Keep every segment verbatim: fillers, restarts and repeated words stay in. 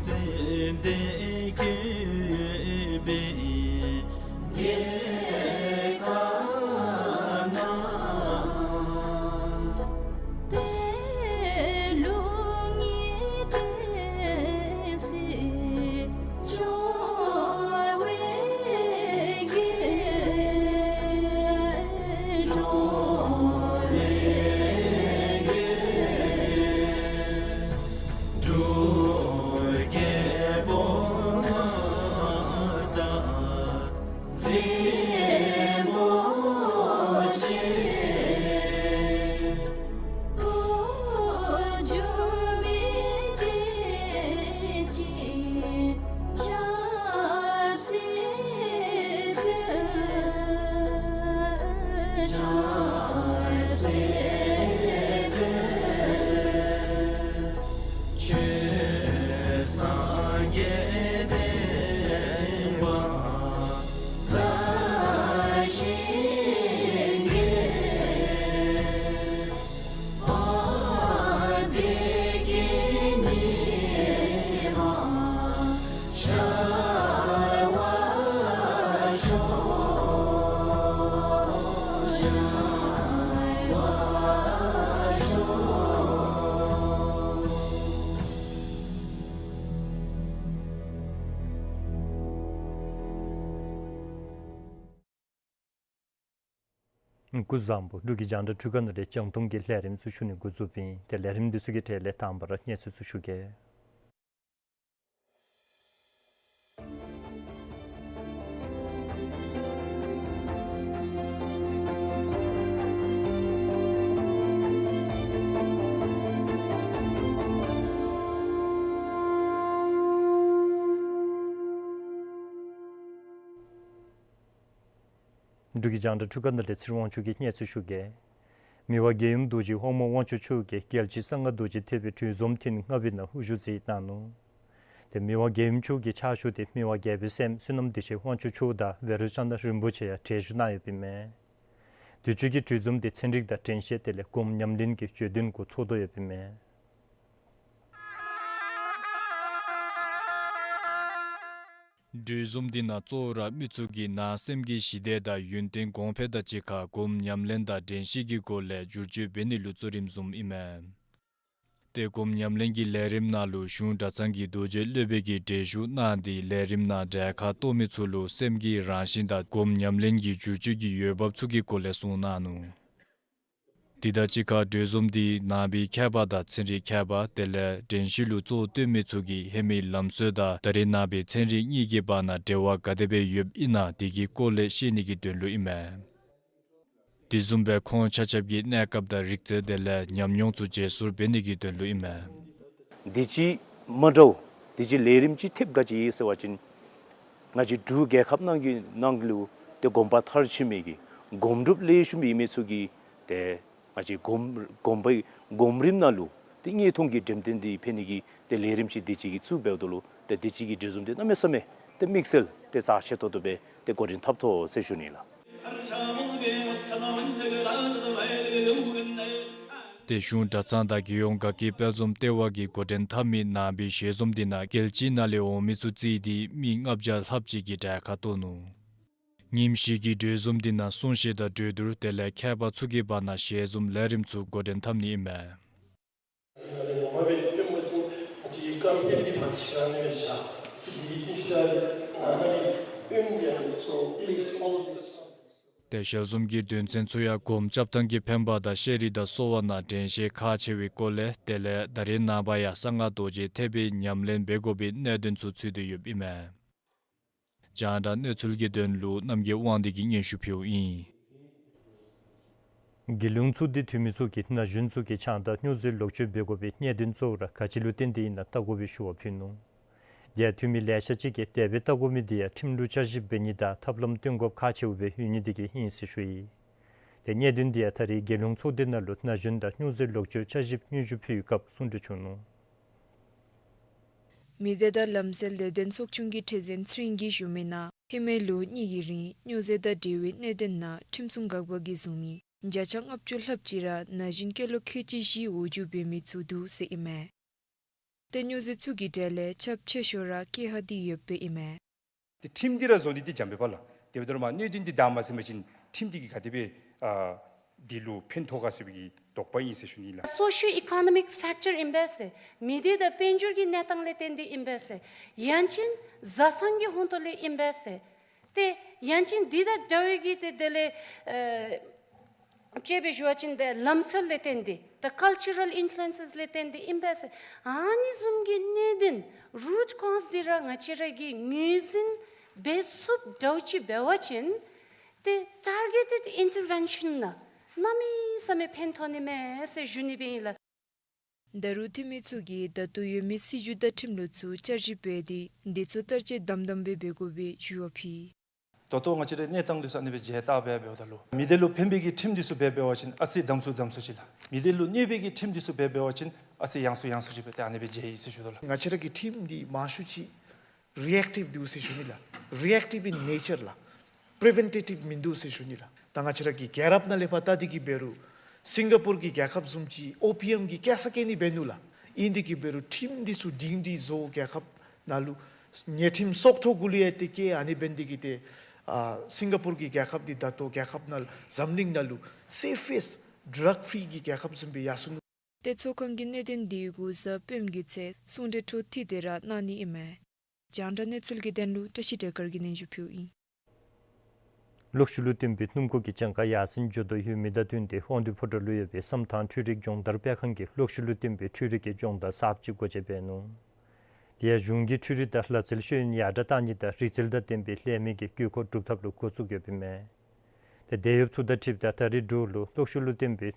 ཙན་དན་བཀོད་པའི་རྒྱལ་ཁབ་ན། པད་ལུང་གི་སྟེང་སྲིད་སྐྱོང་བའི་རྒྱལ། སྐྱོང་བའི་རྒྱལ། འབྲུག་རྒྱལ་པོ་དང་རིན་པོ་ཆེ། དཀོན་མཆོག་མི་བདེན་ཅིང་ཆབ་སྲིད་འཕེལ། ཆབ་སྲིད་འཕེལ། ཆོས་སངས་རྒྱས་བསྟན་པ་དར་ཞིང་རྒྱས། དཔལ་བདེ་སྐྱིད་ཉི་མ་ཤར་བར་ཤོག། ཤར་བར་ཤོག། སྐུ་གཟུགས་བཟང་པོ། འབྲུག་གི་རྒྱང་བསྒྲགས་འཕྲུལ་ཁང་ནང་ལས་རྒྱང་མཐོང་གི་ལས་རིམ་ཚུ་ཞུ་ནི་འགོ་བཙུགསཔ་ཨིན། ཏེ་ལས་རིམ་འདི་ཚུ་གི་གྲས་ལས་དང་པ་ར་གནས་ཚུལ་ཚུ་ཞུ་གེ། འབྲུག་གི་རྒྱང་བསྒྲགས་འཕྲུལ་ཁང་ནང་ལས་ཚེ་རིང་དབང་ཕྱུག་གིས་གནས་ཚུལ་ཞུ་གེ། མི་དབང་རྒྱལ་ཡུམ་རྡོ་རྗེ་དབང་མོ་དབང་ཕྱུག་མཆོག་གིས་རྒྱལ་སྤྱི་གསང་སྔགས་རྡོ་རྗེ་ཐེག་པའི་གྲོས་འཛོམས་ཐེངས་ལྔ་པའི་ནང་དབུ་བཞུགས་མཛད་གནང་ནུག། ཏེ་མི་དབང་རྒྱལ་ཡུམ་མཆོག་གི་ཕྱག་ཞུ་དེ་མི་དབང་རྒྱལ་པོའི་སྲསམོ་བསོད་ནམས་བདེ་ཆེན་དབང་ཕྱུག་མཆོག་དང་བཻ་རོ་ལྕགས་སྣ་རིན་པོ་ཆེ་ཡང་གྲལ་བཞུགས་གནང་ཡོདཔ་ཨིན་མས། དུས་ཅི་གི་གྲོས་འཛོམས་དེ་ཚན་རིག་དང་དྲན་ཤེས་དེ་ལས་སྒོམ་ཉམས་ལེན་གྱི་བརྗོད་དོན་གུ་ཚོགས་འདུ་ཡོདཔ་ཨིན་མས། གྲོས་འཛོམས་འདི་ནང་གཙོ་བོ་ར་མི་ཚུ་གིས་ནང་སེམས་ཀྱི་ཞི་བདེ་དང་ཡུན་བརྟན་གོང་འཕེལ་དང་གཅིག་ཁར་སྒོམ་ཉམས་ལེན་དང་དྲན་ཤེས་ཀྱི་སྒོ་ལས་བསྒྱུར་བཅོས་འབད་ནི་ལུ་གཙོ་རིམ་བཟུངམ་ཨིན་མས། ཏེ་སྒོམ་ཉམས་ལེན་གྱི་ལས་རིམ་ནང་ལུ་གཞུང་གྲྭ་ཚང་གི་རྡོ་རྗེ་སློབ་དཔོན་གྱིས་གྲལ་བཞུགས་གནང་སྟེ་ལས་རིམ་ནང་གྲལ་ཁར་གཏོགས་མི་ཚུ་ལུ་སེམས་ཀྱི་རང་བཞིན་དང་སྒོམ་ཉམས་ལེན་གྱི་བསྒྱུར་བཅོས་ཀྱི་འོས་འབབ་ཚུ་གི་སྐོར་ལས་གསུངས་གནང་ནུག། དེ་དང་གཅིག་ཁར་གྲོས་འཛོམས་འདི་ནང་པའི་མཁས་པ་དང་ཚན་རིག་མཁས་པ་དེ་ལས་དྲན་ཤེས་ལུ་གཙོ་བོ་བཏོན་མི་ཚུ་གིས་ཧེ་མའི་ལམ་སྲོལ་དང་ད་རེས་ནང་པའི་ཚན་རིག་གཉིས་ཀྱི་བར་ན་འབྲེལ་བ་ག་དེ་སྦེ་ཡོདཔ་ཨིན་ན་དེ་གི་སྐོར་ལས་ཤེས་ནི་གི་དོན་ལུ་ཨིན་མས། དེ་བཟུམ་སྦེ་ཁོང་ཆ་ཁྱབ་ཀྱིས་གནས་སྐབས་དང་རིག་རྩལ་དེ་ལས་ཉམས་མྱོང་ཚུ་བརྗེ་སོར་འབད་ནི་གི་དོན་ལུ་ཨིན་མས། འདི་ཅིག་མ་འདྲཝ་འདི་ཅིག་ལས་རིམ་ཅིག་ཐེབས་ག་ཅི་ཟེར་བ་ཅིན་ང་བཅས་འབྲུག་རྒྱལ་ཁབ་ནང་གི་ནང་ལུ་ཏེ་སྒོམ་པ་མཐར་ཕྱིན་མི་གི་སྒོམ་སྒྲུབ་ལེགས་ཤོམ་ཨིན་མི་ཚུ་གིས་ཏེ་ང་བཅས་སྒོམ་སྒོམ་པའི་སྒོམ་རིམ་ནང་ལུ་ཏེ་བརྙན་ཐུང་གི་འགྲེམས་སྟོན་འདི་ཕན་ནི་གི་ཏེ་ལས་རིམ་ཅིག་འདི་ཅིག་གི་བཙུགས་འབདཝ་ད་ལུ་ཏེ་འདི་ཅིག་གི་གྲོས་འཛོམས་འདི་གནམ་མེད་ས་མེད་ཏེ་དམིགས་བསལ་ཏེ་རྩ་ཆེ་ཏོག་ཏོ་སྦེ་ཏེ་འགོ་འདྲེན་འཐབ་དོ་ཟེར་ཞུ་ནི་ལགས། ཏེ་གཞུང་གྲྭ་ཚང་དང་རྒྱལ་ཡོངས་དགའ་སྐྱིད་དཔལ་འཛོམས་ལྟེ་བ་གིས་འགོ་འདྲེན་འཐབ་མི་ནང་པའི་ཞལ་འཛོམས་འདི་ནང་རྒྱལ་སྤྱིའི་ནང་ལས་འོང་མི་ཚུ་རྩིས་ཏེ་མི་ལྔ་བརྒྱ་ལྷགཔ་ཅིག་གིས་གྲལ་ཁར་གཏོགས་ནུག། ཉིནམ་བཞི་གི་གྲོས་འཛོམས་འདི་ནང་གསུང་བཤད་དང་གྲོས་བསྡུར་དེ་ལས་མཁས་པ་ཚུ་གི་བར་ན་ཞལ་འཛོམས་ལས་རིམ་ཚུ་འགོ་འདྲེན་འཐབ་ནི་ཨིན་མས། ཏེ་ཞལ་འཛོམས་ཀྱི་དོན་ཚན་ཚུ་ཡང་སྒོམ་རྐྱབ་ཐངས་ཀྱི་ཕན་པ་དང་ཤེས་རིག་དང་གསོ་བ་ནང་དྲན་ཤེས་ཁག་ཆེ་བའི་སྐོར་ལས་དེ་ལས་ད་རེས་ནངས་པ་ཡང་གསང་སྔགས་རྡོ་རྗེ་ཐེག་པའི་ཉམས་ལེན་འབད་དགོ་པའི་གནད་དོན་ཚུ་ཚུད་དེ་ཡོདཔ་ཨིན་མས། རྒྱང་བསྒྲགས་གནས་ཚུལ་གྱི་དོན་ལུ་རྣམ་རྒྱལ་དབང་འདུས་ཀྱིས་སྙན་ཞུ་ཕུལཝ་ཨིན། རྒྱལ་ཡོངས་ཚོགས་སྡེ་འཐུས་མི་ཚུ་གིས་ན་གཞོན་ཚུ་གིས་ཆང་དང་སྨྱོ་རྫས་ལོག་སྤྱོད་འབད་དགོ་པའི་གནད་དོན་གཙོ་བོ་ར་ག་ཅི་ལུ་བརྟེན་ཏེ་ཨིན་ན་བལྟ་དགོ་པའི་ཞུ་བ་ཕུལ་ནུག། དེ་ཡང་འཐུས་མི་ལེ་ཤ་ཅིག་གིས་དེ་སྦེ་བལྟ་དགོ་མི་དེ་ཡང་ཁྲིམས་ལུ་བསྐྱར་ཞིབ་འབད་ནི་དང་ཐབས་ལམ་སྟོན་དགོཔ་ཁག་ཆེཝ་སྦེ་ཡོད་ནི་དེ་གིས་ཨིན་ཟེར་ཞུ་ཡི། ཏེ་གནད་དོན་དེ་ཡང་ད་རེས་རྒྱལ་ཡོངས་ཚོགས་སྡེ་ནང་ལུ་ན་གཞོན་དང་སྨྱོ་རྫས་ལོག་སྤྱོད་བསྐྱར་ཞིབ་སྙན་ཞུ་ཕུལ་བའི་སྐབས་གསུང་གྲོས་བྱུང་ནུག། མི་སྡེ་དང་ལམ་སེལ་ལས་དོན་ཚོགས་ཆུང་གི་ཁྲི་འཛིན་ཚེ་རིང་གིས་ཞུ་མི་ནང་ཧེ་མའི་ལོ་གཉིས་ཀྱི་རིང་སྨྱོ་རྫས་དང་འབྲེལ་བའི་གནད་དོན་ནང་ཁྲིམས་སྲུང་འགག་པ་གིས་བཟུང་མི་བརྒྱ་ཆ་ལྔ་བཅུ་ལྷགཔ་ཅིག་ར་ན་གཞོན་སྐྱེས་ལོ་ཁལ་གཅིག་བཞི་འོག་འཇུག་འབད་མི་ཚུ་འདུག་ཟེར་ཨིན་མས། ཏེ་སྨྱོ་རྫས་ཚུ་གི་གྲས་ལས་ཁྱབ་ཆེ་ཤོས་ར་ཀེ་ཧ་འདི་ཡོདཔ་ཨིན་མས། ཏེ་ཁྲིམས་འདི་ར་བཟོ་ནི་འདི་འཇམ་པའི་བར་ལ། དེ་འབདཝ་ད་མ་གནད་དོན་འདི་བདའ་མ་ཟིན་པ་ཅིན་ཁྲིམས་འདི་གིས་ག་དེ་སྦེ་ཨ་འདི་ལུ་ཕན་ཐོགས་ག་ཟེར་བའི་གི་དོགས་པ་ཨིན་ཟེར་ཞུ་ནི་ལགས། སོ་ཤིའོ་ཨི་ཀོ་ནོ་མིག་ཕེག་ཊར་ཨིན་པས་ཟེར། མི་སྡེ་དང་དཔལ་འབྱོར་གྱི་གནས་སྟངས་ལས་བརྟེན་ཏེ་ཨིན་པས་ཟེར། ཡང་ཅིན་བཟའ་ཚང་གི་ཧོང་ཏོ་ལས་ཨིན་པས་ཟེར། ཏེ་ཡང་ཅིན་འདི་དང་འདྲ་བའི་གི་ཏེ་དེ་ལས་ཨེ་དཔྱེ་སྦེ་ཞུ་བ་ཅིན་ཏེ་ལམ་སྲོལ་ལས་བརྟེན་ཏེ་ད་ཀལ་ཅར་རཱལ་ཨིན་ཕུ་ལུ་ཨེན་སེས་ལས་བརྟེན་ཏེ་ཨིན་པས་ཟེར། ཨ་ནི་བཟུམ་གྱི་གནད་དོན་རུཊ་ཀོཛ་འདི་ར་ང་བཅས་ར་གིས་ངོས་འཛིན་འབད་ཚུགསཔ་འདྲཝ་ཅིག་འབད་བ་ཅིན་ཏེ་ཊར་གེ་ཊེཌ་ཨིན་ཊར་ཝེན་ཤཱན་ནང་གནམ་མེད་ས་མེད་ཕན་ཐོགས་ནི་མས་ཟེར་ཞུ་ནི་སྦེ་ཨིན་ལགས། ད་རུང་འཐུས་མི་ཚུ་གིས་ད་ལྟོ་ཡོད་མི་སྲིད་བྱུས་དང་ཁྲིམས་ལུགས་ཚུ་བསྐྱར་ཞིབ་འབད་དེ་འདི་ཚུ་བསྟར་སྤྱོད་དམ་དམ་སྦེ་འབད་དགོ་པའི་ཞུ་བ་ཕུལ། ད་ལྟོ་ང་བཅས་རའི་གནས་སྟངས་འདི་ཚུ་ཨ་ནི་སྦེ་མཇལ་བལྟ་སྦེ་འབདཝ་ད་ལུ་མི་སྡེ་ལུ་ཕན་པའི་གི་ཁྲིམས་འདི་ཚུ་འབད་འབད་བ་ཅིན་ཨ་ཙི་དམ་སུ་དམ་སུ་ཅིག་ལགས། མི་སྡེ་ལུ་གནོད་པའི་གི་ཁྲིམས་འདི་ཚུ་འབད་འབད་བ་ཅིན་ཨ་ཙི་ཡང་སུ་ཡང་སུ་ཅིག་སྦེ་ཏེ་ཨ་ནི་སྦེ་མཇལ་ཡི་ཟེར་ཞུ་དོ་ལགས། ང་བཅས་ར་གི་ཁྲིམས་འདི་མང་ཤོས་ཅིག་རི་ཨེཀ་ཊིབ་འདུག་ཟེར་ཞུ་ནི་ལགས། རི་ཨེཀ་ཊིབ་ཨིན་ནེ་ཅར་ལགས། པི་རི་ཝེན་ཊི་ཊིབ་མིན་འདུག་ཟེར་ཞུ་ནི་ལགས། ད་ང་བཅས་ར་གི་རྒྱལ་རབས་ནང་ལས་ཕར་བལྟ་སྟེ་གིས་འབད་རུང་སིང་ག་པུར་གྱི་རྒྱལ་ཁབ་བཟུམ་ཅིག་ཨོ་པི་ཨེམ་གྱིས་བཀལ་ས་བཀལ་ནི་འབད་ནུག་ལགས། ཨིན་ཏེ་གིས་འབད་རུང་ཁྲིམས་འདི་ཚུ་སྒྲིང་སྒྲི་བཟོ། རྒྱལ་ཁབ་ནང་ལུ་ཉེས་ཁྲིམས་སོག་ཐོག་གུ་ལུ་ཡང་ཏེ་བཀལ། ཨ་ནི་འབད་ནི་དེ་གིས་ཏེ་ཨ་སིང་ག་པུར་གྱི་རྒྱལ་ཁབ་འདི་ད་ལྟོ་རྒྱལ་ཁབ་ནང་འཛམ་གླིང་ནང་ལུ་སེ་ཕེསཊ་ཌྲག་ཕི་རི་གི་རྒྱལ་ཁབ་བཟུམ་སྦེ་ཡར་སོ་ནུག། ཏེ་ཚོགས་ཁང་གིས་གནད་དོན་འདི་གུ་གཟའ་སྤེནམ་གྱི་ཚེས་གསུང་གྲོས་འཕྲོ་མཐུད་དེ་ར་གནང་ནི་ཨིན་མས། རྒྱང་བསྒྲགས་གནས་ཚུལ་གྱི་དོན་ལུ་བཀྲ་ཤིས་བདེ་དཀར་གྱིས་སྙན་ཞུ་ཕུལཝ་ཨིན། གློག་ཤུགས་ལུ་བརྟེན་པའི་སྣུམ་འཁོར་གྱི་གྱངས་ཁ་ཡར་སེང་འགྱོ་དོ་ཡོད་མི་དང་བསྟུན་ཏེ་དབང་འདུས་ཕོ་བྲང་ལུ་ཡོད་པའི་བསམ་ཐང་འཕྲུལ་རིག་སྦྱོང་བརྡར་སྤེལ་ཁང་གིས་གློག་ཤུགས་ལུ་བརྟེན་པའི་འཕྲུལ་རིག་གི་སྦྱོང་བརྡར་གསརཔ་ཅིག་སྒོ་འབྱེད་འབད་ནུག། དེ་ཡང་གཞུང་གིས་འཕྲུལ་རིག་དང་ལག་རྩལ་ཤེས་ཡོན་ཡར་དྲག་གཏང་ནི་དང་རིག་རྩལ་དང་ལྡན་པའི་ལས་མི་གི་དགོས་མཁོ་སྒྲུབ་ཐབས་ལུ་འགོ་བཙུགས་ཡོདཔ་ཨིན་མས། ཏེ་དེད་གཡོགཔ་ཚུ་དང་འཁྲིལཝ་ད་ད་རེས་འབྲུག་ལུ་གློག་ཤུགས་ལུ་བརྟེན་པའི་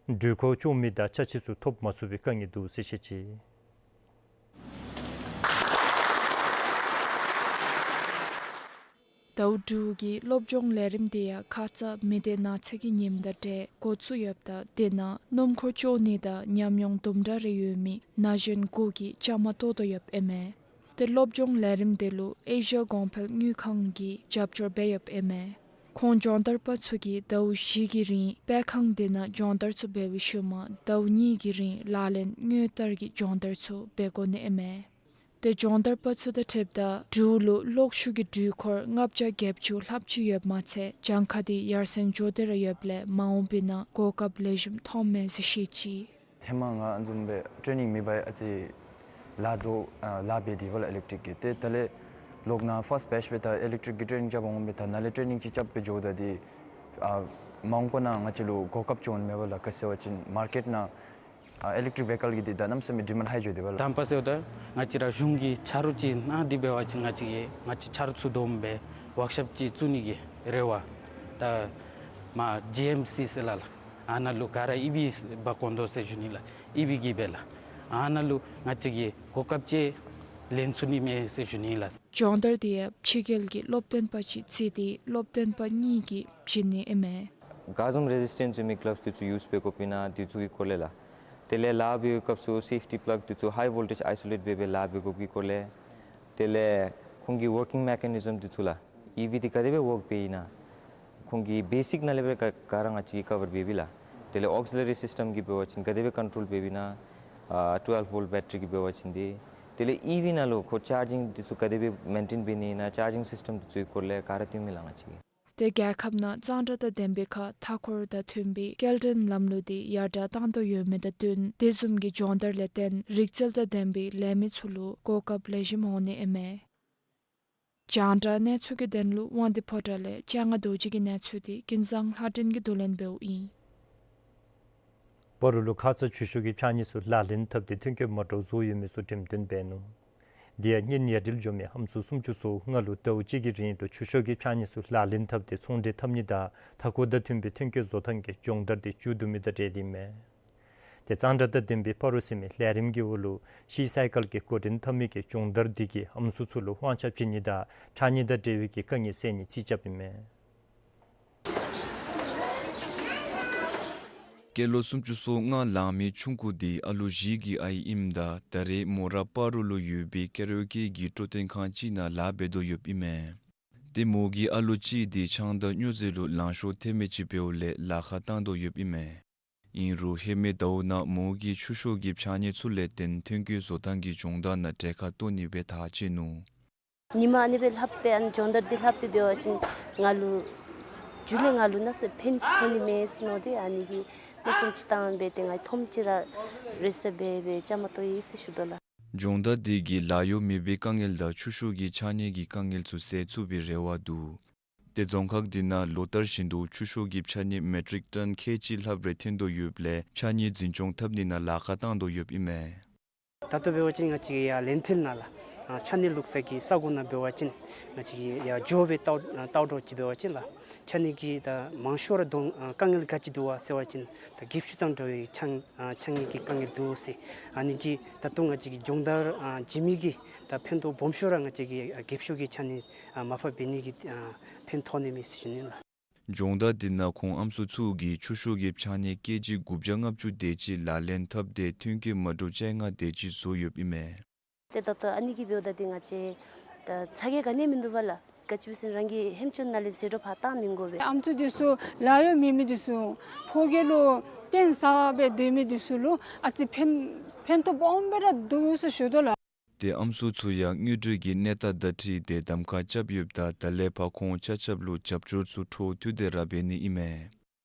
འགྲུལ་འཁོར་བཅོ་མི་དང་ཅ་ཆས་ཚུ་ཐོབ་མ་ཚུགས་པའི་དཀའ་ངལ་འདུག་ཟེར་བཤད་ཅི། ཟླཝ་དྲུག་གི་སློབ་སྦྱོང་ལས་རིམ་དེ་ཡང་ཁ་ཙ་མི་སྡེ་ན་ཚ་གི་ཉིནམ་དང་འབྲེལ་འགོ་བཙུགས་ཡོདཔ་ད་དེ་ནང་སྣུམ་འཁོར་བཅོ་ནི་དང་ཉམས་མྱོང་དུམ་གྲ་རེ་ཡོད་མི་ན་གཞོན་དགུ་གིས་བཅའ་མར་གཏོགས་དོ་ཡོདཔ་ཨིན་མས། ཏེ་སློབ་སྦྱོང་ལས་རིམ་དེ་ལུ་ཨེ་ཤི་ཡ་གོང་འཕེལ་དངུལ་ཁང་གིས་རྒྱབ་སྐྱོར་འབད་ཡོདཔ་ཨིན་མས། ཁོང་སྦྱོང་བརྡར་པ་ཚུ་གིས་ཟླཝ་བཞི་གི་རིང་སྤེལ་ཁང་དེ་ནང་སྦྱོང་བརྡར་ཚུ་འབད་བའི་ཤུལ་མ་ཟླཝ་གཉིས་ཀྱི་རིང་ལག་ལེན་དངུལ་བསྟར་གྱི་སྦྱོང་བརྡར་ཚུ་འབད་དགོ་ནི་ཨིན་མས། ཏེ་སྦྱོང་བརྡར་པ་ཚུ་དང་འཁྲིལཝ་ད་འབྲུག་ལུ་གློག་ཤུགས་ཀྱི་འགྲུལ་འཁོར་ལྔ་བརྒྱ་བརྒྱད་ཅུ་ལྷགཔ་ཅིག་ཡོདཔ་མ་ཚད་གྱངས་ཁ་དེ་ཡར་སེང་འགྱོ་སྟེ་ར་ཡོདཔ་ལས་མ་འོངས་པའི་ནང་གོ་སྐབས་ལེགས་ཤོམ་ཐོབ་མས་ཟེར་བཤད་ཅི། ཧེ་མ་ང་བཟུམ་སྦེ་ཊེ་ནིང་མེད་པར་ཨ་ཙི་ལཱ་བཟོ་ཨ་ལཱ་འབད་དེ་འབདཝ་ལས་ཨི་ལེག་ཊིག་གི། ཏེ་ད་ལས་ལོག་ནཱ་ཕརསཊ་བེཆ་སྦེ་ད་ཨི་ལེག་ཊིག་གི་ཊེ་ནིང་རྐྱབ་འོང་སྦེ་ད་ནཱ་ལས་ཊེ་ནིང་ཅིག་རྐྱབ་སྦེ་འགྱོཝ་ད་འདི་ཨ་མ་འོངས་པ་ནང་ང་བཅས་ལུ་གོ་སྐབས་ཅིག་འོང་མས་པ་ལགས། ག་ཅི་ཟེར་བ་ཅིན་མར་ཀེཊ་ནང་ཨ་ཨི་ལེག་ཊིག་ཝེ་ཀལ་གྱི་འདི་ད་གནམ་མེད་ས་མེད་ཌི་མཱནཌ་ཧའི་འགྱོ་དེས་པ་ལགས། དང་པ་ཟེརཝ་ད་ང་བཅས་ར་གཞུང་གིས་ཆ་རོགས་ཅིག་གནང་སྟེ་འབད་བ་ཅིན་ང་བཅས་ཀྱིས་ང་བཅས་ཆ་རོགས་ཚུ་བསྡོམས་སྦེ་ཝརཀ་ཤོབ་ཅིག་བཙུགས་ནི་གི་རེ་བ་ད་མར་ཇི་ཨེམ་སི་ཟེར་ལགས། ཨ་ནཱ་ལུ་ག་ར་ཨི་བི་འབག་འོང་དོ་ཟེར་ཞུ་ནི་ལགས། ཨི་བི་གིས་སྦེ་ལགས། ཨ་ནཱ་ལུ་ང་བཅས་ཀྱིས་གོ་སྐབས་ཅིག་ལེན་ཚུགས་ནི་མས་ཟེར་ཞུ་ནི་ལགས། སྦྱོང་བརྡར་དེ་ཡང་ཕྱི་རྒྱལ་གྱི་སློབ་སྟོན་པ་ཅིག་བརྩིས་ཏེ་སློབ་སྟོན་པ་གཉིས་ཀྱིས་བྱིན་ནི་ཨིན་མས། ག་བཟུམ་རེ་ཟིས་ཊེནསི་ཡོད་མི་གི་གླབས་དེ་ཚུ་ཡུསི་འབད་དགོཔ་ཨིན་ན་དེ་ཚུ་གི་སྐོར་ལས་ལགས། དེ་ལས་ལཱ་འབད་བའི་སྐབས་སུ་སེཕ་ཊི་པླག་དེ་ཚུ་ཧའི་ཝོལ་ཊེཇ་ཨའི་སོ་ལེཊ་འབད་སྦེ་ལཱ་འབད་དགོཔ་གི་སྐོར་ལས། དེ་ལས་ཁོང་གི་ཝརཀིང་མེ་ཀ་ནི་ཛམ་དེ་ཚུ་ལགས། ཨི་བི་འདི་ག་དེ་སྦེ་ཝརཀ་འབད་ནི་ཨིན་ན། ཁོང་གི་བེ་སིཀ་ནང་ལས་སྦེ་ག་ག་ར་ང་བཅས་ཀྱིས་ཀ་བར་འབད་བས་ལགས། དེ་ལས་ཨོག་སི་ལ་རི་སིསི་ཊེམ་གིས་འབད་བ་ཅིན་ག་དེ་སྦེ་ཀོན་ཊོལ་འབད་བས་ན། ཨ་ཊུ་ཝེལབ་ཝོལཊ་བེ་ཊ་རི་གིས་འབད་བ་ཅིན་འདི། དེ་ལས་ཨི་བི་ནང་ལུ་ཁོ་ཅཱར་ཇིང་དེ་ཚུ་ག་དེ་སྦེ་མེན་ཊེན་འབད་ནི་ཨིན་ན། ཅཱར་ཇིང་སིསི་ཊེམ་དེ་ཚུ་གི་སྐོར་ལས་ག་ར་སྟོན་མས་ལགས་ང་བཅས་ཀྱིས། ཏེ་རྒྱལ་ཁབ་ནང་གཙང་སྦྲ་དང་ལྡན་པའི་ཁར་མཐའ་འཁོར་དང་མཐུན་པའི་སྐྱེལ་འདྲེན་ལམ་ལུགས་དེ་ཡར་དྲག་བཏང་དོ་ཡོད་མི་དང་བསྟུན་དེ་བཟུམ་གྱི་སྦྱོང་བརྡར་ལས་བརྟེན་རིག་རྩལ་དང་ལྡན་པའི་ལས་མི་ཚུ་ལུ་གོ་སྐབས་ལེགས་ཤོམ་འོང་ནི་ཨིན་མས། རྒྱང་བསྒྲགས་གནས་ཚུལ་གྱི་དོན་ལུ་དབང་འདུས་ཕོ་བྲང་ལས་སྤྱན་སྔ་རྡོ་རྗེ་གི་གནས་ཚུལ་དེ་ཀུན་བཟང་ལྷ་སྒྲོན་གྱིས་བསྡུ་ལེན་འབདཝ་ཨིན། སྤ་རོ་ལུ་ཁ་ཙ་ཆུ་ཤོག་གི་ཕྱགས་སྙིགས་ཚུ་ལག་ལེན་འཐབ་སྟེ་ཐོན་སྐྱེད་མ་འདྲཝ་བཟོ་ཡོད་མི་ཚུ་འགྲེམས་སྟོན་འབད་ནུག། དེ་ཡང་སྔོན་ཡ་བྲལ་འགྱོ་མི་ཨམ་སྲུ་སུམ་ཅུ་སོ་ལྔ་ལུ་ཟླཝ་གཅིག་གི་རིང་ལུ་ཆུ་ཤོག་གི་ཕྱགས་སྙིགས་ཚུ་ལག་ལེན་འཐབ་སྟེ་ཚོང་འབྲེལ་འཐབ་ནི་དང་མཐའ་འཁོར་དང་མཐུན་པའི་ཐོན་སྐྱེད་བཟོ་ཐངས་ཀྱི་སྦྱོང་བརྡར་དེ་མཇུག་བསྡུ་མི་དང་འབྲེལ་ཏེ་ཨིན་མས། ཏེ་གཙང་སྦྲ་དང་ལྡན་པའི་སྤ་རོ་ཟེར་མི་ལས་རིམ་གྱི་འོག་ལུ་ཤི་སའི་ཀལ་གྱི་འགོ་འདྲེན་འཐབ་མི་གི་སྦྱོང་བརྡར་དེ་གིས་ཨམ་སྲུ་ཚུ་ལུ་དབང་ཆ་བྱིན་ནི་དང་ཕྱགས་སྙིགས་དང་འབྲེལ་བའི་གི་དཀའ་ངལ་སེལ་ནི་རྩིས་རྐྱབ་ཨིན་མས། སྐྱེས་ལོ་སུམ་ཅུ་སོ་ལྔ་ལང་མི་ཆུང་ཀུ་དེ་ཨ་ལོ་བཞི་གི་ཨའི་ཨིནམ་ད་ད་རེས་མོ་ར་སྤ་རོ་ལུ་ཡོད་པའི་ཀེ་ར་ཨོ་ཀེ་གི་སྤྲོ་སྟོན་ཁང་ཅིག་ནང་ལཱ་འབད་དོ་ཡོདཔ་ཨིན་མས། ཏེ་མོ་གི་ཨ་ལོ་གཅིག་དེ་ཆང་དང་སྨྱོ་རྫས་ལུ་ལང་ཤོར་ཐེབས་མི་ཅིག་འབདཝ་ལས་ལཱ་ཁག་བཏང་དོ་ཡོདཔ་ཨིན་མས། ཨིན་རུང་ཧེ་མའི་ཟླཝ་ནང་མོ་གིས་ཆུ་ཤོག་གི་ཕྱགས་སྙིགས་ཚུ་ལས་བརྟེན་ཐོན་སྐྱེད་བཟོ་ཐངས་ཀྱི་སྦྱོང་བརྡར་ནང་གྲལ་ཁར་གཏོགས་ནི་སྦེ་ཐག་བཅད་ནུག། ཉིནམ་ཨ་ནི་སྦེ་ལྷགཔ་སྦེ་ཨ་ནི་སྦྱོང་བརྡར་འདི་ལྷགཔ་སྦེ་འབད་བ་ཅིན་ང་ལུ་མཇུག་ལས་ང་ལུ་གནམ་མེད་ས་མེད་ཕན་ཅིག་ཐོགས་ནི་མས་ཟེར་མནོ་སྟེ་ཨ་ནི་གི་མནོ་བསམ་ཅིག་བཏང་སྦེ་ཏེ་ང་ཐོནམ་ཅིག་ར་རེས་སྦེ་སྦེ་བཅའ་མར་གཏོགས་ཡི་ཟེར་ཞུ་དོ་ལགས། སྦྱོང་བརྡར་འདི་གིས་ལཱ་གཡོག་མེད་པའི་དཀའ་ངལ་དང་ཆུ་ཤོག་གི་ཕྱགས་སྙིགས་ཀྱི་དཀའ་ངལ་ཚུ་སེལ་ཚུགས་པའི་རེ་བ་འདུག། ཏེ་རྫོང་ཁག་འདི་ནང་ལོ་ལྟར་བཞིན་དུ་ཆུ་ཤོག་གི་ཕྱགས་སྙིགས་མེ་ཊིག་ཊོན་ཁལ་གཅིག་ལྷགཔ་རེ་ཐོན་དོ་ཡོདཔ་ལས་ཕྱགས་སྙིགས་འཛིན་སྐྱོང་འཐབ་ནི་ནང་ལཱ་ཁག་བཏང་དོ་ཡོདཔ་ཨིན་མས། ད་ལྟོ་འབད་བ་ཅིན་ང་བཅས་ཡར་ལེན་ཕིལ་ནང་ལགས་ཨ་ཕྱགས་སྙིགས་བླུག་ས་གི་ས་གོ་ནང་འབད་བ་ཅིན་ང་བཅས་ཡར་འགྱོ་སྦེ་ལྟཝ་ལྟཝ་འདྲཝ་ཅིག་འབད་བ་ཅིན་ལགས་ཕྱགས་སྙིགས་ཀྱི་ད་མང་ཤོས་ར་དོ་དཀའ་ངལ་ག་ཅི་འདུག་ག་ཟེར་བ་ཅིན་ད་གྱིབ་ཤུགས་དང་འདྲ་བའི་ཕྱགས་ཨ་ཕྱགས་སྙིགས་ཀྱི་དཀའ་ངལ་འདུག་ཟེར། ཨ་ནི་གིས་ད་ལྟོ་ང་བཅས་ཀྱི་སྦྱོང་བརྡར་ཨ་བྱིན་མི་གིས་ད་ཕན་ཐོགས་སྦོམ་ཤོས་ར་ང་བཅས་ཀྱི་ཨ་གྱིབ་ཤུགས་ཀྱི་ཕྱགས་སྙིགས་ཨ་མར་ཕབ་འབད་ནི་གི་ཨ་ཕན་ཐོགས་ནི་མས་ཟེར་ཞུ་ནི་ལགས། སྦྱོང་བརྡར་འདི་ནང་ཁོང་ཨམ་སྲུ་ཚུ་གིས་ཆུ་ཤོག་གི་ཕྱགས་སྙིགས་ཀེ་ཇི་དགུ་བརྒྱ་ལྔ་བཅུ་དེ་ཅིག་ལག་ལེན་འཐབ་སྟེ་ཐོན་སྐྱེད་མ་འདྲཝ་བཅོ་ལྔ་དེ་ཅིག་བཟོ་ཡོདཔ་ཨིན་མས། ཏེ་ད་ལྟོ་ཨ་ནི་གིས་འབདཝ་ད་ཏེ་ང་བཅས་ད་ཚ་གྱང་ག་ནི་མིན་འདུག་པ་ལགས། ག་ཅི་སྦེ་ཟེར་རང་གི་ཧེམ་ཅུང་ནང་ལས་ཟད་འགྲོ་ཕར་བཏང་མི་དགོ་པས། ཨམ་སྲུ་འདི་ཚུ་ལཱ་གཡོག་མེད་མི་འདི་ཚུ་ཕོ་སྐྱེས་ལུ་བརྟེན་ས་སྦེ་སྡོད་མི་འདི་ཚུ་ལུ་ཨ་ཙི་ཕན་ཕན་ཐོགས་སྦོམ་སྦེ་ར་འདུག་ཟེར་ཞུ་དོ་ལགས། ཏེ་ཨམ་སྲུ་ཚུ་ཡང་དངུལ་འབྲེལ་གྱི་གནས་སྟངས་དང་འཁྲིལ་ཏེ་གདམ་ཁ་རྐྱབ་ཡོདཔ་ད་ད་ལས་ཕར་ཁོང་ཆ་ཁྱབ་ལུ་རྒྱབ་སྐྱོར་ཚུ་འཕྲོ་མཐུད་དེ་ར་འབད་ནི་ཨིན་མས།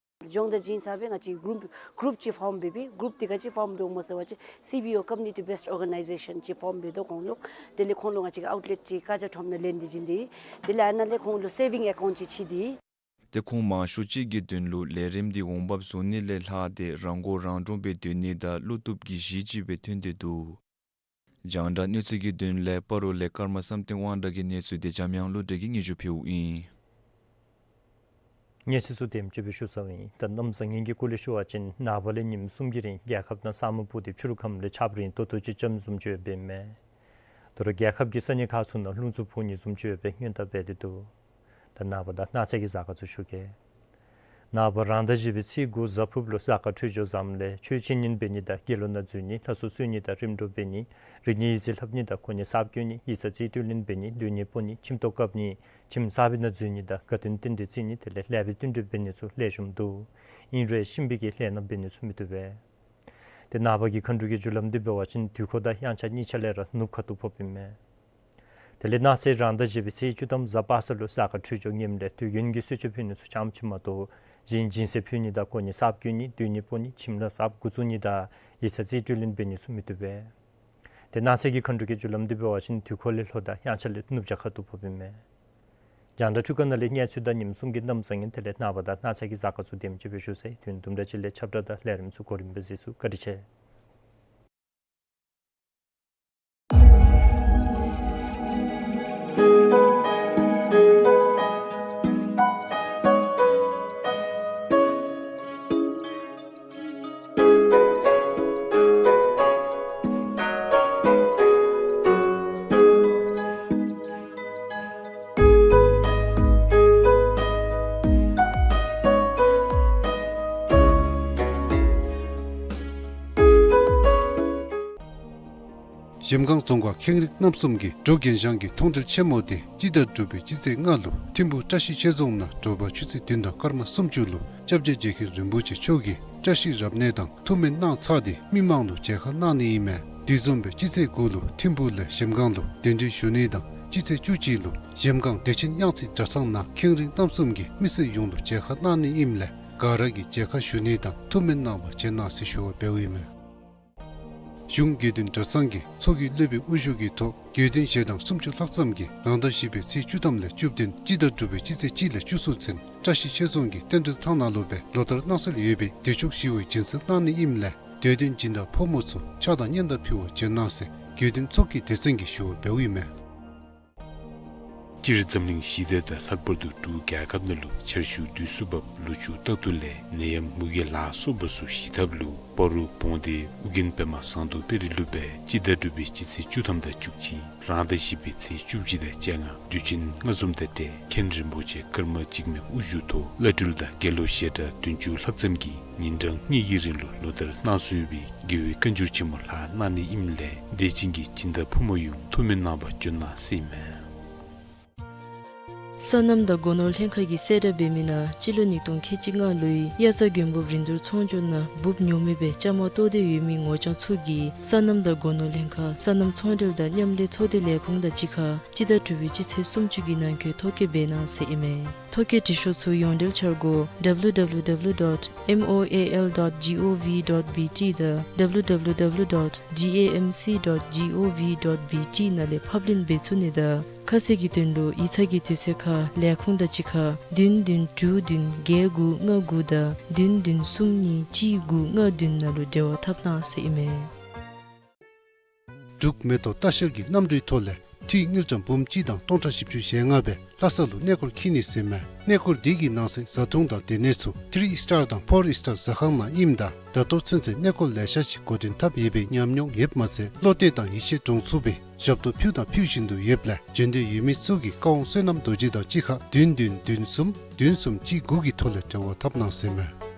སྦྱོང་བརྡར་བྱིན་ས་སྦེ་ང་བཅས་གུ་རུབ་གུ་རུབ་ཅིག་ཕོརམ་འབད་བས། གུ་རུབ་འདི་ག་ཅི་ཕོརམ་འབདཝ་སྨོ་ཟེར་བ་ཅིན་སི་བི་ཨོ་Community Based Organization ཅིག་ཕོརམ་འབད་དོ་ཁོང་ལུ། དེ་ལས་ཁོང་ལུ་ང་བཅས་ཀྱིས་ཨའུཊ་ལེཊ་ཅིག་ཀ་ཛ་ཁྲོམ་ནང་ལེན་ཏེ་བྱིན་ཏེ། དེ་ལས་ཨ་ནཱ་ལས་ཁོང་ལུ་སེ་བིང་ཨེ་ཀའུནཊ་ཅིག་ཕྱེ་སྟེ། ཏེ་ཁོང་མང་ཤོས་ཅིག་གི་དོན་ལུ་ལས་རིམ་འདི་འོང་འབབ་བཟོ་ནི་ལས་ལྷག་སྟེ་རང་མགོ་རང་འདྲོངས་སྦེ་སྡོད་ནི་དང་བློ་སྟོབས་ཀྱི་གཞི་ཅིག་སྦེ་ཐོན་ཏེ་འདུག། རྒྱང་བསྒྲགས་གནས་ཚུལ་གྱི་དོན་ལས་སྤ་རོ་ལས་ཀརྨ་བསམ་གཏན་དབང་གྲགས་ཀྱི་གནས་ཚུལ་དེ་འཇམ་དབྱངས་བློ་གྲོས་ཀྱིས་སྙན་ཞུ་ཕུལཝ་ཨིན། གནས་ཚུལ་ཚུ་དེམ་ཅིག་སྦེ་ཞུ་ཚརཝ་ཨིན། ད་གནམ་བཟང་ངན་གྱི་སྐོར་ལས་ཞུ་བ་ཅིན་ནངས་པ་ལས་ཉིནམ་གསུམ་གྱི་རིང་རྒྱལ་ཁབ་ནང་ས་སྨུག་སྤུབས་ཏེ་ཕྱི་རུ་ཁམས་ལས་ཆརཔ་རིང་ཏོག་ཏོ་ཅིག་རྐྱབ་བཟུམ་ཅིག་ཡོདཔ་ཨིན་མས། དོ་རུང་རྒྱལ་ཁབ་ཀྱི་ས་གནས་ཁག་ཚུ་ནང་རླུང་འཚུབ་འཕུ་ནི་བཟུམ་ཅིག་ཡོད་པའི་སྔོན་བརྡ་འབད་དེ་འདུག། ད་ནངས་པ་དང་གནངས་ཚེ་གི་གཟའ་སྐར་ཚུ་ཞུ་གེ། ནངས་པ་རང་ཟླ་བཞི་པའི་ཚེས་དགུ་གཟའ་ཕུརཔ་ལུ་གཟའ་སྐར་འཕྲོད་སྦྱོར་བཟངམ་ལས་ཆོས་འཆད་ཉན་འབད་ནི་དང་དགེ་སློང་ནང་འཛུལ་ནི་ལྷ་གསོལ་གསོལ་ནི་དང་རིམ་གྲོ་འབད་ནི་རིག་གནས་ཡིག་རྩིས་ལྷབ་ནི་དང་གོ་གནས་གསརཔ་བསྐོ་ནི་ཡིག་ཚང་རྩིས་སྤྲོད་ལེན་འབད་ནི་སྡོད་གནས་སྤོ་ནི་ཁྱིམ་ཐོག་བཀབ་ནི་ཁྱིམ་གསར་པའི་ནང་འཛུལ་ནི་དང་དགའ་སྟོན་རྟེན་འབྲེལ་བརྩི་ནི་དེ་ལས་ལེགས་པའི་བསྟུན་གྲོས་འབད་ནི་ཚུ་ལེགས་ཤོམ་འདུག། ཨིན་རུང་གཤིན་པོའི་གི་ལས་སྣ་འབད་ནི་ཚུ་མི་བཏུབ་པས། ཏེ་ནངས་པ་གི་མཁའ་འགྲོ་གི་རྒྱུ་ལམ་འདི་འབད་བ་ཅིན་དུས་འཁོར་དང་དབྱངས་འཆར་གཉིས་ཆ་ལས་ར་ནུབ་ཁ་ཐུག་ཕོགཔ་ཨིན་མས། དེ་ལས་གནངས་ཚེ་རང་ཟླ་བཞི་པའི་ཚེས་བཅུ་ཐམ་གཟའ་པ་སངས་ལུ་གཟའ་སྐར་འཕྲོད་སྦྱོར་ངནམ་ལས་དུས་རྒྱུན་གྱི་གསོལ་མཆོད་ཕུལ་ནི་ཚུ་ཙམ་ཅིག་མ་གཏོགས་གཞན་སྦྱིན་སྲེག་ཕུལ་ནི་དང་གོ་གནས་གསརཔ་བསྐོ་ནི་སྡོད་གནས་སྤོ་ནི་ཁྱིམ་ལྷ་གསརཔ་འགོ་བཙུགས་ནི་དང་ཡིག་ཚང་རྩིས་སྤྲོད་ལེན་འབད་ནི་ཚུ་མི་བཏུབ་པས། ཏེ་གནངས་ཚེ་གི་མཁའ་འགྲོ་གི་རྒྱུ་ལམ་འདི་འབད་བ་ཅིན་དུས་འཁོར་ལས་ལྷོ་དང་དབྱངས་འཆར་ལས་ནུབ་བྱང་ཁ་ཐུག་ཕོགཔ་ཨིན་མས། རྒྱང་བསྒྲགས་འཕྲུལ་ཁང་ནང་ལས་གནས་ཚུལ་དང་ཉིནམ་གསུམ་གྱི་གནམ་བཟང་ངན་དེ་ལས་ནངས་པ་དང་གནངས་ཚེ་གི་གཟའ་སྐར་ཚུ་དེམ་ཅིག་སྦེ་ཞུ་ཚར་ཡི། དུས་དུམ་གྲ་ཅིག་ལས་ཁྱབ་བསྒྲགས་དང་ལས་རིམ་ཚུ་གོ་རིམ་སྦེ་གཟིགས་ཚུགས། བཀའ་དྲིན་ཆེ། གཞལམ་སྒང་རྫོང་ཁག་ཁེངས་རིགས་རྣམ་གསུམ་གྱི་འབྲོག་རྒན་ཤང་གི་མཐོང་གྲོལ་ཆེན་མོ་དེ་སྤྱི་ཟླ་དྲུག་པའི་སྤྱི་ཚེས་ལྔ་ལུ་ཐིམ་ཕུག་བཀྲ་ཤིས་ཆོས་རྫོང་ནང་དྲོ་པ་ཆུ་ཚོད་བདུན་དང་སྐར་མ་སུམ་ཅུ་ལུ་སྐྱབས་རྗེ་རྗེ་མཁན་རིན་པོ་ཆེ་མཆོག་གིས་བཀྲ་ཤིས་རབ་གནས་དང་ཐུགས་སྨོན་གནང་ཚར་ཏེ་མི་མང་ལུ་མཇལ་ཁ་གནང་ནི་ཨིན་མས། དེ་བཟུམ་སྦེ་སྤྱི་ཚེས་དགུ་ལུ་ཐིམ་ཕུག་ལས་གཞལམ་སྒང་ལུ་གདན་འདྲེན་ཞུ་ནི་དང་སྤྱི་ཚེས་བཅུ་གཅིག་ལུ་གཞལམ་སྒང་བདེ་ཆེན་གཡང་རྩེ་གྲྭ་ཚང་ནང་ཁེངས་རིགས་རྣམ་གསུམ་གྱི་མི་སེར་ཡོངས་ལུ་མཇལ་ཁ་གནང་ནི་ཨིནམ་ལས་ག་ར་གིས་མཇལ་ཁ་ཞུ་ནི་དང་ཐུགས་སྨོན་གནང་བར་བྱོན་གནང་ཟེར་ཞུ་བ་འབདཝ་ཨིན་མས། གཞུང་དགེ་འདུན་གྲྭ་ཚང་གི་ཚོགས་ཀྱི་སློབ་དཔོན་དབུ་བཞུགས་ཀྱི་ཐོག་དགེ་འདུན་ཞལ་གྲངས་སུམ་ཅུ་ལྷག་ཙམ་གྱིས་རང་ཟླ་བཞི་པའི་ཚེས་བཅུ་ཐམ་ལས་བཅུ་བདུན་སྤྱི་ཟླ་དྲུག་པའི་སྤྱི་ཚེས་གཅིག་ལས་བཅུ་གསུམ་ཚུན་བཀྲ་ཤིས་ཆོས་རྫོང་གི་རྟེན་འབྲེལ་ཐང་ནང་ལུ་སྦེ་ལོ་ལྟར་གནང་སྲོལ་ཡོད་པའི་བདེ་མཆོག་ཞི་བའི་སྦྱིན་སྲེག་གནང་ནི་ཨིནམ་ལས་སྡོད་དོན་སྦྱིན་བདག་ཕོ་མོ་ཚུ་ཕྱག་དང་སྙན་དར་ཕུལ་བར་བྱོན་གནང་ཟེར་དགེ་འདུན་ཚོགས་ཀྱི་སྡེ་ཚན་གྱིས་ཞུ་བ་འབདཝ་ཨིན་མས། སྤྱིར་འཛམ་གླིང་ཞི་བདེ་དང་ལྷག་པར་དུ་འབྲུག་རྒྱལ་ཁབ་ནང་ལུ་ཆར་ཆུ་དུས་སུ་འབབ། ལུ་ཆུ་རྟག་ཏུ་ལས། ནད་ཡམས་མུ་གེ་ལ་སོགས་པ་ཚུ་ཞི་ཐབས་ལུ་སྤ་རོ་བོང་སྡེ་ཨོ་རྒྱན་པདྨ་ཟངས་མདོག་དཔལ་རི་ལུ་སྦེ་སྤྱི་ཟླ་དྲུག་པའི་སྤྱི་ཚེས་བཅུ་ཐམ་དང་བཅུ་གཅིག་རང་ཟླ་བཞི་པའི་ཚེས་བཅུ་གཅིག་དང་བཅོ་ལྔ་དུས་ཆེན་ལྔ་འཛོམས་དང་འབྲེལ་མཁན་རིན་པོ་ཆེ་ཀརྨ་འཇིགས་མེད་དབུ་བཞུགས་ཐོག་བླ་སྤྲུལ་དང་དགེ་སློང་ཞལ་གྲངས་བདུན་ཅུ་ལྷག་ཙམ་གྱིས་ཉིན་གྲངས་གཉིས་ཀྱི་རིང་ལུ་ལོ་ལྟར་གནང་སྲོལ་ཡོད་པའི་དགེ་བའི་བཀའ་འགྱུར་ཆེན་མོ་ལྷག་གནང་ནི་ཨིནམ་ལས་དད་ཅན་གྱི་སྦྱིན་བདག་ཕོ་མོ་ཡོངས་ཐུགས་སྨོན་གནང་བར་བྱོན་གནང་ཟེར་ཨིན་མས། སོ་ནམ་དང་སྒོ་ནོར་ལྷན་ཁག་གིས་གསལ་བསྒྲགས་འབད་མི་ནང་སྤྱི་ལོ་ཉིས་སྟོང་ཁལ་གཅིག་ལྔ་ལོའི་དབྱར་རྩྭ་དགུན་འབུབ་རིན་བསྡུར་ཚོང་སྒྱུར་ནང་འབུབ་ཉོ་མི་སྦེ་བཅའ་མར་གཏོགས་ཏེ་ཡོད་མི་ངོ་རྐྱང་ཚུ་གིས་སོ་ནམ་དང་སྒོ་ནོར་ལྷན་ཁག་སོ་ནམ་ཚོང་འབྲེལ་དང་མཉམ་ལས་ཚོགས་སྡེ་ལས་ཁུངས་དང་གཅིག་ཁར་སྤྱི་ཟླ་དྲུག་པའི་སྤྱི་ཚེས་སུམ་ཅུ་གི་ནང་འཁོད་ཐོ་བཀོད་འབད་གནང་ཟེར་ཨིན་མས། ཐོ་བཀོད་འབྲི་ཤོག་ཚུ་ཡོངས་འབྲེལ་འཆར་སྒོ་W W W dot M O A L dot G O V dot B T དང་W W W dot D A M C dot G O V dot B T ནང་ལས་ཕབ་ལེན་འབད་ཚུགས་ནི་དང་ཁ་གསལ་གྱི་དོན་ལུ་ཡིག་ཚང་གི་དུས་ཚོད་ཁར་ལས་ཁུངས་དང་གཅིག་ཁར་བདུན་བདུན་དྲུག་བདུན་བརྒྱད་དགུ་ལྔ་དགུ་དང་བདུན་བདུན་གསུམ་གཉིས་གཅིག་དགུ་ལྔ་བདུན་ནང་ལུ་འབྲེལ་བ་འཐབ་གནང་ཟེར་ཨིན་མས། འབྲུག་མེ་ཏོག་ལྟ་བཤལ་གྱི་གནམ་གྲུའི་ཐོག་ལས་འཐུས་དངུལ་ཀྲམ་འབུམ་གཅིག་དང་སྟོང་ཕྲག་བཞི་བཅུ་ཞེ་ལྔ་སྦེ་ལྷ་ས་ལུ་གནས་སྐོར་འཁྱིད་ནི་ཟེར་མས། གནས་སྐོར་འདི་གི་ནང་གསེས་བཟའ་འཐུང་དང་སྡོད་གནས་ཚུ་ཐི་རི་སི་ཊར་དང་ཕོར་སི་ཊར་ཟ་ཁང་ནང་ཨིནམ་ད་ད་ལྟོ་ཚུན་ཚོད་གནས་སྐོར་ལེ་ཤ་ཅིག་འགོ་འདྲེན་འཐབ་ཡོད་པའི་ཉམས་མྱོང་ཡོདཔ་མ་ཚད་བློ་གཏད་དང་ཡིད་ཆེས་འདྲོངས་ཚུགས་པའི་ཞབས་ཏོག་ཕུལ་དང་ཕུལ་བཞིན་དུ་ཡོདཔ་ལས་འབྱོན་འདོད་ཡོད་མི་ཚུ་གིས་བཀའ་དབང་བསོད་ནམས་རྡོ་རྗེ་དང་གཅིག་ཁར་བདུན་བདུན་བདུན་གསུམ་བདུན་གསུམ་གཅིག་དགུ་གི་ཐོག་ལས་འབྲེལ་བ་འཐབ་གནང་ཟེར་མས།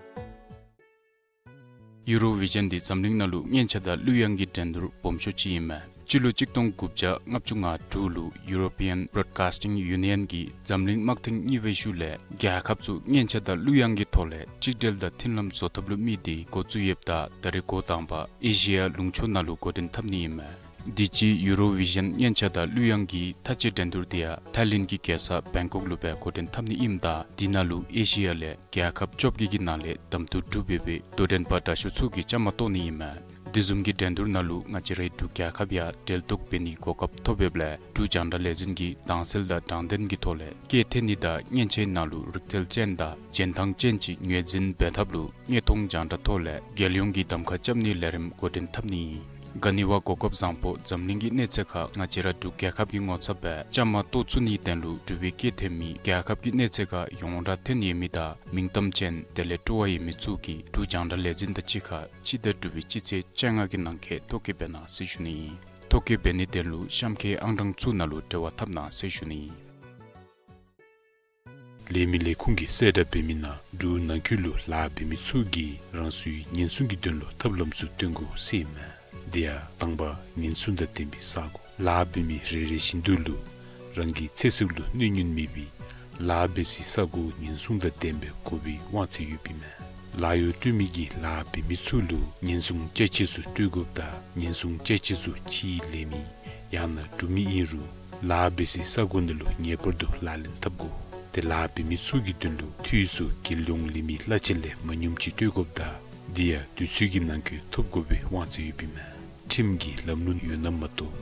ཡུ་རོ་བི་ཞཱན་འདི་འཛམ་གླིང་ནང་ལུ་སྙན་ཆ་དང་གླུ་དབྱངས་ཀྱི་འགྲན་བསྡུར་སྦོམ་ཤོས་ཅིག་ཨིན་མས། སྤྱི་ལོ་གཅིག་སྟོང་དགུ་བརྒྱ་ལྔ་བཅུ་ང་དྲུག་ལུ་European Broadcasting Union གིས་འཛམ་གླིང་དམག་ཐེངས་གཉིས་པའི་ཤུལ་ལས་རྒྱལ་ཁབ་ཚུ་སྙན་ཆ་དང་གླུ་དབྱངས་ཀྱི་ཐོག་ལས་གཅིག་སྒྲིལ་དང་མཐུན་ལམ་བཟོ་ཐབས་ལུ་དམིགས་ཏེ་འགོ་བཙུགས་ཡོདཔ་ད་ད་རེས་འགོ་དང་པ་ཨེ་ཤི་ཡ་ལུང་ཕྱོགས་ནང་ལུ་འགོ་འདྲེན་འཐབ་ནི་ཨིན་མས། དུས་ཅི་ཡུ་རོ་བི་ཞཱན་སྙན་ཆ་དང་གླུ་དབྱངས་ཀྱི་མཐའ་དཔྱད་འགྲན་བསྡུར་འདི་ཡང་ཐའི་ལེནཌ་གི་རྒྱལ་ས་བེང་ཀོག་ལུ་སྦེ་འགོ་འདྲེན་འཐབ་ནི་ཨིནམ་ད་དེ་ནང་ལུ་ཨེ་ཤི་ཡ་ལས་རྒྱལ་ཁབ་བཅོ་བརྒྱད་ཀྱི་ནང་ལས་གདམ་འཐུ་གྲུབ་ཡོད་པའི་དོ་འགྲན་པ་དྲག་ཤོས་ཚུ་གིས་བཅའ་མར་གཏོགས་ནི་ཨིན་མས། དེ་བཟུམ་གྱི་འགྲན་བསྡུར་ནང་ལུ་ང་བཅས་རའི་འབྲུག་རྒྱལ་ཁབ་ཡང་འབྲེལ་གཏོགས་འབད་ནིའི་གོ་སྐབས་ཐོབ་ཡོདཔ་ལས་འབྲུག་རྒྱང་བསྒྲགས་ལས་འཛིན་གྱིས་དྭངས་གསལ་དང་དྲང་བདེན་གྱི་ཐོག་ལས་སྐད་འཐེན་ནི་དང་སྙན་ཆའི་ནང་ལུ་རིག་རྩལ་ཅན་དང་རྒྱན་ཐང་ཅན་ཅིག་ངོས་འཛིན་འབད་ཐབས་ལུ་དངོས་མཐོང་རྒྱང་བསྒྲགས་ཐོག་ལས་རྒྱལ་ཡོངས་ཀྱི་གདམ་ཁ་རྐྱབ་ནིའི་ལས་རིམ་འགོ་འདྲེན་འཐབ་ནི་ཨིན། ག་ནི་བ་གོ་སྐབས་བཟང་པོ་འཛམ་གླིང་གི་གནས་ཚད་ཁར་ང་བཅས་ར་འབྲུག་རྒྱལ་ཁབ་ཀྱི་ངོ་ཚབ་སྦེ་བཅའ་མར་གཏོགས་ཚུགས་ནིའི་དོན་ལུ་འབྲུག་པའི་སྐད་འཐེན་མི་རྒྱལ་ཁབ་ཀྱི་གནས་ཚད་ཁར་ཡོངས་གྲགས་ཐོན་ཡོད་མི་དང་མིང་གཏམ་ཅན་དེ་ལས་སྤྲོ་བ་ཡོད་མི་ཚུ་གིས་འབྲུག་རྒྱང་བསྒྲགས་ལས་འཛིན་དང་གཅིག་ཁར་སྤྱི་ཟླ་དྲུག་པའི་སྤྱི་ཚེས་བཅོ་ལྔ་གི་ནང་འཁོད་ཐོ་བཀོད་འབད་གནང་ཟེར་ཞུ་ནི་ཨིན། ཐོ་བཀོད་འབད་ནིའི་དོན་ལུ་གཤམ་འཁོད་ཨང་གྲངས་ཚུ་ནང་ལུ་འབྲེལ་བ་འཐབ་གནང་ཟེར་ཞུ་ནི་ཨིན། ལས་མི་ལས་ཁུངས་ཀྱིས་གསལ་བསྒྲགས་འབད་མི་ནང་འབྲུག་ནང་འཁོད་ལུ་ལཱ་འབད་མི་ཚུ་གིས་རང་སོའི་ཉེན་སྲུང་གི་དོན་ལུ་ཐབས་ལམ་ཚུ་སྟོན་དགོ་ཟེར་ཨིན་མས། དེ་ཡང་དང་པ་ཉེན་སྲུང་དང་ལྡན་པའི་ས་སྒོ། ལཱ་འབད་མི་རེ་རེ་བཞིན་དུ་ལུ་རང་གི་ཚེ་སྲོག་ལུ་གནོད་སྙོམས་མེད་པའི་ལཱ་འབད་སའི་ས་སྒོ་ཉེན་སྲུང་དང་ལྡན་པའི་དགོ་པའི་དབང་ཚད་ཡོདཔ་ཨིན་མས། ལཱ་གཡོག་སྤྲོད་མི་གིས་ལཱ་འབད་མི་ཚུ་ལུ་ཉེན་སྲུང་ཅ་ཆས་ཚུ་སྤྲོད་དགོཔ་དང་ཉེན་སྲུང་ཅ་ཆས་ཚུ་ཕྱིའི་ལས་མི་ཡང་ན་འབྲུག་མི་ཨིན་རུང་ལཱ་འབད་སའི་ས་སྒོ་ནང་ལུ་ངེས་པར་དུ་ལག་ལེན་འཐབ་དགོ། ཏེ་ལཱ་འབད་མི་ཚུ་གི་དོན་ལུ་འཐུས་ཚུ་རྒྱལ་ཡོངས་ལས་མི་གླ་ཆ་ལས་མ་ཉུངམ་ཅིག་སྤྲོད་དགོཔ་དང་དེ་ཡང་དུས་ཚོད་ཀྱི་ནང་འཁོད་ཐོབ་དགོ་པའི་དབང་ཚད་ཡོདཔ་ཨིན་མས། ཁྲིམས་ཀྱི་ལམ་ལུགས་ཡོད་ན་མ་གཏོགས་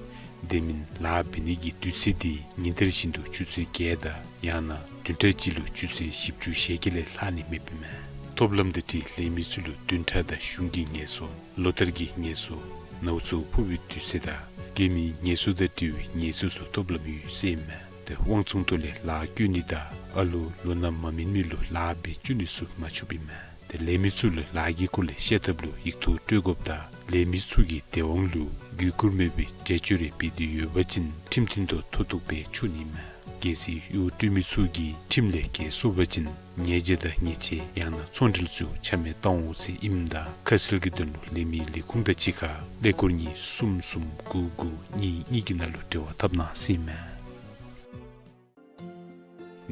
དེ་མིན་ལཱ་འབད་ནི་གི་དུས་ཚོད་དེ་ཉིན་དེར་བཞིན་དུ་ཆུ་ཚོད་བརྒྱད་དང་ཡང་ན་བདུན་ཕྲག་གཅིག་ལུ་ཆུ་ཚོད་བཞི་བཅུ་ཞེ་བརྒྱད་ལས་ལྷག་ནི་མེདཔ་ཨིན་མས། ཐོབ་ལམ་དང་འཁྲིལ་ལས་མི་ཚུ་ལུ་བདུན་ཕྲག་དང་གཞུང་གི་ངལ་གསོ་ལོ་ལྟར་གྱི་ངལ་གསོ་ནཝ་ཚོ་ཕོག་པའི་དུས་ཚོད་དང་སྐྱེས་མའི་ངལ་གསོ་དང་འབྲེལ་བའི་ངལ་གསོ་ཚུ་ཐོབ་ལམ་ཡོད་ཟེར་ཨིན་མས། ཏེ་དབང་ཚོང་ཐོག་ལས་ལཱ་བཀོལ་ནི་དང་ཨ་ལོ་ལོ་ན་མ་སྨིན་མི་ལུ་ལཱ་འབད་བཅུག་ནི་ཚུ་མ་ཆོགཔ་ཨིན་མས། ཏེ་ལས་མི་ཚུ་ལུ་ལཱ་གི་སྐོར་ལས་བཤད་ཐབས་ལུ་ཡིག་ཐོག་སྤྲོད་དགོཔ་དང་ལས་མི་ཚུ་གིས་དེ་དབང་ལུ་གུས་བཀུར་མེད་པའི་རྒྱབ་སྐྱོར་རེ་འབད་དེ་ཡོད་པ་ཅིན་ཁྲིམས་མཐུན་ཐོག་མཐོ་གཏུགས་འབད་ཆོག་ནི་ཨིན་མས། གལ་སྲིད་གཡོག་སྤྲོད་མི་ཚུ་གིས་ཁྲིམས་ལས་འགལ་སོང་པ་ཅིན་ཉེས་བྱ་དང་ཉེས་ཆད་ཡང་ན་ཚོང་འབྲེལ་ཚུ་ཆ་མེད་བཏང་འོང་ཟེར་ཨིནམ་ད་ཁ་གསལ་གྱི་དོན་ལུ་ལས་མི་ལས་ཁུངས་དང་གཅིག་ཁར་ཀླད་ཀོར་གཉིས་གསུམ་གསུམ་དགུ་དགུ་གཉིས་གཉིས་ཀྱི་ནང་ལུ་འབྲེལ་བ་འཐབ་གནང་ཟེར་ཨིན་མས།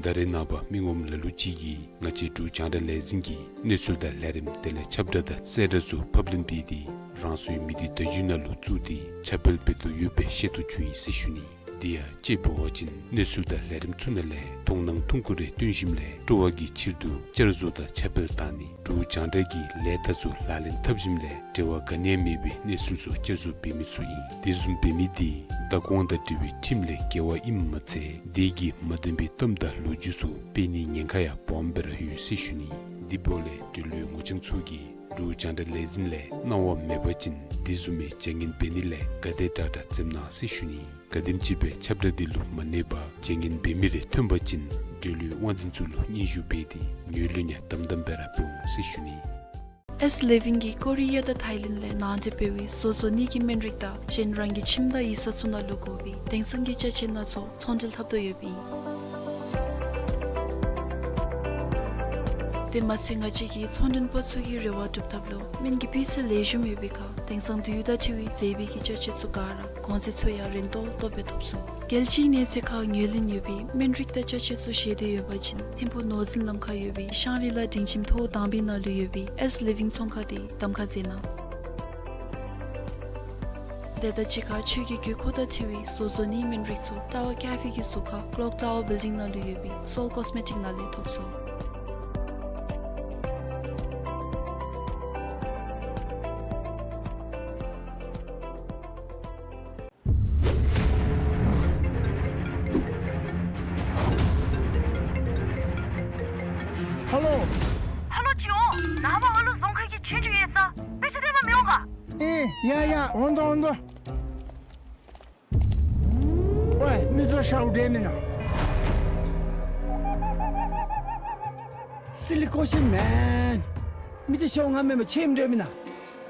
ད་རེས་ནངས་པ་མི་ངོམ་ལ་ལུ་ཅིག་གིས་ང་བཅས་འབྲུག་རྒྱང་བསྒྲགས་ལས་འཛིན་གྱི་གནས་ཚུལ་དང་ལས་རིམ་དེ་ལས་ཁྱབ་བསྒྲགས་དང་གསལ་བསྒྲགས་ཚུ་ཕབ་ལེན་འབད་དེ་རང་སོའི་མི་སྡེ་བརྡ་བརྒྱུད་ནང་ལུ་བཙུགས་ཏེ་ཁྱབ་སྤེལ་འབད་དོ་ཡོད་པའི་ཤེས་རྟོགས་བྱུང་ཡི་ཟེར་ཞུ་ནི། དེ་ཡང་དཔྱེ་འབད་བ་ཅིན་གནས་ཚུལ་དང་ལས་རིམ་ཚུ་ནང་ལས་མཐོང་སྣང་ཐུང་ཀུ་རེ་སྟོན་ཞིནམ་ལས་སྤྲོ་བ་གི་ཕྱིར་དུ་བསྐྱར་བཟོ་དང་ཁྱབ་སྤེལ་བཏང་ནི། འབྲུག་རྒྱང་བསྒྲགས་ཀྱི་ལས་རྟགས་ཚུ་ལག་ལེན་འཐབ་ཞིནམ་ལས་འབྲེལ་བ་ག་ནི་ཡང་མེད་པའི་གནས་ཚུལ་ཚུ་བསྐྱར་བཟོ་འབད་མི་ཚུ་ཨིན། དེ་བཟུམ་འབད་མི་དེ་བདག་དབང་དང་འབྲེལ་བའི་ཁྲིམས་ལས་འགལ་བ་ཨིནམ་མ་ཚད་དེ་གིས་མ་བདེན་པའི་གཏམ་དང་ལོ་རྒྱུས་ཚུ་སྤེལ་ནིའི་ཉེན་ཁ་ཡང་སྦོམ་སྦེ་ར་ཡོད་ཟེར་ཞུ་ནི། དེ་འབདཝ་ལས་འབྲེལ་ཡོད་ངོ་རྐྱང་ཚུ་གིས་འབྲུག་རྒྱང་བསྒྲགས་ལས་འཛིན་ལས་གནང་བ་མེད་པ་ཅིན་དེ་བཟུམ་མའི་བྱ་ངན་འབད་ནི་ལས་ག་དེ་དྲག་དྲག་འཛེམ་གནང་ཟེར་ཞུ་ནི། ག་དེམ་ཅིག་སྦེ་ཁྱབ་བསྒྲགས་འདི་ལུ་མ་གནས་པར་བྱ་ངན་འབད་མི་རེ་ཐོན་པ་ཅིན་འབྲེལ་ཡོད་དབང་འཛིན་ཚུ་ལུ་སྙན་ཞུ་འབད་དེ་ངོས་ལེན་ཡང་དམ་དམ་སྦེ་ར་འབད་འོང་ཟེར་ཞུ་ནི། ཨེས་ལེ་ཝིན་གྱིས་ཀོ་རི་ཡ་དང་ཐའི་ལེནཌ་ལས་ནང་འདྲེན་འབད་བའི་བཟོ་བཟོ་ནི་གི་སྨན་རིགས་དང་གཞན་རང་གི་ཁྱིམ་དང་ཡིག་ཚང་ཚུ་ནང་ལུ་དགོ་པའི་དེང་སང་གི་ཅ་ཆས་སྣ་ཚོགས་ཚོང་འབྲེལ་འཐབ་དོ་ཡོདཔ་ཨིན། དེ་མ་ཚད་ང་བཅས་ཀྱི་ཚོང་མགྲོན་པ་ཚུ་གི་རེ་བ་སྒྲུབ་ཐབས་ལུ་སྨན་གྱི་སྤུས་ཚད་ལེགས་ཤོམ་ཡོད་པའི་ཁར་དེང་སང་དུས་ཡུན་དང་འཁྲིལ་བའི་མཛེས་པའི་གི་ཅ་ཆས་ཚུ་ག་ར་གོང་ཚད་ཚུ་ཡང་རན་ཏོག་ཏོ་སྦེ་ཐོབ་ཚུགས། རྒྱལ་སྤྱིའི་གནས་ཚད་ཁར་ངོས་ལེན་ཡོད་པའི་སྨན་རིགས་དང་ཅ་ཆས་ཚུ་བཞེས་ཏེ་ཡོད་པ་ཅིན་ཐིམ་ཕུག་ནོར་འཛིན་ལམ་ཁར་ཡོད་པའི་ཤང་རི་ལ་སྒྲིང་ཁྱིམ་ཐོག་དང་པའི་ནང་ལུ་ཡོད་པའི་ཨེས་ལི་ཝིང་ཚོང་ཁང་འདི་གདམ་ཁ་མཛད་གནང་། དེ་དང་གཅིག་ཁར་ཆོས་ཀྱི་དགོས་མཁོ་དང་འཁྲིལ་བའི་བཟོ་བཟོ་ནིའི་སྨན་རིགས་ཚུ་ཊ་ཝར་ཀེ་ཕེ་གི་ཟུར་ཁར་ཀློག་ཊ་ཝར་བིལ་ཌིང་ནང་ལུ་ཡོད་པའི་སོལ་ཀོས་མེ་ཊིཀ་ནང་ལས་ཐོབ་ཚུགས། ཧ་ལོ། ཧ་ལོ་ཅིག་འོང་། ནངས་པ་ཨ་ལུ་རྫོང་ཁ་གི་ཆོས་རྒྱུགས་ཡོད་ས། དཔེ་ཆ་སྟོན་པར་མི་འོང་ག། ཨེ་ཡ་ཡ་འོང་དོ་འོང་དོ། ཝའི་མི་ཚུ་ཤཝ་འདྲ་མེན་ན། སི་ལི་ཀོ་ཤིན་མེན། མི་ཚུ་ཤཝ་ང་མེན་པར་ཆེམ་འདྲ་མེན་ན།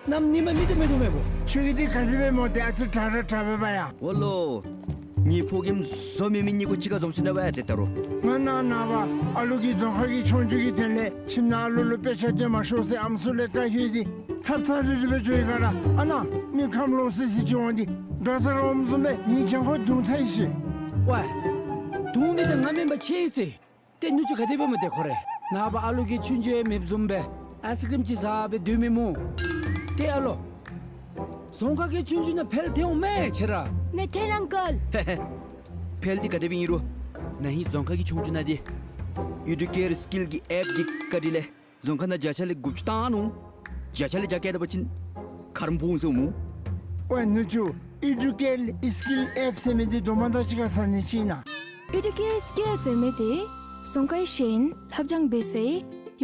གནམ་ཉིནམ་མི་ཚུ་མི་ཐུབ་མེན་པོ། ཁྱོད་ཀྱིས་འདི་ག་དེ་སྦེ་སྨོ། ཏེ་ཨ་ཙི་དྲག་ར་དྲག་པས་པ་ཡ། འོ་ལོ། ངེའི་ཕོ་རྒནམ་བཟོ་མི་མི་གཉིས་ཀོ་གཅིག་ཁར་འཛོམས་ཞིནམ་ལས་ཝའི་ཏེ་ད་རུང་། ང་ནཱ་ནངས་པ་ཨ་ལུ་གི་རྫོང་ཁ་གི་ཆོས་རྒྱུགས་ཀྱི་དོན་ལས་ཁྱིམ་ནང་ཨ་ལུ་ལུ་དཔེ་ཆ་སྟོན་མ་ཤོག་ཟེར་ཨམ་སྲུ་ལས་བཀའ་ཞུ་ཡི། ཚབ་ཚབ་རིལ་རི་སྦེ་འགྱོ་ཡི་ག་ར། ཨ་ནཱ་མི་ཁམས་ལོག་སི་སི་ཅིག་འོང་སྟེ་འགྲོ་ས་ར་འོངམ་བཟུམ་སྦེ་ངེའི་གྱང་ཁར་རྡུང་ཚར་ཡི་ཟེར། ཝའི། རྡུང་མི་འདི་ང་མེན་པར་ཆེ་ཡི་ཟེར། ཏེ་ནུ་གཅུང་ག་དེ་སྦེ་སྨོ་ཏེ་ཁོ་རེ། ནངས་པ་ཨ་ལུ་གིས་ཆོས་རྒྱུགས་ཡང་མེདཔ་བཟུམ་སྦེ་ཨའིསི་ཀྲིམ་ཅིག་བཟའ་སྦེ་སྡོད་མི་སྨོ། ཏེ་ཨ་ལོ། རྫོང་ཁ་གི་ཆོས་རྒྱུགས་ནང་འཕེལ་ཐོན་འོང་མས་ཁྱོད་ར། མི་ཐོན་ཨང་ཀལ། ཧེ་ཧེ། འཕེལ་འདི་ག་དེ་སྦེ་ཨིན་རུང་ན་ཧིང་རྫོང་ཁ་གི་ཆོས་རྒྱུགས་ནང་འདི་ཨི་ཌུ་ཀེར་སི་ཀིལ་གྱི་ཨེཔ་འདི་བཀའ་དྲིན་ལས་རྫོང་ཁ་ནང་བརྒྱ་ཆ་ལས་དགུ་བཅུ་བཏང་ནུག། བརྒྱ་ཆ་ལས་བརྒྱ་བཀལ་ད་པ་ཅིན་ཁ་རོག་འབོ་འོང་ཟེར་སྨོ། ཝའི་ནུ་གཅུང་ཨི་ཌུ་ཀེར་སི་ཀིལ་ཨེཔ་ཟེར་མི་འདི་དོ་མ་དང་གཅིག་ཁར་ཟ་ནི་ཅིག་ཨིན་ན། ཨི་ཌུ་ཀེར་སི་ཀིལ་ཟེར་མི་འདི་རྫོང་ཁའི་ཤེས་ཡོན་ལྷབ་སྦྱང་འབད་སའི་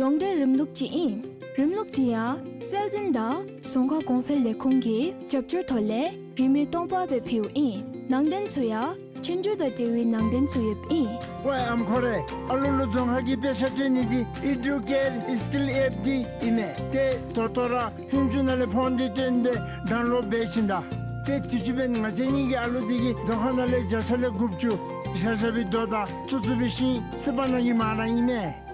ཡོངས་འབྲེལ་རིམ་ལུགས་ཅིག་ཨིན། རིམ་ལུགས་འདི་ཡང་སྲོལ་འཛིན་དང་རྫོང་ཁ་གོང་འཕེལ་ལས་ཁུངས་ཀྱི་རྒྱབ་སྐྱོར་ཐོག་ལས་རིན་མེད་སྟོང་པ་སྦེ་ཕུལཝ་ཨིན། ནང་དོན་ཚུ་ཡང་ཆོས་རྒྱུགས་དང་འབྲེལ་བའི་ནང་དོན་ཚུ་ཡོདཔ་ཨིན། ཝའི་ཨམ་ཁོ་རེ། ཨ་ལུ་ལུ་རྫོང་ཁ་གི་དཔེ་ཆ་སྟོན་ནི་འདི་ཨི་ཌུ་ཀེར་སི་ཀིལ་ཨེཔ་འདི་ཨིན་མས། ཏེ་ད་ལྟོ་ར་ཧུན་ཅུ་ནང་ལས་ཕོན་འདི་བཏོན་སྦེ་ཌའུན་ལོཌ་འབད་ཞིནམ་ད། ཏེ་དུས་ཅི་འབདན་ང་བཅས་གཉིས་ཀྱི་ཨ་ལུ་འདི་གིས་རྫོང་ཁ་ནང་ལས་བརྒྱ་ཆ་ལས་དགུ་བཅུ་ཤ་ཤ་བའི་རྡོ་དང་བཙུགས་བཙུགས་པའི་ཤིང་སི་པ་ནང་གི་མར་ར་ཨིན་མས།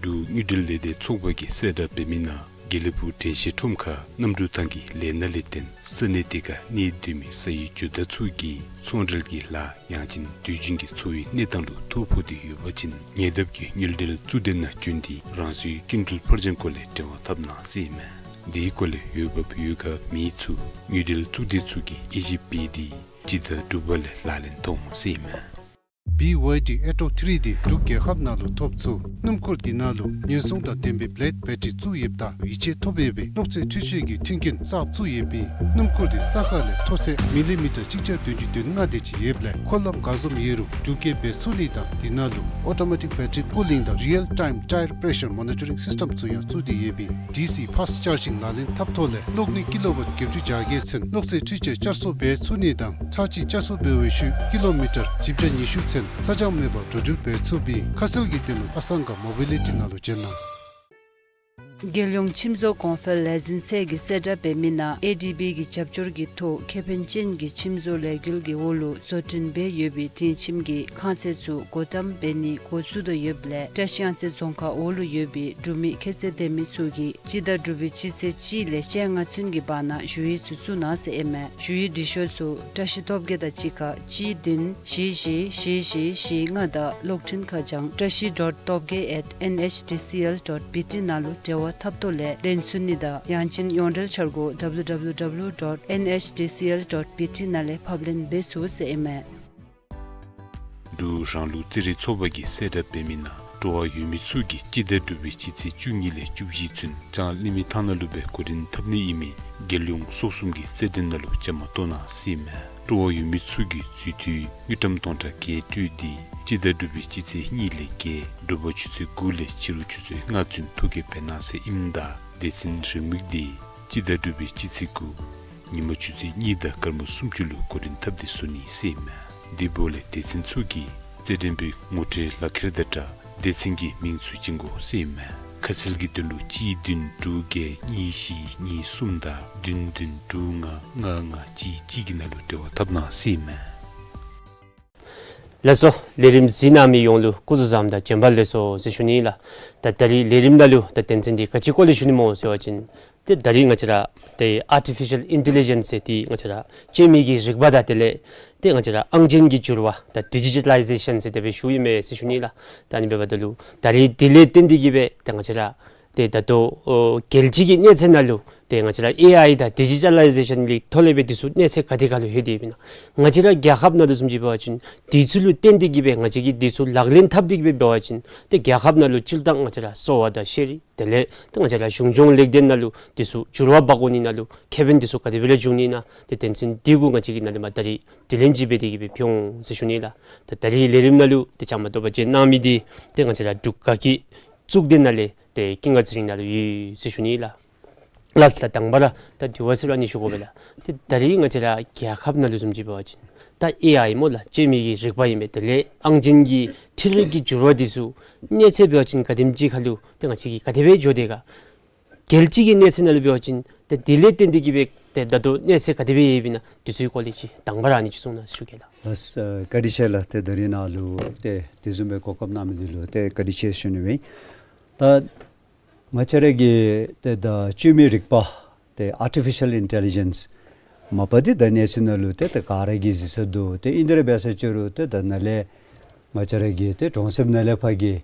འབྲུག་དངུལ་འབྲེལ་ལས་སྡེ་ཚོགས་པ་གིས་གསལ་བསྒྲགས་འབད་མི་ནང་དགེ་ལེགས་ཕུག་དྲན་ཤེས་ཁྲོམ་ཁར་གནམ་གྲུ་ཐང་གི་ལས་སྣ་ལས་བརྟེན་ས་གནས་དེ་ཁར་གནས་སྡོད་མི་ས་ཡི་ཇོ་བདག་ཚུ་གིས་ཚོང་འབྲེལ་གྱི་ལཱ་ཡང་ཅིན་དུས་རྒྱུན་གྱི་འཚོ་བའི་གནས་སྟངས་ལུ་ཐོ་ཕོག་སྟེ་ཡོད་པ་ཅིན་ཉེ་འདབས་ཀྱི་དངུལ་འབྲེལ་གཙོ་སྡེ་ནང་བྱོན་ཏེ་རང་སོའི་སྐྱིན་འགྲུལ་ཕར་འགྱངས་སྐོར་ལས་འབྲེལ་བ་འཐབ་གནང་ཟེར་ཨིན་མས། དེའི་སྐོར་ལས་འོས་འབབ་ཡོད་དགའ་མི་ཚུ་དངུལ་འབྲེལ་གཙོ་སྡེ་ཚུ་གིས་དབྱེ་ཞིབ་འབད་དེ་སྤྱི་ཟླ་དྲུག་པ་ལས་ལག་ལེན་འཐབ་འོང་ཟེར་ཨིན་མས། བི་ཝའི་ཌི་ཨེ་ཊོ་ཐི་རི་འདི་འབྲུག་རྒྱལ་ཁབ་ནང་ལུ་ཐོབ་ཚུགས། སྣུམ་འཁོར་འདི་ནང་ལུ་ཉེན་སྲུང་དང་ལྡན་པའི་བི་ལེཌ་བེ་ཊི་རི་བཙུགས་ཡོདཔ་ད་ཡིད་ཆེས་ཐོབ་ཡོད་པའི་གློག་རྫས་འཕྲུལ་ཆས་ཀྱི་མཐུན་རྐྱེན་གསརཔ་བཙུགས་ཡོདཔ་ཨིན། སྣུམ་འཁོར་འདི་ས་ཁ་ལས་མཐོ་ཚད་མི་ལི་མི་ཊར་གཅིག་བརྒྱ་བདུན་ཅུ་དོན་ལྔ་དེ་ཅིག་ཡོདཔ་ལས་འཁོར་ལམ་ག་བཟུམ་ཡོད་རུང་འགྲུལ་སྐྱེལ་འབད་ཚུགས་ནི་དང་འདི་ནང་ལུ་ཨོ་ཊོ་མེ་ཊིཀ་བེ་ཊི་རི་ཀུ་ལིང་དང་རི་ཡལ་ཊའིམ་ཊའི་ར་པེ་རེ་ཤར་མོ་ནི་ཊ་རིང་སིསི་ཊེམ་ཚུ་ཡང་བཙུགས་ཏེ་ཡོདཔ་ཨིན། ཌི་སི་ཕཱསཊ་ཅར་ཇིང་ལག་ལེན་འཐབ་ཐོག་ལས་གློག་ནུས་ཀི་ལོ་ཝཊ་བརྒྱད་ཅུ་གྱ་བརྒྱད་ཚུན་གློག་རྫས་འཕྲུལ་ཆས་བསྐྱར་གསོ་འབད་ཚུགས་ནི་དང་ཚར་གཅིག་བསྐྱར་གསོ་འབད་བའི་ཤུལ་ཀི་ལོ་མི་ཊར་བཞི་བརྒྱ་ཉི་ཤུ་ཚུན་ས་འཇམ་མེད་པར་འགྲོ་འགྲུལ་འབད་ཚུགསཔ་ཨིན། ཁ་གསལ་གྱི་དོན་ལུ་ཨ་སང་ག་མོ་བི་ལི་ཊི་ནང་ལུ་བྱོན་གནང་། རྒྱལ་ཡོངས་ཁྱིམ་བཟོ་གོང་འཕེལ་ལས་འཛིན་ཚད་ཀྱིས་གསལ་བསྒྲགས་འབད་མི་ནང་ཨེ་ཌི་བི་གི་རྒྱབ་སྐྱོར་གྱི་ཐོག་ཁེ་ཕན་ཅན་གྱི་ཁྱིམ་བཟོ་ལས་འགུལ་གྱི་འོག་ལུ་བཟོ་སྐྲུན་འབད་ཡོད་པའི་སྒྲིང་ཁྱིམ་གྱི་ཁང་ཚན་ཚུ་སྒོ་བཀྲམ་འབད་ནི་འགོ་བཙུགས་དོ་ཡོདཔ་ལས་བཀྲིས་གཡང་རྩེ་རྫོང་ཁག་འོག་ལུ་ཡོད་པའི་འབྲུག་མི་ཁྱད་ཚད་ལྡན་མི་ཚུ་གིས་སྤྱི་ཟླ་དྲུག་པའི་སྤྱི་ཚེས་གཅིག་ལས་བཅོ་ལྔ་ཚུན་གྱི་བར་ན་ཞུ་ཡིག་ཚུ་བཙུགས་གནང་ཟེར་ཨིན་མས། ཞུ་ཡིག་འབྲི་ཤོག་ཚུ་བཀྲིས་སྟོབས་རྒྱས་དང་གཅིག་ཁར་གཅིག་བདུན་བཞི་བཞི་བཞི་བཞི་བཞི་ལྔ་དང་གློག་འཕྲིན་ཁ་བྱང་བཀྲིས་ཌོཊ་སྟོབས་རྒྱས་ཨེཊ་ཨེན་ཨེཆ་ཌི་སི་ཨེལ་ཌོཊ་བི་ཊི་ནང་ལུ་འབྲེལ་བ་འཐབ་ཐོག་ལས་ལེན་ཚུགས་ནི་དང་ཡང་ཅིན་ཡོངས་འབྲེལ་འཆར་སྒོ་ཌབ་ལུ་ཌབ་ལུ་ཌབ་ལུ་ཌོཊ་ཨེན་ཨེཆ་ཌི་སི་ཨེལ་ཌོཊ་བི་ཊི་ནང་ལས་ཕབ་ལེན་འབད་ཚུགས་ཟེར་ཨིན་མས། འབྲུག་རང་ལུགས་རྩེད་རིགས་ཚོགས་པ་གིས་གསལ་བསྒྲགས་འབད་མི་ནང་སྤྲོ་བ་ཡོད་མི་ཚུ་གིས་སྤྱི་ཟླ་དྲུག་པའི་སྤྱི་ཚེས་བཅུ་གཉིས་ལས་བཅུ་བཞི་ཚུན་ལྕང་གླིང་མི་ཐང་ནང་ལུ་སྦེ་འགོ་འདྲེན་འཐབ་ནི་ཨིན་མི་རྒྱལ་ཡོངས་སོ་གསུམ་གྱི་རྩེད་འགྲན་ནང་ལུ་བཅའ་མར་གཏོགས་གནང་ཟེར་ཨིན་མས། སྤྲོ་བ་ཡོད་མི་ཚུ་གིས་འཛུལ་དུས་དངུལ་ཀྲམ་སྟོང་ཕྲག་བརྒྱད་སྤྲོད་དེ་སྤྱི་ཟླ་དྲུག་པའི་སྤྱི་ཚེས་གཉིས་ལས་བརྒྱད་དྲོ་པ་ཆུ་ཚོད་དགུ་ལས་ཕྱི་རུ་ཆུ་ཚོད་ལྔ་ཚུན་ཐོ་བཀོད་འབད་གནང་ཟེར་ཨིནམ་ད་སྡེ་ཚན་རེའུ་མིག་འདི་སྤྱི་ཟླ་དྲུག་པའི་སྤྱི་ཚེས་དགུ་ཉིན་མ་ཆུ་ཚོད་གཉིས་དང་སྐར་མ་སུམ་ཅུ་ལུ་འགོ་འདྲེན་འཐབ་སྟེ་བཟོ་ནི་ཟེར་ཨིན་མས། དེ་འབདཝ་ལས་སྡེ་ཚན་ཚུ་གིས་རྩེད་འགྲན་པའི་ངོ་སྤྲོད་ལག་ཁྱེར་དང་སྦྲགས་སྡེ་ཚན་གྱི་མིང་ཚུ་བྱིན་དགོ་ཟེར་ཨིན་མས། ཁ་གསལ་གྱི་དོན་ལུ་གཅིག་བདུན་དྲུག་བརྒྱད་གཉིས་བཞི་གཉིས་གསུམ་དང་བདུན་བདུན་དྲུག་ལྔ་ལྔ་ལྔ་གཅིག་གཅིག་གི་ནང་ལུ་འབྲེལ་བ་འཐབ་གནང་ཟེར་ཨིན་མས། ལགས་སོ། ལས་རིམ་གཟིགས་གནང་མི་ཡོངས་ལུ་སྐུ་གཟུགས་བཟང་དང་བྱོན་པ་ལེགས་སོ་ཟེར་ཞུ་ནི་ལགས། ད་ད་རིས་ལས་རིམ་ནང་ལུ་ད་དོན་ཚན་འདི་ག་ཅི་སྐོར་ལས་ཞུ་ནི་སྨོ་ཟེར་བ་ཅིན་ཏེ་ད་རིས་ང་བཅས་ར་ཏེ་ཨར་ཊི་ཕི་ཤཱལ་ཨིན་ཊེ་ལི་ཇེནསི་ཟེར་ཏེ་ང་བཅས་ར་སྤྱོད་མི་གི་རིག་པ་དང་དེ་ལས་ཏེ་ང་བཅས་ར་ཨང་ཅན་གྱི་འགྱུར་བ་ད་ཌི་ཇི་ཊ་ལའི་ཟེ་ཤཱན་ཟེར་དེ་སྦེ་ཞུཝ་ཨིན་མས་ཟེར་ཞུ་ནི་ལགས། ད་ཨ་ནི་འབདཝ་ད་ལུ་ད་རིས་དེ་ལས་བརྟེན་ཏེ་གིས་སྦེ་ད་ང་བཅས་ར་ཏེ་ད་ལྟོ་ཨོ་རྒྱལ་སྤྱི་གི་གནས་ཚད་ནང་ལུ་ཏེ་ང་བཅས་ར་ཨེ་ཨའི་དང་ཌི་ཇི་ཊ་ལའི་ཟེ་ཤཱན་གྱི་ཐོག་ལས་སྦེ་དེ་ཚུ་གནས་ཚད་ག་དེ་ཁར་ལུ་ལྷོད་དེ་ཡོདཔ་ཨིན་ན། ང་བཅས་ར་རྒྱལ་ཁབ་ནང་ལུ་བཟུམ་ཅིག་འབད་བ་ཅིན་དེ་ཚུ་ལུ་བརྟེན་ཏེ་གིས་སྦེ་ང་བཅས་ཀྱིས་དེ་ཚུ་ལག་ལེན་འཐབ་སྟེ་གིས་སྦེ་འབད་བ་ཅིན་ཏེ་རྒྱལ་ཁབ་ནང་ལུ་སྤྱིར་བཏང་ང་བཅས་ར་གསོ་བ་དང་ཤེས་རིག་དེ་ལས་ཏེ་ང་བཅས་ར་གཞུང་སྐྱོང་ལེགས་སྡུད་ནང་ལུ་དེ་ཚུ་འགྱུར་བ་འབག་འོང་ནི་ནང་ལུ་ཁེ་ཕན་དེ་ཚུ་ག་དེ་སྦེ་ར་འབྱུང་ནི་ཨིན་ན་ཏེ་དོན་ཚན་འདི་གུ་ང་བཅས་ཀྱིས་ནཱ་ལས་མར་ད་རིས་དྲི་ལན་ཅིག་འབད་དེ་གིས་སྦེ་ཕུལ་འོང་ཟེར་ཞུ་ནི་ལགས། ད་ད་རིས་ལས་རིམ་ནང་ལུ་ཏེ་བཅའ་མར་གཏོགས་པ་བྱོན་གནང་མི་འདི་ཏེ་ང་བཅས་ར་འབྲུག་དགའ་སྐྱིད་གཙུག་སྡེ་ནང་ལས་ཏེ་ཀུན་དགའ་ཚེ་རིང་ནཱ་ལུ་ཡོད་ཟེར་ཞུ་ནི་ལགས། ལགས་ལགས། དང་པ་ར་ད་དྲི་བ་ཟེར་ར་ཨ་ནི་ཞུ་དགོ་པས་ལགས། ཏེ་ད་རིས་ང་བཅས་ར་རྒྱལ་ཁབ་ནང་ལུ་བཟུམ་ཅིག་འབད་བ་ཅིན་ད་ཨེ་ཨའི་སྨོ་ལགས་སྤྱོད་མི་གི་རིག་པ་ཨིན་པས། དེ་ལས་ཨང་ཅན་གྱི་འཕྲུལ་རིག་གི་འགྱུར་བ་དེ་ཚུ་གནས་ཚད་འབད་བ་ཅིན་ག་དེམ་ཅིག་ཁར་ལུ་ཏེ་ང་བཅས་ཀྱིས་ག་དེ་སྦེ་འགྱོ་དེས་ག། རྒྱལ་སྤྱི་གི་གནས་ཚད་ནང་ལུ་འབད་བ་ཅིན་ཏེ་དེ་ལས་བརྟེན་ཏེ་གིས་སྦེ་ཏེ་ད་ལྟོ་གནས་ཚད་ག་དེ་སྦེ་ཡོདཔ་ཨིན་ན་དེ་ཚུ་གི་སྐོར་ལས་ཅིག་དང་པ་ར་ཨ་ནི་ཅིག་གསུང་གནང་ཟེར་ཞུ་གེ་ལགས། ལགས་སོ། བཀའ་དྲིན་ཆེ་ལགས། ཏེ་ད་རིས་ནཱ་ལུ་ཏེ་དེ་བཟུམ་སྦེ་གོ་སྐབས་གནང་མི་འདི་ལུ་ཏེ་བཀའ་དྲིན་ཆེ་ཞུ་ནི་ཨིན། ད་ང་བཅས་ར་གི་ཏེ་ད་སྤྱོད་མི་རིག་པ་ཏེ་ཨར་ཊི་ཕི་ཤཱལ་ཨིན་ཊེ་ལི་ཇེནསི་མ་པ་འདི་ད་གནས་ཚུལ་ནང་ལུ་ཏེ་ད་ག་ར་གིས་གཟིགས་ས་འདུག། ཏེ་ཨིན་དེ་ར་འབད་ས་ཅིག་རུང་ཏེ་ད་ནཱ་ལས་ང་བཅས་ར་གི་ཏེ་གྲོང་གསེབ་ནང་ལས་ཕར་གྱི་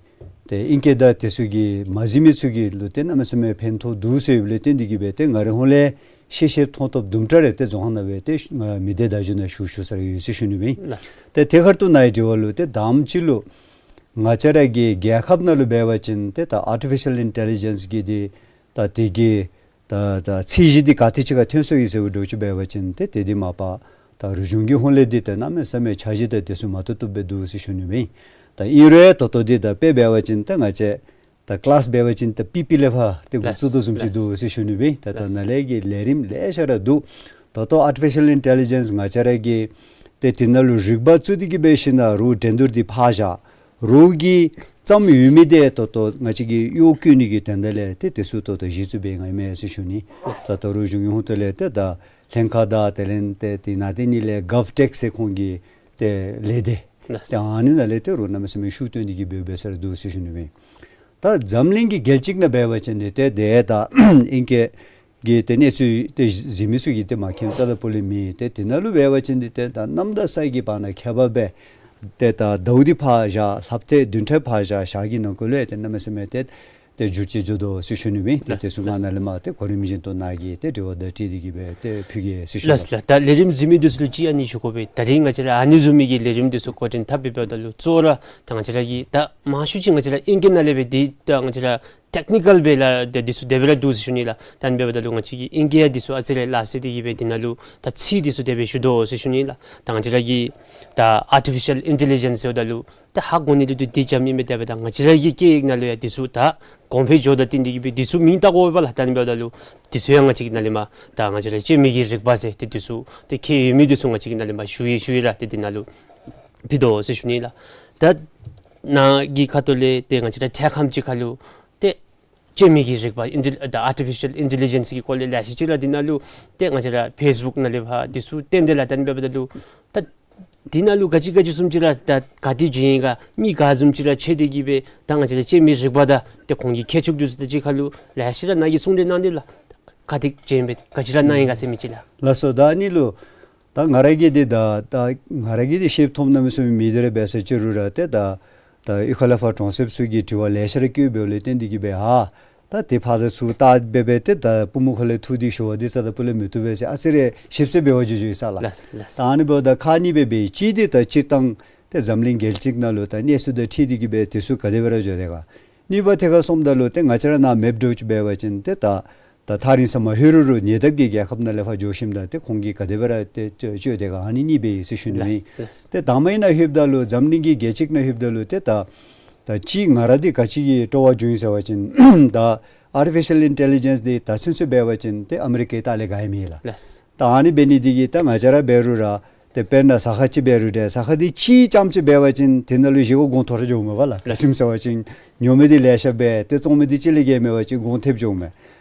ཏེ་ཨིང་སྐད་དང་དེ་ཚུ་གིས་མ་གཟིགས་མི་ཚུ་གི་ལུ་ཏེ་གནམ་མེད་ས་མེད་ཕན་ཐོགས་འདུག་ཟེར་ཡོདཔ་ལས་བརྟེན་ཏེ་གིས་སྦེ་ཏེ་ང་རའི་ཧོངས་ལས་ཤེས་ཤེསཔ་མཐོང་ཐོབ་དུམ་གྲ་རེ་ཏེ་རྫོང་ཁ་ནང་སྦེ་ཏེ་ང་མི་སྡེ་བརྡ་བརྒྱུད་ནང་ཞུ་ཞུ་ས་ར་ཡོད་ཟེར་ཞུ་ནི་ཨིན། ལགས། ཏེ་དེ་ཁར་ལྟོས་ནཱ་ཡི་དྲི་བ་ལུ་ཏེ་དང་པ་ཅིག་ལུ་ང་བཅས་ར་གི་རྒྱལ་ཁབ་ནང་ལུ་འབད་བ་ཅིན་ཏེ་ད་ཨར་ཊི་ཕི་ཤཱལ་ཨིན་ཊེ་ལི་ཇེནསི་གི་འདི་ད་དེ་གི་ད་ད་ཚད་གཞི་འདི་ག་དེ་ཅིག་ཁར་ཐོན་སོ་ཡི་ཟེར་བ་འདྲཝ་ཅིག་འབད་བ་ཅིན་ཏེ་དེ་འདི་མ་པ་ད་རིག་གཞུང་གི་ཧོངས་ལས་འདི་ཏེ་གནམ་མེད་ས་མེད་འཆར་གཞི་དང་དེ་ཚུ་མ་བཏུབ་བཏུབ་སྦེ་འདུག་ཟེར་ཞུ་ནི་ཨིན། ད་ཨིན་རུང་ད་ལྟོ་འདི་ད་དཔེ་འབད་བ་ཅིན་ད་ང་བཅས་ད་ཀི་ལཱསི་འབད་བ་ཅིན་ད་པི་པི་ལས་ཕར་ཏེ་འགོ་བཙུགས་དོ་བཟུམ་ཅིག་འདུག་ཟེར་ཞུ་ནི་ཨིན། ད་ད་ནཱ་ལས་ཀྱི་ལས་རིམ་ལེ་ཤ་ར་འདུག། ད་ལྟོ་ཨར་ཊི་ཕི་ཤཱལ་ཨིན་ཊེ་ལི་ཇེནསི་ང་བཅས་ར་གི་ཏེ་དེ་ནང་ལུ་རིག་པ་བཙུགས་ཏེ་གིས་སྦེ་ཞིནམ་ལས་འགྲན་བསྡུར་འདི་ཕར་བཞག། རོགས་ཀྱིས་བརྩམས་ཡོད་མི་འདི་ད་ལྟོ་ང་བཅས་ཀྱིས་གཡོག་བཀོལ་ནི་གི་དོན་དག་ལས་ཏེ་དེ་ཚུ་ད་ལྟོ་གཞི་བཙུགས་འབད་ཡི་ཟེར་ཞུ་ནི། ད་ལྟོ་རིག་གཞུང་གི་ཧོངས་ལས་ཏེ་ད་ལྷན་ཁག་དང་དེ་ལས་ཏེ་དེ་ནང་ཏེ་ཨ་ནི་ལས་གཱབ་ཊེཀ་ཟེར་ཁོང་གི་ཏེ་ལས་སྡེ་ཏེ་ཨ་ནི་ནང་ལས་ཏེ་རོགས་གནམ་མེད་ས་མེད་ཤུགས་བཏོན་ཏེ་གིས་འབད་འབད་ས་ར་འདུག་ཟེར་ཞུ་ནི་ཨིན། ད་འཛམ་གླིང་གི་རྒྱལ་སྤྱི་ནང་འབད་བ་ཅིན་འདི་ཏེ་དེ་ད་ཨིང་སྐད་གི་ཏེ་གནས་ཚུལ་ཏེ་གཟིགས་མི་ཚུ་གིས་ཏེ་མ་མཁྱེནམ་རྩ་དང་སྤུ་ལས་མེད། ཏེ་དེ་ནང་ལུ་འབད་བ་ཅིན་འདི་ཏེ་ད་གནམ་དང་ས་གི་བར་ན་ཁྱད་པར་འབད་ཏེ་ད་ཟླཝ་འདི་ཕར་བཞག་ལྷགཔ་ཏེ་བདུན་ཕྲག་ཕར་བཞག་ཞག་གི་ནང་འཁོད་ལུ་ཏེ་གནམ་མེད་ས་མེད་ཏེ་ཏེ་འགྱུར་བཅོས་འགྱོ་དོ་ཟེར་ཞུ་ནི་ཨིན། ཏེ་དེ་ཚུ་ང་ནཱ་ལས་མར་ཏེ་གོ་རིམ་བཞིན་དུ་ནཱ་གི་ཏེ་དྲི་བ་དང་འཁྲིལ་ཏེ་གིས་སྦེ་ཏེ་ཕུལ་གེ་ཟེར་ཞུ་ནི། ལགས་ལགས། ད་ལས་རིམ་གཟིགས་མི་འདི་ཚུ་ལུ་ཅིག་ཨ་ནི་ཞུ་དགོ་པས། ད་རིས་ང་བཅས་ར་ཨ་ནི་བཟུམ་མའི་གི་ལས་རིམ་འདི་ཚུ་འགོ་འདྲེན་འཐབ་སྦེ་འབདཝ་ད་ལུ་གཙོ་བོ་ར་ད་ང་བཅས་ར་གི་ད་མང་ཤོས་ཅིག་ང་བཅས་ར་ཨིང་སྐད་ནང་ལས་སྦེ་འདི་ད་ང་བཅས་ར་ཊེཀ་ནི་ཀཱལ་སྦེ་ལགས་ཏེ་འདི་ཚུ་དེ་སྦེ་ར་འདུག་ཟེར་ཞུ་ནི་ལགས། ད་ཨ་ནི་འབདཝ་ད་ལུ་ང་བཅས་ཀྱིས་ཨིང་སྐད་འདི་ཚུ་ཨ་ཙི་རེ་ལཱ་སེལ་ཏེ་གིས་སྦེ་འདི་ནང་ལུ་ད་ཚིག་འདི་ཚུ་དེ་སྦེ་ཞུ་དོ་ཟེར་ཞུ་ནི་ལགས། ད་ང་བཅས་ར་གི་ད་ཨར་ཊི་ཕི་ཤཱལ་ཨིན་ཊེ་ལི་ཇེནསི་ཟེརཝ་ད་ལུ་ད་ཧ་གོ་ནི་འདི་ཏེ་འདི་རྐྱངམ་ཨིན་མས། དེ་འབདཝ་ད་ང་བཅས་ར་གི་སྐད་ཡིག་ནང་ལུ་ཡང་འདི་ཚུ་ད་གོང་འཕེལ་འགྱོཝ་དང་བསྟུན་ཏེ་གིས་སྦེ་འདི་ཚུ་མིང་བཏགས་དགོ་པས་ལགས། ད་ཨ་ནི་འབདཝ་ད་ལུ་འདི་ཚུ་ཡང་ང་བཅས་ཀྱིས་ནཱ་ལས་མར་ད་ང་བཅས་ར་སྤྱོད་མི་གི་རིག་པ་ཟེར་ཏེ་འདི་ཚུ་ཏེ་ཁྱད་ཡོད་མི་འདི་ཚུ་ང་བཅས་ཀྱིས་ནཱ་ལས་མར་ཞུ་ཡི་ཞུ་ཡི་ར་ཏེ་འདི་ནང་ལུ་ཕུལ་དོ་ཟེར་ཞུ་ནི་ལགས། ད་ནཱ་གི་ཁ་ཐུག་ལས་ཏེ་ང་བཅས་ར་འཕྲལ་ཁམས་ཅིག་ཁར་ལུ་ཏེ་སྤྱོད་མི་གི་རིག་པ་ཨིན་ཊེ་ད་ཨར་ཊི་ཕི་ཤཱལ་ཨིན་ཊེ་ལི་ཇེནསི་གི་སྐོར་ལས་ལེ་ཤ་ཅིག་ར་འདི་ནང་ལུ་ཏེ་ང་བཅས་ར་ཕེསི་བུཀ་ནང་ལས་ཕར་འདི་ཚུ་སྟོན་ཏེ་ལགས། ད་ཨ་ནི་འབདཝ་ད་ལུ་ད་འདི་ནང་ལུ་ག་ཅི་ག་ཅི་བཟུམ་ཅིག་ར་ད་ག་ཏེ་བྱོན་ཡི་ག་མི་ག་བཟུམ་ཅིག་ར་འཚོལ་ཏེ་གིས་སྦེ་ད་ང་བཅས་ར་སྤྱོད་མི་རིག་པ་དང་ཏེ་ཁོང་གི་ཁྱད་ཆོས་འདི་ཚུ་དང་གཅིག་ཁར་ལུ་ལེ་ཤ་ར་ནཱ་གིས་གསུང་གྲོས་གནང་སྟེ་ལགས། ག་ཏེ་བྱོན་སྦེ་ག་ཅི་ར་གནང་ཡི་ག་ཟེར་མི་ཅིག་ལགས། ལགས་སོ། ད་ཨ་ནི་ལུ་ད་ང་ར་གིས་འདི་ད་ད་ང་ར་གིས་འདི་ཤེསཔ་མཐོངམ་གནམ་མེད་ས་མེད་མེད། དེ་ར་འབད་ས་ཅིག་རུང་ར་ཏེ་ད་ད་གཡུས་ཁ་ལས་ཕར་གྲོང་གསེབ་ཚུ་གིས་དྲི་བ་ལེ་ཤ་ར་བཀོདཔ་ལས་བརྟེན་ཏེ་གིས་སྦེ་ཧ་ད་ཏེ་ཕར་དང་ཚུར་བལྟ་སྦེ་སྦེ་ཏེ་ད་པུས་མོ་ཁ་ལས་འཐུ་སྟེ་ཞུ་བ་འདི་རྩ་དང་སྤུ་ལས་མི་བཏུབ་པས་ཟེར་ཨ་ཙི་རེ་ཞིབ་འཚོལ་འབད་བར་འགྱོ་འགྱོཝ་ཨིན་ས་ལགས། ལགས་ལགས། ད་ཨ་ནི་འབདཝ་ད་ཁག་གཉིས་སྦེ་འབད་ཡི། གཅིག་འདི་ད་སྤྱིར་བཏང་ཏེ་འཛམ་གླིང་རྒྱལ་སྤྱི་ནང་ལུ་ད་གནས་ཚུལ་དང་འཁྲིལ་ཏེ་གིས་སྦེ་དེ་ཚུ་ག་དེ་སྦེ་ར་འགྱོ་དེས་ག། གཉིས་པ་ཐད་ཁར་སོངམ་ད་ལུ་ཏེ་ང་བཅས་ར་ནཱ་མེདཔ་འདྲཝ་ཅིག་འབད་བ་ཅིན་ཏེ་ད་ད་ཐག་རིང་ས་མ་ལྷོད་རུང་རུང་ཉེ་འདབས་ཀྱི་རྒྱལ་ཁབ་ནང་ལས་ཕར་འགྱོ་ཞིནམ་ད་ཏེ་ཁོང་གིས་ག་དེ་སྦེ་ར་ཏེ་སྤྱོད་སྤྱོད་དེས་ག། ཨ་ནི་གཉིས་སྦེ་ཨིན་ཟེར་ཞུ་ནི་ཨིན། ལགས་ལགས། ཏེ་དང་པ་ཨིན་ན་ལྷོདཔ་ད་ལུ་འཛམ་གླིང་གི་རྒྱལ་སྤྱི་ནང་ལྷོདཔ་ད་ལུ་ཏེ་ད་ད་ཅི་ང་ར་འདི་ག་ཅི་གི་སྤྲོ་བ་བྱུང་ཡི་ཟེར་བ་ཅིན་ད་ཨར་ཊི་ཕི་ཤཱལ་ཨིན་ཊེ་ལི་ཇེནསི་འདི་ད་ཚུན་ཚོད་འབད་བ་ཅིན་ཏེ་ཨ་མི་རི་ཀའི་ལྟག་ལས་ག་ཡང་མེད་ལགས། ལགས། ད་ཨ་ནི་འབད་ནི་འདི་གིས་ད་ང་བཅས་ར་འབད་རུང་ར་ཏེ་དཔེར་ན་ཟ་ཁང་ཅིག་འབད་རུང་ཏེ་ཟ་ཁང་འདི་གཅིག་རྐྱངམ་ཅིག་འབད་བ་ཅིན་དེ་ནང་ལུ་བཞེས་སྒོ་གོང་མཐོ་ར་འགྱོཝ་མས་པ་ལགས། ལགས། ག་ཅི་སྨོ་ཟེར་བ་ཅིན་ཉོ་མི་འདི་ལེ་ཤ་འབད་ཏེ་བཙོང་མི་འདི་གཅིག་ལས་བརྒལ་མེད་པ་ཅིན་གོང་ཐེབས་འགྱོཝ་མས།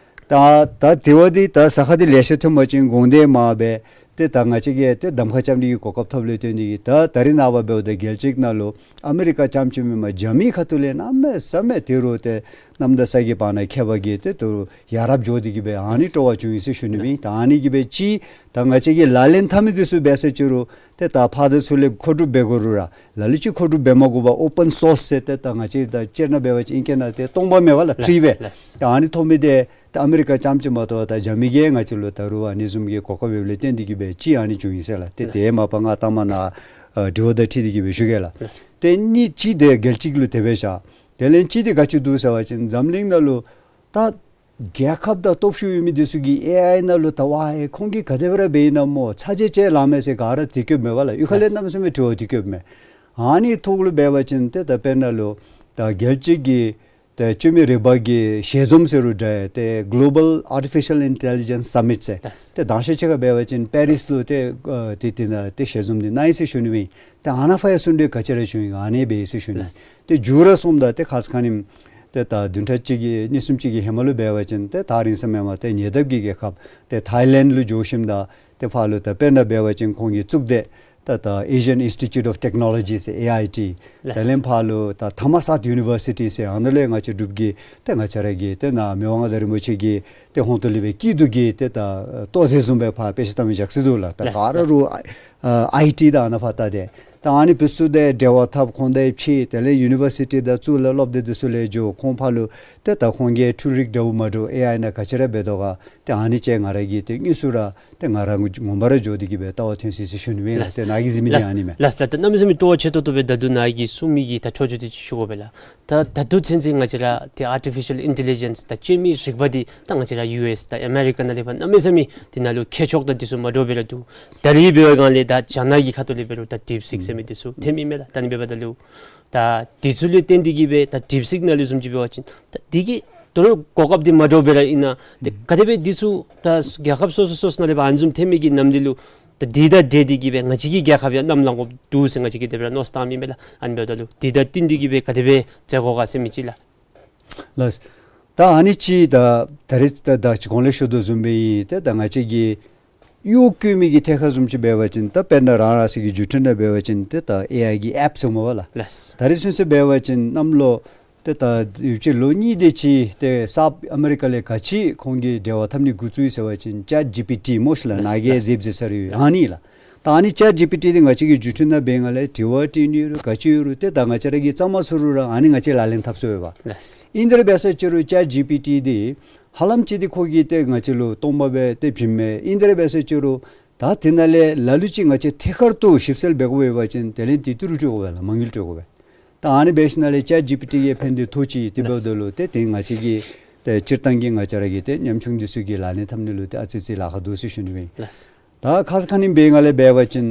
ད་ད་དེ་བ་འདི་ད་ཟ་ཁང་འདི་ལེ་ཤ་ཐོན་པ་ཅིན་གོང་འདི་མར་འབད་ ཏེ་ད་ང་བཅས་ཀྱིས་ཏེ་གདམ་ཁ་རྐྱབ་ནི་གི་གོ་སྐབས་ཐོབ་ལས་བརྟེན་ཏེ་གིས་ད་ད་རིས་ནངས་པ་འབདཝ་ད་རྒྱལ་སྤྱི་ནང་ལུ་ཨ་མི་རི་ཀ་རྐྱངམ་ཅིག་མེན་པར་རྒྱ་མི་ཁ་ཐུག་ལས་གནམ་མེད་ས་མེད་ཏེ་རུང་ཏེ་གནམ་དང་ས་གི་བར་ན་ཁྱད་པར་གྱིས་ཏེ་ད་རུང་ཡ་རབས་འགྱོ་སྟེ་གིས་སྦེ་ཨ་ནི་སྤྲོ་བ་བྱུང་ཡི་ཟེར་ཞུ་ནི་ཨིན། ད་ཨ་ནི་གིས་སྦེ་ཅིག་ད་ང་བཅས་ཀྱིས་ལག་ལེན་འཐབ་མི་འདི་ཚུ་འབད་ས་ཅིག་རུང་ཏེ་ད་ཕར་དང་ཚུར་ལས་མཁོ་སྒྲུབ་འབད་དགོ་རུང་ར་ལ་ལུ་ཅིག་མཁོ་སྒྲུབ་འབད་མ་དགོ་པར་ཨོ་པཱན་སོརསི་ཟེར་ཏེ་ད་ང་བཅས་ད་སྤྱིར་ན་འབད་བ་ཅིན་ཨིང་སྐད་ནང་ཏེ་སྟོང་པ་མེད་པ་ལགས། ཕི་རི་སྦེ། ལགས། ད་ཨ་ནི་ཐོབ་མི་འདི་ད་ཨ་མི་རི་ཀ་རྐྱངམ་ཅིག་མ་གཏོགས་ད་རྒྱ་མི་གིས་ང་བཅས་ལུ་ད་རུང་ཨ་ནི་བཟུམ་གྱི་གོ་སྐབས་ཡོདཔ་ལས་བརྟེན་ཏེ་གིས་སྦེ་ཅིག་ཨ་ནི་བྱུང་ཡི་ཟེར་ལགས། ཏེ་ཏེ་མ་པ་ང་ལྟ་མ་ན་ཨ་དྲི་བ་དང་འཁྲིལ་ཏེ་གིས་སྦེ་ཞུ་གེ་ལགས། ཏེ་ཨ་ནི་ཅིག་འདི་རྒྱལ་སྤྱི་ལུ་དེ་སྦེ་བཞག། དེ་ལས་ཅིག་འདི་ག་ཅི་འདུག་ཟེར་བ་ཅིན་འཛམ་གླིང་ནང་ལུ་ད་རྒྱལ་ཁབ་དང་སྟོབས་ཤུགས་ཡོད་མི་འདི་ཚུ་གིས་ཨེ་ཨའི་ནང་ལུ་ད་ཝའི་ཁོང་གིས་ག་དེ་སྦེ་ར་འབད་ནི་སྨོ་ཚ་གྱང་ཅིག་ལང་མས་ཟེར་ག་ར་དེ་སྐྱོདཔ་མས་པ་ལགས། གཡུས་ཁ་ལས་གནམ་མེད་ས་མེད་དྲི་བ་དེ་སྐྱོདཔ་མས། ཨ་ནི་ཐོག་ལུ་འབད་བ་ཅིན་ཏེ་ད་དཔེར་ན་ལུ་ད་རྒྱལ་སྤྱི་གི་ཏེ་བཅོས་མིན་རིག་པ་གི་ཞལ་འཛོམས་ཟེར་རུང་འདྲ་ཏེ་Global Artificial Intelligence Summit ཟེར། ལགས། ཏེ་དང་ཤེས་ཅིག་ཁར་འབད་བ་ཅིན་པེ་རིས་ལུ་ཏེ་ཨ་ཏེ་ཏེ་ན་ཏེ་ཞལ་འཛོམས་འདི་གནང་ཡི་ཟེར་ཞུ་ནི་ཨིན། ཏེ་ཨ་ནཱ་ཕར་ཡང་གསུང་གྲོས་ག་ཅི་ར་བྱུང་ཡི་ཨ་ནི་འབད་ཡི་ཟེར་ཞུ་ནི། ལགས། ཏེ་མཇུག་ར་སོངམ་ད་ཏེ་ཁ་ཙ་ཁ་ཉིནམ་ཏེ་ད་བདུན་ཕྲག་གཅིག་གི་གཉིས་གསུམ་ཅིག་གི་ཧེ་མ་ལུ་འབད་བ་ཅིན་ཏེ་ད་རིང་ས་མེན་པར་ཏེ་ཉེ་འདབས་ཀྱི་རྒྱལ་ཁབ་ཏེ་ཐའི་ལེནཌ་ལུ་འགྱོ་ཞིནམ་ད་ཏེ་ཕར་ལུ་ད་དཔེར་ན་འབད་བ་ཅིན་ཁོང་གིས་བཙུགས་ཏེ་ད་ད་Asian Institute of Technology ཟེར་ཨེ་ཨའི་ཊི། ལགས། དེ་ལས་ཕར་ལུ་ད་ཐ་མ་སཱཐ་ཡུ་ནི་བར་སི་ཊི་ཟེར་ཨ་ནཱ་ལས་ང་བཅས་འབྲུག་གི་ཏེ་ང་བཅས་ར་གི་ཏེ་ནཱ་མི་དབང་མངའ་བདག་རིན་པོ་ཆེ་གི་ཏེ་ཧོངས་ཏོ་ལས་སྦེ་སྐྱིད་སྡུག་གི་ཏེ་ད་ལྟོ་གཟན་བཟུམ་སྦེ་ཕར་དཔེ་ཆ་ལྟ་མི་ཅིག་འདུག་ལགས། ད་ལགས། ག་ར་རུང་ཨ་ཨའི་ཊི་དང་ཨ་ནཱ་ཕར་ལྟ་སྟེ་ད་ཨ་ནི་འདི་ཚུ་དང་འབྲེལ་བ་འཐབ་ཁོང་དང་ཕྱད་དེ་ལས་ཡུ་ནི་བར་སི་ཊི་དང་ཚུ་ལས་སློབ་སྡེ་འདི་ཚུ་ལས་འགྱོ་ཁོང་ཕར་ལུ་ཏེ་ད་ཁོང་གི་འཕྲུལ་རིག་འདྲཝ་མ་འདྲཝ་ཨེ་ཨའི་ནང་ག་ཅི་ར་འབད་དོ་ག་ཏེ་ཨ་ནི་ཅིག་ང་ར་གིས་ཏེ་དངོས་སུ་ར་ཏེ་ང་ར་ངོ་མ་ར་འགྱོ་སྟེ་གིས་སྦེ་ལྟ་བ་ཐོན་སོ་ཡི་ཟེར་ཞུ་ནི་ཨིན་ལགས། ལགས། ཏེ་ནཱ་གི་གཟིགས་མི་འདི་ལགས། ཨ་ནི་མས། ལགས། ད་ད་གནམ་མེད་ས་མེད་སྤྲོ་བ་ཆེ་ཏོག་ཏོ་སྦེ་ད་ལྟོ་ནཱ་གིས་གསུངས་མི་གི་ད་ཆོས་ཆོས་འདི་ཅིག་ཞུ་དགོ་པས་ལགས། ད་ད་ལྟོ་ཚུན་ཚོད་ང་བཅས་ར་ཏེ་ཨར་ཊི་ཕི་ཤལ་ཨིན་ཊེ་ལི་ཇེནསི་ད་བཅོས་མིན་རིག་པ་འདི་ད་ང་བཅས་ར་ཡུ་ཨེསི་དང་ཨ་མེ་རི་ཀ་ནང་ལས་ཕར་གནམ་མེད་ས་མེད་འདི་ནང་ལུ་ཁྱད་ཆོས་དང་འདི་ཚུ་མ་འདྲཝ་སྦེ་ར་འདུག། ད་རིས་འབད་བའི་སྒང་ལས་ད་རྒྱ་ནག་གི་ཁ་ཐུག་ལས་འབད་རུང་ད་ཌིབ་སིག་ཟེར་མི་འདི་ཚུ་ཐོན་མི་མས་ལགས། ད་ཨ་ནི་འབདཝ་ད་ལུ་ད་འདི་ཚུ་ལུ་བརྟེན་ཏེ་གིས་སྦེ་ད་ཌིབ་སིག་ནང་ལུ་བཟུམ་ཅིག་འབད་བ་ཅིན་ད་འདི་གིས་ད་རུང་གོ་སྐབས་འདི་མ་འདྲཝ་སྦེ་ར་ཨིན་ན་ཏེ་ག་དེ་སྦེ་འདི་ཚུ་ད་རྒྱལ་ཁབ་སོ་སོ་སོ་སོ་ནང་ལས་ཕར་ཨ་ནི་བཟུམ་ཐོན་མི་གི་ནམ་འདི་ལུ་ད་འདི་དང་འབྲེལ་ཏེ་གིས་སྦེ་ང་བཅས་ཀྱི་རྒྱལ་ཁབ་ཡང་གནམ་ལངས་དགོཔ་འདུག་ཟེར་ང་བཅས་ཀྱིས་དེ་སྦེ་ར་མནོ་བསམ་བཏངམ་ཨིན་པས་ལགས། ཨ་ནི་འབདཝ་ད་ལུ་འདི་དང་བསྟུན་ཏེ་གིས་སྦེ་ག་དེ་སྦེ་མཛད་དགོ་ག་ཟེར་མི་ཅིག་ལགས། ལགས། ད་ཨ་ནི་ཅིག་ད་ད་རིས་ད་ད་ཅི་གོང་ལས་ཞུ་དོ་བཟུམ་སྦེ་ཨིན། ཏེ་ད་ང་བཅས་ཀྱི་གཡོག་བཀོལ་མི་གི་ཐད་ཁར་བཟུམ་ཅིག་འབད་བ་ཅིན་ད་དཔེར་ན་རང་རང་སོ་གི་བརྒྱུད་འཕྲིན་ནང་འབད་བ་ཅིན་ཏེ་ད་ཨེ་ཨའི་གི་ཨེཔ་ཟེར་སྨོ་པ་ལགས། ལགས། ད་རིས་ཚུན་ཚོད་འབད་བ་ཅིན་གནམ་ལོ་ཏེ་ད་ཡུདཔ་ཅིག་ལོ་གཉིས་དེ་ཅིག་ཏེ་སཱཐ་ཨ་མེ་རི་ཀ་ལས་ག་ཅི་ཁོང་གིས་འབྲེལ་བ་འཐབ་ནི་འགོ་བཙུགས་ཡི་ཟེར་བ་ཅིན་ཅེཊ་ཇི་པི་ཊི་སྨོ་ཤིག་ལགས། ལགས། ནཱ་གིས་ཡང་གཟིགས་གཟིགས་ས་རེ་ཡོད། ལགས། ཨ་ནི་ལགས། ད་ཨ་ནི་ཅེཊ་ཇི་པི་ཊི་འདི་ང་བཅས་ཀྱིས་བརྒྱུད་འཕྲིན་ནང་འབད་སྒང་ལས་དྲི་བ་དྲི་ནི་ཡོད་རུང་ག་ཅི་ཡོད་རུང་ཏེ་ད་ང་བཅས་ར་གིས་རྩ་མ་ཚུགས་རུང་ར་ཨ་ནི་ང་བཅས་ལག་ལེན་འཐབ་ཚུགས་པས། ལགས། ཨིན་དེ་ར་འབད་ས་ཅིག་རུང་ཅེཊ་ཇི་པི་ཊི་འདི་ཧ་ལམ་ཅིག་འདི་ཁོ་གིས་ཏེ་ང་བཅས་ལུ་སྟོང་པ་སྦེ་ཏེ་བྱིནམ་མས། ཨིན་དེ་ར་འབད་ས་ཅིག་རུང་ད་འདི་ནང་ལས་ལ་ལུ་ཅིག་ང་བཅས་ཐད་ཀར་དུ་ཞིབ་འཚོལ་འབད་དགོ་པ་འབད་བ་ཅིན་དེ་ལས་འདི་ཏི་རུ་སྤྲོད་དགོ་པས་ལགས། མ་དངུལ་སྤྲོད་དགོ་པས། ད་ཨ་ནི་འབད་ཞིནམ་ལས་ཅེཊ་ཇི་པི་ཊི་གིས་ཕན་འདི་ཐོགས་ཅི། དེ་འབདཝ་ད་ལུ་ཏེ་དེ་ང་བཅས་ཀྱི་ཏེ་སྤྱིར་བཏང་གི་ང་བཅས་ར་གི་ཏེ་ཉམ་ཆུང་འདི་ཚུ་གིས་ལག་ལེན་འཐབ་ནི་ལུ་ཏེ་ཨ་ཙི་ཙི་ལཱ་ཁག་འདུག་ཟེར་ཞུ་ནི་ཨིན། ལགས། ད་ཁ་ཙ་ཁ་ཉིནམ་འབད་སྒང་ལས་འབད་བ་ཅིན་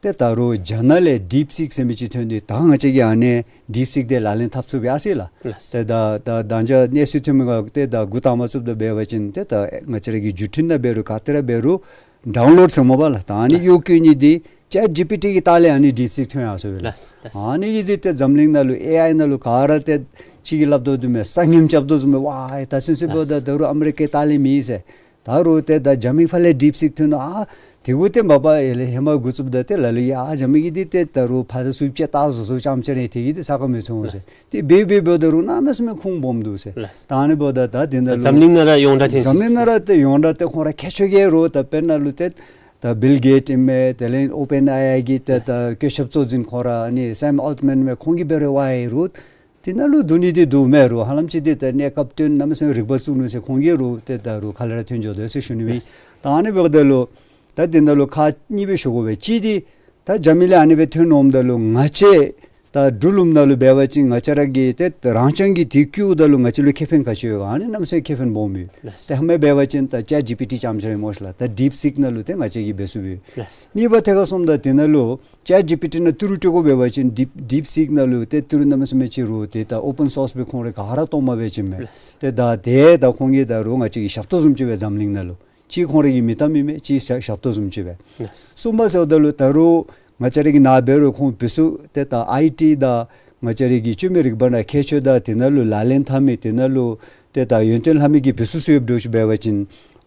ཏེ་ད་རུང་རྒྱ་ནག་ལས་ཌིབ་སིག་ཟེར་མི་ཅིག་ཐོན་ཏེ་ད་ང་བཅས་ཀྱིས་ཨ་ནི་ཌིབ་སིག་འདི་ལག་ལེན་འཐབ་ཚུགས་པས་ཟེར་ལགས། ལགས། ཏེ་ད་ད་ད་ཅི་གནས་ཚུལ་ཐོན་མི་སྒང་ཏེ་ད་འགོ་དང་པ་བཙུགསཔ་ད་འབད་བ་ཅིན་ཏེ་ད་ང་བཅས་ར་གི་བརྒྱུད་འཕྲིན་ནང་འབད་རུང་ག་ཏེ་ར་འབད་རུང་ཌའུན་ལོཌ་ཟེར་སྨོ་པ་ལགས། ད་ཨ་ནི་ལགས། གཡོག་བཀོལ་ནི་འདི་ཅེཊ་ཇི་པི་ཊི་གི་ལྟག་ལས་ཨ་ནི་ཌིབ་སིག་ཐོན་ཡར་སོང་པས་ལགས། ལགས། ལགས། ཨ་ནི་གིས་འདི་ཏེ་འཛམ་གླིང་ནང་ལུ་ཨེ་ཨའི་ནང་ལུ་ག་ར་ཏེ་ཅིག་གིས་སླབ་དོ་བཟུམ་སྦེ་ས་ངོམ་རྐྱབ་དོ་བཟུམ་སྦེ་ཝའི་ད་ཚུན་ཚོད་འབདཝ་ད་ལགས། ད་རུང་ཨ་མི་རི་ཀའི་ལྟག་ལས་མེད་ཟེར། ད་རུང་ཏེ་ད་རྒྱ་མི་ཕར་ལས་ཌིབ་སིག་ཐོན་ནུག། ཨ་དེ་གུ་ཏེ་མ་པ་ཡར་ལས་ཧེ་མ་འགོ་བཙུགསཔ་ད་ཏེ་ལ་ལུ་ཡ་རྒྱ་མི་གིས་འདི་ཏེ་ད་རུང་ཕར་དང་ཚུར་ཅིག་བལྟ་བཟོ་བཟོཝ་ཙམ་ཅིག་ར་དེ་གིས་འདི་ས་གོ་མི་མཐོང་ཟེར། ལགས། ཏེ་འབད་འབད་འབདཝ་ད་རུང་གནམ་མེད་ས་མེད་ཁུངས་སྦོམ་འདུག་ཟེར། ལགས། ད་ཨ་ནི་འབདཝ་ད་ད་དེ་ནང་ལུ་འཛམ་གླིང་ནང་ར་ཡོངས་གྲགས་ཐོན་ཅི། འཛམ་གླིང་ནང་ར་ཏེ་ཡོངས་གྲགས་ཏེ་ཁོང་ར་ཁྱད་ཆོས་ཀྱི་རུང་ད་དཔེར་ན་ལུ་ཏེ་ད་བིལ་གེཊ་ཨིན་མས། དེ་ལས་ཨོ་པེན་ཨེ་ཨའི་གི་ཏེ་ད་ལགས། བཀོད་ཁྱབ་གཙོ་འཛིན་ཁོང་ར་ཨ་ནི་སེམ་ཨལ་ཊ་མཱན་མས། ཁོང་གིས་འབད་རུང་ཝའི་རུང་དེ་ནང་ལུ་བསྡུ་ནི་འདི་འདུག་མེད་རུང་ཧ་ལམ་ཅིག་འདི་ད་གནས་སྐབས་བསྟུན་གནམ་མེད་ས་མེད་རིག་པ་བཙུགས་ནུག་ཟེར་ཁོང་གིས་རུང་ཏེ་ད་རུང་ག་ལས་ར་ཐོན་འགྱོ་དོ་ཟེར་ཞུ་ནི་ཨིན། ལགས། ད་ཨ་ནི་འབདཝ་ད་ལུ་ད་དེ་ནང་ལུ་ཁག་གཉིས་སྦེ་ཞུ་དགོ་པས། གཅིག་འདི་ད་རྒྱ་མི་ལས་ཨ་ནི་སྦེ་ཐོན་འོངམ་ད་ལུ་ང་བཅས་ད་འབྲུག་ལུངམ་ནང་ལུ་འབད་བ་ཅིན་ང་བཅས་ར་གིས་ཏེ་རང་རྐྱང་གིས་དེ་བཀོལཝ་ད་ལུ་ང་བཅས་ལུ་ཁེ་ཕན་ག་ཅི་ཡོད་ག། ཨ་ནི་གནམ་མེད་ས་མེད་ཁེ་ཕན་སྦོམ་ཡོད། ལགས། ཏེ་ཧེ་མ་འབད་བ་ཅིན་ད་ཅེཊ་ཇི་པི་ཊི་རྐྱངམ་ཅིག་ར་སྨོ་ཤིག་ལགས། ད་ཌིབ་སིག་ནང་ལུ་ཏེ་ང་བཅས་ཀྱིས་འབད་ཚུགས་པས། ལགས། གཉིས་པ་ཐད་ཁར་སོངམ་ད་དེ་ནང་ལུ་ཅེཊ་ཇི་པི་ཊི་ནང་ཏི་རུ་སྤྲོད་དགོ་པས་འབད་བ་ཅིན་ཌིབ་ཌིབ་སིག་ནང་ལུ་ཏེ་ཏི་རུ་གནམ་མེད་ས་མེད་ཅིག་རུང་ཏེ་ད་ཨོ་པཱན་སོརསི་སྦེ་ཁོང་ར་ག་ར་གཏོགས་མ་འབད་ཅི་མས། ལགས། ཏེ་ད་ཏེ་ད་ཁོང་གིས་ད་རུང་ང་བཅས་ཀྱི་ཞབས་ཏོག་བཟུམ་ཅིག་སྦེ་འཛམ་གླིང་ནང་ལུ་གཅིག་ཁོང་ར་གི་མིང་གཏམ་ཨིན་མས། གཅིག་ཞབས་ཞབས་ཏོག་བཟུམ་ཅིག་སྦེ། ལགས། གསུམ་པ་ཟེརཝ་ད་ལུ་ད་རུང་ང་བཅས་ར་གི་ནཱ་འབད་རུང་ཁོང་འབད་ཚུགས་ཏེ་ད་ཨའི་ཊི་དང་ང་བཅས་ར་གི་བཅོས་མིན་རིག་པ་ནང་ཁྱད་ཆོས་དང་དེ་ནང་ལུ་ལག་ལེན་འཐབ་མི་དེ་ནང་ལུ་ཏེ་ད་ཡོན་ཏན་ལྷབ་མི་གི་འབད་ཚུགས་ཚུགས་ཡོདཔ་འདྲཝ་ཅིག་འབད་བ་ཅིན་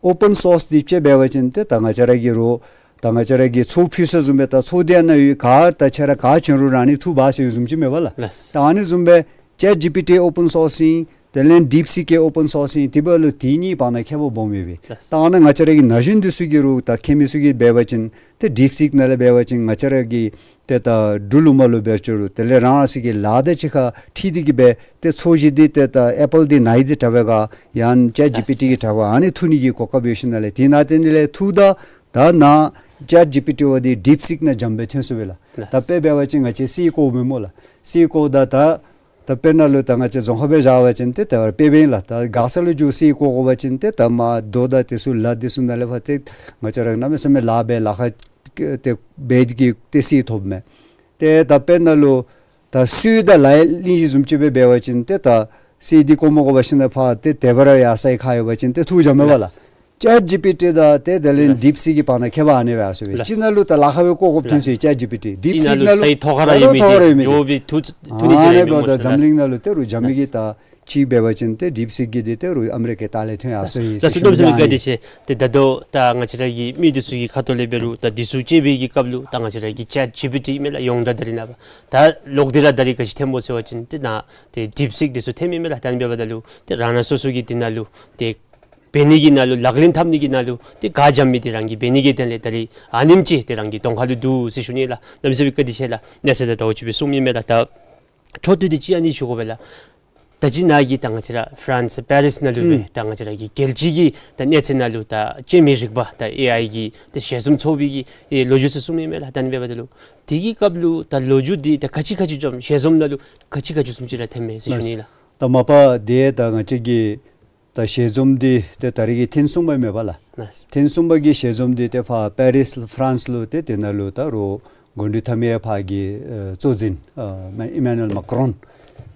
ཨོ་པཱན་སོརསི་འདི་ཅིག་འབད་བ་ཅིན་ཏེ་ད་ང་བཅས་ར་གི་རོགས་ ད་ང་བཅས་ར་གིས་ཚོགས་ཕུལ་ས་བཟུམ་སྦེ་ད་ཚོགས་འདི་ནང་ཡོད་ག་ད་ཁྱེད་ར་ག་བྱོན་རུང་རང་ནི་ཐུག་འབག་ཟེར་བཟུམ་ཅིག་མེན་པ་ལགས། ལགས། ད་ཨ་ནི་བཟུམ་སྦེ་ཅེཊ་ཇི་པི་ཊི་ཨོ་པཱན་སོརསིང་དེ་ལས་ཌིཔ་སིཀ་གི་ཨོ་པཱན་སོརསིང་དེ་འབདཝ་ལུ་དེ་གཉིས་བར་ན་ཁྱད་པར་སྦོམ་ཡོད་པས། ལགས། ད་ཨ་ནཱ་ང་བཅས་ར་གི་ན་གཞོན་འདི་ཚུ་གིས་རུང་ད་མཁས་མི་ཚུ་གིས་འབད་བ་ཅིན་ཏེ་ཌིཔ་སིཀ་ནང་ལས་འབད་བ་ཅིན་ང་བཅས་ར་གི་ཏེ་ད་འབྲུག་ལུ་མ་ལུ་འབད་ཅི་རུང་དེ་ལས་རང་རང་སོ་གི་ལཱ་དང་གཅིག་ཁར་འཁྲིལ་ཏེ་གི་སྦེ་ཏེ་ཚོགས་གཞི་འདི་ཏེ་ད་ཨེ་པཱལ་འདི་ནཱ་ཡི་འདི་དྲག་པས་ག་ཡང་ཅེཊ་ཇི་པི་ཊི་གི་དྲག་པས་ག་ཨ་ནི་ཐུག་ནི་གི་གོ་སྐབས་ཡོད་ཞིནམ་ལས་དེ་ནང་དེ་ནི་ལས་ཐུག་ད་ད་ནཱ་ཅེཊ་ཇི་པི་ཊི་འབདཝ་འདི་ཌིཔ་སིཀ་ནང་འཇམ་སྦེ་ཐོན་སོང་པས་ལགས། ལགས། ད་དཔེ་འབད་བ་ཅིན་ང་བཅས་སི་ཨི་ཀོཝ་མེན་སྨོ་ལགས། སི་ཨི་ཀོཝ་ད་ད་ད་དཔེར་ན་ལུ་ད་ང་བཅས་རྫོང་ཁ་སྦེ་བཞག་པ་ཅིན་ཏེ་ད་དཔེ་འབདཝ་ཨིན་ལགས། ད་མགར་ས་ལུ་འགྱོ་སི་ཨི་ཀོཝ་དགོ་པ་ཅིན་ཏེ་ད་མར་རྡོ་དང་དེ་ཚུ་ལ་དེ་ཚུ་ནང་ལས་ཕར་ཏེ་ང་བཅས་ར་གནམ་མེད་ས་མེད་ལཱ་འབད་ལཱ་ཁག་ཏེ་འབད་དེ་གིས་ཏེ་སི་ཨི་ཐོབ་མས། ཏེ་ད་དཔེར་ན་ལུ་ད་སུད་དང་ལའི་གླིང་བཞི་བཟུམ་ཅིག་སྦེ་འབད་བ་ཅིན་ཏེ་ད་སི་ཨི་འདི་བཀོ་མ་དགོ་པར་ཞིནམ་ལས་ཕར་ཏེ་དེ་སྦེ་ར་ཡར་སའི་ཁར་ཡོད་པ་ཅིན་ཏེ་ཐུག་འཇམ་མས་པ་ལགས། ལགས། ཅེཊ་ཇི་པི་ཊི་དང་ཏེ་དེ་ལས་ལགས། ཌིཔ་སིཀ་གི་བར་ན་ཁྱད་པར་ཨ་ནི་སྦེ་ཡར་སོང་པས། ལགས། ཅིག་ནང་ལུ་ད་ལཱ་ཁག་སྦེ་བཀོ་དགོཔ་ཐོན་སོང་ཡི་ཅེཊ་ཇི་པི་ཊི། ཌིཔ་སིཀ་ནང་ལུ་ད་རུང་ཐོག་ཁར་ཡོད་མི་འདི་འགྱོ་བའི་ཐུག་ཐུག་ནི་ཅིག་ར་ཨ་ནི་མེན་སྨོ་འབདཝ་ད་ལགས། འཛམ་གླིང་ནང་ལུ་ཏེ་རུང་འཇམ་མི་གི་ད་ཅིག་འབད་བ་ཅིན་ཏེ་ཌིཔ་སིཀ་གི་འདི་ཏེ་རུང་ཨ་མི་རི་ཀའི་ལྟག་ལས་ཐོན་ཡར་སོང་ཡི་ཟེར་ཞུ་ནི། ལགས་སོ། གནམ་མེད་ས་མེད་བཀའ་དྲིན་ཆེ། ཏེ་ད་ལྟོ་ད་ང་བཅས་ར་གི་མི་འདི་ཚུ་གི་ཁ་ཐུག་ལས་འབད་རུང་ད་འདི་ཚུ་དཔྱད་པའི་གི་སྐབས་ལུ་ད་ང་བཅས་ར་གི་ཅེཊ་ཇི་པི་ཊི་མེན་ལགས་ཡོངས་གྲགས་ད་རིས་ནངས་པ་ད་ལོག་སྟེ་ར་ད་རིས་ག་ཅི་ཐོནམ་སྨོ་ཟེར་བ་ཅིན་ཏེ་ནཱ་ཏེ་ཌིཔ་སིཀ་འདི་ཚུ་ཐོནམ་ཨིན་མས་ལགས། ད་ཨ་ནི་འབདཝ་ད་ལུ་ཏེ་རང་རང་སོ་སོ་གི་འདི་ནང་ལུ་ཏེ་འབད་ནི་གི་ནང་ལུ་ལག་ལེན་འཐབ་ནི་གི་ནང་ལུ་ཏེ་ག་འཇམ་མི་འདི་རང་གིས་འབད་ནི་གི་དོན་ལས་ད་རིས་ཨ་ནེམ་ཅིག་ཏེ་རང་གི་གདོང་ཁ་ལུ་འདུག་ཟེར་ཞུ་ནི་ལགས། གནམ་མེད་ས་མེད་བཀའ་དྲིན་ཆེ་ལགས། གནས་ཚུལ་དང་འདྲཝ་ཅིག་སྦེ་གསུངམ་ཨིན་མས་ལགས། ད་འཕྲོ་མཐུད་དེ་ཅིག་ཨ་ནི་ཞུ་དགོ་པས་ལགས། ད་ཅི་ནཱ་གི་ད་ང་བཅས་ར་ཕ་རན་སི་པེ་རིས་ནང་ལུ་སྦེ་ཨུམ་ད་ང་བཅས་ར་གི་རྒྱལ་སྤྱི་གི་ད་གནས་ཚད་ནང་ལུ་ད་སྤྱོད་མི་རིག་པ་ད་ཨེ་ཨའི་གི་ད་ཞལ་འཛོམས་ཚོགས་པའི་གི་ཨེ་ལོ་རྒྱུས་ཚུ་གསུངམ་ཨིན་མས་ལགས། ད་ཨ་ནི་འབདཝ་ད་ལུ་དེ་གི་སྐབས་ལུ་ད་ལོ་རྒྱུས་འདི་ད་ག་ཅི་ག་ཅི་འཛོམས་ཞལ་འཛོམས་ནང་ལུ་ག་ཅི་ག་ཅི་བཟུམ་ཅིག་ར་ཐོནམ་མས་ཟེར་ཞུ་ནི་ལགས། ད་མ་པ་དེ་ད་ང་བཅས་ཀྱི་ད་ཞལ་འཛོམས་འདི་ཏེ་ད་རིས་ཀྱི་ཐེངས་གསུམ་པ་མས་པ་ལགས། ལགས། ཐེངས་གསུམ་པ་གི་ཞལ་འཛོམས་འདི་ཏེ་ཕར་པེ་རིས་ཕ་རན་སི་ལུ་ཏེ་དེ་ནང་ལུ་ད་རུང་འགོ་འདྲེན་འཐབ་མི་ཕར་གྱི་ཨེ་གཙོ་འཛིན་ཨེ་ཨི་མེ་ནུ་ཨེལ་མཱ་ཀི་རོན་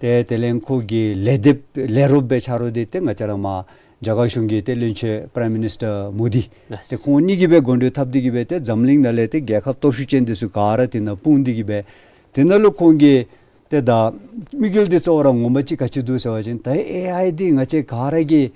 ཏེ་དེ་ལས་ཁོ་གི་ལས་སྡེ་ལས་རོགསཔ་སྦེ་ཆ་རོགས་འདི་ཏེ་ང་བཅས་ར་མར་རྒྱ་གར་གཞུང་གི་ཏེ་བློན་ཆེན་པ་རའིམ་མི་ནིས་ཊར་མོ་དི། ལགས། ཏེ་ཁོང་གཉིས་ཀྱིས་སྦེ་འགོ་འདྲེན་འཐབ་སྟེ་གི་སྦེ་ཏེ་འཛམ་གླིང་ནང་ལས་ཏེ་རྒྱལ་ཁབ་སྟོབས་ཤུགས་ཅན་འདི་ཚུ་ག་ར་དེ་ནང་སྤུངས་ཏེ་གི་སྦེ་དེ་ནང་ལུ་ཁོང་གིས་ཏེ་ད་དམིགས་ཡུལ་འདི་གཙོ་བོ་ར་ངོ་མ་ཅིག་ག་ཅི་འདུག་ཟེར་བ་ཅིན་ད་ཨེ་ཨའི་འདི་ང་བཅས་ག་ར་གིས་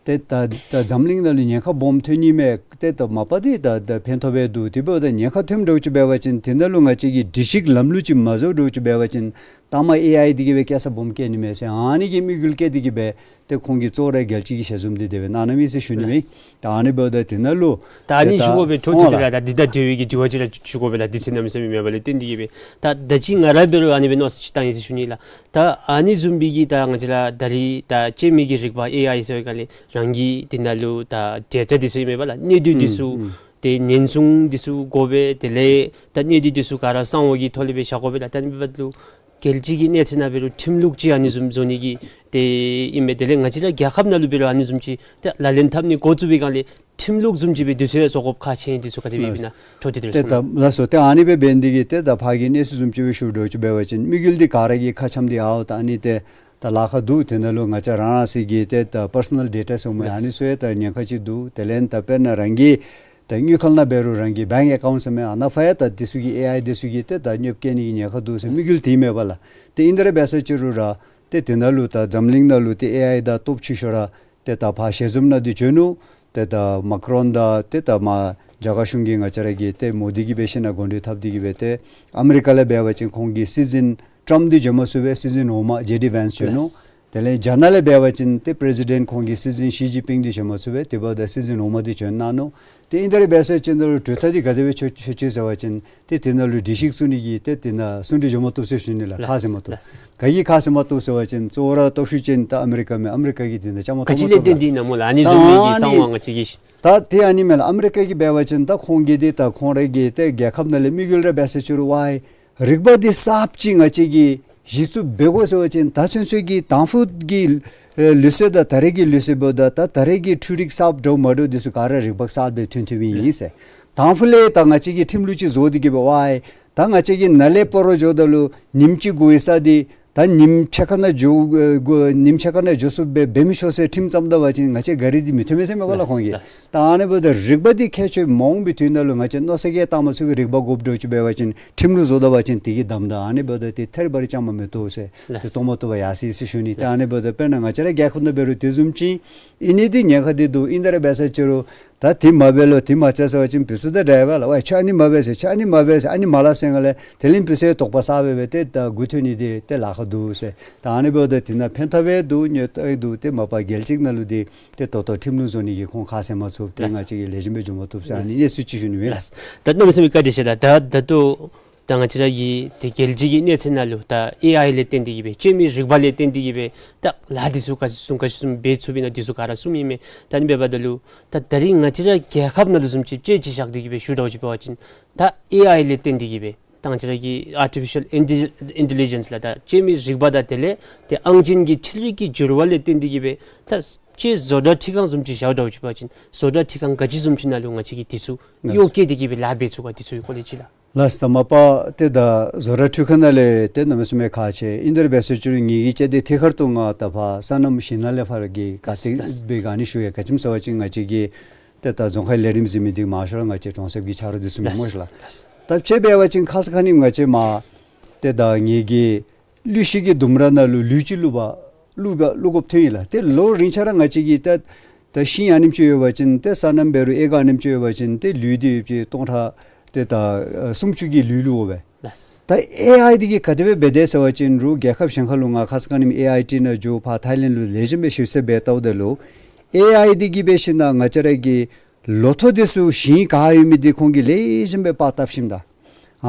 ཏེ་ད་ད་འཛམ་གླིང་ནང་ལུ་ཉེན་ཁ་སྦོམ་ཐོན་ནི་མས། ཏེ་ད་མ་པ་འདི་ད་ད་ཕན་ཐོགས་སྦེ་འདུག། དེ་འབདཝ་ད་ཉེན་ཁ་ཐོནམ་འདྲཝ་ཅིག་འབད་བ་ཅིན་དེ་ནང་ལུ་ང་བཅས་ཀྱིས་སྒྲིག་གཞི་ལམ་ལུགས་ཅིག་མ་བཟོ་འདྲཝ་ཅིག་འབད་བ་ཅིན་ད་མར་ཨེ་ཨའི་འདི་གིས་སྦེ་སྐྱེལ་ས་སྦོམ་བསྐྱལ་ནི་མས་ཟེར་ཨ་ནི་གི་དམིགས་ཡུལ་བསྐྱེད་དེ་གི་སྦེ་ཏེ་ཁོང་གིས་གཙོ་བོ་ར་རྒྱལ་སྤྱི་གི་ཞལ་འཛོམས་འདི་དེ་སྦེ་གནང་གནངམ་ཨིན་ཟེར་ཞུ་ནི་མས། ལགས། ད་ཨ་ནི་འབདཝ་ད་དེ་ནང་ལུ་ད་ཨ་ནི་ཏེ་ད་ཞུ་དགོ་པའི་འཕྲོ་མཐུད་དེ་ལགས། ད་འདི་དང་འབྲེལ་བའི་གི་དྲི་བ་ཅིག་ར་ཞུ་དགོ་པས་ལགས། འདི་ཚེ་གནམ་མེད་ས་མེད་མེད་པ་ལས་བརྟེན་ཏེ་གི་སྦེ་ད་ད་ཅི་ང་ར་འབད་རུང་ཨ་ནི་སྦེ་མནོ་བསམ་ཅིག་བཏང་ཡི་ཟེར་ཞུ་ནི་ལགས། ད་ཨ་ནི་བཟུམ་སྦེ་གི་ད་ང་བཅས་ར་ད་རིས་ད་སྤྱོད་མི་གི་རིག་པ་ཨེ་ཨའི་ཟེར་བའི་སྒང་ལས་རང་གི་དེ་ནང་ལུ་ད་ཌེ་ཊ་འདི་ཚུ་ཨིན་མས་པ་ལགས། གནས་སྡུད་འདི་ཚུ་ཨུམ་ཨུམ་ཏེ་ཉེན་སྲུང་འདི་ཚུ་དགོ་པས། དེ་ལས་ད་གནས་སྡུད་འདི་ཚུ་ག་ར་གསང་བ་གི་ཐོག་ལས་སྦེ་བཞག་དགོ་པས་ལགས། ད་ཨ་ནི་འབདཝ་ད་ལུ་རྒྱལ་སྤྱི་གི་གནས་ཚད་ནང་འབད་རུང་ཁྲིམས་ལུགས་ཅིག་ཨ་ནི་བཟུམ་བཟོ་ནི་གི་ཏེ་ཨིན་མས། དེ་ལས་ང་བཅས་ར་རྒྱལ་ཁབ་ནང་ལུ་འབད་རུང་ཨ་ནི་བཟུམ་ཅིག་ཏེ་ལག་ལེན་འཐབ་ནི་འགོ་བཙུགས་པའི་སྒང་ལས་ཁྲིམས་ལུགས་བཟུམ་ཅིག་སྦེ་འདི་ཚུ་ཡང་བཟོ་དགོཔ་ཁག་ཆེ་ཨིན། འདི་ཚུ་ག་དེ་སྦེ་ཨིན་ན་འཕྲོ་མཐུད་དེ་ར་ཏེ་གསུང་གནང་། ད་ལགས་སོ། ཏེ་ཨ་ནི་སྦེ་འབད་ནི་དེ་གིས་ཏེ་ད་ཕར་གྱི་གནས་ཚུལ་བཟུམ་ཅིག་སྦེ་ཞུ་འདྲཝ་ཅིག་འབད་བ་ཅིན་དམིགས་ཡུལ་འདི་ག་ར་གིས་ཁ་འཆམ་སྟེ་ཨའོ་ད་ཨ་ནི་ཏེ་ད་ལཱ་ཁག་འདུག། དེ་ནང་ལུ་ང་བཅས་རང་རང་སོའི་གི་ཏེ་ད་པར་སོ་ནཱལ་ཌེ་ཊ་ཟེར་མི་ཨ་ནི་ཚུ་ཡང་ད་ཉེན་ཁ་ཅིག་འདུག། དེ་ལས་ད་དཔེར་ན་རང་གི་ད་དངུལ་ཁང་ནང་འབད་རུང་རང་གི་བེངཀ་ཨེ་ཀའུནཊ་ཟེར་མི་ཨ་ནཱ་ཕར་ཡང་ད་འདི་ཚུ་གིས་ཨེ་ཨའི་འདི་ཚུ་གིས་ཏེ་ད་གནོདཔ་བཀལ་ནི་གི་ཉེན་ཁ་འདུག་ཟེར་དམིགས་ཡུལ་དེ་མས་པ་ལགས། ཏེ་ཨིན་ཏེ་ར་འབད་ས་ཅིག་རུང་ར་ཏེ་དེ་ནང་ལུ་ད་འཛམ་གླིང་ནང་ལུ་ཏེ་ཨེ་ཨའི་དང་སྟོབས་ཆེ་ཤོས་ར་ཏེ་ད་ཕར་ཞལ་འཛོམས་ནང་འདི་བྱོན་ནུག། ཏེ་ད་མཱ་ཀི་རོན་དང་ཏེ་ད་མར་རྒྱ་གར་གཞུང་གི་ང་བཅས་ར་གི་ཏེ་མོ་དི་གིས་འབད་ཞིན་ན་འགོ་འདྲེན་འཐབ་སྟེ་གི་སྦེ་ཏེ་ཨ་མི་རི་ཀ་ལས་འབད་བ་ཅིན་ཁོང་གི་སྲིད་འཛིན་ཊམཔ་འདི་བྱོན་མ་ཚུགས་པས། སྲིད་འཛིན་འོག་མ་ཇེ་ཌི་ཝེནས་བྱོན་ནུག། ལགས། དེ་ལས་རྒྱ་ནག་ལས་འབད་བ་ཅིན་ཏེ་པི་རེ་སི་ཌེནཊ་ཁོང་གི་སྲིད་འཛིན་ཞི་ཅིན་ཕིང་འདི་བྱོན་མ་ཚུགས་པས། དེ་འབདཝ་ད་སྲིད་འཛིན་འོག་མ་འདི་བྱོན་གནང་ནུག། ཏེ་ཨིན་ཏེ་ར་འབད་ས་ཅིག་ནང་ལུ་གྲོས་ཐག་འདི་ག་དེ་སྦེ་ཆོད་ཆོད་ཆོད་ཟེར་བ་ཅིན་ཏེ་དེ་ནང་ལུ་སྒྲིག་གཞི་བཙུགས་ནི་གི་ཏེ་དེ་ནང་ཟུང་འབྲེལ་འབྱུང་མ་བཏུབ་ཟེར་ཞུ་ནི་ལགས། ཁག་ཟེར་མ་བཏུབ། ལགས། ག་གིས་ཁག་ཟེར་མ་བཏུབ་ཟེར་བ་ཅིན་གཙོ་བོ་ར་སྟོབས་ཤུགས་ཅན་ད་ཨ་མི་རི་ཀ་མས། ཨ་མི་རི་ཀ་གིས་དེ་ནང་བཅའ་མར་གཏོགས་མ་བཏུབ་ལགས། ག་ཅི་ལས་བརྟེན་ཏེ་ཨིན་ན་སྨོ་ལགས། ཨ་ནི་བཟུམ་མའི་གི་གསང་བ་ང་བཅས་ཀྱིས་ད་ཏེ་ཨ་ནི་མས་ལགས། ཨ་མི་རི་ཀ་གིས་འབད་བ་ཅིན་ད་ཁོང་གིས་འདི་ད་ཁོང་རའི་གི་ཏེ་རྒྱལ་ཁབ་ནང་ལས་དམིགས་ཡུལ་ར་འབད་ས་ཅིག་རུང་ཝའི་རིག་པ་འདི་གསརཔ་ཅིག་ང་བཅས་ཀྱིས་གཞི་བཙུགས་འབད་དགོ་ཟེར་བ་ཅིན་ད་ཚུན་ཚོད་ཀྱི་དང་ཕུ་གི་ཨེ་ལུགས་སྲོལ་དང་ད་རེས་ཀྱི་ལུགས་སྲོལ་འབདཝ་ད་ད་ད་རེས་ཀྱི་འཕྲུལ་རིག་གསརཔ་འདྲཝ་མ་འདྲཝ་འདི་ཚུ་ག་ར་རིག་པ་གསརཔ་སྦེ་ཐོན་ཐོནམ་ཨིན་ཟེར། དང་ཕུ་ལས་ད་ང་བཅས་ཀྱིས་ཁྲིམས་ལུགས་ཅིག་བཟོ་སྟེ་གི་འབད་ཝའི་ད་ང་བཅས་ཀྱིས་ནཱ་ལས་སྤ་རོ་འགྱོཝ་ད་ལུ་ཉིནམ་གཅིག་འགོར་བའི་ས་འདི་ད་ཉིནམ་ཕྱེད་ཀ་ནང་འགྱོ་དགོ་ཉིནམ་ཕྱེད་ཀ་ནང་འགྱོ་ཚུགསཔ་སྦེ་འབད་མི་ཆོག་ཟེར་ཁྲིམས་བརྩམ་ད་པ་ཅིན་ང་བཅས་གཱ་རི་འདི་མི་ཐོན་མས་ཟེར་མས་པ་ལགས་ཁོང་གིས། ལགས། ད་ཨ་ནི་འབདཝ་ད་རིག་པ་འདི་ཁྱད་ཆོས་མ་འོངས་པའི་དུས་ནང་ལུ་ང་བཅས་མནོ་བསམ་གྱིས་བཏང་མ་ཚུགས་པའི་རིག་པ་དགོཔ་འདྲཝ་ཅིག་འབད་བ་ཅིན་ཁྲིམས་ལུགས་བཟོ་ད་པ་ཅིན་དེ་གིས་བསྡམ་ད་ཨ་ནི་འབདཝ་ད་ཏེ་ཐད་རི་བ་རི་བཅའ་མར་མི་གཏོགས་ཟེར། ལགས། ཏེ་གཏོགས་མ་བཏུབ་པར་ཡར་སོ་ཡི་ཟེར་ཞུ་ནི། ད་ཨ་ནི་འབདཝ་ད་དཔེར་ན་ང་བཅས་ར་རྒྱལ་ཁབ་ནང་འབད་རུང་དེ་བཟུམ་ཅིག་ཨིན་ནི་འདི་ཉེན་ཁ་འདི་འདུག། ཨིན་ཏེ་ར་འབད་ས་ཅིག་རུང་ད་ ད་དེ་མ་འབད་ལོ་དེ་མ་བྱ་ཟེར་བ་ཅིན་བུ་ཚུ་ད་འདྲཝ་ལགས། ཝའི་ཁྱོད་ཨ་ནི་མ་འབད་ཟེར་ཁྱོད་ཨ་ནི་མ་འབད་ཟེར་ཨ་ནི་མ་སླབ་ཟེར་ང་ལས་དེ་ལས་བུ་ཚུ་དོགས་པ་ཟ་སྦེ་སྦེ་ཏེ་ད་མགུ་འཐོམ་ནི་འདི་ཏེ་ལཱ་ཁག་འདུག་ཟེར། ད་ཨ་ནི་འབདཝ་ད་དེ་ནང་ཕན་ཐབས་འདུག་གནོད་འདུག་ཏེ་མ་པ་རྒྱལ་སྤྱི་ནང་ལུ་འདི་ཏེ་ད་ལྟོ་ཁྲིམས་ལུགས་བཟོ་ནི་གི་ཁོང་ཁ་བཟེད་མ་ཚུགས། ཏེ་ལགས། ང་བཅས་ཀྱིས་ལེགས་ཤོམ་སྦེ་འགྱོ་མ་བཏུབ་ཟེར་ཨ་ནི་ལགས། གནས་ཚུལ་ཅིག་ཞུ་ནི་མས། ལགས། ད་གནམ་མེད་ས་མེད་བཀའ་དྲིན་ཆེ་ལགས། ད་ད་ལྟོ་ད་ང་བཅས་ར་གི་ཏེ་རྒྱལ་སྤྱི་གི་གནས་ཚད་ནང་ལུ་ད་ཨེ་ཨའི་ལས་བརྟེན་ཏེ་གིས་སྦེ་སྤྱོད་མི་རིག་པ་ལས་བརྟེན་ཏེ་གིས་སྦེ་ད་ལཱ་འདི་ཚུ་ག་ཅི་བཟུམ་ག་ཅི་བཟུམ་འབད་ཚུགས་པས་ན་འདི་ཚུ་ག་ར་གསུངམ་ཨིན་མས། ད་ཨ་ནི་འབདཝ་ད་ལུ་ད་ད་རིས་ང་བཅས་ར་རྒྱལ་ཁབ་ནང་ལུ་བཟུམ་ཅིག་དཔྱེ་ཅིག་བཞག་སྟེ་གིས་སྦེ་ཞུ་དོ་ཅིག་འབད་བ་ཅིན་ད་ཨེ་ཨའི་ལས་བརྟེན་ཏེ་གིས་སྦེ་ད་ང་བཅས་ར་གི་ཨར་ཊི་ཕི་ཤཱལ་ཨིན་ཊེ་ལི་ཇེནསི་ལགས། ད་སྤྱོད་མི་རིག་པ་དང་དེ་ལས་ཏེ་ཨང་ཅན་གྱི་འཕྲུལ་རིག་གི་འགྱུར་བ་ལས་བརྟེན་ཏེ་གིས་སྦེ་ད་ཅིག་བཟོ་གྲྭ་ཁྲི་ཁང་བཟུམ་ཅིག་བཞག་དོ་ཅིག་འབད་བ་ཅིན་བཟོ་གྲྭ་ཁྲི་ཁང་ག་ཅི་བཟུམ་ཅིག་ནང་ལུ་ང་བཅས་ཀྱིས་འདི་ཚུ་གཡོག་བཀོལ་ཏེ་གིས་སྦེ་ལཱ་འབད་ཚུགས་ག་འདི་ཚུ་གི་སྐོར་ལས་ཅིག་ལགས། ལགས་སོ། ད་མ་པ་ཏེ་ད་བཟོ་གྲྭ་འཕྲུལ་ཁང་ནང་ལས་ཏེ་གནམ་མེད་ས་མེད་ཁག་ཆེ། ཨིན་དེ་ར་འབད་ཟེར་ཅི་རུང་ངེ་གི་ཅིག་ཏེ་ཐད་ཀར་དུ་ང་ད་ཕར་སོ་ནམ་ཞིང་ལཱ་ལས་ཕར་གྱི་ག་ཏེ་ལགས། སྦེ་ག་ནི་ཞུ་ཡི། ག་ཅི་སྨོ་ཟེར་བ་ཅིན་ང་བཅས་ཀྱི་ཏེ་ད་རྫོང་ཁའི་ལས་རིམ་ཟེར་མི་འདི་མང་ཤོས་ར་ང་བཅས་གྲོང་གསེབ་ཀྱི་ཆ་རོགས་འདི་ཚུ་མེན་སྨོ་ཤིག་ལགས། ལགས། ད་དཔྱེ་འབད་བ་ཅིན་ཁ་ཙ་ཁ་ཉིནམ་ང་བཅས་མར་ཏེ་ད་ངེ་གི་ཀླུ་ཤིང་གི་ལྡུམ་ར་ནང་ལུ་ལུད་ཅིག་བླུག་པ་བླུག་པ་བླུག་དགོཔ་ཐོན་ཡི་ལགས། ཏེ་ལོ་རིང་ཆ་ར་ང་བཅས་ཀྱིས་ད་ད་ཤིང་ཨ་ནེམ་ཅིག་ཡོད་པ་ཅིན་ཏེ་སོ་ནམ་འབད་རུང་ཨེ་ཀར་ཨ་ནེམ་ཅིག་ཡོད་པ་ཅིན་ཏེ་ལུད་འདི་ཡོད་པ་ཅིན་སྟོང་ཕྲག་ཏེ་ད་ཨ་སུམ་ཅུ་གི་ལུད་བླུག་དགོ་པས། ལགས། ད་ཨེ་ཨའི་འདི་གིས་ག་དེ་སྦེ་འབད་དེས་ཟེར་བ་ཅིན་རུང་རྒྱལ་ཁབ་གཞན་ཁར་ལུ་ང་ཁ་ཙ་ཁ་ཉིནམ་ཨེ་ཨའི་ཊི་ནང་འགྱོ་ཕར་ཐའི་ལེནཌ་ལུ་ལེགས་ཤོམ་སྦེ་ཞིབ་འཚོལ་འབད་བལྟཝ་ད་ལུ་ཨེ་ཨའི་འདི་གིས་འབད་ཞིནམ་ང་བཅས་ར་གི་ལོ་ཐོག་འདི་ཚུ་ཞིང་ག་ཡོད་མི་འདི་ཁོང་གིས་ལེགས་ཤོམ་སྦེ་པར་བཏབ་ཞིནམ་ད་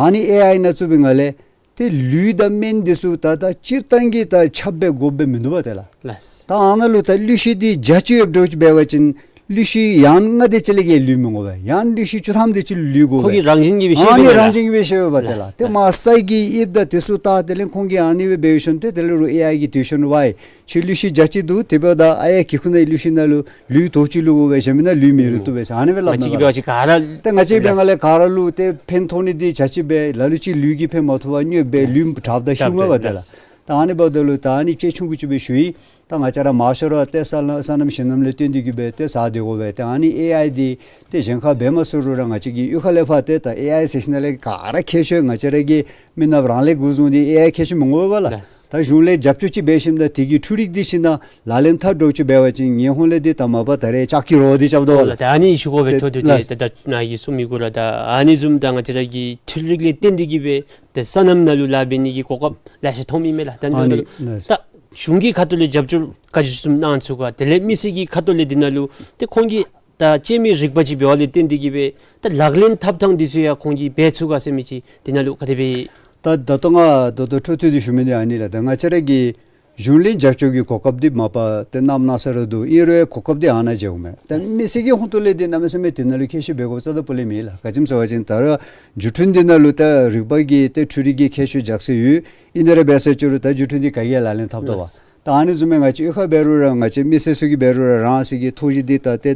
ཨ་ནི་ཨེ་ཨའི་ནང་བཙུགས་པའི་ངང་ལས་ཏེ་ལུད་དང་སྨན་འདི་ཚུ་ད་ད་སྤྱིར་བཏང་གི་ད་ཁྱབ་སྦེ་དགོཔ་སྦེ་མིན་འདུག་པ་ཏེ་ལགས། ལགས། ད་ཨ་ནཱ་ལུ་ད་ཀླུ་ཤིང་འདི་བརྒྱ་ཅིག་ཡོདཔ་འདྲཝ་ཅིག་འབད་བ་ཅིན་ཀླུ་ཤིང་ཡང་ལྔ་དེ་ཅིག་ལས་བརྒལ་ལུད་མི་དགོ་པས། ཡང་ཀླུ་ཤིང་བཅུ་ཐམ་དེ་ཅིག་ལུད་དགོ་པས། ཁོ་གི་རང་བཞིན་གྱིས་སྦེ་ཤེས་ཨ་ནི་པས་ལགས། རང་བཞིན་གྱིས་སྦེ་ཤེས་པས་ཏེ་ལགས། ལགས། ཏེ་མར་ས་གི་དབྱིབས་དང་དེ་ཚུ་བལྟ་དེ་ལས་ཁོང་གིས་ཨ་ནི་སྦེ་འབད་ཞིནམ་ཏེ་དེ་ལས་རུང་ཨེ་ཨའི་གིས་འདི་ཞུ་ནི་ཝའི་ཁྱོད་ཀླུ་ཤིང་བརྒྱ་ཅིག་འདུག། དེ་འབདཝ་ད་ཨ་ཡ་གི་ཁུག་ནང་ཀླུ་ཤིང་ནང་ལུ་ལུད་དོ་ཅིག་བླུག་དགོ་པས། གཞན་མི་ནང་ལུད་མི་རུང་བཏུབ་པས་ཟེར་ཨ་ནི་སྦེ་སླབ་ནི་པ་ལགས། ང་བཅས་ཀྱིས་འབད་བ་ཅིན་ག་ར་ཏེ་ང་བཅས་འབད་བའི་ངང་ལས་ག་ར་ལུ་ཏེ་ཕན་ཐོགས་ནི་འདི་བརྒྱ་ཅིག་སྦེ་ལ་ལུ་ཅིག་ལུད་ཀྱིས་ཕན་མ་ཐོགས་པར་གནོདཔ་སྦེ་ལུད་དྲགཔ་ད་ཤུལ་མ་པ་ཏེ་ལགས། ད་ཨ་ནི་འབདཝ་ད་ལུ་ད་ཨ་ནི་དཔྱེ་ཆུང་ཀུ་ཅིག་སྦེ་ཞུ་ཡི། ད་ང་བཅས་ར་མང་ཤོས་ར་ཏེ་སོ་ནམ་སོ་ནམ་ཞིང་ནམ་ལས་བརྟེན་ཏེ་གིས་སྦེ་ཏེ་ཟ་སྡོད་དགོ་པས། ཏེ་ཨ་ནི་ཨེ་ཨའི་འདི་ཏེ་གཞན་ཁར་འབད་མ་ཚུགས་རུང་ར་ང་བཅས་ཀྱི་གཡུས་ཁ་ལས་ཕར་ཏེ་ད་ཨེ་ཨའི་ཟེར་ཞིནམ་ལས་ག་ར་མཁས་ཤོས་ང་བཅས་ར་གི་མི་ནགཔ་རང་ལས་འགོ་བཟུང་སྟེ་ཨེ་ཨའི་མཁས་ཤོས་མི་དགོ་པས་ལགས། ལགས། ད་གཞུང་ལས་རྒྱབ་སྐྱོར་ཅིག་འབད་ཞིནམ་ད་དེ་གི་འཕྲུལ་རིག་འདི་ཞིནམ་ད་ལག་ལེན་འཐབ་འདྲཝ་ཅིག་འབད་བ་ཅིན་ངེའི་ཧོངས་ལས་འདི་ད་མ་པ་ད་རེས་ལྕགས་ཀྱི་རོ་འདི་རྐྱབ་དོ་ལགས། ད་ཨ་ནི་ཞུ་དགོ་པས། ལགས། ཐོག་ཏུ་ཏེ་ལགས། ད་ད་ནཱ་གིས་གསུང་མི་གུ་ར་ད་ཨ་ནི་བཟུམ་ད་ང་བཅས་ར་གི་འཕྲུལ་རིག་ལས་བརྟེན་ཏེ་གིས་སྦེ་ཏེ་སོ་ནམ་ནང་ལུ་ལཱ་འབད་ནི་གི་གོ་སྐབས་ལེ་ཤ་ཐོནམ་ཨིན་མས་ལགས། ད་ཨ་ནི་ལགས། ད་གཞུང་གི་ཁ་ཐུག་ལས་རྒྱབ་སྐྱོར་ག་ཅི་བཟུམ་གནང་ཚུགས་ག། དེ་ལས་མི་སེར་གྱི་ཁ་ཐུག་ལས་འདི་ནང་ལུ་ཏེ་ཁོང་གིས་ད་སྤྱོད་མི་རིག་པ་ཅིག་འབདཝ་ལས་བརྟེན་ཏེ་གིས་སྦེ་ད་ལག་ལེན་འཐབ་ཐངས་འདི་ཚུ་ཡང་ཁོང་གིས་འབད་ཚུགས་ག་ཟེར་མི་ཅིག་འདི་ནང་ལུ་ག་དེ་སྦེ། ད་ད་ལྟོ་ང་ད་ལྟོ་འཕྲོ་མཐུད་དེ་ཞུ་མི་འདི་ཨ་ནི་ལགས། ད་ང་བཅས་ར་གི་གཞུང་ལས་རྒྱབ་སྐྱོར་གྱི་གོ་སྐབས་འདི་མ་པ་ཏེ་གནམ་མེད་ས་མེད་ར་འདུག། ཨིན་རུང་གོ་སྐབས་འདི་ཨ་ནཱ་མཇལཝ་མས། ད་མི་སེར་གྱི་ཧོངས་ཏོ་ལས་འདི་གནམ་མེད་ས་མེད་འདི་ནང་ལུ་མཁས་ཤོས་འབད་དགོཔ་རྩ་དང་སྤུ་ལས་མེད་ལགས། ག་ཅི་སྨོ་ཟེར་བ་ཅིན་ད་རུང་བརྒྱུད་འཕྲིན་འདི་ནང་ལུ་ད་རིག་པ་གི་ཏེ་འཕྲུལ་རིག་གི་མཁས་མཆོག་རྒྱགས་སྲོལ་ཡོད། ཨིན་དེ་ར་འབད་ཟེར་ཅི་རུང་ད་བརྒྱུད་འཕྲིན་འདི་ག་གིས་ཡང་ལག་ལེན་འཐབ་དོ་བ། ལགས། ད་ཨ་ནི་བཟུམ་སྦེ་ང་བཅས་གཡུས་ཁར་འབད་རུང་ར་ང་བཅས་མི་སེར་ཚུ་གིས་འབད་རུང་ར་རང་སོ་གི་ཐོག་གཞི་འདི་ད་ཏེ་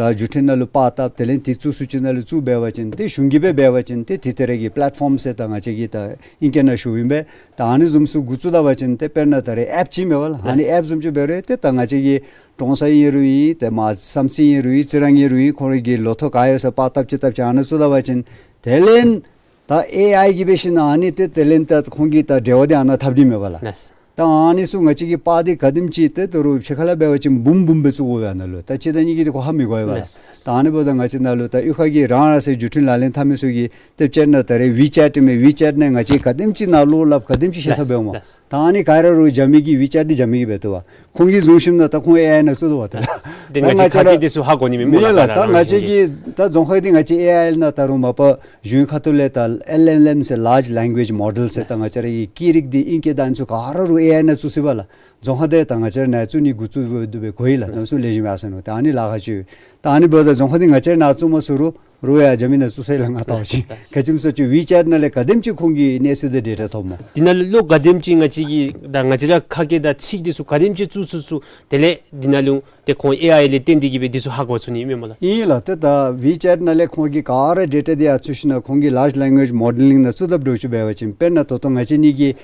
ད་བརྒྱུད་འཕྲིན་ནང་ལུ་པར་བཏབ་དེ་ལས་འདི་བཙུགས་ས་ཅིག་ནང་ལུ་བཙུགས་འབད་བ་ཅིན་ཏེ་གཞུང་གིས་སྦེ་འབད་བ་ཅིན་ཏེ་འདི་ཏེ་ར་གི་པ་ལེཊ་ཕོམ་ཟེར་ད་ང་བཅས་ཀྱིས་ད་ཨིང་སྐད་ནང་ཞུཝ་ཨིན་པས། ད་ཨ་ནི་བཟུམ་ཚུ་འགོ་བཙུགས་ད་པ་ཅིན་ཏེ་དཔེར་ན་ད་རེས་ཨེཔ་ཅིག་མེན་པ་ལགས། ཨ་ནི་ལགས། ཨེཔ་བཟུམ་ཅིག་འབད་རུང་ཏེ་ད་ང་བཅས་ཀྱི་ཀྲོང་གསར་ཨིན་རུང་ཨིན་ཏེ་མར་བསམ་རྩེ་ཨིན་རུང་ཨིན་རྩི་རང་ཨིན་རུང་ཨིན་ཁོང་ར་གི་ལོ་ཐོག་ག་ཡོད་ས་པར་བཏབ་ཅི་བཏབ་ཅི་ཨ་ནཱ་བཙུགས་ད་པ་ཅིན་དེ་ལས་ད་ཨེ་ཨའི་གིས་འབད་ཞིནམ་ཨ་ནི་ཏེ་དེ་ལས་ད་ཁོང་གིས་ད་འབྲེལ་བ་འདི་ཨ་ནཱ་འཐབ་ནི་མེད་པ་ལགས། ལགས། ད་ཨ་ནི་ཚུ་ང་བཅས་ཀྱི་པར་འདི་ག་དེམ་ཅིག་ཏེ་ད་རུང་ཕྱི་ཁ་ལས་འབད་བ་ཅིན་འབུམ་འབུམ་སྦེ་བཙུགས་དགོ་པས་ཨ་ནཱ་ལུ། ད་གཅིག་དང་གཉིས་ཀྱིས་འདི་ཁོ་ཧ་མི་གོ་བས་ལགས། ལགས། ད་ཨ་ནི་འབདཝ་ད་ང་བཅས་ནཱ་ལུ་ད་གཡུས་ཁ་གི་རང་རང་སོའི་བརྒྱུད་འཕྲིན་ལག་ལེན་འཐབ་མི་ཚུ་གིས་ཏེ་དཔེར་ན་ད་རེས་ཝི་ཅེཊ་ཨིན་མས། ཝི་ཅེཊ་ནང་ང་བཅས་ག་དེམ་ཅིག་ནང་ལོགས་སླབ་ག་དེམ་ཅིག་ཤེས་ཐབས་འབད་འོང་། ལགས། ད་ཨ་ནི་ག་ར་རུང་རྒྱ་མི་གི་ཝི་ཅེཊ་འདི་རྒྱ་མི་གིས་འབད་བཏུབ་པས། ཁོང་གིས་བཟུང་ཞིནམ་ད་ད་ཁོང་ཨེ་ཨའི་ནང་བཙུགས་དོ་བ་ད་ལགས། ཏེ་ང་བཅས་ང་བཅས་ཁ་སྐད་འདི་ཚུ་ཧ་གོ་ནི་མེད་སྨོ་མེན་ལགས། ལགས། ད་ད་ང་བཅས་ཀྱི་ད་རྫོང་ཁག་འདི་ང་བཅས་ཨེ་ཨའི་ནང་ད་རུང་མ་པ་གཞུང་ཁ་ཐུག་ལས་ད་ཨེལ་ཨེལ་ཨེམ་ཟེར་ལཱརཇ་ལེང་གུ་ཨེཇ་མོ་ཌེལ་ཟེར་ད་ལགས། ང་བཅས་ར་གི་སྐད་རིགས་འདི་ཨིང་སྐད་ད་ཨ་ནི་ཚུ་ག་ར་རུང་ཨེ་ཨའི་ནང་བཙུགས་ཅི་པ་ལགས། རྫོང་ཁག་འདི་ད་ང་བཅས་ར་ནཱ་བཙུགས་ནི་འགོ་བཙུགས་འབད་དེ་སྦེ་གོ་ཡི་ལགས། ལགས། ནམ་སུ་ལེགས་ཤོམ་ཡར་སོང་ནུག། ད་ཨ་ནི་ལཱ་ཁག་ཅིག་ཡོད། ད་ཨ་ནི་འབདཝ་ད་རྫོང་ཁག་འདི་ང་བཅས་ར་ནཱ་བཙུགས་མ་ཚུགས་རུང་རུང་ཡང་རྒྱ་མི་ནང་བཙུགས་ས་ལས་ང་བལྟ་བ་ཅིན་ལགས། ག་ཅི་སྨོ་ཟེར་བཅུག་ཝི་ཅེཊ་ནང་ལས་ག་དེམ་ཅིག་ཁོང་གི་གནས་ཚུལ་དང་ཌེ་ཊ་ཐོབ་སྨོ། འདི་ནང་ལུ་ག་དེམ་ཅིག་ང་བཅས་ཀྱི་ད་ང་བཅས་ར་ཁ་སྐད་དང་ཚིག་འདི་ཚུ་ག་དེམ་ཅིག་བཙུགས་བཙུགས་བཙུགས་དེ་ལས་འདི་ནང་ལུ་ཏེ་ཁོང་ཨེ་ཨའི་ལས་བརྟེན་ཏེ་གིས་སྦེ་འདི་ཚུ་ཧ་གོ་ཚུགས་ནི་མེན་སྨོ་ལགས། ཨིན་ལགས། ཏེ་ད་ཝི་ཅེཊ་ནང་ལས་ཁོང་གིས་ག་ར་ཌེ་ཊ་འདི་ཡར་བཙུགས་ཞིནམ་ཁོང་གིས་ལཱརཇ་ལེང་གུ་ཨེཇ་མོ་ཌེལ་ལིང་ནང་བཙུགས་དཔ་འདྲཝ་ཅིག་འབད་བ་ཅིན་དཔེར་ན་ད་ལྟོ་ང་བཅས་གཉིས་ཀྱིས་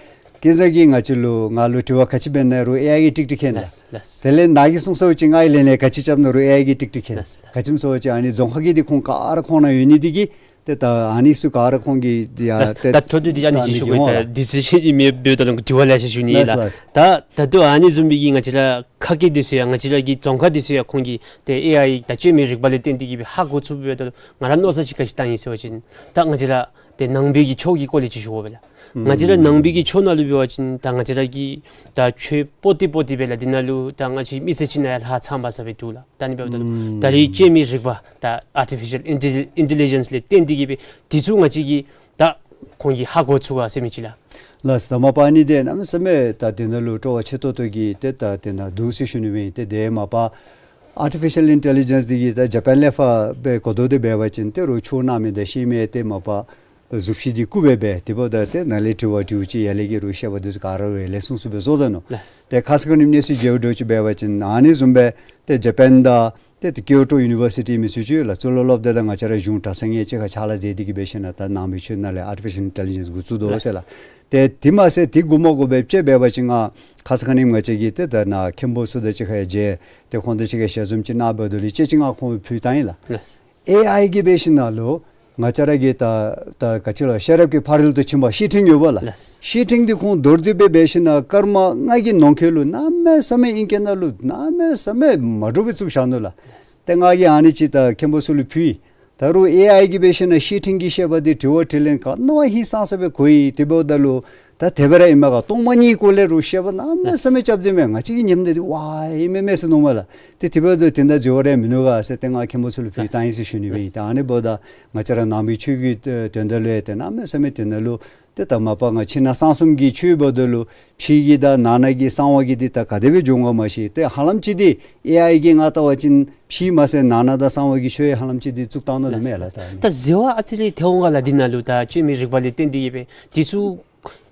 ཀུན་བཟང་གིས་ང་བཅས་ལུ་ང་ལུ་དྲི་བ་ག་ཅི་འབད་ན་རུང་ཨེ་ཨའི་གིས་ཀྲིག་ཀྲི་མཁྱེན་ལགས། ལགས། ལགས། དེ་ལས་ནཱ་གིས་གསུངས་སོང་ཅིག་ང་གིས་ལན་ལན་ག་ཅི་རྐྱབ་ན་རུང་ཨེ་ཨའི་གིས་ཀྲིག་ཀྲི་མཁྱེན། ལགས། ལགས། ག་ཅི་སྨོ་ཟེར་བཅུག་ཨ་ནི་རྫོང་ཁག་གི་འདི་ཁོང་ག་ར་ཁོང་ནང་ཡོད་ནི་འདི་གིས་ ཏེ་ད་ཨ་ནི་ཚུ་ག་ར་ཁོང་གིས་ཡ་ལགས། ཏེ་ད་འཕྲོ་མཐུད་དེ་ཨ་ནི་ཅིག་ཞུ་དགོ། ད་འདི་ཚུ་ཞུ་ནི་མེད་པའི་ད་ལུ་དྲི་བ་ལེ་ཤ་ཞུ་ནི་ལགས། ལགས་ལགས། ད་ད་ལྟོ་ཨ་ནི་བཟུམ་མའི་གི་ང་བཅས་ར་ཁ་སྐད་འདི་ཚུ་ཡང་ང་བཅས་ར་གི་རྫོང་ཁ་འདི་ཚུ་ཡང་ཁོང་གིས་ཏེ་ཨེ་ཨའི་ད་བཅོས་མའི་རིག་པ་ལས་བརྟེན་ཏེ་གི་སྦེ་ཧ་གོ་ཚུགས་པའི་ད་ལུ་ང་ར་མནོ་བསམ་ཅིག་ག་ཅི་བཏང་ཡི་ཟེར་བ་ཅིན་ད་ང་བཅས་ར་ཏེ་ནང་པའི་གི་ཆོས་ཀྱི་སྐོར་ལས་ཅིག་ཞུ་དགོ་པས་ལགས། ང་བཅས་ར་ནང་པའི་གི་ཆོས་ནང་ལུ་འབད་བ་ཅིན་ད་ང་བཅས་ར་གི་ད་ཆོས་པོ་ཏི་པོ་ཏི་སྦེ་ལགས། འདི་ནང་ལུ་ད་ང་བཅས་མི་ཚེ་ཅིག་ནང་ཡང་ལྷག་ཚངམ་ཟེར་སྦེ་འདུག་ལགས། ད་ཨ་ནི་འབདཝ་ད་ལུ་ད་རེས་བཅོས་མའི་རིག་པ་ད་ཨར་ཊི་ཕི་ཤཱལ་ཨིན་ཊེ་ལི་ཇེནསི་ལས་བརྟེན་ཏེ་གི་སྦེ་འདི་ཚུ་ང་བཅས་ཀྱིས་ད་ཁོང་གིས་ཧ་གོ་ཚུགས་ག་ཟེར་མི་ཅིག་ལགས། ལགས། ད་མ་པ་ཨ་ནི་འདི་གནམ་མེད་ས་མེད་ད་འདི་ནང་ལུ་སྤྲོ་བ་ཆེ་ཏོག་ཏོ་གི་ཏེ་ད་འདི་ནང་འདུག་ཟེར་ཞུ་ནི་སྦེ་ཨིན། ཏེ་འདི་མ་པ་ཨར་ཊི་ཕི་ཤཱལ་ཨིན་ཊེ་ལི་ཇེནསི་འདི་གིས་ད་ཇ་པཱན་ལས་ཕར་སྦེ་གོ་བསྡུར་འདི་འབད་བ་ཅིན་ཏེ་རོགས་ཆོས་གནང་མི་དང་ཤེས་མི་ཏེ་མ་པ་གཟུགས་གཞི་འདི་བཀུག་སྦེ་འབད་དེ་འབདཝ་ད་ཏེ་ནཱ་ལས་དྲི་བ་དྲིཝ་ཅིག་ཡར་ལས་ཀྱི་རོགས་བཤད་པ་འདི་ཚུ་ག་ར་རོགས་ལས་ལེགས་ཤོམ་སྦེ་བཟོ་དོ་ནུག། ལགས། ཏེ་ཁ་ཙ་ཁ་ཉིནམ་གནས་ཚུལ་མཇལཝ་འདྲཝ་ཅིག་འབད་བ་ཅིན་ཨ་ནི་བཟུམ་སྦེ་ཏེ་ཇ་པཱན་དང་ཏེ་ཏེ་ཀིའོ་ཊོ་ཡུ་ནི་བར་སི་ཊི་མི་ཚུ་ཅིག་ལགས། གཙུག་ལག་སློབ་སྡེ་དང་ང་བཅས་ར་གཞུང་གྲྭ་ཚང་གཉིས་གཅིག་ཁར་ཕྱག་ལཱ་མཛད་དེ་གི་འབད་ཞིན་ན་ད་ནང་པའི་ཆོས་ནང་ལས་ཨར་ཊི་ཕི་ཤཱལ་ཨིན་ཊེ་ལི་ཇེནསི་འགོ་བཙུགས་དོ་ཟེར་ལགས། ཏེ་དེ་མ་ཚད་དེ་འགོ་མ་འགོ་སྦེ་དཔྱེ་འབད་བ་ཅིན་ང་ཁ་ཙ་ཁ་ཉིནམ་ང་བཅས་ཀྱིས་ཏེ་ད་ནཱ་མཁན་པོ་ཚུ་དང་གཅིག་ཁར་ཡང་མཇལ། ཏེ་ཁོང་དང་གཅིག་ཁར་ཞལ་འཛོམས་ཅིག་གནང་འབདཝ་ད་ལུ་དཔྱེ་ཅིག་ང་ཁོང་ཕུལ་བཏང་ཡི་ལགས། ལགས། ཨེ་ཨའི་གིས་འབད་ཞིན་ན་ལུ་ང་བཅས་ར་གི་ད་ད་ག་ཅི་ལོ་ཤེས་རབ་ཀྱི་ཕ་རོལ་ཏུ་ཕྱིན་པ་བཤེས་སྤྲིང་ཡོདཔ་ལགས། ལགས། བཤེས་སྤྲིང་འདི་ཁོང་མདོར་བསྡུས་སྦེ་འབད་ཞིན་ན་སྐར་མ་ལྔ་གི་ནང་འཁོད་ལུ་གནམ་མེད་ས་མེད་ཨིང་སྐད་ནང་ལུ་གནམ་མེད་ས་མེད་མ་འདྲཝ་སྦེ་བཙུགས་བཞག་ནུག་ལགས། ཏེ་ང་གིས་ཨ་ནི་ཅིག་ད་མཁན་པོ་ཚུ་ལུ་ཕུལ་ཡི། ད་རུང་ཨེ་ཨའི་གིས་འབད་ཞིན་ན་བཤེས་སྤྲིང་གི་བཤད་པ་འདི་དྲི་བ་དྲིས་ལན་ག་ནི་བ་ཧིང་སངས་ས་སྦེ་གོ་ཡི། དེ་འབདཝ་ད་ལུ་ད་དེ་སྦེ་ར་ཨིན་མས་ག། སྟོང་པ་ཉིད་སྐོར་ལས་རོགས་བཤད་པ་གནམ་མེད་ས་མེད་རྐྱབ་སྟེ་མས། ང་བཅས་ཀྱིས་ཉནམ་ད་འདི་ཝའི་ཨིན་མས་མས་ཟེར་མནོཝ་མས་ལགས། ཏེ་དེ་འབདཝ་ད་དེ་ནང་འཛོལ་བ་རེ་མིན་ནུག་ག་ཟེར་ཏེ་ང་མཁན་པོ་ཚུ་ལུ་ཕུལ་བཏང་ཡི་ཟེར་ཞུ་ནི་སྦེ་ཨིན། ད་ཨ་ནི་འབདཝ་ད་ང་བཅས་ར་ནང་པའི་ཆོས་ཀྱི་དོན་དག་ལུ་ཡང་ཏེ་གནམ་མེད་ས་མེད་དེ་ནང་ལུ་ཏེ་ད་མ་པ་ང་ཕྱི་ནང་གསང་གསུམ་གྱི་ཆོས་འབདཝ་ད་ལུ་ཕྱི་གི་དང་ནང་ན་གི་གསང་བ་གི་འདི་ད་ག་དེ་སྦེ་འགྱོ་འོང་ག་མ་ཤེས། ཏེ་ཧ་ལམ་ཅིག་འདི་ཨེ་ཨའི་གིས་ང་བལྟ་བ་ཅིན་ཕྱི་མ་ཚད་ནང་ན་དང་གསང་བ་གི་ཆོས་ཧ་ལམ་ཅིག་འདི་བཙུགས་བཏང་ནུག་མས་ལགས། ད་ད་འཛོལ་བ་ཨ་ཙི་རེ་ཐལ་འོང་ག་ལགས། འདི་ནང་ལུ་ད་བཅོས་མའི་རིག་པ་ལས་བརྟེན་ཏེ་གི་སྦེ་འདི་ཚུ་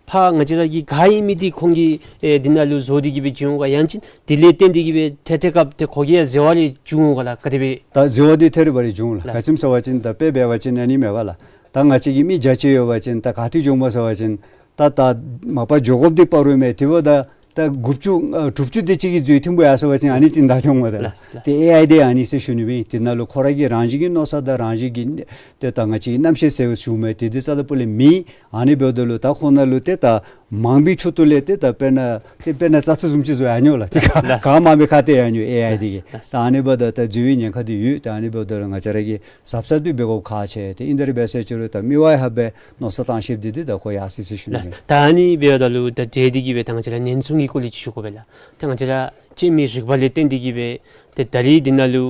ཕར་ང་བཅས་ར་གི་ག་ཨིན་མི་འདི་ཁོང་གིས་ཨེ་འདི་ནང་ལུ་བཟོ་སྟེ་གི་སྦེ་བྱིན་འོང་ག། ཡང་ཅིན་འདི་ལས་བརྟེན་ཏེ་གི་སྦེ་ཐད་ཐད་སྐབས་ཏེ་ཁོ་གིས་ཡང་འཛོལ་བ་རེ་བྱུང་འོང་ག་ལགས། ག་དེ་སྦེ། ད་འཛོལ་བ་འདི་ཐད་རི་བ་རི་བྱུང་ལགས། ལགས། ག་ཅི་སྨོ་ཟེར་བ་ཅིན་ད་དཔེ་འབད་བ་ཅིན་ཨ་ནི་མས་པ་ལགས། ད་ང་བཅས་ཀྱི་མི་བརྒྱ་ཅིག་ཡོད་པ་ཅིན་ད་ག་ཏེ་འགྱོཝ་སྨོ་ཟེར་བ་ཅིན་ད་ད་མ་པ་འགྱོ་དགོཔ་འདི་བར་རུ་མས། དེ་འབདཝ་ད་ད་དགུ་བཅུ་ཨ་དྲུག་ཅུ་དེ་ཅིག་གི་འཛོལ་ཐོན་པོ་ཡར་སོང་པ་ཅིན་ཨ་ནི་དེ་ད་ཐོན་འོང་ད་ལགས། ལགས་ལགས། ཏེ་ཨེ་ཨའི་འདི་ཨ་ནི་ཟེར་ཞུ་ནི་སྦེ་ཨིན། དེ་ནང་ལུ་ཁོ་ར་གི་རང་བཞིན་གྱི་མནོ་ས་དང་རང་བཞིན་གྱི་ཏེ་ད་ང་བཅས་ཀྱི་རྣམ་ཤེས་ཟེར་བ་ཞུཝ་མས། དེ་འདི་རྩ་ལས་པོ་ལས་མེད། ཨ་ནི་འབདཝ་ད་ལུ་ད་ཁོང་ནང་ལུ་ཏེ་ད་མང་པོའི་ཁྲོད་དུ་ལས་ཏེ་ད་དཔེར་ན་ཏེ་དཔེར་ན་བཙག་འཐུ་བཟུམ་ཅིག་བཟོ་ཡར་འགྱོ་ལགས། ཏེ་ག་ལགས། ག་མང་པོའི་ཁ་ཐད་ཡར་འགྱོ་ཨེ་ཨའི་འདི་གིས། ལགས། ད་ཨ་ནི་འབདཝ་ད་ད་འཛོལ་བའི་ཉེན་ཁ་འདི་ཡོད། ད་ཨ་ནི་འབདཝ་ད་ལུ་ང་བཅས་ར་གིས་གཟབ་གཟབ་འདི་འབད་དགོཔ་ཁག་ཆེ། ཏེ་ཨིན་ད་རེ་འབད་ཟེར་ཅི་རུང་ད་མི་དབང་ཧ་སྦེ་མནོ་བསམ་བཏང་ཤེསཔ་འདི་འདི་ད་ཁོ་ཡར་སོ་ཡི་ཟེར་ཞུ་ནི། ལགས། ད་ཨ་ནི་འབདཝ་ད་ལུ་ད་དེ་འདི་གིས་སྦེ་ད་ང་བཅས་ར་ཉེན་སྲུང་གི་སྐོར་ལས་ཅིག་ཞུ་དགོ་པས་ལགས། ད་ང་བཅས་ར་བཅོས་མའི་རིག་པ་ལས་བརྟེན་ཏེ་གི་སྦེ་ཏེ་ད་རེས་འདི་ནང་ལུ་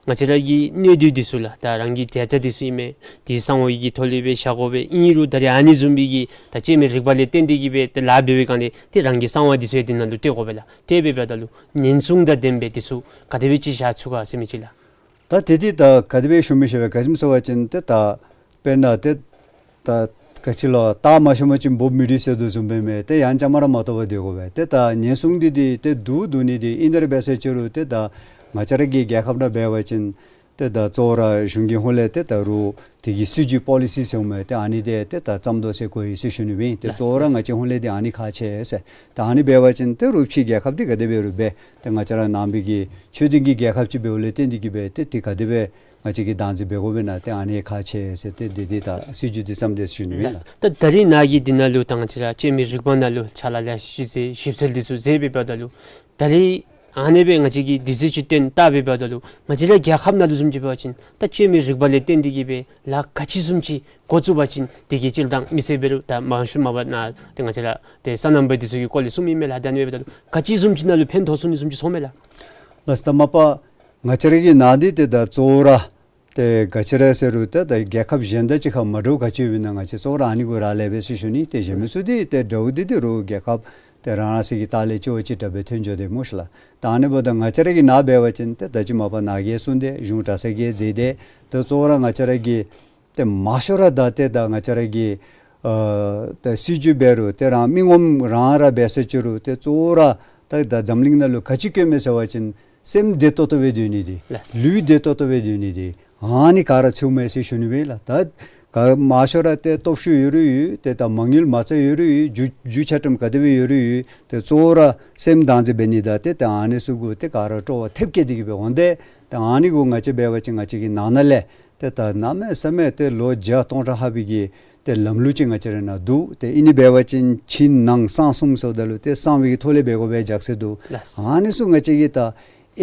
ང་བཅས་ར་གི་གནད་དོན་འདི་ཚུ་ལགས། ད་རང་གི་ཌེ་ཊ་འདི་ཚུ་ཨིན་མས། དེ་གསང་བའི་གི་ཐོག་ལས་སྦེ་བཞག་དགོ་པས། ཨིན་རུང་ད་རེས་ཨ་ནི་བཟུམ་མའི་གི་ད་བཅོས་མའི་རིག་པ་ལས་བརྟེན་ཏེ་གི་སྦེ་ཏེ་ལཱ་འབད་བའི་སྒང་ལས་ཏེ་རང་གི་གསང་བ་འདི་ཚུ་ཡང་འདི་ནང་ལུ་སྤྲོད་དགོ་པས་ལགས། སྤྲོད་འབདཝ་ད་ལུ་ཉེན་སྲུང་དང་ལྡན་པའི་འདི་ཚུ་ག་དེ་སྦེ་ཅིག་བཞག་ཚུགས་ག་ཟེར་མི་ཅིག་ལགས། ད་དེ་འདི་ད་ག་དེ་སྦེ་ཞུ་མི་ཤེས་པས། ག་ཅི་སྨོ་ཟེར་བ་ཅིན་ཏེ་ད་དཔེར་ན་ཏེ་ད་ག་ཅི་ལོ་སྟག་མ་ཤོར་བ་ཅིན་འབུཔ་མི་འདྲུད་ཟེར་དོ་བཟུམ་སྦེ་མས། ཏེ་ཡང་བཅའ་མར་མ་གཏོགས་པར་སྡོད་དགོ་པས། ཏེ་ད་ཉེན་སྲུང་འདི་འདི་ཏེ་འདུག་འདུག་ནི་འདི་ཨིན་ད་རེ་འབད་ཟེར་ཅི་རུང་ཏེ་ད་ང་བཅས་ར་གི་རྒྱལ་ཁབ་ནང་འབད་བ་ཅིན་ཏེ་ད་གཙོ་བོ་ར་གཞུང་གི་ཧོངས་ལས་ཏེ་ད་རུང་དེ་གི་སྲིད་བྱུས་པོ་ལི་སི་ཟེར་མི་འདི་ཨ་ནི་འདི་ཏེ་ད་བརྩམ་དོ་ཟེར་གོ་ཡི་ཟེར་ཞུ་ནི་སྦེ་ཨིན། ཏེ་གཙོ་བོ་ར་ང་བཅས་ཧོངས་ལས་འདི་ཨ་ནི་ཁག་ཆེ་ཟེར། ད་ཨ་ནི་འབད་བ་ཅིན་ཏེ་རུང་ཕྱི་རྒྱལ་ཁབ་འདི་ག་དེ་འབད་རུང་འབད་ཏེ་ང་བཅས་ར་ནང་པའི་གི་ཆོས་ལྡན་གྱི་རྒྱལ་ཁབ་ཅིག་འབདཝ་ལས་བརྟེན་ཏེ་གི་སྦེ་ཏེ་དེ་ག་དེ་སྦེ་ང་བཅས་ཀྱིས་བདག་འཛིན་འབད་དགོ་པས་ན་ཏེ་ཨ་ནི་ཁག་ཆེ་ཟེར་ཏེ་འདི་འདི་ད་སྲིད་བྱུས་འདི་བརྩམས་ཏེ་ཟེར་ཞུ་ནི་སྦེ་ཨིན་ལགས། ད་ད་རེས་ནཱ་གི་འདི་ནང་ལུ་ད་ང་བཅས་ར་བཅོས་མའི་རིག་པ་ནང་ལུ་ཕྱག་ལཱ་ལེ་ཤ་ཅིག་མཛད་ཞིབ་འཚོལ་འདི་ཚུ་མཛད་འབདཝ་ད་ལུ་ད་རེས་ཨ་ནི་སྦེ་ང་བཅས་ཀྱིས་དུས་ཚོད་ཅིག་བཏོན་བལྟ་འབདཝ་ད་ལུ་ང་བཅས་ར་རྒྱལ་ཁབ་ནང་ལུ་བཟུམ་ཅིག་འབད་བ་ཅིན་ད་བཅོས་མའི་རིག་པ་ལས་བརྟེན་ཏེ་གི་སྦེ་ལཱ་ག་ཅི་བཟུམ་ཅིག་འགོ་བཙུགས་པ་ཅིན་དེ་གི་སྤྱིར་བཏང་མི་སེར་འབད་རུང་ད་མང་ཤོས་མ་པ་ནཱ་ཏེ་ང་བཅས་ར་ཏེ་སོ་ནམ་པ་འདི་ཚུ་གི་སྐོར་ལས་གསུངམ་ཨིན་མས་ལགས། ད་ཨ་ནི་འབདཝ་ད་ལུ་ག་ཅི་བཟུམ་ཅིག་ནང་ལུ་ཕན་ཐོགས་ཚུགས་ནི་བཟུམ་ཅིག་ཚོར་མས་ལགས། ལགས་ད་མ་པ་ང་བཅས་ར་གི་ནང་འདི་ཏེ་ད་གཙོ་བོ་ར་ཏེ་ག་ཅི་ར་ཟེར་རུང་ཏེ་ད་རྒྱལ་ཁབ་གཞན་དང་གཅིག་ཁར་མ་འདྲཝ་ག་ཅི་ཡོདཔ་ཨིན་ན་ང་བཅས་གཙོ་བོ་ར་ཨ་ནི་གུ་རག་ལས་པས་ཟེར་ཞུ་ནི། ཏེ་གཞན་མི་ཚུ་འདི་ཏེ་འདྲཝ་འདི་འདི་རུང་རྒྱལ་ཁབ་ཏེ་རང་རང་སོའི་གི་ལྟག་ལས་གཅིག་བ་གཅིག་དྲག་སྦེ་ཐོན་འགྱོ་དེས་སྨོ་ཤིག་ལགས། ད་ཨ་ནི་འབདཝ་ད་ང་བཅས་ར་གི་ནང་འབད་བ་ཅིན་ཏེ་ད་ཅི་མ་པ་ནཱ་གིས་གསུངས་ཏེ་གཞུང་གྲྭ་ཚང་གིས་མཛད་དེ་ཏེ་གཙོ་བོ་ར་ང་བཅས་ར་གི་ཏེ་མང་ཤོས་ར་ད་ཏེ་ད་ང་བཅས་ར་གི་ཨ་ཏེ་སྲིད་བྱུས་འབད་རུང་ཏེ་རང་མི་ངོམ་རང་ར་འབད་ཟེར་ཅི་རུང་ཏེ་གཙོ་བོ་ར་ད་ད་འཛམ་གླིང་ནང་ལུ་ག་ཅི་དཀོན་མས་ཟེར་བ་ཅིན་སེམས་བདེ་ཏོག་ཏོ་སྦེ་སྡོད་ནི་འདི་ལགས། ལུས་བདེ་ཏོག་ཏོ་སྦེ་སྡོད་ནི་འདི་ཨ་ནི་ག་ར་ཚུད་མས་ཟེར་ཞུ་ནི་སྦེ་ལགས། ད་ག་མང་ཤོས་ར་ཏེ་སྟོབས་ཤུགས་ཡོད་རུང་ཡོད་ཏེ་ད་མ་དངུལ་མ་རྩ་ཡོད་རུང་ཡོད་རྒྱུ་རྒྱུ་ཆ་ཁྲིམས་ག་དེ་སྦེ་ཡོད་རུང་ཡོད་ཏེ་གཙོ་བོ་ར་སེམས་བདག་འཛིན་འབད་ནི་དང་ཏེ་ད་ཨ་ནི་ཚུ་གུ་ཏེ་ག་ར་སྤྲོ་བ་ཐེབས་བསྐྱེད་དེ་གི་སྦེ་འོང་སྟེ་ ཏེ་ཨ་ནི་གུ་ང་བཅས་འབད་བ་ཅིན་ང་བཅས་ཀྱི་ནང་ན་ལས་ཏེ་ད་གནམ་མེད་ས་མེད་ཏེ་ལོ་བརྒྱ་སྟོང་ཕྲག་ལྷག་པའི་གི་ཏེ་ལམ་ལུགས་ཅིག་ང་བཅས་ར་ནང་འདུག། ཏེ་ཨིན་ནི་འབད་བ་ཅིན་ཕྱི་ནང་གསང་གསུམ་ཟེརཝ་ད་ལུ་ཏེ་གསང་བའི་གི་ཐོག་ལས་འབད་དགོ་པའི་རྒྱུ་མཚན་འདུག། ལགས། ཨ་ནི་ཚུ་ང་བཅས་ཀྱིས་ད་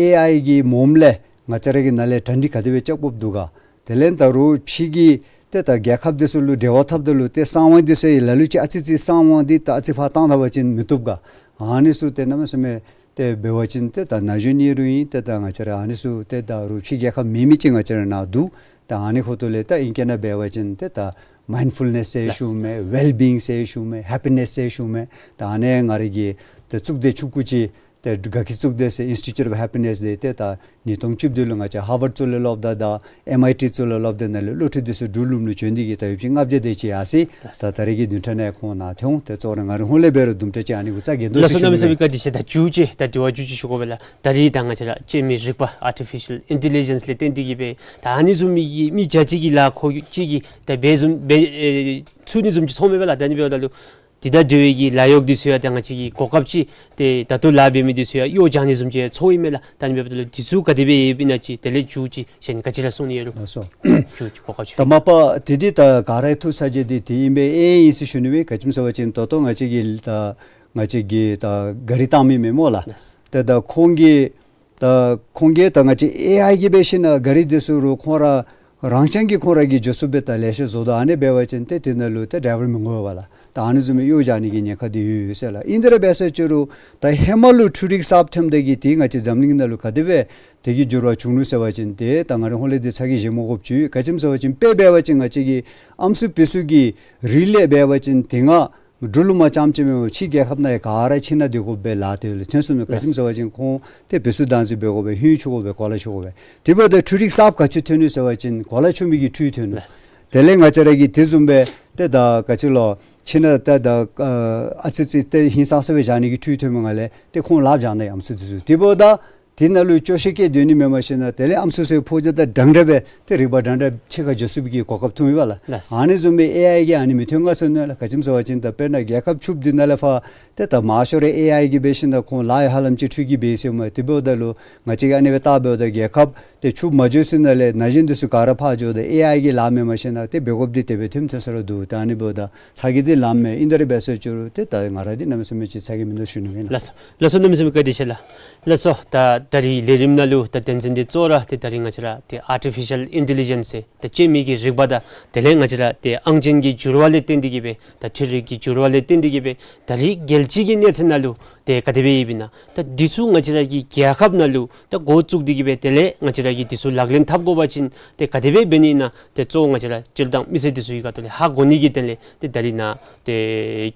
ཨེ་ཨའི་གི་མོམ་ལས་ང་བཅས་ར་གི་ནང་ལས་གྲ་སྒྲིག་ག་དེ་སྦེ་རྐྱབ་དགོཔ་འདུག་ག། དེ་ལས་ད་རུང་ཕྱི་གི་ཏེ་ད་རྒྱལ་ཁབ་འདི་ཚུ་ལུ་འབྲེལ་བ་འཐབ་ད་ལུ་ཏེ་གསང་བ་འདི་ཚུ་ཡང་ལ་ལུ་ཅིག་ཨ་ཙི་ཙི་གསང་བ་འདི་ད་ཨ་ཙི་ཕར་བཏང་ད་པ་ཅིན་མི་བཏུབ་ག། ཨ་ནི་ཚུ་ཏེ་གནམ་མེད་ས་མེད་ཏེ་འབད་བ་ཅིན་ཏེ་ད་ན་གཞོན་ཨིན་རུང་ཨིན། ཏེ་ད་ང་བཅས་ར་ཨ་ནི་ཚུ་ཏེ་ད་རུང་ཕྱི་རྒྱལ་ཁབ་མེན་མི་ཅིག་ང་བཅས་ར་ནང་འདུག། ད་ཨ་ནི་ཁོ་ཐོག་ལས་ད་ཨིང་སྐད་ནང་འབད་བ་ཅིན་ཏེ་ད་མའིནཌ་ཕུལ་ནེས་ཟེར་ཞུཝ་མས། ལགས། ཝེལ་བིའིང་ཟེར་ཞུཝ་མས། ཧེ་པི་ནེས་ཟེར་ཞུཝ་མས། ད་ཨ་ནི་ང་ར་གིས་ཏེ་གཙུག་སྡེ་ཆུང་ཀུ་ཅིག་ཏེ་དགའ་སྐྱིད་གཙུག་སྡེ་ཟེར་ཨིནསི་ཊི་ཊུཊ་ཨོཕ་ཧེ་པི་ནེས་འདི་ཏེ་ད་ཉིས་སྟོང་བཅུ་བདུན་ལུ་ང་བཅས་ཧར་ཝརཌ་ཚུ་ལས་སློབ་ད་དང་ཨེམ་ཨའི་ཊི་ཚུ་ལས་སློབ་ད་ནང་ལས་སློབ་ཕྲུག་འདི་ཚུ་འབྲུག་ལུངམ་ལུ་བྱོན་ཏེ་གིས་ད་ཡོདཔ་ཅིག་ལྔ་བརྒྱ་དེ་ཅིག་ཡར་སོ་ཡི། ད་ད་རེས་ཀྱི་བདུན་ཕྲག་ནང་ཁོང་ནཱ་ཐོན་འོང་། ཏེ་གཙོ་བོ་ར་ང་རའི་ཧོངས་ལས་འབད་རུང་དུམ་གྲ་ཅིག་ཨ་ནི་གུ་རྩ་འགེངས་དོ་ཟེར་ཞུ་ནི་ཨིན་ལགས། ལགས་སོ། གནམ་མེད་ས་མེད་བཀའ་དྲིན་ཆེ། ད་མཇུག་ཅིག་ད་དྲི་བ་མཇུག་ཅིག་ཞུ་དགོ་པས་ལགས། ད་རེས་ད་ང་བཅས་ར་སྤྱན་མི་རིག་པ་ཨར་ཊི་ཕི་ཤལ་ཨིན་ཊེ་ལི་ཇེནསི་ལས་བརྟེན་ཏེ་གིས་སྦེ་ད་ཨ་ནི་བཟུམ་མའི་གི་མི་བརྒྱ་ཅིག་གི་ལཱ་ཁོ་གཅིག་གིས་ད་འབད་བཟུམ་འབད་ཨེ་ཚུགས་ནི་བཟུམ་ཅིག་མཐོངམ་མས་པ་ལགས། ད་ཨ་ནི་འབདཝ་ད་ལུ་དེ་དང་འབྲེལ་བའི་གི་ལཱ་གཡོག་འདི་ཚུ་ཡང་ད་ང་བཅས་ཀྱི་གོ་སྐབས་ཅིག་ཏེ་ད་ལྟོ་ལཱ་འབད་མི་འདི་ཚུ་ཡང་གཡོག་རྐྱབ་ནི་བཟུམ་ཅིག་ཚོརཝ་ཨིན་མས་ལགས། ད་ཨ་ནི་འབདཝ་ད་ལུ་འདི་ཚུ་ག་དེ་སྦེ་ཡོདཔ་ཨིན་ན་ཅིག་དེ་ལས་མཇུག་ཅིག་གཞན་ག་ཅི་ར་གསུང་ནི་ཡོད་རུང་། ལགས་སོ། མཇུག་ཅིག་གོ་སྐབས་ཅིག། ད་མ་པ་དེ་འདི་ད་ག་ར་ཐུགས་ས་བཅད་འདི་དེ་ཨིན་པས། ཨེ་ཨིན་ཟེར་ཞུ་ནི་མས། ག་ཅི་སྨོ་ཟེར་བ་ཅིན་ད་ལྟོ་ང་བཅས་ཀྱི་ད་ང་བཅས་ཀྱི་ད་གཱ་རི་བཏང་མི་མེན་སྨོ་ལགས། ལགས། ཏེ་ད་ཁོང་གིས་ད་ཁོང་གིས་ད་ང་བཅས་ཨེ་ཨའི་གིས་འབད་ཞིན་ན་གཱ་རི་འདི་ཚུ་རུང་ཁོང་ར་རང་རྐྱང་གིས་ཁོང་ར་གིས་འགྱོ་ཚུགསཔ་སྦེ་ད་ལེ་ཤ་བཟོ་དོ། ཨ་ནི་འབད་བ་ཅིན་ཏེ་དེ་ནང་ལུ་ཏེ་ཌའི་ཝར་མི་དགོ་པས་ལགས། ད་ཨ་ནི་བཟུམ་མའི་གཡོག་རྐྱབ་ནི་གི་ཉེན་ཁ་འདི་ཡོད་ཡོད་ཟེར་ལགས། ཨིན་ཏེ་ར་འབད་ས་ཅིག་རུང་ད་ཧེ་མ་ལུ་འཕྲུལ་རིག་གསརཔ་ཐོནམ་ད་གིས་ཏེ་ང་བཅས་འཛམ་གླིང་ནང་ལུ་ག་དེ་སྦེ་དེ་གི་འགྱུར་བ་བྱུང་ནུག་ཟེར་བ་ཅིན་ཏེ་ད་ང་རའི་ཧོངས་ལས་འདི་ཚ་གྱང་བཞེས་མ་དགོཔ་ཅིག། ག་ཅི་སྨོ་ཟེར་བ་ཅིན་དཔེ་འབད་བ་ཅིན་ང་བཅས་ཀྱི་ཨམ་སྲུ་བེ་སྲུ་གི་རིགས་ལས་འབད་བ་ཅིན་དེ་སྔ་འབྲུག་ལུ་མ་རྐྱངམ་ཅིག་མེན་པར་ཕྱི་རྒྱལ་ཁབ་ནང་ཡང་ག་ར་ཕྱི་ནང་སྡོད་དགོ་པའི་ལཱ་དེ་ལུ་ཐོན་སོང་ནུག། ག་ཅི་སྨོ་ཟེར་བ་ཅིན་ཁོང་ཏེ་བེ་སྲུ་བདག་འཛིན་འབད་དགོ་པས། ཧིང་ཆུ་དགོ་པས། གོ་ལ་ཆུ་དགོ་པས། དེ་འབདཝ་ད་འཕྲུལ་རིག་གསརཔ་ག་ཅི་ཐོན་ནུག་ཟེར་བ་ཅིན་གོ་ལ་ཆུ་མི་གི་འཕྲུལ་ཐོན་ནུག། ལགས། དེ་ལས་ང་བཅས་ར་གིས་དེ་བཟུམ་སྦེ་ཏེ་ད་ག་ཅི་ལོ་ཕྱི་ནང་ཏེ་ད་ཨ་ཨ་ཙི་ཙི་ཏེ་ཧིང་སངས་ས་སྦེ་བཞག་ནི་གི་འཕྲུལ་ཐོནམ་ངང་ལས་ཏེ་ཁོང་ལགཔ་བཞག་ནི་ཨམ་སྲུ་འདི་ཚུ། དེ་འབདཝ་ད་དེ་ནང་ལུ་སྐྱོ་ཤས་བསྐྱེད་སྡོད་ནི་མེན། མ་གཞི་ནཱ་དེ་ལས་ཨམ་སྲུ་ཚུ་ཕོ་རྒྱས་དང་འདྲན་འདྲ་སྦེ་ཏེ་རིག་པ་འདྲན་འདྲ་ཕྱེད་ཀ་འགྱོ་ཚུགས་པའི་གི་གོ་སྐབས་ཐོན་ཡི་པ་ལགས། ལགས། ཨ་ནི་བཟུམ་སྦེ་ཨེ་ཨའི་གིས་ཨ་ནི་མི་ཐོན་ག་ཟེར་མནོ་ལགས། ག་ཅི་སྨོ་ཟེར་བ་ཅིན་ད་དཔེར་ན་རྒྱལ་ཁབ་བཅུ་འདི་ནང་ལས་ཕར་ཏེ་ད་མང་ཤོས་ར་ཨེ་ཨའི་གིས་འབད་ཞིན་ན་ཁོང་ལཱ་ཡང་ཧ་ལམ་ཅིག་འཕྲུལ་གྱིས་འབད་ཡི་ཟེར་མས། དེ་འབདཝ་ད་ལུ་ང་བཅས་ཀྱིས་ཨ་ནི་སྦེ་བལྟ་འབདཝ་ད་རྒྱལ་ཁབ་ཏེ་བཅུ་མ་འགྱོ་ཚུན་ནང་ལས་ན་གཞོན་འདི་ཚུ་ག་ར་ཕར་འགྱོཝ་ད་ཨེ་ཨའི་གི་ལཱ་མེན། མ་གཞི་ནཱ་ཏེ་འབད་དགོཔ་འདི་དེ་སྦེ་ཐོནམ་ཐོན་ས་ར་འདུག། ད་ཨ་ནི་འབདཝ་ད་ཚ་གྱང་འདི་ལངམ་མས། ཨིན་ཏེ་ར་འབད་ས་ཅིག་རུང་ཏེ་ད་ང་ར་འདི་གནམ་མེད་ས་མེད་ཅིག་ཚ་གྱང་མིན་འདུག་ཞུ་ནི་ཨིན་ལགས། ལགས་སོ། ལགས་སོ། གནམ་མེད་ས་མེད་བཀའ་དྲིན་ཆེ་ལགས། ལགས་སོ། ད་ད་རིས་ལས་རིམ་ནང་ལུ་ད་དོན་ཚན་འདི་གཙོ་བོ་ར་ཏེ་ད་རིས་ང་བཅས་ར་ཏེ་ཨར་ཊི་ཕི་ཤལ་ཨིན་ཊེ་ལི་ཇེནསི་ཟེར་ད་སྤྱན་མི་གི་རིག་པ་དང་དེ་ལས་ང་བཅས་ར་ཏེ་ཨང་ཅན་གྱི་འགྱུར་བ་ལས་བརྟེན་ཏེ་གིས་སྦེ་ད་འཕྲུལ་རིག་གི་འགྱུར་བ་ལས་བརྟེན་ཏེ་གིས་སྦེ་ད་རིས་རྒྱལ་སྤྱི་གི་གནས་ཚད་ནང་ལུ་ཏེ་ག་དེ་སྦེ་ཡོདཔ་ཨིན་ན། ད་འདི་ཚུ་ང་བཅས་ར་གི་རྒྱལ་ཁབ་ནང་ལུ་ད་འགོ་བཙུགས་ཏེ་གིས་སྦེ་དེ་ལས་ང་བཅས་ར་གིས་འདི་ཚུ་ལག་ལེན་འཐབ་དགོ་པ་ཅིན་ཏེ་ག་དེ་སྦེ་འབད་ནི་ཨིན་ན། ཏེ་གཙོ་བོ་ང་བཅས་ར་སྤྱིར་བཏང་མི་སེར་འདི་ཚུ་གི་ཁ་ཐུག་ལས་ཧ་གོ་ནི་གི་དོན་ལས་ཏེ་ད་རིས་ནཱ་ཏེ་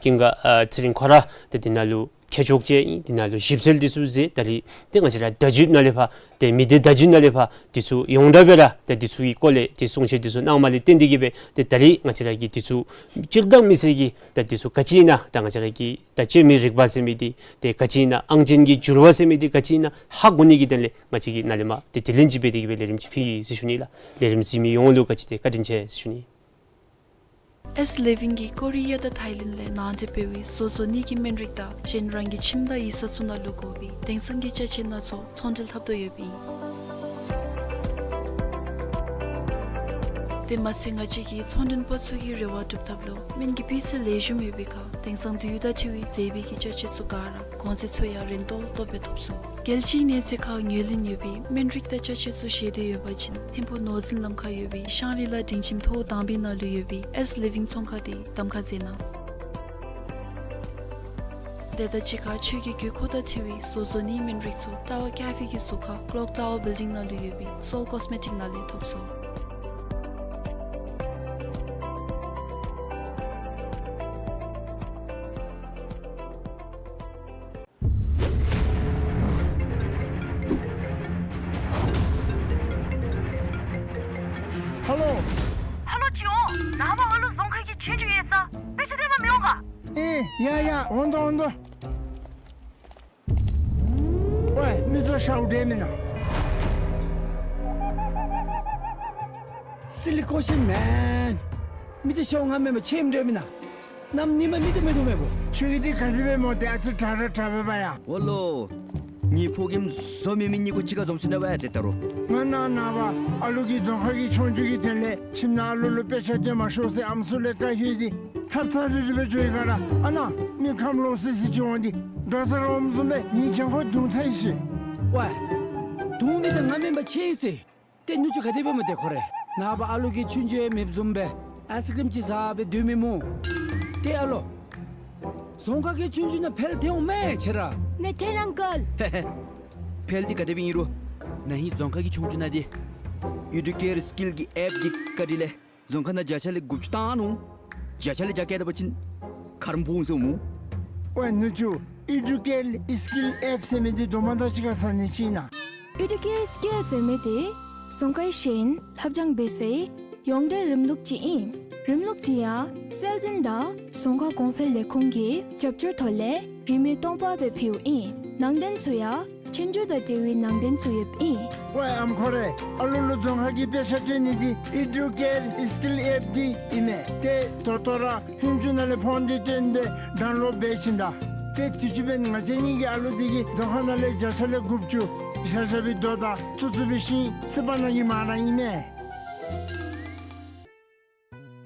ཀུན་དགའ་ཨ་ཚེ་རིང་ཁོ་ར་ཏེ་འདི་ནང་ལུ་ཁྱད་འཇོག་ཅིག་ཨིན། འདི་ནང་ལུ་ཞིབ་འཚོལ་འདི་ཚུ་མཛད། ད་རིས་ཏེ་ང་བཅས་ར་བརྡ་བརྒྱུད་ནང་ལས་ཕར་ཏེ་མི་སྡེ་བརྡ་བརྒྱུད་ནང་ལས་ཕར་འདི་ཚུ་ཡོངས་གྲགས་སྦེ་ར་ཏེ་འདི་ཚུ་གི་སྐོར་ལས་ཏེ་གསུང་བཤད་འདི་ཚུ་གནངམ་ལས་བརྟེན་ཏེ་གིས་སྦེ་ཏེ་ད་རིས་ང་བཅས་ར་གི་འདི་ཚུ་སྤྱིར་བཏང་མི་སེར་གྱིས་ད་འདི་ཚུ་ག་ཅི་ཨིན་ན་ད་ང་བཅས་ར་གི་ད་སྤྱན་མི་རིག་པ་ཟེར་མི་འདི་ཏེ་ག་ཅི་ཨིན་ན་ཨང་ཅན་གྱི་འགྱུར་བ་ཟེར་མི་འདི་ག་ཅི་ཨིན་ན་ཧ་གོ་ནི་གི་དོན་ལས་ང་བཅས་ཀྱིས་ནཱ་ལས་མར་ཏེ་དྲི་ལན་ཅིག་འབད་དེ་གིས་སྦེ་ལས་རིམ་ཅིག་ཕུལ་ཡི་ཟེར་ཞུ་ནི་ལགས། ལས་རིམ་གཟིགས་མི་ཡོངས་ལུ་ག་ཅི་ཏེ་བཀའ་དྲིན་ཆེ་ཟེར་ཞུ་ནི། ཨེས་ལེ་ཝིང་གིས་ཀོ་རི་ཡ་དང་ཐའི་ལེནཌ་ལས་ནང་འདྲེན་འབད་བའི་བཟོ་བཟོ་ནི་གི་སྨན་རིགས་དང་གཞན་རང་གི་ཁྱིམ་དང་ཡིག་ཚང་ཚུ་ནང་ལུ་དགོ་པའི་དེང་སང་གི་ཅ་ཆས་སྣ་ཚོགས་ཚོང་འབྲེལ་འཐབ་དོ་ཡོདཔ་ཨིན། དེ་མ་ཚད་ང་བཅས་ཀྱིས་ཚོང་མགྲོན་པ་ཚུ་གི་རེ་བ་སྒྲུབ་ཐབས་ལུ་སྨན་གྱི་སྤུས་ཚད་ལེགས་ཤོམ་ཡོད་པའི་ཁར་དེང་སང་དུས་ཡུན་དང་འཁྲིལ་བའི་མཛེས་པའི་གི་ཅ་ཆས་ཚུ་ག་ར་གོང་ཚད་ཚུ་ཡང་རན་ཏོག་ཏོ་སྦེ་ཐོབ་ཚུགས། རྒྱལ་སྤྱིའི་གནས་ཚད་ཁར་ངོས་ལེན་ཡོད་པའི་སྨན་རིགས་དང་ཅ་ཆས་ཚུ་བཞེས་འདོད་ཡོད་པ་ཅིན་ཐིམ་ཕུག་ནོར་འཛིན་ལམ་ཁར་ཡོད་པའི་ཤང་རི་ལ་སྒྲིང་ཁྱིམ་ཐོག་དང་པའི་ནང་ལུ་ཡོད་པའི་ཨེས་ལེ་ཝིང་ཚོང་ཁང་འདི་གདམ་ཁ་མཛད་གནང་། དེ་དང་གཅིག་ཁར་ཁྱོད་ཀྱི་དགོས་མཁོ་དང་འཁྲིལ་བའི་བཟོ་བཟོ་ནིའི་སྨན་རིགས་ཚུ་ཊ་ཝར་ཀེ་ཕེ་གི་ཟུར་ཁ་ཀློག་ཊ་ཝར་བིལ་ཌིང་ནང་ལུ་ཡོད་པའི་སོལ་ཀོས་མེ་ཊིཀ་ནང་ལས་ཐོབ་ཚུགས། ཧ་ལོ། ཧ་ལོ་ཅི་འོང་། ནངས་པ་ཨ་ལུ་རྫོང་ཁ་གི་ཆོས་རྒྱུགས་ཡོད་ས། དཔེ་ཆ་སྟོན་པར་མི་འོང་ག། ཨེ་ཡ་ཡ་འོང་དོ་འོང་དོ། ཝའི་མིག་ཏོ་ཤརཝ་འདྲས་མེན་ན། སི་ལི་ཀོ་ཤིན་མེན། མིག་ཏོ་ཤརཝ་ང་མེན་པར་ཁྱོད་ཨིནམ་འདྲས་མེན་ན། གནམ་ཉིན་མ་མིག་ཏོ་མིག་ཏོ་མེད་པོ། ཁྱོད་ཀྱི་འདི་ག་དེ་སྦེ་སྨོ། ཏེ་ཨ་ཙི་དྲག་དྲག་དྲག་པས་པ་ཡ། འོ་ལོ། ངེའི་ཕོ་རྒནམ་བཟོ་མེད་མི་གཉིས་ཀོ་གཅིག་ཁར་འཛོམས་ཅི་ན་བ་ཡ་དེ་ལྟ་རུང་། ང་ནཱ་ནངས་པ་ཨ་ལུ་གི་རྫོང་ཁ་གི་ཆོས་རྒྱུགས་ཀྱི་དོན་ལས་ཁྱིམ་ནང་ཨ་ལུ་ལུ་དཔེ་ཆ་སྟོན་མ་ཤོག་ཟེར་ཨམ་སྲུ་ལས་བཀའ་ཞུ་སྟེ་ཚབ་ཚབ་རིལ་རི་སྦེ་འགྱོ་ཡི་ག་ར། ཨ་ནཱ་མི་ཁམས་ལོག་སི་སི་ཅིག་འོང་སྟེ་དགའ་ས་ར་འོངམ་བཟུམ་སྦེ་ངེའི་གྱང་ཁོག་བརྡུང་ཚར་ཡི་ཟེར། ཝའི། བརྡུང་མི་དེ་ང་མེན་པར་ཆི་ཨིན་ཟེར། ཏེ་ནུ་གཅུང་ག་དེ་སྦེ་སྨོ་ཏེ་ཁོ་རེ། ནངས་པ་ཨ་ལུ་གིས་ཆོས་རྒྱུགས་ཡང་མེདཔ་བཟུམ་སྦེ་ཨའིསི་ཀྲིམ་ཅིག་ཟ་སྦེ་སྡོད་མི་སྨོ། ཏེ་ཨ་ལོ། རྫོང་ཁ་གི་ཆོས་རྒྱུགས་ནང་ཕེལ་ཏེ་འོང་མས་ཁྱེད་ར། མེད་ཏེ་ཨང་ཀལ། ཧེ་ཧེ། ཕེལ་ཏེ་ག་དེ་སྦེ་ཨིན་རུང་ན་ཧིང་རྫོང་ཁ་གི་ཆོས་རྒྱུགས་ནང་འདི་ཨེ་ཌུ་ཀེར་སི་ཀིལ་གྱི་ཨེཔ་གི་བཀའ་དྲིན་ལས་རྫོང་ཁ་ནང་བརྒྱ་ཆ་ལས་དགུ་བཅུ་བཏང་ནུག། བརྒྱ་ཆ་ལས་བརྒྱ་བཀལ་ད་པ་ཅིན་ཁར་འབོ་འོང་ཟེར་སྨོ། ཝའི་ནུ་གཅུང་ཨེ་ཌུ་ཀེར་སི་ཀིལ་ཨེཔ་ཟེར་མི་འདི་དོ་མ་དང་གཅིག་ཁར་ཟ་ནི་ཅིག་ཨིན་ན། ཨེ་ཌུ་ཀེར་སི་ཀིལ་ཟེར་མི་འདི་རྫོང་ཁའི་ཤེས་ཡོན་སློབ་སྦྱོང་འབད་སའི་ཡོངས་འབྲེལ་རིམ་ལུགས་ཅིག་ཨིན། རིམ་ལུགས་འདི་ཡང་སྲོལ་འཛིན་དང་རྫོང་ཁ་གོང་འཕེལ་ལས་ཁུངས་ཀྱི་རྒྱབ་སྐྱོར་ཐོག་ལས་རིན་མེད་སྟོང་པ་སྦེ་ཕུལཝ་ཨིན། ནང་དོན་ཚུ་ཡང་ཆོས་རྒྱུགས་དང་འབྲེལ་བའི་ནང་དོན་ཚུ་ཡོདཔ་ཨིན། ཝའི་ཨམ་ཁོ་རེ། ཨ་ལུ་ལུ་རྫོང་ཁ་གི་དཔེ་ཆ་སྟོན་ནི་འདི་ཨེ་ཌུ་ཀེར་སི་ཀིལ་ཨེཔ་འདི་ཨིན་མས། ཏེ་ད་ལྟོ་ར་ཧིན་ཇུ་ནང་ལས་ཕོན་འདི་བཏོན་སྦེ་ཌའུན་ལོཌ་འབད་བྱིན་ད། ཏེ་དུས་ཅི་འབདན་ང་བཅས་གཉིས་ཀྱི་ཨ་ལུ་འདི་གིས་རྫོང་ཁ་ནང་ལས་བརྒྱ་ཆ་ལས་དགུ་བཅུ་བཞག་བཞག་པའི་རྡོ་དང་བཙུགས་བཙུགས་པའི་ཤིང་བསིལ་བ་ནང་གི་མ་ར་ཨིན་མས།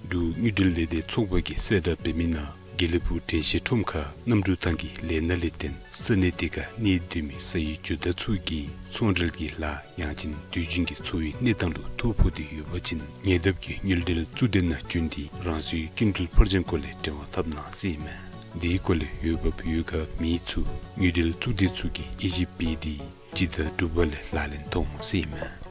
འབྲུག་དངུལ་འབྲེལ་ལས་སྡེ་ཚོགས་པ་གིས་གསལ་བསྒྲགས་འབད་མི་ནང་དགེ་ལེགས་ཕུག་དྲན་ཤེས་ཁྲོམ་ཁར་གནམ་གྲུ་ཐང་གི་ལས་སྣ་ལས་བརྟེན་ས་གནས་དེ་ཁར་གནས་སྡོད་མི་ས་ཡི་ཇོ་བདག་ཚུ་གིས་ཚོང་འབྲེལ་གྱི་ལཱ་ཡང་ཅིན་དུས་རྒྱུན་གྱི་འཚོ་བའི་གནས་སྟངས་ལུ་ཐོ་ཕོག་སྟེ་ཡོད་པ་ཅིན་ཉེ་འདབས་ཀྱི་དངུལ་འབྲེལ་གཙོ་སྡེ་ནང་བྱོན་ཏེ་རང་སོའི་སྐྱིན་འགྲུལ་ཕར་འགྱངས་སྐོར་ལས་འབྲེལ་བ་འཐབ་གནང་ཟེར་ཨིན་མས། དེའི་སྐོར་ལས་འོས་འབབ་ཡོད་དགའ་མི་ཚུ་དངུལ་འབྲེལ་གཙོ་སྡེ་ཚུ་གིས་དབྱེ་ཞིབ་འབད་དེ་སྤྱི་ཟླ་དྲུག་པ་ལས་ལག་ལེན་འཐབ་འོང་ཟེར་ཨིན་མས།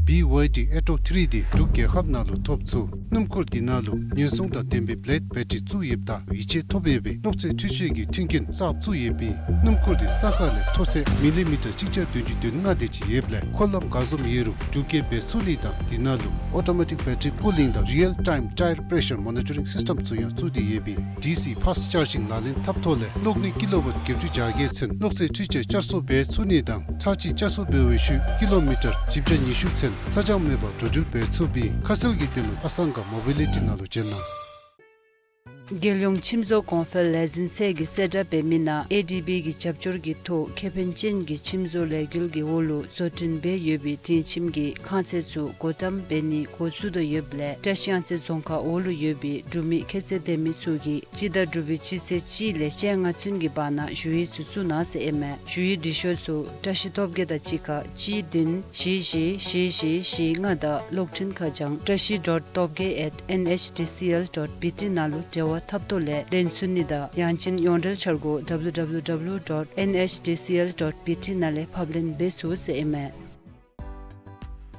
བི་ཝའེ་ཌི་ཨེ་ཊོག་ཐི་རི་འདི་འབྲུག་རྒྱལ་ཁབ་ནང་ལུ་ཐོབ་ཚུགས། སྣུམ་འཁོར་འདི་ནང་ལུ་ཉེན་སྲུང་དང་ལྡན་པའི་བི་ལེཌ་བེ་ཊི་རི་བཙུགས་ཡོདཔ་ད་ཡིད་ཆེས་ཐོབ་ཡོད་པའི་གློག་རྫས་འཕྲུལ་ཆས་ཀྱི་མཐུན་རྐྱེན་གསརཔ་བཙུགས་ཡོད་པས་སྣུམ་འཁོར་འདི་ས་ཁ་ལས་མཐོ་ཚད་མི་ལི་མི་ཊར་གཅིག་བརྒྱ་བདུན་ཅུ་དོན་ལྔ་དེ་ཅིག་ཡོདཔ་ལས་འཁོར་ལམ་ག་བཟུམ་ཡོད་རུང་འགྲུལ་སྐྱེལ་འབད་ཚུགས་ནི་དང་འདི་ནང་ལུ་ཨོ་ཊོ་མེ་ཊིག་བེ་ཊི་རི་པུ་ལིང་དང་རི་ཡལ་ཊའིམ་ཊའེར་པེ་ཤར་མོ་ནི་ཊ་རིང་སིསི་ཊེམ་ཚུ་ཡང་བཙུགས་ཏེ་ཡོད་པས་ཌི་སི་ཕཱསི་ཅར་ཇིང་ལག་ལེན་འཐབ་ཐོག་ལས་གློག་ནུས་ཀི་ལོ་ཝཊ་བརྒྱད་ཅུ་གྱ་བརྒྱད་ཚུན་གློག་རྫས་འཕྲུལ་ཆས་བསྐྱར་གསོ་འབད་ཚུགས་ནི་དང་ཚར་གཅིག་བསྐྱར་གསོ་འབད་བའི་ཤུལ་ཀི་ལོ་མི་ཊར་བཞི་བརྒྱ་ཉི་ཤུ་ཚུན་ཚ་གྱང་མེད་པར་འགྲོ་འགྲུལ་འབད་ཚུགས་པས་ཁ་གསལ་གྱི་དོན་ལུ་ཨ་སང་ག་མོ་བི་ལི་ཊི་ནང་ལུ་བྱོན་གནང་། རྒྱལ་ཡོངས་ཁྱིམ་བཟོ་གོང་འཕེལ་ལས་འཛིན་ཚད་ཀྱིས་གསལ་བསྒྲགས་འབད་མི་ནང་ཨེ་ཌི་བི་གི་རྒྱབ་སྐྱོར་གྱི་ཐོག་ཁེ་ཕན་ཅན་གྱི་ཁྱིམ་བཟོ་ལས་འགུལ་གྱི་འོག་ལུ་བཟོ་སྐྲུན་འབད་ཡོད་པའི་སྒྲིང་ཁྱིམ་གྱི་ཁང་ཚན་ཚུ་བགོ་བཀྲམ་འབད་ནི་འགོ་བཙུགས་དོ་ཡོདཔ་ལས་བཀྲ་ཤིས་གཡང་རྩེ་རྫོང་ཁག་འོག་ལུ་ཡོད་པའི་འབྲུག་མི་ཁྱད་ཚད་ལྡན་མི་ཚུ་གིས་སྤྱི་ཟླ་དྲུག་པའི་སྤྱི་ཚེས་གཅིག་ལས་བཅོ་ལྔ་ཚུན་གྱི་བར་ན་ཞུ་ཡིག་ཚུ་བཙུགས་གནང་ཟེར་ཨིན་མས། ཞུ་ཡིག་འབྲི་ཤོག་ཚུ་བཀྲ་ཤིས་སྟོབས་རྒྱས་དང་གཅིག་ཁར་གཅིག་བདུན་བཞི་བཞི་བཞི་བཞི་བཞི་ལྔ་དང་གློག་འཕྲིན་ཁ་བྱང་བཀྲ་ཤིས་ཌོཊ་སྟོབས་རྒྱས་ཨེཊ་ཨེན་ཨེཆ་ཌི་སི་ཨེལ་ཌོཊ་བི་ཊི་ནང་ལུ་འབྲེལ་བ་འཐབ་ཐོག་ལས་ལེན་ཚུགས་ནི་དང་ཡང་ཅིན་ཡོངས་འབྲེལ་འཆར་སྒོ་ཌབ་ལུ་ཌབ་ལུ་ཌབ་ལུ་ཌོཊ་ཨེན་ཨེཆ་ཌི་སི་ཨེལ་ཌོཊ་བི་ཊི་ནང་ལས་ཕབ་ལེན་འབད་ཚུགས་ཟེར་ཨིན་མས།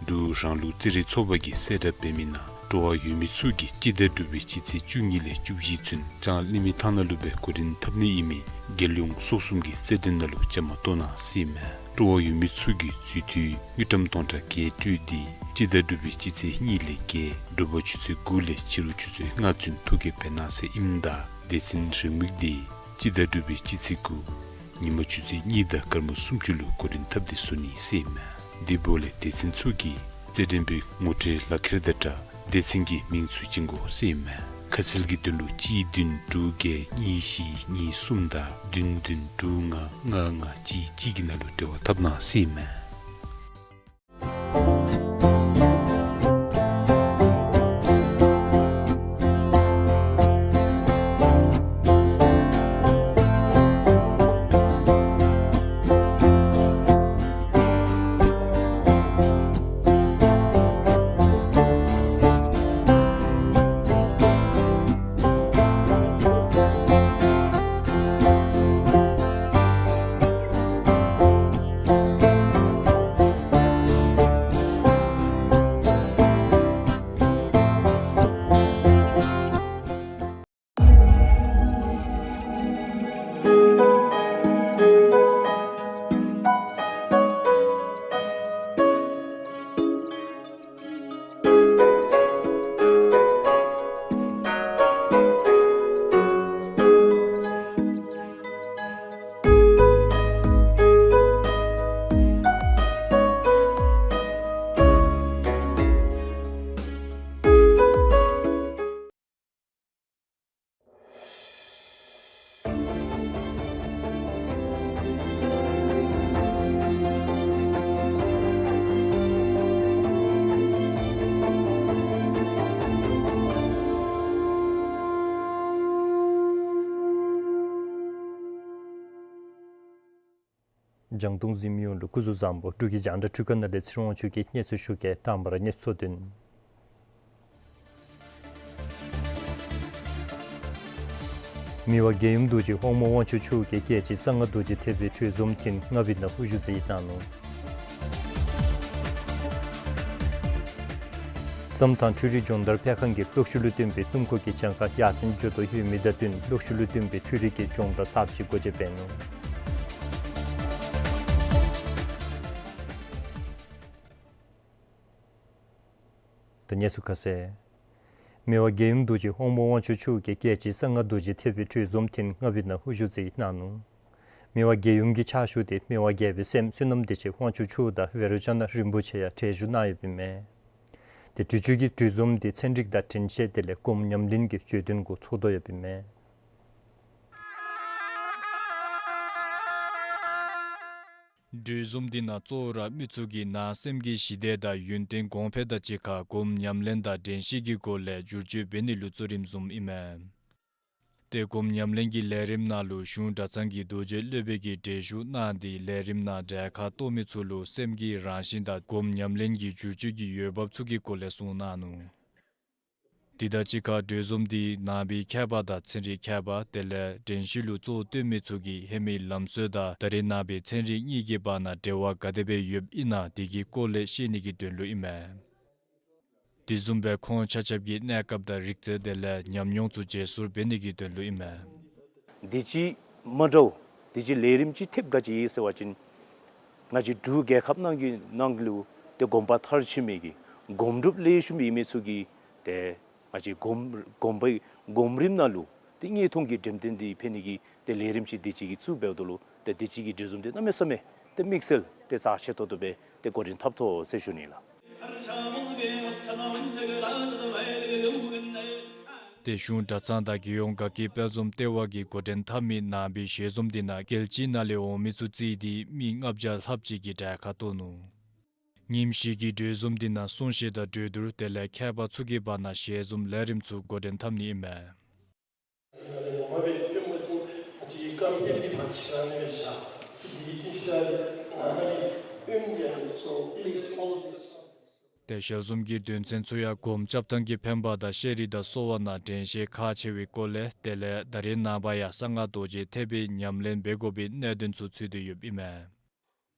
འབྲུག་རང་ལུགས་རྩེད་རིགས་ཚོགས་པ་གིས་གསལ་བསྒྲགས་འབད་མི་ནང་སྤྲོ་བ་ཡོད་མི་ཚུ་གིས་སྤྱི་ཟླ་དྲུག་པའི་སྤྱི་ཚེས་བཅུ་གཉིས་ལས་བཅུ་བཞི་ཚུན་ལྕང་གླིང་མི་ཐང་ནང་ལུ་སྦེ་གོ་སྒྲིག་འཐབ་ནི་ཨིན་མི་རྒྱལ་ཡོངས་སོ་གསུམ་གྱི་རྩེད་འགྲན་ནང་ལུ་བཅའ་མར་གཏོགས་གནང་ཟེར་ཨིན་མས། སྤྲོ་བ་ཡོད་མི་ཚུ་གིས་འཛུལ་དུས་དངུལ་ཀྲམ་སྟོང་ཕྲག་བརྒྱད་སྤྲོད་དེ་སྤྱི་ཟླ་དྲུག་པའི་སྤྱི་ཚེས་གཉིས་ལས་བརྒྱད་དྲོ་པ་ཆུ་ཚོད་དགུ་ལས་ཕྱི་རུ་ཆུ་ཚོད་ལྔ་ཚུན་ཐོ་བཀོད་འབད་གནང་ཟེར་ཨིནམ་ད་སྡེ་ཚན་རེའུ་མིག་འདི་སྤྱི་ཟླ་དྲུག་པའི་སྤྱི་ཚེས་དགུ་ཉིན་མ་ཆུ་ཚོད་གཉིས་དང་སྐར་མ་སུམ་ཅུ་ལུ་གོ་སྒྲིག་འཐབ་སྟེ་བཟོ་ནི་ཟེར་ཨིན་མས། དེ་འབདཝ་ལས་སྡེ་ཚན་ཚུ་གིས་རྩེད་འགྲན་པའི་ངོ་སྤྲོད་ལག་ཁྱེར་དང་སྦྲགས་སྡེ་ཚན་གྱི་མིང་ཚུ་བྱིན་དགོ་ཟེར་ཨིན་མས། ཁ་གསལ་གྱི་དོན་ལུ་གཅིག་བདུན་དྲུག་བརྒྱད་གཉིས་བཞི་གཉིས་གསུམ་དང་བདུན་བདུན་དྲུག་ལྔ་ལྔ་ལྔ་གཅིག་གཅིག་གི་ནང་ལུ་འབྲེལ་བ་འཐབ་གནང་ཟེར་ཨིན་མས། རྒྱང་མཐོང་གཟིགས་མི་ཡོངས་ལུ་སྐུ་གཟུགས་བཟང་པོ། འབྲུག་གི་རྒྱང་བསྒྲགས་འཕྲུལ་ཁང་ནང་ལས་ཚེ་རིང་དབང་ཕྱུག་གིས་སྙན་ཞུ་ཞུ་གེ། དང་པ་ར་གནས་ཚུལ་དོན། མི་དབང་རྒྱལ་ཡུམ་རྡོ་རྗེ་དབང་མོ་དབང་ཕྱུག་མཆོག་གིས་རྒྱལ་གཅེས་གསང་སྔགས་རྡོ་རྗེ་ཐེག་པའི་གྲོས་འཛོམས་ཐེངས་ལྔ་པའི་ནང་དབུ་བཞུགས་མཛད་གནང་ནུག། བསམ་གཏན་འཕྲུལ་རིག་སྦྱོང་བརྡར་སྤེལ་ཁང་གིས་གློག་ཤུགས་ལུ་བརྟེན་པའི་སྣུམ་འཁོར་གྱི་གྱངས་ཁ་ཡར་སེང་འགྱོ་དོ་ཡོད་མི་དང་བསྟུན་གློག་ཤུགས་ལུ་བརྟེན་པའི་འཕྲུལ་རིག་གི་སྦྱོང་བརྡར་གསརཔ་ཅིག་སྒོ་འབྱེད་འབད་ནུག། ད་གནས་ཚུལ་ཁ་གསལ། མི་དབང་རྒྱལ་ཡུམ་རྡོ་རྗེ་དབང་མོ་དབང་ཕྱུག་མཆོག་གིས་རྒྱལ་གཅེས་གསང་སྔགས་རྡོ་རྗེ་ཐེག་པའི་གྲོས་འཛོམས་ཐེངས་ལྔ་པའི་ནང་དབུ་བཞུགས་མཛད་གནང་ནུག། མི་དབང་རྒྱལ་ཡུམ་གྱི་ཕྱག་ཞུ་དེ་མི་དབང་རྒྱལ་པོའི་སྲསམོ་བསོད་ནམས་བདེ་ཆེན་དབང་ཕྱུག་མཆོག་དང་བེ་རོ་ཙ་ན་རིན་པོ་ཆེ་ཡང་གྲལ་བཞུགས་གནང་ཡོདཔ་ཨིན་མས། དེ་འཕྲོ་མཐུད་ཀྱི་གྲོས་འཛོམས་དེ་ཚན་རིག་དང་དྲན་ཤེས་དེ་ལས་སྒོམ་ཉམས་ལེན་གྱི་བརྗོད་དོན་གུ་ཚོགས་དོ་ཡོདཔ་ཨིན་མས། གྲོས་འཛོམས་དེ་ནང་གཙོ་བོ་ར་མི་ཚུ་གིས་ནང་སེམས་ཀྱི་ཞི་བདེ་དང་ཡོན་ཏན་གོང་འཕེལ་དང་གཅིག་ཁར་སྒོམ་ཉམས་ལེན་དང་དྲན་ཤེས་ཀྱི་སྒོ་ལས་བསྒྱུར་བཅོས་འབད་ནི་ལུ་གཙོ་རིམ་བཟུངམ་ཨིན་མས། ཏེ་སྒོམ་ཉམས་ལེན་གྱི་ལས་རིམ་ནང་ལུ་གཞུང་གྲྭ་ཚང་གི་རྡོ་རྗེ་སློབ་དཔོན་གྱིས་གྲལ་བཞུགས་གནང་སྟེ་ལས་རིམ་ནང་གྲལ་ཁར་གཏོགས་མི་ཚུ་ལུ་སེམས་ཀྱི་རང་བཞིན་དང་སྒོམ་ཉམས་ལེན་གྱི་བསྒྱུར་བཅོས་ཀྱི་འོས་འབབ་ཚུ་གི་སྐོར་ལས་གསུངས་གནང་ནུག། དེ་དང་གཅིག་ཁར་གྲོས་འཛོམས་དེ་ནང་པའི་མཁས་པ་དང་ཚན་རིག་མཁས་པ་དེ་ལས་དྲན་ཤེས་ལུ་གཙོ་བོ་བཏོན་མི་ཚུ་གིས་ཧེ་མའི་ལམ་སྲོལ་དང་ད་རེས་ནངས་པའི་ཚན་རིག་གཉིས་ཀྱི་བར་ན་འབྲེལ་བ་ག་དེ་སྦེ་ཡོདཔ་ཨིན་ན་དེ་གི་སྐོར་ལས་ཤེས་ནི་གི་དོན་ལུ་ཨིན་མས། དེ་བཟུམ་སྦེ་ཁོང་ཆ་ཁྱབ་ཀྱི་གནས་སྐབས་དང་རིག་རྩལ་དེ་ལས་ཉམས་མྱོང་ཚུ་བརྗེ་སོར་འབད་ནི་གི་དོན་ལུ་ཨིན་མས། དུས་ཅི་མ་འདྲཝ་དུས་ཅི་ལས་རིམ་ཅིག་ཐེབས་ག་ཅི་ཡོད་ཟེར་བ་ཅིན་ང་བཅས་འབྲུག་རྒྱལ་ཁབ་ནང་གི་ནང་ལུ་ཏེ་དགོན་པ་མཐར་ཕྱིན་མི་གི་སྒོམ་སྒྲུབ་ལེགས་ཤོམ་ཡོད་མི་ཚུ་གིས་ཏེ་ང་བཅས་སྒོམ་སྒོམ་པའི་སྒོམ་རིམ་ནང་ལུ་ཏེ་དངོས་མཐོང་གི་འགྲེམས་སྟོན་དེ་ཕུལ་ནི་གི་ཏེ་ལས་རིམ་ཅིག་དུས་ཅི་གི་བཙུགས་འབདཝ་ད་ལུ་ཏེ་དུས་ཅི་གི་གྲོས་འཛོམས་དེ་གནམ་མེད་ས་མེད་ཏེ་དམིགས་བསལ་ཏེ་རྩ་ཆེ་ཏོག་ཏོ་སྦེ་ཏེ་འགོ་འདྲེན་འཐབ་དོ་ཟེར་ཞུ་ནི་ལགས། ཏེ་གཞུང་གྲྭ་ཚང་དང་རྒྱལ་ཡོངས་དགའ་སྐྱིད་དཔལ་འཛོམས་ལྟེ་བ་གིས་འགོ་འདྲེན་འཐབ་མི་ནང་པའི་ཞལ་འཛོམས་དེ་ནང་རྒྱལ་སྤྱིའི་ནང་ལས་འོང་མི་ཚུ་རྩིས་ཏེ་མི་ལྔ་བརྒྱ་ལྷགཔ་ཅིག་གིས་གྲལ་ཁར་གཏོགས་ནུག། ཉིནམ་བཞི་གི་གྲོས་འཛོམས་དེ་ནང་གསུང་བཤད་དང་གྲོས་བསྡུར་དེ་ལས་མཁས་པ་ཚུ་གི་བར་ན་ཞལ་འཛོམས་ལས་རིམ་ཚུ་འགོ་འདྲེན་འཐབ་ནི་ཨིན་མས། ཏེ་ཞལ་འཛོམས་ཀྱི་དོན་ཚན་ཚུ་ཡང་སྒོམ་རྐྱབ་ཐངས་ཀྱི་ཕན་པ་དང་ཤེས་རིག་དང་གསོ་བ་ནང་དྲན་ཤེས་ཁག་ཆེ་བའི་སྐོར་ལས་དེ་ལས་ད་རེས་ནངས་པ་ཡང་གསང་སྔགས་རྡོ་རྗེ་ཐེག་པའི་ཉམས་ལེན་འབད་དགོ་པའི་གནད་དོན་ཚུ་ཚུད་དེ་ཡོདཔ་ཨིན་མས།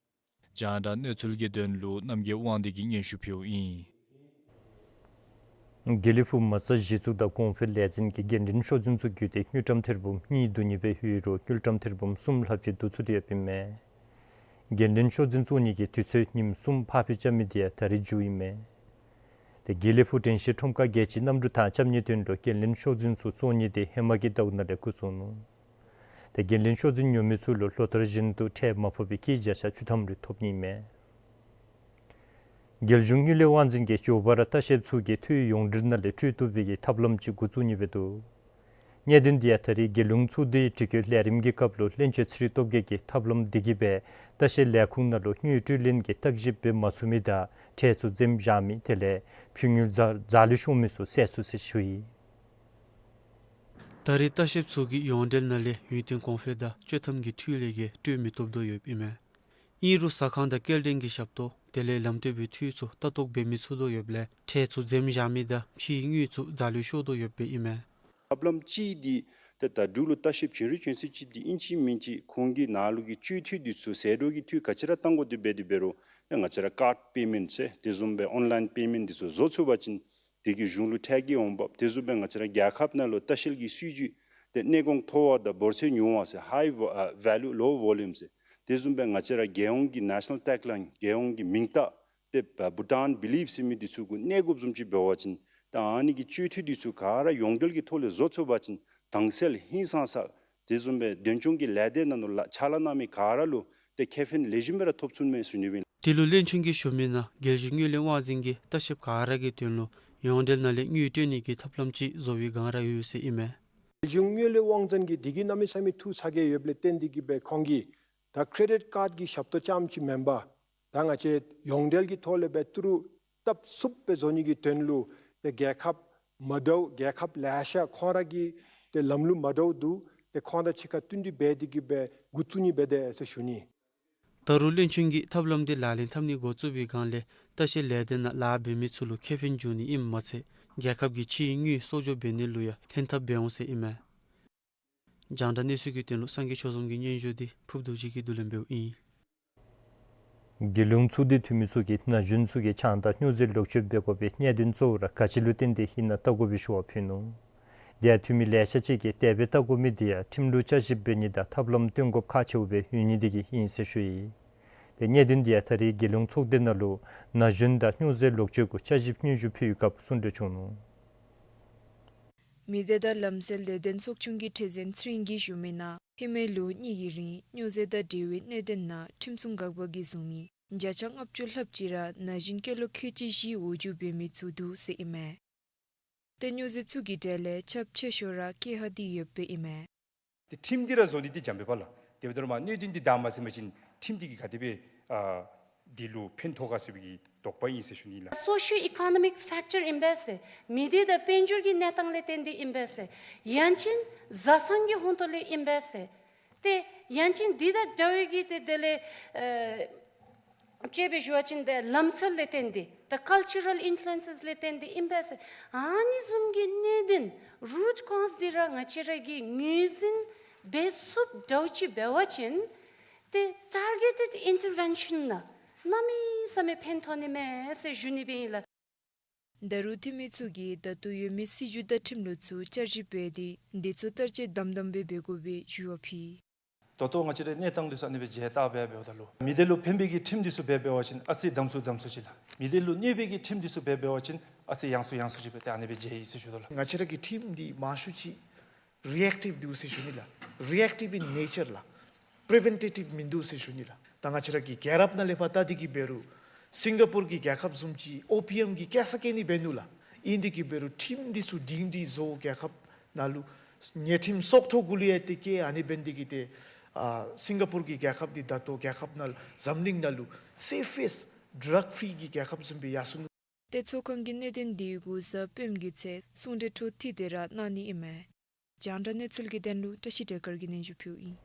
རྒྱང་བསྒྲགས་གནས་ཚུལ་གྱི་དོན་ལུ་རྣམ་རྒྱལ་དབང་འདུས་ཀྱིས་སྙན་ཞུ་ཕུལཝ་ཨིན། དགེ་ལེགས་ཕུག་མ་རྩ་གཞི་བཙུགས་དང་གོང་འཕེལ་ལས་འཛིན་གྱིས་དགེ་འདུན་ཤོག་འཛིན་ཚུ་བརྒྱུད་དེ་དངུལ་ཀྲམ་ཐེར་འབུམ་གཉིས་བསྡུ་ནི་སྦེ་ཡོད་རུང་དངུལ་ཀྲམ་ཐེར་འབུམ་གསུམ་ལྷགཔ་ཅིག་བསྡུ་ཚུགས་ཏེ་ཡོདཔ་ཨིན་མས། དགེ་འདུན་ཤོག་འཛིན་བཙུགས་ནི་གི་དུས་ཚོད་ཉིནམ་གསུམ་ཕར་འགྱངས་རྐྱབ་མི་དེ་ཡང་ད་རིས་མཇུག་ཨིན་མས། ཏེ་དགེ་ལེགས་ཕུག་དྲན་ཤེས་ཁྲོམ་ཁར་རྒྱལ་སྤྱིའི་གནམ་གྲུ་ཐང་རྐྱབ་ནིའི་དོན་ལུ་དགེ་འདུན་ཤོག་འཛིན་ཚུ་བཙུགས་ནི་དེ་ཧེ་མ་གི་ཟླཝ་ནང་ལས་འགོ་བཙུགས་ནུག། ཏེ་དགེ་འདུན་ཤོག་འཛིན་ཉོ་མི་ཚུ་ལུ་ལོ་ལྟར་བཞིན་དུ་ཁྲལ་མ་ཕོག་པའི་སྐྱིད་བརྒྱ་ཆ་བཅུ་ཐམ་རེ་ཐོབ་ནི་ཨིན་མས། རྒྱལ་གཞུང་དངུལ་ལས་དབང་འཛིན་གྱིས་མགྱོགས་པ་ར་ལྟ་བཤལཔ་ཚུ་གིས་འཐུས་ཡོངས་འབྲེལ་ནང་ལས་སྤྲོད་བཏུབ་པའི་ཐབས་ལམ་ཅིག་འགོ་བཙུགས་ནི་སྦེ་འདུག། གནད་དོན་དེ་ཡང་ད་རིས་རྒྱལ་ཡོངས་ཚོགས་འདུའི་དྲི་བཀོད་ལས་རིམ་གྱི་སྐབས་ལུ་བློན་ཆེན་ཚེ་རིང་སྟོབས་རྒྱས་ཀྱིས་ཐབས་ལམ་དེ་གིས་སྦེ་ལྟ་བཤལ་ལས་ཁུངས་ནང་ལུ་དངུལ་སྤྲོད་ལེན་གྱི་བརྟག་ཞིབ་འབད་མ་ཚུགས་མི་དང་ཁྲལ་ཚུ་འཛེམ་བཞག་མི་དེ་ལས་ཕོགས་དངུལ་རྫ་རྫ་ལུ་ཤོར་མི་ཚུ་བསལ་ཚུགས་ཟེར་ཞུ་ཡི། ད་རེས་ལྟ་བཤལཔ་ཚུ་གིས་ཡོངས་འབྲེལ་ནང་ལས་ཡུན་བརྟན་གོང་འཕེལ་དང་སྤྱོད་ཐམ་གྱི་འཐུས་ལས་ཀྱི་སྤྲོད་མི་ཐོབ་དོ་ཡོདཔ་ཨིན་མས། ཨིན་རུང་ཟ་ཁང་དང་སྐྱེལ་འདྲེན་གྱི་ཞབས་ཏོག་དེ་ལས་ལམ་སྟོན་པའི་འཐུས་ཚུ་ལྟ་རྟོག་འབད་མི་ཚུགས་དོ་ཡོདཔ་ལས་ཁྲལ་ཚུ་འཛེམ་བཞག་མི་དང་ཕོགས་དངུལ་ཚུ་རྫ་ལུ་ཤོར་དོ་ཡོདཔ་ཨིན་མས། ཐབས་ལམ་ཅིག་འདི་ཏེ་ད་འབྲུག་ལུ་ལྟ་བཤལཔ་བྱོན་རིགས་བྱོན་ཚད་ཅིག་འདི་ཨིན་ཅི་མིན་ཅི་ཁོང་གི་ནང་ལུ་གི་སྤྱོད་འཐུས་འདི་ཚུ་ཟད་འགྲོ་གི་འཐུས་ག་ཅི་ར་བཏང་དགོ་དེ་འབད་དེ་འབད་རུང་ཏེ་ང་བཅས་ར་ཀཱརཌ་པེ་མེནཊ་ཟེར་དེ་བཟུམ་སྦེ་ཨོན་ལཱའིན་པེ་མེནཊ་འདི་ཚུ་བཟོ་ཚུགས་པ་ཅིན་དེ་གིས་གཞུང་ལུ་ཁྲལ་གྱི་འོང་འབབ། དེ་བཟུམ་སྦེ་ང་བཅས་ར་རྒྱལ་ཁབ་ནང་ལུ་ལྟ་བཤལ་གྱི་སྲིད་བྱུས་ཏེ་གནས་གོང་མཐོ་བ་དང་འབོར་ཚད་ཉུང་བ་ཟེར་ཧའི་ཝ་ཨ་ཝེ་ལུ་ལོ་ཝོ་ལུམ་ཟེར། དེ་བཟུམ་སྦེ་ང་བཅས་ར་རྒྱལ་ཡོངས་ཀྱི་ནེ་ཤ་ནཱལ་ཊེག་ལའིན་རྒྱལ་ཡོངས་ཀྱི་མིང་རྟགས་ཏེ་ཨ་བྷུ་ཊཱན་བི་ལིབ་ཟེར་མི་འདི་ཚུ་གུ་གནས་དགོཔ་བཟུམ་ཅིག་འབད་བ་ཅིན་ཏེ་ཨ་ནི་གི་སྤྱོད་འཐུས་འདི་ཚུ་ག་ར་ཡོངས་འབྲེལ་གྱི་ཐོག་ལས་བཟོ་ཚུགས་པ་ཅིན་དྭངས་གསལ་ཧིང་སངས་ས་དེ་བཟུམ་སྦེ་དོན་ཆུང་གི་ལས་སྡེ་ནང་ལུ་ལཱ་ཕྱག་ལཱ་གནང་མི་ག་ར་ལུ་ཏེ་ཁེ་ཕན་ལེགས་ཤོམ་སྦེ་ར་ཐོབ་ཚུགས་མས་ཟེར་ཞུ་ནི་ཨིན། དེ་ལུ་བློན་ཆེན་གྱིས་ཞུ་མི་ནང་རྒྱལ་གཞུང་དངུལ་ལས་དབང་འཛིན་གྱིས་ལྟ་བཤལཔ་ག་ར་གི་དོན་ལུ་ཡོངས་འབྲེལ་ནང་ལས་དངུལ་སྤྲོད་ནི་གི་ཐབས་ལམ་ཅིག་བཟོ་བའི་སྒང་ར་ཡོད་ཟེར་ཨིན་མས། རྒྱལ་གཞུང་དངུལ་ལས་དབང་འཛིན་གྱིས་དེ་གིས་གནམ་མེད་ས་མེད་ཐུགས་ཚ་གྱང་ཡོདཔ་ལས་བརྟེན་དེ་གིས་སྦེ་ཁོང་གིས་ད་ཀེ་རེ་ཌིཊ་ཀཱརཌ་ཀྱི་ཞབས་ཏོག་རྐྱངམ་ཅིག་མེན་པར་ད་ང་བཅས་ཡོངས་འབྲེལ་གྱི་ཐོག་ལས་སྦེ་ཏི་རུ་བཏབ་ཚུགསཔ་སྦེ་བཟོ་ནི་གི་དོན་ལུ་ཏེ་རྒྱལ་ཁབ་མ་འདྲཝ་རྒྱལ་ཁབ་ལེ་ཤ་ཁོང་ར་གི་ཏེ་ལམ་ལུགས་མ་འདྲཝ་འདུག། ཏེ་ཁོང་དང་གཅིག་ཁར་བསྟུན་ཏེ་འབད་དེ་གིས་སྦེ་འགོ་བཙུགས་ནི་འབད་དེ་ཟེར་ཞུ་ནི། ད་རུང་བློན་ཆེན་གྱིས་ཐབས་ལམ་འདི་ལག་ལེན་འཐབ་ནི་འགོ་བཙུགས་པའི་སྒང་ལས་ལྟ་བཤལ་ལས་སྡེ་ནང་ལཱ་འབད་མི་ཚུ་ལུ་ཁེ་ཕན་འབྱུང་ནི་ཨིནམ་མ་ཚད་རྒྱལ་ཁབ་ཀྱི་ཕྱིའི་དངུལ་གསོག་འཇོག་འབད་ནི་ལུ་ཡང་ལྷན་ཐབས་འབད་འོང་ཟེར་ཨིན་མས། རྒྱང་བསྒྲགས་གནས་ཚུལ་གྱི་དོན་ལུ་སངས་རྒྱས་ཆོས་འཛོམས་ཀྱི་སྙན་ཞུ་འདི་ཕུརབ་རྡོ་རྗེ་གིས་བསྡུ་ལེན་འབདཝ་ཨིན། རྒྱལ་ཡོངས་ཚོགས་སྡེ་འཐུས་མི་ཚུ་གིས་ན་གཞོན་ཚུ་གིས་ཆང་དང་སྨྱོ་རྫས་ལོག་སྤྱོད་འབད་དགོ་པའི་གནད་དོན་གཙོ་བོ་ར་ག་ཅི་ལུ་བརྟེན་ཏེ་ཨིན་ན་བལྟ་དགོ་པའི་ཞུ་བ་ཕུལ་ནུག། དེ་ཡང་འཐུས་མི་ལེ་ཤ་ཅིག་གིས་དེ་སྦེ་བལྟ་དགོ་མི་འདི་ཡང་ཁྲིམས་ལུ་བསྐྱར་ཞིབ་འབད་ནི་དང་ཐབས་ལམ་སྟོན་དགོཔ་ཁག་ཆེཝ་སྦེ་ཡོད་ནི་འདི་གིས་ཨིན་ཟེར་ཞུ་ཡི། དེ་གནད་དོན་འདི་ཡང་ད་རེས་རྒྱལ་ཡོངས་ཚོགས་སྡེ་ནང་ལུ་ན་གཞོན་དང་སྨྱོ་རྫས་ལོག་སྤྱོད་གུ་བསྐྱར་ཞིབ་སྙན་ཞུ་ཕུལ་བའི་སྐབས་གསུང་གྲོས་བྱུང་ནུག། མི་སྡེ་དང་ལམ་སེལ་ལས་དོན་ཚོགས་ཆུང་གི་ཁྲི་འཛིན་ཚེ་རིང་གིས་ཞུ་མི་ནང་ཧེ་མའི་ལོ་གཉིས་ཀྱི་རིང་སྨྱོ་རྫས་དང་འབྲེལ་བའི་གནད་དོན་ནང་ཁྲིམས་སྲུང་འགག་པ་གིས་བཟུང་མི་བརྒྱ་ཆ་ལྔ་བཅུ་ལྷགཔ་ཅིག་ར་ན་གཞོན་སྐྱེས་ལོ་ཁལ་གཅིག་བཞི་འོག་འཇུག་འབད་མི་ཚུ་འདུག་ཟེར་ཨིན་མས། ཏེ་སྨྱོ་རྫས་ཚུ་གི་གྲས་ལས་ཁྱབ་ཆེ་ཤོས་ར་ཀེ་ཧ་འདི་ཡོདཔ་ཨིན་མས། ཏེ་ཁྲིམས་འདི་ར་བཟོ་ནི་འདི་འཇམ་པས་པ་ལགས། དེ་འབདཝ་ད་ར་མ་གནད་དོན་འདི་བདའ་མ་ཟུན་པ་ཅིན་ཁྲིམས་འདི་གིས་ག་དེ་སྦེ་ཨ་འདི་ལུ་ཕན་ཐོགས་ག་ཟེར་བའི་གི་དོགས་པ་ཨིན་ཟེར་ཞུ་ནི་ལགས། སོ་ཤིའོ་ཨི་ཀོ་ནོ་མིག་ཕེཀ་ཊར་ཨིན་པས་ཟེར། མི་སྡེ་དང་དཔལ་འབྱོར་གྱི་གནས་སྟངས་ལས་བརྟེན་ཏེ་ཨིན་པས་ཟེར། ཡང་ཅིན་བཟའ་ཚང་གི་ཧོང་ཏོ་ལས་ཨིན་པས་ཟེར། ཏེ་ཡང་ཅིན་འདི་དང་འདྲ་བའི་གི་ཏེ་དེ་ལས་ཨ་དཔྱེ་སྦེ་ཞུ་བ་ཅིན་ཏེ་ལམ་སྲོལ་ལས་བརྟེན་ཏེ་ད་ཀལ་ཅར་རཱལ་ཨིན་ཕུ་ལུ་ཨེན་སི་ལས་བརྟེན་ཏེ་ཨིན་པས་ཟེར། ཨ་ནི་བཟུམ་གྱི་གནད་དོན་རུཊ་ཀོཛ་འདི་ར་ང་བཅས་ར་གིས་ངོས་འཛིན་འབད་ཚུགསཔ་འདྲཝ་ཅིག་འབད་བ་ཅིན་ཏེ་ཊར་གེ་ཊེཌ་ཨིན་ཊར་བེན་ཤཱན་ནང་གནམ་མེད་ས་མེད་ཕན་ཐོགས་ནི་མས་ཟེར་ཞུ་ནི་སྦེ་ཨིན་ལགས། ད་རུང་འཐུས་མི་ཚུ་གིས་ད་ལྟོ་ཡོད་མི་སྲིད་བྱུས་དང་ཁྲིམས་ལུགས་ཚུ་བསྐྱར་ཞིབ་འབད་དེ་འདི་ཚུ་བསྟར་སྤྱོད་དམ་དམ་སྦེ་འབད་དགོ་པའི་ཞུ་བ་ཕུལ། ད་ལྟོ་ང་བཅས་རའི་གནས་སྟངས་འདི་ཚུ་ཨ་ནི་སྦེ་མཇལ་བལྟ་སྦེ་འབདཝ་ད་ལུ་མི་སྡེ་ལུ་ཕན་པའི་གི་ཁྲིམས་འདི་ཚུ་འབད་འབད་བ་ཅིན་ཨ་ཙི་དམ་སུ་དམ་སུ་ཅིག་ལགས། མི་སྡེ་ལུ་གནོད་པའི་གི་ཁྲིམས་འདི་ཚུ་འབད་འབད་བ་ཅིན་ཨ་ཙི་ཡང་སུ་ཡང་སུ་ཅིག་སྦེ་ཏེ་ཨ་ནི་སྦེ་མཇལ་ཡི་ཟེར་ཞུ་དོ་ལགས། ང་བཅས་ར་གི་ཁྲིམས་འདི་མང་ཤོས་ཅིག་རི་ཨེཀ་ཊིབ་འདུག་ཟེར་ཞུ་ནི་ལགས། རི་ཨེཀ་ཊིབ་ཨིན་ནེ་ཅར་ལགས། པི་རི་ཝེན་ཊི་ཊིབ་མིན་འདུག་ཟེར་ཞུ་ནི་ལགས། ད་ང་བཅས་ར་གི་རྒྱལ་རབས་ནང་ལས་ཕར་བལྟ་སྟེ་གི་འབད་རུང་སིང་ག་པུར་གྱི་རྒྱལ་ཁབ་བཟུམ་ཅིག་ཨོ་པི་ཡམ་གྱི་སྐྱེལ་ས་སྐྱེལ་ནི་འབད་ནུག་ལགས། ཨིན་ཏེ་གི་འབད་རུང་ཁྲིམས་འདི་ཚུ་སྒྲིང་སྒྲི་བཟོ་རྒྱལ་ཁབ་ནང་ལུ་ཉེས་ཁྲིམས་སྲོག་ཐོག་གུ་ལུ་ཡང་ཏེ་བཀལ། ཨ་ནི་འབད་ནི་དེ་གིས་ཏེ་ཨ་སིང་ག་པུར་གྱི་རྒྱལ་ཁབ་འདི་ད་ལྟོ་རྒྱལ་ཁབ་ནང་འཛམ་གླིང་ནང་ལུ་སེ་ཕེསཊ་ཌྲག་ཕི་རི་གི་རྒྱལ་ཁབ་བཟུམ་སྦེ་ཡར་སོ་ནུག། ཏེ་ཚོགས་ཁང་གིས་གནད་དོན་འདི་གུ་གཟའ་སྤེནམ་གྱི་ཚེ་གསུང་གྲོས་འཕྲོ་མཐུད་དེ་ར་གནང་ནི་ཨིན་མས། རྒྱང་བསྒྲགས་གནས་ཚུལ་གྱི་དོན་ལུ་བཀྲ་ཤིས་བདེ་དཀར་གྱིས་སྙན་ཞུ་ཕུལཝ་ཨིན།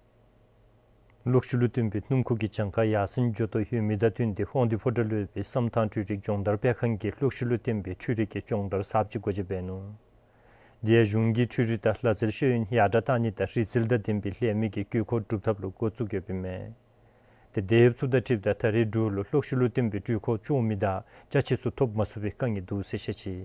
གློག་ཤུགས་ལུ་བརྟེན་པའི་སྣུམ་འཁོར་གྱི་གྱངས་ཁ་ཡར་སེང་འགྱོ་དོ་ཡོད་མི་དང་བསྟུན་ཏེ་དབང་འདུས་ཕོ་བྲང་ལུ་ཡོད་པའི་བསམ་ཐང་འཕྲུལ་རིག་སྦྱོང་བརྡར་སྤེལ་ཁང་གིས་གློག་ཤུགས་ལུ་བརྟེན་པའི་འཕྲུལ་རིག་གི་སྦྱོང་བརྡར་གསརཔ་ཅིག་སྒོ་འབྱེད་འབད་ནུག། དེ་ཡང་གཞུང་གི་འཕྲུལ་རིག་དང་ལག་རྩལ་ཤེས་ཡོན་ཡར་དྲག་གཏང་ནི་དང་རིག་རྩལ་དང་ལྡན་པའི་ལས་མི་གི་དགོས་མཁོ་སྒྲུབ་ཐབས་ལུ་འགོ་བཙུགས་ཡོདཔ་ཨིན་མས། ཏེ་དེ་ཡོདཔ་ཚུ་དང་འཁྲིལཝ་ད་ད་རེས་འབྲུག་ལུ་གློག་ཤུགས་ལུ་བརྟེན་པའི་འཕྲུལ་འཁོར་བཙོང་མི་དང་ཅ་ཆས་ཚུ་ཐོབ་མ་ཚུགས་པའི་དཀའ་ངལ་འདུག་ཟེར་བཤད་ཅི།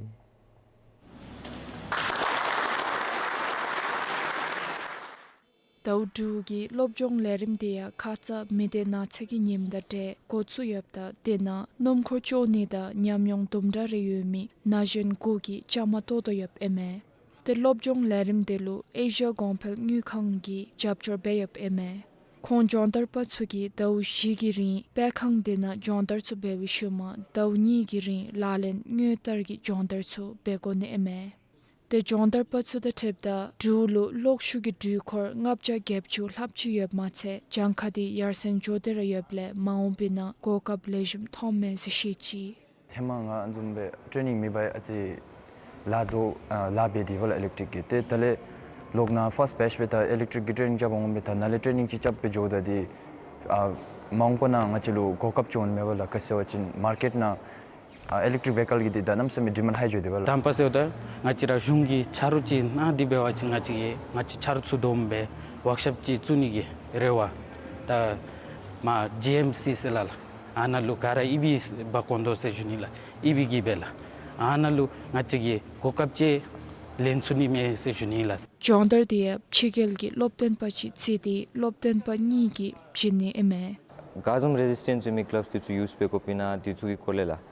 ཟླཝ་དྲུག་གི་སློབ་སྦྱོང་ལས་རིམ་དེ་ཡང་ཁ་ཙ་མི་སྡེ་ནགས་ཚལ་གྱི་ཉིནམ་དང་འབྲེལ་འགོ་བཙུགས་ཡོདཔ་ད་དེ་ནང་སྣུམ་འཁོར་བཅོ་ནི་དང་ཉམས་མྱོང་དུམ་གྲ་རེ་ཡོད་མི་ན་གཞོན་དགུ་གིས་བཅའ་མར་གཏོགས་དོ་ཡོདཔ་ཨིན་མས། ཏེ་སློབ་སྦྱོང་ལས་རིམ་དེ་ལུ་ཨེ་ཤི་ཡ་གོང་འཕེལ་དངུལ་ཁང་གིས་རྒྱབ་སྐྱོར་འབད་ཡོདཔ་ཨིན་མས། ཁོང་སྦྱོང་བརྡར་པ་ཚུ་གིས་ཟླཝ་བཞི་གི་རིང་སྤེལ་ཁང་དེ་ནང་སྦྱོང་བརྡར་ཚུ་འབད་བའི་ཤུལ་མ་ཟླཝ་གཉིས་ཀྱི་རིང་ལག་ལེན་དངོས་བསྟར་གྱི་སྦྱོང་བརྡར་ཚུ་འབད་དགོ་ནི་ཨིན་མས། ཏེ་སྦྱོང་བརྡར་པ་ཚུ་དང་འཁྲིལཝ་ད་འབྲུག་ལུ་གློག་ཤུགས་ཀྱི་འཕྲུལ་འཁོར་ལྔ་བརྒྱ་བརྒྱད་ཅུ་ལྷགཔ་ཅིག་ཡོདཔ་མ་ཚད་གྱངས་ཁ་དེ་ཡར་སེང་འགྱོ་སྟེ་ར་ཡོདཔ་ལས་མ་འོངས་པའི་ནང་གོ་སྐབས་ལེགས་ཤོམ་ཐོནམ་མས་ཟེར་བཤད་ཅི། ཧེ་མ་ང་བཟུམ་སྦེ་ཊེ་ནིང་མེད་པར་ཨ་ཙི་ལཱ་བཟོ་ཨ་ལཱ་འབད་དེ་འབདཝ་ལགས་ཨི་ལེག་ཊིག་གི། ཏེ་ད་ལས་ལོག་ནཱ་ཕཱསཊ་བེཆ་སྦེ་ད་ཨི་ལེག་ཊིག་གི་ཊེ་ནིང་རྐྱབ་འོང་སྦེ་ད་ནཱ་ལས་ཊེ་ནིང་ཅིག་རྐྱབ་སྦེ་འགྱོཝ་ད་འདི་ཨ་མ་འོངས་པ་ནང་ང་བཅས་ལུ་གོ་སྐབས་བྱུང་མེད་པ་ལགས། ག་ཅི་ཟེར་བ་ཅིན་མར་ཀེཊ་ནང་ཨ་ཨི་ལེག་ཊིག་ཝེ་ཀལ་གྱི་འདི་ད་གནམ་མེད་ས་མེད་ཌི་མཱནཌ་ཧའི་འགྱོ་དེས་པ་ལགས། དང་པ་ཟེརཝ་ད་ང་བཅས་ར་གཞུང་གིས་ཆ་རོགས་ཅིག་གནང་སྟེ་འབད་བ་ཅིན་ང་བཅས་ཀྱིས་ང་བཅས་ཆ་རོགས་ཚུ་བསྡོམས་སྦེ་ཝརཀ་ཤོབ་ཅིག་བཙུགས་ནི་གི་རེ་བ་ད་མར་ཇི་ཨེམ་སི་ཟེར་ལགས་ལགས། ཨ་ནཱ་ལུ་ག་ར་ཨི་བི་འབག་འོང་དོ་ཟེར་ཞུ་ནི་ལགས། ཨི་བི་གིས་འབད་ལགས། ཨ་ནཱ་ལུ་ང་བཅས་ཀྱིས་གོ་སྐབས་ཅིག་ལེན་ཚུགས་ནི་མས་ཟེར་ཞུ་ནི་ལགས། སྦྱོང་བརྡར་དེ་ཡང་ཕྱི་རྒྱལ་གྱི་སློབ་སྟོན་པ་ཅིག་བརྩིས་ཏེ་སློབ་སྟོན་པ་གཉིས་ཀྱིས་བྱིན་ནི་ཨིན་མས། ག་བཟུམ་རེ་ཟིས་ཊེནསི་ཡོད་མི་གི་གླབས་དེ་ཚུ་ཡུསི་འབད་དགོཔ་ཨིན་ན་དེ་ཚུ་གི་སྐོར་ལས་ལགས།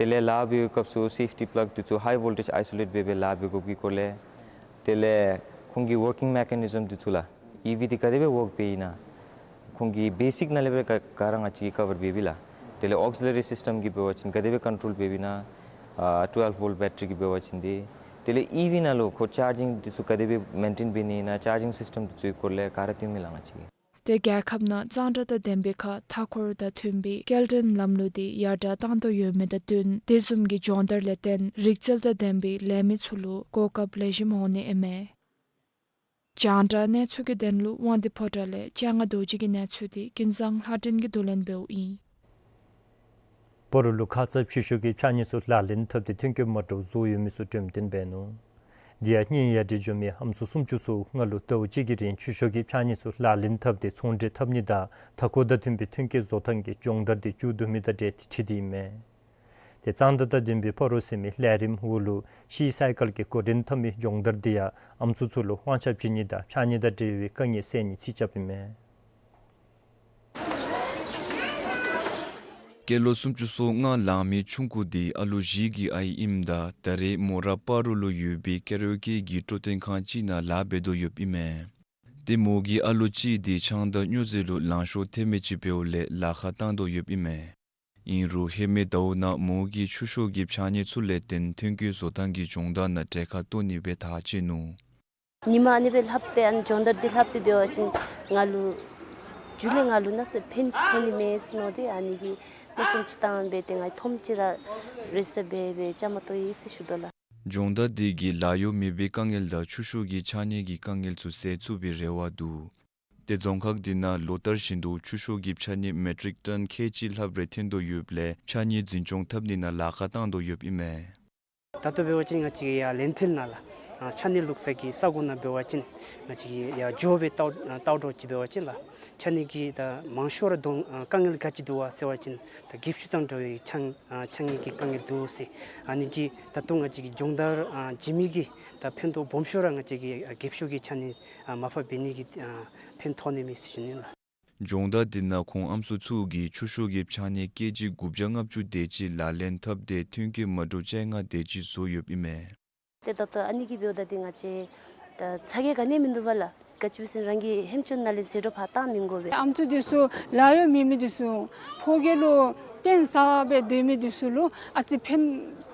དེ་ལས་ལཱ་འབད་བའི་སྐབས་སུ་སེཕ་ཊི་པི་ལག་དེ་ཚུ་ཧའི་ཝོལ་ཊེཇ་ཨའི་སོ་ལེཊ་འབད་སྦེ་ལཱ་འབད་དགོཔ་གི་སྐོར་ལས། དེ་ལས་ཁོང་གི་ཝར་ཀིང་མེ་ཀ་ནི་ཛམ་དེ་ཚུ་ལགས། ཨི་བི་འདི་ག་དེ་སྦེ་ཝརཀ་འབད་ཨིན་ན། ཁོང་གི་བེ་སིཀ་ནང་ལས་སྦེ་ག་ག་ར་ང་བཅས་ཀྱིས་ཀ་བར་འབད་བས་ལགས། དེ་ལས་ཨོག་སི་ལེ་རི་སིསི་ཊེམ་གྱིས་འབད་བ་ཅིན་ག་དེ་སྦེ་ཀོན་ཊོལ་འབད་བས་ཨིན་ན། ཨ་ཊུ་ཝེལབ་ཝོལཊ་བེ་ཊ་རི་གིས་འབད་བ་ཅིན་འདི། དེ་ལས་ཨི་བི་ནང་ལུ་ཁོ་ཅཱར་ཇིང་དེ་ཚུ་ག་དེ་སྦེ་མེན་ཊེན་འབད་ནི་ཨིན་ན་ཅཱར་ཇིང་སིསི་ཊེམ་དེ་ཚུ་གི་སྐོར་ལས་ག་ར་སྟོན་མས་ལགས་ང་བཅས་ཀྱིས། ཏེ་རྒྱལ་ཁབ་ནང་གཙང་སྦྲ་དང་ལྡན་པའི་ཁར་མཐའ་འཁོར་དང་མཐུན་པའི་སྐྱེལ་འདྲེན་ལམ་ལུགས་དེ་ཡར་དྲག་བཏང་དོ་ཡོད་མི་དང་བསྟུན་དེ་བཟུམ་གྱི་སྦྱོང་བརྡར་ལས་བརྟེན་རིག་རྩལ་དང་ལྡན་པའི་ལས་མི་ཚུ་ལུ་གོ་སྐབས་ལེགས་ཤོམ་འོང་ནི་ཨིན་མས། རྒྱང་བསྒྲགས་གནས་ཚུལ་གྱི་དོན་ལུ་དབང་འདུས་ཕོ་བྲང་ལས་སྤྱན་སྔ་རྡོ་རྗེ་གི་གནས་ཚུལ་འདི་ཀུན་བཟང་ལྷ་སྒྲོན་གྱིས་བསྡུ་ལེན་འབདཝ་ཨིན། སྤ་རོ་ལུ་ཁ་ཙ་ཕྱི་ཤོག་གི་ཕྱགས་སྙིགས་ཚུ་ལག་ལེན་འཐབ་སྟེ་ཐོན་སྐྱེད་མ་འདྲཝ་བཟོ་ཡོད་མི་ཚུ་འགྲེམས་སྟོན་འབད་ནུག། དེ་ཡང་གཉེན་ཡ་བྲལ་འགྱོ་མི་ཨམ་སྲུ་སུམ་ཅུ་སོ་ལྔ་ལུ་ཟླཝ་གཅིག་གི་རིང་ཕྱི་ཤོག་གི་ཕྱགས་སྙིགས་ཚུ་ལག་ལེན་འཐབ་སྟེ་ཚོང་འབྲེལ་འཐབ་ནི་དང་མཐའ་འཁོར་དང་མཐུན་པའི་ཐོན་སྐྱེད་བཟོ་ཐངས་ཀྱི་སྦྱོང་བརྡར་འདི་མཇུག་བསྡུ་མི་དང་འབྲེལ་ཏེ་འཁྲིལ་ཏེ་ཨིན་མས། ཏེ་གཙང་སྦྲ་དང་ལྡན་པའི་སྤ་རོ་ཟེར་མི་ལས་རིམ་འོག་ལུ་ཤིའི་སའི་ཀལ་གྱི་འགོ་འདྲེན་འཐབ་མི་སྦྱོང་བརྡར་འདི་ཡང་ཨམ་སྲུ་ཚུ་ལུ་དབང་ཆ་བྱིན་ནི་དང་ཕྱགས་སྙིགས་དང་འབྲེལ་བའི་དཀའ་ངལ་སེལ་ནི་རྩིས་རྐྱབ་ཨིན་མས། སྐྱེས་ལོ་སུམ་ཅུ་སོ་ལྔ་ལང་མི་ཆུང་ཀུ་འདི་ཨ་ལོ་བཞི་གི་ཨའི་ཨིནམ་ད་ད་རེས་མོ་ར་སྤ་རོ་ལུ་ཡོད་པའི་ཀེ་ར་ཨོ་ཀེ་གི་སྤྲོ་སྟོན་ཁང་ཅིག་ནང་ལཱ་འབད་དོ་ཡོདཔ་ཨིན་མས། ཏེ་མོ་གི་ཨ་ལོ་གཅིག་འདི་ཆང་དང་སྨྱོ་རྫས་ལུ་ལང་ཤོར་ཐེབས་མི་ཅིག་འབདཝ་ལས་ལཱ་ཁག་བཏང་དོ་ཡོདཔ་ཨིན་མས། ཨིན་རུང་ཧེ་མའི་ཟླཝ་ནང་མོ་གིས་ཕྱི་ཤོག་གི་ཕྱགས་སྙིགས་ཚུ་ལས་བརྟེན་ཐོན་སྐྱེད་བཟོ་ཐངས་ཀྱི་སྦྱོང་བརྡར་ནང་གྲལ་ཁར་གཏོགས་ནི་སྦེ་ཐག་བཅད་ནུག། ཉིན་མ་ཨ་ནི་སྦེ་ལྷགཔ་སྦེ་ཨ་ནི་སྦྱོང་བརྡར་འདི་ལྷགཔ་སྦེ་འབད་བ་ཅིན་ང་ལུ་མཇུག་ལས་ང་ལུ་ན་ཟེར་ཕན་ཅིག་ཐོན་ནི་མས་ཟེར་མནོ་སྟེ་ཨ་ནི་གི་མནོ་བསམ་ཅིག་བཏང་སྦེ་ཏེ་ང་ཐོནམ་ཅིག་ར་རེ་སི་ཊི་འབད་སྦེ་བཅའ་མར་གཏོགས་ཡི་ཟེར་ཞུ་དོ་ལགས། སྦྱོང་བརྡར་འདི་གིས་ལཱ་གཡོག་མེད་པའི་དཀའ་ངལ་དང་ཕྱི་ཤོག་གི་ཕྱགས་སྙིགས་ཀྱི་དཀའ་ངལ་ཚུ་སེལ་ཚུགས་པའི་རེ་བ་འདུག། ཏེ་རྫོང་ཁག་འདི་ནང་ལོ་ལྟར་བཞིན་དུ་ཕྱི་ཤོག་གི་ཕྱགས་སྙིགས་མེ་ཊིག་ཊོན་ཁལ་གཅིག་ལྷགཔ་རེ་ཐོན་དོ་ཡོདཔ་ལས་ཕྱགས་སྙིགས་འཛིན་སྐྱོང་འཐབ་ནི་ནང་ལཱ་ཁག་བཏང་དོ་ཡོདཔ་ཨིན་མས། ད་ལྟོ་འབད་བ་ཅིན་ང་བཅས་ཡར་ལེན་ཕིལ་ནང་ལགས། ཨ་ཕྱགས་སྙིགས་བླུགས་ས་གི་ས་གོ་ནང་འབད་བ་ཅིན་ང་བཅས་ཡར་འགྱོ་སྦེ་ལྟཝ་ལྟཝ་འདྲཝ་ཅིག་འབད་བ་ཅིན་ལགས། ཕྱགས་སྙིགས་ཀྱི་ད་མང་ཤོས་ར་གདོང་ཨ་དཀའ་ངལ་ག་ཅི་འདུག་པ་ཟེར་བ་ཅིན་ད་འགེབས་ཤུགས་དང་འདྲ་བའི་ཕྱགས་ཨ་ཕྱགས་སྙིགས་ཀྱི་དཀའ་ངལ་འདུག་ཟེར། ཨ་ནི་གིས་ད་ལྟོ་ང་བཅས་ཀྱི་སྦྱོང་བརྡར་ཨ་བྱིན་མི་གིས་ད་ཕན་ཐོགས་སྦོམ་ཤོས་ར་ང་བཅས་ཀྱི་ཨ་འགེབས་ཤུགས་ཀྱི་ཕྱགས་སྙིགས་ཨ་མར་ཕབ་འབད་ནི་གི་ཨ་ཕན་ཐོགས་ནི་མས་ཟེར་ཞུ་ནི་ལགས། སྦྱོང་བརྡར་འདི་ནང་ཁོང་ཨམ་སྲུ་ཚུ་གིས་ཕྱི་ཤོག་གི་ཕྱགས་སྙིགས་ཀེ་ཇི་དགུ་བརྒྱ་ལྔ་བཅུ་དེ་ཅིག་ལག་ལེན་འཐབ་སྟེ་ཐོན་སྐྱེད་མ་འདྲཝ་བཅོ་ལྔ་དེ་ཅིག་བཟོ་ཡོདཔ་ཨིན་མས། ཏེ་ད་ལྟོ་ཨ་ནི་གིས་འབདཝ་ད་ཏེ་ང་བཅས་ད་ཚ་གྱང་ག་ནི་མིན་འདུག་པ་ལགས། ག་ཅི་སྦེ་ཟེར་རང་གི་ཧེམ་ཅོག་ནང་ལས་ཟད་འགྲོ་ཕར་བཏང་མི་དགོ་པས། ཨམ་སྲུ་འདི་ཚུ་ལཱ་གཡོག་མེད་མི་འདི་ཚུ་ཕོ་སྐྱེས་ལུ་བརྟེན་ས་སྦེ་སྡོད་མི་འདི་ཚུ་ལུ་ཨ་ཙི་ཕན་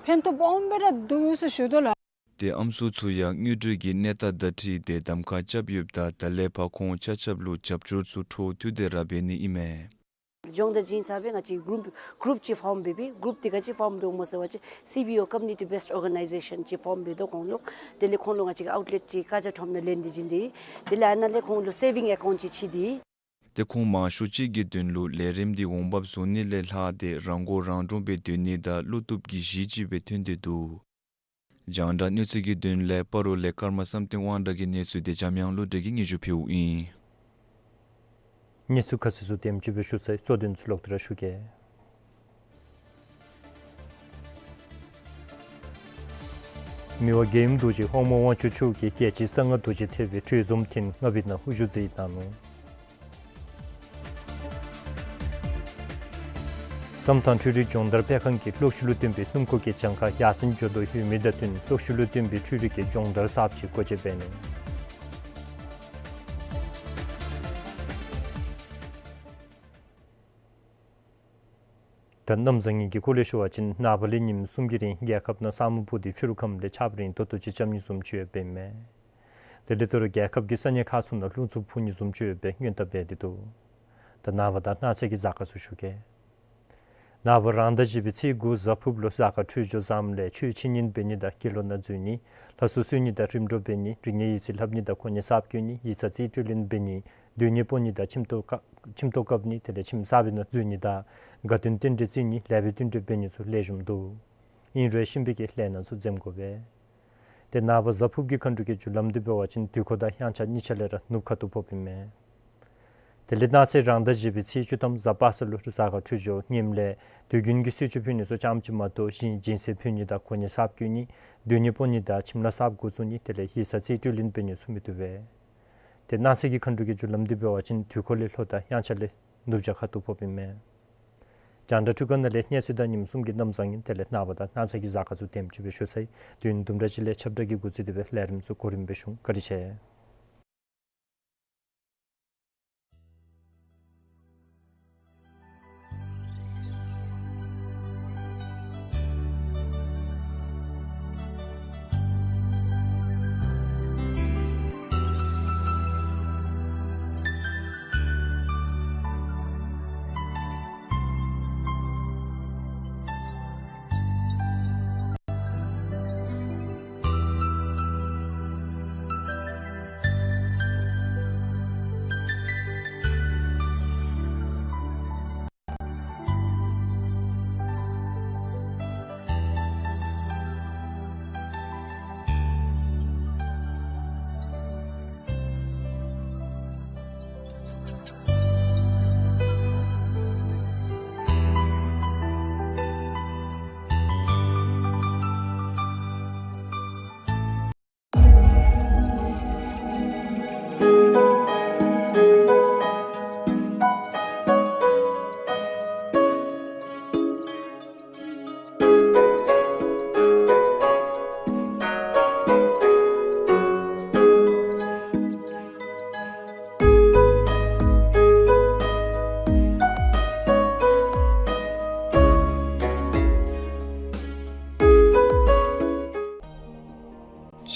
ཕན་ཐོགས་སྦོམ་སྦེ་ར་འདུག་ཟེར་ཞུ་དོ་ལགས། ཏེ་ཨམ་སྲུ་ཚུ་ཡང་དངུལ་འབྲེལ་གྱི་གནས་སྟངས་དང་འཁྲིལ་ཏེ་གདམ་ཁ་རྐྱབ་ཡོདཔ་ད་ད་ལས་ཕར་ཁོང་ཆ་ཁྱབ་ལུ་རྒྱབ་སྐྱོར་ཚུ་འཕྲོ་མཐུད་དེ་ར་འབད་ནི་ཨིན་མས། སྦྱོང་བརྡར་བྱིན་ཚར་སྦེ་ང་བཅས་གུ་རུབ་གུ་རུབ་ཅིག་ཕོརམ་འབད་འབད། གུ་རུབ་འདི་ག་ཅི་ཕོརམ་འབདཝ་སྨོ་ཟེར་བ་ཅིན་སི་བི་ཨོ་Community Based Organization ཅིག་ཕོརམ་འབད་དོ་ཁོང་ལུ། དེ་ལས་ཁོང་ལུ་ང་བཅས་ཀྱིས་ཨའུཊ་ལེཊ་ཅིག་ཀ་ཅ་ཁྲོམ་ནང་ལེན་ཏེ་བྱིན་ཏེ། དེ་ལས་ཨ་ནཱ་ལས་ཁོང་ལུ་སེ་བིང་ཨེ་ཀའུནཊ་ཅིག་ཕྱེ་སྟེ། ཏེ་ཁོང་མང་ཤོས་ཅིག་གི་དོན་ལུ་ལས་རིམ་འདི་འོང་འབབ་བཟོ་ནི་ལས་ལྷག་སྟེ་རང་མགོ་རང་འདྲོངས་སྦེ་སྡོད་ནི་དང་བློ་བཏུབ་ཀྱི་གཞི་ཅིག་སྦེ་ཐོན་ཏེ་འདུག། རྒྱང་བསྒྲགས་གནས་ཚུལ་གྱི་དོན་ལས་སྤ་རོ་ལས་ཀརྨ་བསམ་གཏན་དབང་གྲགས་ཀྱི་གནས་ཚུལ་འདི་འཇམ་དབྱངས་བློ་གྲོས་ཀྱིས་སྙན་ཞུ་ཕུལཝ་ཨིན། གནས་ཚུལ་ཁ་གསལ་ཚུ་དེམ་ཅིག་སྦེ་ཞུ་ཚར་ཡི། གཙོ་དོན་ཚུ་ལོག་སྟེ་ར་ཞུ་གེ། མི་དབང་རྒྱལ་ཡུམ་རྡོ་རྗེ་དབང་མོ་དབང་ཕྱུག་མཆོག་གིས་རྒྱལ་སྤྱིའི་གསང་སྔགས་རྡོ་རྗེ་ཐེག་པའི་གྲོས་འཛོམས་ཐེངས་ལྔ་པའི་ནང་དབུ་བཞུགས་མཛད་གནང་ནུག། བསམ་གཏན་འཕྲུལ་རིག་སྦྱོང་བརྡར་སྤེལ་ཁང་གིས་གློག་ཤུགས་ལུ་བརྟེན་པའི་སྣུམ་འཁོར་གྱི་གྱངས་ཁ་ཡར་སེང་འགྱོ་དོ་ཡོད་མི་དང་བསྟུན་གློག་ཤུགས་ལུ་བརྟེན་པའི་འཕྲུལ་རིག་གི་སྦྱོང་བརྡར་གསརཔ་ཅིག་སྒོ་འབྱེད་འབད་ནུག། ད་གནམ་བཟང་ངན་གྱི་སྐོར་ལས་ཞུ་བ་ཅིན་ནངས་པ་ལས་ཉིནམ་གསུམ་གྱི་རིང་རྒྱལ་ཁབ་ནང་ས་སྨུག་སྤུབས་ཏེ་ཕྱི་རུ་ཁམས་ལས་ཆརཔ་རན་ཏོག་ཏོ་ཅིག་རྐྱབ་ནི་བཟུམ་ཅིག་ཡོདཔ་ཨིན་མས། དེ་ལས་ད་རུང་རྒྱལ་ཁབ་ཀྱི་ས་གནས་ཁག་ཚུ་ནང་རླུང་འཚུབ་འཕུ་ནི་བཟུམ་ཅིག་ཡོད་པའི་སྔོན་བརྡ་འབད་དེ་འདུག། ད་ནངས་པ་དང་གནངས་ཚེ་གི་གཟའ་སྐར་ཚུ་ཞུ་གེ། ནངས་པ་རང་ཟླ་བཞི་པའི་ཚེས་དགུ་གཟའ་ཕུརཔ་ལུ་གཟའ་སྐར་འཕྲོད་སྦྱོར་བཟངམ་ལས་ཆོས་འཆད་ཉན་འབད་ནི་དང་དགེ་སློང་ནང་འཛུལ་ནི། ལྷ་སྲུང་གསོལ་ནི་དང་རིམ་གྲོ་འབད་ནི། རིག་གནས་ཡིག་རྩིས་ལྷབ་ནི་དང་གོ་གནས་གསརཔ་བསྐོ་ནི། ཡིག་ཚང་རྩིས་སྤྲོད་ལེན་འབད་ནི། སྡོད་གནས་སྤོ་ནི་དང་ཁྱིམ་ཐོག་ཁྱིམ་ཐོག་བཀབ་ནི། དེ་ལས་ཁྱིམ་གསར་པའི་ནང་འཛུལ་ནི་དང་དགའ་སྟོན་རྟེན་འབྲེལ་བརྩི་ནི། ལེགས་པའི་བསྟུན་གྲོས་འབད་ནི་ཚུ་ལེགས་ཤོམ་འདུག། ཨིན་རུང་གཤིན་པོའི་གི་ལས་སྣ་ཚུ་འཛེམ་དགོ་པས། ཏེ་ནངས་པ་གཟའ་ཕུརཔ་གི་མཁའ་འགྲོ་གི་རྒྱུ་ལམ་འདི་འབད་བ་ཅིན་དུས་འཁོར་དང་དབྱངས་འཆར་གཉིས་ཆ་ལས་ར་ནུབ་ཁ་ཐུག་ཕོགཔ་ཨིན་མས། དེ་ལས་གནངས་ཚེ་རང་ཟླ་བཞི་པའི་ཚེས་བཅུ་ཐམ་གཟའ་པ་སངས་ལུ་གཟའ་སྐར་འཕྲོད་སྦྱོར་ངནམ་ལས་དུས་རྒྱུན་གྱི་གསོལ་མཆོད་ཕུལ་ནི་ཚུ་རྐྱངམ་ཅིག་མ་གཏོགས་གཞན་སྦྱིན་སྲེག་ཕུལ་ནི་དང་གོ་གནས་གསརཔ་བསྐོ་ནི། སྡོད་གནས་སྤོ་ནི་དང་ཁྱིམ་ལྷ་གསརཔ་འགོ་བཙུགས་ནི། དེ་ལས་ཡིག་ཚང་རྩིས་སྤྲོད་ལེན་འབད་ནི་ཚུ་མི་བཏུབ་པས། ཏེ་གནངས་ཚེ་གི་མཁའ་འགྲོ་གི་རྒྱུ་ལམ་འདི་འབད་བ་ཅིན་དུས་འཁོར་ལས་ལྷོ་དང་དབྱངས་འཆར་ལས་ནུབ་བྱང་ཁ་ཐུག་ཕོགཔ་ཨིན་མས། རྒྱང་བསྒྲགས་འཕྲུལ་ཁང་ནང་ལས་གནས་ཚུལ་དང་ཉིནམ་གསུམ་གྱི་གནམ་བཟང་ངན་དེ་ལས་ནངས་པ་དང་གནངས་ཚེ་གི་གཟའ་སྐར་ཚུ་དེམ་ཅིག་སྦེ་ཞུ་ཚར་ཡི། དུས་ཡུན་དུམ་གྲ་ཅིག་ལས་ཁྱབ་བསྒྲགས་ཀྱི་འགོ་འཛུགས་ཏེ་སྦེ་ལས་རིམ་ཚུ་གོ་རིམ་སྦེ་ཞུ། བཀའ་དྲིན་ཆེ།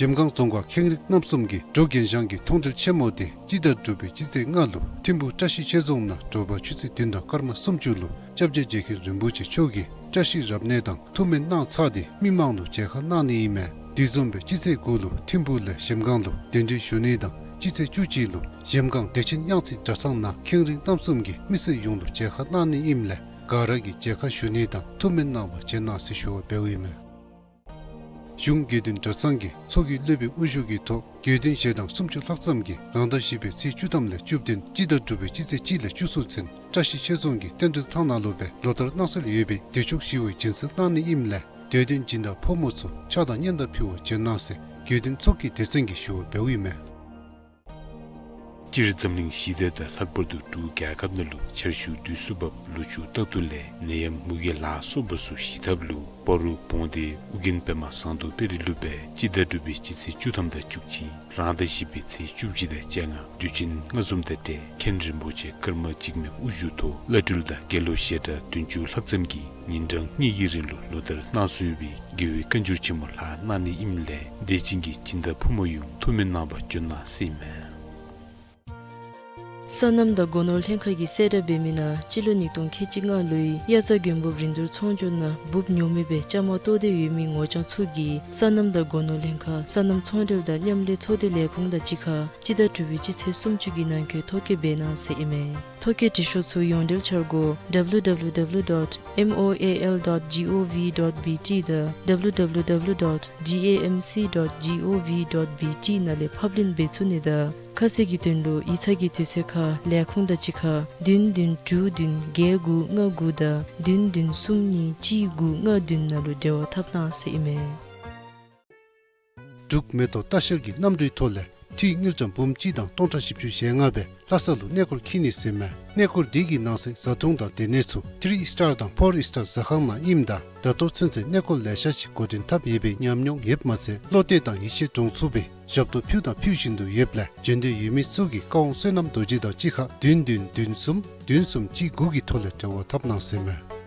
གཞལམ་སྒང་རྫོང་ཁག་ཁེངས་རིགས་རྣམ་གསུམ་གྱིས་འབྲོག་རྒན་ཤང་གི་མཐོང་གྲོལ་ཆེན་མོ་དེ་སྤྱི་ཟླ་དྲུག་པའི་སྤྱི་ཚེས་ལྔ་ལུ་ཐིམ་ཕུག་བཀྲ་ཤིས་ཆོས་རྫོང་ནང་དྲོ་པ་ཆུ་ཚོད་བདུན་དང་སྐར་མ་སུམ་ཅུ་ལུ་སྐྱབས་རྗེ་རྗེ་མཁན་རིན་པོ་ཆེ་མཆོག་གིས་བཀྲ་ཤིས་རབ་གནས་དང་ཐུགས་སྨོན་གནང་ཚར་ཏེ་མི་མང་ལུ་མཇལ་ཁ་གནང་ནི་ཨིན་མས། དེ་བཟུམ་སྦེ་སྤྱི་ཚེས་དགུ་ལུ་ཐིམ་ཕུག་ལས་གཞལམ་སྒང་ལུ་གདན་འདྲེན་ཞུ་ནི་དང་སྤྱི་ཚེས་བཅུ་གཅིག་ལུ་གཞལམ་སྒང་བདེ་ཆེན་གཡང་རྩེ་གྲྭ་ཚང་ནང་ཁེངས་རིགས་རྣམ་གསུམ་གྱི་མི་སེར་ཡོངས་ལུ་མཇལ་ཁ་གནང་ནི་ཨིནམ་ལས་ག་ར་གིས་མཇལ་ཁ་ཞུ་ནི་དང་ཐུགས་སྨོན་གནང་བར་བྱོན་གནང་ཟེར་ཞུ་བ་འབདཝ་ཨིན་མས། གཞུང་དགེ་འདུན་གྲྭ་ཚང་གི་ཚོགས་ཀྱི་སློབ་དཔོན་དབུ་བཞུགས་ཀྱི་ཐོག་དགེ་འདུན་ཞལ་གྲངས་སུམ་ཅུ་ལྷག་ཙམ་གྱིས་རང་ཟླ་བཞི་པའི་ཚེས་བཅུ་ཐམ་ལས་བཅུ་བདུན་སྤྱི་ཟླ་དྲུག་པའི་སྤྱི་ཚེས་གཅིག་ལས་བཅུ་གསུམ་ཚུན་བཀྲ་ཤིས་ཆོས་རྫོང་གི་རྟེན་འབྲེལ་ཐང་ནང་ལུ་སྦེ་ལོ་ལྟར་གནང་སྲོལ་ཡོད་པའི་དུས་མཆོག་ཞི་བའི་སྦྱིན་སྲེག་གནང་ནི་ཨིནམ་ལས་དད་ལྡན་སྦྱིན་བདག་ཕོ་མོ་ཚུ་ཕྱག་དང་སྙན་དར་ཕུལ་བར་བྱོན་གནང་ཟེར་དགེ་འདུན་ཚོགས་ཀྱི་སྡེ་ཚན་གྱིས་ཞུ་བ་འབདཝ་ཨིན་མས། སྤྱིར་འཛམ་གླིང་ཞི་བདེ་དང་ལྷག་པར་དུ་འབྲུག་རྒྱལ་ཁབ་ནང་ལུ་ཆར་ཆུ་དུས་སུ་འབབ། ལུ་ཆུ་རྟག་ཏུ་ལེགས། ནད་ཡམས་མུ་གེ་ལ་སོགས་པ་ཚུ་ཞི་ཐབས་ལུ་སྤ་རོ་བོང་སྡེ་ཨོ་རྒྱན་པདྨ་ཟངས་མདོག་དཔལ་རི་ལུ་སྦེ་སྤྱི་ཟླ་དྲུག་པའི་སྤྱི་ཚེས་བཅུ་ཐམ་དང་བཅུ་གཅིག་རང་ཟླ་བཞི་པའི་ཚེས་བཅུ་གཅིག་དང་བཅོ་ལྔ་དུས་ཆེན་ལྔ་འཛོམས་དང་འབྲེལ་མཁན་རིན་པོ་ཆེ་ཀརྨ་འཇིགས་མེད་དབུ་བཞུགས་ཐོག་བླ་སྤྲུལ་དང་དགེ་སློང་ཞལ་གྲངས་བདུན་ཅུ་ལྷག་ཙམ་གྱིས་ཉིན་གྲངས་གཉིས་ཀྱི་རིང་ལུ་ལོ་ལྟར་གནང་སྲོལ་ཡོད་པའི་དགེ་བའི་བཀའ་འགྱུར་ཆེན་མོ་ལྷག་གནང་ནི་ཨིནམ་ལས་དད་ཅན་གྱི་སྦྱིན་བདག་ཕོ་མོ་ཡོངས་ཐུགས་སྨོན་གནང་བར་བྱོན་གནང་ཟེར་ཨིན་མས། སོ་ནམ་དང་སྒོ་ནོར་ལྷན་ཁག་གིས་གསལ་བསྒྲགས་འབད་མི་ནང་སྤྱི་ལོ་ཉིས་སྟོང་ཁལ་གཅིག་ལྔ་ལོའི་དབྱར་རྩྭ་དགུན་འབུབ་རིན་བསྡུར་ཚོང་སྒྱུར་ནང་འབུབ་ཉོ་མི་སྦེ་བཅའ་མར་གཏོགས་ཏེ་ཡོད་མི་ངོ་རྐྱང་ཚུ་གིས་སོ་ནམ་དང་སྒོ་ནོར་ལྷན་ཁག་སོ་ནམ་ཚོང་འབྲེལ་དང་མཉམ་ལས་ཚོགས་སྡེ་ལས་ཁུངས་དང་གཅིག་ཁར་སྤྱི་ཟླ་དྲུག་པའི་སྤྱི་ཚེས་སུམ་ཅུ་གི་ནང་འཁོད་ཐོ་བཀོད་འབད་གནང་ཟེར་ཨིན་མས། ཐོ་བཀོད་འབྲི་ཤོག་ཚུ་ཡོངས་འབྲེལ་འཆར་སྒོ་W W W dot M O A L dot G O V dot B T དང་W W W dot D A M C dot G O V dot B T ནང་ལས་ཕབ་ལེན་འབད་ཚུགས་ནི་དང་ཁ་གསལ་གྱི་དོན་ལུ་ཡིག་ཚང་གི་དུས་ཚོད་ཁར་ལས་ཁུངས་དང་གཅིག་ཁར་བདུན་བདུན་དྲུག་བདུན་བརྒྱད་དགུ་ལྔ་དགུ་དང་བདུན་བདུན་གསུམ་གཉིས་གཅིག་དགུ་ལྔ་བདུན་ནང་ལུ་འབྲེལ་བ་འཐབ་གནང་ཟེར་ཨིན་མས། འབྲུག་མེ་ཏོག་ལྟ་བཤལ་གྱི་གནམ་གྲུའི་ཐོག་ལས་འཐུས་དངུལ་ཀྲམ་འབུམ་གཅིག་དང་སྟོང་ཕྲག་བཞི་བཅུ་ཞེ་ལྔ་སྦེ་ལྷ་ས་ལུ་གནས་སྐོར་འཁྱིད་ནི་ཟེར་ཨིན་མས། གནས་སྐོར་འདི་གི་ནང་གསེས་བཟའ་འཐུང་དང་སྡོད་གནས་ཚུ་ཐི་རི་སི་ཊར་དང་ཕོར་སི་ཊར་ཟ་ཁང་ནང་ཨིནམ་ད་ད་ལྟོ་ཚུན་ཚོད་གནས་སྐོར་ལེ་ཤ་ཅིག་འགོ་འདྲེན་འཐབ་ཡོད་པའི་ཉམས་མྱོང་ཡོདཔ་མ་ཚད་བློ་གཏད་དང་ཡིད་ཆེས་འདྲོངས་ཚུགས་པའི་ཞབས་ཏོག་ཕུལ་དང་ཕུལ་བཞིན་དུ་ཡོདཔ་ལས་བྱོན་འདོད་ཡོད་མི་ཚུ་གིས་ཀ་ཝང་བསོད་ནམས་རྡོ་རྗེ་དང་གཅིག་ཁར་བདུན་བདུན་བདུན་གསུམ་བདུན་གསུམ་གཅིག་དགུ་གི་ཐོག་ལས་འབྲེལ་བ་འཐབ་གནང་ཟེར་ཨིན་མས།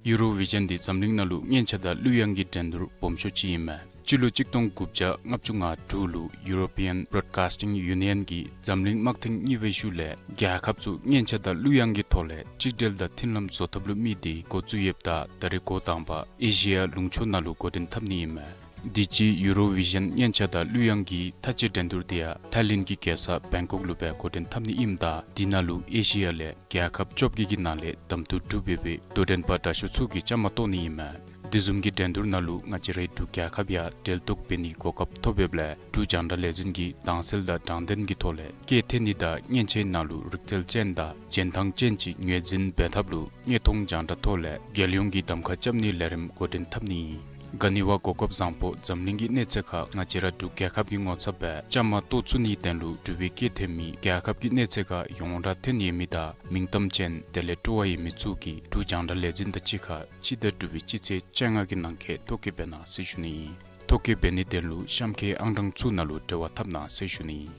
ཡུ་རོ་བི་ཞཱན་འདི་འཛམ་གླིང་ནང་ལུ་སྙན་ཆ་དང་གླུ་དབྱངས་ཀྱི་འགྲན་བསྡུར་སྦོམ་ཤོས་ཅིག་ཨིན་མས། སྤྱི་ལོ་གཅིག་སྟོང་དགུ་བརྒྱ་ལྔ་བཅུ་ང་དྲུག་ལུ་European Broadcasting Union གིས་འཛམ་གླིང་དམག་ཐེངས་གཉིས་པའི་ཤུལ་ལས་རྒྱལ་ཁབ་ཚུ་སྙན་ཆ་དང་གླུ་དབྱངས་ཀྱི་ཐོག་ལས་གཅིག་སྒྲིལ་དང་མཐུན་ལམ་བཟོ་ཐབས་ལུ་དམིགས་ཏེ་འགོ་བཙུགས་ཡོདཔ་ད་ད་རེས་འགོ་དང་པ་ཨེ་ཤི་ཡ་ལུང་ཕྱོགས་ནང་ལུ་འགོ་འདྲེན་འཐབ་ནི་ཨིན་མས། དུས་ཅི་ཡུ་རོ་བི་ཞཱན་སྙན་ཆ་དང་གླུ་དབྱངས་ཀྱི་མཐའ་དཔྱད་འགྲན་བསྡུར་དེ་ཡང་ཐའི་ལེནཌ་གི་རྒྱལ་ས་བེང་ཀོག་ལུ་སྦེ་འགོ་འདྲེན་འཐབ་ནི་ཨིནམ་ད་དེ་ནང་ལུ་ཨེ་ཤི་ཡ་ལས་རྒྱལ་ཁབ་བཅོ་བརྒྱད་ཀྱི་ནང་ལས་གདམ་འཐུ་གྲུབ་ཡོད་པའི་དོ་འགྲན་པ་དྲག་ཤོས་ཚུ་གིས་བཅའ་མར་གཏོགས་ནི་ཨིན་མས། དེ་བཟུམ་གྱི་འགྲན་བསྡུར་ནང་ལུ་ང་བཅས་རའི་འབྲུག་རྒྱལ་ཁབ་ཡང་འབྲེལ་གཏུག་འབད་ནིའི་གོ་སྐབས་ཐོབ་ཡོདཔ་ལས་འབྲུག་རྒྱང་བསྒྲགས་ལས་འཛིན་གྱིས་དྭངས་གསལ་དང་དྲང་བདེན་གྱི་ཐོག་ལས་སྐད་འཐེན་ནི་དང་སྙན་ཆའི་ནང་ལུ་རིག་རྩལ་ཅན་དང་རྒྱན་ཐང་ཅན་ཅིག་ངོས་འཛིན་འབད་ཐབས་ལུ་དངོས་མཐོང་རྒྱང་བསྒྲགས་ཐོག་ལས་རྒྱལ་ཡོངས་ཀྱི་གདམ་ཁ་རྐྱབ་ནིའི་ལས་རིམ་འགོ་འདྲེན་འཐབ་ནི་ཨིན། ག་ནི་བ་གོ་སྐབས་བཟང་པོ་འཛམ་གླིང་གི་གནས་ཚད་ཁར་ང་བཅས་ར་འབྲུག་རྒྱལ་ཁབ་ཀྱི་ངོ་ཚབ་སྦེ་བཅའ་མར་གཏོགས་ཚུགས་ནིའི་དོན་ལུ་འབྲུག་པའི་སྐད་འཐེན་མི་རྒྱལ་ཁབ་ཀྱི་གནས་ཚད་ཁར་ཡོངས་གྲགས་ཐོན་ཡོད་མི་དང་མིང་གཏམ་ཅན་དེ་ལས་སྤྲོ་བ་ཡོད་མི་ཚུ་གིས་འབྲུག་རྒྱང་བསྒྲགས་ལས་འཛིན་དང་གཅིག་ཁར་སྤྱི་ཟླ་དྲུག་པའི་སྤྱི་ཚེས་བཅོ་ལྔ་གི་ནང་འཁོད་ཐོ་བཀོད་འབད་གནང་ཟེར་ཞུ་ནི་ཨིན། ཐོ་བཀོད་འབད་ནིའི་དོན་ལུ་གཤམ་འཁོད་ཨང་གྲངས་ཚུ་ནང་ལུ་འབྲེལ་བ་འཐབ་གནང་ཟེར་ཞུ་ནི་ཨིན།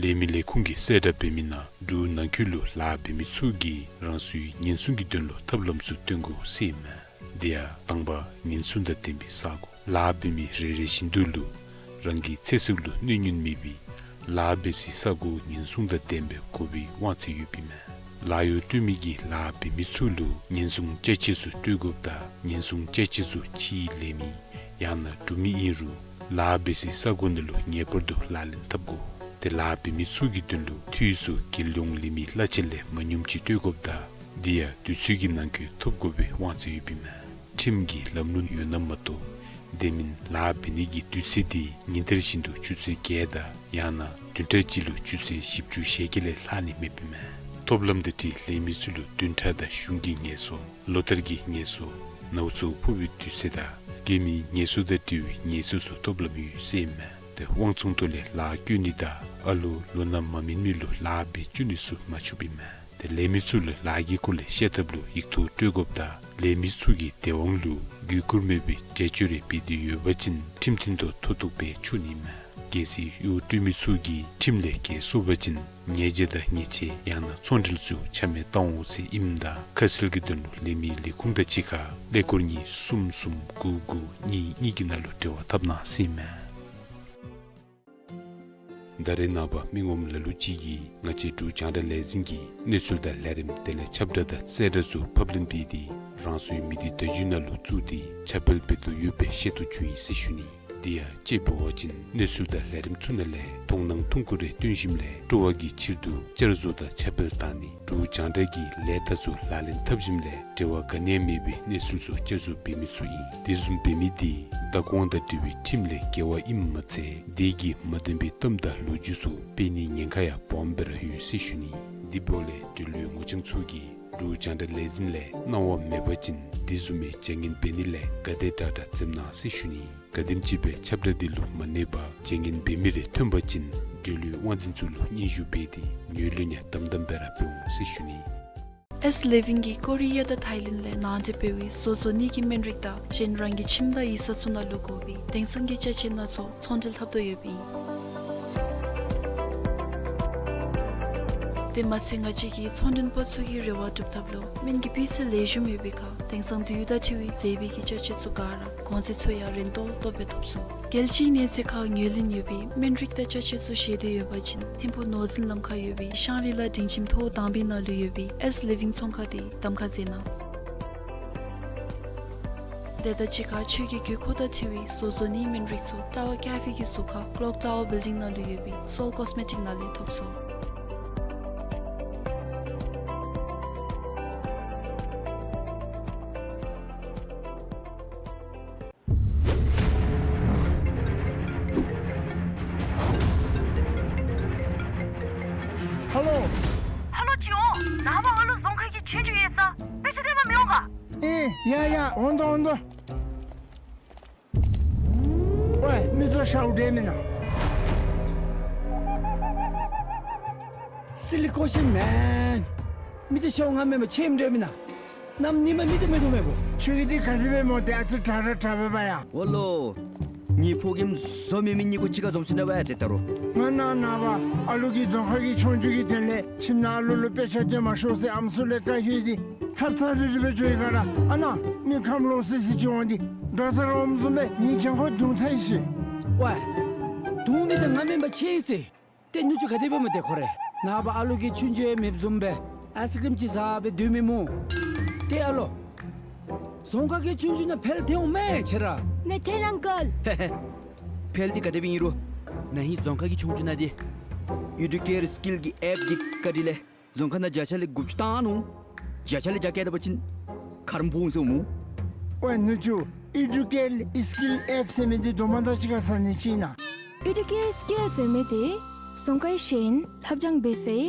ལས་མི་ལས་ཁུངས་ཀྱིས་གསལ་བསྒྲགས་འབད་མི་ནང་འབྲུག་ནང་འཁོད་ལུ་ལཱ་འབད་མི་ཚུ་གིས་རང་སོའི་ཉེན་སྲུང་གི་དོན་ལུ་ཐབས་ལམ་ཚུ་སྟོན་དགོ་ཟེར་ཨིན་མས། དེ་ཡང་དང་པ་ཉེན་སྲུང་དང་ལྡན་པའི་ས་སྒོ། ལཱ་འབད་མི་རེ་རེ་བཞིན་དུ་ལུ་རང་གི་ཚེ་སྲོག་ལུ་གནོད་ཉེན་མེད་པའི་ལཱ་འབད་སའི་ས་སྒོ་ཉེན་སྲུང་དང་ལྡནམ་སྦེ་དགོ་པའི་དབང་ཚད་ཡོདཔ་ཨིན་མས། ལཱ་གཡོག་སྤྲོད་མི་གིས་ལཱ་འབད་མི་ཚུ་ལུ་ཉེན་སྲུང་ཅ་ཆས་ཚུ་སྤྲོད་དགོཔ་ད་ཉེན་སྲུང་ཅ་ཆས་ཚུ་ཕྱིའི་ལས་མི་ཡང་ན་འབྲུག་མི་ཨིན་རུང་ལཱ་འབད་སའི་ས་སྒོ་ནང་ལུ་ངེས་པར་དུ་ལག་ལེན་འཐབ་དགོ། ཏེ་ལཱ་འབད་མི་ཚུ་གི་དོན་ལུ་འཐུས་ཚུ་རྒྱལ་ཡོངས་ལས་མི་གླ་ཆ་ལས་མ་ཉུངམ་ཅིག་སྤྲོད་དགོཔ་ད་དེ་ཡང་དུས་ཚོད་ཀྱི་ནང་འཁོད་ཐོབ་དགོ་པའི་དབང་ཚད་ཡོདཔ་ཨིན་མས། ཁྲིམས་ཀྱི་ལམ་ལུགས་ཡོད་ན་མ་གཏོགས་དེ་མིན་ལཱ་འབད་ནི་གི་དུས་ཚོད་དེ་ཉིན་ལྟར་བཞིན་དུ་ཆུ་ཚོད་བརྒྱད་དང་ཡང་ན་བདུན་ཕྲག་གཅིག་ལུ་ཆུ་ཚོད་བཞི་བཅུ་ཞེ་བརྒྱད་ལས་ལྷག་ནི་མེདཔ་ཨིན་མས། ཐོབ་ལམ་དང་འཁྲིལ་ལས་མི་ཚུ་ལུ་བདུན་ཕྲག་དང་གཞུང་གི་ངལ་གསོ། ལོ་ལྟར་གྱི་ངལ་གསོ། ནཝ་ཚོད་ཕོག་པའི་དུས་ཚོད་དང་སྐྱེས་མའི་ངལ་གསོ་དང་འབྲེལ་བའི་ངལ་གསོ་ཚུ་ཐོབ་ལམ་ཡོད་ཟེར་ཨིན་མས། ཏེ་དབང་བཙོང་ཐོག་ལས་ལཱ་བཀོལ་ནི་དང་ཨ་ལོ་ལོ་ན་མ་སྨིན་མི་ལུ་ལཱ་འབད་བཅུག་ནི་ཚུ་མ་ཆོགཔ་ཨིན་མས། ཏེ་ལས་མི་ཚུ་ལུ་ལཱ་གི་སྐོར་ལས་བཤད་ཐབས་ལུ་ཡིག་ཐོག་སྤྲོད་དགོཔ་ད་ལས་མི་ཚུ་གིས་དེ་དབང་ལུ་བརྒྱུད་བསྐུར་མེད་པའི་འགྲེལ་བརྗོད་རེ་འབད་དེ་ཡོད་པ་ཅིན་ཁྲིམས་མཐུན་ཐོག་མཐོ་གཏུགས་འབད་ཆོག་ནི་ཨིན་མས། གལ་སྲིད་གཡོག་སྤྲོད་མི་ཚུ་གིས་ཁྲིམས་ལས་འགལ་སོང་པ་ཅིན་ཉེས་བྱ་དང་ཉེས་ཆད་ཡང་ན་ཚོང་འབྲེལ་ཚུ་ཆ་མེད་བཏང་འོང་ཟེར་ཨིནམ་ད་ཁ་གསལ་གྱི་དོན་ལུ་ལས་མི་ལས་ཁུངས་དང་གཅིག་ཁར་ཀླད་ཀོར་གཉིས་གསུམ་གསུམ་དགུ་དགུ་གཉིས་གཉིས་ཀྱི་ནང་ལུ་འབྲེལ་བ་འཐབ་གནང་ཟེར་ཨིན་མས། ད་རེས་ནངས་པ་མི་ངོམ་ལ་ལུ་ཅིག་གིས་ང་བཅས་འབྲུག་རྒྱང་བསྒྲགས་ལས་འཛིན་གྱིས་གནས་ཚུལ་དང་ལས་རིམ་དེ་ལས་ཁྱབ་བསྒྲགས་དང་གསལ་བསྒྲགས་ཚུ་ཕབ་ལེན་འབད་དེ་རང་སོའི་མི་སྡེ་བརྡ་བརྒྱུད་ནང་ལུ་བཙུགས་ཏེ་ཁྱབ་སྤེལ་འབད་དོ་ཡོད་པའི་ཤེས་རྟོགས་བྱུང་ཡི་ཟེར་ཞུ་ནི། དེ་ཡང་དཔྱེ་འབད་བ་ཅིན་གནས་ཚུལ་དང་ལས་རིམ་ཚུ་ནང་ལས་མཐོང་སྣང་ཐུང་ཀུ་རེ་བཏོན་ཞིནམ་ལས་སྤྲོ་བ་གི་ཕྱིར་དུ་བསྐྱར་བཟོ་དང་ཁྱབ་སྤེལ་བཏང་ནི། འབྲུག་རྒྱང་བསྒྲགས་ཀྱི་ལས་རྟགས་ཚུ་ལག་ལེན་འཐབ་ཞིནམ་ལས་འབྲེལ་བ་ག་ནི་ཡང་མེད་པའི་གནས་ཚུལ་ཚུ་བསྐྱར་བཟོ་འབད་མི་ཚུ་ཨིན། དེ་བཟུམ་འབད་མི་དེ་བདག་དབང་དང་འབྲེལ་བའི་ཁྲིམས་ལས་འགལ་བ་ཨིནམ་མ་ཚད་དེ་གིས་མ་བདེན་པའི་གཏམ་དང་ལོ་རྒྱུས་ཚུ་སྤེལ་ནིའི་ཉེན་ཁ་ཡང་སྦོམ་སྦེ་ར་ཡོད་ཟེར་ཞུ་ནི། དེ་འབདཝ་ལས་འབྲེལ་ཡོད་ངོ་རྐྱང་ཚུ་གིས་འབྲུག་རྒྱང་བསྒྲགས་ལས་འཛིན་ལས་གནང་བ་མེད་པ་ཅིན་དེ་བཟུམ་མའི་བྱ་ངན་འབད་ནི་ལས་ག་དེ་དྲག་དྲག་འཛེམ་གནང་ཟེར་ཞུ་ནི། ག་དེམ་ཅིག་སྦེ་ཁྱབ་བསྒྲགས་དེ་ལུ་མ་གནས་པར་བྱ་ངན་འབད་མི་རེ་ཐོན་པ་ཅིན་འབྲེལ་ཡོད་དབང་འཛིན་ཚུ་ལུ་སྙན་ཞུ་འབད་དེ་ངོས་ལེན་ཡང་དམ་དམ་སྦེ་ར་འབད་འོང་ཟེར་ཞུ་ནི། ཨེས་ལི་ཝིང་གིས་ཀོ་རི་ཡ་དང་ཐའི་ལེནཌ་ལས་ནང་འདྲེན་འབད་བའི་བཟོ་བཟོ་ནི་གི་སྨན་རིགས་དང་གཞན་རང་གི་ཁྱིམ་དང་ཡིག་ཚང་ཚུ་ནང་ལུ་དགོ་པའི་དེང་སང་གི་ཅ་ཆས་སྣ་ཚོགས་ཚོང་འབྲེལ་འཐབ་དོ་ཡོདཔ་ཨིན། དེ་མ་ཚད་ང་བཅས་ཀྱི་ཚོང་མགྲོན་པ་ཚུ་གི་རེ་བ་སྒྲུབ་ཐབས་ལུ་སྨན་གྱི་སྤུས་ཚད་ལེགས་ཤོམ་ཡོད་པའི་ཁར་དེང་སང་དུས་ཡུན་དང་འཁྲིལ་བའི་མཛེས་པའི་གི་ཅ་ཆས་ཚུ་ག་ར་གོང་ཚད་ཚུ་ཡང་རན་ཏོག་ཏོ་སྦེ་ཐོབ་ཚུགས། རྒྱལ་སྤྱིའི་གནས་ཚད་ཁར་ངོས་ལེན་ཡོད་པའི་སྨན་རིགས་དང་ཅ་ཆས་ཚུ་བཞེས་འདོད་ཡོད་པ་ཅིན་ཐིམ་ཕུག་ནོར་འཛིན་ལམ་ཁར་ཡོད་པའི་ཤང་རི་ལ་སྒྲིང་ཁྱིམ་ཐོག་དང་པའི་ནང་ལུ་ཡོད་པའི་ཨེས་ལི་ཝིང་ཚོང་ཁང་དེ་གདམ་ཁ་མཛད་གནང་། དེ་དང་གཅིག་ཁར་ཆོས་ཀྱི་དགོས་མཁོ་དང་འཁྲིལ་བའི་བཟོ་བཟོ་ནིའི་སྨན་རིགས་ཚུ་ཊ་ཝར་ཀེ་ཕེ་གི་ཟུར་ཁར་ཀློག་ཊ་ཝར་བིལ་ཌིང་ནང་ལུ་ཡོད་པའི་སོལ་ཀོས་མེ་ཊིཀ་ནང་ལས་ཐོབ་ཚུགས། ཧ་ལོ། ཧ་ལོ་ཅིག་འོང་། ནངས་པ་ཨ་ལུ་རྫོང་ཁ་གི་ཆོས་རྒྱུགས་ཡོད་ས། དཔེ་ཆ་སྟོན་པར་མི་འོང་ག། ཨེ་ཡ་ཡ་འོང་དོ་འོང་དོ། ཝའི་མི་ཚུ་ཤཝ་འདྲ་མེན་ན། སི་ལི་ཀོ་ཤིན་མེན། མི་ཚུ་ཤཝ་ང་མེན་པར་ཆེམ་འདྲ་མེན་ན། གནམ་ཉིནམ་མི་ཚུ་མེད་དོ་མེད་པོ། ཁྱོད་ཀྱིས་འདི་ག་དེ་སྦེ་སྨོ། ཏེ་ཨ་ཙི་དྲག་ར་དྲག་པས་པ་ཡ། འོ་ལོ། ངེའི་ཕོ་རྒནམ་བཟོ་མེད་མི་གཉིས་ཀོ་གཅིག་ཁར་འཛོམས་ཞིན་ན་ཝའི་ཏེ་ད་རུང་། ང་ནངས་པ་ཨ་ལུ་གི་རྫོང་ཁ་གི་ཆོས་རྒྱུགས་ཀྱི་དོན་ལས་ཁྱིམ་ནང་ཨ་ལུ་ལུ་དཔེ་ཆ་སྟོན་མ་ཤོག་ཟེར་ཨམ་སྲུ་ལས་བཀའ་ཞུ་སྟེ་ཚབ་ཚབ་རིལ་རི་སྦེ་འགྱོ་ཡི་ག་ར། ཨ་ནཱ་མི་ཁམས་ལོག་སི་སི་ཅིག་འོང་སྟེ་འགྲོ་ས་ར་འོངམ་བཟུམ་སྦེ་ངེའི་གྱང་ཁར་རྡུང་ཚར་ཡི་ཟེར། ཝའི། རྡུང་མི་དང་ང་མེན་པར་ཆེམ་ཟེར། ཏེ་ནུ་གཅུང་ག་དེ་སྦེ་སྨོ་ཏེ་ཁོ་ར། ནངས་པ་ཨ་ལུ་གི་ཆོས་རྒྱུགས་ཡང་མེདཔ་བཟུམ་སྦེ་ཨའིསི་ཀྲིམ་ཅིག་བཟའ་སྦེ་སྡོད་མི་སྨོ། ཏེ་ཨ་ལོ། རྫོང་ཁ་གི་ཆོས་རྒྱུགས་ནང་འཕེལ་ཐོན་འོང་མས་ཁྱོད་ར། མི་ཐོན་ཨང་ཀལ། ཧེ་ཧེ། འཕེལ་འདི་ག་དེ་སྦེ་ཨིན་རུང་ན་ཧིང་རྫོང་ཁ་གི་ཆོས་རྒྱུགས་ནང་འདི་ཨེ་ཌུ་ཀེར་སི་ཀིལ་གྱི་ཨེཔ་འདི་བཀའ་དྲིན་ལས་རྫོང་ཁ་ནང་བརྒྱ་ཆ་ལས་དགུ་བཅུ་བཏང་ནུག། བརྒྱ་ཆ་ལས་བརྒྱ་བཀལ་ད་པ་ཅིན་ཁ་རོག་ཕོག་འོང་ཟེར་སྨོ། ཝའི་ནུ་གཅུང་ཨེ་ཌུ་ཀེར་སི་ཀིལ་ཨེཔ་ཟེར་མི་འདི་དོ་མ་དང་གཅིག་ཁར་ས་ནི་ཅིག་ཨིན་ན། ཨེ་ཌུ་ཀེར་སི་ཀིལ་ཟེར་མི་འདི་རྫོང་ཁའི་ཤེས་ཡོན་ལྷབ་སྦྱང་འབད་སའི་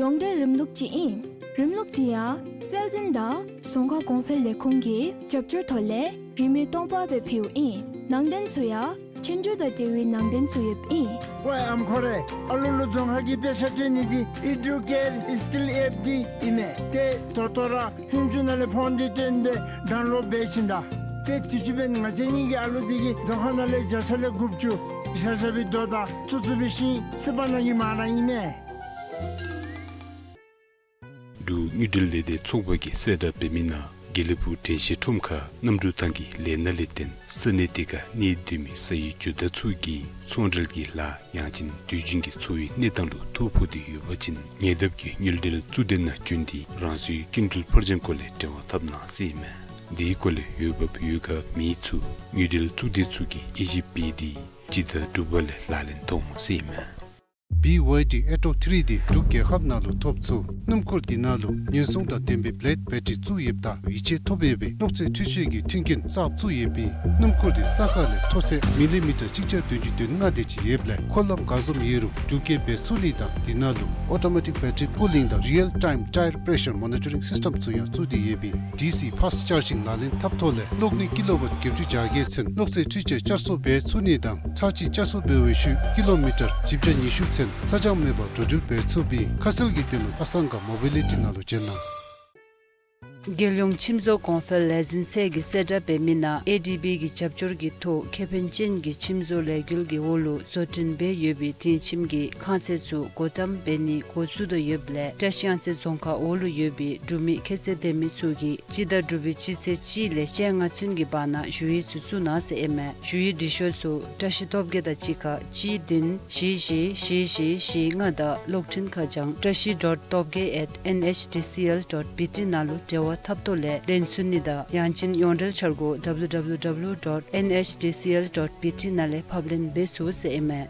ཡོངས་འབྲེལ་རིམ་ལུགས་ཅིག་ཨིན། རིམ་ལུགས་འདི་ཡང་སྲོལ་འཛིན་དང་རྫོང་ཁ་གོང་འཕེལ་ལས་ཁུངས་ཀྱི་རྒྱབ་སྐྱོར་ཐོག་ལས་རིན་མེད་སྟོང་པ་སྦེ་ཕུལཝ་ཨིན། ནང་དོན་ཚུ་ཡང་ཆོས་རྒྱུགས་དང་འབྲེལ་བའི་ནང་དོན་ཚུ་ཡོདཔ་ཨིན། ཝའི་ཨམ་ཁོ་རེ། ཨ་ལུ་ལུ་རྫོང་ཁ་གི་དཔེ་ཆ་སྟོན་ནི་འདི་ཨེ་ཌུ་ཀེར་སི་ཀིལ་ཨེཔ་འདི་ཨིན་མས། ཏེ་ད་ལྟོ་ར་ཧུན་ཅུ་ནང་ལས་ཕོན་འདི་བཏོན་སྦེ་ཌའུན་ལོཌ་འབད་ཞིན་ད། ཏེ་དུས་ཅི་འབདན་ང་བཅས་གཉིས་ཀྱི་ཨ་ལུ་འདི་གིས་རྫོང་ཁ་ནང་ལས་བརྒྱ་ཆ་ལས་དགུ་བཅུ་ཤ་ཤ་བའི་རྡོ་དང་ཚུ་ཚུ་བའི་ཤིང་ཚུ་པ་ནང་གི་མ་ར་ཨིན་མས། འབྲུག་དངུལ་འབྲེལ་ལས་སྡེ་ཚོགས་པ་གིས་གསལ་བསྒྲགས་འབད་མི་ནང་དགེ་ལེགས་ཕུག་དྲན་ཤེས་ཁྲོམ་ཁར་གནམ་གྲུ་ཐང་གི་ལས་སྣ་ལས་བརྟེན་ས་གནས་དེ་ཁར་གནས་སྡོད་མི་ས་ཡི་ཇོ་བདག་ཚུ་གིས་ཚོང་འབྲེལ་གྱི་ལཱ་ཡང་ཅིན་དུས་རྒྱུན་གྱི་འཚོ་བའི་གནས་སྟངས་ལུ་ཐོ་ཕོག་སྟེ་ཡོད་པ་ཅིན་ཉེ་འདབས་ཀྱི་དངུལ་འབྲེལ་གཙོ་སྡེ་ནང་བྱོན་ཏེ་རང་སོའི་སྐྱིན་འགྲུལ་ཕར་འགྱངས་སྐོར་ལས་འབྲེལ་བ་འཐབ་གནང་ཟེར་ཨིན་མས། དེའི་སྐོར་ལས་འོས་འབབ་ཡོད་མཁན་མི་ཚུ་དངུལ་འབྲེལ་གཙོ་སྡེ་ཚུ་གིས་དབྱེ་ཞིབ་འབད་དེ་ཇི་ལྟར་སྒྲུབ་པ་ལས་ལག་ལེན་འཐབ་འོང་ཟེར་ཨིན་མས། བི་ཝའི་ཌི་ཨེ་ཊོ་ཐི་རི་འདི་འབྲུག་རྒྱལ་ཁབ་ནང་ལུ་ཐོབ་ཚུགས། སྣུམ་འཁོར་འདི་ནང་ལུ་ཉེན་སྲུང་དང་ལྡན་པའི་བི་ལེཌ་བེ་ཊི་རི་བཙུགས་ཡོདཔ་ད་ཡིད་ཆེས་ཐོབ་ཡོད་པའི་གློག་རྫས་འཕྲུལ་ཆས་ཀྱི་མཐུན་རྐྱེན་གསརཔ་བཙུགས་ཡོདཔ་ཨིན། སྣུམ་འཁོར་འདི་ས་ཁ་ལས་མཐོ་ཚད་མི་ལི་མི་ཊར་གཅིག་བརྒྱ་བདུན་ཅུ་དོན་ལྔ་དེ་ཅིག་ཡོདཔ་ལས་འཁོར་ལམ་ག་བཟུམ་ཡོད་རུང་འགྲུལ་སྐྱེལ་འབད་ཚུགས་ནི་དང་འདི་ནང་ལུ་ཨོ་ཊོ་མེ་ཊིཀ་བེ་ཊི་རི་ཀུ་ལིང་དང་རི་ཡལ་ཊའིམ་ཊའེར་པེ་རེ་ཤར་མོ་ནི་ཊ་རིང་སིསི་ཊེམ་ཚུ་ཡང་བཙུགས་ཏེ་ཡོདཔ་ཨིན། ཌི་སི་ཕཱསཊ་ཅར་ཇིང་ལག་ལེན་འཐབ་ཐོག་ལས་གློག་ནུས་ཀི་ལོ་ཝཊ་བརྒྱད་ཅུ་གྱ་བརྒྱད་ཚུན་གློག་རྫས་འཕྲུལ་ཆས་བསྐྱར་གསོ་འབད་ཚུགས་ནི་དང་ཚར་གཅིག་བསྐྱར་གསོ་འབད་བའི་ཤུལ་ཀི་ལོ་མི་ཊར་བཞི་བརྒྱ་ཉི་ཤུ་ཚུན་ཚ་གྱང་མེད་པར་འགྲོ་འགྲུལ་འབད་ཚུགསཔ་ཨིན། ཁ་གསལ་གྱི་དོན་ལུ་ཨ་སང་ག་མོ་བི་ལི་ཊི་ནང་ལུ་བྱོན་གནང་། རྒྱལ་ཡོངས་ཁྱིམ་བཟོ་གོང་འཕེལ་ལས་འཛིན་ཚད་ཀྱིས་གསལ་བསྒྲགས་འབད་མི་ནང་ཨེ་ཌི་བི་གི་རྒྱབ་སྐྱོར་གྱི་ཐོག་ཁེ་ཕན་ཅན་གྱི་ཁྱིམ་བཟོ་ལས་འགུལ་གྱི་འོག་ལུ་བཟོ་སྐྲུན་འབད་ཡོད་པའི་སྤྲིན་ཁྱིམ་གྱི་ཁང་ཚན་ཚུ་སྒོ་བཀྲམ་འབད་ནི་འགོ་བཙུགས་དོ་ཡོདཔ་ལས་བཀྲ་ཤིས་གཡང་རྩེ་རྫོང་ཁག་འོག་ལུ་ཡོད་པའི་འབྲུག་མི་ཁྱད་ཚད་ལྡན་མི་ཚུ་གིས་སྤྱི་ཟླ་དྲུག་པའི་སྤྱི་ཚེས་གཅིག་ལས་ཕྱེད་ལྔ་ཚུན་གྱི་བར་ན་ཞུ་ཡིག་ཚུ་བཙུགས་གནང་ཟེར་ཨིན་མས། ཞུ་ཡིག་འབྲི་ཤོག་ཚུ་བཀྲ་ཤིས་སྟོབས་རྒྱས་དང་གཅིག་ཁར་གཅིག་བདུན་བཞི་བཞི་བཞི་བཞི་བཞི་ལྔ་དང་གློག་འཕྲིན་ཁ་བྱང་བཀྲ་ཤིས་dot tobgay at N H D C L dot B T ནང་ལུ་འབྲེལ་བ་འཐབ་ཐོག་ལས་ལེན་ཚུགས་ནི་དང་ཡང་ཅིན་ཡོངས་འབྲེལ་འཆར་སྒོ་W W W dot N H D C L dot B T ནང་ལས་ཕབ་ལེན་འབད་ཚུགས་ཟེར་ཨིན་མས།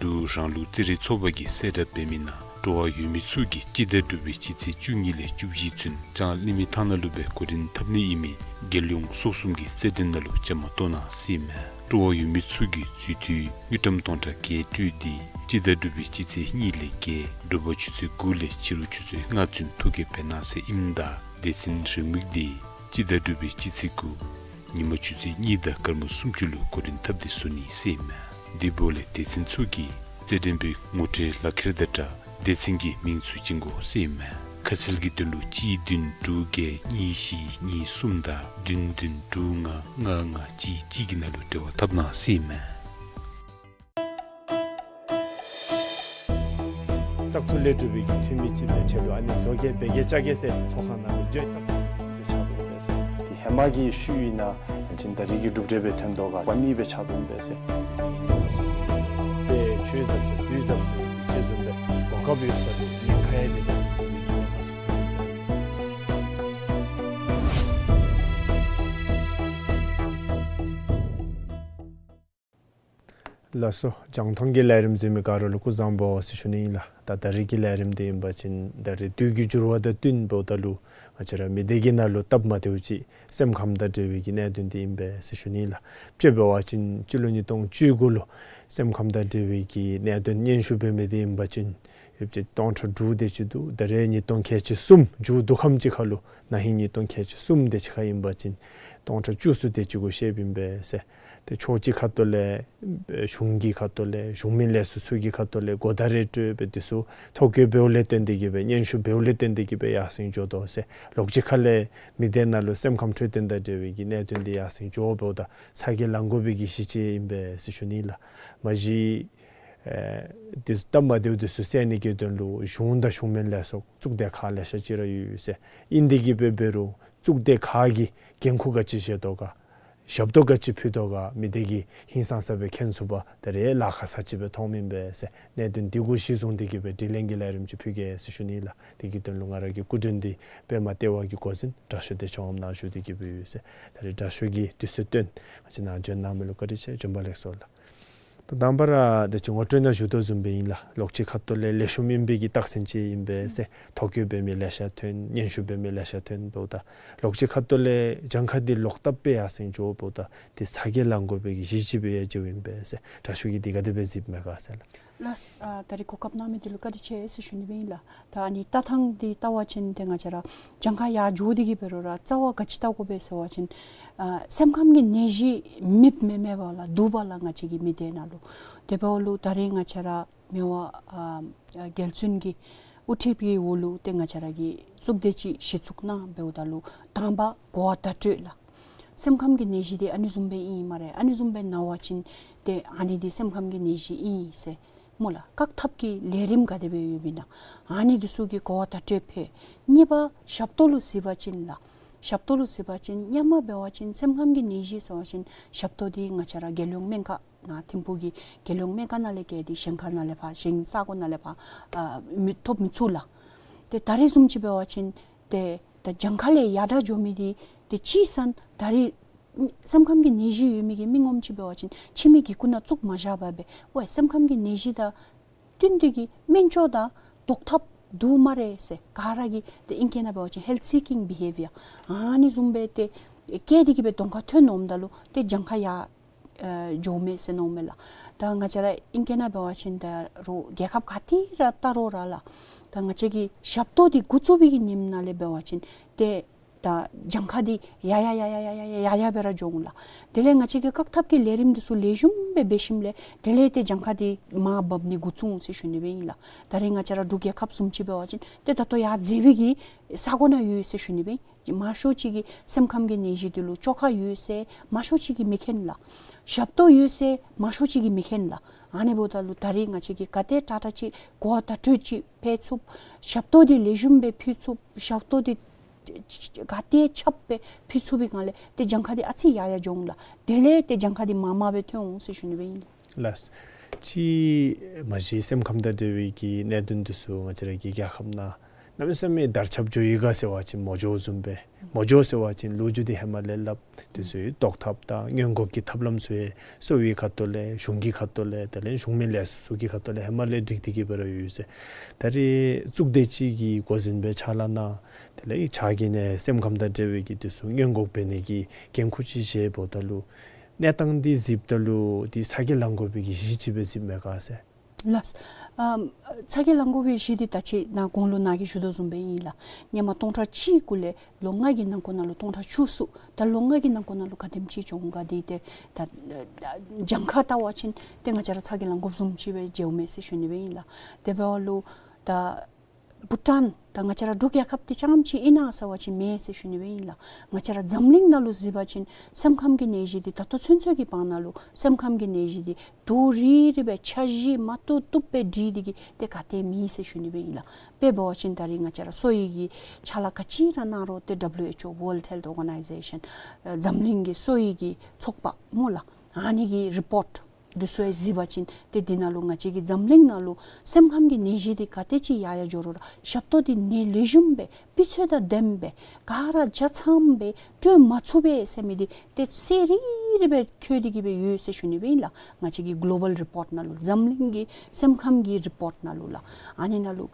འབྲུག་རང་ལུགས་རྩེད་རིགས་ཚོགས་པ་གིས་གསལ་བསྒྲགས་འབད་མི་ནང་སྤྲོ་བ་ཡོད་མི་ཚུ་གིས་སྤྱི་ཟླ་དྲུག་པའི་སྤྱི་ཚེས་བཅུ་གཉིས་ལས་བཅུ་བཞི་ཚུན་ལྕང་གླིང་མི་ཐང་ནང་ལུ་སྦེ་གོ་རིམ་འཐབ་ནི་ཨིན་མི་རྒྱལ་ཡོངས་སོ་གསུམ་གྱི་རྩེད་འགྲན་ནང་ལུ་བཅའ་མར་གཏོགས་གནང་ཟེར་ཨིན་མས། སྤྲོ་བ་ཡོད་མི་ཚུ་གིས་རྩིས་ཐོ་དངུལ་ཀྲམ་སྟོང་ཕྲག་བརྒྱད་སྤྲོད་དེ་སྤྱི་ཟླ་དྲུག་པའི་སྤྱི་ཚེས་གཉིས་ལས་བརྒྱད་དྲོ་པ་ཆུ་ཚོད་དགུ་ལས་ཕྱི་རུ་ཆུ་ཚོད་ལྔ་ཚུན་ཐོ་བཀོད་འབད་གནང་ཟེར་ཨིནམ་ད་སྡེ་ཚན་རེའུ་མིག་འདི་སྤྱི་ཟླ་དྲུག་པའི་སྤྱི་ཚེས་དགུ་ཉིན་མ་ཆུ་ཚོད་གཉིས་དང་སྐར་མ་སུམ་ཅུ་ལུ་གོ་རིམ་འཐབ་སྟེ་བཟོ་ནི་ཟེར་ཨིན་མས། དེ་འབདཝ་ལས་སྡེ་ཚན་ཚུ་གིས་རྩེད་འགྲན་པའི་ངོ་སྤྲོད་ལག་ཁྱེར་དང་སྦྲགས་སྡེ་ཚན་གྱི་མིང་ཚུ་བྱིན་དགོ་ཟེར་ཨིན་མས། ཁ་གསལ་གྱི་དོན་ལུ་གཅིག་བདུན་དྲུག་བརྒྱད་གཉིས་བཞི་གཉིས་གསུམ་དང་བདུན་བདུན་དྲུག་ལྔ་ལྔ་ལྔ་གཅིག་གཅིག་གི་ནང་ལུ་འབྲེལ་བ་འཐབ་གནང་ཟེར་ཨིན་མས། བཙག་འཐུ་ལས་གྲུབ་པའི་འཐུས་མི་ཅིག་སྦེ་ཁྲིད་ལུ་ཨ་ནི་བཟོ་གེ་འབད་གེ་བཅའ་གེ་ཟེར་ཚོགས་ཁང་ནང་ལུ་བརྗོད་བཙག་འཐུ་སྦེ་ཆགས་དོ་ཨིན་པས་ཟེར། དེ་ཧེ་མ་གི་ཤུལ་ཨིན་ན་ཡང་ཅིན་ད་རེས་ཀྱི་གྲུབ་འབྲས་སྦེ་ཐོན་དོ་ག་པ་ནི་སྦེ་ཆགས་དོ་ཨིན་པས་ཟེར། དཔེ་ཆོས་ཟབ་ཟེར་དུས་ཟབ་ཟེར་དེ་ཅིག་བཟུམ་སྦེ་གོ་སྐབས་ཡོད་ས་ལུ་ཉེན་ཁ་ཡང་དེ་དེ་ཉེན་ཁ་ཚུ་ཐོན་ཨིན་པས་ཟེར། ལགས་སོ། རྒྱང་མཐོང་གི་ལས་རིམ་གཟིགས་མི་ག་ར་ལུ་སྐུ་གཟུགས་བཟང་པོ་ཟེར་ཞུ་ནི་ཨིན་ལགས། ད་ད་རེས་ཀྱི་ལས་རིམ་འདི་ཨིན་པ་ཅིན་ད་རེས་དུས་ཀྱི་འགྱུར་བ་དང་བསྟུན་འབདཝ་ད་ལུ་ང་བཅས་ར་མི་སྡེ་གི་ནང་ལུ་སྟབས་མ་བདེཝ་ཅིག་སེམས་ཁམས་དང་འབྲེལ་བའི་གི་གནད་དོན་འདི་ཨིན་པས་ཟེར་ཞུ་ནི་ཨིན་ལགས། དཔྱེ་འབད་བ་ཅིན་སྤྱི་ལོ་ཉིས་སྟོང་བཅུ་དགུ་ལུ་སེམས་ཁམས་དང་འབྲེལ་བའི་གི་གནད་དོན་སྙན་ཞུ་འབད་མི་འདི་ཨིན་པ་ཅིན་ཡོདཔ་ཅིག་སྟོང་ཕྲག་དྲུག་དེ་ཅིག་འདུག། ད་རེས་ཉིས་སྟོང་ཁལ་གཅིག་གསུམ་མཇུག་བསྡུ་ཁམས་ཅིག་ཁར་ལུ་ན་ཧིང་ཉིས་སྟོང་ཁལ་གཅིག་གསུམ་དེ་ཅིག་ཁར་ཨིན་པ་ཅིན་སྟོང་ཕྲག་བཅུ་གསུམ་དེ་ཅིག་གུ་བཤདཔ་ཨིན་པས་ཟེར། ཏེ་ཕྱོགས་གཅིག་ཁ་ཐུག་ལས་གཞུང་གི་ཁ་ཐུག་ལས་གཞུང་མིན་ལས་ཚོགས་ཚུ་གི་ཁ་ཐུག་ལས་གོ་བརྡ་རེ་སྤྲོད་སྦེ་དེ་ཚུ་ཐོ་བཀོད་འབདཝ་ལས་བརྟེན་ཏེ་གིས་སྦེ་སྙན་ཞུ་འབདཝ་ལས་བརྟེན་ཏེ་གིས་སྦེ་ཡར་སེང་འགྱོ་དོ་ཟེར། ལོགས་གཅིག་ཁ་ལས་མི་སྡེ་ནང་ལུ་སེམས་ཁམས་འཕྲོད་བསྟེན་དང་འབྲེལ་བའི་གི་གནད་དོན་འདི་ཡར་སེང་འགྱོ་འབདཝ་ད་ཚ་གྱང་ལང་དགོ་པའི་གི་གཞི་ཅིག་ཨིན་པས་ཟེར་ཞུ་ནི་ལགས། མ་གཞི་ཨེ་དེ་སྟབས་མ་བདེཝ་དེ་ཚུ་སེལ་ནི་གི་དོན་ལུ་གཞུང་དང་གཞུང་མིན་ལས་ཚོགས་གཙུག་སྡེ་ཁག་ལེ་ཤ་ཅིག་ར་ཡོད་ཡོད་ཟེར། ཨིན་དེ་གིས་སྦེ་འབད་རུང་གཙུག་སྡེ་ཁག་གིས་འགན་ཁུར་ག་ཅི་བཞེས་དོ་ག་ཞབས་ཏོག་ག་ཅི་ཕུལ་དོ་ག་མི་སྡེ་གིས་ཧིང་སངས་ས་སྦེ་མཁྱེན་ཚུགས་པར་ད་རེས་ལཱ་ཁག་ས་ཅིག་སྦེ་མཐོངམ་ཨིན་པས་ཟེར། གནད་དོན་འདི་གུ་གཞི་བཟུང་སྟེ་གིས་སྦེ་དྲི་ལན་གྱི་ལས་རིམ་ཅིག་ཕུལ་གེ་ཟེར་ཞུ་ནི་ལགས། དེ་གི་དོན་ལུ་ང་ར་གི་སྐུ་མགྲོན་འདི་པདྨ་ལྟེ་བ་གི་འགོ་འཛིན་དྲག་ཤོས་བདེ་མཆོག་ངམ་ནཱ་བཞུགས་ཏེ་གིས་སྦེ་ཡོད་ཟེར། ད་རེས་དྲག་ཤོས་ཀྱིས་དུས་ཚོད་བཏོན་ང་བཅས་ནཱ་བྱོན་གནང་མི་ལུ་བཀའ་དྲིན་ཆེ། བྱོན་པ་ལེགས་སོ་ལགས། ད་དང་པ་ར་ད་ཅི་ངོ་སྤྲོད་ནང་ཞུ་དོ་བཟུམ་སྦེ་ཨིན་ལགས། ལོགས་གཅིག་ཁ་ཐུག་ལས་ལེགས་ཤོམ་ཨིན་པའི་གི་རྟགས་མཚན་ཅིག་ཨིན་པས་ཟེར། ཐོ་བཀོད་འབད་མི་ལེ་ཤ་ཐོན། སྙན་ཞུ་འབད་མི་ལེ་ཤ་ཐོན་འབདཝ་ད་ལོགས་གཅིག་ཁ་ཐུག་ལས་གྱངས་ཁ་འདི་ལོག་བཏབ་སྦེ་ཡར་སེང་འགྱོ་འབདཝ་ད་དེ་ཚ་གྱང་ལང་དགོ་པའི་གི་གཞི་ཅིག་སྦེ་ཡང་མཇལཝ་ཨིན་པས་ཟེར། དྲག་ཤོས་ཀྱིས་འདི་ག་དེ་སྦེ་གཟིགསཔ་མས་ག་ཟེར་ལགས། ལགས། ཨ་ད་རེས་གོ་སྐབས་གནང་མི་འདི་ལུ་བཀའ་དྲིན་ཆེ་ཟེར་ཞུ་ནི་སྦེ་ཨིན་ལགས། ད་ཨ་ནི་ལྟ་ཐངས་འདི་བལྟ་བ་ཅིན་ཏེ་ང་བཅས་ར་གྱངས་ཁ་ཡར་འགྱོ་སྟེ་གིས་འབད་རུང་ར་རྩ་བ་ག་ཅི་བལྟ་དགོ་པས་ཟེར་བ་ཅིན་ཨ་སེམས་ཁམས་ཀྱི་ནད་གཞི་མེདཔ་མེན་མེན་པ་ལགས། འདུག་པ་ལགས། ང་བཅས་ཀྱི་མི་སྡེ་ནང་ལུ། དེ་འབདཝ་ལུ་ད་རེས་ང་བཅས་ར་མི་དབང་ཨ་རྒྱལ་བཙུན་གྱི་དབུ་ཁྲིད་ཀྱི་འོག་ལུ་ཏེ་ང་བཅས་ར་གིས་གཙུག་སྡེ་ཅིག་གཞི་བཙུགས་གནང་འབདཝ་ད་ལུ་དང་པ་གོ་བ་བརྡ་སྤྲོད་ལགས། སེམས་ཁམས་ཀྱི་ནད་གཞི་འདི་ཨ་ནི་བཟུམ་སྦེ་ཨིན་སྨ་རེ། ཨ་ནི་བཟུམ་སྦེ་ན་བ་ཅིན་ཏེ་ཨ་ནི་འདི་སེམས་ཁམས་ཀྱི་ནད་གཞི་ཨིན་ཟེར་སྨོ་ལགས། བཀག་ཐབས་ཀྱི་ལས་རིམ་ག་དེ་སྦེ་ཡོདཔ་ཨིན་ན་ཨ་ནི་འདི་ཚུ་གི་གོ་བ་བརྡ་སྤྲོད་ཕུལ། གཉིས་པ་ཞབས་ཏོག་ལུ་གཟིགས་པ་ཅིན་ལགས། ཞབས་ཏོག་ལུ་གཟིགས་པ་ཅིན་སྔོན་མ་འབད་བ་ཅིན་སེམས་ཁམས་ཀྱི་ནད་གཞི་ཟེར་བ་ཅིན་ཞབས་ཏོག་འདི་ང་བཅས་ར་རྒྱལ་ཡོངས་སྨན་ཁང་ནང་ཐིམ་ཕུག་གི་རྒྱལ་ཡོངས་སྨན་ཁང་ནང་ལས་བརྒལ་ཏེ་གཞན་ཁར་ནང་ལས་ཕར་གཞན་ས་གོ་ནང་ལས་ཕར་ཨ་མི་ཐོབ་མི་ཚུགས་ལགས། ཏེ་ད་རེས་བཟུམ་ཅིག་འབད་བ་ཅིན་ཏེ་ད་གྱངས་ཁ་ལས་ཡར་དྲག་འགྱོ་མི་འདི་ཏེ་ཅིག་ཟེར་ན་ད་རེས་སེམས་ཁམས་ཀྱི་ནད་གཞི་ཡོད་མི་གི་མི་ངོམ་ཅིག་འབད་བ་ཅིན་ཕྱི་མི་གི་སྐུ་ན་བཙུགས་མ་བཞག་པར་སྦེ་ཝའི་སེམས་ཁམས་ཀྱི་ནད་གཞི་དང་བསྟུན་ཏེ་གིས་སྨན་བཅོས་དང་བཟློག་ཐབས་འདུག་སྨ་རེ་ཟེར། ག་ར་གིས་ཏེ་ཨིང་སྐད་ནང་འབད་བ་ཅིན་health seeking behavior ཨ་ནི་བཟུམ་སྦེ་ཏེ་བསྐྱེད་དེ་གིས་སྦེ་གདོང་ཁར་ཐོན་འོངམ་ད་ལུ་ཏེ་གྱངས་ཁ་ཡར་ཨེ་འགྱོཝ་མས་ཟེར་མནོཝ་མས་ལགས། ད་ང་བཅས་ར་ཨིང་སྐད་ནང་འབད་བ་ཅིན་ད་རུང་རྒྱལ་ཁབ་ག་ཏེ་ར་བལྟ་རུང་ར་ལགས། ད་ང་བཅས་ཀྱི་ཞབས་ཏོག་འདི་འགོ་བཙུགས་པའི་གི་ཉིནམ་ནང་ལས་འབད་བ་ཅིན་ཏེ་ ད་གྱངས་ཁ་འདི་ཡར་ཡར་ཡར་ཡར་སྦེ་ར་འགྱོ་འོང་ལགས། དེ་ལས་ང་བཅས་ཀྱིས་བཀག་ཐབས་ཀྱི་ལས་རིམ་འདི་ཚུ་ལེགས་ཤོམ་སྦེ་འབད་ཞིནམ་ལས་དེ་ལས་ཏེ་གྱངས་ཁ་འདི་མར་འབབ་ནི་འགོ་བཙུགས་འོང་ཟེར་ཞུ་ནི་སྦེ་ཨིན་ལགས། ད་རེས་ང་བཅས་ར་འབྲུག་རྒྱལ་ཁབ་བཟུམ་ཅིག་འབད་བ་ཅིན་ཏེ་ད་ལྟོ་ཡར་འཛེགས་པའི་གི་ས་གོ་ནང་ཡོད་ཟེར་ཞུ་ནི་སྦེ་ཨིན། མང་ཤོས་ཅིག་གིས་སེམས་ཁམས་ཀྱི་ནད་གཞི་འདི་ལུ་བཅོས་ཁ་ཡོད་ཟེར་མང་ཤོས་ཅིག་གིས་མི་མཁྱེན་ལགས། ཞབས་ཏོག་ཡོད་ཟེར་མང་ཤོས་ཅིག་གིས་མི་མཁྱེན་ལགས། ཨ་ནི་འབདཝ་ད་ལུ་ད་རེས་ང་བཅས་ཀྱིས་ག་དེ་དྲག་དྲག་ཅིག་གོ་བ་བརྡ་སྤྲོད་ཅིག་འབད་ཚུགས། ཞབས་ཏོག་འདི་ལེགས་ཤོམ་སྦེ་ཕུལ་ཚུགས། ཞབས་ཏོག་འདི་ག་དེ་ཁྱབ་སྦེ་ཕུལ་ཚུགས་པའི་སྒང་ལས་ཏེ་གྱངས་ཁ་འདི་ཨ་ཙི་ཡར་ཡར་འགྱོ་འོང་ལགས། དེ་ལས་ཏེ་གྱངས་ཁ་འདི་མར་མར་སྦེ་ཐོན་འོང་ཟེར་ཞུ་ནི་སྦེ་ཨིན་ལགས། ལགས། ཅིག་མ་གཞི་སེམས་ཁམས་དང་འབྲེལ་བའི་གི་གནད་དོན་འདི་ཚུ་ང་བཅས་ར་གི་རྒྱལ་ཁབ་ནང་གནམ་མེད་ས་མེད་དར་ཁྱབ་འགྱོ་ཡི་ག་ཟེར་བ་ཅིན་མ་འགྱོཝ་བཟུམ་སྦེ། མ་འགྱོ་ཟེར་བ་ཅིན་ལོ་རྒྱུས་འདི་ཧེ་མ་ལས་སླབ། འདི་ཚུ་ཟློག་ཐབས་དང་སྔོན་འགོག་གི་ཐབས་ལམ་ཚུ་ཡང་གསོ་བའི་ཁ་ཐུག་ལས་གཞུང་གི་ཁ་ཐུག་ལས་དེ་ལས་གཞུང་མིན་ལས་ཚོགས་ཚུ་གི་ཁ་ཐུག་ལས་ཧེ་མ་ལས་སྒྲིག་སྟེ་གི་སྦེ་ར་ཡོད་ཟེར། ད་རེས་གཙུག་སྡེ་ཅིག་གིས་འགོ་འཛིན་སྦེ་ཕྱག་ལཱ་གནང་། དེ་ལས་ཕྱག་གི་ནི་སེམས་ཁམས་དང་འབྲེལ་བའི་གི་འདི་ཚུ་སྔོན་འགོག་འབད་ནི་གི་འགན་ཁུར་ཅིག་བཞེས་འབདཝ་ད་ལུ་གནས་སྟངས་འདི་གཟིགསཔ་ད་ལུ་འདི་ཚ་གྱང་ལང་དགོ་པའི་གི་གཞི་ཅིག་སྦེ་གཟིགསཔ་མས་ག་ཟེར། ལགས། ཨམ་ཚ་གྱང་ལང་དགོ་པའི་གཞི་འདི་ད་ཅི་ནཱ་གོང་ལུ་ནཱ་གིས་ཞུ་དོ་བཟུམ་སྦེ་ཨིན་ལགས། སྔོན་མ་སྟོང་ཕྲག་གཅིག་གུ་ལས་ལོ་ལྔ་གི་ནང་འཁོད་ནང་ལུ་སྟོང་ཕྲག་བཅུ་གསུམ། ད་ལོ་ལྔ་གི་ནང་འཁོད་ནང་ལུ་ག་དེམ་ཅིག་བྱུང་ག་འདི་ཏེ་ད་གྱངས་ཁ་བལྟ་བ་ཅིན་ཏེ་ང་བཅས་ར་ཚ་གྱང་ལང་དགོཔ་བཟུམ་ཅིག་སྦེ་མཇལཝ་མས་ཟེར་ཞུ་ནི་སྦེ་ཨིན་ལགས། དེ་འབདཝ་ལུ་ད་བྷུ་ཊཱན་དང་ང་བཅས་ར་འབྲུག་རྒྱལ་ཁབ་འདི་རྐྱངམ་ཅིག་ཨིན་ན་ཟེར་བ་ཅིན་མེན་ཟེར་ཞུ་ནི་སྦེ་ཨིན་ལགས། ང་བཅས་ར་འཛམ་གླིང་ནང་ལུ་གཟིགས་པ་ཅིན་སེམས་ཁམས་ཀྱི་ནད་གཞི་འདི་ད་ལྟོ་ཚུན་ཚོད་ཀྱི་བར་ན་ལུ་སེམས་ཁམས་ཀྱི་ནད་གཞི་འདི་དུས་རིང་རིང་སྦེ་འཆར་གཞི་མ་བཏུབ་བཏུབ་སྦེ་སྒྲིག་སྟེ་གི་ཏེ་ག་ཏེ་མེད་ཟེར་ཞུ་ནི་སྦེ་ཨིན་ལགས། དཔེ་འབད་བ་ཅིན་ད་རེས་ང་བཅས་ར་གསོ་བའི་གི་ཕྱག་ལཱ་ག་ཅི་ར་གནང་རུང་ཏེ་W H O, World Health Organization, ཨ་འཛམ་གླིང་གི་གསོ་བའི་གི་ཚོགས་པ་སྨོ་ལགས། ཨ་ནི་གི་རི་པོརཊ་འདི་ཚུ་ཡང་གཟིགས་པ་ཅིན་ཏེ་འདི་ནང་ལུ་ང་བཅས་ཀྱི་འཛམ་གླིང་ནང་ལུ་སེམས་ཁམས་ཀྱི་ནད་གཞི་འདི་ག་དེ་ཅིག་ཡར་ཡར་འགྱོ་རུང་ར་ཞབས་ཏོག་འདི་ནི་ལེགས་ཤོམ་སྦེ་སྤུས་ཚད་དང་ལྡནམ་སྦེ་ག་ར་ཆ་ཚང་སྦེ་སྤྲོད་མ་ཚུགས་པས་ཟེར་མི་འདི་ཏེ་གསལ་རི་རི་སྦེ་འཁོད་དེ་གི་སྦེ་ཡོད་ཟེར་ཞུ་ནི་སྦེ་ཨིན་ལགས། ང་བཅས་ཀྱི་གོ་ལོ་བཱལ་རི་པོརཊ་ནང་ལུ་འཛམ་གླིང་གི་སེམས་ཁམས་ཀྱི་རི་པོརཊ་ནང་ལུ་ལགས། ཨ་ནི་ནང་ལུ་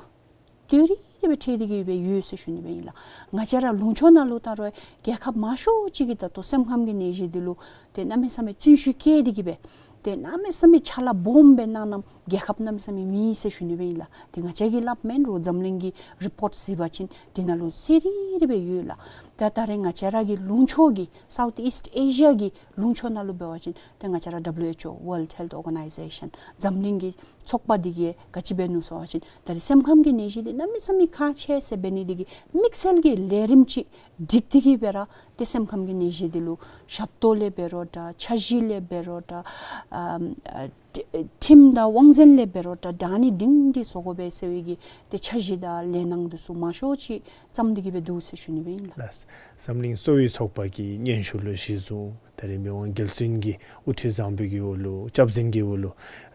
དུས་རིང་རིང་སྦེ་འཁོད་དེ་གི་སྦེ་ཡོད་ཟེར་ཞུ་ནི་སྦེ་ཨིན་ལགས། ང་བཅས་ར་ལུང་ཕྱོགས་ནང་ལུ་ད་རུང་རྒྱལ་ཁབ་མང་ཤོས་ཅིག་གིས་ད་ལྟོ་སེམས་ཁམས་ཀྱི་ནད་གཞི་འདི་ལུ་ཏེ་གནམ་མེད་ས་མེད་བརྩོན་ཤུགས་བསྐྱེད་དེ་གི་སྦེ་ཏེ་གནམ་མེད་ས་མེད་ཕྱག་ལཱ་སྦོམ་སྦེ་གནང་གནངམ་རྒྱལ་ཁབ་གནམ་མེད་ས་མེད་མེད་ཟེར་ཞུ་ནི་སྦེ་ཨིན་ལགས། ཏེ་ང་བཅས་ཀྱིས་སླབ་མེན་རུང་འཛམ་གླིང་གི་རི་པོརཊ་གཟིགས་པ་ཅིན་འདི་ནང་ལུ་གསལ་རི་རི་སྦེ་ཡོད་ལགས། ད་ད་རེས་ང་བཅས་ར་གི་ལུང་ཕྱོགས་ཀྱི་Southeast Asia གི་ལུང་ཕྱོགས་ནང་ལུ་འབད་བ་ཅིན་ཏེ་ང་བཅས་ར་W H O, World Health Organization, འཛམ་གླིང་གི་ཚོགས་པ་འདི་གིས་ག་ཅི་འབད་ནུག་ཟེར་བ་ཅིན་ད་རེས་སེམས་ཁམས་ཀྱི་ནད་གཞི་འདི་གནམ་མེད་ས་མེད་ཁག་ཆེ་ཟེར་འབད་ནི་འདི་གིས་དམིགས་བསལ་གྱི་ལས་རིམ་ཅིག་སྒྲིག་སྟེ་གི་སྦེ་ར་ཏེ་སེམས་ཁམས་ཀྱི་ནད་གཞི་འདི་ལུ་ཞབས་ཏོག་ལས་འབད་རུང་འདྲ་འཆར་གཞི་ལས་འབད་རུང་འདྲ་ཨམ་ཨ་ཁྲིམས་དང་དབང་འཛིན་ལས་འབད་རུང་འདྲ་དྲག་ནི་སྒྲིང་སྒྲི་བཟོ་དགོ་པས་ཟེར་བའི་གི་ཏེ་འཆར་གཞི་དང་ལས་སྣང་འདི་ཚུ་མང་ཤོས་ཅིག་བརྩམས་ཏེ་གི་སྦེ་འདུག་ཟེར་ཞུ་ནི་སྦེ་ཨིན་ལགས། ལགས། འཛམ་གླིང་གསོ་བའི་ཚོགས་པ་གི་སྙན་ཞུ་ལུ་གཞི་བཟུང་ད་རེས་མི་དབང་རྒྱལ་བཙུན་གྱི་དབུ་ཁྲིད་བཟང་པོའི་གི་འོག་ལུ་སྐྱབས་འཛིན་གྱི་འོག་ལུ་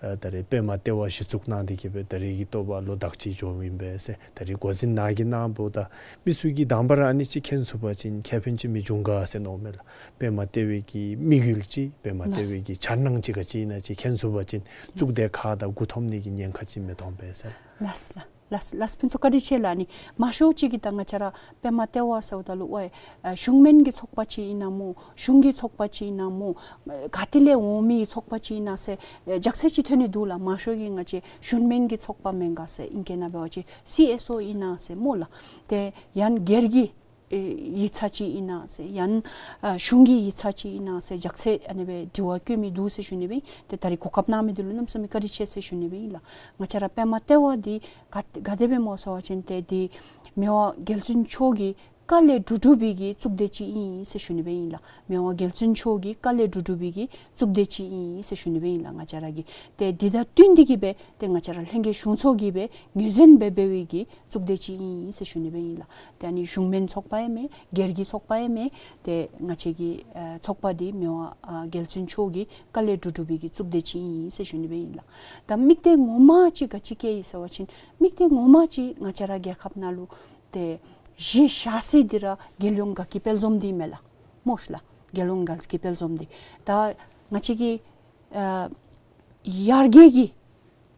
ཨ་ད་རེས་པདྨ་ལྟེ་བ་གཞི་བཙུགས་གནང་སྟེ་གི་སྦེ་ད་རེས་ཀྱི་ཐོག་ལུ་ལོ་དག་ཅིག་འགྱོཝ་ཨིན་པས་ཟེར། ད་རེས་འགོ་འཛིན་ནཱ་གིས་གནངམ་ད་མི་ཚུ་གིས་དང་པ་ར་ཨ་ནི་ཅིག་མཁྱེན་ཚུགས་པ་ཅིན་ཁེ་ཕན་ཅིག་མི་འབྱུང་ག་ཟེར་མནོཝ་མས་ལགས། པདྨ་ལྟེ་བའི་གི་དམིགས་ཡུལ་ཅིག་པདྨ་ལྟེ་བའི་གི་འཆར་སྣང་ཅིག་ག་ཅི་ཨིན་ན་ཅིག་མཁྱེན་ཚུགས་པ་ཅིན་གཙུག་སྡེ་ཁག་དང་མགུ་འཐོམ་ནི་གི་ཉེན་ཁ་ཅིག་མི་ཐོན་པས་ཟེར། ལགས་ལགས། ལགས་ལགས། ཕུན་ཚོགས་བཀའ་དྲིན་ཆེ་ལགས། ཨ་ནི་མང་ཤོས་ཅིག་གིས་ད་ང་བཅས་ར་པདྨ་ལྟེ་བ་ཟེརཝ་ད་ལུ་ཝའི་ཨ་གཞུང་མིན་གྱི་ཚོགས་པ་ཅིག་ཨིན་ན་སྨོ་གཞུང་གི་ཚོགས་པ་ཅིག་ཨིན་ན་སྨོ་ག་ཏེ་ལས་འོང་མི་ཚོགས་པ་ཅིག་ཨིན་ན་ཟེར་ཨ་བརྒྱ་ཆ་ཅིག་ཐོན་ནི་འདུག་ལགས། མང་ཤོས་ཀྱིས་ང་བཅས་གཞུང་མིན་གྱི་ཚོགས་པ་མེན་ག་ཟེར་ཨིང་སྐད་ནང་འབད་བ་ཅིན་སི་ཨེསི་ཨོ་ཨིན་ན་ཟེར་སྨོ་ལགས། ཏེ་ཡང་སྒེར་གྱི་ཨེ་ཡིག་ཚང་ཅིག་ཨིན་ན་ཟེར་ཡང་ཨ་གཞུང་གི་ཡིག་ཚང་ཅིག་ཨིན་ན་ཟེར་བརྒྱ་ཆ་ཨ་ནི་སྦེ་དྲི་བ་བཀོད་མི་འདུག་ཟེར་ཞུ་ནི་སྦེ་ཨིན། ཏེ་ད་རེས་གོ་སྐབས་གནང་མི་འདི་ལུ་གནམ་མེད་ས་མེད་བཀའ་དྲིན་ཆེ་ཟེར་ཞུ་ནི་སྦེ་ཨིན་ལགས། ང་བཅས་ར་པདྨ་ལྟེ་བ་འདི་ག་ག་དེ་སྦེ་སྨོ་ཟེར་བ་ཅིན་ཏེ་འདི་མི་དབང་རྒྱལ་བཙུན་མཆོག་གི་བཀའ་ལས་གྲུབ་གྲུབ་པའི་གི་གཙུག་སྡེ་ཅིག་ཨིན་ཟེར་ཞུ་ནི་སྦེ་ཨིན་ལགས། མི་དབང་རྒྱལ་བཙུན་མཆོག་གི་བཀའ་ལས་གྲུབ་གྲུབ་པའི་གི་གཙུག་སྡེ་ཅིག་ཨིན་ཟེར་ཞུ་ནི་སྦེ་ཨིན་ལགས། ང་བཅས་ར་གི་ཏེ་འདི་དང་བསྟུན་ཏེ་གི་སྦེ་ཏེ་ང་བཅས་ར་ལྷན་རྒྱས་གཞུང་ཚོགས་ཀྱིས་སྦེ་ངོས་འཛིན་འབད་འབད་བའི་གི་གཙུག་སྡེ་ཅིག་ཨིན་ཟེར་ཞུ་ནི་སྦེ་ཨིན་ལགས། ཏེ་ཨ་ནི་གཞུང་མིན་ཚོགས་པ་ཡང་མེན་སྒེར་གྱི་ཚོགས་པ་ཡང་མེན། ཏེ་ང་བཅས་ཀྱི་ཨ་ཚོགས་པ་འདི་མི་དབང་ཨ་རྒྱལ་བཙུན་མཆོག་གི་བཀའ་ལས་གྲུབ་གྲུབ་པའི་གི་གཙུག་སྡེ་ཅིག་ཨིན་ཟེར་ཞུ་ནི་སྦེ་ཨིན་ལགས། ད་དམིགས་གཏད་ངོ་མ་ཅིག་ག་ཅི་བསྐྱེད་ཡི་ཟེར་བ་ཅིན་དམིགས་གཏད་ངོ་མ་ཅིག་ང་བཅས་ར་རྒྱལ་ཁབ་ནང་ལུ་ཏེ་གཞི་བཞག་ས་འདི་ར་རྒྱལ་ཡོངས་དགའ་སྐྱིད་དཔལ་འཛོམས་འདི་མས་ལགས། སྨོ་ཤིག་ལགས། རྒྱལ་ཡོངས་དགའ་སྐྱིད་དཔལ་འཛོམས་འདི་ད་ང་བཅས་ཀྱི་ཨ་ཡར་རྒྱས་ཀྱི་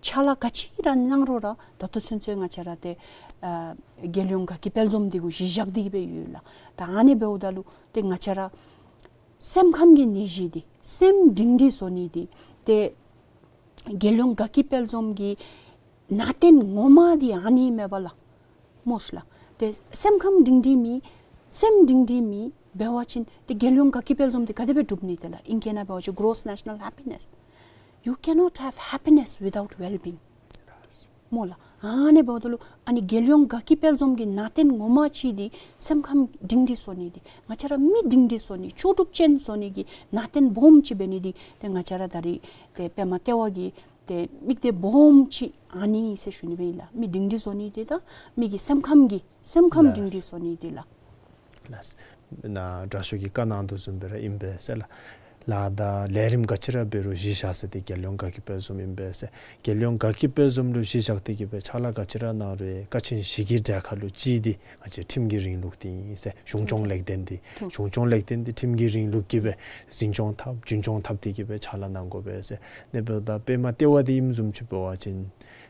ཕྱག་ལཱ་ག་ཅི་ར་གནང་རུང་ར་ད་ལྟོ་ཚུན་ཚོད་ང་བཅས་ར་ཏེ་ཨ་རྒྱལ་ཡོངས་དགའ་སྐྱིད་དཔལ་འཛོམས་འདི་གུ་གཞི་བཞག་སྟེ་གི་སྦེ་ཡོད་ལགས། ད་ཨ་ནི་འབདཝ་ད་ལུ་ཏེ་ང་བཅས་ར་སེམས་ཁམས་ཀྱི་ནད་གཞི་འདི་སེམས་སྒྲིང་སྒྲི་བཟོ་ནི་འདི་ཏེ་རྒྱལ་ཡོངས་དགའ་སྐྱིད་དཔལ་འཛོམས་ཀྱི་ནང་རྟེན་ངོ་མ་འདི་ཨ་ནི་མས་པ་ལགས། སྨོ་ཤིག་ལགས། ཏེ་སེམས་ཁམས་སྒྲིང་སྒྲི་མི་ སེམས་སྒྲིང་སྒྲིང་མེད་འབད་བ་ཅིན་ཏེ་རྒྱལ་ཡོངས་དགའ་སྐྱིད་དཔལ་འཛོམས་འདི་ག་དེ་སྦེ་འགྲུབ་ནི། དེ་ལགས་ཨིང་སྐད་ནང་འབད་བ་ཅིན་gross national happiness. You cannot have happiness without well-being. སྨོ་ལགས། ཨ་ནི་འབདཝ་ད་ལུ་ཨ་ནི་རྒྱལ་ཡོངས་དགའ་སྐྱིད་དཔལ་འཛོམས་ཀྱི་ནང་རྟེན་ངོ་མ་ཅིག་འདི་སེམས་ཁམས་སྒྲིང་སྒྲིང་བཟོ་ནི་འདི། ང་བཅས་ར་མི་སྒྲིང་སྒྲིང་བཟོ་ནི་ལྕོགས་གྲུབ་ཅན་བཟོ་ནི་གི་ནང་རྟེན་སྦོམ་ཅིག་འབད་ནི་འདི་ཏེ་ང་བཅས་ར་ད་རེས་ཏེ་པདྨ་ལྟེ་བ་གི་ཏེ་དམིགས་གཏད་སྦོམ་ཅིག་ཨ་ནི་ཟེར་ཞུ་ནི་སྦེ་ཨིན་ལགས། མི་སྒྲིང་སྒྲིང་བཟོ་ནི་འདི་དང་མི་གི་སེམས་ཁམས་ཀྱི་སེམས་ཁམས་སྒྲིང་སྒྲིང་བཟོ་ནི་འདི་ལགས། ལགས། ནཱ་དྲག་ཤོས་ཀྱིས་བཀའ་གནང་དོ་བཟུམ་སྦེ་ར་ཨིན་པས་ཟེར་ལགས། ལཱ་དང་ལས་རིམ་ག་ཅི་ར་འབད་རུང་གཞི་བཞག་ས་འདི་རྒྱལ་ཡོངས་དགའ་སྐྱིད་དཔལ་འཛོམས་ཨིན་པས་ཟེར། རྒྱལ་ཡོངས་དགའ་སྐྱིད་དཔལ་འཛོམས་ལུ་གཞི་བཞག་སྟེ་གི་སྦེ་ཕྱག་ལཱ་ག་ཅི་ར་གནང་རུང་ཡང་ཀ་ཆེན་བཞི་གི་གྲལ་ཁར་ལུ་གཅིག་འདི་ང་བཅས་ཁྲིམས་ཀྱི་རིང་ལུགས་འདི་ཨིན་ཟེར། གཞུང་སྐྱོང་ལེགས་ལྡན་འདི། གཞུང་སྐྱོང་ལེགས་ལྡན་འདི་ཁྲིམས་ཀྱི་རིང་ལུགས་ཀྱིས་སྦེ་འཛིན་སྐྱོང་འཐབ་རྒྱུན་སྐྱོང་འཐབ་སྟེ་གི་སྦེ་ཕྱག་ལཱ་གནང་དགོ་པས་ཟེར། ཨ་ནི་འབདཝ་ད་པདྨ་ལྟེ་བ་འདི་ཨིནམ་བཟུམ་ཅིག་འབད་བ་ཅིན་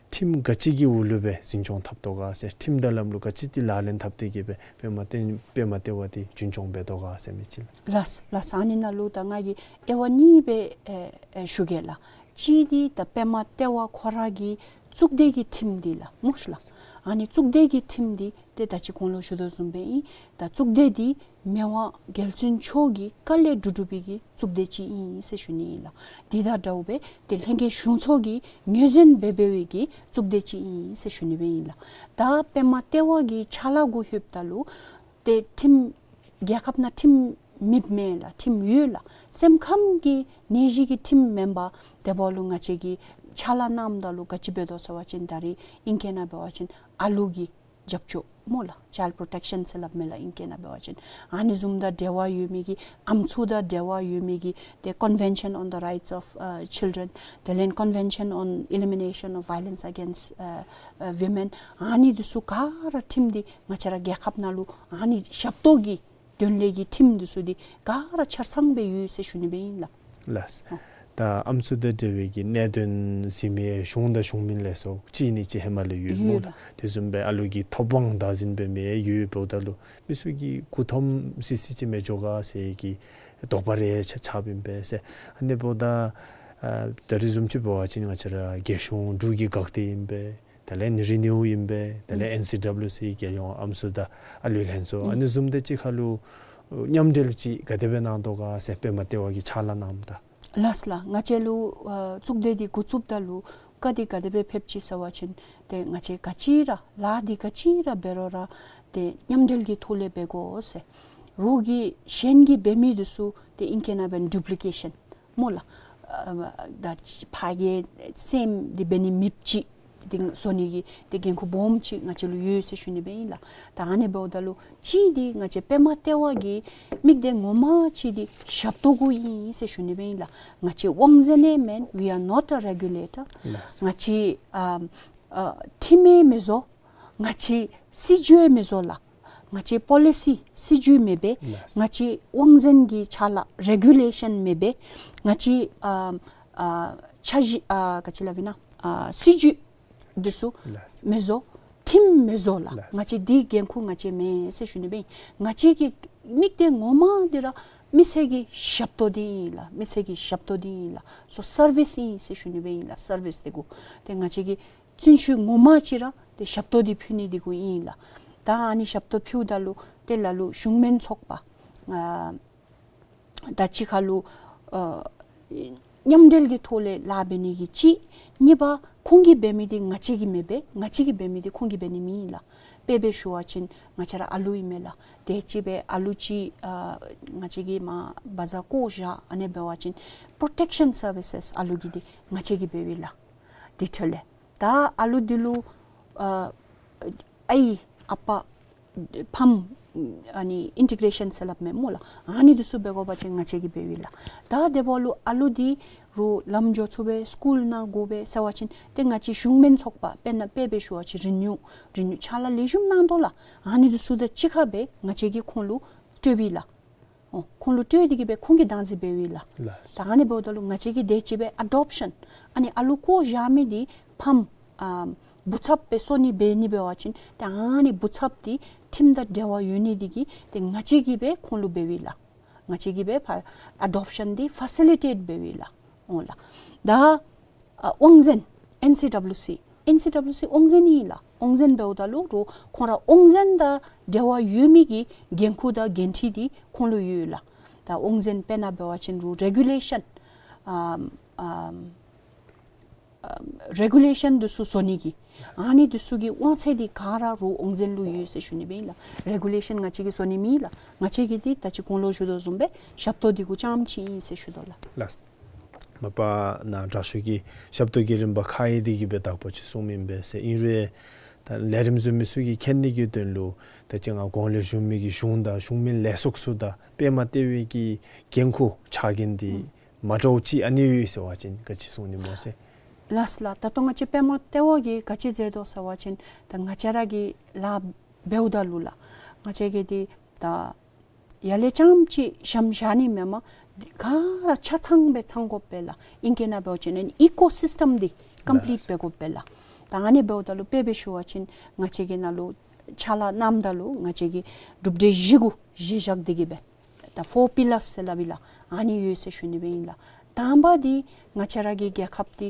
ཁྲིམས་ག་ཅི་གི་འོག་ལུ་སྦེ་འཛིན་སྐྱོང་འཐབ་དོ་ག་ཟེར། ཁྲིམས་དང་ལམ་ལུགས་ག་ཅི་འདི་ལག་ལེན་འཐབ་སྟེ་གི་སྦེ་པདྨ་ལྟེ་པདྨ་ལྟེ་བ་འདི་རྒྱུན་སྐྱོང་འབད་དོ་ག་ཟེར་མི་ཅིག་ལགས། ལགས་ལགས། ཨ་ནི་ནང་ལུ་ད་ང་གིས་དབྱེ་བ་གཉིས་སྦེ་ཨེ་ཨེ་ཞུ་གེ་ལགས། གཅིག་འདི་ད་པདྨ་ལྟེ་བ་ཁོ་ར་གི་གཙུག་སྡེ་གི་ཁྲིམས་འདི་ལགས་སྨོ་ལགས། ཨ་ནི་གཙུག་སྡེ་གི་ཁྲིམས་འདི་ཏེ་ད་ཅི་གོང་ལུ་ཞུ་དོ་བཟུམ་སྦེ་ཨིན། ད་གཙུག་སྡེ་འདི་མི་དབང་རྒྱལ་བཙུན་མཆོག་གི་བཀའ་ལས་གྲུབ་གྲུབ་པའི་གི་གཙུག་སྡེ་ཅིག་ཨིན་ཟེར་ཞུ་ནི་ཨིན་ལགས། དེ་དང་འདྲཝ་སྦེ་ཏེ་ལྷན་རྒྱས་གཞུང་ཚོགས་ཀྱིས་ངོས་འཛིན་འབད་འབད་བའི་གི་གཙུག་སྡེ་ཅིག་ཨིན་ཟེར་ཞུ་ནི་སྦེ་ཨིན་ལགས། ད་པདྨ་ལྟེ་བ་གི་ཕྱག་ལཱ་གུ་ལྷོདཔ་ད་ལུ་ཏེ་ཁྲིམས་རྒྱལ་ཁབ་ནང་ཁྲིམས་མེདཔ་མེན་ལགས། ཁྲིམས་ཡོད་ལགས། སེམས་ཁམས་ཀྱི་ནད་གཞི་གི་ཁྲིམས་མེན་པར་དེ་འབདཝ་ལུ་ང་བཅས་ཀྱིས་ཕྱག་ལཱ་གནངམ་ད་ལུ་ག་ཅི་འབད་དོ་ཟེར་བ་ཅིན་ད་རེས་ཨིང་སྐད་ནང་འབད་བ་ཅིན་ཨ་ལུ་གི་རྒྱབ་སྐྱོར་སྨོ་ལགས། Child protection ཟེར་སླབ་མས་ལགས་ཨིང་སྐད་ནང་འབད་བ་ཅིན། ཨ་ནི་བཟུམ་དང་འབྲེལ་བ་ཡོད་མི་གི་ཨམ་སྲུ་དང་འབྲེལ་བ་ཡོད་མི་གི་ཏེ་Convention on the Rights of, uh, Children དེ་ལས་Convention on Elimination of Violence Against, uh, uh, Women ཨ་ནི་འདི་ཚུ་ག་ར་ཁྲིམས་འདི་ང་བཅས་ར་རྒྱལ་ཁབ་ནང་ལུ་ཨ་ནི་ཞབས་ཏོག་གི་དོན་ལས་ཀྱི་ཁྲིམས་འདི་ཚུ་འདི་ག་ར་ཆ་ཚང་སྦེ་ཡོད་ཟེར་ཞུ་ནི་སྦེ་ཨིན་ལགས། ལགས། ཨོ། ད་ཨམ་སྲུ་དང་འབྲེལ་བའི་གི་གནད་དོན་གཟིགས་མི་གཞུང་དང་གཞུང་མིན་ལས་ཚོགས་གཅིག་གཉིས་ཅིག་ཧེ་མ་ལས་ཡོད་སྨོ་ལགས། དེ་བཟུམ་སྦེ་ཨ་ལུ་གི་ཐོབ་དབང་བདག་འཛིན་འབད་མི་ཡོད་འབདཝ་ད་ལུ་མི་ཚུ་གིས་མགུ་འཐོམ་སི་སི་ཅིག་མི་འགྱོ་ག་ཟེར་གྱི་དོགས་པ་རེ་ཆགས་ཆགསཔ་ཨིན་པས་ཟེར། ཨ་ནི་འབདཝ་ད་ཨ་ད་རེས་བཟུམ་ཅིག་འབད་བ་ཅིན་ང་བཅས་ར་རྒྱལ་གཞུང་འབྲུག་གི་འགག་སྡེ་ཨིན་པས། དེ་ལས་ཨེན་རི་ནིའུ་ཨིན་པས། དེ་ལས་ཨེན་སི་ཌབ་ལུ་སི་རྒྱལ་ཡོངས་ཨམ་སྲུ་དང་ཨ་ལུའི་ལྷན་ཚོགས། ཨ་ནི་བཟུམ་དེ་ཅིག་ཁར་ལུ་མཉམ་འབྲེལ་ཅིག་ག་དེ་སྦེ་གནང་དོ་ག་ཟེར་པདྨ་ལྟེ་བ་གིས་ཕྱག་ལཱ་གནངམ་ད། ལགས་ལགས། ང་བཅས་ལུ་ཨ་གཙུག་སྡེ་འདི་འགོ་བཙུགསཔ་ད་ལུ་བཀའ་འདི་ག་དེ་སྦེ་ཕེབས་ཅི་ཟེར་བ་ཅིན་ཏེ་ང་བཅས་ག་ཅི་ར་ལཱ་འདི་ག་ཅི་ར་འབད་རུང་ར་ཏེ་མཉམ་འབྲེལ་གྱི་ཐོག་ལས་འབད་དགོ་ཟེར། རོགས་ཀྱིས་གཞན་གྱིས་འབད་མི་འདི་ཚུ་ཏེ་ཨིང་སྐད་ནང་འབད་བ་ཅིན་ཌུབ་ལི་ཀེ་ཤཱན་སྨོ་ལགས། ཨ་ད་ཕར་གྱི་སེམས་འདི་འབད་ནི་མེདཔ་ཅིག་འདི་བཟོ་ནི་གི་ཏེ་འགན་ཁུར་སྦོམ་ཅིག་ང་བཅས་ལུ་ཡོད་ཟེར་ཞུ་ནི་སྦེ་ཨིན་ལགས། ད་ཨ་ནི་འབདཝ་ད་ལུ་གཅིག་འདི་ང་བཅས་པདྨ་ལྟེ་བ་གི་དམིགས་གཏད་ངོ་མ་ཅིག་འདི་ཞབས་ཏོག་གུ་ཨིན་ཟེར་ཞུ་ནི་སྦེ་ཨིན་ལགས། ང་བཅས་དབང་འཛིན་ཨིན་མེན། We are not a regulator. ལགས། ང་བཅས་ཨ་ཨ་ཁྲིམས་ཡང་མི་བཟོ། ང་བཅས་སྲིད་བྱུས་ཡང་མི་བཟོ་ལགས། ང་བཅས་པོ་ལི་སི་སྲིད་བྱུས་མེད་པས། ལགས། ང་བཅས་དབང་འཛིན་གྱི་ཕྱག་ལཱ་རེ་གུ་ལེ་ཤཱན་མེད་པས། ང་བཅས་ཨ་ཨ་འཆར་གཞི་ཨ་ག་ཅི་སླབ་ཨིན་ན་ཨ་སྲིད་བྱུས་འདི་ཚུ་ལགས། མི་བཟོ། ཁྲིམས་མི་བཟོ་ལགས། ལགས། ང་བཅས་འདི་འགན་ཁུར་ང་བཅས་མེན་ཟེར་ཞུ་ནི་སྦེ་ཨིན། ང་བཅས་ཀྱི་དམིགས་གཏད་ངོ་མ་འདི་ར་མི་སེར་གྱི་ཞབས་ཏོག་འདི་ཨིན་ལགས། མི་སེར་གྱི་ཞབས་ཏོག་འདི་ཨིན་ལགས། སོ་སར་བིསི་ཨིན་ཟེར་ཞུ་ནི་སྦེ་ཨིན་ལགས། སར་བིསི་འདི་གུ་ཏེ་ང་བཅས་ཀྱི་བརྩོན་ཤུགས་ངོ་མ་ཅིག་ར་ཏེ་ཞབས་ཏོག་འདི་ཕུལ་ནི་འདི་གུ་ཨིན་ལགས། ད་ཨ་ནི་ཞབས་ཏོག་ཕུལཝ་ད་ལུ་ཏེ་ལ་ལུ་གཞུང་མིན་ཚོགས་པ་ཨ་ད་གཅིག་ཁར་ལུ་ཨ་མཉམ་འབྲེལ་གྱི་ཐོག་ལས་ལཱ་འབད་ནི་གི་གཅིག། གཉིས་པ་ཁོང་གིས་འབད་མི་འདི་ང་བཅས་ཀྱིས་མི་འབད། ང་བཅས་ཀྱིས་འབད་མི་འདི་ཁོང་གིས་འབད་ནི་མེན་ལགས། དཔེ་སྦེ་ཞུ་བ་ཅིན་ང་བཅས་ར་ཨ་ལུ་ཨིན་མས་ལགས། དེ་ཅིག་སྦེ་ཨ་ལུ་ཅིག་ཨ་ང་བཅས་ཀྱིས་མར་བ་ཛ་བཀོ་བཞག་ཨ་ནི་འབད་བ་ཅིན་པྲོ་ཊེཀ་ཤཱན་སར་བི་སེས་ཨ་ལུ་གི་འདི་ང་བཅས་ཀྱིས་འབདཝ་ཨིན་ལགས། དེ་འཕྲོ་ལས་ད་ཨ་ལུ་འདི་ལུ་ཨ་ཨའི་ཨ་པ་ཕམ་ཨ་ནི་ཨིན་ཊི་གྲེ་ཤཱན་ཟེར་སླབ་མས་སྨོ་ལགས། ཨ་ནི་འདི་ཚུ་འབད་དགོ་པ་ཅིན་ང་བཅས་ཀྱིས་འབདཝ་ཨིན་ལགས། ད་དེ་འབདཝ་ལུ་ཨ་ལུ་འདི་རུང་ལམ་འགྱོ་ཚུགས་པས། སི་ཀུལ་ནང་དགོ་པས་ཟེར་བ་ཅིན་ཏེ་ང་བཅས་གཞུང་མིན་ཚོགས་པ་དཔེར་ན་དཔེ་སྦེ་ཞུ་བ་ཅིན་རི་ནིའུ་རི་ནིའུ་ཕྱག་ལཱ་ལེགས་ཤོམ་གནང་དོ་ལགས། ཨ་ནི་འདི་ཚུ་དང་གཅིག་ཁར་སྦེ་ང་བཅས་ཀྱིས་ཁོང་ལུ་སྤྲོདཔ་ཨིན་ལགས། ཨོ་ཁོང་ལུ་སྤྲོད་དེ་གི་སྦེ་ཁོང་གིས་བདག་འཛིན་འབདཝ་ཨིན་ལགས། ལགས། ད་ཨ་ནི་འབདཝ་ད་ལུ་ང་བཅས་ཀྱིས་དེ་ཅིག་སྦེ་ཨ་ཌོབ་ཤཱན་ཨ་ནི་ཨ་ལུ་བཀོ་བཞག་མི་འདི་ཕམ་ཨ་བུ་ཚབ་སྦེ་བཟོ་ནི་འབད་ནི་འབད་བ་ཅིན་ཏེ་ཨ་ནི་བུ་ཚབ་འདི་ཁྲིམས་དང་འབྲེལ་བ་ཡོད་ནི་འདི་གིས་ཏེ་ང་བཅས་ཀྱིས་སྦེ་ཁོང་ལུ་འབདཝ་ཨིན་ལགས། ང་བཅས་ཀྱིས་སྦེ་ཕར་ཨ་ཌོབ་ཤཱན་འདི་ཕ་སི་ལི་ཊེཊ་འབདཝ་ཨིན་ལགས། ཨོ་ལགས། ད་ཨ་དབང་འཛིན་ཨེན་སི་ཌབ་ལུ་སི་ ཨེན་སི་ཌབ་ལིའུ་སི་དབང་འཛིན་ཨིན་ལགས། དབང་འཛིན་འབདཝ་ད་ལུ་རོགས་ཁོང་ར་དབང་འཛིན་དང་འབྲེལ་བ་ཡོད་མི་གི་འགན་ཁུར་དང་འགན་འཁྲི་འདི་ཁོང་ལུ་ཡོད་ལགས། ད་དབང་འཛིན་དཔེར་ན་འབད་བ་ཅིན་རོགས་རེ་གུ་ལེ་ཤཱན་ཨམ་ཨམ་ཨམ་རེ་གུ་ལེ་ཤཱན་འདི་ཚུ་བཟོ་ནི་གི་ཨ་ནི་འདི་ཚུ་གི་དབང་ཚད་འདི་ག་ར་རོགས་དབང་འཛིན་ལུ་ཡོད་ཟེར་ཞུ་ནི་སྦེ་ཨིན་ལགས། རེ་གུ་ལེ་ཤཱན་ང་བཅས་ཀྱིས་བཟོ་ནི་མེད་ལགས། ང་བཅས་ཀྱིས་འདི་ད་ཅི་གོང་ལུ་ཞུ་དོ་བཟུམ་སྦེ་ཞབས་ཏོག་འདི་གུ་རྐྱངམ་ཅིག་ཨིན་ཟེར་ཞུ་དོ་ལགས། ལགས། མ་པ་ནཱ་དྲག་ཤོས་ཀྱིས་ཞབས་ཏོག་གི་རིམ་པ་ཁ་གཡེང་འདི་གིས་སྦེ་དག་པ་ཅིག་གསུངམ་ཨིན་པས་ཟེར། ཨིན་རུང་ད་ལས་རིམ་བཟོ་མི་ཚུ་གིས་མཁྱེན་ནི་གི་དོན་ལུ་ད་ཅི་ང་གོང་ལས་ཞུ་མི་གི་གཞུང་དང་གཞུང་མིན་ལས་ཚོགས་ཚུ་དང་པདྨ་ལྟེ་བའི་གི་འགན་ཁུར་ཕྱག་འགན་འདི་ཨུམ་མ་འདྲཝ་ཅིག་ཨ་ནི་ཡོད་ཟེར་བ་ཅིན་ག་ཅི་གསུང་ནི་སྨོ་ཟེར། ལགས་ལགས། ད་ལྟོ་ང་བཅས་པདྨ་ལྟེ་བ་གིས་ག་ཅི་མཛད་དོ་ཟེར་བ་ཅིན་ད་ང་བཅས་ར་གི་ལཱ་འབདཝ་ད་ལུ་ལགས་ང་བཅས་ཀྱིས་འདི་ད་ཡར་ལས་རྐྱངམ་ཅིག་ཞྭམོ་བཞག་ནི་མེན་པར་ག་ར་ཆ་ཚང་སྦེ་ཚང་དགོ་པས་ལགས། ཨིང་སྐད་ནང་འབད་བ་ཅིན་ཨི་ཀོ་སིསི་ཊམ་འདི་ཀམ་པི་ལིཊ་ལགས་འབད་དགོ་པས་ལགས། ད་ཨ་ནི་འབདཝ་ད་ལུ་དཔེ་སྦེ་ཞུ་བ་ཅིན་ང་བཅས་ཀྱི་ནང་ལུ་ཕྱག་ལཱ་གནངམ་ད་ལུ་ང་བཅས་ཀྱིས་གྲུབ་འབྲས་བཞི་གུ་གཞི་བཞག་སྟེ་གིས་སྦེ་ད་ཕོར་པི་ལརསི་ཟེར་སླབ་ཨིན་ལགས། ཨ་ནི་ཡོད་ཟེར་ཞུ་ནི་སྦེ་ཨིན་ལགས། དང་པ་འདི་ང་བཅས་ར་གི་རྒྱལ་ཁབ་འདི་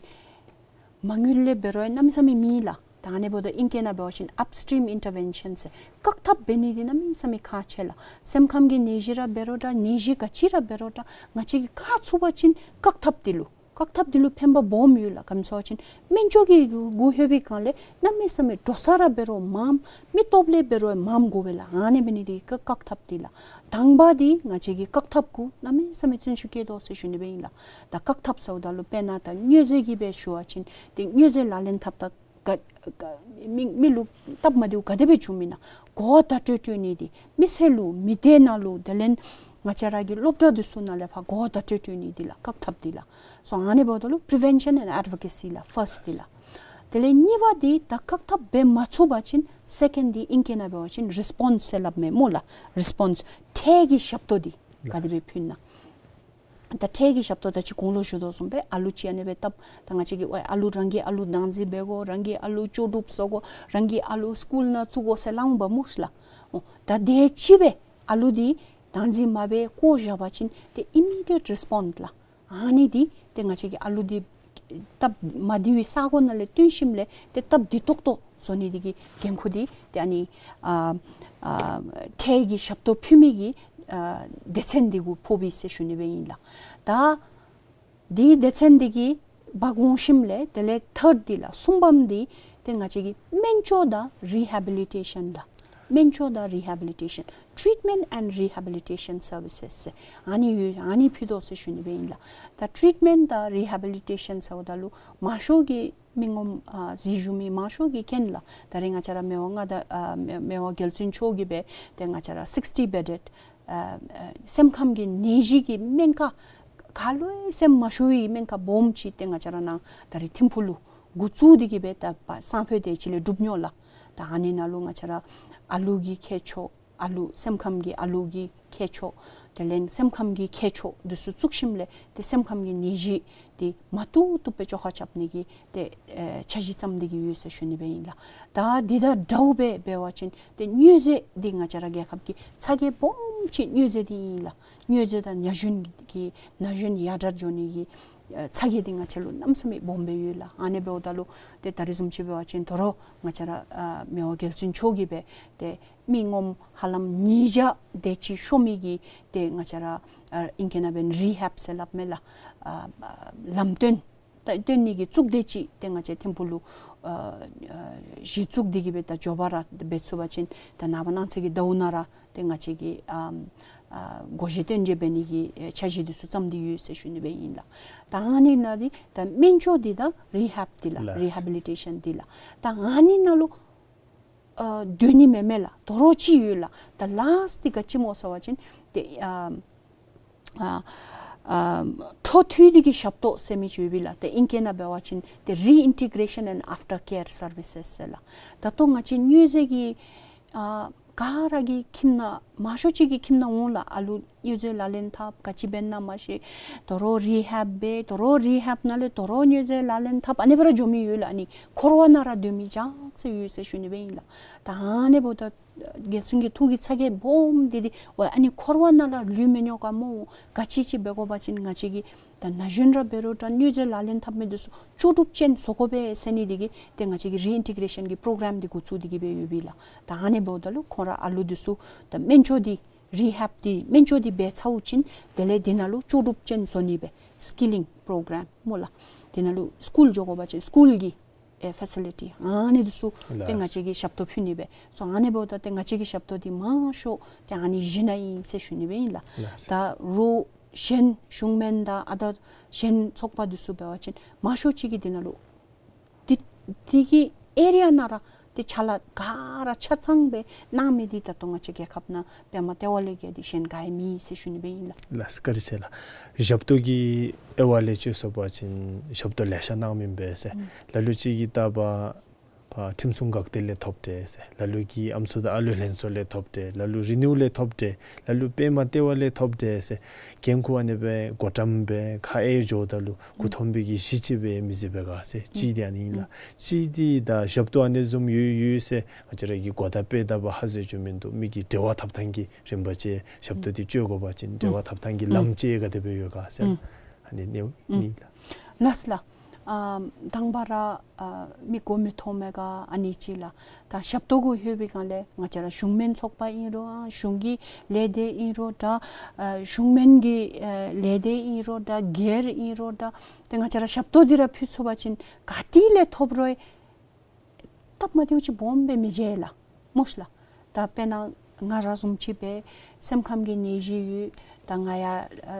མ་དངུལ་ལས་འབད་རུང་གནམ་མེད་ས་མེད་མེད་ལགས། ད་ཨ་ནི་འབདཝ་ད་ཨིང་སྐད་ནང་འབད་བ་ཅིན་ཨཔ་སི་ཊིམ་ཨིན་ཊར་ཝེན་ཤཱན་ཟེར་བཀག་ཐབས་འབད་ནི་འདི་གནམ་མེད་ས་མེད་ཁག་ཆེ་ལགས། སེམས་ཁམས་ཀྱི་ནད་གཞི་ར་འབད་རུང་འདྲ་ནད་གཞི་ག་ཅི་ར་འབད་རུང་འདྲ་ང་བཅས་ཀྱིས་བཀག་ཚུགས་པ་ཅིན་བཀག་ཐབས་འདི་ལུ་བཀག་ཐབས་འདི་ལུ་ཕན་པ་སྦོམ་ཡོད་ལགས། ག་ཅི་སྨོ་ཟེར་བ་ཅིན་སྨན་བཅོས་ཀྱི་གུ་ལྷོད་པའི་སྒང་ལས་གནམ་མེད་ས་མེད་འགྲོ་ས་ར་འབད་རུང་མངམ་མི་སྟོབས་ལས་འབད་རུང་མངམ་དགོ་པས་ལགས། ཨ་ནི་འབད་ནི་འདི་གིས་བཀག་ཐབས་འདི་ལགས། དང་པ་འདི་ང་བཅས་ཀྱིས་བཀག་ཐབས་གུ་གནམ་མེད་ས་མེད་བརྩོན་ཤུགས་བསྐྱེད་དོ་ཟེར་ཞུ་ནི་སྦེ་ཨིན་ལགས། ད་བཀག་ཐབས་ཟེརཝ་ད་ལུ་དཔེར་ན་ད་མྱོས་རྫས་ཀྱི་སྦེ་ཞུ་བ་ཅིན་ཏེ་མྱོས་རྫས་ལག་ལེན་འཐབ་ད་ག་ག་མི་མི་ལུ་སྟབས་མ་བདེཝ་ག་དེ་སྦེ་བྱུངམ་ཨིན་ན་གོ་བརྡ་སྤྲོད་སྤྲོད་ནི་འདི་མི་སེར་ལུ་མི་སྡེ་ནང་ལུ་དེ་ལས་ང་བཅས་ར་གི་སློབ་གྲྭ་འདི་ཚུ་ནང་ལས་ཕར་གོ་བརྡ་སྤྲོད་སྤྲོད་ནི་འདི་ལགས་བཀག་ཐབས་འདི་ལགས། སོ་ཨ་ནི་འབདཝ་ད་ལུ་པི་རི་ཝེན་ཤཱན་ཨེནཌ་ཨེཌ་བོ་ཀེ་སི་ལགས་ཕརསཊ་འདི་ལགས། དེ་ལས་གཉིས་པ་འདི་ད་བཀག་ཐབས་འབད་མ་ཚུགས་པ་ཅིན་སེ་ཀེནཌ་འདི་ཨིང་སྐད་ནང་འབད་བ་ཅིན་རི་སི་པོནསི་ཟེར་སླབ་མས་སྨོ་ལགས། རི་སི་པོནསི་འཕྲལ་གྱི་ཞབས་ཏོག་འདི་ག་དེ་སྦེ་ཕུལ་ན། ད་འཕྲལ་གྱི་ཞབས་ཏོག་ད་ཅི་གོང་ལུ་ཞུ་དོ་བཟུམ་སྦེ་ཨ་ལུ་ཅིག་ཨ་ནི་སྦེ་བཏབ་ད་ང་བཅས་ཀྱིས་ཝའི་ཨ་ལུ་རང་གི་ཨ་ལུ་བདག་འཛིན་འབད་དགོ། རང་གི་ཨ་ལུ་ལྕོགས་གྲུབ་བཟོ་དགོ། རང་གི་ཨ་ལུ་སི་ཀུལ་ནང་བཙུགས་དགོ་ཟེར་སླབ་འོང་པ་སྨོ་ལགས། འོ་ད་དེ་ཅིག་སྦེ་ཨ་ལུ་འདི་བདག་འཛིན་མ་འབད་བཀོ་བཞག་པ་ཅིན་ཏེ་ཨི་མི་ཌི་ཡེཊ་རི་སི་པོནསི་ལགས། ཨ་ནི་འདི་ཏེ་ང་བཅས་ཀྱིས་ཨ་ལུ་འདི་སྟབས་མ་བདེ་བའི་ས་གོ་ནང་ལས་བཏོན་ཞིནམ་ལས་ཏེ་སྟབས་བདེ་ཏོག་ཏོ་བཟོ་ནི་འདི་གི་འགན་ཁུར་འདི་ཏེ་ཨ་ནི་ཨ་ཨ་འཕྲལ་གྱི་ཞབས་ཏོག་ཕུལ་མི་གི་ཨ་སྡེ་ཚན་འདི་གུ་ཕོག་པས་ཟེར་ཞུ་ནི་སྦེ་ཨིན་ལགས། ད་འདི་སྡེ་ཚན་འདི་གིས་འབག་འོང་ཞིནམ་ལས་དེ་ལས་ཐརཌ་འདི་ལགས་གསུམ་པམ་འདི་ཏེ་ང་བཅས་ཀྱི་སྨན་བཅོས་དང་རི་ཧེ་བི་ལི་ཊེ་ཤཱན་ལགས། སྨན་བཅོས་དང་རི་ཧེ་བི་ལི་ཊེ་ཤཱན་ཊི་རིཊ་མེནཊ་ཨེནཌ་རི་ཧེ་བི་ལི་ཊེ་ཤཱན་སར་བི་སེསི་ཟེར་ཨ་ནི་ཡོད། ཨ་ནི་ཕུལ་དོ་ཟེར་ཞུ་ནི་སྦེ་ཨིན་ལགས། ད་ཊི་རིཊ་མེནཊ་དང་རི་ཧེ་བི་ལི་ཊེ་ཤཱན་ཟེརཝ་ད་ལུ་མང་ཤོས་ཀྱི་མི་ངོམ་ཨ་གཟིགས་བཞུགས་མི་མང་ཤོས་ཀྱིས་མཁྱེན་ལགས། ད་རེས་ང་བཅས་ར་མི་དབང་མངའ་བདག་ཨ་མི་མི་དབང་རྒྱལ་བཙུན་མཆོག་གིས་སྦེ་ཏེ་ང་བཅས་ར་སིགསི་ཊི་བེ་ཌེཌ་ཨ་ཨ་སེམས་ཁམས་ཀྱི་ནད་གཞི་གི་སྨན་ཁང་ག་ལུ་ཡང་སེམས་མ་ཤོར་བའི་སྨན་ཁང་སྦོམ་ཅིག་ཏེ་ང་བཅས་ར་ནཱ་ད་རེས་ཐིམ་ཕུག་ལུ་འགོ་བཙུགས་ཏེ་གིས་སྦེ་ད་པ་སང་ཕོད་དེ་ཅིག་ལས་གྲུབ་ནི་ལགས། ད་ཨ་ནི་ནང་ལུ་ང་བཅས་ར་ཨ་ལུ་གི་མཁས་མཆོག་ཨ་ལུ་སེམས་ཁམས་ཀྱི་ཨ་ལུ་གི་མཁས་མཆོག་དེ་ལས་སེམས་ཁམས་ཀྱི་མཁས་མཆོག་འདི་ཚུ་བཙུགས་ཞིནམ་ལས་ཏེ་སེམས་ཁམས་ཀྱི་ནད་གཞི་འདི་མ་བཏུབ་བཏུབ་སྦེ་བཅོ་ཁ་རྐྱབ་ནི་གི་ཏེ་ཨེ་འཆར་གཞི་བརྩམས་ཏེ་གིས་ཡོད་ཟེར་ཞུ་ནི་སྦེ་ཨིན་ལགས། ད་འདི་དང་འདྲཝ་སྦེ་འབད་བ་ཅིན་ཏེ་མྱོས་རྫས་འདི་ང་བཅས་ར་རྒྱལ་ཁབ་ཀྱི་ཚ་གྱང་སྦོམ་ཅིག་མྱོས་རྫས་འདི་ཨིན་ལགས། མྱོས་རྫས་དང་ན་གཞོན་གྱི་ན་གཞོན་ཡར་དྲག་འགྱོ་ནི་གི་ཨེ་ཚ་གྱང་འདི་ང་བཅས་ལུ་གནམ་མེད་ས་མེད་སྦོམ་སྦེ་ཡོད་ལགས། ཨ་ནི་འབདཝ་ད་ལུ་ཏེ་ད་རེས་བཟུམ་ཅིག་འབད་བ་ཅིན་དོ་རུང་ང་བཅས་ར་ཨ་མི་དབང་རྒྱལ་བཙུན་མཆོག་གིས་སྦེ་ཏེ་མི་ངོམ་ཧ་ལམ་ཉིས་བརྒྱ་དེ་ཅིག་ཤོར་མི་གི་ཏེ་ང་བཅས་ར་ཨ་ཨིང་སྐད་ནང་འབད་ན་རི་ཧེབ་ཟེར་སླབ་མས་ལགས། ཨ་ཨ་ལམ་སྟོན་ད་སྟོན་ནི་གི་གཙུག་སྡེ་ཅིག་ཏེ་ང་བཅས་ཐིམ་ཕུག་ལུ་ཨ་ཨ་གཞི་བཙུགས་ཏེ་གིས་སྦེ་ད་མགྱོགས་པ་ར་འབད་ཚུགས་པ་ཅིན་ད་ནངས་པ་གནངས་ཚེ་གི་ཟླཝ་ནང་ར་ཏེ་ང་བཅས་ཀྱིས་ཨ་ཨ་སྒོ་འབྱེད་སྟོན་འབྱེད་འབད་ནི་གི་ཨེ་འཆར་གཞི་འདི་ཚུ་བརྩམས་ཏེ་ཡོད་ཟེར་ཞུ་ནི་སྦེ་ཨིན་ལགས། ད་ཨ་ནི་ནང་འདི་ད་སྨན་བཅོས་འདི་དང་རི་ཧེབ་འདི་ལགས། ལགས། རི་ཧེ་བི་ལི་ཊེ་ཤཱན་འདི་ལགས། ད་ཨ་ནི་ནང་ལུ་ཨ་སྡོད་ནི་མེན་མས་ལགས། དོ་རུང་ཅིག་ཡོད་ལགས། ད་ལཱསཊ་འདི་ག་ཅི་སྨོ་ཟེར་བ་ཅིན་ཏེ་ཨ་ཨ་ཨ་འཕྲོ་མཐུད་དེ་གི་ཞབས་ཏོག་ཟེར་མི་ཅིག་ཡོད་པས་ལགས། ཏེ་ཨིང་སྐད་ནང་འབད་བ་ཅིན་ཏེ་རི་ཨིན་ཊི་གེ་རེ་ཤཱན་ཨེནཌ་ཨཕ་ཊར་ཀེར་སར་བི་སེསི་ཟེར་ལགས། ད་ལྟོ་ང་བཅས་མྱོས་རྫས་ཀྱི་ཨ་ག་ར་གི་ཁྱིམ་ནང་མང་ཤོས་ཅིག་གི་ཁྱིམ་ནང་འོང་ལགས། ཨ་ལུ་ མྱོས་རྫས་ལག་ལེན་འཐབ་ག་ཅི་འབད་ན་མ་ཤེས། དོ་རུང་རི་ཧེབ་འབད། དོ་རུང་རི་ཧེབ་ནང་ལས་དོ་རུང་མྱོས་རྫས་ལག་ལེན་འཐབ། ཨ་ནི་སྦེ་ར་འགྱོ་མི་ཡོད་ལགས། ཨ་ནི་འཁོར་བ་ནང་ར་སྡོད་མི་ཅ་ཆས་ཡོད་ཟེར་ཞུ་ནི་སྦེ་ཨིན་ལགས། ད་ཨ་ནི་འབདཝ་ད་རྒྱལ་བཙུན་གྱི་ཐུགས་ཀྱི་ཚ་གྱང་སྦོམ་འདི་འདི་ཝའི་ཨ་ནི་འཁོར་བ་ནང་ལས་ལུས་མི་ཉོ་ག་མོ། ག་ཅི་ཅིག་འབད་དགོ་པ་ཅིན་ང་བཅས་ཀྱིས་ད་ན་གཞོན་ར་འབད་རུང་འདྲ་མྱོས་རྫས་ལག་ལེན་འཐབ་མི་འདི་ཚུ་ལྕོགས་གྲུབ་ཅན་བཟོ་དགོ་པས་ཟེར་ནི་འདི་གིས་ཏེ་ང་བཅས་ཀྱིས་རི་ཨིན་ཊི་གྲེ་ཤཱན་གྱི་པྲོ་གྲམ་འདི་འགོ་བཙུགས་ཏེ་གི་སྦེ་ཡོད་པས་ལགས། ད་ཨ་ནི་འབདཝ་ད་ལུ་ཁོང་ར་ཨ་ལུ་འདི་ཚུ་ད་སྨན་བཅོས་འདི་རི་ཧེབ་འདི་སྨན་བཅོས་འདི་འབད་ཚརཝ་ཅིག་དེ་ལས་འདི་ནང་ལུ་ལྕོགས་གྲུབ་ཅན་བཟོ་ནི་སྦེ་སི་ཀི་ལིང་པྲོ་གྲམ་སྨོ་ལགས། འདི་ནང་ལུ་སི་ཀུལ་འགྱོ་དགོ་པ་ཅིན་སི་ཀུལ་གྱི་ཨེ་ཕེ་སི་ལི་ཊི་ཨ་ནི་འདི་ཚུ་ཏེ་ལགས། ང་བཅས་ཀྱིས་ཞབས་ཏོག་ཕུལ་ནི་སྦེ་སོང་། ཨ་ནི་འབདཝ་ད་ཏེ་ང་བཅས་ཀྱི་ཞབས་ཏོག་འདི་མང་ཤོས་ཏེ་ཨ་ནི་བཞི་ནང་ཨིན་ཟེར་ཞུ་ནི་སྦེ་ཨིན་ལགས། ལགས། ད་རོགས་གཞན་གཞུང་སྨན་དང་ཨ་ད་གཞན་ཚོགས་པ་འདི་ཚུ་འབད་བ་ཅིན་མང་ཤོས་ཅིག་གིས་འདི་ནང་ལུ་འདི་འདི་གི་ཨེ་རི་ཡ་ནང་ར་ཏེ་ཕྱག་ལཱ་ག་ར་ཆ་ཚང་སྦེ་གནང་མི་འདི་ད་ལྟོ་ང་བཅས་རྒྱལ་ཁབ་ནང་པདྨ་ལྟེ་བ་ལས་བརྒལ་ཏེ་གཞན་ག་ཡང་མེད་ཟེར་ཞུ་ནི་སྦེ་ཨིན་ལགས། ལགས་བཀའ་དྲིན་ཆེ་ལགས། ཞབས་ཏོག་གི་དབྱེ་བ་ལས་ཅིག་སོང་པ་ཅིན་ཞབས་ཏོག་ལེ་ཤ་གནང་མི་འབད་ཟེར། ཨུམ། ལ་ལུ་ཅིག་གིས་ལྟ་བ་ཕར་ཁྲིམས་སྲུང་འགག་སྡེ་ལས་ཐོབ་དེས་ཟེར། ལ་ལུ་གིས་ཨམ་སྲུ་དང་ཨ་ལུ་ལྷན་ཚོགས་ལས་ཐོབ་དེས། ལ་ལུ་རི་ནིའུ་ལས་ཐོབ་དེས། ལ་ལུ་པདྨ་ལྟེ་བ་ལས་ཐོབ་དེས་ཟེར། འགན་ཁུར་ཨ་ནི་སྦེ་བགོ་བཀྲམ་སྦེ་ཁ་ཨེ་འགྱོཝ་ད་ལུ་མགུ་འཐོམ་པའི་གི་གཞི་ཅིག་སྦེ་མི་བཟོད་པས་ག་ཟེར། གཅིག་འདི་ཨ་ནི་ཨིན་ལགས། གཅིག་འདི་ད་ཞབས་ཏོག་ཨ་ནི་བཟུམ་ཡོད་ཡོད་ཟེར་ང་བཅས་ར་གིས་གོ་བརྡ་སྤེལ་ད་བ་ཧ་ཟེར་བཅུག་མིན་འདུག། མི་གི་འབྲེལ་བ་འཐབ་ཐངས་ཀྱི་རིམ་པ་ཅིག་ཞབས་ཏོག་འདི་སྤྱོད་དགོ་པ་ཅིན་འབྲེལ་བ་འཐབ་ཐངས་ཀྱི་ལམ་ཅིག་ག་དེ་སྦེ་ཡོད་ག་ཟེར། ཨ་ནི་ནི་ཨིན་ལགས། ལགས་ལགས། ཨ་དང་པ་ར་ཨ་མི་མགུ་མི་འཐོམ་མས་ག་ཨ་ནི་ཅིག་ལགས། ད་ཞབས་ཏོག་གུ་ལྷོད་པའི་སྒང་ལས་ང་བཅས་ར་གཞུང་སྨན་ཚོགས་པ་ཨིན་རུང་ཨ་གཞུང་གི་ལས་སྡེ་ཨིན་རུང་འདྲ་ཨ་གཞུང་སྨན་གྱི་ཨ་ལས་སྡེ་ཨིན་རུང་འདྲ་སྒེར་ཨིན་རུང་འདྲ་ཏེ་ང་བཅས་ར་ཞབས་ཏོག་འདི་ར་ཕུལ་ཚུགས་པ་ཅིན་ག་ཏེ་ལས་ཐོབ་རུང་སྟབས་མ་བདེཝ་ཅིག་སྦོམ་སྦེ་མི་འབྱུང་ལགས། མོ་ཤིག་ལགས། ད་དཔེར་ན་ང་ར་བཟུམ་ཅིག་སྦེ་སེམས་ཁམས་ཀྱི་ནད་གཞི་ཡོད། ད་ང་ཡང་ཨ་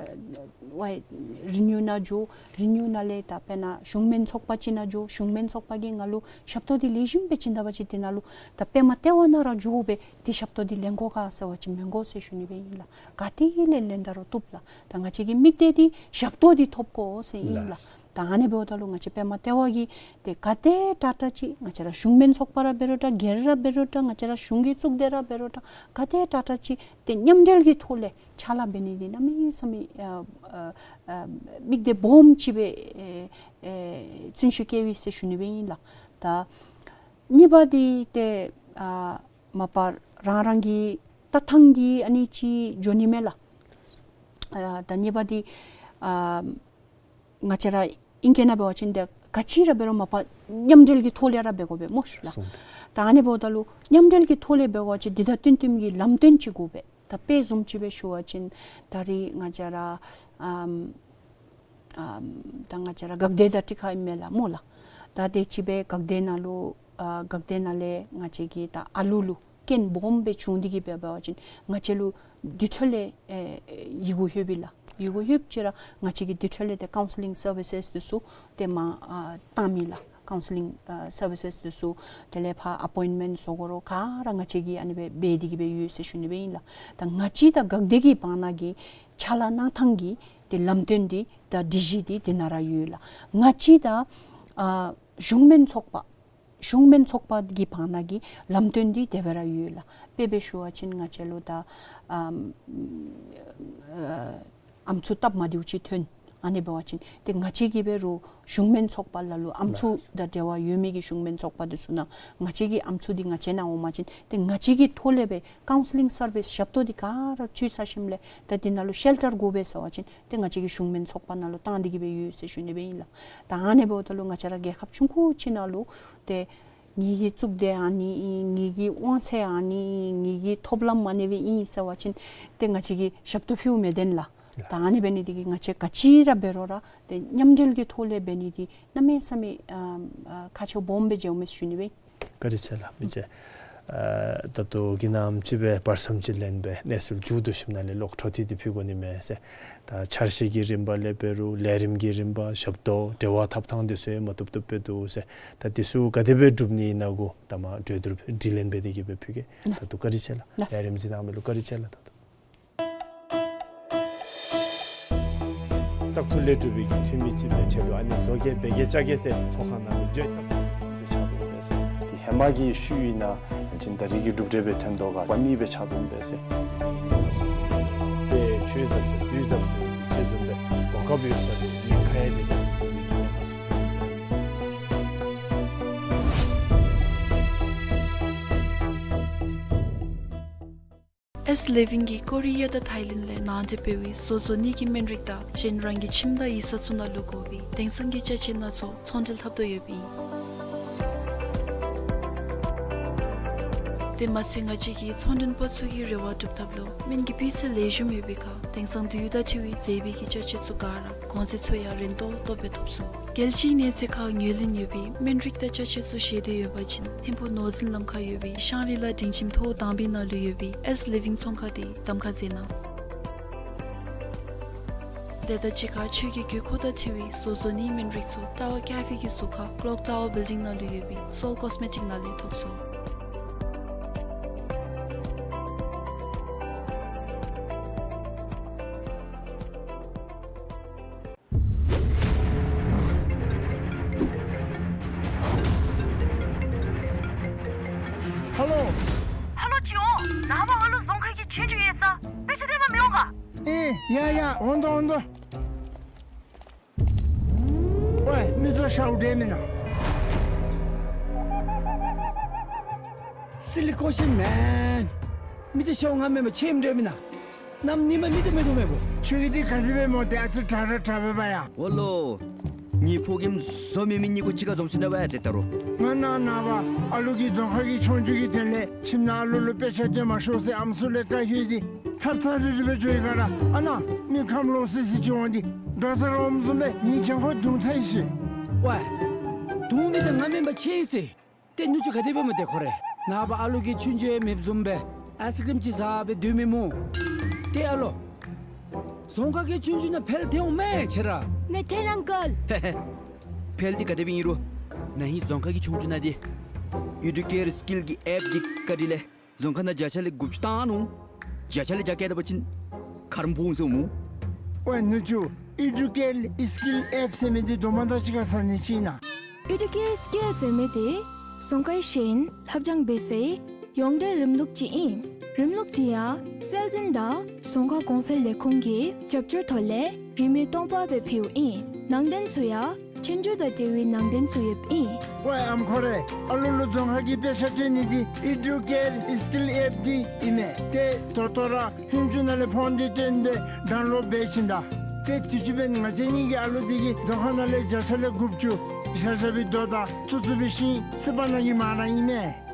ཝའི་རི་ནིའུ་ནང་འགྱོ། རི་ནིའུ་ནང་ལས་ད་དཔེར་ན་གཞུང་སྨན་ཚོགས་པ་ཅིག་ནང་འགྱོ། གཞུང་སྨན་ཚོགས་པ་གིས་ང་ལུ་ཞབས་ཏོག་འདི་ལེགས་ཤོམ་སྦེ་བྱིན་ད་པ་ཅིན་འདི་ནང་ལུ་ད་པདྨ་ལྟེ་བ་ནང་ར་འགྱོ་སྦེ་འདི་ཞབས་ཏོག་འདི་ལེན་དགོ་ག་ཟེར་བ་ཅིན་མི་དགོ་ཟེར་ཞུ་ནི་སྦེ་ཨིན་ལགས། ག་ཏེ་ལས་ལེན་ད་རུང་བཏུབ་ལགས། ད་ང་བཅས་ཀྱི་དམིགས་གཏད་འདི་ཞབས་ཏོག་འདི་ཐོབ་དགོ་ཟེར་ཨིན་ལགས། ལགས། ད་ཨ་ནི་འབདཝ་ད་ལུ་ང་བཅས་པདྨ་ལྟེ་བ་གིས་ཏེ་ག་དེ་དྲག་དྲག་ཅིག་ང་བཅས་ར་གཞུང་སྨན་ཚོགས་པ་ར་འབད་རུང་འདྲ་སྒེར་ར་འབད་རུང་འདྲ་ང་བཅས་ར་གཞུང་གི་གཙུག་སྡེ་ར་འབད་རུང་འདྲ་ག་དེ་དྲག་དྲག་ཅིག་ཏེ་མཉམ་འབྲེལ་གྱི་ཐོག་ལས་ཕྱག་ལཱ་འབད་ནི་འདི་གནམ་མེད་ས་མེད་ཨ་ཨ་ཨ་དམིགས་གཏད་སྦོམ་ཅིག་སྦེ་ཨེ་ཨེ་བརྩོན་ཤུགས་བསྐྱེད་པས་ཟེར་ཞུ་ནི་སྦེ་ཨིན་ལགས། ད་གཉིས་པ་འདི་ཏེ་ཨ་མ་པ་རང་རང་གི་ལྟ་ཐངས་ཀྱིས་ཨ་ནི་ཅིག་འགྱོ་ནི་མས་ལགས། ཨ་ད་གཉིས་པ་འདི་ཨ་ང་བཅས་ར་ཨིང་སྐད་ནང་འབད་བ་ཅིན་ཏེ་ག་ཅི་ར་འབད་རུང་མ་པ་མཉམ་འབྲེལ་གྱི་ཐོག་ལས་ར་འབད་དགོ་པས་མོ་ཤིག་ལགས། སོང་། ད་ཨ་ནི་འབདཝ་ད་ལུ་མཉམ་འབྲེལ་གྱི་ཐོག་ལས་འབད་དགོ་པ་ཅིན་འདི་དང་བསྟུན་བསྟུནམ་གྱི་ལམ་སྟོན་ཅིག་དགོ་པས། ད་དཔེ་བཟུམ་ཅིག་སྦེ་ཞུ་བ་ཅིན་ད་རེས་ང་བཅས་ར་ཨམ་ཨམ་ད་ང་བཅས་ར་འགག་སྡེ་དང་ཊི་ཁ་ཨིན་མས་ལགས་མོ་ལགས། ད་དེ་ཅིག་སྦེ་འགག་སྡེ་ནང་ལུ་ཨ་འགག་སྡེ་ནང་ལས་ང་བཅས་ཀྱི་ད་ཨ་ལུ་ལུ་རྐྱེན་སྦོམ་སྦེ་བྱུང་སྟེ་གི་སྦེ་འབད་བ་ཅིན་ང་བཅས་ལུ་དེ་འཕྲོ་ལས་ཨེ་ཡི་གུ་ལྷོད་པས་ལགས། ཡི་གུ་ལྷོདཔ་ཅིག་ར་ང་བཅས་ཀྱིས་དེ་འཕྲོ་ལས་ཏེ་ཀའུན་སི་ལིང་སར་བི་སེས་འདི་ཚུ་ཏེ་མ་ཨ་བཏང་མི་ལགས། ཀའུན་སི་ལིང་ཨ་སར་བི་སེས་འདི་ཚུ་དེ་ལས་ཕར་ཨ་པོའིནཊ་མེནཊ་བཟོ་དགོ་རུང་ག་ར་ང་བཅས་ཀྱིས་ཨ་ནི་སྦེ་འབད་དེ་གི་སྦེ་ཡོད་ཟེར་ཞུ་ནི་སྦེ་ཨིན་ལགས། ད་ང་བཅས་དང་འགག་སྡེ་གི་བར་ན་གི་ཕྱག་ལཱ་གནང་ཐངས་ཀྱི་ཏེ་ལམ་སྟོན་འདི་དང་སྒྲིག་གཞི་འདི་དེ་ནང་ར་ཡོད་ལགས། ང་བཅས་དང་ཨ་གཞུང་སྨན་ཚོགས་པ་གཞུང་སྨན་ཚོགས་པ་གི་བར་ན་གི་ལམ་སྟོན་འདི་དེ་སྦེ་ར་ཡོད་ལགས། དཔེ་སྦེ་ཞུ་བ་ཅིན་ང་བཅས་ལུ་ད་ཨམ་ཨ་ཨམ་སྲུ་སྟབས་མ་བདེཝ་ཅིག་ཐོན། ཨ་ནི་འབད་བ་ཅིན་ཏེ་ང་བཅས་ཀྱིས་འབད་རུང་གཞུང་སྨན་ཚོགས་པ་ལ་ལུ་ཨམ་སྲུ་དང་འབྲེལ་བ་ཡོད་མི་གི་གཞུང་སྨན་ཚོགས་པ་འདི་ཚུ་ནང་ང་བཅས་ཀྱི་ཨམ་སྲུ་འདི་ང་བཅས་ནང་འོང་པ་ཅིན་ཏེ་ང་བཅས་ཀྱི་ཐོག་ལས་སྦེ་ཀའུན་སི་ལིང་སར་བི་སེས་ཞབས་ཏོག་འདི་ག་ར་ཚུ་ཚར་ཞིནམ་ལས་ད་འདི་ནང་ལུ་ཤེལ་ཊར་དགོ་པས་ཟེར་བ་ཅིན་ཏེ་ང་བཅས་ཀྱི་གཞུང་སྨན་ཚོགས་པ་ནང་ལུ་བཏང་སྟེ་གི་སྦེ་ཡོད་ཟེར་ཞུ་ནི་སྦེ་ཨིན་ལགས། ད་ཨ་ནི་འབདཝ་ད་ལུ་ང་བཅས་ར་རྒྱལ་ཁབ་ཆུང་ཀུ་ཅིག་ནང་ལུ་ཏེ་ངེ་གི་གཙུག་སྡེ་ཨ་ནི་ཨིན། ངེ་གི་དབང་ཚད་ཨ་ནི་ཨིན། ངེ་གི་ཐོབ་ལམ་ཨ་ནི་སྦེ་ཨིན་ཟེར་བ་ཅིན་ཏེ་ང་བཅས་ཀྱིས་ཞབས་ཏོག་ཕུལཝ་མི་བདེན་ལགས། ད་ཨ་ནི་འབད་ནི་འདི་གིས་ང་བཅས་ག་ཅི་ར་འབད་རུང་ར་ཏེ་མཉམ་འབྲེལ་གྱི་ཐོག་ལས་འབད་ནི་འདི་གནམ་མེད་ས་མེད་ཨ་ཨ་ཁག་ཆེཝ་སྦོམ་སྦེ་འགྱོཝ་མས་ཟེར་ཞུ་ནི་སྦེ། བཀའ་དྲིན་ཆེ་ལགས། མི་རྗེ། ཨ་ད་ལྟོ་གི་ནམ་ཅིག་སྦེ་བར་མཚམས་ཅིག་ལེན་སྦེ་གནས་ཚུལ་མཇུག་བསྡུ་ཞིནམ་ལས་ལོག་འཕྲོ་མཐུད་དེ་ཕུལ་དགོ་ནི་མས་ཟེར། ད་འཆར་གཞི་གི་རིམ་པ་ལས་འབད་རུང་ལས་རིམ་གྱི་རིམ་པ་ཞབས་ཏོག་འབྲེལ་བ་འཐབ་ཐངས་འདི་ཚུ་ཡང་མ་བཏུབ་བཏུབ་སྦེ་འདུག་ཟེར། ད་འདི་ཚུ་ག་དེ་སྦེ་སྒྲུབ་ནི་ཨིན་ན་གུ་ད་མ་གྲོས་བསྡུར་དྲི་ལན་འབད་དེ་གི་སྦེ་ཕུལ་གེ། ད་ལྟོ་བཀའ་དྲིན་ཆེ་ལགས། ལགས། ལས་རིམ་གཟིགས་གནང་མི་ལུ་བཀའ་དྲིན་ཆེ་ལགས། ད་ལྟོ་བཙག་འཐུ་ལས་གྲུབ་པའི་གི་འཐུས་མི་ཅིག་སྦེ་ཆེད་དུ་ཨ་ནི་བཟོ་གེ་འབད་གེ་བཅའ་གེ་ཟེར་ཚོགས་ཁང་ནང་ལུ་བརྗོད་བཙག་འཐུ་སྦེ་ཆགས་འདུག་པས་ཟེར། དེ་ཧེ་མ་གི་ཤུལ་ཨིན་ན་ཨ་ནི་ད་རེས་ཀྱི་གྲུབ་འབྲས་སྦེ་ཐོན་དོ་ག་པ་ནི་སྦེ་ཆགས་འདུག་པས་ཟེར། ཏེ་ཆོས་ དུས་ཟབ་ཟེར་དུས་ཟབ་ཟེར་ཅིག་བཟུམ་སྦེ་གོ་སྐབས་ཡོད་ས་འདི་ངེ་ཁ་ཡ་འདི་ནང་དུ་ངེ་ཁ་སུ་ཐོན་ཡི། ཨེས་ལི་ཝིང་གིས་ཀོ་རི་ཡ་དང་ཐའི་ལེནཌ་ལས་ནང་འདྲེན་འབད་བའི་བཟོ་བཟོ་ནི་གི་སྨན་རིགས་དང་གཞན་རང་གི་ཁྱིམ་དང་ཡིག་ཚང་ཚུ་ནང་ལུ་དགོ་པའི་དེང་སང་གི་ཅ་ཆས་སྣ་ཚོགས་ཚོང་འབྲེལ་འཐབ་དོ་ཡོདཔ་ཨིན། དེ་མ་ཚད་ང་བཅས་ཀྱི་ཚོང་མགྲོན་པ་ཚུ་གི་རེ་བ་སྒྲུབ་ཐབས་ལུ་སྨན་གྱི་སྤུས་ཚད་ལེགས་ཤོམ་ཡོད་པའི་ཁར་དེང་སང་དུས་དང་འཁྲིལ་བའི་མཛེས་པའི་གི་ཅ་ཆས་ཚུ་ག་ར་གོང་ཚད་ཚུ་ཡང་རན་ཏོག་ཏོ་སྦེ་ཐོབ་ཚུགས། རྒྱལ་སྤྱིའི་གནས་ཚད་ཁར་ངོས་ལེན་ཡོད་པའི་སྨན་རིགས་དང་ཅ་ཆས་ཚུ་བཞེས་ཏེ་ཡོད་པ་ཅིན་ཐིམ་ཕུག་ནོར་འཛིན་ལམ་ཁར་ཡོད་པའི་ཤང་རི་ལ་སྒྲིང་ཁྱིམ་ཐོག་དང་པའི་ནང་ལུ་ཡོད་པའི་ཨེས་ལི་ཝིང་ཚོང་ཁང་དེ་གདམ་ཁ་མཛད་གནང་། དེ་དང་གཅིག་ཁར་ཁྱོད་ཀྱི་དགོས་མཁོ་དང་འཁྲིལ་བའི་བཟོ་བཟོ་ནིའི་སྨན་རིགས་ཚུ་ཊ་ཝར་ཀེ་ཕེ་གི་ཟུར་ཁར་ཀློག་ཊ་ཝར་བིལ་ཌིང་ནང་ལུ་ཡོད་པའི་སོལ་ཀོས་མེ་ཊིཀ་ནང་ལས་ཐོབ་ཚུགས། ཧ་ལོ། ཧ་ལོ་ཅིག་འོང་། ནངས་པ་ཨ་ལུ་རྫོང་ཁ་གི་ཆོས་རྒྱུགས་ཡོད་ས། དཔེ་ཆ་སྟོན་པར་མི་འོང་ག། ཨེ་ཡ་ཡ་འོང་དོ་འོང་དོ། ཝའེ་མི་ཚུ་ཤཝ་འདྲ་མེན་ན། སི་ལི་ཀོ་ཤིན་མེན། མི་ཚུ་ཤཝ་ང་མེན་པར་ཆས་འདྲ་མེན་ན། གནམ་ཉིམ་མི་ཚུ་མེད་དོ་མེན་པོ། ཁྱོད་ཀྱིས་འདི་ག་དེ་སྦེ་སྨོ། ཏེ་ཨ་ཙི་དྲག་ར་དྲག་པས་པ་ཡ། འོ་ལོ། ངེའི་ཕོ་རྒནམ་བཟོ་མི་མི་གཉིས་ཀོ་གཅིག་ཁར་འཛོམས་ཅི་ན་པ་ཡ། ཏེ་ད་རུང་ང་ནཱ་ནངས་པ་ཨ་ལུ་གི་རྫོང་ཁ་གི་ཆོས་རྒྱུགས་ཀྱི་དོན་ལས་ཁྱིམ་ནང་ཨ་ལུ་ལུ་དཔེ་ཆ་སྟོན་མ་ཤོག་ཟེར་ཨམ་སྲུ་ལས་བཀའ་ཞུ་ཡི། ཚབ་ཚབ་རི་རི་སྦེ་འགྱོ་ཡི་ག་ར། ཨ་ནཱ་མི་ཁམས་ལོག་སི་སི་ཅིག་འོང་སྟེ་དོ་ཟེར་རོགས་བཟུམ་སྦེ་ངེའི་གྱང་ཁར་བརྡུང་ཚར་ཡི་ཟེར། ཝའེ་བརྡུང་མི་དེ་ང་མེན་པར་ཆས་ཡི་ཟེར། ཏེ་ནུ་གཅུང་ག་དེ་སྦེ་སྨོ་ཏེ་ཁོ་རེ། ནངས་པ་ཨ་ལུ་གི་ཆོས་རྒྱུགས་ཡང་མེདཔ་བཟུམ་སྦེ་ཨའིསི་ཀྲིམ་ཅིག་བཟའ་སྦེ་སྡོད་མི་སྨོ། ཏེ་ཨ་ལོ། རྫོང་ཁ་གི་ཆོས་རྒྱུགས་ནང་འཕེལ་ཐལ་འོང་མས་ཁྱེད་ར། ནེ་ཐན་ཨང་ཀལ། ཧེ་ཧེ། འཕེལ་འདི་ག་དེ་སྦེ་ཨིན་རུང་ན་ཧིང་རྫོང་ཁ་གི་ཆོས་རྒྱུགས་ནང་འདི་ཨེ་ཌུ་ཀེར་སི་ཀིལ་གྱི་ཨེཔ་འདི་བཀའ་དྲིན་ལས་རྫོང་ཁ་ནང་བརྒྱ་ཆ་ལས་དགུ་བཅུ་བཏང་ནུག། བརྒྱ་ཆ་ལས་བརྒྱ་བཀལ་ད་པ་ཅིན་ཁ་རམ་འབོ་འོང་ཟེར་སྨོ། ཝའེ་ནུ་གཅུང་ཨེ་ཌུ་ཀེར་སི་ཀིལ་ཨེཔ་ཟེར་མི་འདི་རྡོག་མ་དང་གཅིག་ཁར་ཟ་ནི་ཅིག་ཨིན་ན། ཨེ་ཌུ་ཀེར་སི་ཀིལ་ཟེར་མི་འདི་རྫོང་ཁའི་ཤེས་ཡོན་ལྷབ་སྦྱང་འབད་སའི་ཡོངས་འབྲེལ་རིམ་ལུགས་ཅིག་ཨིན། རིམ་ལུགས་འདི་ཡང་སྲོལ་འཛིན་དང་རྫོང་ཁ་གོང་འཕེལ་ལས་ཁུངས་ཀྱི་རྒྱབ་སྐྱོར་ཐོག་ལས་རིན་མེད་སྟོང་པ་སྦེ་ཕུལཝ་ཨིན། ནང་དོན་ཚུ་ཡང་ཆོས་རྒྱུགས་དང་འབྲེལ་བའི་ནང་དོན་ཚུ་ཡོདཔ་ཨིན། ཝའེ་ཨམ་ཁོ་རེ། ཨ་ལུ་ལུ་རྫོང་ཁ་གི་དཔེ་ཆ་སྟོན་ནི་འདི་ཨེ་ཌུ་ཀེར་སི་ཀིལ་ཨེཔ་འདི་ཨིན་མས། ཏེ་ད་ལྟོ་ར་ཧུན་ཅུ་ནང་ལས་ཕོན་འདི་བཏོན་སྦེ་ཌའུན་ལོཌ་འབད་ཞིནམ་ད། ཏེ་དུས་ཅི་འབདན་ང་བཅས་གཉིས་ཀྱི་ཨ་ལུ་འདི་གིས་རྫོང་ཁ་ནང་ལས་བརྒྱ་ཆ་ལས་དགུ་བཅུ་ཤ་ཤ་བའི་རྡོ་དང་ཚུ་ཚུ་བའི་ཤིང་སི་པ་ནང་གི་མ་ར་ཨིན་མས།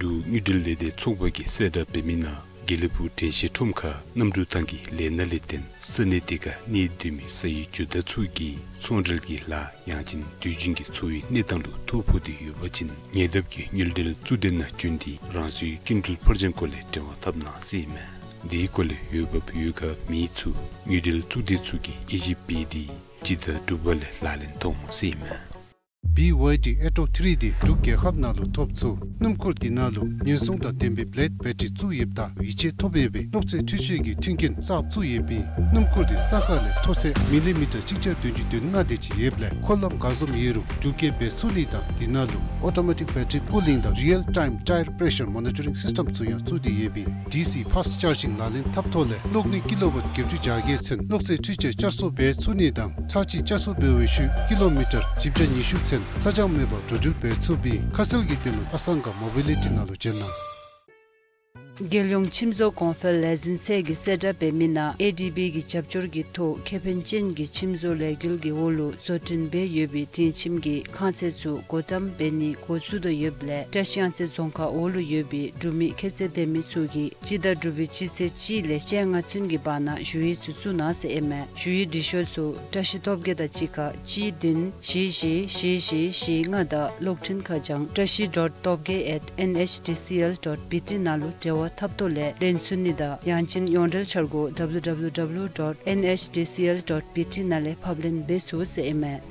འབྲུག་དངུལ་འབྲེལ་ལས་སྡེ་ཚོགས་པ་གིས་གསལ་བསྒྲགས་འབད་མི་ནང་དགེ་ལེགས་ཕུག་དྲན་ཤེས་ཁྲོམ་ཁར་གནམ་གྲུ་ཐང་གི་ལས་སྣ་ལས་བརྟེན་ས་གནས་དེ་ཁར་གནས་སྡོད་མི་ས་ཡི་ཇོ་བདག་ཚུ་གིས་ཚོང་འབྲེལ་གྱི་ལཱ་ཡང་ཅིན་དུས་རྒྱུན་གྱི་འཚོ་བའི་གནས་སྟངས་ལུ་ཐོ་ཕོག་སྟེ་ཡོད་པ་ཅིན་ཉེ་འདབས་ཀྱི་དངུལ་འབྲེལ་གཙུག་སྡེ་ནང་བྱོན་ཏེ་རང་སོའི་སྐྱིན་འགྲུལ་ཕར་འགྱངས་སྐོར་ལས་འབྲེལ་བ་འཐབ་གནང་ཟེར་ཨིན་མས། དེའི་སྐོར་ལས་འོས་འབབ་ཡོད་མཁན་མི་ཚུ་དངུལ་འབྲེལ་གཙུག་སྡེ་ཚུ་གིས་དབྱེ་ཞིབ་འབད་དེ་སྤྱི་ཟླ་དྲུག་པ་ལས་ལག་ལེན་འཐབ་འོང་ཟེར་ཨིན་མས། བི་ཝའི་ཌི་ཨེ་ཊོབ་ཐི་རི་འདི་འབྲུག་རྒྱལ་ཁབ་ནང་ལུ་ཐོབ་ཚུགས། སྣུམ་འཁོར་འདི་ནང་ལུ་ཉེན་སྲུང་དང་ལྡན་པའི་བི་ལེཌ་བེ་ཊ་རི་བཙུགས་ཡོདཔ་ད་ཡིད་ཆེས་ཐོབ་ཡོད་པའི་གློག་རྫས་འཕྲུལ་ཆས་ཀྱི་མཐུན་རྐྱེན་གསརཔ་བཙུགས་ཡོདཔ་ཨིན། སྣུམ་འཁོར་འདི་ས་ཁ་ལས་མཐོ་ཚད་མི་ལི་མི་ཊར་གཅིག་བརྒྱ་བདུན་ཅུ་དོན་ལྔ་དེ་ཅིག་ཡོདཔ་ལས་འཁོར་ལམ་ག་བཟུམ་ཡོད་རུང་འགྲུལ་སྐྱེལ་འབད་ཚུགས་ནི་དང་འདི་ནང་ལུ་ཨོ་ཊོ་མེ་ཊིཀ་བེ་ཊ་རི་ཀུ་ལིང་དང་རི་ཡལ་ཊའིམ་ཊའེར་པེ་རེ་ཤར་མོ་ནི་ཊ་རིང་སིསི་ཊེམ་ཚུ་ཡང་བཙུགས་ཏེ་ཡོདཔ་ཨིན། ཌི་སི་ཕཱསཊ་ཅཱར་ཇིང་ལག་ལེན་འཐབ་ཐོག་ལས་གློག་ནུས་ཀི་ལོ་ཝཊ་བརྒྱད་ཅུ་གྱ་བརྒྱད་ཚུན་གློག་རྫས་འཕྲུལ་ཆས་བསྐྱར་གསོ་འབད་ཚུགས་ནི་དང་ཚར་གཅིག་བསྐྱར་གསོ་འབད་བའི་ཤུལ་ཀི་ལོ་མི་ཊར་བཞི་བརྒྱ་ཉི་ཤུ་ཚུན་ཚ་གྱང་མེད་པར་འགྲོ་འགྲུལ་འབད་ཚུགསཔ་ཨིན། ཁ་གསལ་གྱི་དོན་ལུ་ཨ་སང་ག་མོ་བི་ལི་ཊི་ནང་ལུ་བྱོན་གནང་། རྒྱལ་ཡོངས་ཁྱིམ་བཟོ་གོང་འཕེལ་ལས་འཛིན་ཚད་ཀྱིས་གསལ་བསྒྲགས་འབད་མི་ནང་ཨེ་ཌི་བི་གི་རྒྱབ་སྐྱོར་གྱི་ཐོག་ཁེ་ཕན་ཅན་གྱི་ཁྱིམ་བཟོ་ལས་འགུལ་གྱི་འོག་ལུ་བཟོ་སྐྲུན་འབད་ཡོད་པའི་སྤྲིན་ཁྱིམ་གྱི་ཁང་ཚན་ཚུ་སྒོ་བཀྲམ་འབད་ནི་འགོ་བཙུགས་དོ་ཡོདཔ་ལས་བཀྲིས་གཡང་རྩེ་རྫོང་ཁག་འོག་ལུ་ཡོད་པའི་འབྲུག་མི་ཁྱད་ཚད་ལྡན་མི་ཚུ་གིས་སྤྱི་ཟླ་དྲུག་པའི་སྤྱི་ཚེས་གཅིག་ལས་བཅོ་ལྔ་ཚུན་གྱི་བར་ན་ཞུ་ཡིག་ཚུ་བཙུགས་གནང་ཟེར་ཨིན་མས། ཞུ་ཡིག་འབྲི་ཤོག་ཚུ་བཀྲིས་སྟོབས་རྒྱས་དང་གཅིག་ཁར་གཅིག་བདུན་བཞི་བཞི་བཞི་བཞི་བཞི་ལྔ་དང་གློག་འཕྲིན་ཁ་བྱང་བཀྲིས་ཌོཊ་སྟོབས་རྒྱས་ཨེཊ་ཨེན་ཨེཆ་ཌི་སི་ཨེལ་ཌོཊ་བི་ཊི་ནང་ལུ་འབྲེལ་བ་འཐབ་ཐོག་ལས་ལེན་ཚུགས་ནི་དང་ཡང་ཅིན་ཡོངས་འབྲེལ་འཆར་སྒོ་ཌབ་ལུ་ཌབ་ལུ་ཌབ་ལུ་ཌོཊ་ཨེན་ཨེཆ་ཌི་སི་ཨེལ་ཌོཊ་བི་ཊི་ནང་ལས་ཕབ་ལེན་འབད་ཚུགས་ཟེར་ཨིན་མས།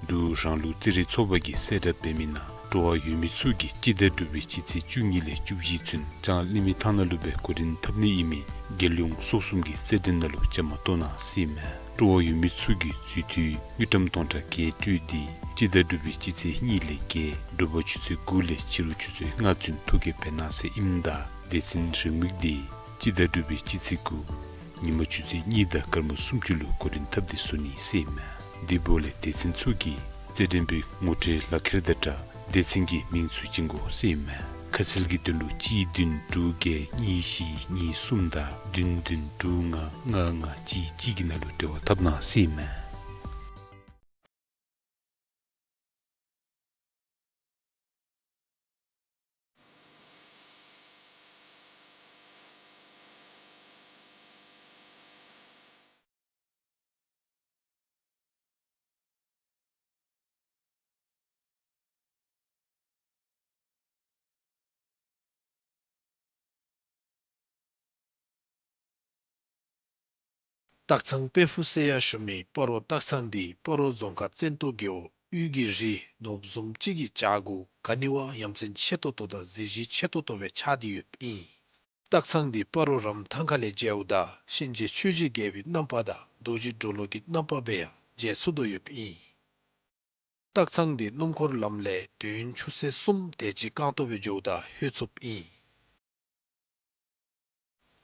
འབྲུག་རང་ལུགས་རྩེད་རིགས་ཚོགས་པ་གིས་གསལ་བསྒྲགས་འབད་མི་ནང་སྤྲོ་བ་ཡོད་མི་ཚུ་གིས་སྤྱི་ཟླ་དྲུག་པའི་སྤྱི་ཚེས་བཅུ་གཉིས་ལས་བཅུ་བཞི་ཚུན་ལྕང་གླིང་མི་ཐང་ནང་ལུ་སྦེ་གོ་སྒྲིག་འཐབ་ནི་ཨིན་མི་རྒྱལ་ཡོངས་སོ་གསུམ་གྱི་རྩེད་འགྲན་ནང་ལུ་བཅའ་མར་གཏོགས་གནང་ཟེར་ཨིན་མས། སྤྲོ་བ་ཡོད་མི་ཚུ་གིས་འཛུལ་དུས་དངུལ་ཀྲམ་སྟོང་ཕྲག་བརྒྱད་སྤྲོད་དེ་སྤྱི་ཟླ་དྲུག་པའི་སྤྱི་ཚེས་གཉིས་ལས་བརྒྱད་དྲོ་པ་ཆུ་ཚོད་དགུ་ལས་ཕྱི་རུ་ཆུ་ཚོད་ལྔ་ཚུན་ཐོ་བཀོད་འབད་གནང་ཟེར་ཨིནམ་ད་ སྡེ་ཚན་རིང་མོ་འདི་སྤྱི་ཟླ་དྲུག་པའི་སྤྱི་ཚེས་དགུ་ཉིན་མ་ཆུ་ཚོད་གཉིས་དང་སྐར་མ་སུམ་ཅུ་ལུ་འགོ་འདྲེན་འཐབ་སྟེ་བཟོ་ནི་ཟེར་ཨིན་མས། དེ་འབདཝ་ལས་སྡེ་ཚན་ཚུ་གིས་རྩེད་འགྲན་པའི་ངོ་སྤྲོད་ལག་ཁྱེར་དང་སྦྲགས་སྡེ་ཚན་གྱི་མིང་ཚུ་བྱིན་དགོ་ཟེར་ཨིན་མས། ཁ་གསལ་གྱི་དོན་ལུ་གཅིག་བདུན་དྲུག་བརྒྱད་གཉིས་བཞི་གཉིས་གསུམ་དང་བདུན་བདུན་དྲུག་ལྔ་ལྔ་ལྔ་གཅིག་གཅིག་གི་ནང་ལུ་འབྲེལ་བ་འཐབ་གནང་ཟེར་ཨིན་མས། སྟག་ཚང་དཔལ་ཕུག་ཟེར་ཡང་ཞུ་མི་སྤ་རོ་སྟག་ཚང་འདི་སྤ་རོ་རྫོང་ཁག་བཙན་ཏོ་རྒེད་འོག་དབུས་ཀྱི་རི་ནོར་བུ་བཟུམ་ཅིག་གི་བྱག་གུ་ག་ནི་བ་ཡ་མཚན་ཆེ་ཏོག་ཏོ་དང་གཟི་བརྗིད་ཆེ་ཏོག་ཏོ་སྦེ་ཆགས་ཏེ་ཡོདཔ་ཨིན། སྟག་ཚང་འདི་སྤ་རོ་རམ་ཐང་ཁ་ལས་མཇལཝ་ད་གཤིན་རྗེ་ཆོས་ཀྱི་རྒྱལ་པོའི་རྣམ་པ་དང་རྡོ་རྗེ་གྲོ་ལོད་ཀྱི་རྣམ་པ་སྦེ་ཡང་མཇལ་ཚུགས་དོ་ཡོདཔ་ཨིན། སྟག་ཚང་འདི་སྣུམ་འཁོར་ལམ་ལས་དུས་ཡུན་ཆུ་ཚོད་གསུམ་དེ་ཅིག་རྐང་སྟོང་སྦེ་འགྱོཝ་ད་ལྷོད་ཚུགསཔ་ཨིན།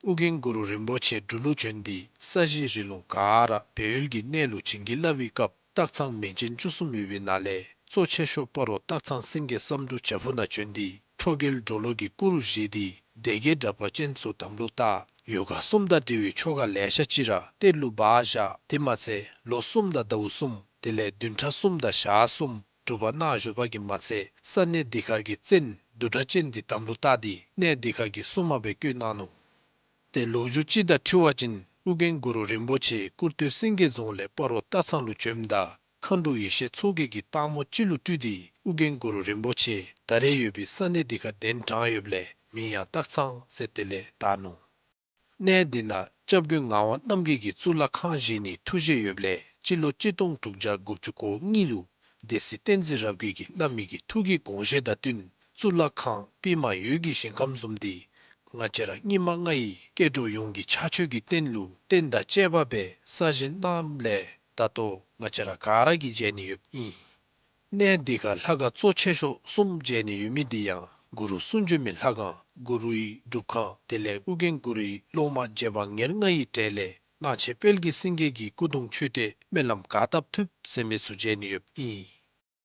ཨོ་རྒྱན་གུ་རུ་རིན་པོ་ཆེ་འབྲུག་ལུ་བྱོན་ཏེ་ས་གཞི་རི་ལུང་ག་ར་སྦས་ཡུལ་གྱི་གནས་ལུ་བྱིན་གྱིས་བརླབས་པའི་སྐབས་སྟག་ཚང་མིང་ཅན་བཅུ་གསུམ་ཡོད་པའི་ནང་ལས་གཙོ་ཆེ་ཤོས་སྤ་རོ་སྟག་ཚང་སེང་གེ་བསམ་འགྲུབ་བྱག་ཕུག་ནང་བྱོན་ཏེ་ཁྲོ་རྒྱལ་གྲོ་ལོད་ཀྱི་སྐུ་རུ་བཞེངས་ཏེ་སྡེ་བརྒྱད་དྲེགས་པ་ཅན་ཚུ་དམ་ལུ་བཏགས། ཡོ་ག་གསུམ་དང་འབྲེལ་བའི་ཆོ་ག་ལེ་ཤ་ཅིག་ར་གཏེར་ལུ་སྦ་བཞག། དེ་མ་ཚད་ལོ་གསུམ་དང་ཟླཝ་གསུམ་དེ་ལས་བདུན་ཕྲག་གསུམ་དང་ཞག་གསུམ་སྒྲུབ་པ་གནང་བཞུགས་པ་གིས་མ་ཚད་ས་གནས་འདི་ཁར་གྱི་བཙན་བདུད་དྲེགས་ཅན་འདི་དམ་ལུ་བཏགས་ཏེ་གནས་འདི་ཁར་གྱི་སྲུང་མ་སྦེ་བསྐོས་གནང་ནུག། ཏེ་ལོ་རྒྱུས་ཅིག་དང་འཁྲིལ་བ་ཅིན་ཨོ་རྒྱན་གུ་རུ་རིན་པོ་ཆེ་ཀུར་སྟོད་སེང་གེ་རྫོང་ལས་སྤ་རོ་སྟག་ཚང་ལུ་བྱོནམ་ད་མཁའ་འགྲོ་ཡེ་ཤེས་མཚོ་རྒྱལ་གྱིས་སྟག་མོ་ཅིག་ལུ་སྤྲུལ་ཏེ་ཨོ་རྒྱན་གུ་རུ་རིན་པོ་ཆེ་ད་རེས་ཡོད་པའི་ས་གནས་འདི་ཁར་གདན་དྲངས་ཡོདཔ་ལས་མིང་ཡང་སྟག་ཚང་ཟེར་དེ་ལས་བཏགས་ནུག། གནས་འདི་ནང་སྐྱབས་མགོན་ངག་དབང་རྣམ་རྒྱལ་གྱིས་གཙུག་ལག་ཁང་བཞེངས་ནིའི་ཐུགས་བཞེད་ཡོདཔ་ལས་སྤྱི་ལོ་གཅིག་སྟོང་དྲུག་བརྒྱ་དགུ་བཅུ་གོ་གཉིས་ལུ་སྡེ་སྲིད་བསྟན་འཛིན་རབ་རྒྱས་ཀྱིས་གནང་མི་གི་ཐུགས་ཀྱི་དགོངས་བཞེད་དང་བསྟུན་གཙུག་ལག་ཁང་པདྨ་འོད་ཀྱི་ཞིང་ཁམས་བཟུམ་འདི་ང་བཅས་ར་སྙིགས་མ་ལྔ་ཡི་སྐྱེ་འགྲོ་ཡོངས་ཀྱི་ཕྱག་མཆོད་ཀྱི་རྟེན་ལུ་རྟེན་དང་བཅས་པ་སྦེ་གསར་བཞེངས་གནངམ་ལས་ད་ལྟོ་ང་བཅས་ར་ག་ར་གིས་མཇལ་ནི་ཡོདཔ་ཨིན། གནས་འདི་ཁར་ལྷ་ཁང་གཙོ་ཆེ་ཤོས་གསུམ་མཇལ་ནི་ཡོད་མི་འདི་ཡང་གུ་རུ་གསུང་བྱོན་མའི་ལྷ་ཁང་གུ་རུའི་སྒྲུབ་ཁང་དེ་ལས་ཨོ་རྒྱན་གུ་རུའི་སློབ་མ་རྗེ་འབངས་ཉེར་ལྔ་ཡི་གྲས་ལས་གླང་ཆེན་དཔལ་གྱི་སེང་གེ་གི་སྐུ་གདུང་མཆོད་རྟེན་སྨོན་ལམ་ག་བཏབ་ཐུབ་ཟེར་མི་ཚུ་མཇལ་ནི་ཡོདཔ་ཨིན།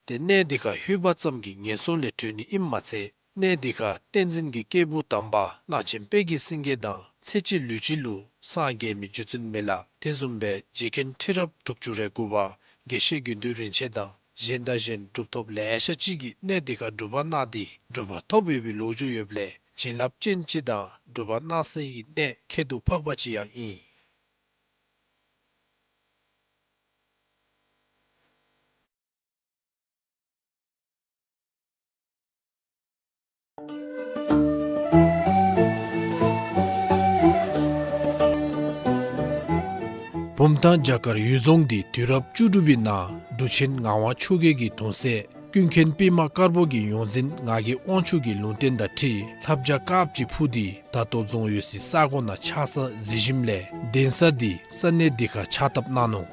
ཏེ་གནས་འདི་ཁར་ལྷོད་པ་ཙམ་གྱིས་ངན་སོང་ལས་གྲོལ་ནི་ཨིནམ་མ་ཚད་གནས་འདི་ཁར་བསྟན་འཛིན་གྱི་སྐྱེས་བུ་དམ་པ་གླང་ཆེན་དཔལ་གྱི་སེང་གེ་དང་ཚེ་གཅིག་ལུས་གཅིག་ལུ་སངས་རྒྱས་མི་རྒྱུ་མཚན་མེད་ལ། དེ་བཟུམ་སྦེ་རྗེ་མཁན་ཁྲི་རབས་དྲུག་ཅུ་རེ་དགུ་པ་དགེ་བཤེས་དགེ་འདུན་རིན་ཆེན་དང་གཞན་དང་གཞན་གྲུབ་ཐོབ་ལེ་ཤ་ཅིག་གིས་གནས་འདི་ཁར་སྒྲུབ་པ་གནང་སྟེ་གྲུབ་པ་ཐོབ་ཡོད་པའི་ལོ་རྒྱུས་ཡོདཔ་ལས་བྱིན་རླབས་ཅན་ཅིག་དང་སྒྲུབ་པ་གནང་སའི་གནས་ཁྱད་དུ་འཕགས་པ་ཅིག་ཡང་ཨིན། བུམ་ཐང་བྱ་དཀར་འོད་རྫོང་འདི་དུས་རབས་བཅུ་དྲུག་པའི་ནང་འབྲུག་ཆེན་ངག་དབང་ཆོས་རྒྱལ་གྱི་གདུང་སྲས་ཀུན་མཁྱེན་པདྨ་དཀར་པོ་གི་ཡོངས་འཛིན་ངག་གི་དབང་ཕྱུག་གི་ལུང་བསྟན་དང་འཁྲིལ་ལྷ་བྱ་དཀརཔོ་ཅིག་འཕུར་ཏེ་ད་ལྟོ་རྫོང་ཡོད་སའི་ས་གོ་ནང་ཆགས་ས་གཟིགས་ཞིནམ་ལས་གདན་ས་འདི་ས་གནས་འདི་ཁར་ཕྱག་བཏབ་གནང་ནུག།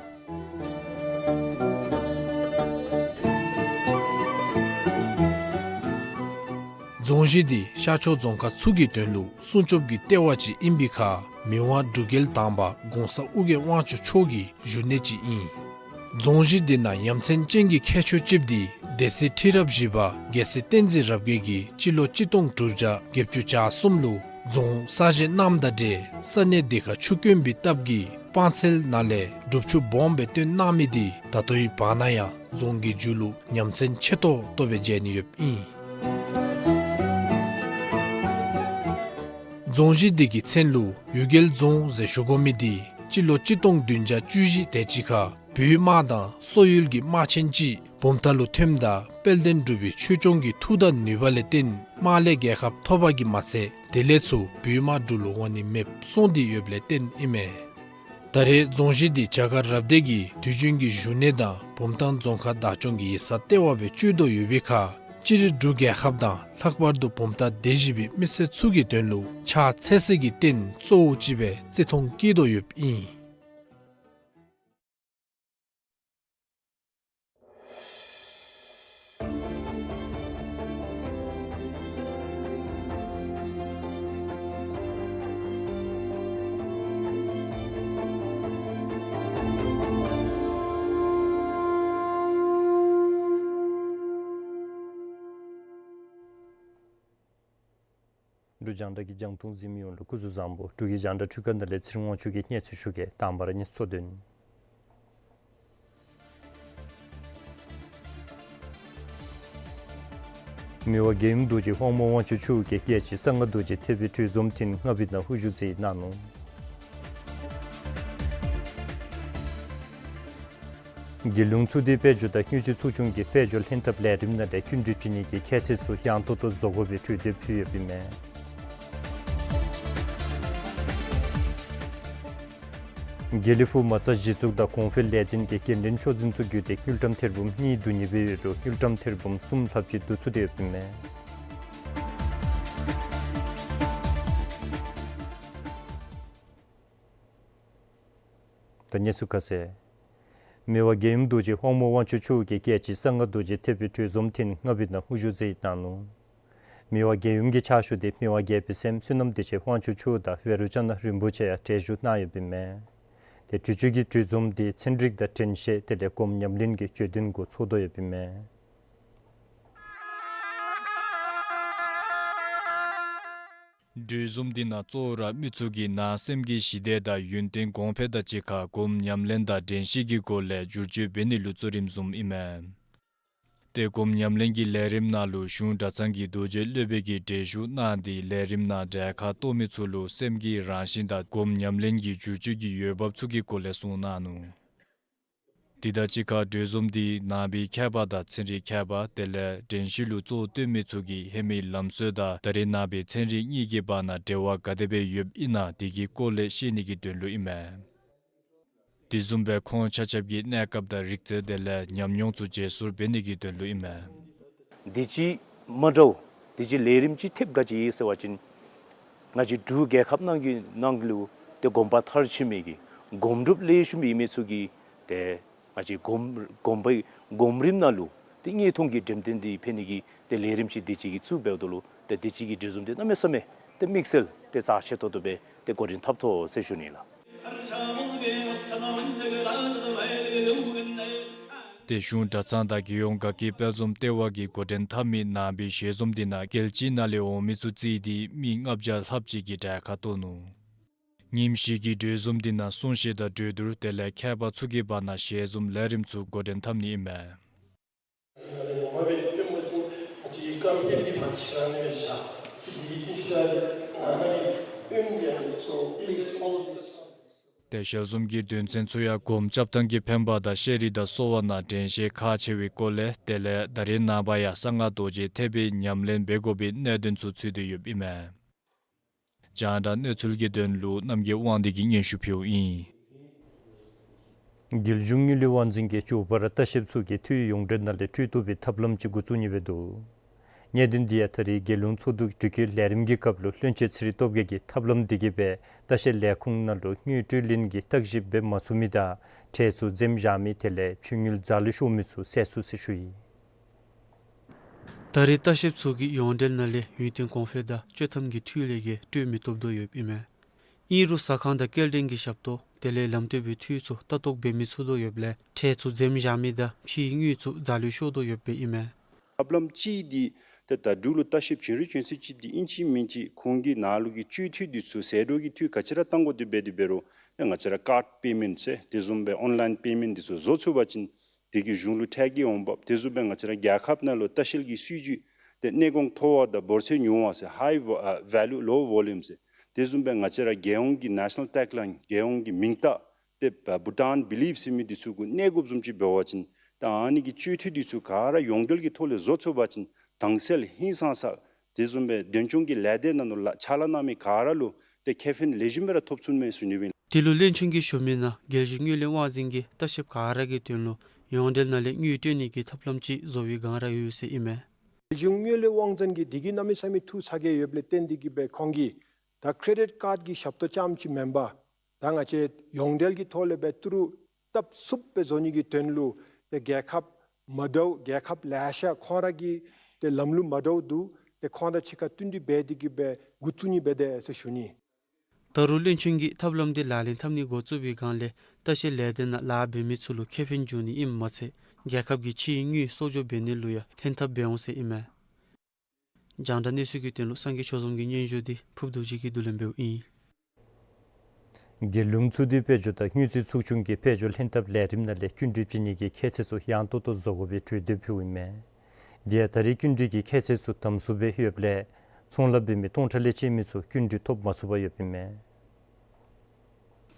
རྫོང་གཞི་འདི་ཤར་ཕྱོགས་རྫོང་ཁག་ཚུ་གི་དོན་ལུ་སྲུང་སྐྱོབ་ཀྱི་ལྟེ་བ་ཅིག་ཨིན་པའི་ཁར་མི་དབང་འབྲུག་རྒྱལ་དང་པ་གོང་ས་ཨོ་རྒྱན་དབང་ཕྱུག་མཆོག་གི་བཞུགས་གནས་ཅིག་ཨིན། རྫོང་གཞི་འདི་ནང་ཡ་མཚན་ཅན་གྱི་ཁྱད་ཆོས་ཅིག་འདི་སྡེ་སྲིད་ཁྲི་རབས་བཞི་པ་རྒྱལ་སྲས་བསྟན་འཛིན་རབ་རྒྱས་ཀྱིས་སྤྱི་ལོ་གཅིག་སྟོང་དྲུག་བརྒྱ་བརྒྱད་ཅུ་གྱ་གསུམ་ལུ་རྫོང་གསར་བཞེངས་གནངམ་དང་འབྲེལ་ས་གནས་འདི་ཁར་ཆུ་དཀོན་པའི་སྟབས་ཀྱིས་སྤང་ཚལ་ནང་ལས་སྒྲུབ་ཆུ་སྦོམ་སྦེ་བཏོན་གནང་མི་འདི་ད་ལྟོའི་བར་ན་ཡང་རྫོང་གི་མཇུག་ལུ་ཉམས་མཚར་ཆེ་ཏོག་ཏོ་སྦེ་མཇལ་ནི་ཡོདཔ་ཨིན། རྫོང་གཞི་འདི་གི་མཚན་ལུ་འོད་རྒྱལ་རྫོང་ཟེར་ཞུ་དགོ་མི་འདི་སྤྱི་ལོ་གཅིག་སྟོང་བདུན་བརྒྱ་བཅུ་བཞི་དེ་ཅིག་ཁར་བོད་དམག་དང་སོག་ཡུལ་གྱི་དམག་ཆེན་ཅིག་བུམ་ཐང་ལུ་ཐོནམ་ད་དཔལ་ལྡན་འབྲུག་པའི་ཆོས་སྐྱོང་གི་མཐུ་དང་ནུས་པ་ལས་བརྟེན་དམག་ལས་རྒྱལ་ཁ་ཐོབ་པ་གིས་མ་ཚད་དེ་ལས་ཚུར་བོད་དམག་འབྲུག་ལུ་འོང་ནི་མེདཔ་སོང་སྟེ་ཡོདཔ་ལས་བརྟེན་ཨིན་མས། ད་རེས་རྫོང་གཞི་འདི་བྱ་དཀར་རབ་སྡེ་གི་དུས་རྒྱུན་གྱི་བཞུགས་གནས་དང་བུམ་ཐང་རྫོང་ཁག་བདག་སྐྱོང་གི་ཡིག་ཚང་ལྟེ་བ་སྦེ་བཅོས་དོ་ཡོད་པའི་ཁར་སྤྱིར་འབྲུག་རྒྱལ་ཁབ་དང་ལྷག་པར་དུ་བུམ་ཐང་སྡེ་བཞི་པའི་མི་སེར་ཚུ་གི་དོན་ལུ་ཕྱག་འཚལ་སའི་རྟེན་གཙོ་བོ་ཅིག་སྦེ་བརྩི་མཐོང་བསྐྱེད་དོ་ཡོདཔ་ཨིན། རྒྱང་བསྒྲགས་ཀྱི་རྒྱང་མཐོང་གཟིགས་མི་ཡོངས་ལུ་སྐུ་གཟུགས་བཟང་པོ། འབྲུག་གི་རྒྱང་བསྒྲགས་འཕྲུལ་ཁང་ནང་ལས་ཚེ་རིང་དབང་ཕྱུག་གིས་སྙན་ཞུ་ཞུ་གེ། དང་པ་ར་གནས་ཚུལ་དོན། མི་དབང་རྒྱལ་ཡུམ་རྡོ་རྗེ་དབང་མོ་དབང་ཕྱུག་མཆོག་གིས་རྒྱལ་སྤྱི་གསང་སྔགས་རྡོ་རྗེ་ཐེག་པའི་གྲོས་འཛོམས་ཐེངས་ལྔ་པའི་ནང་དབུ་བཞུགས་མཛད་གནང་ནུག། རྒྱལ་ཡོངས་ཚོགས་སྡེའི་དཔལ་འབྱོར་དང་དངུལ་རྩིས་ཚོགས་ཆུང་གིས་དཔལ་འབྱོར་ལྷན་ཐབས་ལས་རིམ་ནང་ལས་སྐྱིན་འགྲུལ་བྱིན་ནི་གི་ཁྱད་ཚད་ཚུ་ཡང་ཏོག་ཏོ་བཟོ་དགོ་པའི་གྲོས་འདེབས་ཕུལ་ཡོདཔ་ཨིན་མས། དགེ་ལེགས་ཕུག་མ་རྩ་གཞི་བཙུགས་དང་གོང་འཕེལ་ལས་འཛིན་གྱི་འགན་འཛིན་ཤོག་འཛིན་ཚུ་བརྒྱུད་དེ་དངུལ་ཀྲམ་ཐེར་འབུམ་གཉིས་བསྡུ་ནི་སྦེ་ཡོད་རུང་དངུལ་ཀྲམ་ཐེར་འབུམ་གསུམ་ལྷགཔ་ཅིག་བསྡུ་ཚུགས་ཏེ་ཡོདཔ་ཨིན་མས། ད་གནས་ཚུལ་ཁ་གསལ། མི་དབང་རྒྱལ་ཡུམ་རྡོ་རྗེ་དབང་མོ་དབང་ཕྱུག་མཆོག་གིས་རྒྱལ་སྤྱིའི་གསང་སྔགས་རྡོ་རྗེ་ཐེག་པའི་གྲོས་འཛོམས་ཐེངས་ལྔ་པའི་ནང་དབུ་བཞུགས་མཛད་གནང་ནུག། མི་དབང་རྒྱལ་ཡུམ་གྱི་ཕྱག་ཞུ་དེ་མི་དབང་རྒྱལ་པོའི་སྲསམོ་བསོད་ནམས་བདེ་ཆེན་དབང་ཕྱུག་མཆོག་དང་བཻ་རོ་ཙ་ན་རིན་པོ་ཆེ་ཡང་གྲལ་བཞུགས་གནང་ཡོདཔ་ཨིན་མས། དེ་གྲོས་ཆོད་ཀྱི་གྲོས་འཛོམས་དེ་ཚན་རིག་དང་དྲན་ཤེས་དེ་ལས་སྒོམ་ཉམས་ལེན་གྱི་བརྗོད་དོན་གུ་ཚོགས་འདུ་ཡོདཔ་ཨིན་མས། གྲོས་འཛོམས་འདི་ནང་གཙོ་བོ་ར་མི་ཚུ་གི་ནང་སེམས་ཀྱི་ཞི་བདེ་དང་ཡུན་བརྟན་གོང་འཕེལ་དང་གཅིག་ཁར་སྒོམ་ཉམས་ལེན་དང་དྲན་ཤེས་ཀྱི་སྒོ་ལས་བསྒྱུར་བཅོས་འབད་ནི་ལུ་གཙོ་རིམ་བཟུངམ་ཨིན་མས། ཏེ་སྒོམ་ཉམས་ལེན་གྱི་ལས་རིམ་ནང་ལུ་གཞུང་གྲྭ་ཚང་གི་རྡོ་རྗེ་སློབ་དཔོན་གྱིས་གྲལ་བཞུགས་གནང་སྟེ་ལས་རིམ་ནང་གྲལ་ཁར་གཏོགས་མི་ཚུ་ལུ་སེམས་ཀྱི་རང་བཞིན་དང་སྒོམ་ཉམས་ལེན་གྱི་བསྒྱུར་བཅོས་ཀྱི་འོས་འབབ་ཚུ་གི་སྐོར་ལས་གསུངས་གནང་ནུག། དེ་དང་གཅིག་ཁར་གྲོས་འཛོམས་འདི་ནང་པའི་མཁས་པ་དང་ཚན་རིག་མཁས་པ་དེ་ལས་དྲན་ཤེས་ལུ་གཙོ་བོ་བཏོན་མི་ཚུ་གིས་ཧེ་མའི་ལམ་སྲོལ་དང་ད་རེས་ནང་པའི་ཚན་རིག་གཉིས་ཀྱི་བར་ན་འབྲེལ་བ་ག་དེ་སྦེ་ཡོདཔ་ཨིན་ན་དེ་གི་སྐོར་ལས་ཤེས་ནི་གི་དོན་ལུ་ཨིན་མས། དེ་བཟུམ་སྦེ་ཁོང་ཆ་ཁྱབ་ཀྱིས་གནས་སྐབས་དང་རིག་རྩལ་དེ་ལས་ཉམས་མྱོང་ཚུ་བརྗེ་སོར་འབད་ནི་གི་དོན་ལུ་ཨིན་མས། དུས་ཅི་མ་འདྲཝ་དུས་ཅི་ལས་རིམ་ཅིག་ཐེབས་ག་ཅི་ཟེར་བ་ཅིན་ང་བཅས་འབྲུག་རྒྱལ་ཁབ་ནང་གི་ནང་ལུ་ཏེ་སྒོམ་པ་མཐར་ཕྱིན་མི་གི་སྒོམ་སྒྲུབ་ལེགས་ཤོམ་ཨིན་མི་ཚུ་གིས་ཏེ་ང་བཅས་སྒོམ་སྒོམ་པའི་སྒོམ་རིམ་ནང་ལུ་ཏེ་དངོས་མཐོང་གི་འགྲེམས་སྟོན་འདི་ཕུལ་ནི་གི་ཏེ་ལས་རིམ་ཅིག་དུས་ཅི་གི་བཙུགས་འབདཝ་ད་ལུ་ཏེ་དུས་ཅི་གི་གྲོས་འཛོམས་འདི་གནམ་མེད་ས་མེད་ཏེ་དམིགས་བསལ་ཏེ་རྩ་ཆེ་ཏོག་ཏོ་སྦེ་ཏེ་འགོ་འདྲེན་འཐབ་དོ་ཟེར་ཞུ་ནི་ལགས། ཏེ་གཞུང་གྲྭ་ཚང་དང་རྒྱལ་ཡོངས་དགའ་སྐྱིད་དཔལ་འཛོམས་ལྟེ་བ་གིས་འགོ་འདྲེན་འཐབ་མི་ནང་པའི་ཞལ་འཛོམས་འདི་ནང་རྒྱལ་སྤྱིའི་ནང་ལས་འོང་མི་ཚུ་རྩིས་ཏེ་མི་ལྔ་བརྒྱ་ལྷགཔ་ཅིག་གིས་གྲལ་ཁར་གཏོགས་ནུག། ཉིནམ་བཞི་གི་གྲོས་འཛོམས་འདི་ནང་གསུང་བཤད་དང་གྲོས་བསྡུར་དེ་ལས་མཁས་པ་ཚུ་གི་བར་ན་ཞལ་འཛོམས་ལས་རིམ་ཚུ་འགོ་འདྲེན་འཐབ་ནི་ཨིན་མས། ཏེ་ཞལ་འཛོམས་ཀྱི་དོན་ཚན་ཚུ་ཡང་སྒོམ་རྐྱབ་ཐངས་ཀྱི་ཕན་པ་དང་ཤེས་རིག་དང་གསོ་བ་ནང་དྲན་ཤེས་ཁག་ཆེ་བའི་སྐོར་ལས་དེ་ལས་ད་རེས་ནངས་པ་ཡང་གསང་སྔགས་རྡོ་རྗེ་ཐེག་པའི་ཉམས་ལེན་འབད་དགོ་པའི་གནད་དོན་ཚུ་ཚུད་དེ་ཡོདཔ་ཨིན་མས། རྒྱང་བསྒྲགས་གནས་ཚུལ་གྱི་དོན་ལུ་རྣམ་རྒྱལ་དབང་འདུས་ཀྱིས་སྙན་ཞུ་ཕུལཝ་ཨིན། རྒྱལ་གཞུང་དངུལ་ལས་དབང་འཛིན་གྱིས་མགྱོགས་པ་ར་ལྟ་བཤལཔ་ཚུ་གི་འཐུས་ཡོངས་འབྲེལ་ནང་ལས་སྤྲོད་བཏུབ་པའི་ཐབས་ལམ་ཅིག་འགོ་བཙུགས་ནི་སྦེ་འདུག། གནད་དོན་འདི་ཡང་ད་རེས་རྒྱལ་ཡོངས་ཚོགས་འདུ་དྲུག་གི་ལས་རིམ་གྱི་སྐབས་ལུ་བློན་ཆེན་ཚེ་རིང་སྟོབས་རྒྱས་ཀྱིས་ཐབས་ལམ་འདི་གིས་སྦེ་ལྟ་བཤལ་ལས་ཁུངས་ནང་ལུ་དངུལ་སྤྲོད་ལེན་གྱི་བརྟག་ཞིབ་འབད་མ་ཚུགས་མི་དང་ཁྲལ་ཚུ་འཛེམ་བཞག་མི་དེ་ལས་ཕྱི་དངུལ་རྫ་ལུ་ཤོར་མི་ཚུ་བསལ་ཚུགས་ཟེར་ཞུ་ཡི། ད་རེས་ལྟ་བཤལཔ་ཚུ་གིས་ཡོངས་འབྲེལ་ནང་ལས་ཡུན་བརྟན་གོང་འཕེལ་དང་སྤྱོད་ཐམ་གྱི་འཐུས་ལས་བརྒལ་སྤྲོད་མི་བཏུབ་དོ་ཡོདཔ་ཨིན་མས། ཨིན་རུང་ཟ་ཁང་དང་སྐྱེལ་འདྲེན་གྱི་ཞབས་ཏོག་དེ་ལས་ལམ་སྟོན་པའི་འཐུས་ཚུ་ལྟ་རྟོག་འབད་མི་ཚུགས་དོ་ཡོདཔ་ལས་ཁྲལ་ཚུ་འཛེམ་བཞག་མི་དང་ཕྱིའི་དངུལ་ཚུ་རྫ་ལུ་ཤོར་དོ་ཡོདཔ་ཨིན་མས། ཐབས་ལམ་གཅིག་འདི་ཏེ་ད་འབྲུག་ལུ་ལྟ་བཤལཔ་བྱོན་རིགས་བྱོན་ཚད་ཅིག་འདི་ཨིན་ཅི་མིན་ཅི་ཁོང་གི་ནང་ལུ་གི་སྤྱོད་འཐུས་འདི་ཚུ་ཟད་འགྲོ་གི་འཐུས་ག་ཅི་ར་བཏང་དགོ་དེ་འབད་དེ་འབད་རུང་ཏེ་ང་བཅས་ར་ཀཱཌ་པེ་མེནཊ་ཟེར་དེ་བཟུམ་སྦེ་ཨོན་ལཱའིན་པེ་མེནཊ་འདི་ཚུ་བཟོ་ཚུགས་པ་ཅིན་དེ་གིས་གཞུང་ལུ་ཁྲལ་གྱི་འོང་འབབ། དེ་བཟུམ་སྦེ་ང་བཅས་ར་རྒྱལ་ཁབ་ནང་ལུ་ལྟ་བཤལ་གྱི་སྲིད་བྱུས་ཏེ་གནས་གོང་མཐོ་བ་དང་འབོར་ཚད་ཉུང་བ་ཟེར་ཧའི་ཝ་ཨ་ཝེ་ལུ་ལོ་ཝོ་ལུམ་ཟེར་དེ་བཟུམ་སྦེ་ང་བཅས་ར་རྒྱལ་ཡོངས་ཀྱི་ནེ་ཤ་ནཱལ་ཊེག་ལའིན་རྒྱལ་ཡོངས་ཀྱི་མིང་རྟགས་ཏེ་བྷུ་ཊཱན་བི་ལིབ་ཟེར་མི་འདི་ཚུ་གུ་གནས་དགོཔ་བཟུམ་ཅིག་འབད་བ་ཅིན་ད་ཨ་ནི་གི་སྤྱོད་འཐུས་འདི་ཚུ་ག་ར་ཡོངས་འབྲེལ་གྱི་ཐོག་ལས་བཟོ་ཚུགས་པ་ཅིན་དྭངས་གསལ་ཧིང་སངས་ས་དེ་བཟུམ་སྦེ་དོན་སྐྱོང་གི་ལས་སྡེ་ནང་ལུ་ལཱ་ཕྱག་ལཱ་གནང་མི་ག་ར་ལུ་ཏེ་ཁེ་ཕན་ལེགས་ཤོམ་སྦེ་ར་ཐོབ་ཚུགས་མས་ཟེར་ཞུ་ནི་སྦེ། དེ་ལུ་བློན་ཆེན་གྱིས་ཞུ་མི་ནང་རྒྱལ་གཞུང་དངུལ་ལས་དབང་འཛིན་གྱིས་ལྟ་བཤལཔ་ག་ར་གི་དོན་ལུ་ཡོངས་འབྲེལ་ནང་ལས་དངུལ་སྤྲོད་ནི་གི་ཐབས་ལམ་ཅིག་བཟོ་བའི་སྒང་ར་ཡོད་ཟེར་ཨིན་མས། རྒྱལ་གཞུང་དངུལ་ལས་དབང་འཛིན་གྱིས་དེ་གི་གནམ་མེད་ས་མེད་ཐུགས་ཚ་གྱང་ཡོདཔ་ལས་བརྟེན་དེ་གིས་སྦེ་ཁོང་གིས་ད་ཀྲེ་ཌིཊ་ཀཱཌ་ཀྱི་ཞབས་ཏོག་རྐྱངམ་ཅིག་མེན་པར་ད་ང་བཅས་ཡོངས་འབྲེལ་གྱི་ཐོག་ལས་སྦེ་ཏི་རུ་སྟབས་བསུབ་སྦེ་བཟོ་ནི་གི་དོན་ལུ་ཏེ་རྒྱལ་ཁབ་མ་འདྲཝ་རྒྱལ་ཁབ་ལེ་ཤ་ཁོང་ར་གི་ཏེ་ལམ་ལུགས་མ་འདྲཝ་འདུག། ཏེ་ཁོང་དང་གཅིག་ཁར་བསྟུན་གྲོས་འབད་དེ་གིས་སྦེ་འགོ་བཙུགས་ནི་འབད་དེ་ཟེར་ཞུ་ནི། ད་རུང་བློན་ཆེན་གྱིས་ཐབས་ལམ་འདི་ལག་ལེན་འཐབ་ནི་འགོ་བཙུགས་པའི་སྒང་ལས་ལྟ་བཤལ་ལས་སྡེ་ནང་ལཱ་འབད་མི་ཚུ་ལུ་ཁེ་ཕན་འབྱུང་ནི་ཨིནམ་མ་ཚད་རྒྱལ་ཁབ་ཀྱི་ཕྱིའི་དངུལ་གསོག་འཇོག་འབད་ནི་ལུ་ཡང་ལྷན་ཐབས་འབད་འོང་ཟེར་ཨིན་མས། རྒྱང་བསྒྲགས་གནས་ཚུལ་གྱི་དོན་ལུ་སངས་རྒྱས་ཆོས་འཛོམས་ཀྱི་སྙན་ཞུ་འདི་ཕུབ་རྡོ་རྗེ་གིས་བསྡུ་ལེན་འབདཝ་ཨིན། རྒྱལ་ཡོངས་ཚོགས་འདུའི་དཔལ་འབྱོར་དང་དངུལ་རྩིས་ཚོགས་ཆུང་གི་དཔལ་འབྱོར་ལྷན་ཐབས་ལས་རིམ་ནང་ལས་སྐྱིན་འགྲུལ་བྱིན་ནི་གི་ཁྱད་ཚད་ཚུ་ཡང་ཏོག་ཏོ་བཟོ་དགོ་པའི་གྲོས་འདེབས་ཕུལཝ་ཨིན་མས། དེ་ཡང་ད་རེས་སྐྱིན་འགྲུལ་གྱི་ཁྱད་ཚད་ཚུ་དམ་སུ་སྦེ་ཡོདཔ་ལས་ཚོང་ལཱ་འབད་མི་སྟོང་ཕྲག་ལས་བཅད་མི་ཚུ་སྐྱིན་འགྲུལ་ཐོབ་མ་ཚུགས་པར་ཡོདཔ་ཨིན་མས།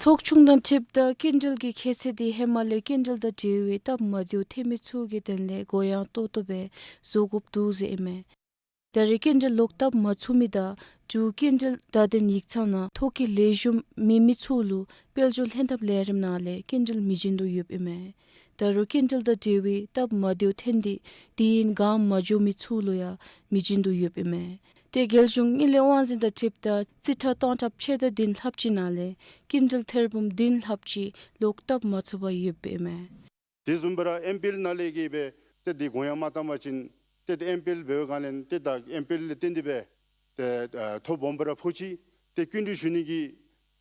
ཚོགས་ཆུང་དང་འཁྲིལཝ་ད་སྐྱིན་འགྲུལ་གྱི་ཁྱད་ཚད་འདི་ཧེ་མ་ལས་སྐྱིན་འགྲུལ་དང་འབྲེལ་བའི་སྟབས་མ་བདེཝ་ཐོན་མི་ཚུ་གི་དོན་ལས་གུ་ཡངས་ཏོག་ཏོ་སྦེ་བཟོ་དགོཔ་འདུག་ཟེར་ཨིན་མས། ད་རེས་སྐྱིན་འགྲུལ་ལོག་བཏབ་མ་ཚུགས་མི་དང་འབྲུག་སྐྱིན་འགྲུལ་བརྡ་དོན་ཡིག་ཚང་ནང་ཐོ་བཀོད་ལེགས་ཤོམ་མེད་མི་ཚུ་ལུ་དཔལ་འབྱོར་ལྷན་ཐབས་ལས་རིམ་ནང་ལས་སྐྱིན་འགྲུལ་མི་བྱིན་དོ་ཡོདཔ་ཨིན་མས། ད་རུང་སྐྱིན་འགྲུལ་དང་འབྲེལ་བའི་སྟབས་མ་བདེཝ་ཐོན་ཏེ་དེ་ཡང་གང་མ་འགྱོ་མི་ཚུ་ལུ་ཡང་མི་བྱིན་དོ་ཡོདཔ་ཨིན་མས། ཏེ་རྒྱལ་གཞུང་དངུལ་ལས་དབང་འཛིན་དང་འཁྲིལཝ་ད་རྩིས་ཁྲ་སྟོང་ཕྲག་ཕྱེད་དང་བདུན་ལྷགཔ་ཅིག་ནང་ལས་སྐྱིན་འགྲུལ་ཐེར་འབུམ་བདུན་ལྷགཔ་ཅིག་ལོག་བཏབ་མ་ཚུགས་པར་ཡོདཔ་ཨིན་མས། དེ་བཟུམ་སྦེ་ར་ཨེམ་པི་ཨེལ་ནང་ལས་ཀྱི་སྦེ་ཏེ་དེ་གུ་ཡངས་མ་བཏང་པ་ཅིན་ཏེ་དེ་ཨེམ་པི་ཨེལ་འབད་བའི་སྒང་ལས་ཏེ་ད་ཨེམ་པི་ཨེལ་ལས་བརྟེན་ཏེ་སྦེ་ཏེ་ཨ་ཐོ་སྦོམ་སྦེ་ར་ཕོག་ཅི། ཏེ་སྐྱིན་འགྲུལ་ཞུ་ནི་གི་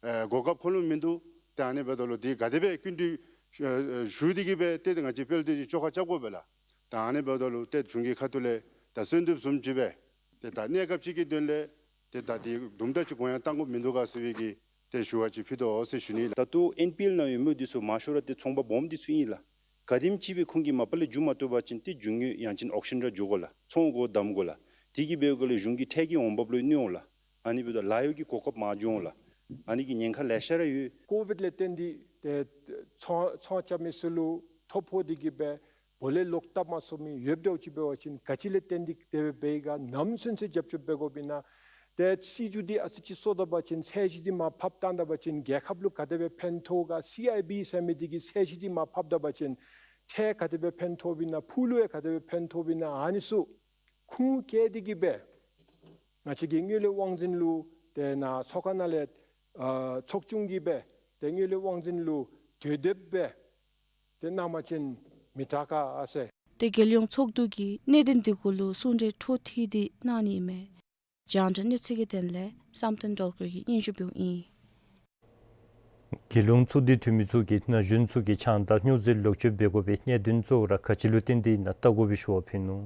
ཨ་གོ་སྐབས་ཁོ་ལུ་མིན་འདུག། ཏེ་ཨ་ནི་འབདཝ་ད་ལུ་དེ་ག་དེ་སྦེ་སྐྱིན་འགྲུལ་ཞུ་ཨ་ཞུ་སྟེ་གི་སྦེ་ཏེ་ཏེ་ང་བཅས་དཔལ་འབྱོར་འདི་བཅོ་ཁ་རྐྱབ་དགོ་པས་ལགས། ད་ཨ་ནི་འབདཝ་ད་ལུ་ཏེ་གཞུང་གི་ཁ་ཐུག་ལས་ད་གསོལ་འདེབས་བཟུམ་ཅིག་སྦེ་ཏེ་ད་གནས་སྐབས་ཅིག་གི་དོན་ལས་ཏེ་ད་དེ་དུམ་གྲ་ཅིག་གུ་ཡངས་བཏང་དགོཔ་མིན་འདུག་ག་ཟེར་བའི་གི་ཏེ་ཞུ་བ་ཅིག་ཕུལ་དོ་ཟེར་ཞུ་ནི་ལགས། ད་ལྟོ་ཨེམ་པི་ཨེལ་ནང་ཡོད་མི་འདི་ཚུ་མང་ཤོས་ར་ཏེ་ཚོང་པ་སྦོམ་འདི་ཚུ་ཨིན་ལགས། ག་དེམ་ཅིག་སྦེ་ཁོང་གིས་མ་པ་ལས་འགྱོ་མ་བཏུབ་པ་ཅིན་ཏེ་འགྱོ་ནི་ཡང་ཅིན་ཨོག་ཤཱན་ར་འགྱོ་དགོ་ལགས། ཚོང་སྒོ་བསྡམ་དགོ་ལགས། དེ་གིས་འབདཝ་ལས་གཞུང་གི་ཁྲལ་གྱི་འོང་འབབ་ལུ་གནོད་འོང་ལགས། ཨ་ནི་འབདཝ་ད་ལཱ་གཡོག་གི་གོ་སྐབས་མར་འགྱོ་འོང་ལགས། ཨ་ནི་གི་ཉེན་ཁ་ལེ་ཤ་ར་ཡོད། ཀོ་ཝིཌ་ལས་བརྟེན་ཏེ་ཏེ་ཚོང་ཚོང་རྐྱབ་མི་ཚུ་ལུ་ཐོ་ཕོག་སྟེ་གི་སྦེ་སྦོ་ལས་ལོག་བཏབ་མ་ཚུགས་མི་ཡོདཔ་འདྲཝ་ཅིག་འབད་བ་ཅིན་ག་ཅི་ལས་བརྟེན་ཏེ་དེ་སྦེ་འབད་ཡི་ག་ནམ་ཚུན་ཚོད་རྒྱབ་སྐྱོར་འབད་དགོཔ་ཨིན་ན། ཏེ་སྲིད་བྱུས་འདི་ཨ་ཙི་ཅིག་སོར་ད་པ་ཅིན་ཚད་གཞི་འདི་མར་ཕབ་བཏང་ད་པ་ཅིན་རྒྱལ་ཁབ་ལུ་ག་དེ་སྦེ་ཕན་ཐོགས་ག། སི་ཨའི་བི་ཟེར་མི་འདི་གི་ཚད་གཞི་འདི་མར་ཕབ་ད་པ་ཅིན་ཁྲལ་ག་དེ་སྦེ་ཕན་ཐོགསཔ་ཨིན་ན། ཕུགས་ལུ་ཡང་ག་དེ་སྦེ་ཕན་ཐོགསཔ་ཨིན་ན། ཨ་ནི་ཚུ་ཁུངས་བཀལ་ཏེ་གི་སྦེ་ང་བཅས་ཀྱི་དངུལ་ལས་དབང་འཛིན་ལུ་ཏེ་ནཱ་ཚོགས་ཁང་ནང་ལས་ཨ་ཚོགས་ཆུང་གིས་སྦེ་ཏེ་དངུལ་ལས་དབང་འཛིན་ལུ་གྲོས་འདེབས་སྦེ་ཏེ་གནང་པ་ཅིན་མི་དྲག་ག་ཟེར། ཏེ་རྒྱལ་ཡོངས་ཚོགས་འདུ་གིས་གནད་དོན་འདི་གུ་ལུ་གསུང་གྲོས་འཕྲོ་མཐུད་དེ་གནང་ནི་ཨིན་མས། རྒྱང་བསྒྲགས་གནས་ཚུལ་གྱི་དོན་ལས་བསམ་གཏན་སྒྲོལ་དཀར་གྱིས་སྙན་ཞུ་འབདཝ་ཨིན། རྒྱལ་ཡོངས་ཚོགས་འདུའི་འཐུས་མི་ཚུ་གིས་ན་གཞོན་ཚུ་གིས་ཆང་དང་སྨྱོ་རྫས་ལོག་སྤྱོད་འབད་དགོ་པའི་གནད་དོན་གཙོ་བོ་ར་ག་ཅི་ལུ་བརྟེན་ཏེ་ཨིན་ན་བལྟ་དགོ་པའི་ཞུ་བ་ཕུལ་ནུག།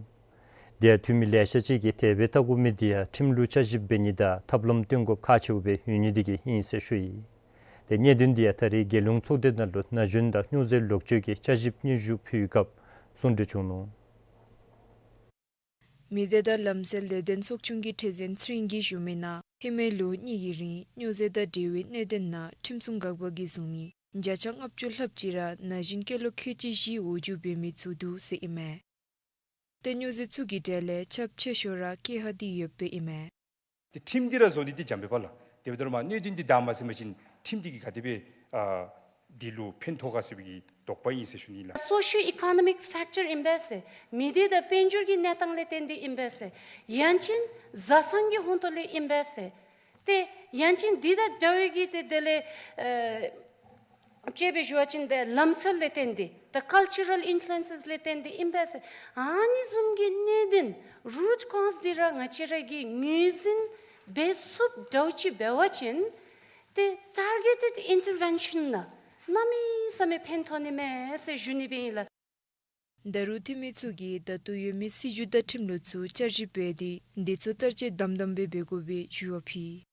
དེ་ཡང་འཐུས་མི་ལེ་ཤ་ཅིག་གིས་དེ་སྦེ་བལྟ་དགོ་མི་འདི་ཡང་ཁྲིམས་ལུ་བསྐྱར་ཞིབ་འབད་ནི་དང་ཐབས་ལམ་སྟོན་དགོཔ་ཁག་ཆེཝ་སྦེ་ཡོད་ནི་འདི་གིས་ཨིན་ཟེར་ཞུ་ཡི། ཏེ་གནད་དོན་འདི་ཡང་ད་རེས་རྒྱལ་ཡོངས་ཚོགས་སྡེ་ནང་ལུ་ན་གཞོན་དང་སྨྱོ་རྫས་ལོག་སྤྱོད་ཀྱི་བསྐྱར་ཞིབ་སྙན་ཞུ་ཕུལ་བའི་སྐབས་གསུང་གྲོས་བྱུང་ནུག། མི་སྡེ་དང་ལམ་སྲོལ་ལས་དོན་ཚོགས་ཆུང་གི་ཁྲི་འཛིན་ཚེ་རིང་གིས་ཞུ་མི་ནང་ཧེ་མའི་ལོ་གཉིས་ཀྱི་རིང་སྨྱོ་རྫས་དང་འབྲེལ་བའི་གནད་དོན་ནང་ཁྲིམས་སྲུང་འགག་པ་གིས་བཟུང་མི་བརྒྱ་ཆ་ལྔ་བཅུ་ལྷགཔ་ཅིག་ར་ན་གཞོན་སྐྱེས་ལོ་ཁལ་གཅིག་བཞི་འོག་འགྱོ་འབད་མི་ཚུ་འདུག་ཟེར་ཨིན་མས། ཏེ་སྨྱོ་རྫས་ཚུ་གི་གྲས་ལས་ཁྱབ་ཆེ་ཤོས་ར་སྐྱེས་ཧ་འདི་ཡོདཔ་ཨིན་མས། ཏེ་ཁྲིམས་འདི་ར་བཟོ་ནི་འདི་འཇམ་པས་པ་ལགས། དེ་འབདཝ་ད་མ་གནད་དོན་འདི་བདའ་མ་ཟིན་པ་ཅིན་ཁྲིམས་འདི་གིས་ག་དེ་སྦེ་ཨ་འདི་ལུ་ཕན་ཐོགས་ག་ཟེར་བའི་གི་དོགས་པ་ཨིན་ཟེར་ཞུ་ནི་ལགས། སོ་ཤིའོ་ཨི་ཀོ་ནོ་མིག་ཕེག་ཊར་ཨིན་པས་ཟེར། མི་སྡེ་དང་དཔལ་འབྱོར་གྱི་གནས་སྟངས་ལས་བརྟེན་ཏེ་ཨིན་པས་ཟེར། ཡང་ཅིན་བཟའ་ཚང་གི་ཧོང་ཏོ་ལས་ཨིན་པས་ཟེར། ཏེ་ཡང་ཅིན་འདི་དང་འདྲ་བའི་གི་ཏེ་དེ་ལས་ཨེ་དཔྱེ་སྦེ་ཞུ་བ་ཅིན་ཏེ་ལམ་སྲོལ་ལས་བརྟེན་ཏེ་ད་ཀལ་ཅར་རཱལ་ཨིན་ཕུ་ལུ་ཨེན་སེས་ལས་བརྟེན་ཏེ་ཨིན་པས་ཟེར། ཨ་ནི་བཟུམ་གྱི་གནད་དོན་རུཊ་ཀོཛ་འདི་ར་ང་བཅས་ར་གིས་ངོས་འཛིན་འབད་ཚུགསཔ་འདྲཝ་ཅིག་འབད་བ་ཅིན་ཏེ་ཊར་གེ་ཊེཌ་ཨིན་ཊར་ཝེན་ཤཱན་ནང་གནམ་མེད་ས་མེད་ཕན་ཐོགས་ནི་མས་ཟེར་ཞུ་ནི་སྦེ་ཨིན་ལགས། ད་རུང་འཐུས་མི་ཚུ་གིས་ད་ལྟོ་ཡོད་མི་སྲིད་བྱུས་དང་ཁྲིམས་ལུགས་ཚུ་བསྐྱར་ཞིབ་འབད་དེ་འདི་ཚུ་བསྟར་སྤྱོད་དམ་དམ་སྦེ་འབད་དགོ་པའི་ཞུ་བ་ཕུལ།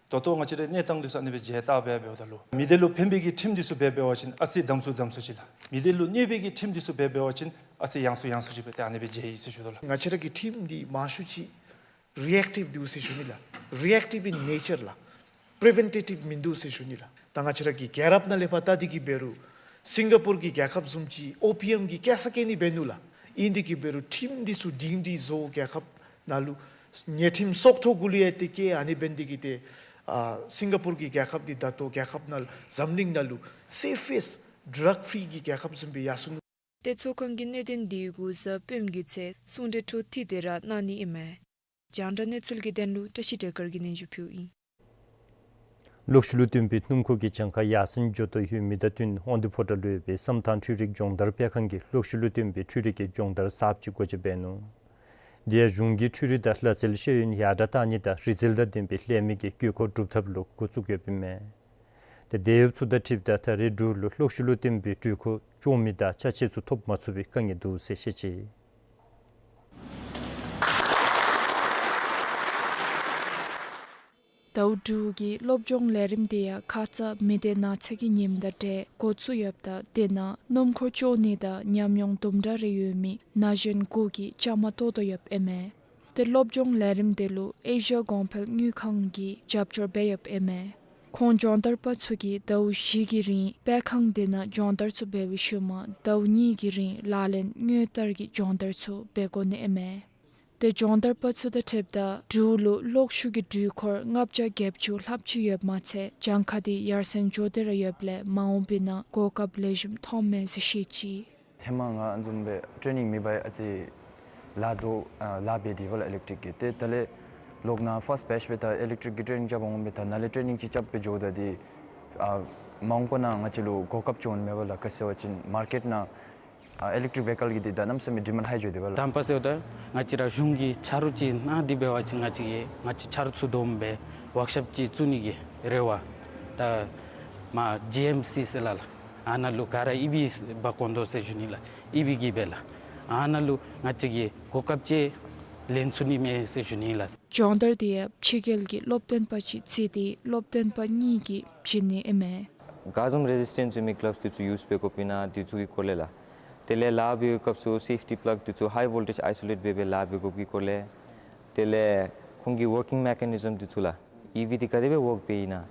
ད་ལྟོ་ང་བཅས་རའི་གནས་སྟངས་འདི་ཚུ་ཨ་ནི་སྦེ་མཇལ་བལྟ་སྦེ་འབདཝ་ད་ལུ་མི་སྡེ་ལུ་ཕན་པའི་གི་ཁྲིམས་འདི་ཚུ་འབད་འབད་བ་ཅིན་ཨ་ཙི་དམ་སུ་དམ་སུ་ཅིག་ལགས། མི་སྡེ་ལུ་གནོད་པའི་གི་ཁྲིམས་འདི་ཚུ་འབད་འབད་བ་ཅིན་ཨ་ཙི་ཡང་སུ་ཡང་སུ་ཅིག་སྦེ་ཏེ་ཨ་ནི་སྦེ་མཇལ་ཡི་ཟེར་ཞུ་དོ་ལགས། ང་བཅས་ར་གི་ཁྲིམས་འདི་མང་ཤོས་ཅིག་རི་ཨེག་ཊིབ་འདུག་ཟེར་ཞུ་ནི་ལགས། རི་ཨེག་ཊིབ་ཨིན་ནེ་ཅར་ལགས། པི་རི་ཝེན་ཊེ་ཊིབ་མིན་འདུག་ཟེར་ཞུ་ནི་ལགས། ད་ང་བཅས་ར་གི་རྒྱལ་རབས་ནང་ལས་ཕར་བལྟ་སྟེ་གི་འབད་རུང་སིང་ག་པུར་གྱི་རྒྱལ་ཁབ་བཟུམ་ཅིག་ཨོ་པི་ཨེམ་གྱི་སྐྱེལ་ས་སྐྱེལ་ནི་འབད་ནུག་ལགས། ཨིན་ཏེ་གི་འབད་རུང་ཁྲིམས་འདི་ཚུ་སྒྲིང་སྒྲི་བཟོ། རྒྱལ་ཁབ་ནང་ལུ་ཉེས་ཁྲིམས་སོག་ཐོག་གུ་ལུ་ཡང་ཏེ་བཀལ། ཨ་ནི་འབད་ནི་འདི་གིས་ཏེ་ཨ་སིང་ག་པུར་གྱི་རྒྱལ་ཁབ་འདི་ད་ལྟོ་རྒྱལ་ཁབ་ནང་འཛམ་གླིང་ནང་ལུ་སེ་ཕེསཊ་ཌྲག་ཕི་རི་གི་རྒྱལ་ཁབ་བཟུམ་སྦེ་ཡར་སོ་ནུག། ཏེ་ཚོགས་ཁང་གིས་གནད་དོན་འདི་གུ་གཟའ་སྤེནམ་གི་ཚེས་གསུང་གྲོས་འཕྲོ་མཐུད་དེ་ར་གནང་ནི་ཨིན་མས། རྒྱང་བསྒྲགས་གནས་ཚུལ་གྱི་དོན་ལུ་བཀྲ་ཤིས་བདེ་དཀར་གྱིས་སྙན་ཞུ་ཕུལཝ་ཨིན། གློག་ཤུགས་ལུ་བརྟེན་པའི་སྣུམ་འཁོར་གྱི་གྱངས་ཁ་ཡར་སེང་འགྱོ་དོ་ཡོད་མི་དང་བསྟུན་དབང་འདུས་ཕོ་བྲང་ལུ་ཡོད་པའི་བསམ་ཐང་འཕྲུལ་རིག་སྦྱོང་བརྡར་སྤེལ་ཁང་གིས་གློག་ཤུགས་ལུ་བརྟེན་པའི་འཕྲུལ་རིག་གི་སྦྱོང་བརྡར་གསརཔ་ཅིག་སྒོ་འབྱེད་འབད་ནུག། དེ་ཡང་གཞུང་གིས་འཕྲུལ་རིག་དང་ལྷ་རྩེད་ཤེས་ཡོན་ཡར་དྲག་གཏང་ནི་དང་རི་རྩེད་དང་ལྡན་པའི་ལྷད་མེད་ཀྱི་དགོས་མཁོ་སྒྲུབ་ཐབས་ལུ་འགོ་བཙུགས་ཡོདཔ་ཨིན་མས། ཏེ་དེ་ཡོདཔ་ཚུ་དང་འཁྲིལཝ་ད་ད་རེས་འབྲུག་ལུ་གློག་ཤུགས་ལུ་བརྟེན་པའི་འཕྲུལ་འཁོར་བཙོང་མི་དང་ཅ་ཆས་ཚུ་ཐོབ་མ་ཚུགས་པའི་དཀའ་ངལ་འདུག་ཟེར་བཤད་ཅི། ཟླཝ་དྲུག་གི་སློབ་སྦྱོང་ལས་རིམ་དེ་ཡང་ཁ་ཙ་མི་སྡེ་ནག་ཚ་གི་ཉིནམ་དང་འབྲེལ་འགོ་བཙུགས་ཡོདཔ་ད་དེ་ནང་སྣུམ་འཁོར་བཅོ་ནི་དང་ཉམས་མྱོང་དུམ་གྲ་རེ་ཡོད་མི་ན་གཞོན་དགུ་གིས་བཅའ་མར་གཏོགས་དོ་ཡོདཔ་ཨིན་མས། ཏེ་སློབ་སྦྱོང་ལས་རིམ་དེ་ལུ་ཨེ་ཤི་ཡ་གོང་འཕེལ་དངུལ་ཁང་གིས་རྒྱབ་སྐྱོར་འབད་ཡོདཔ་ཨིན་མས། ཁོང་སྦྱོང་བརྡར་པ་ཚུ་གིས་ཟླཝ་བཞི་གི་རིང་སྤེལ་ཁང་དེ་ནང་སྦྱོང་བརྡར་ཚུ་འབད་བའི་ཤུལ་མ་ཟླཝ་གཉིས་ཀྱི་རིང་ལག་ལེན་དངོས་བསྟར་གྱི་སྦྱོང་བརྡར་ཚུ་འབད་དགོ་ནི་ཨིན་མས། ཏེ་སྦྱོང་བརྡར་པ་ཚུ་དང་འཁྲིལཝ་ད་འབྲུག་ལུ་གློག་ཤུགས་ཀྱི་འགྲུལ་འཁོར་ལྔ་བརྒྱ་བརྒྱད་ཅུ་ལྷགཔ་ཅིག་ཡོདཔ་མ་ཚད་གྱངས་ཁ་དེ་ཡར་སེང་འགྱོ་སྟེ་ར་ཡོདཔ་ལས་མ་འོངས་པའི་ནང་གོ་སྐབས་ལེགས་ཤོམ་ཐོབ་མས་ཟེར་བཤད་ཅི། ཧེ་མ་ང་ཨ་ནི་བཟུམ་སྦེ་ཊེ་ནིང་མེད་པར་ཨ་ཙི་ལཱ་བཟོ་ཨ་ལཱ་འབད་དེ་འབདཝ་ལས་ཨི་ལེག་ཊིག་གི། ཏེ་ད་ལས་ལོག་ནཱ་ཕཱསཊ་བེཆ་སྦེ་ད་ཨི་ལེག་ཊིག་གི་ཊེ་ནིང་རྐྱབ་འོང་སྦེ་ད་ནཱ་ལས་ཊེ་ནིང་ཅིག་རྐྱབ་སྦེ་འགྱོཝ་ད་འདི་ཨ་མ་འོངས་པ་ནང་ང་བཅས་ལུ་གོ་སྐབས་བྱུང་མས་པ་ལགས། ག་ཅི་ཟེར་བ་ཅིན་མར་ཀེཊ་ནང་ཨ་ཨི་ལེག་ཊིག་ཝེ་ཀལ་གྱི་འདི་ད་གནམ་མེད་ས་མེད་ཌི་མཱནཌ་ཧའི་འགྱོ་དེས་པ་ལགས། དང་པ་ཟེརཝ་ད་ང་བཅས་ར་གཞུང་གིས་ཆ་རོགས་ཅིག་གནང་སྟེ་འབད་བ་ཅིན་ང་བཅས་ཀྱིས་ང་བཅས་ཆ་རོགས་ཚུ་བསྡོམས་སྦེ་ཝརཀ་ཤོབ་ཅིག་བཙུགས་ནི་གི་རེ་བ། ད་མར་ཇི་ཨེམ་སི་ཟེར་ལགས་ལགས། ཨ་ནཱ་ལུ་ག་ར་ཨི་བི་འབག་འོང་དོ་ཟེར་ཞུ་ནི་ལགས། ཨི་བི་གིས་སྦེ་ལགས། ཨ་ནཱ་ལུ་ང་བཅས་ཀྱིས་གོ་སྐབས་ཅིག་ལེན་ཚུགས་ནི་མས་ཟེར་ཞུ་ནི་ལགས། སྦྱོང་བརྡར་དེ་ཡང་ཕྱི་རྒྱལ་གྱི་སློབ་སྟོན་པ་ཅིག་བརྩིས་ཏེ་སློབ་སྟོན་པ་གཉིས་ཀྱིས་བྱིན་ནི་ཨིན་མས། ག་བཟུམ་རེ་ཟིས་ཊེནསི་ཡོད་མི་གི་ལགས་ཚུ་དེ་ཚུ་ཡུསི་འབད་དགོཔ་ཨིན་ན་དེ་ཚུ་གི་སྐོར་ལས་ལགས། དེ་ལས་ལཱ་འབད་བའི་སྐབས་སུ་སེཕ་ཊི་པླག་དེ་ཚུ་ཧའི་ཝོལ་ཊེཇ་ཨའི་སོ་ལེཊ་འབད་སྦེ་ལཱ་འབད་དགོཔ་གི་སྐོར་ལས། དེ་ལས་ཁོང་གི་ཝརཀ་ཀིང་མེ་ཀ་ནི་ཛམ་དེ་ཚུ་ལགས། ཨི་བི་དེ་ག་དེ་སྦེ་ཝརཀ་འབད་ཨིན་ན།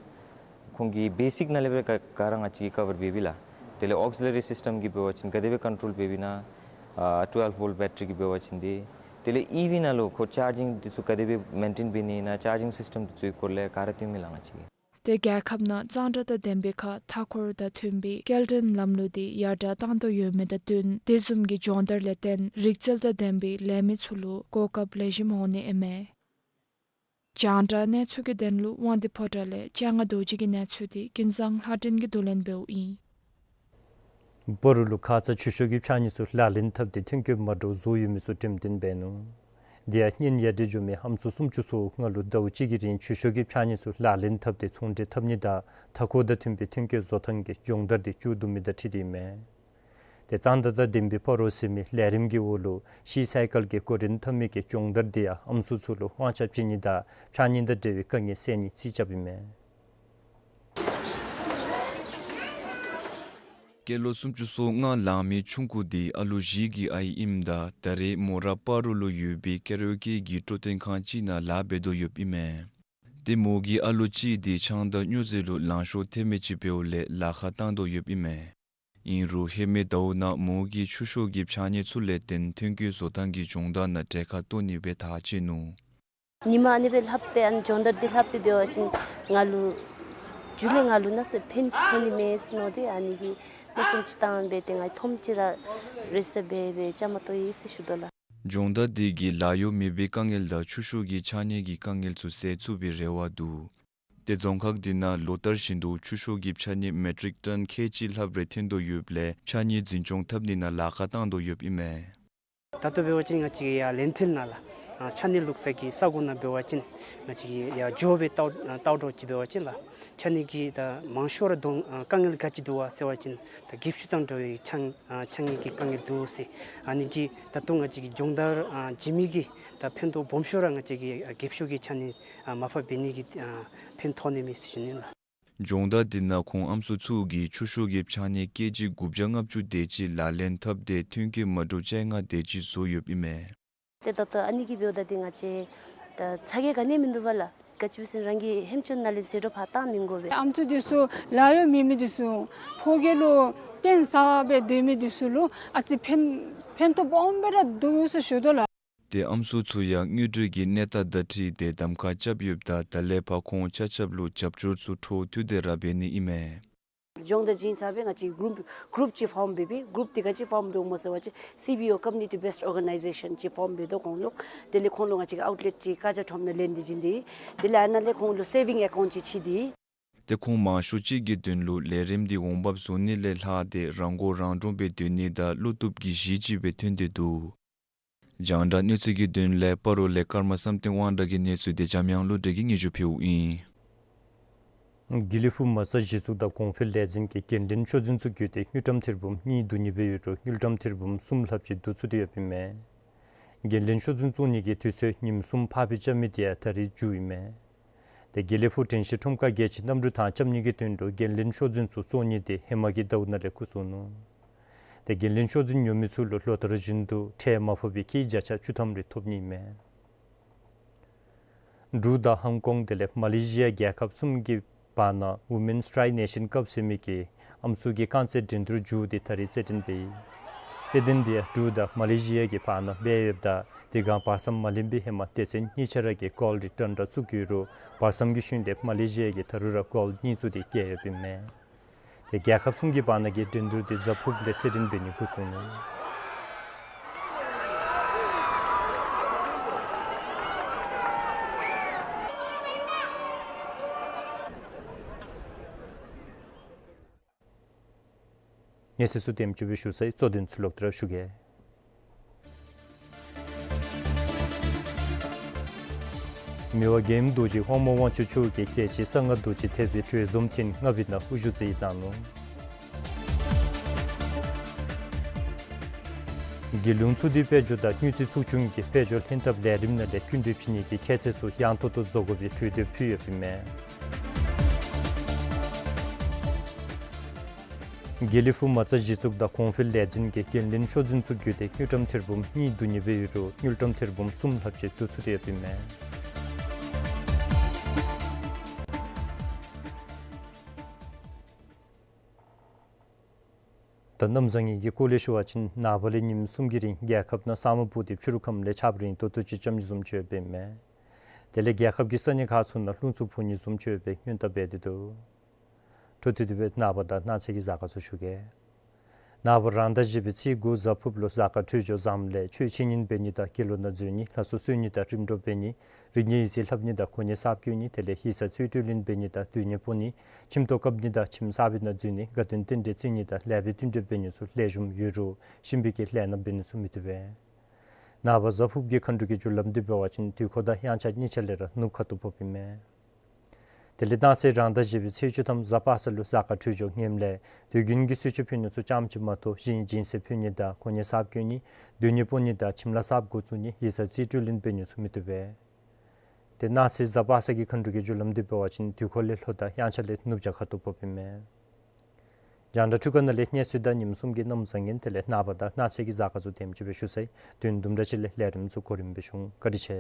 ཁོང་གི་བེ་སིཀ་ནང་ལས་སྦེ་ག་ག་ར་ང་བཅས་ཀྱིས་ཀ་བར་འབད་བས་ལགས། དེ་ལས་ཨོག་སི་ལི་རི་སིསི་ཊམ་གིས་འབད་བ་ཅིན་ག་དེ་སྦེ་ཀོན་ཊོལ་འབད་བས་ཨིན་ན། ཨ་ཊུ་ཝེལབ་ཝོལཊ་བེ་ཊ་རི་གིས་འབད་བ་ཅིན་དེ། དེ་ལས་ཨི་བི་ནང་ལུ་ཁོ་ཅར་ཇིང་དེ་ཚུ་ག་དེ་སྦེ་མེན་ཊེན་འབད་ནི་ཨིན་ན། ཅར་ཇིང་སིསི་ཊམ་དེ་ཚུ་གི་སྐོར་ལས་ག་ར་སྟོན་མས་ལགས་ང་བཅས་ཀྱིས། ཏེ་རྒྱལ་ཁབ་ནང་གཙང་སྦྲ་དང་ལྡན་པའི་ཁར་མཐའ་འཁོར་དང་མཐུན་པའི་སྐྱེལ་འདྲེན་ལམ་ལུགས་དེ་ཡར་དྲག་བཏང་དོ་ཡོད་མི་དང་བསྟུན་དེ་བཟུམ་གྱི་སྦྱོང་བརྡར་ལས་བརྟེན་རིག་རྩལ་དང་ལྡན་པའི་ལས་མི་ཚུ་ལུ་གོ་སྐབས་ལེགས་ཤོམ་འོང་ནི་ཨིན་མས། རྒྱང་བསྒྲགས་གནས་ཚུལ་གྱི་དོན་ལུ་དབང་འདུས་ཕོ་བྲང་ལས་ལྕང་ང་རྡོ་རྗེ་གི་གནས་ཚུལ་དེ་ཀུན་བཟང་ལྷ་སྒྲོན་གྱིས་བསྡུ་ལེན་འབདཝ་ཨིན། སྤ་རོ་ལུ་ཁ་ཙ་ཆུ་ཤོག་གི་ཕྱགས་སྙིགས་ཚུ་ལག་ལེན་འཐབ་སྟེ་ཐོན་སྐྱེད་མ་འདྲཝ་བཟོ་ཡོད་མི་ཚུ་འགྲེམས་སྟོན་འབད་ནུག། དེ་ཡང་སྙན་ཡར་དྲི་འགྱོ་མི་ཨམ་སྲུ་སུམ་ཅུ་སོ་ལྔ་ལུ་ཟླཝ་གཅིག་གི་རིང་ཆུ་ཤོག་གི་ཕྱགས་སྙིགས་ཚུ་ལག་ལེན་འཐབ་སྟེ་ཚོང་འབྲེལ་འཐབ་ནི་དང་མཐའ་འཁོར་དང་མཐུན་པའི་ཐོན་སྐྱེད་བཟོ་ཐངས་ཀྱི་སྦྱོང་བརྡར་དེ་བཅུག་བསྡུ་མི་དང་འཁྲིལ་ཏེ་ཨིན་མས། ཏེ་གཙང་སྦྲ་དང་ལྡན་པའི་སྤ་རོ་ཟེར་མི་ལས་རིམ་གྱི་འོག་ལུ་ཤི་སའི་ཀལ་གྱི་གོ་རིམ་འཐབ་མི་གི་སྦྱོང་བརྡར་དེ་ཡང་ཨམ་སྲུ་ཚུ་ལུ་དབང་ཆ་བྱིན་ནི་དང་ཕྱགས་སྙིགས་དང་འབྲེལ་བའི་དཀའ་ངལ་སེལ་ནི་རྩིས་རྐྱབ་ཨིན་མས། སྐྱེས་ལོ་སུམ་ཅུ་སོ་ལྔ་ལང་མི་ཆུང་ཀུ་དེ་ཨ་ལུ་བཞི་གི་ཨའི་ཨིནམ་ད་ད་རེས་མོ་ར་སྤ་རོ་ལུ་ཡོད་པའི་ཀེ་ར་ཨོ་ཀེ་གི་སྤྲོ་སྟོན་ཁང་ཅིག་ནང་ལཱ་འབད་དོ་ཡོདཔ་ཨིན་མས། ཏེ་མོ་གི་ཨ་ལོ་ཅིག་དེ་ཆང་དང་སྨྱོ་རྫས་ལུ་ལང་ཤོར་ཐལ་མེད་ཅིག་འབདཝ་ལས་ལཱ་ཁག་བཏང་དོ་ཡོདཔ་ཨིན་མས། ཨིན་རུང་ཧེ་མའི་ཟླཝ་ནང་མོ་གིས་ཆུ་ཤོག་གི་ཕྱགས་སྙིགས་ཚུ་ལས་བརྟེན་ཐོན་སྐྱེད་བཟོ་ཐངས་ཀྱི་སྦྱོང་བརྡར་ནང་གྲལ་ཁར་གཏོགས་ནི་སྦེ་ཐག་བཅད་ནུག། ཉིན་མ་ཨ་ནི་སྦེ་ལྷབ་སྦེ་ཨ་ནི་སྦྱོང་བརྡར་འདི་ལྷབ་སྦེ་འབད་བ་ཅིན་ང་ལུ་མཇུག་ལས་ང་ལུ་ན་ཟེར་ཕན་ཅིག་ཐོགས་ནི་མས་ཟེར་མནོ་སྟེ་ཨ་ནི་གི་མནོ་བསམ་ཅིག་བཏང་སྦེ་ཏེ་ང་ཐོམ་ཅིག་ར་རེ་སི་ཊར་འབད་སྦེ་བཅའ་མར་གཏོགས་ཡི་ཟེར་ཞུ་དོ་ལགས། སྦྱོང་བརྡར་འདི་གིས་ལཱ་གཡོག་མེད་པའི་དཀའ་ངལ་དང་ཆུ་ཤོག་གི་ཕྱགས་སྙིགས་ཀྱི་དཀའ་ངལ་ཚུ་སེལ་ཚུགས་པའི་རེ་བ་འདུག། ཏེ་རྫོང་ཁག་འདི་ནང་ལོ་ལྟར་བཞིན་དུ་ཆུ་ཤོག་གི་ཕྱགས་སྙིགས་མེ་ཊིག་ཊོན་ཁལ་གཅིག་ལྷགཔ་རེ་ཐོན་དོ་ཡོདཔ་ལས་ཕྱགས་སྙིགས་འཛིན་སྐྱོང་འཐབ་ནི་ནང་ལཱ་ཁག་བཏང་དོ་ཡོདཔ་ཨིན་མས། ད་ལྟོ་འབད་བ་ཅིན་ང་བཅས་ཡར་ལེནཌ་ཕིལ་ནང་ལགས་ཨ་ཕྱགས་སྙིགས་བླུགས་ས་གི་ས་གོ་ནང་འབད་བ་ཅིན་ང་བཅས་ཡར་འགྱོ་སྦེ་ལྟ་ལྟ་འགྱོ་ཅིག་འབད་བ་ཅིན་ལགས་ཕྱགས་སྙིགས་ཀྱི་ད་མང་ཤོས་ར་དོན་དཀའ་ངལ་ག་ཅི་འདུག་ག་ཟེར་བ་ཅིན་ད་འགྱིབ་ཤུགས་དང་འདྲ་བའི་ཕྱགས་ཨ་ཕྱགས་སྙིགས་ཀྱི་དཀའ་ངལ་འདུག་ཟེར། ཨ་ནི་གིས་ད་ལྟོ་ང་བཅས་ཀྱི་སྦྱོང་བརྡར་ཨ་བྱིན་མི་གི་ད་ཕན་ཐོགས་སྦོམ་ཤོས་ར་ང་བཅས་ཀྱི་ཨ་འགྱིབ་ཤུགས་ཀྱི་ཕྱགས་སྙིགས་ཨ་མར་ཕབ་འབད་ནི་གི་ཨ་ཕན་ཐོགས་ནི་མས་ཟེར་ཞུ་ནི་ལགས། སྦྱོང་བརྡར་འདི་ནང་ཁོང་ཨམ་སྲུ་ཚུ་གིས་ཆུ་ཤོག་གི་ཕྱགས་སྙིགས་ཀེ་ཇི་དགུ་བརྒྱ་ལྔ་བཅུ་དེ་ཅིག་ལག་ལེན་འཐབ་སྟེ་ཐོན་སྐྱེད་མ་འདྲཝ་བཅོ་ལྔ་དེ་ཅིག་བཟོ་ཡོདཔ་ཨིན་མས། ཏེ་ད་ལྟོ་ཨ་ནི་གིས་འབདཝ་ད་ཏེ་ང་བཅས་ད་ཚ་གྱང་ག་ནི་མིན་འདུག་པ་ལགས། ག་ཅི་སྦེ་ཟེར་རང་གི་ཧེམ་ཅོག་ནང་ལས་ཟད་འགྲོ་ཕར་བཏང་མི་དགོ་པས། ཨམ་སྲུ་འདི་ཚུ་ལཱ་གཡོག་མེད་མི་འདི་ཚུ་ཕོ་རྒྱས་ལུ་བརྟེན་ས་སྦེ་སྡོད་མི་འདི་ཚུ་ལུ་ཨ་ཙི་ཕན་ཕན་ཐོགས་སྦོམ་སྦེ་ར་འདུག་ཟེར་ཞུ་དོ་ལགས། ཏེ་ཨམ་སྲུ་ཚུ་ཡང་དངུལ་འབྲེལ་གྱི་གནས་སྟངས་དང་འཁྲིལ་ཏེ་གདམ་ཁ་རྐྱབ་ཡོདཔ་ད་ད་ལས་ཕར་ཁོང་ཆ་ཁྱབ་ལུ་རྒྱབ་སྐྱོར་ཚུ་འཕྲོ་མཐུད་དེ་ར་འབད་ནི་ཨིན་མས། སྦྱོང་བརྡར་བྱིན་ས་སྦེ་ང་བཅས་གུ་རུབ་གུ་རུབ་ཅིག་ཕོརམ་འབད་བས། གུ་རུབ་འདི་ག་ཅི་ཕོརམ་འབདཝ་སྨོ་ཟེར་བ་ཅིན་སི་བི་ཨོ་Community Based Organization ཅིག་ཕོརམ་འབད་དོ་ཁོང་ལུ། དེ་ལས་ཁོང་ལུ་ང་བཅས་ཀྱིས་ཨའུཊ་ལེཊ་ཅིག་ཀ་ཅ་ཁྲོམ་ནང་ལེན་ཏེ་བྱིན་ཏེ། དེ་ལས་ཨ་ནཱ་ལས་ཁོང་ལུ་སེ་བིང་ཨེ་ཀའུནཊ་ཅིག་ཕྱེ་སྟེ། ཏེ་ཁོང་མང་ཤོས་ཅིག་གི་དོན་ལུ་ལས་རིམ་འདི་འོང་འབབ་བཟོ་ནི་ལས་ལྷག་སྟེ་རང་མགོ་རང་འདྲོངས་སྦེ་སྡོད་ནི་དང་བློ་བཏུབ་ཀྱི་གཞི་ཅིག་སྦེ་ཐོན་ཏེ་འདུག། རྒྱང་བསྒྲགས་གནས་ཚུལ་གྱི་དོན་ལས་སྤ་རོ་ལས་ཀརྨ་བསམ་གཏན་དབང་གྲགས་ཀྱི་གནས་ཚུལ་དེ་འཇམ་དབྱངས་བློ་གྲོས་ཀྱིས་སྙན་ཞུ་ཕུལཝ་ཨིན། དགེ་ལེགས་ཕུག་མ་རྩ་གཞི་བཙུགས་དང་གོང་འཕེལ་ལས་འཛིན་གྱི་འགན་ལེན་ཆོག་འཛིན་ཚུ་བརྒྱུད་དེ་དངུལ་ཀྲམ་ཐེར་འབུམ་གཉིས་བསྡུ་ནི་སྦེ་ཡོད་རུང་དངུལ་ཀྲམ་ཐེར་འབུམ་གསུམ་ལྷགཔ་ཅིག་བསྡུ་ཚུགས་ཏེ་ཡོདཔ་ཨིན་མས། འགན་ལེན་ཆོག་འཛིན་བཙུགས་ནི་གི་དུས་ཚོད་ཉིནམ་གསུམ་ཕར་སྤོ་རྐྱབ་མི་དེ་ཡང་ད་རེས་མཇུག་ཨིན་མས། ཏེ་དགེ་ལེགས་ཕུག་དྲན་ཤེས་ཁྲོམ་ཁར་རྒྱལ་སྤྱིའི་གནམ་གྲུ་ཐང་རྐྱབ་ནི་གི་དོན་ལུ་འགན་ལེན་ཤོག་འཛིན་ཚུ་བཙོང་ནི་དེ་ཧེ་མ་གི་ཟླཝ་ནང་ལས་འགོ་བཙུགས་ནུག། ཏེ་འགན་ལེན་ཤོག་འཛིན་ཉོ་མི་ཚུ་ལུ་ལོ་ལྟར་བཞིན་དུ་ཁྲལ་མ་ཕོག་པའི་སྐྱིད་བརྒྱ་ཆ་བཅུ་ཐམ་རེ་ཐོབ་ནི་མས། འབྲུག་དང་ཧོང་ཀོང་དེ་ལས་མ་ལེ་ཤི་ཡ་རྒྱལ་ཁབ་གསུམ་གྱི་བར་ན་Women Strike Nation Cup ཟེར་མི་གི་ཨམ་སྲུ་གི་རྐང་རྩེད་འགྲན་བསྡུར་མཇུག་དེ་ད་རིས་རྩེད་འགྲན་འབད་ཡི། རྩེད་འགྲན་དེ་ཡང་འབྲུག་དང་མ་ལེ་ཤི་ཡ་གི་བར་ན་འབད་ཡོདཔ་ད་དེ་སྒང་བར་མཚམས་མ་ལེན་པའི་ཧེ་མ་སྡེ་ཚན་གཉིས་ཆ་ར་གིས་གོལ་རེ་འདྲ་འདྲ་བཙུགས་ཡོད་རུང་བར་མཚམས་ཀྱི་ཤུལ་ལས་མ་ལེ་ཤི་ཡ་གིས་ད་རུང་ར་གོལ་གཉིས་བཙུགས་ཏེ་བཀལ་ཡོདཔ་ཨིན་མས། ཏེ་རྒྱལ་ཁབ་གསུམ་གྱི་བར་ན་གི་འགྲན་བསྡུར་དེ་གཟའ་ཕུརཔ་ལས་རྩེད་འགྲན་འབད་ནི་འགོ་བཙུགས་ནུག། གནས་ཚུལ་ཚུ་དེམ་ཅིག་སྦེ་ཞུ་ཚར་ཡི། གཙོ་དོན་ཚུ་ལོག་སྟེ་ར་ཞུ་གེ། མི་དབང་རྒྱལ་ཡུམ་རྡོ་རྗེ་དབང་མོ་དབང་ཕྱུག་མཆོག་གིས་རྒྱལ་སྤྱིའི་གསང་སྔགས་རྡོ་རྗེ་ཐེག་པའི་གྲོས་འཛོམས་ཐེངས་ལྔ་པའི་ནང་དབུ་བཞུགས་མཛད་གནང་ནུག། རྒྱལ་ཡོངས་ཚོགས་འདུའི་དཔལ་འབྱོར་དང་དངུལ་རྩིས་ཚོགས་ཆུང་གིས་དཔལ་འབྱོར་ལྷན་ཐབས་ལས་རིམ་ནང་ལས་སྐྱིན་འགྲུལ་བྱིན་ནི་གི་ཁྱད་ཚད་ཚུ་ཡང་ཐོག་ཏུ་བཟོ་དགོ་པའི་གྲོས་འདེབས་ཕུལ་ཡོདཔ་ཨིན་མས། དགེ་ལེགས་ཕུག་མ་རྩ་གཞི་བཙུགས་དང་གོང་འཕེལ་ལས་འཛིན་གྱིས་འགན་ལེན་ཤོག་འཛིན་ཚུ་བརྒྱུད་དེ་དངུལ་ཀྲམ་ཐེར་འབུམ་གཉིས་བསྡུ་ནི་འབད་ཡོད་རུང་དངུལ་ཀྲམ་ཐེར་འབུམ་གསུམ་ལྷགཔ་ཅིག་བསྡུ་ཚུགས་ཏེ་ཡོདཔ་ཨིན་མས། ད་གནམ་བཟང་ངན་གྱི་སྐོར་ལས་ཞུ་བ་ཅིན་ནངས་པ་ལས་ཉིནམ་གསུམ་གྱི་རིང་རྒྱལ་ཁབ་ནང་ས་སྨུག་སྤུབས་ཏེ་ཕྱི་རུ་ཁམས་ལས་ཆརཔ་རིང་ཏོག་ཏོ་ཅིག་རྐྱབ་ནི་བཟུམ་ཅིག་ཡོདཔ་ཨིན་མས། དེ་ལས་རྒྱལ་ཁབ་ཀྱི་ས་གནས་ཁག་ཚུ་ནང་རླུང་འཚུབ་འཕུ་ནི་བཟུམ་ཅིག་ཡོད་པའི་སྔོན་བརྡ་འབད་དེ་འདུག། འཕྲོ་མཐུད་དེ་སྦེ་ནངས་པ་དང་གནངས་ཚེ་གི་གཟའ་སྐར་ཚུ་ཞུ་གེ། ནངས་པ་རང་ཟླ་བཞི་པའི་ཚེས་དགུ་གཟའ་ཕུརཔ་ལུ་གཟའ་སྐར་འཕྲོད་སྦྱོར་བཟངམ་ལས་ཆོས་འཆད་ཉན་འབད་ནི་དང་དགེ་སློང་ནང་འཛུལ་ནི་ལྷ་གསོལ་གསོལ་ནི་དང་རིམ་གྲོ་འབད་ནི་རིག་གནས་ཡིག་རྩིས་ལྷབ་ནི་དང་གོ་གནས་གསརཔ་བསྐོ་ནི་དེ་ལས་ཡིག་ཚང་རྩིས་སྤྲོད་ལེན་འབད་ནི་དང་སྡོད་གནས་སྤོ་ནི་ཁྱིམ་ཐོག་བཀབ་ནི་དང་ཁྱིམ་གསར་པའི་ནང་འཛུལ་ནི་དགའ་སྟོན་རྟེན་འབྲེལ་བརྩི་ནི་དང་ལེགས་པའི་བསྟུན་གྲོས་འབད་ནི་ཚུ་ལེགས་ཤོམ་ཡོད་རུང་གཤིན་པོའི་གི་ལས་རྣམ་འབད་ནི་ཚུ་མི་བཏུབ་པས། ནངས་པ་གཟའ་ཕུརཔ་གི་མཁའ་འགྲོ་གི་རྒྱུ་ལམ་འདི་འབད་བ་ཅིན་དུས་འཁོར་དང་དབྱངས་འཆར་གཉིས་ཆ་ལས་ར་ནུབ་ཁ་ཐུག་ཕོགཔ་ཨིན་མས། དེ་ལས་གནངས་ཚེ་རང་ཟླ་བཞི་པའི་ཚེས་བཅུ་ཐམ་གཟའ་པ་སངས་ལུ་གཟའ་སྐར་འཕྲོད་སྦྱོར་ངནམ་ལས་དུས་རྒྱུན་གྱི་གསོལ་མཆོད་ཕུལ་ནི་ཚུ་ཙམ་ཅིག་མ་གཏོགས་གཞན་སྦྱིན་སྲེག་ཕུལ་ནི་དང་གོ་གནས་གསརཔ་བསྐོ་ནི་སྡོད་གནས་སྤོ་ནི་དང་ཁྱིམ་ལྷ་གསརཔ་འགོ་བཙུགས་ནི་ཡིག་ཚང་རྩིས་སྤྲོད་ལེན་འབད་ནི་ཚུ་མི་བཏུབ་པས། ཏེ་གནངས་ཚེ་གཟའ་པ་སངས་ཀྱི་མཁའ་འགྲོ་གི་རྒྱུ་ལམ་འདི་འབད་བ་ཅིན་དུས་འཁོར་ལས་ལྷོ་དང་དབྱངས་འཆར་ལས་ནུབ་བྱང་ཁ་ཐུག་ཕོགཔ་ཨིན་མས། རྒྱང་བསྒྲགས་འཕྲུལ་ཁང་ནང་ལས་གནས་ཚུལ་དང་ཉིནམ་གསུམ་གྱི་གནམ་བཟང་ངན་དེ་ལས་ནངས་པ་དང་གནངས་ཚེ་གི་གཟའ་སྐར་ཚུ་དེམ་ཅིག་སྦེ་ཞུ་ཚར་ཡི། དོན་དུམ་གྲ་ཅིག་ལས་ལས་རིམ་ཚུ་གོ་རིམ་སྦེ་ཞུ་འོང་། བཀའ་དྲིན་ཆེ།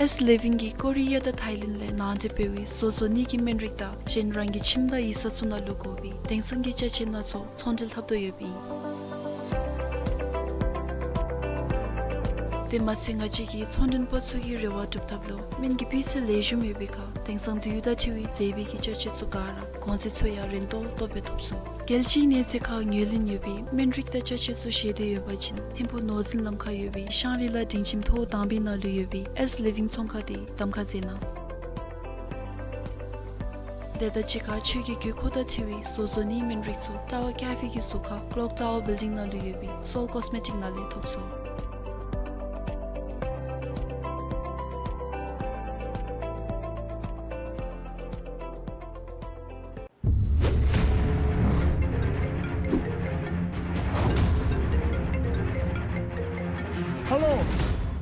ཨེས་ལིབ་ཝིང་གིས་ཀོ་རི་ཡ་དང་ཐའི་ལེནཌ་ལས་ནང་འདྲེན་འབད་བའི་བཟོ་བཟོ་ནི་གི་སྨན་རིགས་དང་གཞན་རང་གི་ཁྱིམ་དང་ཡིག་ཚང་ཚུ་ནང་ལུ་དགོ་པའི་དེང་སང་གི་ཅ་ཆས་སྣ་ཚོགས་ཚོང་འབྲེལ་འཐབ་དོ་ཡོདཔ་ཨིན། དེ་མ་ཚད་ང་བཅས་ཀྱི་ཚོང་མགྲོན་པ་ཚུ་གི་རེ་བ་སྒྲུབ་ཐབས་ལུ་སྨན་གྱི་སྤུས་ཚད་ལེགས་ཤོམ་ཡོད་པའི་ཁར་དེང་སང་དུས་ཡུན་དང་འཁྲིལ་བའི་མཛེས་པའི་གི་ཅ་ཆས་ཚུ་ག་ར་གོང་ཚད་ཚུ་ཡང་རན་ཏོག་ཏོ་སྦེ་ཐོབ་ཚུགས། རྒྱལ་སྤྱིའི་གནས་ཚད་ཁར་ངོས་ལེན་ཡོད་པའི་སྨན་རིགས་དང་ཅ་ཆས་ཚུ་བཞེས་འདོད་ཡོད་པ་ཅིན་ཐིམ་ཕུག་ནོར་འཛིན་ལམ་ཁར་ཡོད་པའི་ཤང་རི་ལ་སྒྲིང་ཁྱིམ་ཐོག་དང་པའི་ནང་ལུ་ཡོད་པའི་ཨེས་ལིབ་ཝིང་ཚོང་ཁང་དེ་གདམ་ཁ་མཛད་གནང་། དེ་དང་གཅིག་ཁར་ཁྱོད་ཀྱི་དགོས་མཁོ་དང་འཁྲིལ་བའི་བཟོ་བཟོ་ནིའི་སྨན་རིགས་ཚུ་ཊ་ཝར་ཀེ་ཕེ་གི་ཟུར་ཁར་ཀློག་ཊ་ཝར་བིལ་ཌིང་ནང་ལུ་ཡོད་པའི་སོལ་ཀོས་མེ་ཊིཀ་ནང་ལས་ཐོབ་ཚུགས། ཧ་ལོ།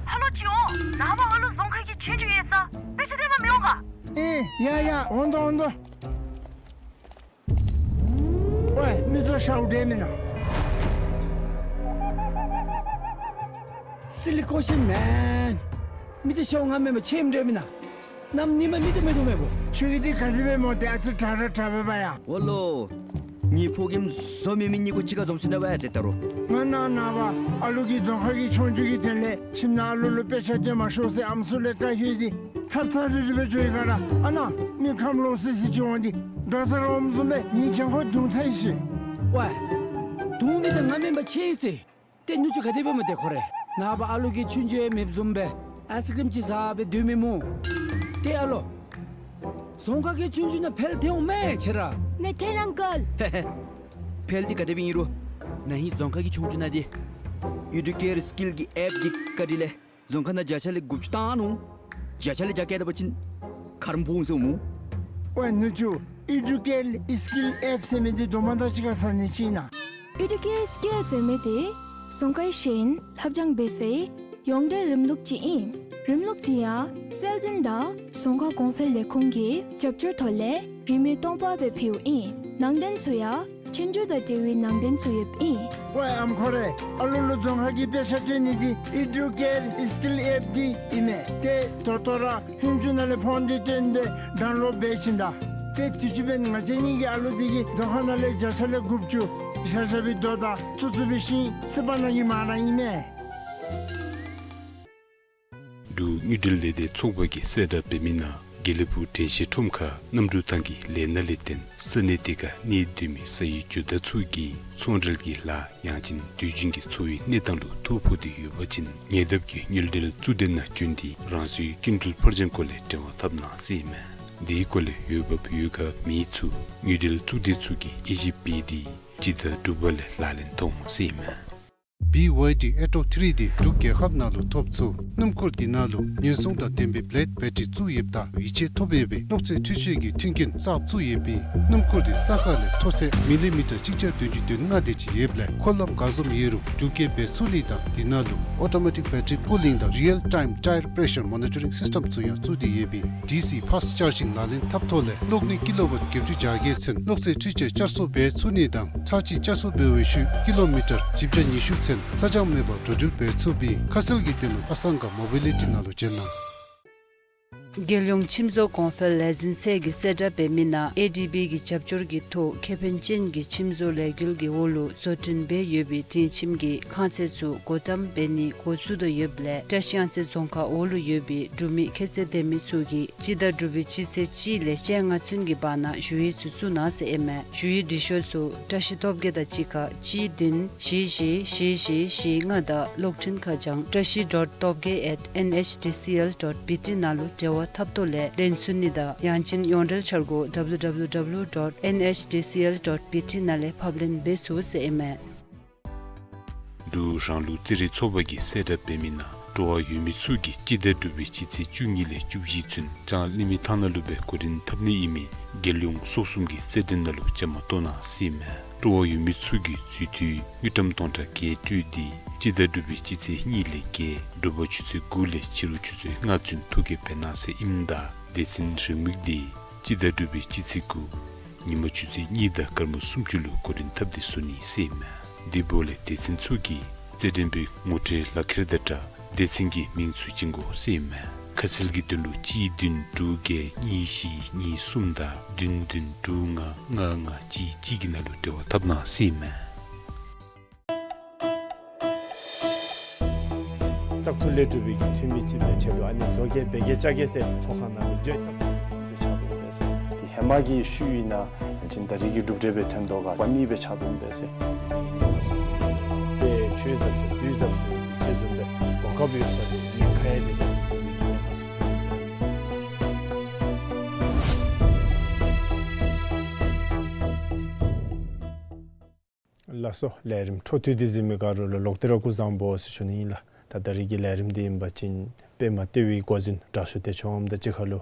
ཧ་ལོ་ཅི་འོང་། ནངས་པ་ཨ་ལུ་རྫོང་ཁ་གི་ཆོས་རྒྱུགས་ཡོད་ས། དཔེ་ཆ་སྟོན་པར་མི་འོང་ག། ཨེ་ཡ་ཡ་འོང་དོ་འོང་དོ། ཝེ་མིག་ཏོ་ཞརཝ་འདྲས་མེན་ན། Silly question man. མིག་ཏོ་ཞརཝ་ང་མེན་པར་ཁྱོད་ཨིནམ་འདྲས་མེན་ན། གནམ་ཉིནམ་མིག་ཏོ་མིག་ཏོ་མེན་པོ། ཁྱོད་ཀྱིས་འདི་ག་དེ་སྦེ་སྨོ། ཏེ་ཨ་ཙི་དྲག་ར་དྲག་པས་པ་ཡ། ཨོ་ལོ། ངེའི་ཕོ་རྒནམ་བཟོ་མི་མི་གཉིས་ཀོ་གཅིག་ཁར་འཛོམས་ཅི་ན་བ་ཡ་ཏེ་ད་རུང་། ང་ནངས་པ་ཨ་ལུ་གི་རྫོང་ཁ་གི་ཆོས་རྒྱུགས་ཀྱི་དོན་ལས་ཁྱིམ་ནང་ཨ་ལུ་ལུ་དཔེ་ཆ་སྟོན་མ་ཤོག་ཟེར་ཨམ་སྲུ་ལས་བཀའ་ཡོད་དེ་ཚབ་ཚབ་རིལ་རི་སྦེ་འགྱོ་ཡི་ག་ར། ཨ་ནཱ་མི་ཁམས་ལོག་སི་སི་ཅིག་འོང་སྟེ་དགའ་ས་ར་འོངམ་བཟུམ་སྦེ་ངེའི་གྱང་ཁར་རྡུང་ཚར་ཡི་ཟེར། ཝེ་རྡུང་མི་དེ་ང་མེན་པར་ཁྱོད་ཨིན་ཟེར། ཏེ་ནུ་གཅུང་ག་དེ་སྦེ་སྨོ་ཏེ་ཁོ་རེ། ནངས་པ་ཨ་ལུ་གི་ཆོས་རྒྱུགས་ཡང་མེདཔ་བཟུམ་སྦེ་ཨའིསི་ཀྲིམ་ཅིག་བཟའ་སྦེ་སྡོད་མི་སྨོ། ཏེ་ཨ་ལོ། རྫོང་ཁ་གི་ཆོས་རྒྱུགས་ནང་འཕེལ་ཐལ་འོང་མས་ཁྱོད་ར། མེད་ཐལ་ཨང་ཀལ། འཕེལ་འདི་ག་དེ་སྦེ་ཨིན་རུང་ན་ཧིང་རྫོང་ཁ་གི་ཆོས་རྒྱུགས་ནང་འདི་ཨེ་ཌུ་ཀེར་སི་ཀིལ་གྱི་ཨེཔ་འདི་བཀའ་དྲིན་ལས་རྫོང་ཁ་ནང་བརྒྱ་ཆ་ལས་དགུ་བཅུ་བཏང་ནུག། བརྒྱ་ཆ་ལས་བརྒྱ་བཀལ་ད་པ་ཅིན་ཁ་རོག་ཕོག་འོང་ཟེར་སྨོ། ཝེ་ནུ་གཅུང་ཨེ་ཌུ་ཀེར་སི་ཀིལ་ཨེཔ་ཟེར་མི་འདི་དོ་མ་ད་ཅི་ཁར་ཟ་ནི་ཅིག་ཨིན་ན། ཨེ་ཌུ་ཀེར་སི་ཀིལ་ཟེར་མི་འདི་རྫོང་ཁའི་ཤེས་ཡོན་ལྷབ་སྦྱང་འབད་སའི་ཡོངས་འབྲེལ་རིམ་ལུགས་ཅིག་ཨིན། རིམ་ལུགས་འདི་ཡང་སྲོལ་འཛིན་དང་རྫོང་ཁ་གོང་འཕེལ་ལས་ཁུངས་ཀྱི་རྒྱབ་སྐྱོར་ཐོག་ལས་རིན་མེད་སྟོང་པ་སྦེ་ཕུལཝ་ཨིན། ནང་དོན་ཚུ་ཡང་ཆོས་རྒྱུགས་དང་འབྲེལ་བའི་ནང་དོན་ཚུ་ཡོདཔ་ཨིན། ཝེ་ཨམ་ཁོ་རེ། ཨ་ལུ་ལུ་རྫོང་ཁ་གི་དཔེ་ཆ་སྟོན་ནི་འདི་ཨེ་ཌུ་ཀེར་སི་ཀིལ་ཨེཔ་འདི་ཨིན་མས། ཏེ་ད་ལྟོ་ར་ཧུན་ཅུ་ནང་ལས་ཕོན་འདི་བཏོན་སྦེ་ཌའུན་ལོཌ་འབད་བྱིན་ད། ཏེ་དུས་ཅི་འབདན་ང་བཅས་གཉིས་ཀྱི་ཨ་ལུ་འདི་གིས་རྫོང་ཁ་ནང་ལས་བརྒྱ་ཆ་ལས་དགུ་བཅུ་བཞག་བཞག་པའི་རྡོ་དང་བཙུགས་བཙུགས་པའི་ཤིང་བསིལ་བ་ནང་གི་མར་ར་ཨིན་མས། འབྲུག་དངུལ་འབྲེལ་ལས་སྡེ་ཚོགས་པ་གིས་གསལ་བསྒྲགས་འབད་མི་ནང་དགེ་ལེགས་ཕུག་དྲན་ཤེས་ཁྲོམ་ཁར་གནམ་གྲུ་ཐང་གི་ལས་སྣ་ལས་བརྟེན་ས་གནས་དེ་ཁར་གནས་སྡོད་མི་ས་ཡི་ཇོ་བདག་ཚུ་གིས་ཚོང་འབྲེལ་གྱི་ལཱ་ཡང་ཅིན་དུས་རྒྱུན་གྱི་འཚོ་བའི་གནས་སྟངས་ལུ་ཐོ་ཕོག་སྟེ་ཡོད་པ་ཅིན་ཉེ་འདབས་ཀྱི་དངུལ་འབྲེལ་གཙུག་སྡེ་ནང་བྱོན་ཏེ་རང་སོའི་སྐྱིན་འགྲུལ་ཕར་འགྱངས་སྐོར་ལས་འབྲེལ་བ་འཐབ་གནང་ཟེར་ཨིན་མས། དེའི་སྐོར་ལས་འོས་འབབ་ཡོད་ག་མེད་ཚུ་དངུལ་འབྲེལ་གཙུག་སྡེ་ཚུ་གིས་དབྱེ་ཞིབ་འབད་དེ་སྤྱི་ཟླ་དྲུག་པ་ལས་ལག་ལེན་འཐབ་འོང་ཟེར་ཨིན་མས། བི་ཝའི་ཌི་ཨེ་ཊོ་ཐི་རི་འདི་འབྲུག་རྒྱལ་ཁབ་ནང་ལུ་ཐོབ་ཚུགས། སྣུམ་འཁོར་འདི་ནང་ལུ་ཉེན་སྲུང་དང་ལྡན་པའི་བི་ལེཌ་བེ་ཊ་རི་བཙུགས་ཡོདཔ་ད་ཡིད་ཆེས་ཐོབ་ཡོད་པའི་གློག་རྫས་འཕྲུལ་ཆས་ཀྱི་མཐུན་རྐྱེན་གསརཔ་བཙུགས་ཡོདཔ་ཨིན། སྣུམ་འཁོར་འདི་ས་ཁ་ལས་མཐོ་ཚད་མི་ལི་མི་ཊར་གཅིག་བརྒྱ་བདུན་ཅུ་དོན་ལྔ་དེ་ཅིག་ཡོདཔ་ལས་འཁོར་ལམ་ག་བཟུམ་ཡོད་རུང་འགྲུལ་སྐྱེལ་འབད་ཚུགས་ནི་དང་འདི་ནང་ལུ་ཨོ་ཊོ་མེ་ཊིག་བེ་ཊ་རི་པུ་ལིང་དང་རི་ཡལ་ཊའིམ་ཊའེར་པེ་རེ་ཤར་མོ་ནི་ཊ་རིང་སིསི་ཊེམ་ཚུ་ཡང་བཙུགས་ཏེ་ཡོདཔ་ཨིན། ཌི་སི་ཕཱསཊ་ཅཱར་ཇིང་ལག་ལེན་འཐབ་ཐོག་ལས་གློག་ནུས་ཀི་ལོ་ཝཊ་བརྒྱད་ཅུ་བརྒྱ་བརྒྱད་ཚུན་གློག་རྫས་འཕྲུལ་ཆས་བསྐྱར་གསོ་འབད་ཚུགས་ནི་དང་ཚར་གཅིག་བསྐྱར་གསོ་འབད་བའི་ཤུལ་ཀི་ལོ་མི་ཊར་བཞི་བརྒྱ་ཉི་ཤུ་ཚུན་ཚ་གྱང་མེད་པར་འགྲོ་འགྲུལ་འབད་ཚུགསཔ་ཨིན། ཁ་གསལ་གྱི་དོན་ལུ་ཨ་སང་ག་མོ་བི་ལི་ཊི་ནང་ལུ་བྱོན་གནང་། རྒྱལ་ཡོངས་ཁྱིམ་བཟོ་གོང་འཕེལ་ལས་འཛིན་ཚད་ཀྱིས་གསལ་བསྒྲགས་འབད་མི་ནང་ཨེ་ཌི་བི་གི་རྒྱབ་སྐྱོར་གྱི་ཐོག་ཁེ་ཕན་ཅན་གྱི་ཁྱིམ་བཟོ་ལས་འགུལ་གྱི་འོག་ལུ་བཟོ་སྐྲུན་འབད་ཡོད་པའི་སྒྲིང་ཁྱིམ་གྱི་ཁང་ཚན་ཚུ་སྒོ་བཀྲམ་འབད་ནིའི་འགོ་བཙུགས་དོ་ཡོདཔ་ལས་བཀྲ་ཤིས་གཡང་རྩེ་རྫོང་ཁག་འོག་ལུ་ཡོད་པའི་འབྲུག་མི་ཁྱད་ཚད་ལྡན་མི་ཚུ་གིས་སྤྱི་ཟླ་དྲུག་པའི་སྤྱི་ཚེས་གཅིག་ལས་བཅོ་ལྔ་ཚུན་གྱི་བར་ན་ཞུ་ཡིག་ཚུ་བཙུགས་གནང་ཟེར་ཨིན་མས། ཞུ་ཡིག་འབྲི་ཤོག་ཚུ་བཀྲ་ཤིས་སྟོབས་རྒྱས་དང་གཅིག་ཁར་གཅིག་བདུན་བཞི་བཞི་བཞི་བཞི་བཞི་ལྔ་དང་གློག་འཕྲིན་ཁ་བྱང་བཀྲ་ཤིས་ཌོཊ་སྟོབས་རྒྱས་ཨེཊ་ཨེན་ཨེཆ་ཌི་སི་ཨེལ་ཌོཊ་བི་ཊི་ནང་ལུ་འབྲེལ་བ་འཐབ་ཐོག་ལས་ལེན་ཚུགས་ནི་དང་ཡང་ཅིན་ཡོངས་འབྲེལ་འཆར་སྒོ་ཌབ་ལུ་ཌབ་ལུ་ཌབ་ལུ་ཌོཊ་ཨེན་ཨེཆ་ཌི་སི་ཨེལ་ཌོཊ་བི་ཊི་ནང་ལས་ཕབ་ལེན་འབད་ཚུགས་ཟེར་ཨིན་མས། འབྲུག་རང་ལུགས་རྩེད་རིགས་ཚོགས་པ་གིས་གསལ་བསྒྲགས་འབད་མི་ནང་སྤྲོ་བ་ཡོད་མི་ཚུ་གིས་སྤྱི་ཟླ་དྲུག་པའི་སྤྱི་ཚེས་བཅུ་གཉིས་ལས་བཅུ་བཞི་ཚུན་ལྕང་གླིང་མི་ཐང་ནང་ལུ་སྦེ་གོ་སྒྲིག་འཐབ་ནི་ཨིན་མི་རྒྱལ་ཡོངས་ཚོགས་གསུམ་གྱི་རྩེད་འགྲན་ནང་ལུ་བཅའ་མར་གཏོགས་གནང་ཟེར་ཨིན་མས། སྤྲོ་བ་ཡོད་མི་ཚུ་གིས་འཛུལ་དུས་དངུལ་ཀྲམ་སྟོང་ཕྲག་བརྒྱད་སྤྲོད་དེ་སྤྱི་ཟླ་དྲུག་པའི་སྤྱི་ཚེས་གཉིས་ལས་བརྒྱད་དྲོ་པ་ཆུ་ཚོད་དགུ་ལས་ཕྱི་རུ་ཆུ་ཚོད་ལྔ་ཚུན་ཐོ་བཀོད་འབད་གནང་ཟེར་ཨིནམ་ད་སྡེ་ཚན་རེའུ་མིག་འདི་སྤྱི་ཟླ་དྲུག་པའི་སྤྱི་ཚེས་དགུ་ཉིན་མ་ཆུ་ཚོད་གཉིས་དང་སྐར་མ་སུམ་ཅུ་ལུ་གོ་སྒྲིག་འཐབ་སྟེ་བཟོ་ནི་ཟེར་ཨིན་མས། དེ་འབདཝ་ལས་སྡེ་ཚན་ཚུ་གིས་རྩེད་འགྲན་པའི་ངོ་སྤྲོད་ལག་ཁྱེར་དང་སྦྲགས་སྡེ་ཚན་གྱི་མིང་ཚུ་བྱིན་དགོ་ཟེར་ཨིན་མས། ཁ་གསལ་གྱི་དོན་ལུ་གཅིག་བདུན་དྲུག་བརྒྱད་གཉིས་བཞི་གཉིས་གསུམ་དང་བདུན་བདུན་དྲུག་ལྔ་ལྔ་ལྔ་གཅིག་གཅིག་གི་ནང་ལུ་འབྲེལ་བ་འཐབ་གནང་ཟེར་ཨིན་མས། བཙག་འཐུ་ལས་གྲུབ་པའི་འཐུས་མི་ཅིག་སྦེ་ཆེད་དུ་ཨ་ནི་བཟོ་གེ་འབད་གེ་རྐྱབ་གེ་ཟེར་ཚོགས་ཁང་ནང་ལུ་བརྗོད་བཙག་འཐུ་སྦེ་ཆགས་འདུག་པས་ཟེར། དེ་ཧེ་མ་གི་ཤུལ་ཨིན་ན་ཡང་ཅིན་ད་རིས་ཀྱི་གྲུབ་འབྲས་སྦེ་ཐོན་དོ་ག་པ་ནི་སྦེ་ཆགས་འདུག་པས་ཟེར། དེ་ཆོས་ཟབ་ཟེར་བདུད་ཟབ་ཟེར་དེ་བཟུམ་སྦེ་གོ་སྐབས་ཡོད་ས་དེ་ཉེན་ཁ་ཡང་དེ་སྦེ་ཐོན་འདུག་པས་ཟེར། ལགས་སོ། ལས་རིམ་འཕྲོ་མཐུད་དེ་གཟིགས་མི་ག་ར་ལུ་ལོག་སྟེ་ར་སྐུ་གཟུགས་བཟང་པོ་ཟེར་ཞུ་ནི་ཨིན་ལགས། ད་ད་རིས་ཀྱི་ལས་རིམ་འདི་ཨིན་པ་ཅིན་པདྨ་ལྟེ་བའི་འགོ་འཛིན་དྲག་ཤོས་བདེ་མཆོག་དབང་མོ་དང་གཅིག་ཁར་ལུ་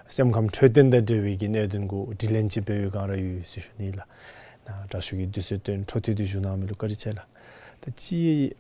སེམས་ཁམས་འཕྲོད་བསྟེན་དང་འབྲེལ་བའི་གི་གནད་དོན་གུ་དྲི་ལན་ཅིག་འབད་བའི་སྒང་ར་ཡོད་ཟེར་ཞུ་ནི་ཨིན་ལགས། ད་དྲག་ཤོས་ཀྱིས་དུས་ཚོད་བཏོན་འཕྲོ་མཐུད་དེ་བཞུགས་གནང་མི་ལུ་བཀའ་དྲིན་ཆེ་ལགས། ད་ཅི་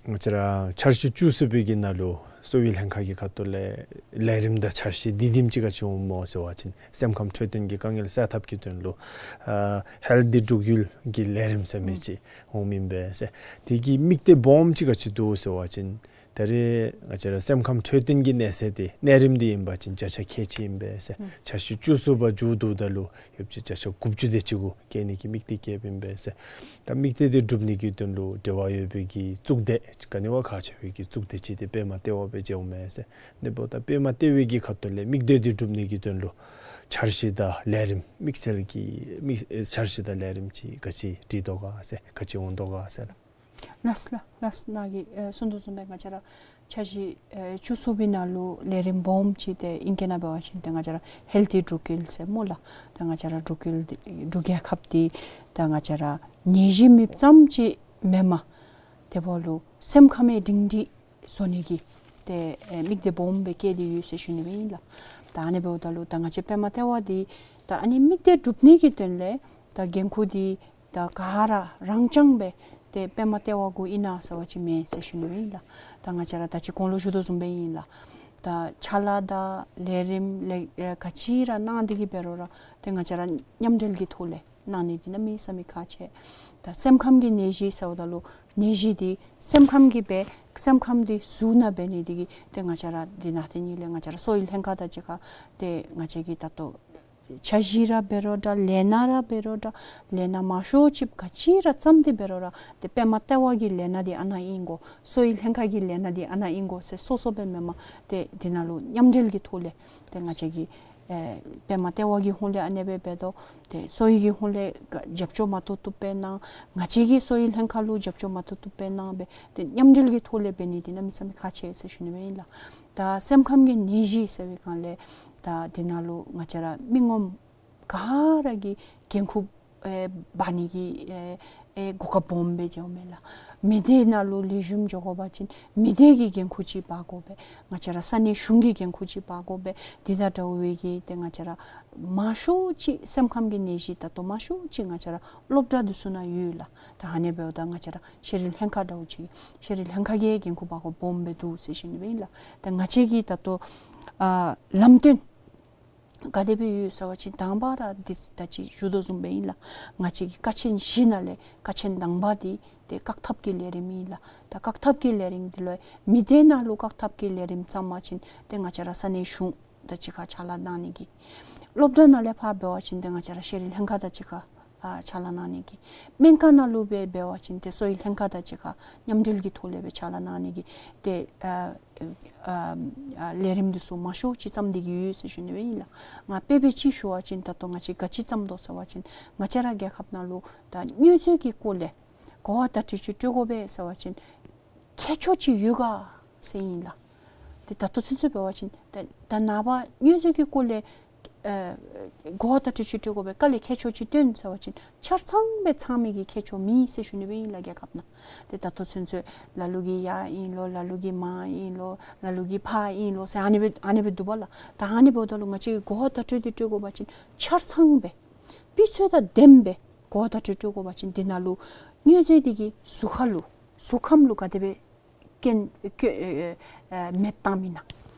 ང་བཅས་ར་འཆར་གཞི་བཅུ་གསུམ་པའི་གི་ནང་ལུ་གསོ་བའི་ལྷན་ཁག་གི་ཁ་ཐུག་ལས་ལས་རིམ་དང་འཆར་གཞི་འདི་དེམ་ཅིག་ག་ཅི་འོང་སྨོ་ཟེར་བ་ཅིན་སེམས་ཁམས་འཕྲོད་བསྟེན་གྱི་དཀའ་ངལ་སེལ་ཐབས་ཀྱི་དོན་ལུ་ཨ་ཧེལ་ཐི་འབྲུག་ཡུལ་གྱི་ལས་རིམ་ཟེར་མི་ཅིག་འོང་མི་ཨིན་པས་ཟེར། དེ་གི་དམིགས་གཏད་སྦོམ་ཅིག་ག་ཅི་འདུག་ཟེར་བ་ཅིན་ད་རེས་ང་བཅས་ར་སེམས་ཁམས་འཕྲོད་བསྟེན་གྱི་གནས་ཚད་དེ་གནས་རིམ་འདི་ཨིན་པ་ཅིན་བརྒྱ་ཆ་ཁལ་གཅིག་ཨིན་པས་ཟེར། འཆར་གཞི་བཅུ་གསུམ་པ་མཇུག་བསྡུཝ་ད་ལུ་ཡོད་པ་ཅིན་བརྒྱ་ཆ་དགུ་བཅུ་དེ་ཅིག་གུ་བསྐྱལ་ནི་གི་དམིགས་གཏད་བསྐྱེདཔ་ཨིན་པས་ཟེར། ད་དམིགས་གཏད་དེ་འགྲུབ་ནི་གི་དོན་ལུ་འབྲེལ་བ་ཡོད་པའི་གི་གཙུག་སྡེ་ག་ནི་བ་ཁག་ཆེ་བའི་གི་གཙུག་སྡེ་ཅིག་དེ་པདྨ་ལྟེ་བ་སྦེ་མཇལཝ་མས་ཟེར། ཨ་ནི་འབདཝ་ད་པདྨ་ལྟེ་བའི་གི་ཁ་ཐུག་ལས་དམིགས་གཏད་དེ་འགྲུབ་ནི་གི་དོན་ལུ་འཆར་གཞི་དང་ལས་རིམ་དམིགས་བསལ་གྱི་དམིགས་འཆར་གཞི་དང་ལས་རིམ་ཅིག་ག་ཅི་སྒྲིག་དོ་ག་ཟེར་ག་ཅི་འོང་དོ་ག་ཟེར་ལགས། ལགས་ལགས་ལགས། ནཱ་གིས་ཨེ་གསུངས་དོ་བཟུམ་སྦེ་ང་བཅས་ར་འཆར་གཞི་ཨེ་བཅུ་གསུམ་པའི་ནང་ལུ་ལས་རིམ་སྦོམ་ཅིག་དེ་ཨིང་སྐད་ནང་འབད་བ་ཅིན་ཏེ་ང་བཅས་ར་ཧེལ་ཐི་འབྲུག་ཡུལ་ཟེར་སྨོ་ལགས། ད་ང་བཅས་ར་འབྲུག་ཡུལ་འདི་འབྲུག་རྒྱལ་ཁབ་འདི་ད་ང་བཅས་ར་ནད་གཞི་མེདཔ་ཙམ་ཅིག་མེན་པར་དེ་འབདཝ་ལུ་སེམས་ཁམས་སྒྲིང་སྒྲི་བཟོ་ནི་གི་ཏེ་ཨེ་དམིགས་གཏད་སྦོམ་སྦེ་བསྐྱེད་དེ་ཡོད་ཟེར་ཞུ་ནི་སྦེ་ཨིན་ལགས། ད་ཨ་ནི་འབདཝ་ད་ལུ་ད་ང་བཅས་པདྨ་ལྟེ་བ་འདི་ད་ཨ་ནི་དམིགས་གཏད་འགྲུབ་ནི་གི་དོན་ལས་ད་འགན་ཁུར་འདི་ད་ག་ར་རང་རྐྱང་སྦེ་ཏེ་པདྨ་ལྟེ་བ་གུ་ཨིན་ན་ཟེར་བ་ཅིན་མེན་ཟེར་ཞུ་ནི་སྦེ་ཨིན་ལགས། ད་ང་བཅས་ར་ད་ཅི་གོང་ལུ་ཞུ་དོ་བཟུམ་སྦེ་ཨིན་ལགས། ད་ཕྱག་ལཱ་དང་ལས་རིམ་ལས་ཨེ་ག་ཅི་ར་གནང་སྟེ་གི་འབད་རུང་ར་ཏེ་ང་བཅས་ར་མཉམ་འབྲེལ་གྱི་ཐོག་ལས་གནང་ནི་འདི་གནམ་མེད་ས་མེད་ཁག་ཆེ། ད་སེམས་ཁམས་ཀྱི་ནད་གཞི་ཟེརཝ་ད་ལུ་ནད་གཞི་འདི་སེམས་ཁམས་ཀྱིས་འབད་སེམས་ཁམས་འདི་གཟུགས་ནང་འབད་ནི་འདི་གིས་ཏེ་ང་བཅས་ར་འདི་ནང་ཏེ་ནི་ལས་ང་བཅས་ར་གསོ་བའི་ལྷན་ཁག་དང་གཅིག་ཁར་ཏེ་ང་བཅས་ཀྱི་ད་ལྟོ་འཆར་གཞི་ར་འབད་རུང་འདྲ་ལས་སྣ་ར་འབད་རུང་འདྲ་ལས་སྣ་མང་ཤོས་ཅིག་ག་ཅི་ར་བརྩམས་ཏེ་འབད་རུང་ར་ཏེ་པདྨ་ལྟེ་བ་གི་ལས་སྣ་འདི་ཨ་ནཱ་ཨིན་དགོ། གསོ་བའི་ལྷན་ཁག་གི་ལས་སྣ་འདི་ཨ་ནཱ་ཨིན་དགོ་ཟེར་སོ་སོ་སྦེ་མེན་པར་ཏེ་འདི་ནང་ལུ་མཉམ་འབྲེལ་གྱི་ཐོག་ལས་ཏེ་ང་བཅས་ཀྱི་ཨེ་པདྨ་ལྟེ་བ་གི་ཧོང་ལས་ཨ་ནེ་སྦེ་འབད་དོ། ཏེ་གསོ་བའི་གི་ཧོང་ལས་རྒྱབ་སྐྱོར་མ་ཐུབ་ཐུབ་སྦེ་གནང་། ང་བཅས་ཀྱི་གསོ་བའི་ལྷན་ཁག་ལུ་རྒྱབ་སྐྱོར་མ་ཐུབ་ཐུབ་སྦེ་གནང་སྦེ་ཏེ་མཉམ་འབྲེལ་གྱི་ཐོག་ལས་འབད་ནི་འདི་གནམ་མེད་ས་མེད་ཁག་ཆེ་ཟེར་ཞུ་ནི་སྦེ་ཨིན་ལགས། ད་སེམས་ཁམས་ཀྱི་ནད་གཞི་ཟེར་བའི་སྒང་ལས་ད་འདི་ནང་ལུ་ང་བཅས་ར་མི་ངོམ་ག་ར་གིས་འགན་ཁུར་ཨེ་འབག་ནི་གི་ཨེ་ཨེ་གོ་སྐབས་སྦོམ་སྦེ་མཇལཝ་མས་ལགས། མི་སྡེ་ནང་ལུ་ལེགས་ཤོམ་འགྱོ་དགོ་པ་ཅིན་མི་སྡེ་གི་འགན་ཁུར་ཅིག་འབག་དགོ་པས། ང་བཅས་ར་ས་གནས་གཞུང་གི་འགན་ཁུར་ཅིག་འབག་དགོ་པས། དེ་དང་འདྲ་བའི་གི་ཏེ་ང་བཅས་ར་མང་ཤོས་ཅིག་སེམས་ཁམས་ཀྱི་ནད་གཞི་ད་ལྟོ་མང་ཤོས་ཅིག་ང་བཅས་ར་སློབ་གྲྭ་འདི་ཚུ་ནང་ཡོད་ལགས། ད་ཨ་ནི་འབདཝ་ད་ང་བཅས་ར་ཤེས་རིག་ལྷན་ཁག་འདྲཝ་ཅིག་ཤེས་རིག་ལྷན་ཁག་གིས་འགན་ཁུར་འབག་དགོཔ་སྦོམ་སྦེ་འདུག་ཟེར་ཞུ་ནི་སྦེ་ཨིན་ལགས། ད་ང་བཅས་ཀྱི་ད་ལྟོ་ཨ་ལམ་སྟོན་ག་དེ་སྦེ་ཡོད་ཟེར་བ་ཅིན་དང་པ་ར་འདི་ད་ཅི་ཞུ་དོ་བཟུམ་སྦེ་ཨིན་ལགས། ང་བཅས་ཀྱི་ཀ་ཆེན་བཞི་ནང་ལས་ཀ་ཆེན་དང་པ་འདི་ཏེ་བཀག་ཐབས་ཀྱི་ལས་རིམ་ཨིན་ལགས། ད་བཀག་ཐབས་ཀྱི་ལས་རིམ་འདི་ལུ་མི་སྡེ་ནང་ལུ་བཀག་ཐབས་ཀྱི་ལས་རིམ་བརྩམ་པ་ཅིན་ཏེ་ང་བཅས་ར་ས་གནས་གཞུང་དང་གཅིག་ཁར་ཕྱག་ལཱ་གནང་ནི་གི། སློབ་གྲྭ་ནང་ལས་ཕར་འབད་བ་ཅིན་ཏེ་ང་བཅས་ར་ཤེས་རིག་ལྷན་ཁག་དང་གཅིག་ཁར་ཨ་ཕྱག་ལཱ་གནང་ནི་གི། སྨན་ཁང་ནང་ལུ་སྦེ་འབད་བ་ཅིན་ཏེ་གསོ་བའི་ལྷན་ཁག་དང་གཅིག་ཁར་མཉམ་འབྲེལ་གྱི་ཐོག་ལས་སྦེ་ཕྱག་ལཱ་གནང་ནི་གི་ཏེ་ཨ་ཨ་ཨ་ལས་རིམ་འདི་ཚུ་མང་ཤོས་ཅིག་བརྩམས་ཏེ་གི་ཡོད་ཟེར་ཞུ་ནི་སྦེ་ཨིན་ལགས། ང་དཔེ་འབད་ཅིག་ཞུ་བ་ཅིན་ད་ལྟོ་ང་བཅས་ག་ཅི་བརྩམས་དོ་ཟེར་བ་ཅིན་ང་བཅས་ར་རྒྱལ་ཁབ་ནང་ལུ་ད་མྱོས་རྫས་ཀྱི་སྐོར་ལས་གོ་བ་བརྡ་སྤྲོད་ཅིག་སྤྲོད་དགོ་པས་ཟེར་བ་ཅིན་ཁྱད་ཆོས་ཅིག་ཡོད་ག་ཟེར་ཨིན་ལགས། ཏེ་ད་ལྟོ་ཚུན་ཚོད་འབད་བ་ཅིན་ད་ད་ནངས་པ་མྱོས་རྫས་ཀྱི་སྐོར་ལས་ཨེ་གོ་བ་བརྡ་སྤྲོད་ཅིག་སྤྲོད་དགོ་པས། དཀའ་ལས་ཁྱད་ཆོས་ཅིག་སྟོན་ཟེར་བ་ཅིན་ཆ་ཚང་སྦེ་ཚང་མི་གི་ཁྱད་ཆོས་མེད་ཟེར་ཞུ་ནི་སྦེ་ཨིན་ལགས་རྒྱལ་ཁབ་ནང་། ཏེ་ད་ལྟོ་ཚུན་ཚོད་ལ་ལུ་གིས་ཡར་ཨིན་ལོ་ལ་ལུ་གིས་མར་ཨིན་ལོ་ལ་ལུ་གིས་ཕར་ཨིན་ལོ་ཟེར་ཨ་ནི་སྦེ་ཨ་ནི་སྦེ་འདུག་པ་ལགས། ད་ཨ་ནི་འབདཝ་ད་ལུ་ང་བཅས་ཀྱིས་གོ་བ་བརྡ་སྤྲོད་འདི་སྤྲོད་དགོ་པ་ཅིན་ཆ་ཚང་སྦེ་སྤུས་ཚད་དང་ལྡནམ་སྦེ་གོ་བ་བརྡ་སྤྲོད་སྤྲོད་དགོ་པ་ཅིན་འདི་ནང་ལུ་མྱོས་རྫས་འདི་གིས་གཟུགས་ཁ་ལུ་གཟུགས་ཁམས་ལུ་ག་དེ་སྦེ་རྐྱེན་ཨེ་ཨེ་ཨེ་མེདཔ་བཏངམ་ཨིན་ན།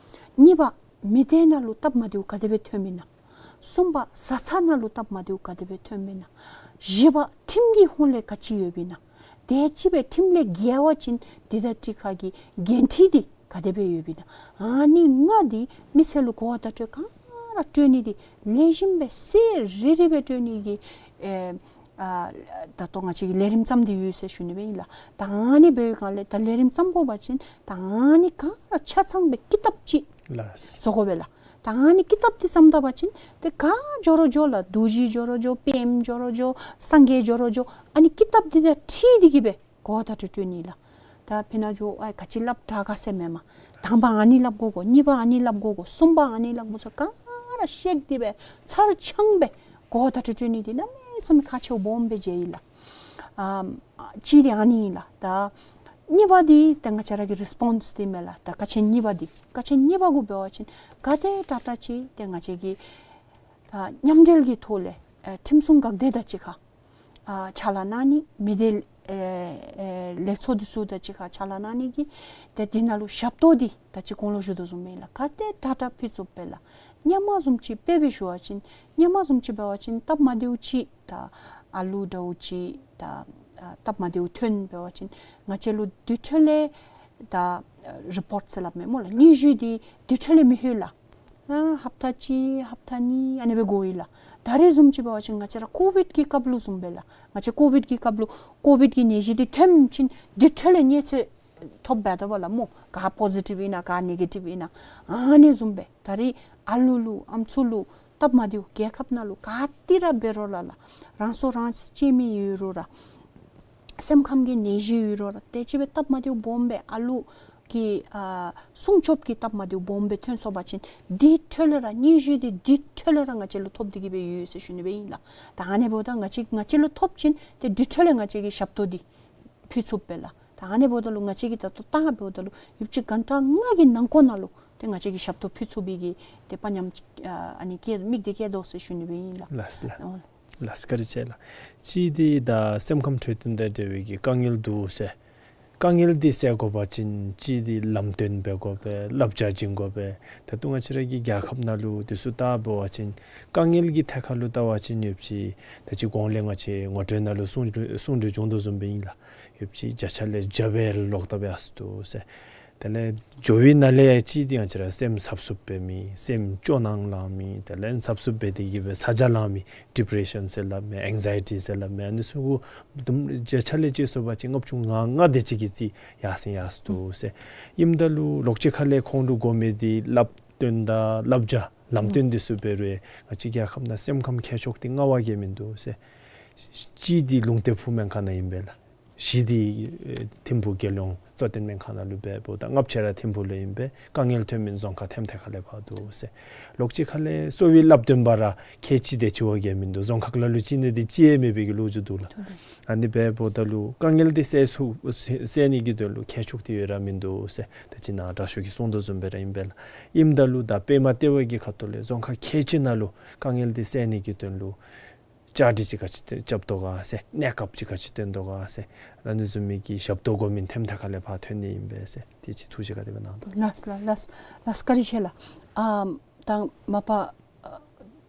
གཉིས་པ་མི་སྡེ་ནང་ལུ་སྟབས་མ་བདེཝ་ག་དེ་སྦེ་ཐོནམ་ཨིན་ན། གསུམ་པ་བཟའ་ཚང་ནང་ལུ་སྟབས་མ་བདེཝ་ག་དེ་སྦེ་ཐོནམ་ཨིན་ན། བཞི་པ་ཁྲིམས་ཀྱི་ཧོང་ལས་ག་ཅི་ཡོདཔ་ཨིན་ན། དེ་ཅིག་སྦེ་ཁྲིམས་ལས་འགལ་བ་ཅིན་དེ་དང་གཅིག་ཁར་གྱི་འགན་འཁྲི་འདི་ག་དེ་སྦེ་ཡོདཔ་ཨིན་ན། ཨ་ནི་ལྔ་འདི་མི་སེར་ལུ་གོ་བ་བརྡ་སྤྲོད་ག་ར་སྤྲོད་ནི་འདི་ལེགས་ཤོམ་སྦེ་གསལ་རི་རི་སྦེ་སྤྲོད་ནི་གི་ཨེ་ཨ་ད་ལྟོ་ང་བཅས་ཀྱིས་ལས་རིམ་བརྩམས་ཏེ་ཡོད་ཟེར་ཞུ་ནི་སྦེ་ཨིན་ལགས། ད་ཨ་ནི་འབད་བའི་སྒང་ལས་ད་ལས་རིམ་བརྩམ་དགོ་པ་ཅིན་ད་ཨ་ནི་ག་ར་ཆ་ཚང་སྦེ་ཀི་ཏབ་ཅིག་ལགས། བཟོ་དགོ་པས་ལགས། ད་ཨ་ནི་ཀི་ཏབ་འདི་བརྩམས་ད་པ་ཅིན་ཏེ་ག་འགྱོ་རུང་འགྱོ་ལགས། རྡོ་རྗེ་འགྱོ་རུང་འགྱོ་པདྨ་འགྱོ་རུང་འགྱོ་སངས་རྒྱས་འགྱོ་རུང་འགྱོ་ཨ་ནི་ཀི་ཏབ་འདི་དང་འཁྲིལ་ཏེ་གི་སྦེ་གོ་བ་བརྡ་སྤྲོད་སྤྲོད་ནི་ལགས། ད་ཕི་ནཱ་འགྱོ་ཨ་ག་ཅི་སླབ་དྲག་ག་ཟེར་མེན་མས། དང་པ་ཨ་ནི་སླབ་དགོ་གོ། གཉིས་པ་ཨ་ནི་སླབ་དགོ་གོ། གསུམ་པ་ཨ་ནི་སླབ་དགོ་ཟེར་ག་ར་བཤད་དེ་སྦེ་ཚར་ཚང་སྦེ་གོ་བ་བརྡ་སྤྲོད་སྤྲོད་ནི་འདི་གནམ་མེད་ས་མེད་ཁག་ཆེཝ་སྦོམ་སྦེ་མཇལ་ཡི་ལགས། ཨམ་གཅིག་འདི་ཨ་ནི་ཨིན་ལགས། ད་གཉིས་པ་འདི་ད་ང་བཅས་ར་གི་རི་སི་པོནསི་འདི་མས་ལགས། ད་ཀ་ཆེན་གཉིས་པ་འདི་ཀ་ཆེན་གཉིས་པ་གུ་འབད་བ་ཅིན་ག་དེ་དྲག་དྲག་ཅིག་ཏེ་ང་བཅས་ཀྱིས་ད་མཉམ་འབྲེལ་གྱི་ཐོག་ལས་ཨེ་ཁྲིམས་སྲུང་འགག་སྡེ་དང་གཅིག་ཁར་ ཨ་ཕྱག་ལཱ་གནང་ནི་མི་སྡེ་ཨེ་ཨེ་ལས་ཚོགས་འདི་ཚུ་དང་གཅིག་ཁར་ཕྱག་ལཱ་གནང་ནི་གི་ཏེ་འདི་ནང་ལུ་ཞབས་ཏོག་འདི་ད་ཅི་གོང་ལུ་ཞུ་དོ་བཟུམ་སྦེ་ལགས། ག་ཏེ་དྲག་དྲག་ཕུལ་ཚུགསཔ་སྦེ་ལགས། སྔོན་མ་བཟུམ་ཅིག་དཔེ་སྦེ་ཞུ་བ་ཅིན་སྔོན་མ་བཟུམ་ཅིག་འབད་བ་ཅིན་སྟབས་མ་བདེཝ་ཅིག་ད་ཨ་ལུ་འདྲཝ་ཅིག་ད་ཨ་སྟབས་མ་བདེཝ་ཐོན་འབད་བ་ཅིན་ང་བཅས་ལུ་དེ་འཕྲོ་ལས་ད་རི་པོརཊ་ཟེར་སླབ་མས་སྨོ་ལགས། སྙན་ཞུ་འདི་དེ་འཕྲོ་ལས་མི་ལྷོད་ལགས། ཨ་ཧབ་ཏ་གཅིག་ཧབ་ཏ་གཉིས་ཨ་ནི་སྦེ་འགོར་ཡི་ལགས། ད་རེས་བཟུམ་ཅིག་འབད་བ་ཅིན་ང་བཅས་ར་ཀོ་བིཌ་ཀྱི་སྐབས་ལུ་བཟུམ་སྦེ་ལགས། ང་བཅས་ཀོ་བིཌ་ཀྱི་སྐབས་ལུ་ཀོ་བིཌ་ཀྱི་ནད་གཞི་འདི་ཐོན་ཞིནམ་དེ་འཕྲོ་ལས་གནས་ཚུལ་ཐོབ་འབད་དོ་བ་ལགས་སྨོ། ག་པོ་ཟི་ཊིབ་ཨིན་ན་ག་ནེ་གེ་ཊིབ་ཨིན་ན་ཨ་ནི་བཟུམ་སྦེ། ད་རེས་ཨ་ལུ་ལུ་ཨམ་སྲུ་ལུ་སྟབས་མ་བདེཝ་རྒྱལ་ཁབ་ནང་ལུ་ག་ཏེ་ར་འབད་རུང་ར་ལགས། རང་སྲོག་རང་གཅོད་མི་ཡོད་རུང་ར་སེམས་ཁམས་ཀྱི་ནད་གཞི་ཡོད་རུང་ར་དེ་ཅིག་སྦེ་སྟབས་མ་བདེཝ་སྦོམ་སྦེ་ཨ་ལུ་གི་ཨ་སྲུང་སྐྱོབ་ཀྱི་སྟབས་མ་བདེཝ་སྦོམ་སྦེ་ཐོན་སོང་པ་ཅིན་དེ་འཕྲོ་ལས་ར་སྙན་ཞུ་འདི་དེ་འཕྲོ་ལས་ར་ང་བཅས་ལུ་ཐོབ་སྟེ་གི་སྦེ་ཡོད་ཟེར་ཞུ་ནི་སྦེ་ཨིན་ལགས། ད་ཨ་ནི་འབདཝ་ད་ང་བཅས་ང་བཅས་ལུ་ཐོབ་ཞིནམ་ཏེ་དེ་འཕྲོ་ལས་ང་བཅས་ཀྱིས་ཞབས་ཏོག་འདི་ཕུལ་ཚུགསཔ་སྦེ་ལགས། ད་ཨ་ནི་འབདཝ་ད་ལུ་ང་བཅས་ཀྱིས་ད་ལྟོ་བལྟ་འབདཝ་ད་ལུ་ཡུདཔ་ཅིག་གྷན་ཊ་ལྔ་གི་ནང་འཁོད་ནང་ལུ་ཏེ་ང་བཅས་ཀྱིས་ཞབས་ཏོག་ཕུལ་ཚུགས་པའི་གི་ཏེ་དཔའ་ཉམས་ཨ་ཨ་ནི་བསྐྱེད་མིག་འདི་བསྐྱེད་དོ་ཟེར་ཞུ་ནི་སྦེ་ཨིན་ལགས། ལགས་ལགས། ཨོ་ལགས། བཀའ་དྲིན་ཆེ་ལགས། གཅིག་འདི་ད་སེམས་ཁམས་འཕྲོད་བསྟེན་དང་འབྲེལ་བའི་གི་དཀའ་ངལ་འདུག་ཟེར། དཀའ་ངལ་འདི་སེལ་དགོ་པ་ཅིན་གཅིག་འདི་ལམ་སྟོན་འབད་དགོ་པས། བསླབ་བྱ་བྱིན་དགོ་པས། ད་ལྟོ་ང་བཅས་ར་གི་རྒྱལ་ཁབ་ནང་ལུ་འདི་ཚུ་བལྟ་འབད་བ་ཅིན་དཀའ་ངལ་གྱི་ཐད་ཁར་ལུ་བལྟ་བ་ཅིན་ཡོདཔ་ཅིག་ད་ཅི་གོང་ལས་ང་བཅས་ངོ་སྤྲོད་ནང་ལུ་གསུང་གསུང་གྲོས་བྱུང་དོ་བཟུམ་སྦེ་ཨིན་ལགས། ཡོདཔ་ཅིག་བརྒྱ་ཆ་ལས་བརྒྱ་སྦེ་ལོག་ལྟབ་ཡར་སོ་འདུག་ཟེར། དེ་ལས་འགྱོ་བའི་ནང་ལས་ཡང་གཅིག་འདི་ང་བཅས་ར་སེམས་འཚབ་འཚུབ་འབད་མི་སེམས་སྐྱོ་སྣང་ལང་མི་དེ་ལས་འཚབ་འཚུབ་འབད་དེ་གི་སྦེ་ཚ་གྱང་ལང་མི་ཌི་པི་རེ་ཤཱན་ཟེར་སླབ་མི་ཨེང་ཛའི་ཊི་ཟེར་སླབ་མི་ཨ་ནི་ཚུ་གུ་དུམ་བརྒྱ་ཆ་ལས་ཅིག་སོང་པ་ཅིན་ལྔ་བཅུ་ང་ལྔ་དེ་ཅིག་གི་རྩིས་ཡར་སེང་ཡར་སོ་འདུག་ཟེར། ཨིནམ་ད་ལུ་ལོགས་ཅིག་ཁ་ལས་ཁོང་ལུ་དགོ་མི་འདི་བསླབ་སྟོན་དང་བསླབ་བྱ་ལམ་སྟོན་འདི་ཚུ་འབད་རུང་ང་བཅས་རྒྱལ་ཁབ་ནང་སེམས་ཁམས་མཁས་མཆོག་འདི་མངའ་བ་གིས་མིན་འདུག་ཟེར། གཅིག་འདི་ལུང་སྟོན་ཕུལ་སྨན་ཁང་ནང་ཨིན་པས་ལགས། བཞི་འདི་ཨེ་ཐིམ་ཕུག་རྒྱལ་ཡོངས་གཙོ་བསྟེན་སྨན་ཁང་ནང་ལུ་འབདཝ་ད་ལྔ་བཅུ་ར་ཐིམ་ཕུག་ལུ་ཨིན་པས། དཀའ་ངལ་ཐོན་མི་རྫོང་ཁག་ཐེམ་ཐེ་ཁ་ལས་ཕར་འདུག་ཟེར། ལོགས་ཅིག་ཁ་ལས་གསོ་བའི་བསླབ་སྟོན་པ་ར་ཁལ་གཅིག་དེ་ཅིག་བ་གིས་མིན་འདུག། རྫོང་ཁག་ལ་ལུ་གཅིག་ནི་དེ་ཅིག་ཡང་མེད་པའི་གི་ལོ་རྒྱུས་འདུག་ལགས། ཨ་ནི་འབདཝ་ད་ལུ་དཀའ་ངལ་འདི་སེལ་ཚུགས་སེལ་ནི་གི་དོན་ལུ་མཁས་མཆོག་འདི་ཡོད་ར་མིན་འདུག་ཟེར། ད་ཅི་ནཱ་དྲག་ཤོས་ཀྱིས་གསུང་དོ་བཟུམ་སྦེ་ར་ཨིན་པས་ལགས། ཨིནམ་ད་ལུ་ད་པདྨ་ལྟེ་བ་གི་ཁ་ཐུག་ལས་རྫོང་ཁག་ཁལ་གཅིག་ནང་ལུ་དཀའ་ངལ་འདི་སེལ་ནི་གི་དོན་ལུ་བཅའ་སྒྲིག་ཅིག་ག་ཅི་རྐྱབ་དོ་ག་ཟེར། གནས་སྐབས་ཅིག་ག་ཅི་སྟོན་དོ་ག་ཟེར། ཨ་ནི་བཟུམ་མའི་གི་ཞབས་ཏོག་དགོ་མི་ཐེམ་ཐེ་ཁ་ལས་ཕར་ཐོན་ནི་ཨིན་པས་ཟེར། དེ་ཅིག་ཐུགས་བཞེད་ག་དེ་སྦེ་གནང་དོ། ལགས་ལགས་ལགས་ལགས། བཀའ་དྲིན་ཆེ་ལགས། ཨ་ད་མ་པ་ཨ་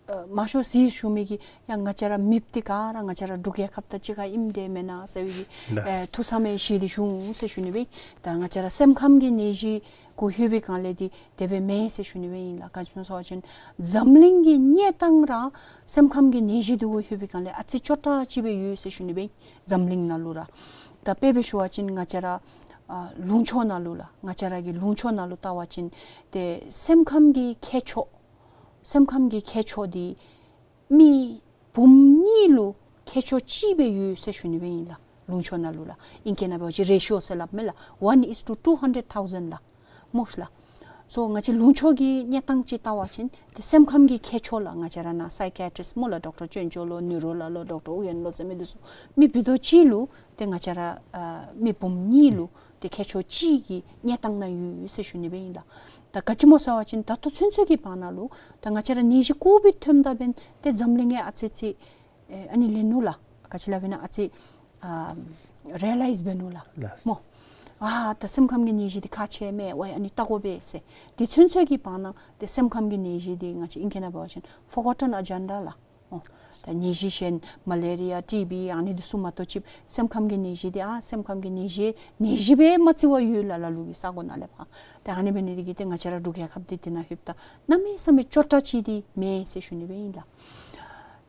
ཨ་མང་ཤོས་ཅིག་ཞུ་མི་གིས་ཡང་ང་བཅས་ར་མེདཔ་འདི་ག་ར་ང་བཅས་ར་འབྲུག་རྒྱལ་ཁབ་དང་གཅིག་ཁར་ཨིནམ་འདྲས་མེན་ན་ཟེར་བའི་གི་ལགས། ཨེ་ཐུགས་བསམ་ཡང་བཞེས་ཏེ་བཞུགས་ཟེར་ཞུ་ནི་སྦེ། ད་ང་བཅས་ར་སེམས་ཁམས་ཀྱི་ནད་གཞི་གུ་ལྷོད་པའི་སྒང་ལས་འདི་དེ་སྦེ་མེན་ཟེར་ཞུ་ནི་སྦེ་ཨིན་ལགས། ག་ཅི་སྨོ་ཟེར་བ་ཅིན་འཛམ་གླིང་གི་གནས་སྟངས་ར་སེམས་ཁམས་ཀྱི་ནད་གཞི་འདི་གུ་ལྷོད་པའི་སྒང་ལས་ཨ་ཙི་སྐྱོ་དྲགས་ཅིག་སྦེ་ཡོད་ཟེར་ཞུ་ནི་སྦེ་ཨིན། འཛམ་གླིང་ནང་ལུ་ར་ད་དཔེ་སྦེ་ཞུ་བ་ཅིན་ང་བཅས་ར་ཨ་ལུང་ཕྱོགས་ནང་ལུ་ལགས། ང་བཅས་ར་གི་ལུང་ཕྱོགས་ནང་ལུ་བལྟ་བ་ཅིན་ཏེ་སེམས་ཁམས་ཀྱི་མཁས་མཆོག་སེམས་ཁམས་ཀྱི་མཁས་མཆོག་འདི་མི་འབུམ་གཉིས་ལུ་མཁས་མཆོག་གཅིག་སྦེ་ཡོད་ཟེར་ཞུ་ནི་སྦེ་ཨིན་ལགས། ལུང་ཕྱོགས་ནང་ལུ་ལགས། ཨིང་སྐད་ནང་འབད་བ་ཅིན་རེ་ཤིའོ་ཟེར་སླབ་མས་ལགས། One is to two hundred thousand ལགས། སྨོ་ལགས། སོ་ང་བཅས་ལུང་ཕྱོགས་ཀྱི་གནས་སྟངས་ཅིག་བལྟ་བ་ཅིན་ཏེ་སེམས་ཁམས་ཀྱི་མཁས་མཆོག་ལགས། ང་བཅས་ར་ནཱ་སའི་ཀི་ཡ་ཊི་རིསཊ་སྨོ་ལགས། ཌོག་ཊར་ཅོན་ཅོ་ལོ་ནིའུ་རོ་ལགས་ལོ་ཌོག་ཊར་ཨུ་ཡན་ལོ་ཟེར་མི་འདི་ཚུ་མི་བུ་དོ་གཅིག་ལུ་ཏེ་ང་བཅས་ར་ཨ་མི་འབུམ་གཉིས་ལུ་ཏེ་མཁས་མཆོག་གཅིག་གི་གནས་སྟངས་ནང་ཡོད་ཟེར་ཞུ་ནི་སྦེ་ཨིན་ལགས། ད་ག་ཅི་སྨོ་ཟེར་བ་ཅིན་ད་ལྟོ་ཚུན་ཚོད་ཀྱི་བར་ན་ལུ་ད་ང་བཅས་ར་ནད་གཞི་ཀོ་བིཌ་ཐོནམ་ད་འབདན་ཏེ་འཛམ་གླིང་ཡང་ཨ་ཙི་ཙི་ཨེ་ཨ་ནི་ལེན་ནུག་ལགས། ག་ཅི་སླབ་ཨིན་ན་ཨ་ཙི་ཨ་རི་ཡེ་ལའིཛ་འབད་ནུག་ལགས། ལགས། སྨོ། ཨ་ད་སེམས་ཁམས་ཀྱི་ནད་གཞི་འདི་ཁག་ཆེ་མས། ཝའི་ཨ་ནི་བལྟ་དགོ་པས་ཟེར། དེ་ཚུན་ཚོད་ཀྱི་བར་ན་ཏེ་སེམས་ཁམས་ཀྱི་ནད་གཞི་འདི་ང་བཅས་ཨིང་སྐད་ནང་འབད་བ་ཅིན་ཕོར་གོ་ཊོན་ཨེ་ཇེན་ཌ་ལགས། ཨོ། ད་ནད་གཞི་གཞན་མ་ལེ་རི་ཡ་ཊི་བི་ཨ་ནི་འདི་ཚུ་མ་གཏོགས་ཅིག་སེམས་ཁམས་ཀྱི་ནད་གཞི་འདི་ཨ་སེམས་ཁམས་ཀྱི་ནད་གཞི་ནད་གཞི་སྦེ་མ་བརྩི་བར་ཡོད་ལགས་ལ་ལུ་གི་ས་གོ་ནང་ལས་ཕར། ཏེ་ཨ་ནི་འབད་ནི་འདི་གིས་ཏེ་ང་བཅས་ར་འབྲུག་རྒྱལ་ཁབ་འདི་འདི་ནང་ལྷོདཔ་ད་གནམ་མེད་ས་མེད་སྐྱོ་དྲགས་ཅིག་འདི་མེན་ཟེར་ཞུ་ནི་སྦེ་ཨིན་ལགས།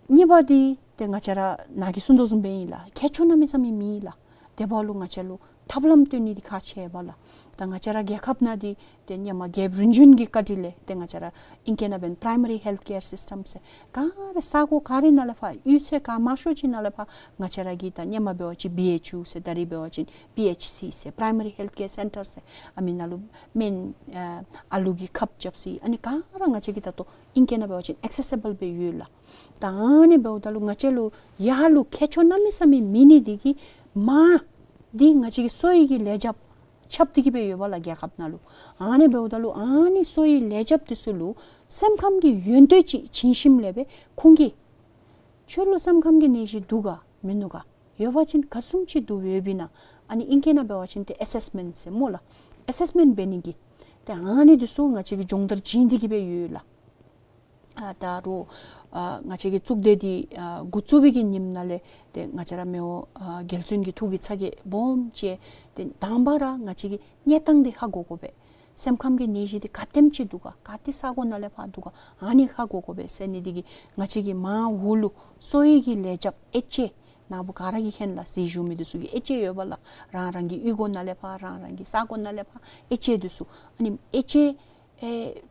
གཉིས་པ་འདི་ཏེ་ང་བཅས་ར་ནཱ་གིས་གསུང་དོ་བཟུམ་སྦེ་ཨིན་ལགས། མཁས་མཆོག་གནམ་མེད་ས་མེད་མེད་ལགས། དེ་འབདཝ་ལུ་ང་བཅས་ལུ་ཐབས་ལམ་སྟོན་ནི་འདི་ཁག་ཆེ་བས་ལགས། ད་ང་བཅས་ར་རྒྱལ་ཁབ་ནང་འདི་ཏེ་སྔོན་མ་རྒྱལཔོ་རིམ་བྱོན་གྱི་བཀའ་དྲིན་ལས་ཏེ་ང་བཅས་ར་ཨིང་སྐད་ནང་འབདན་པ་རའི་མ་རི་ཧེལཐ་ཀེར་སིསི་ཊམ་ཟེར་ག་ར་ས་གོ་ག་ར་ནང་ལས་ཕར་གཡུས་ཚན་ག་མང་ཤོས་ཅིག་ནང་ལས་ཕར་ང་བཅས་ར་གིས་ད་སྔོན་མ་འབད་བ་ཅིན་བི་ཨེཆ་ཡུ་ཟེར་ད་རིས་འབད་བ་ཅིན་པི་ཨེཆ་སི་ཟེར་པ་རའི་མ་རི་ཧེལཐ་ཀེར་སེན་ཊར་ཟེར་ཨ་མི་ནང་ལུ་སྨན་ཨ་ཨ་ལུ་གི་ཁབ་རྐྱབ་ས་ཨ་ནི་ག་ར་ང་བཅས་ཀྱིས་ད་ལྟོ་ཨིང་སྐད་ནང་འབད་བ་ཅིན་ཨེག་སེ་སི་བཱལ་སྦེ་ཡོད་ལགས། ད་ཨ་ནི་འབདཝ་ད་ལུ་ང་བཅས་ལུ་ཡར་ལུ་མཁས་མཆོག་གནམ་མེད་ས་མེད་མེད་ནི་འདི་གིས་མར་འདི་ང་བཅས་ཀྱི་གསོ་བའི་གི་ལས་རྒྱབ་ཁྱབ་སྟེ་གི་སྦེ་ཡོད་པས་ལགས་རྒྱལ་ཁབ་ནང་ལུ། ཨ་ནི་འབདཝ་ད་ལུ་ཨ་ནི་གསོ་བའི་ལས་རྒྱབ་འདི་ཚུ་ལུ་སེམས་ཁམས་ཀྱི་ཡོན་ཏན་ཅིག་བྱིན་ཞིནམ་ལས་སྦེ་ཁོང་གིས་ཁྱོད་ལུ་སེམས་ཁམས་ཀྱི་ནད་གཞི་འདུག་ག་ མིན་ནུག་ག། ཡོད་པ་ཅིན་ག་བཟུམ་ཅིག་འདུག་ཡོདཔ་ཨིན་ན། ཨ་ནི་ཨིང་སྐད་ནང་འབད་བ་ཅིན་ཏེ་ཨེ་སེསི་མེནཊ་ཟེར་སྨོ་ལགས། ཨེ་སེསི་མེནཊ་འབད་ནི་གི་ཏེ་ཨ་ནི་འདི་ཚུ་ང་བཅས་ཀྱིས་སྦྱོང་བརྡར་བྱིན་ཏེ་གི་སྦེ་ཡོད་ལགས། ཨ་ད་རུང་ཨ་ང་བཅས་ཀྱི་གཙུག་སྡེ་འདི་ཨ་འགོ་བཙུགས་པའི་གི་ཉིནམ་ནང་ལས་ཏེ་ང་བཅས་ར་མི་དབང་ཨ་རྒྱལ་བཙུན་གྱི་ཐུགས་ཀྱི་ཚ་གྱང་སྦོམ་བཅས་ཏེ་དང་པ་ར་ང་བཅས་ཀྱིས་གནས་སྟངས་འདི་ཧ་གོ་དགོ་པས། སེམས་ཁམས་ཀྱི་ནད་གཞི་འདི་ག་དེམ་ཅིག་འདུག་ག། ག་ཏེ་ས་གོ་ནང་ལས་ཕར་འདུག་ག། ཨ་ནི་ཧ་གོ་དགོ་པས་ཟེར་ནི་འདི་གིས་ང་བཅས་ཀྱིས་མར་འོག་ལུ་གསོ་བའི་གི་ལས་བྱེདཔ་ཨེཆ་ཨེ་ནཱ་བུ་ག་ར་གིས་མཁྱེན་ལགས། གཟིགས་བཞུགས་མི་འདི་ཚུ་གིས་ཨེཆ་ཨེ་ཡོད་པ་ལགས། རང་རང་གི་གཡུས་སྒོ་ནང་ལས་ཕར་རང་རང་གི་ས་གོ་ནང་ལས་ཕར་ཨེཆ་ཨེ་འདི་ཚུ། ཨ་ནི་ཨེཆ་ཨེ་ཨེ་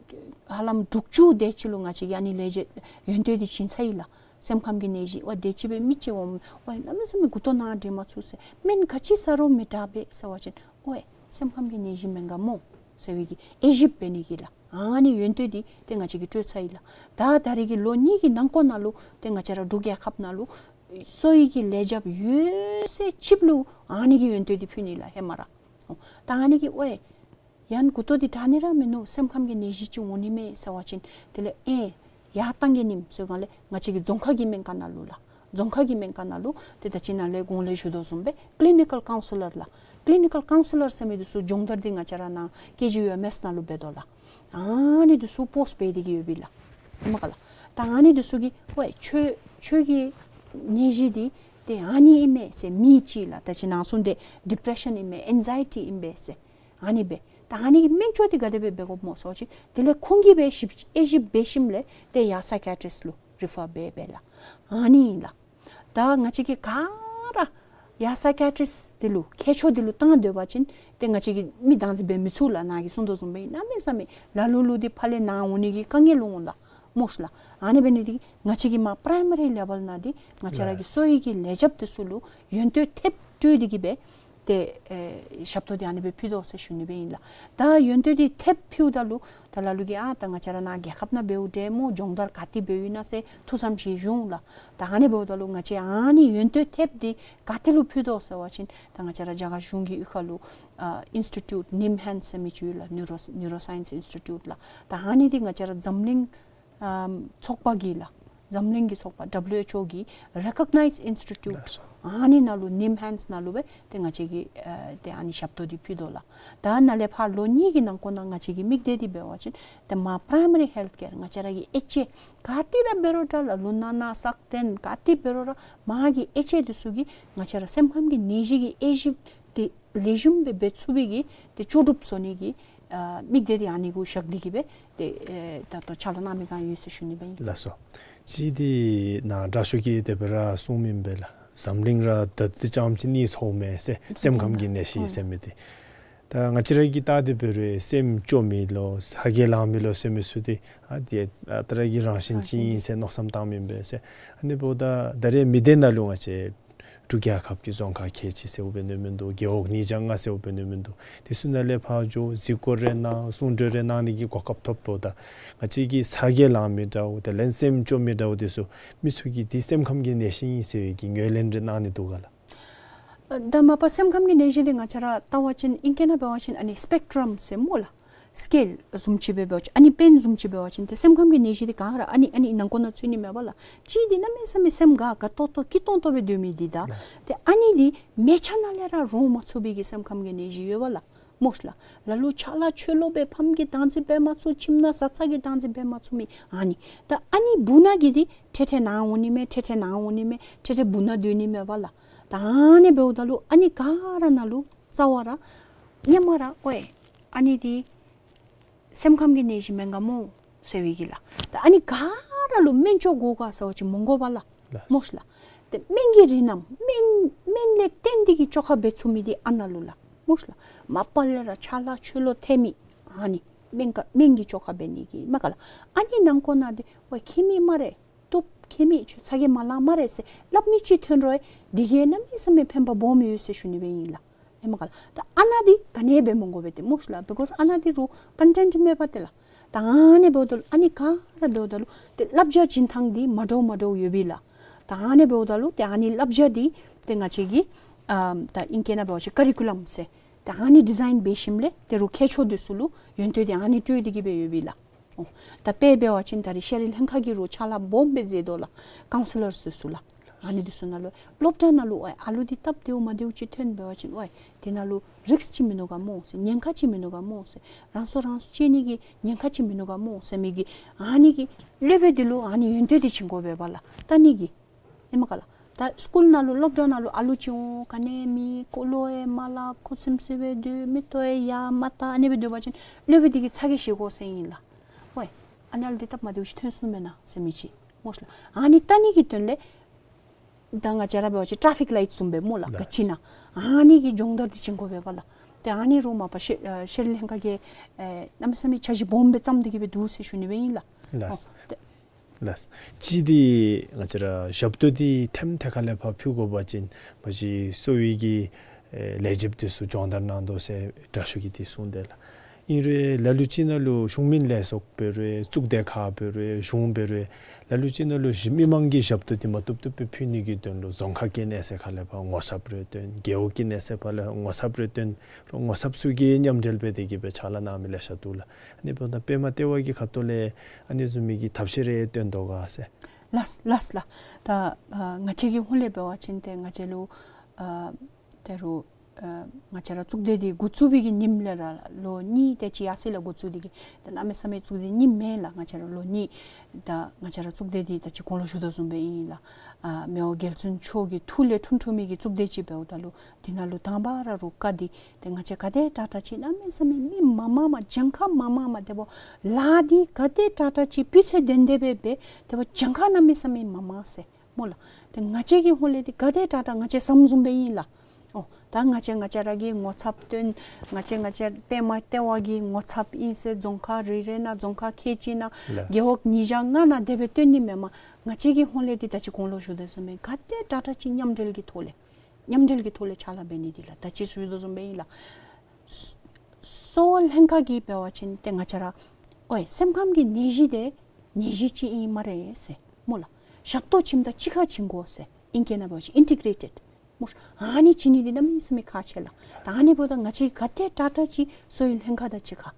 ཧ་ལམ་དྲུག་ཅུ་དེ་ཅིག་ལུ་ང་བཅས་ཀྱིས་ཨ་ནི་ལས་བྱེད་ཡོན་ཏན་འདི་བྱིན་ཚར་ཡི་ལགས། སེམས་ཁམས་ཀྱི་ནད་གཞི་ཝའེ་དེ་ཅིག་སྦེ་མི་ཅིག་འོང་ཝའེ་གནམ་མེད་ས་མེད་མགུ་ཏོ་ནཱ་འདྲེན་མ་ཚུགས་ཟེར། སྨན་ག་ཅི་ཟ་རུང་མི་དྲག་པས་ཟེར་བ་ཅིན་ཝའེ་སེམས་ཁམས་ཀྱི་ནད་གཞི་མེན་ག་མོ་ཟེར་བའི་གི་དབྱེ་ཞིབ་འབད་ནི་གི་ལགས། ཨ་ནི་ཡོན་ཏན་འདི་ཏེ་ང་བཅས་ཀྱིས་སྤྲོད་ཚར་ཡི་ལགས། ད་ད་རེས་ཀྱི་ལོ་གཉིས་ཀྱི་ནང་འཁོད་ནང་ལུ་ཏེ་ང་བཅས་ར་འབྲུག་རྒྱལ་ཁབ་ནང་ལུ་གསོ་བའི་གི་ལས་བྱེདཔ་ཡོད་ཚད་ཅིག་ལུ་ཨ་ནི་གི་ཡོན་ཏན་འདི་ཕུལ་ནི་ལགས་ཧེ་མ་ར། ད་ཨ་ནི་གིས་ཝའེ་ཡང་མགུ་ཏོ་འདི་དྲག་ནི་ར་མིན་ནུག། སེམས་ཁམས་ཀྱི་ནད་གཞི་ཅིག་འོང་ནི་མས་ཟེར་བ་ཅིན་དེ་ལས་ཨེ་ཡར་བཏང་གེ་ནིམ་ཟེར་སྒང་ལས་ང་བཅས་ཀྱི་རྫོང་ཁ་གི་སྨན་ཁང་ནང་ལུ་ལགས། རྫོང་ཁ་གི་སྨན་ཁང་ནང་ལུ་ཏེ་ད་ཅི་ནཱ་ལས་གོང་ལས་ཞུ་དོ་བཟུམ་སྦེ་ཀི་ལི་ནི་ཀཱལ་ཀའུན་སི་ལར་ལགས། ཀི་ལི་ནི་ཀཱལ་ཀའུན་སི་ལར་ཟེར་མི་འདི་ཚུ་སྦྱོང་བརྡར་འདི་ང་བཅས་ར་ནཱ་ཀེ་ཇི་ཡུ་ཨེམ་ཨེསི་ནང་ལུ་འབད་དོ་ལགས། ཨ་ནི་འདི་ཚུ་པོསཊ་འབད་དེ་གི་ཡོད་པས་ལགས། ཧེ་མ་ག་ལགས། ད་ཨ་ནི་འདི་ཚུ་གིས་ཝའེ་ཁྱོད་ཁྱོད་ཀྱི་ནད་གཞི་འདི་ཏེ་ཨ་ནི་ཨིན་མས་ཟེར་མི་ཅིག་ལགས། ད་ཅི་ནཱ་གསུངས་ཏེ་ཌི་པི་རེ་ཤཱན་ཨིན་མས་ཨེང་ཛའི་ཊི་ཨིན་པས་ཟེར། ཨ་ནི་སྦེ། ད་ཨ་ནི་གི་སྨན་བཅོས་འདི་ག་དེ་སྦེ་འབད་དགོཔ་སྨོ་ཟེར་བ་ཅིན་དེ་ལས་ཁོང་གིས་སྦེ་ཞིབ་དབྱེ་ཞིབ་འབད་ཞིནམ་ལས་ཏེ་ཡར་སའི་ཀི་ཡ་ཊི་རིསཊ་ལུ་རི་ཕར་འབད་འབདཝ་ལགས། ཨ་ནི་ཨིན་ལགས། ད་ང་བཅས་ཀྱིས་ག་ར་ཡར་སའི་ཀི་ཡ་ཊི་རིསཊ་འདི་ལུ་མཁས་མཆོག་འདི་ལུ་བཏང་སྡོད་པ་ཅིན་ཏེ་ང་བཅས་ཀྱིས་མི་བདག་འཛིན་འབད་མི་ཚུགས་ལགས། ནཱ་གིས་གསུངས་དོ་བཟུམ་སྦེ་གནམ་མེད་ས་མེད་ལ་ལུ་ལུ་འདི་ཕར་ལས་ནཱ་འོང་ནི་གི་དཀའ་ངལ་འོང་ལགས། སྨོ་ཤ་ལགས། ཨ་ནི་འབད་ནི་འདི་ང་བཅས་ཀྱིས་མར་པི་རའི་མ་རི་ལེ་བཱལ་ནང་འདི་ང་བཅས་ར་གི་གསོ་བའི་གི་ལས་བྱེདཔ་འདི་ཚུ་ལུ་ཡོན་ཏན་ཐེབས་སྤྲོད་དེ་གི་སྦེ་ཏེ་ཨེ་ཞབས་ཏོག་འདི་ཨ་ནི་སྦེ་ཕུལ་དོ་ཟེར་ཞུ་ནི་སྦེ་ཨིན་ལགས། ད་ཡོན་ཏན་འདི་ཐེབས་ཕུལཝ་ད་ལུ་ད་ལ་ལུ་གིས་ཨ་ད་ང་བཅས་ར་ནཱ་རྒྱལ་ཁབ་ནང་འབདཝ་འདྲས་སྨོ། སྦྱོང་བརྡར་ག་ཏེ་འབདཝ་ཨིན་ན་ཟེར་ཐུགས་བསམ་བཞེས་ཞུ་འོང་ལགས། ད་ཨ་ནི་འབདཝ་ད་ལུ་ང་བཅས་ཨ་ནི་ཡོན་ཏན་ཐེབས་འདི་ག་ཏེ་ལུ་ཕུལ་དོ་ཟེར་བ་ཅིན་ད་ང་བཅས་ར་རྒྱ་གར་གཞུང་གི་གཡུས་ཁ་ལུ་ཨ་ཨིནསི་ཊི་ཊིའུཊ་ནིམ་ཧེནཌསི་ཟེར་མི་ཅིག་ཡོད་ལགས། ནིའུ་རོ་ནིའུ་རོ་སའིནསི་ཨིནསི་ཊི་ཊིའུཊ་ལགས། ད་ཨ་ནི་འདི་ང་བཅས་ར་འཛམ་གླིང་ཨམ་ཚོགས་པ་གིས་ལགས། འཛམ་གླིང་གི་ཚོགས་པ་ཌབ་ལུ་ཨེཆ་ཨོ་གིས་རེ་ཀོག་ནའིཛ་ཨིནསི་ཊི་ཊིའུཊ། ལགས་སོ། ཨ་ནི་ནང་ལུ་ནིམ་ཧེནཌསི་ནང་ལུ་སྦེ་ཏེ་ང་བཅས་ཀྱིས་ཨ་ཏེ་ཨ་ནི་ཞབས་ཏོག་འདི་ཕུལ་དོ་ལགས། ད་ནཱ་ལས་ཕར་ལོ་གཉིས་ཀྱི་ནང་འཁོད་ནང་ང་བཅས་ཀྱི་དམིགས་གཏད་འདི་འབད་བ་ཅིན་ཏེ་མར་པི་རའི་མ་རི་ཧེལཐ་ཀེར་ང་བཅས་ར་གི་ཨེཆ་ཨེ་ག་ཏེ་ར་འབད་རུང་འདྲ་ལགས། ལུང་ནག་ནང་སག་སྟེང་ག་ཏེ་འབད་རུང་ར་མར་གྱི་ཨེཆ་ཨེ་འདི་ཚུ་གིས་ང་བཅས་ར་སེམས་ཁམས་ཀྱི་ནད་གཞི་གི་དབྱེ་ཞིབ་འདི་ལེགས་ཤོམ་སྦེ་འབད་ཚུགས་པའི་གི་ཏེ་ལྕོགས་གྲུབ་བཟོ་ནི་གི་ཨ་དམིགས་གཏད་འདི་ཨ་ནི་གུ་བཞག་སྟེ་གི་སྦེ་ཏེ་ཨེ་ད་ལྟོ་ཕྱག་ལཱ་གནང་མི་གང་ཡོད་ཟེར་ཞུ་ནི་སྦེ་ཨིན། ལགས་སོ། གཅིག་འདི་ནཱ་དྲག་ཤོས་ཀྱིས་དེ་སྦེ་ར་གསུངམ་ཨིན་པས་ལགས། འཛམ་གླིང་ར་ད་ལྟོ་རྐྱངམ་ཅིག་གནས་སོང་མས་ཟེར་སེམས་ཁམས་ཀྱི་ནད་གཞི་ཟེར་མི་འདི། ད་ང་བཅས་ར་གིས་བལྟ་སྟེ་འབད་རུང་སེམས་སྐྱོ་མི་ལོ་ཚ་གྱང་ལང་མི་ལོ་ཟེར་མི་ཚུ་འདི་ཨ་འདི་ཨ་ད་རེས་ཀྱི་རང་བཞིན་ཅིག་ཨིན་ཟེར་མནོ་བསམ་བཏངམ་ཨིན་པས་ཟེར། ཨ་ནི་འབདཝ་ད་ད་རེས་མི་སྡེ་ནང་ལུ་ང་བཅས་འབྲུག་རྒྱལ་ཁབ་ཀྱི་རྫོང་ཁག་ཁལ་གཅིག་ཟེརཝ་འབད་ནི་མིན་འདུག། རྒེད་འོག་ཉིས་བརྒྱ་ལྔ་ཟེརཝ་འབད་ནི་མིན་འདུག། དེ་ཚུ་ནང་ལས་ཕར་འགྱོ་གཟིགས་སྐོར་རེ་གནང་གསུང་གྲོས་རེ་གནང་ནི་གི་གོ་སྐབས་ཐོབ་འབདཝ་ད་ང་བཅས་ཀྱི་ཚ་གྱང་ལང་མི་འདྲཝ་དེ་ལས་སེམས་སྐྱོ་མི་འདྲཝ་དེ་ཚུ་མི་ཚུ་གིས་འདི་སེམས་ཁམས་ཀྱི་ནད་གཞི་ཨིན་ཟེར་བའི་གི་ངོས་ལེན་རེ་གནང་ནི་འདུག་ག་ལགས། ཨ་ད་མ་པ་སེམས་ཁམས་ཀྱི་ནད་གཞི་འདི་ང་བཅས་ར་བལྟ་བ་ཅིན་ཨིང་སྐད་ནང་འབད་བ་ཅིན་ཨ་ནི་སི་པེག་ཊྲམ་ཟེར་སྨོ་ལགས། སི་ཀེལ་བཟུམ་ཅིག་སྦེ་འབད་བ་ཅིན་ཨ་ནི་པེན་བཟུམ་ཅིག་འབད་བ་ཅིན་ཏེ་སེམས་ཁམས་ཀྱི་ནད་གཞི་འདི་ག་ར་ཨ་ནི་ཨ་ནི་ནང་འཁོད་ནང་ཚུད་ནི་མས་པ་ལགས། གཅིག་འདི་གནམ་མེད་ས་མེད་སེམས་དགའ་དགའ་ཏོག་ཏོ་སྐྱིད་ཏོང་ཏོ་སྦེ་སྡོད་མི་འདི་དང་ཏེ་ཨ་ནི་འདི་མལ་ཆ་ནང་ལས་ར་རོ་མ་ཚུགས་པའི་གི་སེམས་ཁམས་ཀྱི་ནད་གཞི་ཡོད་པ་ལགས། སྨོ་ཤ་ལགས། ལ་ལུ་ཕྱག་ལཱ་ཆོས་ལུ་སྦེ་ཕམ་གྱིས་བདག་འཛིན་འབད་མ་ཚུགས། ཁྱིམ་ནང་བཟའ་ཚང་གིས་བདག་འཛིན་འབད་མ་ཚུགས་མི་ཨ་ནི། ད་ཨ་ནི་སྦུག་ན་གི་འདི་འཕྲལ་འཕྲལ་ནཱ་འོང་ནི་མས། འཕྲལ་འཕྲལ་ནཱ་འོང་ནི་མས། འཕྲལ་འཕྲལ་སྦུག་ན་སྡོད་ནི་མས་པ་ལགས། ད་ཨ་ནི་འབདཝ་ད་ལུ་ཨ་ནི་ག་ར་ནང་ལུ་རྩ་བ་ར་ཧེ་མ་ར་ཝའེ་ཨ་ནི་འདི་སེམས་ཁམས་ཀྱི་ནད་གཞི་མེན་ག་མོ་ཟེར་བའི་གི་ལགས། ད་ཨ་ནི་ག་ར་ལུ་སྨན་བཅོས་དགོ་ག་ཟེར་བ་ཅིན་མི་དགོ་པ་ལགས། ལགས། སྨོ་ཤ་ལགས། ཏེ་སྨན་གྱི་རིགས་རྣམས་སྨན་སྨན་ལས་བརྟེན་ཏེ་གི་བཅོས་ཁ་འབད་ཚུགས་མི་འདི་ཨ་ནཱ་ལུ་ལགས། སྨོ་ཤ་ལགས། མ་པ་ལས་ར་ཕྱག་ལཱ་ཆོས་ལུ་ཐལ་མི་ཨ་ནི་སྨན་ཁ་སྨན་གྱི་བཅོས་ཁ་འབད་ནི་གི་མས་ག་ལགས། ཨ་ནི་ནང་འཁོད་ནང་འདི་ཝའེ་མཁྱེན་མི་སྨ་རེ། བཏུབ། མཁྱེན་མི་ཁྱོད་ཚ་གྱང་མ་ལང་སྨ་རེ་ཟེར་སླབ་མི་ཅིག་ཐོན་རུང་འདི་གིས་གནམ་མེད་ས་མེད་ཕན་པ་སྦོམ་ཡོད་ཟེར་ཞུ་ནི་སྦེ་ཨིན་ལགས། ཧེ་མ་ག་ལགས། ད་ཨ་ནཱ་འདི་ག་ནི་འབད་མི་དགོ་པས་ཏེ་སྨོ་ཤ་ལགས། བི་ཀོསི་ཨ་ནཱ་འདི་རུང་ཀོན་ཊེནཊ་མེད་པ་ཏེ་ལགས། ད་ཨ་ནི་འབདཝ་ད་ལུ་ཨ་ནི་ག་ར་འབདཝ་ད་ལུ་ཏེ་བསླབ་བྱ་བྱིན་ཐངས་འདི་མ་འདྲཝ་མ་འདྲཝ་ཡོད་པས་ལགས། ད་ཨ་ནི་འབདཝ་ད་ལུ་ཏེ་ཨ་ནི་བསླབ་བྱ་འདི་ཏེ་ང་བཅས་ཀྱིས་ཨ་ད་ཨིང་སྐད་ནང་འབད་བ་ཅིན་ཀ་རི་ཀུ་ལམ་ཟེར་ད་ཨ་ནི་ཌི་ཛའིན་འབད་ཞིནམ་ལས་ཏེ་རུང་མཁས་མཆོག་འདི་ཚུ་ལུ་ཡོན་ཏན་འདི་ཨ་ནི་སྤྲོད་དེ་གི་སྦེ་ཡོད་པས་ལགས། ཨོ། ད་དཔེ་འབད་བ་ཅིན་ད་རེས་ཤེས་རིག་ལྷན་ཁག་གིས་རུང་ཕྱག་ལཱ་སྦོམ་སྦེ་མཛད་དོ་ལགས། ཀའུན་སི་ལར་འདི་ཚུ་ལགས། ཨ་ནི་འདི་ཚུ་ནང་ལུ་སློབ་གྲྭ་ནང་ལུ་ཨོ་ཨ་ལུ་འདི་སྟབས་བདེཝ་མ་བདེཝ་ཅིག་ཐོན་འབད་བ་ཅིན་ཨོ་དེ་ནང་ལུ་རིསཀ་ཅིག་མིན་ནུག་ག་མོ་ཟེར། ཉེན་ཁ་ཅིག་མིན་ནུག་ག་མོ་ཟེར། རང་སྲོག་རང་སྲོག་གཅོད་ནི་གི་ཉེན་ཁ་ཅིག་མིན་ནུག་ག་མོ་ཟེར་མི་གི་ཨ་ནི་གི་སློབ་དཔོན་འདི་ལུ་ཨ་ནི་ཡོན་ཏན་འདི་བྱིན་དགོ་པས་པ་ལགས། ལྟ་ནི་གི་ཨིན་མས་ག་ལགས། ད་སི་ཀུལ་ནང་ལུ་སློབ་གྲྭ་ནང་ལུ་ཨ་ལུ་ཅིག་འོང་ག་ནི་མེད། ཁོ་བློ་ཡང་མ་སླབ། ཁོ་ཚིམ་ཚིམ་སྦེ་སྡོད། མིག་ཏོ་ཡང་ཡར་མ་བལྟ། ཨ་ནི་སྦེ་སྡོད་པ་ཅིན་སློབ་དཔོན་འདི་གིས་ཚ་གྱང་བཞེས་དགོ་ཟེར་ཨིན་ལགས། ཝའི་ཨ་ནི་ཨ་ལུ་འདི་སྟབས་མ་བདེཝ་ཅིག་ཐོན་སོ་ནུག་མེན་ན་ཟེར་མི་ཅིག་སྨོ་ལགས། ཨ་ནི་ལྟ་ནི་གི་དོན་ལས་ད་ང་བཅས་ར་འབད་བ་ཅིན་ཊ་ཕིག་ལའིཊ་བཟུམ་སྦེ་སྨོ་ལགས། ལགས། ག་ཅི་ཨིན་ན་ཨ་ནི་གི་སྦྱོང་བརྡར་འདི་བྱིན་དགོ་པས་པ་ལགས། ཏེ་ཨ་ནི་རུང་མ་པ་ཤེ་ཨ་ཤེས་རིག་ལྷན་ཁག་གིས་ཨེ་གནམ་མེད་ས་མེད་འཆར་གཞི་སྦོམ་སྦེ་བརྩམས་ཏེ་གི་སྦེ་འདུག་ཟེར་ཞུ་ནི་སྦེ་ཨིན་ལགས། ལགས། ཨོ་ཏེ་ལགས། གཅིག་འདི་ང་བཅས་ར་ཞབས་ཏོག་འདི་ཐེམ་ཐེ་ཁ་ལས་ཕར་ཕུལ་དགོ་པ་ཅིན་མ་གཞི་གསོ་བའི་གི་ཨེ་ལས་བྱེདཔ་འདི་ཚུ་སྦྱོང་བརྡར་གནང་དོ་ཟེར་དྲག་ཤོས་ཀྱིས་འདི་གསུངས་དེས་ལགས། ཨིན་རུང་ལ་ལུ་ཅིག་ནང་ལུ་གཞུང་མིན་ལས་ཚོགས་འབད་རུང་གཙུག་སྡེ་ཁག་འབད་རུང་གཞུང་འབད་རུང་ལ་ལུ་ཅིག་ནང་ལུ་གཞི་མི་མང་གི་ཞབས་ཏོག་འདི་མ་བཏུབ་བཏུབ་སྦེ་ཕུལ་ནི་གི་དོན་ལུ་རྫོང་ཁག་གི་གནས་ཚད་ཁ་ལས་ཕར་ངོ་ཚབ་རེ་བཏོན། རྒེད་འོག་གི་གནས་ཚད་ཁ་ལས་ངོ་ཚབ་རེ་བཏོན། རོགས་ངོ་ཚབ་ཚུ་གིས་མཉམ་འབྲེལ་འབད་དེ་གི་སྦེ་ཕྱག་ལཱ་གནང་མི་ལེ་ཤ་འདུག་ལགས། ཨ་ནི་འབདཝ་ད་པདྨ་ལྟེ་བ་གི་ཁ་ཐུག་ལས་ཨ་ནི་བཟུམ་མའི་གི་ཐབས་ཤེས་རེ་བཏོན་དོ་ག་ཟེར། ལགས་ལགས་ལགས། ད་ཨ་ང་བཅས་ཀྱི་ཧོངས་ལས་འབད་བ་ཅིན་ཏེ་ང་བཅས་ལུ་ཨ་ད་རུང་ཨ་ང་བཅས་ར་གཙུག་སྡེ་འདི་འགོ་བཙུགས་པའི་གི་ཉིནམ་ལས་ར་ལོ་གཉིས་དེ་ཅིག་ཡར་སོང་ཡི་ལགས། འགོ་བཙུགས་ཏེ་གི་ད་གནམ་མེད་ས་མེད་བཙུགས་ཏེ་ཉིནམ་མེན་ལགས། ང་བཅས་ར་ལོ་གཉིས་ད་ང་བཅས་ར་གཙུག་སྡེ་འདི་ད་ཅི་གོང་ལུ་ཞུ་དོ་བཟུམ་སྦེ་ཨིན་ལགས། ཨ་མི་དབང་རྒྱལ་བཙུན་མཆོག་གི་ཐུགས་ལས་འཁྲུངས་འཁྲུངས་མི་གི་གཙུག་སྡེ་ཅིག་འབདཝ་ད་ལུ་འདི་ནང་ལུ་དང་པ་ར་རུང་བཀའ་འདི་ཏེ་ང་བཅས་ག་དེ་དྲག་དྲག་ཅིག་གནམ་མེད་ས་མེད་མི་མང་མང་མ་གྱངས་ཁ་མང་མང་མ་དེ་འབདཝ་ལཱ་འདི་ག་དེ་དྲག་དྲག་ཅིག་སྤུས་ཚད་ལྡན་ཏེ་སྦེ་འབད་དེ་འབདཝ་གྱངས་ཁ་གནམ་མེད་ས་མེད་མང་མང་ཟེར་སྨོ་ལགས། ཏེ་ང་བཅས་ཀྱི་ཧོངས་ལས་འདི་ག་དེ་དྲག་དྲག་ང་བཅས་བསམ་བཟུམ་སྦེ་ཨིན་ལགས། ཨོ་ད་ང་བཅས་ང་བཅས་ར་གི་ངོ་ཚབ་བཏོན། ང་བཅས་ང་བཅས་པདྨ་ལྟེ་བ་གི་ངོ་ཚབ་ཨིན་ཟེར་རྫོང་ཁག་རེ་རེ་ནང་རྫོང་ཁག་ཁལ་གཅིག་ནང་ལགས། རྒེད་འོག་ཉིས་བརྒྱ་ལྔ་ནང་དེ་སྦེ་བཏོན་ནི་མེན་མས། ང་བཅས་ཀྱི་ཧོངས་ལས་འདི་ད་ཅི་གོང་ལུ་ཞུ་དོ་བཟུམ་སྦེ་ག་དེ་དྲག་དྲག་ཅིག་མཉམ་འབྲེལ་གྱི་ཐོག་ལས་མཉམ་འབྲེལ་གྱི་ཐོག་ལས་ཕྱག་ལཱ་འབད་ནི་འདི་ལགས། ད་ཅི་ཞུ་དོ་བཟུམ་སྦེ་ཨིན་ལགས། གསོ་བ་ལྷན་ཁག་གིས་འབད་བ་ཅིན་ཏེ་ང་བཅས་ར་ཨོ་སེམས་ཁམས་ཀྱི་ནད་གཞི་འདི་ནད་གཞི་ཅིག་ཨིན་སྨ་རེ་ཟེར་སྨོ་ལགས། ཞབས་ཏོག་བྱིནམ་ད་གཅིག་ཁར་བྱིན་དགོ་ཟེར། ཨིང་སྐད་ནང་འབད་བ་ཅིན་ཨིན་ཊི་གྲེ་ཊེཌ་སྨོ། ཨ་ནི་བྱིན་ནི་འདི་གནམ་མེད་ས་མེད་ཁག་ཆེ་ལགས། ད་ཨ་ནི་འབདཝ་ད་ང་བཅས་ག་དེ་དྲག་དྲག་ཅིག་གསོ་བའི་ལྷན་ཁག་དང་གཅིག་ཁར་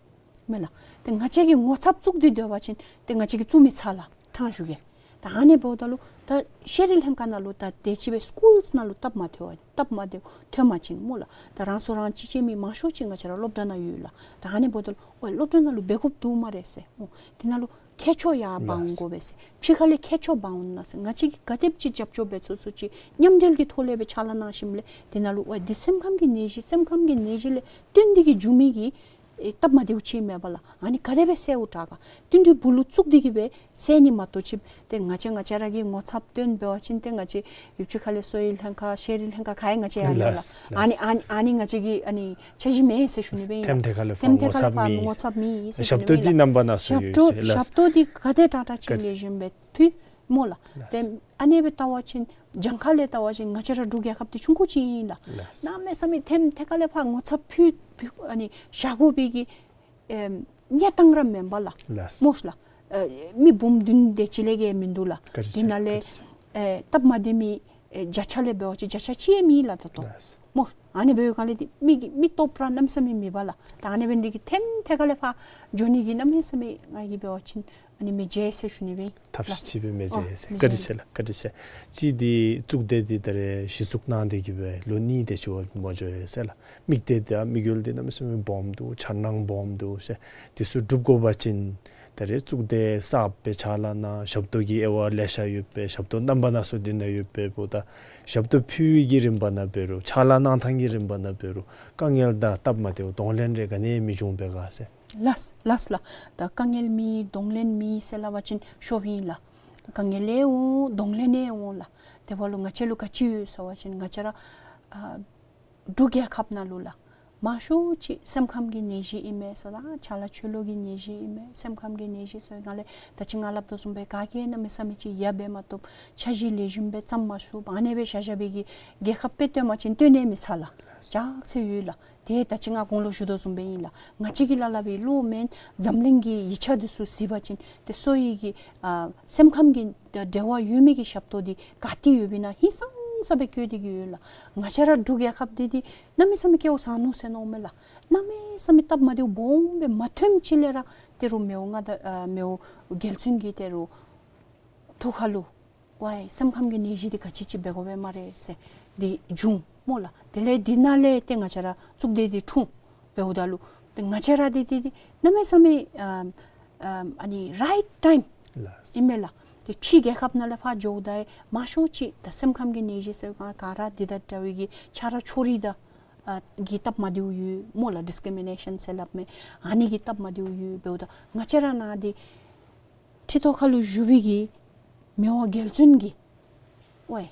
མེན་ལགས། ཏེ་ང་བཅས་ཀྱིས་ངོ་ཚབ་བཙུགས་ཏེ་སྡོད་པ་ཅིན་ཏེ་ང་བཅས་ཀྱིས་བཙུགས་མི་ཚར་ལགས། ཕྲང་ཞུ་གེ། ད་ཨ་ནི་འབདཝ་ད་ལུ་ད་ཤེས་རིག་ལྷན་ཁག་ནང་ལུ་ད་དེ་ཅིག་སྦེ་སི་ཀུལ་ནང་ལུ་སྟབས་མ་བདེཝ་སྟབས་མ་བདེཝ་ཐོན་པ་ཅིན་སྨོ་ལགས། ད་རང་སྲོག་རང་གཅོད་བྱིན་མི་མང་ཤོས་ཅིག་ང་བཅས་ར་སློབ་གྲྭ་ནང་ཡོད་ལགས། ད་ཨ་ནི་འབདཝ་ད་ལུ་ཨོ་སློབ་གྲྭ་ནང་ལུ་འབད་དགོཔ་འདུག་སྨ་རེ་ཟེར། ཨོ་དེ་ནང་ལུ་མཁས་མཆོག་ཡར་འབག་འོང་དགོ་པས་ཟེར། ཕྱི་ཁ་ལས་མཁས་མཆོག་འབག་འོང་ན་ཟེར། ང་བཅས་ཀྱིས་ག་དེམ་ཅིག་རྒྱབ་སྐྱོར་འབད་ཚུགས་ཚུགས་ཅིག་མཉམ་འབྲེལ་གྱི་ཐོག་ལས་སྦེ་ཕྱག་ལཱ་གནང་ཞིནམ་ལས་དེ་ནང་ལུ་ཨོ་འདི་སེམས་ཁམས་ཀྱི་ནད་གཞི་སེམས་ཁམས་ཀྱི་ནད་གཞི་ལས་བརྟེན་ཏེ་གི་འབྱུང་མི་གི་ཨེ་སྟབས་མ་བདེཝ་ཅིག་མེན་པ་ལགས། ཨ་ནི་ག་དེ་སྦེ་སེལཝ་དྲག་ག་བསྟུན་གྲོས་སྦུག་ལུ་བཙུགས་ཏེ་གི་སྦེ་སེལ་ནི་མ་གཏོགས་ཅིག་ཏེ་ང་བཅས་ང་བཅས་ར་གི་ངོ་ཚབ་བཏོན་འབད་བ་ཅིན་ཏེ་ང་བཅས་ཡུལ་གྱི་ཁ་ལས་གསོ་བའི་ལྷན་ཁག་ཤེས་རིག་ལྷན་ཁག་ག་ཡང་ང་བཅས་ཡར་ལས་ལགས། ལགས་ལགས། ཨ་ནི་ཨ་ནི་ཨ་ནི་ང་བཅས་ཀྱི་ཨ་ནི་འཆར་གཞི་མེད་ཟེར་ཞུ་ནི་སྦེ་ཨིན་ལགས། ཐེམ་ཐེ་ཁ་ལས་ཕར་ཐེམ་ཐེ་ཁ་ལས་ཕར་ངོ་ཚབ་མེད་ཟེར་ཞུ་ནི་སྦེ་ཨིན་ལགས། ཞབས་ཏོག་འདི་རྣམ་པ་སྣ་ཚོགས་ཡོད་ཟེར་ལགས། ཞབས་ཏོག་འདི་ག་དེ་དྲག་དྲག་ཅིག་ལེགས་ཤོམ་སྦེ་ཕུལ་སྨོ་ལགས། ལགས། ཏེ་ཨ་ནེ་སྦེ་བལྟ་བ་ཅིན་གྱངས་ཁ་ལས་བལྟ་བ་ཅིན་ང་བཅས་ར་འབྲུག་རྒྱལ་ཁབ་འདི་ཆུང་ཀུ་ཅིག་ཨིན་ལགས། ལགས། གནམ་མེད་ས་མེད་ཐེམ་ཐེ་ཁ་ལས་ཕར་ངོ་ཚབ་ཕུལ་ཕུལ་ཨ་ནི་བཞག་དགོ་པའི་གི་ཨེམ་གནས་སྟངས་ར་མེན་པ་ལགས། ལགས། སྨོ་ལགས། ཨེ་མི་འབུམ་བདུན་དེ་ཅིག་ལས་བརྒལ་མིན་འདུག་ལགས། བཀའ་དྲིན་ཆེ། དེ་ནང་ལས་བཀའ་དྲིན་ཆེ། ཨེ་སྟབས་མ་བདེ་མི་ཨེ་བརྒྱ་ཆ་ལས་འབད་བ་ཅིན་བརྒྱ་ཆ་གཅིག་ཡང་མེད་ལགས་ད་ལྟོ། ལགས། སྨོ། ཨ་ནི་འབདཝ་ལས་འདི་མི་གི་མི་སྟོབས་ར་གནམ་མེད་ས་མེད་མེད་པ་ལགས། ད་ཨ་ནི་འབད་ནི་འདི་གིས་ཐེམ་ཐེ་ཁ་ལས་ཕར་འགྱོ་ནི་གི་གནམ་མེད་ས་མེད་ང་གིས་འབད་བ་ཅིན་ཨ་ནི་མི་བརྗེད་ཟེར་ཞུ་ནི་སྦེ་ཨིན། ཐབས་ཤེས་ཅིག་སྦེ་མི་བརྗེད་ཟེར། ཨོ་བཀའ་དྲིན་ཆེ་ལགས། བཀའ་དྲིན་ཆེ། གཅིག་འདི་གཙུག་སྡེ་འདི་ད་རེས་གཞི་བཙུགས་གནང་སྟེ་གི་སྦེ་ལོ་གཉིས་དེ་ཅིག་འབད་མ་འགྱོ་ཡོད་ཟེར་ལགས། དམིགས་གཏད་དང་དམིགས་ཡུལ་འདི་གནམ་མེད་ས་མེད་སྦོམ་འདུག། འཆར་སྣང་སྦོམ་འདུག་ཟེར། འདི་ཚུ་འགྲུབ་དགོ་པ་ཅིན་ད་རེས་གཙུག་སྡེ་གསརཔ་སྦེ་ཕྱག་ལཱ་གནང་། ཞབས་ཏོག་གི་དབྱེ་བ་ལེ་ཤ་ཡོད་པས། ཞབས་ཏོག་རྣམ་པ་སྣ་ཚོགས་འདི་ནང་ཡོད་པས། འབདཝ་ད་ཞབས་ཏོག་ཕུལ་བའི་གི་རིམ་པ་ནང་འབད་རུང་ཕྱག་ལཱ་གནང་ཐངས་ཀྱི་རིམ་པ་ནང་འབད་རུང་དཀའ་ངལ་དང་སྟབས་མ་བདེཝ་གདོང་ལེན་རེ་ག་ནི་མི་འབྱུང་པས་ག་ཟེར། ལགས་ལགས་ལགས། ད་དཀའ་ངལ་མེད་གདོང་ལེན་མེད་ཟེར་སླབ་པ་ཅིན་ཤོབ་ཨིན་ལགས། དཀའ་ངལ་ཡང་འོང་གདོང་ལེན་ཡང་འོང་ལགས། དེ་འབདཝ་ལུ་ང་བཅས་ལུ་ག་ཅི་ཡོད་ཟེར་བ་ཅིན་ང་བཅས་ར་ཨ་འབྲུག་རྒྱལ་ཁབ་ནང་ལུ་ལགས་མང་ཤོས་ཅིག་སེམས་ཁམས་ཀྱི་ནད་གཞི་ཨིན་མས་ཟེར་དང་ཆ་ལ་ཆོས་ལུགས་ཀྱི་ནད་གཞི་ཨིན་མས། སེམས་ཁམས་ཀྱི་ནད་གཞི་ཟེར་ང་ལས་ད་ཅི་ང་སླབ་དོ་བཟུམ་སྦེ་ག་གིས་གནམ་མེད་ས་མེད་ཅིག་ཡང་འབད་མ་བཏུབ། འཆར་གཞི་ལེགས་ཤོམ་སྦེ་བརྩམ་མ་ཚུགས། ཨ་ནེ་སྦེ་བཞག་བཞག་པའི་གི་རྒྱལ་ཁབ་དཔེ་སྟོན་པ་ཅིན་སྟོན་ནི་མི་ཚར་ལགས། ཅག་ཚེ་ཡོད་ལགས། ཏེ་ད་ཅི་ང་གོང་ལུ་ཞུ་དོ་བཟུམ་སྦེ་ཨིན་ལགས། ང་བཅས་ཀྱི་ལཱ་སླབ་པའི་བློ་མེན། འཛམ་གླིང་གི་ཡིག་ཆ་འདི་ཚུ་གཟིགས་པ་ཅིན་ཏེ་གསོ་བའི་གི་ཨ་སེམས་ཁམས་ཀྱི་འབྲེལ་བ་ཡོད་མི་གི་ཞབས་ཏོག་འདི་ག་ཏེ་ཡོདཔ་ཨིན་ན་ཧིང་སངས་ས་སྦེ་བཀོད་དེ་གི་ཡོད་ལགས། ང་བཅས་ར་འབྲུག་རྒྱལ་ཁབ་འདི་འདི་གནམ་མེད་ས་མེད་སྐལཝ་བཟང་ནུག་ཟེར་མནོཝ་མས་ལགས། གནམ་མེད་ས་མེད་སྟབས་མ་བདེཝ་སྦོམ་སྦེ་མ་ཐོནམ་ཅིག་ལས་ར་ཏེ་རུང་མི་དབང་མངའ་བདག་ཨ་མི་དབང་རྒྱལ་བཙུན་གྱི་ཏེ་རུང་ཐུགས་ཁ་ལུ་ ཝའི་སེམས་ཁམས་ཀྱི་ནད་གཞི་འདི་ག་ཅི་ཅིག་འབད་དགོ་པས་སྨ་རེ་ཟེར་འདི་བྱུང་སྨོ་ལགས། དེ་ལས་འདི་ནང་ལས་ཏེ་ང་བཅས་ར་གཙུག་སྡེ་འདི་འཁྲུངས་འབདཝ་ད་ལུ་ཏེ་ང་བཅས་ར་འདི་འདི་འདི་གནམ་མེད་ས་མེད་ཨམ་ཨམ་ཨ་ནི་རའིཊ་ཊའིམ་ལགས། ཨིན་མས་ལགས། ཏེ་ཕྱི་རྒྱལ་ཁབ་ནང་ལས་ཕར་འགྱོཝ་ད་མང་ཤོས་ཅིག་ད་སེམས་ཁམས་ཀྱི་ནད་གཞི་ཟེར་ག་ག་ར་འདི་དང་འདྲ་བའི་གི་ཆ་རོགས་ཕྱོགས་རིས་དང་ཨ་གི་སྟབས་མ་བདེཝ་ཡོད་སྨོ་ལགས། ཌིསི་ཀི་རི་མི་ནེ་ཤཱན་ཟེར་སླབ་མས། ཨ་ནི་གི་སྟབས་མ་བདེཝ་ཡོད། འབདཝ་ད་ང་བཅས་ར་ནང་འདི་ཁྲི་ཐོག་ཁ་ལུ་བཞུགས་པའི་གི་མི་དབང་རྒྱལ་བཙུན་གྱིས་ཝའི་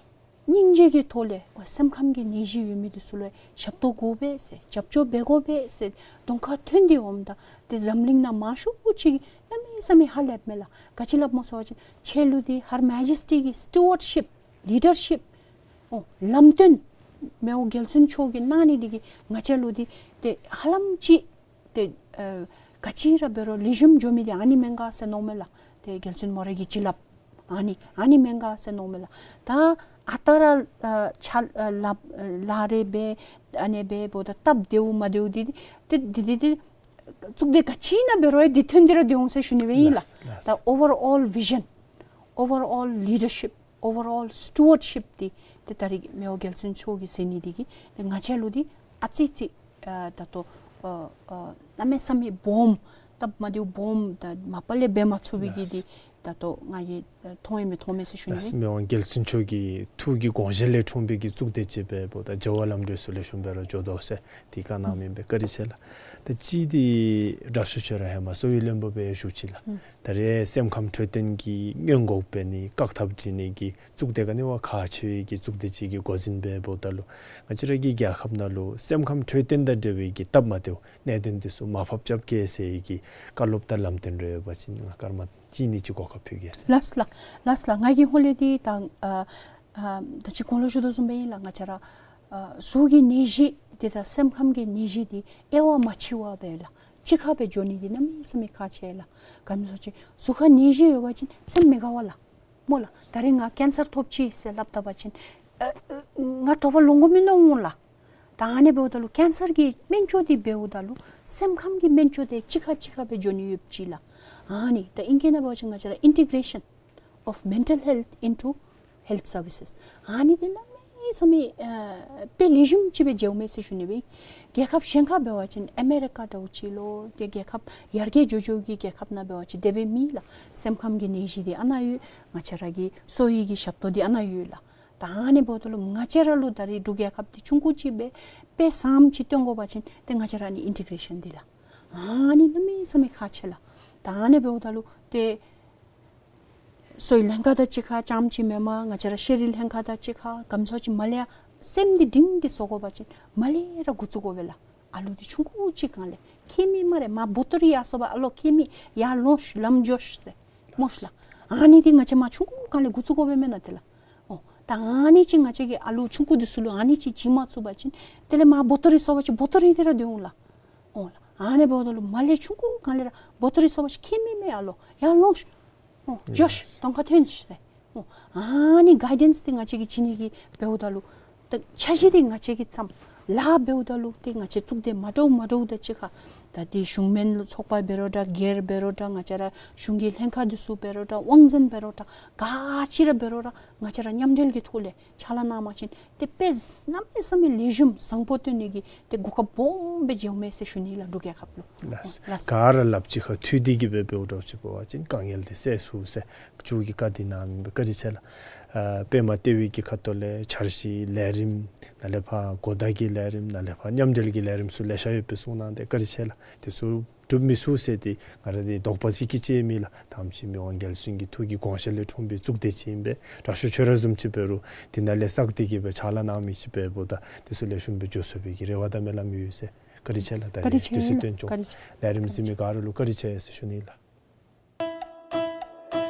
སྙིང་རྗེ་གི་ཐོག་ལས་ཝའི་སེམས་ཁམས་ཀྱི་ནད་གཞི་ཡོད་མི་འདི་ཚུ་ལུ་ཞབས་ཏོག་དགོ་པས་ཟེར་རྒྱབ་སྐྱོར་འབད་དགོ་པས་ཟེར་གདོང་ཁར་ཐོན་ཏེ་འོངམ་ད་ཏེ་འཛམ་གླིང་ནང་མང་ཤོས་ཅིག་གནམ་མེད་ས་མེད་ཧ་ལས་མས་ལགས། ག་ཅི་སླབ་སྨོ་ཟེར་བ་ཅིན་ཁྱེད་ལུ་འདི་Her Majesty གི་སི་ཊུ་ཝརཌ་ཤིཔ་ལི་ཌར་ཤིཔ་ཨོ་ལམ་སྟོན་མི་དབང་རྒྱལ་བཙུན་མཆོག་གིས་གནང་ནི་འདི་གིས་ང་བཅས་ལུ་འདི་ཏེ་ཧ་ལམ་ཅིག་ཏེ་ཨ་ག་ཅི་ར་འབད་རུང་ལེགས་ཤོམ་འགྱོ་མི་འདི་ཨ་ནི་མེན་ག་ཟེར་མནོཝ་མས་ལགས། ཏེ་རྒྱལ་བཙུན་མོ་རའི་གི་བྱིན་རླབས་ཨ་ནི་ཨ་ནི་མེན་ག་ཟེར་མནོཝ་མས་ལགས། ད་ཨ་རྟག་ར་ཨ་ཆ་ཨ་ལག་ཨ་ལག་རེ་འབད་ཨ་ནི་འབདཝ་ད་སྟབས་བདེཝ་མ་བདེཝ་འདི་ཏེ་འདི་འདི་ཏེ་གཙུག་སྡེ་ག་ཅི་ནང་འབད་རུང་འདི་ཐོན་ཏེ་ར་སྡོད་འོང་ཟེར་ཞུ་ནི་སྦེ་ཨིན་ལགས། ལགས་ལགས། ད་ཨོ་ཝར་ཨོལ་བི་ཞཱན་ཨོ་ཝར་ཨོལ་ལི་ཌར་ཤིཔ་ཨོ་ཝར་ཨོལ་སི་ཊུ་ཝརཌ་ཤིཔ་འདི་ཏེ་ད་རིས་མི་དབང་རྒྱལ་བཙུན་མཆོག་གིས་མཛད་ནི་འདི་གིས་ཏེ་ང་བཅས་ལུ་འདི་ཨ་ཙི་ཙི་ཨ་ད་ལྟོ་ཨ་ཨ་གནམ་མེད་ས་མེད་སྦོམ་སྟབས་མ་བདེཝ་སྦོམ་ད་མ་པ་ལས་འབད་མ་ཚུགས་པའི་གི་འདི་ད་ལྟོ་ང་གིས་མཐོང་ཡི་མི་མཐོང་མས་ཟེར་ཞུ་ནི་ལགས། མི་དབང་རྒྱལ་བཙུན་མཆོག་གི་ཐུགས་ཀྱི་དགོངས་བཞེད་ལས་འཁྲུངས་པའི་གི་གཙུག་སྡེ་ཅིག་འབདཝ་ད་བྱ་བ་ལམ་འགྲོ་ཚུ་ལེགས་ཤོམ་སྦེ་ར་འགྱོ་དོ་ཟེར་འདི་བཀའ་གནང་མི་ཨིན་པས། བཀའ་དྲིན་ཆེ་ལགས། ད་ཅི་འདི་དྲག་ཤོས་ཁྱོད་ར་ཧེ་མ་གསོ་བའི་བློན་པོ་སྦེ་བཞུགས་ཅི་ལགས། ཨུམ། ད་རེས་སེམས་ཁམས་འཕྲོད་བསྟེན་གྱི་སྔོན་འགོག་འབད་ནི་བཀག་ཐབས་སྒྲིག་ནི་གི་གཙུག་སྡེ་ག་ནི་བ་ཁག་ཆེ་བའི་གི་གཙུག་སྡེ་ཅིག་གི་འགོ་འཛིན་སྦེ་འབདཝ་ད་ལུ་ང་བཅས་ར་གི་རྒྱལ་ཁབ་ནང་ལུ་སེམས་ཁམས་འཕྲོད་བསྟེན་དང་འབྲེལ་བའི་གི་སྟབས་མ་བདེཝ་གནད་དོན་འདི་ཚུ་མར་ཕབ་རྐྱབ་གེ་ཟེར་བའི་གི་བཀའ་སློབ་དང་ལམ་སྟོན་རེ་ཡོད་པ་ཅིན་ང་སྐར་མ་གཅིག་གཉིས་ཅིག་གོ་སྐབས་ཕུལ་གེ་ཟེར། ལགས་ལགས་ལགས་ལགས། ང་གིས་ཧོ་ལས་འདི་ད་ཨ་ཨ་ད་ཅི་གོང་ལུ་ཞུ་དོ་བཟུམ་སྦེ་ཨིན་ལགས། ང་བཅས་ར་ཨ་གཟུགས་ཀྱི་ནད་གཞི་འདི་དང་སེམས་ཁམས་ཀྱི་ནད་གཞི་འདི་དབྱེ་བ་མ་ཕྱེ་བར་སྦེ་ལགས་གཅིག་ཁར་སྦེ་འགྱོ་ནི་འདི་གནམ་མེད་ས་མེད་ཁག་ཆེ་ལགས། ག་མི་སོ་ཅིག་གཟུགས་ཁར་ནད་གཞི་ཡོད་པ་ཅིན་སེམས་མི་དགའ་བ་ལགས། སྨོ་ལགས། ད་རིས་ང་ཀེན་སར་ཐོབ་ཅི་ཟེར་སླབ་ད་པ་ཅིན་ཨ་ཨ་ང་དྲོ་པ་ལོང་དགོ་མི་མནོ་འོང་ལགས། ད་ཨ་ནི་འབདཝ་ད་ལུ་ཀེན་སར་གྱི་སྨན་བཅོས་འདི་འབདཝ་ད་ལུ་སེམས་ཁམས་ཀྱི་སྨན་བཅོས་འདི་གཅིག་ཁར་གཅིག་ཁར་སྦེ་འགྱོ་ནི་ཡོདཔ་ཅིག་ལགས། ཨ་ནི་ད་ཨིང་སྐད་ནང་འབད་བ་ཅིན་ང་བཅས་ར་integration of mental health into health services ཨ་ནི་འདི་གནམ་མེད་ས་མེད་ཨ་དཔེ་ལེགས་ཤོམ་ཅིག་སྦེ་མཇལཝ་མས་ཟེར་ཞུ་ནི་སྦེ། རྒྱལ་ཁབ་གཞན་ཁར་འབད་བ་ཅིན་ཨ་མེ་རི་ཀ་འདྲཝ་ཅིག་ལོ་ཏེ་རྒྱལ་ཁབ་ཡར་རྒྱས་འགྱོ་འགྱོ་གི་རྒྱལ་ཁབ་ནང་འབད་བ་ཅིན་དེ་སྦེ་མེད་ལགས། སེམས་ཁམས་ཀྱི་ནད་གཞི་འདི་ཨ་ནཱ་ཡོད། ང་བཅས་ར་གི་གསོ་བའི་གི་ཞབས་ཏོག་འདི་ཨ་ནཱ་ཡོད་ལགས། ད་ཨ་ནི་འབདཝ་ད་ལུ་ང་བཅས་ར་ལུ་ད་རིས་འབྲུག་རྒྱལ་ཁབ་འདི་ཆུང་ཀུ་ཅིག་སྦེ་དཔེ་བཟངམ་ཅིག་སྟོན་དགོ་པ་ཅིན་ཏེ་ང་བཅས་ར་ཨ་ནི་ཨིན་ཊི་གེ་རེ་ཤཱན་འདི་ལགས། ཨ་ནི་གནམ་མེད་ས་མེད་ཁག་ཆེ་ལགས། ད་ཨ་ནི་འབདཝ་ད་ལུ་ཏེ་གསོ་བའི་ལྷན་ཁག་དང་གཅིག་ཁར་རྐྱངམ་ཅིག་མེན་པར་ང་བཅས་ར་ཤེས་རིག་ལྷན་ཁག་དང་གཅིག་ཁར་ག་མི་སོ་ཅིག་མར་ལས་ཡར་སེམས་འདི་སྒྲིང་སྒྲི་བཟོ་དགོ་པ་ཅིན་མར་ལས་ར་འགོ་བཙུགས་དགོ་པས་ལགས། ཨ་ལུ་འདི་ཆུང་ཀུ་ཅིག་སྒང་ལས་ཁྱད་མེད་སྨ་རེ་མར་བོ་ཏོ་རེ་ཡར་སོང་པ་ཨ་ལོ་ཁྱད་མེད་ཡར་ལོངས་ཤིག་ལམ་འགྱོ་ཤིག་ཟེར་སྨོ་ཤིག་ལགས། ཨ་ནི་འདི་ང་བཅས་མར་ཆུང་ཀུ་སྒང་ལས་འགོ་བཙུགས་དགོ་པས་མེན་ན་ཏེ་ལགས། ཨོ་ད་ཨ་ནི་ཅིག་ང་བཅས་ཀྱིས་ཨ་ལུ་ཆུང་ཀུ་འདི་ཚུ་ལུ་ཨ་ནི་ཅིག་བྱིན་མ་ཚུགས་པ་ཅིན་དེ་ལས་མར་བོ་ཏོ་རེ་སོང་པ་ཅིན་བོ་ཏོ་རེ་འདི་ར་སྡོད་འོང་ལགས། ཨོ་ལགས། ཨ་ནི་འབདཝ་ད་ལུ་མར་ལས་ཆུང་ཀུ་སྒང་ལས་ར་བོ་ཏོ་རེ་སོང་པ་ཅིན་ཁྱད་མེད་མེད་ཨ་ལོ་ཡར་ལོངས་ཤིག། ཨོ་འགྱོ་ཤིག། གདོང་ཁར་ཐོན་ཤིག་ཟེར། ཨོ་ཨ་ནི་གའི་ཌེནསི་འདི་ང་བཅས་ཀྱིས་བྱིན་ནི་གི་འབདཝ་ད་ལུ་ད་འཆར་གཞི་འདི་ང་བཅས་ཀྱིས་བརྩམས། ལཱ་འབདཝ་ད་ལུ་ཏེ་ང་བཅས་གཙུག་སྡེ་མ་འདྲཝ་མ་འདྲཝ་དང་གཅིག་ཁར་ད་འདི་གཞུང་མིན་ཚོགས་པ་འབད་རུང་འདྲ་སྒེར་འབད་རུང་འདྲ་ང་བཅས་ར་གཞུང་གི་ལྷན་ཁག་འདི་ཚུ་འབད་རུང་འདྲ་དབང་འཛིན་འབད་རུང་འདྲ་ག་ཅི་ར་འབད་རུང་ར་ང་བཅས་ར་མཉམ་འབྲེལ་གྱི་ཐོག་ལས་ཕྱག་ལཱ་གནང་པ་ཅིན་ཏེ་དཔེ་གནམ་མེད་ས་མེད་ལེགས་ཤོམ་བཟང་པོ་སྟོན་ནི་གི་ཏེ་གོ་སྐབས་སྦོམ་སྦེ་མཇལཝ་མས་ཟེར་ཞུ་ནི་ལགས་འབྲུག་རྒྱལ་ཁབ་ལུ། ལགས། ལགས། ག་ར་སླབ་གཅིག་ཁར་མཐུད་དེ་གི་སྦེ་འབདཝ་འདྲཝ་ཅིག་འབད་བ་ཅིན་དཀའ་ངལ་འདི་སེལ་ཚུགས་ཟེར་མཆོག་གིས་བཀའ་འདི་གནང་མི་བཀའ་དྲིན་ཆེ་ལགས། ཨ་པདྨ་ལྟེ་བའི་གི་ཁ་ཐུག་ལས་འཆར་གཞི་ལས་རིམ་ནཱ་ལས་ཕར་གོ་བརྡ་གི་ལས་རིམ་ནཱ་ལས་ཕར་མཉམ་འབྲེལ་གྱི་ལས་རིམ་ཚུ་ལེ་ཤ་ཡོད་པའི་གསུང་གནང་སྟེ་བཀའ་དྲིན་ཆེ་ལགས། དེ་ཚུ་འགྲུབ་མི་ཚུགས་ཟེར་ཏེ་ང་ར་འདི་དོགས་པ་ཅིག་གི་ཅིག་མེད་ལགས། ད་ཨ་ནེམ་ཅིག་མི་དབང་རྒྱལ་བཙུན་གྱི་ཐུགས་ཀྱི་དགོངས་བཞེད་ལས་འཁྲུངས་པའི་གཙུག་སྡེ་ཅིག་ཨིན་པས། དྲག་ཤོས་ཁྱོད་ར་བཟུམ་ཅིག་འབད་རུང་འདི་ནང་ལས་བསགས་ཏེ་གི་སྦེ་ཕྱག་ལཱ་གནང་མི་ཅིག་འབདཝ་ད་དེ་ཚུ་ལེགས་ཤོམ་སྦེ་འགྱོ་ཚུགས་པའི་གི་རེ་བ་དང་སྨོན་ལམ་ཡོད་ཟེར། བཀའ་དྲིན་ཆེ་ལགས། ད་བཀའ་དྲིན་རེས་ཆེ་དུས་ཚོད་ལགས། བཏོན་ཆོག། བཀའ་དྲིན་ཆེ། ལས་རིམ་གཟིགས་མི་ག་ར་ལུ་བཀའ་དྲིན་ཆེ་ཟེར་ཞུ་ནི་ལགས།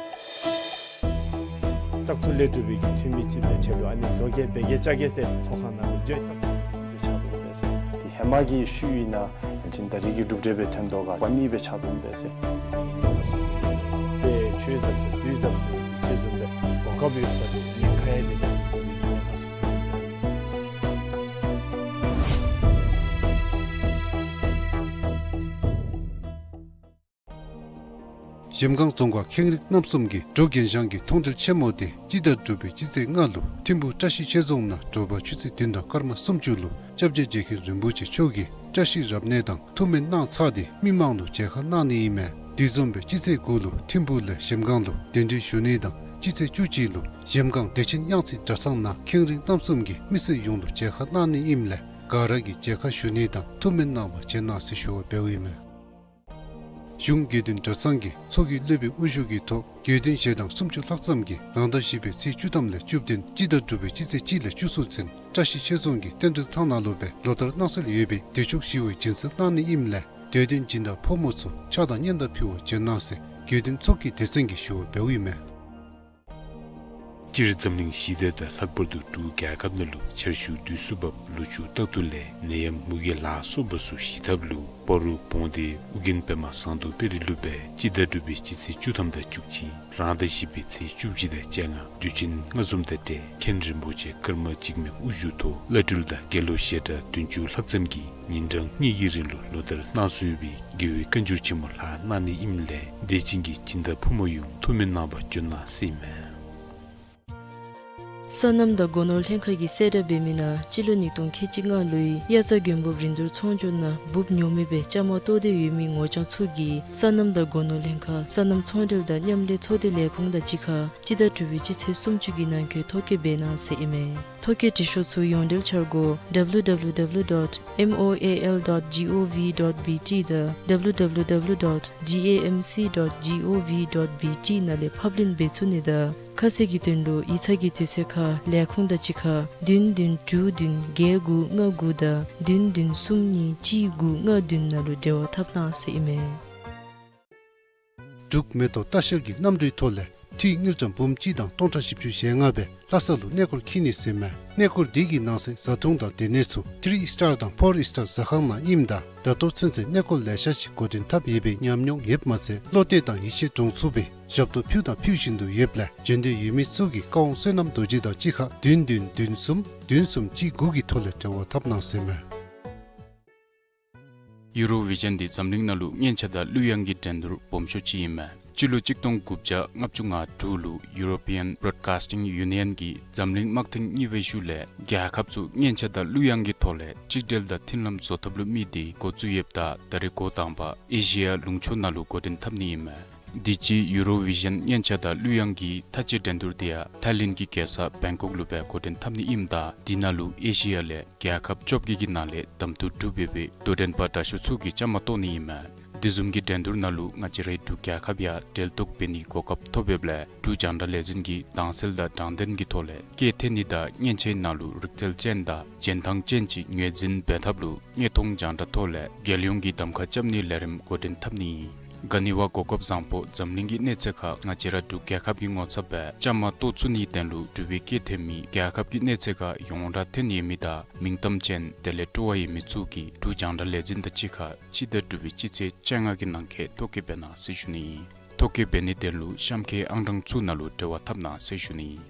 བཙག་འཐུ་ལས་གྲུབ་པའི་གི་འཐུས་མི་ཅིག་སྦེ་ཁྱོད་ལུ་ཨ་ནི་བཟོ་བཀོད་འབད་གེ་བཅའ་གེ་ཟེར་ཚོགས་ཁང་ནང་ལུ་བརྗོད། བཙག་འཐུ་སྦེ་ཆགས་འོང་པས་ཟེར། དེ་ཧེ་མ་གི་ཤུལ་ཨིན་ན་ཡང་ཅིན་ད་རིས་ཀྱི་གྲུབ་འབྲས་སྦེ་ཐོན་དོ་ག་པ་ནི་སྦེ་ཆགས་འོང་པས་ཟེར། དཔེ་ཆོས་ཟབ་ཟེར་དུས་ཟབ་ཟེར་ཅིག་བཟུམ་སྦེ་གོ་སྐབས་ཡོད་ས་འདི་ཉེན་ཁ་ཡང་འདི་ད་ཉེན་ཁ་ཚུ་ཐོན་འོང་པས་ཟེར། གཞལམ་སྒང་རྫོང་ཁག་ཁེངས་རིགས་རྣམ་གསུམ་གྱི་འབྲོག་རྒན་ཤང་གི་མཐོང་གྲོལ་ཆེན་མོ་དེ་སྤྱི་ཟླ་དྲུག་པའི་སྤྱི་ཚེས་ལྔ་ལུ་ཐིམ་ཕུག་བཀྲ་ཤིས་ཆོས་རྫོང་ནང་དྲོ་པ་ཆུ་ཚོད་བདུན་དང་སྐར་མ་སུམ་ཅུ་ལུ་སྐྱབས་རྗེ་རྗེ་མཁན་རིན་པོ་ཆེ་མཆོག་གིས་བཀྲ་ཤིས་རབ་གནས་དང་ཐུགས་སྨོན་གནང་ཚར་ཏེ་མི་མང་ལུ་མཇལ་ཁ་གནང་ནི་ཨིན་མས། དེ་བཟུམ་སྦེ་སྤྱི་ཚེས་དགུ་ལུ་ཐིམ་ཕུག་ལས་གཞལམ་སྒང་ལུ་གདན་འདྲེན་ཞུ་ནི་དང་སྤྱི་ཚེས་བཅུ་གཅིག་ལུ་གཞལམ་སྒང་བདེ་ཆེན་གཡང་རྩེ་གྲྭ་ཚང་ནང་ཁེངས་རིགས་རྣམ་གསུམ་གྱི་མི་སེར་ཡོངས་ལུ་མཇལ་ཁ་གནང་ནི་ཨིནམ་ལས་ག་ར་གིས་མཇལ་ཁ་ཞུ་ནི་དང་ཐུགས་སྨོན་གནང་བར་བྱོན་གནང་ཟེར་ཞུ་བ་འབདཝ་ཨིན་མས། གཞུང་དགེ་འདུན་གྲྭ་ཚང་གི་ཚོགས་ཀྱི་སློབ་དཔོན་དབུ་བཞུགས་ཀྱི་ཐོག་དགེ་འདུན་ཞལ་གྲངས་སུམ་ཅུ་ལྷག་ཙམ་གྱིས་རང་ཟླ་བཞི་པའི་ཚེས་བཅུ་ཐམ་ལས་བཅུ་བདུན་སྤྱི་ཟླ་དྲུག་པའི་སྤྱི་ཚེས་གཅིག་ལས་བཅུ་གསུམ་ཚུན་བཀྲ་ཤིས་ཆོས་རྫོང་གི་རྟེན་འབྲེལ་ཐང་ནང་ལུ་སྦེ་ལོ་ལྟར་གནང་སྲོལ་ཡོད་པའི་དུས་མཆོད་ཞི་བའི་སྦྱིན་སྲེག་གནང་ནི་ཨིནམ་ལས་དད་ལྡན་སྦྱིན་བདག་ཕོ་མོ་ཚུ་ཕྱག་དང་སྙན་དར་ཕུལ་བར་བྱོན་གནང་ཟེར་དགེ་འདུན་ཚོགས་ཀྱི་སྡེ་ཚན་གྱིས་ཞུ་བ་འབདཝ་ཨིན་མས། སྤྱིར་འཛམ་གླིང་ཞི་བདེ་དང་ལྷག་པར་དུ་འབྲུག་རྒྱལ་ཁབ་ནང་ལུ་ཆར་ཆུ་དུས་སུ་འབབ། ལུ་ཆུ་རྟག་ཏུ་ལེགས། ནད་ཡམས་མུ་གེ་ལ་སོགས་པ་ཚུ་ཞི་ཐབས་ལུ་སྤ་རོ་བོང་སྡེ་ཨོ་རྒྱན་པདྨ་ཟངས་མདོག་དཔལ་རི་ལུ་སྦེ་སྤྱི་ཟླ་དྲུག་པའི་སྤྱི་ཚེས་བཅུ་ཐམ་དང་བཅུ་གཅིག་རང་ཟླ་བཞི་པའི་ཚེས་བཅུ་གཅིག་དང་བཅོ་ལྔ་དུས་ཆེན་ལྔ་འཛོམས་དང་འབྲེལ་མཁན་རིན་པོ་ཆེ་ཀརྨ་འཇིགས་མེད་དབུ་བཞུགས་ཐོག་བླ་སྤྲུལ་དང་དགེ་སློང་ཞལ་གྲངས་བདུན་ཅུ་ལྷག་ཙམ་གྱིས་ཉིན་གྲངས་གཉིས་ཀྱི་རིང་ལུ་ལོ་ལྟར་གནང་སྲོལ་ཡོད་པའི་དགེ་བའི་བཀའ་འགྱུར་ཆེན་མོ་ལྷག་གནང་ནི་ཨིནམ་ལས་དད་ཅན་གྱི་སྦྱིན་བདག་ཕོ་མོ་ཡོངས་ཐུགས་སྨོན་གནང་བར་བྱོན་གནང་ཟེར་ཨིན་མས། སོ་ནམ་དང་སྒོ་ནོར་ལྷན་ཁག་གིས་གསལ་བསྒྲགས་འབད་མི་ནང་སྤྱི་ལོ་ཉིས་སྟོང་ཁལ་གཅིག་ལྔ་ལོའི་དབྱར་རྩྭ་དགུན་འབུབ་རིན་བསྡུར་ཚོང་སྒྱུར་ནང་འབུབ་ཉོ་མི་སྦེ་བཅའ་མར་གཏོགས་ཏེ་ཡོད་མི་ངོ་རྐྱང་ཚུ་གིས་སོ་ནམ་དང་སྒོ་ནོར་ལྷན་ཁག་སོ་ནམ་ཚོང་འབྲེལ་དང་མཉམ་ལས་ཚོགས་སྡེ་ལས་ཁུངས་དང་གཅིག་ཁར་སྤྱི་ཟླ་དྲུག་པའི་སྤྱི་ཚེས་སུམ་ཅུ་གི་ནང་འཁོད་ཐོ་བཀོད་འབད་གནང་ཟེར་ཨིན་མས། ཐོ་བཀོད་འབྲི་ཤོག་ཚུ་ཡོངས་འབྲེལ་འཆར་སྒོ་W W W dot M O A L dot G O V dot B T དང་W W W dot D A M C dot G O V dot B T ནང་ལས་ཕབ་ལེན་འབད་ཚུགས་ནི་དང་ཁ་གསལ་གྱི་དོན་ལུ་ཡིག་ཚང་གི་དུས་ཚོད་ཁར་ལས་ཁུངས་དང་གཅིག་ཁར་བདུན་བདུན་དྲུག་བདུན་བརྒྱད་དགུ་ལྔ་དགུ་དང་བདུན་བདུན་གསུམ་གཉིས་གཅིག་དགུ་ལྔ་བདུན་ནང་ལུ་འབྲེལ་བ་འཐབ་གནང་ཟེར་ཨིན་མས། འབྲུག་མེ་ཏོག་ལྟ་བཤལ་གྱི་གནམ་གྲུའི་ཐོག་ལས་འཐུས་དངུལ་ཀྲམ་འབུམ་གཅིག་དང་སྟོང་ཕྲག་བཞི་བཅུ་ཞེ་ལྔ་སྦེ་ལྷ་ས་ལུ་གནས་སྐོར་འཁྱིད་ནི་ཟེར་ཨིན་མས། གནས་སྐོར་འདི་གི་ནང་གསེས་བཟའ་འཐུང་དང་སྡོད་གནས་ཚུ་ཐིརི་ཨིསི་ཊར་དང་ཕོར་ཨིསི་ཊར་ཟ་ཁང་ནང་ཨིནམ་ད་ད་ལྟོ་ཚུན་ཚོད་གནས་སྐོར་ལེ་ཤ་ཅིག་འགོ་འདྲེན་འཐབ་ཡོད་པའི་ཉམས་མྱོང་ཡོདཔ་མ་ཚད་བློ་གཏད་དང་ཡིད་ཆེས་འདྲོངས་ཚུགས་པའི་ཞབས་ཏོག་ཕུལ་དང་ཕུལ་བཞིན་དུ་ཡོདཔ་ལས་བྱོན་འདོད་ཡོད་མི་ཚུ་གིས་བཀའ་དབང་བསོད་ནམས་རྡོ་རྗེ་དང་གཅིག་ཁར་བདུན་བདུན་བདུན་གསུམ་བདུན་གསུམ་གཅིག་དགུ་གི་ཐོག་ལས་འབྲེལ་བ་འཐབ་གནང་ཟེར་ཨིན་མས། ཡུ་རོ་ཝི་ཞཱན་འདི་འཛམ་གླིང་ནང་ལུ་སྙན་ཆ་དང་གླུ་དབྱངས་ཀྱི་འགྲན་བསྡུར་སྦོམ་ཤོས་ཅིག་ཨིན་མས། སྤྱི་ལོ་གཅིག་སྟོང་དགུ་བརྒྱ་ལྔ་བཅུ་ང་དྲུག་ལུ་ཡུ་རོ་པི་ཡཱན་བོ་རོཌ་ཀཱསི་ཊིང་ཡུ་ནི་ཡཱན་གྱིས་འཛམ་གླིང་དམག་ཐེངས་གཉིས་པའི་ཤུལ་ལས་རྒྱལ་ཁབ་ཚུ་སྙན་ཆ་དང་གླུ་དབྱངས་ཀྱི་ཐོག་ལས་གཅིག་སྒྲིལ་དང་མཐུན་ལམ་བཟོ་ཐབས་ལུ་དམིགས་ཏེ་འགོ་བཙུགས་ཡོདཔ་ད་ད་རེས་འགོ་དང་པ་ཨེ་ཤི་ཡ་ལུང་ཕྱོགས་ནང་ལུ་འགོ་འདྲེན་འཐབ་ནི་ཨིན་མས། དུས་ཅི་ཡུ་རོ་ཝི་ཞཱན་སྙན་ཆ་དང་གླུ་དབྱངས་ཀྱི་མཐའ་དཔྱད་འགྲན་བསྡུར་དེ་ཡང་ཐའི་ལེནཌ་གི་རྒྱལ་ས་བེང་ཀོག་ལུ་སྦེ་འགོ་འདྲེན་འཐབ་ནི་ཨིནམ་ད་དེ་ནང་ལུ་ཨེ་ཤི་ཡ་ལས་རྒྱལ་ཁབ་བཅོ་བརྒྱད་ཀྱི་ནང་ལས་གདམ་འཐུ་གྲུབ་ཡོད་པའི་དོ་འགྲན་པ་དྲག་ཤོས་ཚུ་གིས་བཅའ་མར་གཏོགས་ནི་ཨིན་མས། དེ་བཟུམ་གྱི་འགྲན་བསྡུར་ནང་ལུ་ང་བཅས་རའི་འབྲུག་རྒྱལ་ཁབ་ཡང་འབྲེལ་གཏོགས་འབད་ནིའི་གོ་སྐབས་ཐོབ་ཡོདཔ་ལས་འབྲུག་རྒྱང་བསྒྲགས་ལས་འཛིན་གྱིས་དྭངས་གསལ་དང་དྲང་བདེན་གྱི་ཐོག་ལས་སྐད་འཐེན་ནི་དང་སྙན་ཆའི་ནང་ལུ་རིག་རྩལ་ཅན་དང་རྒྱན་ཐང་ཅན་ཅིག་ངོས་འཛིན་འབད་ཐབས་ལུ་དངོས་མཐོང་རྒྱང་བསྒྲགས་ཐོག་ལས་རྒྱལ་ཡོངས་ཀྱི་གདམ་ཁ་རྐྱབ་ནིའི་ལས་རིམ་འགོ་འདྲེན་འཐབ་ནི་ཨིན། ག་ནི་བ་གོ་སྐབས་བཟང་པོ་འཛམ་གླིང་གི་གནས་ཚད་ཁར་ང་བཅས་ར་འབྲུག་རྒྱལ་ཁབ་ཀྱི་ངོ་ཚབ་སྦེ་བཅའ་མར་གཏོགས་ཚུགས་ནིའི་དོན་ལུ་འབྲུག་པའི་སྐད་འཐེན་མི་རྒྱལ་ཁབ་ཀྱི་གནས་ཚད་ཁར་ཡོངས་གྲགས་ཐོན་ཡོད་མི་དང་མིང་གཏམ་ཅན་དེ་ལས་སྤྲོ་བ་ཡོད་མི་ཚུ་གིས་འབྲུག་རྒྱང་བསྒྲགས་ལས་འཛིན་དང་གཅིག་ཁར་སྤྱི་ཟླ་དྲུག་པའི་སྤྱི་ཚེས་བཅོ་ལྔ་གི་ནང་འཁོད་ཐོ་བཀོད་འབད་གནང་ཟེར་ཞུ་ནི་ཨིན། ཐོ་བཀོད་འབད་ནིའི་དོན་ལུ་གཤམ་འཁོད་ཨང་གྲངས་ཚུ་ནང་ལུ་འབྲེལ་བ་འཐབ་གནང་ཟེར་ཞུ་ནི་ཨིན།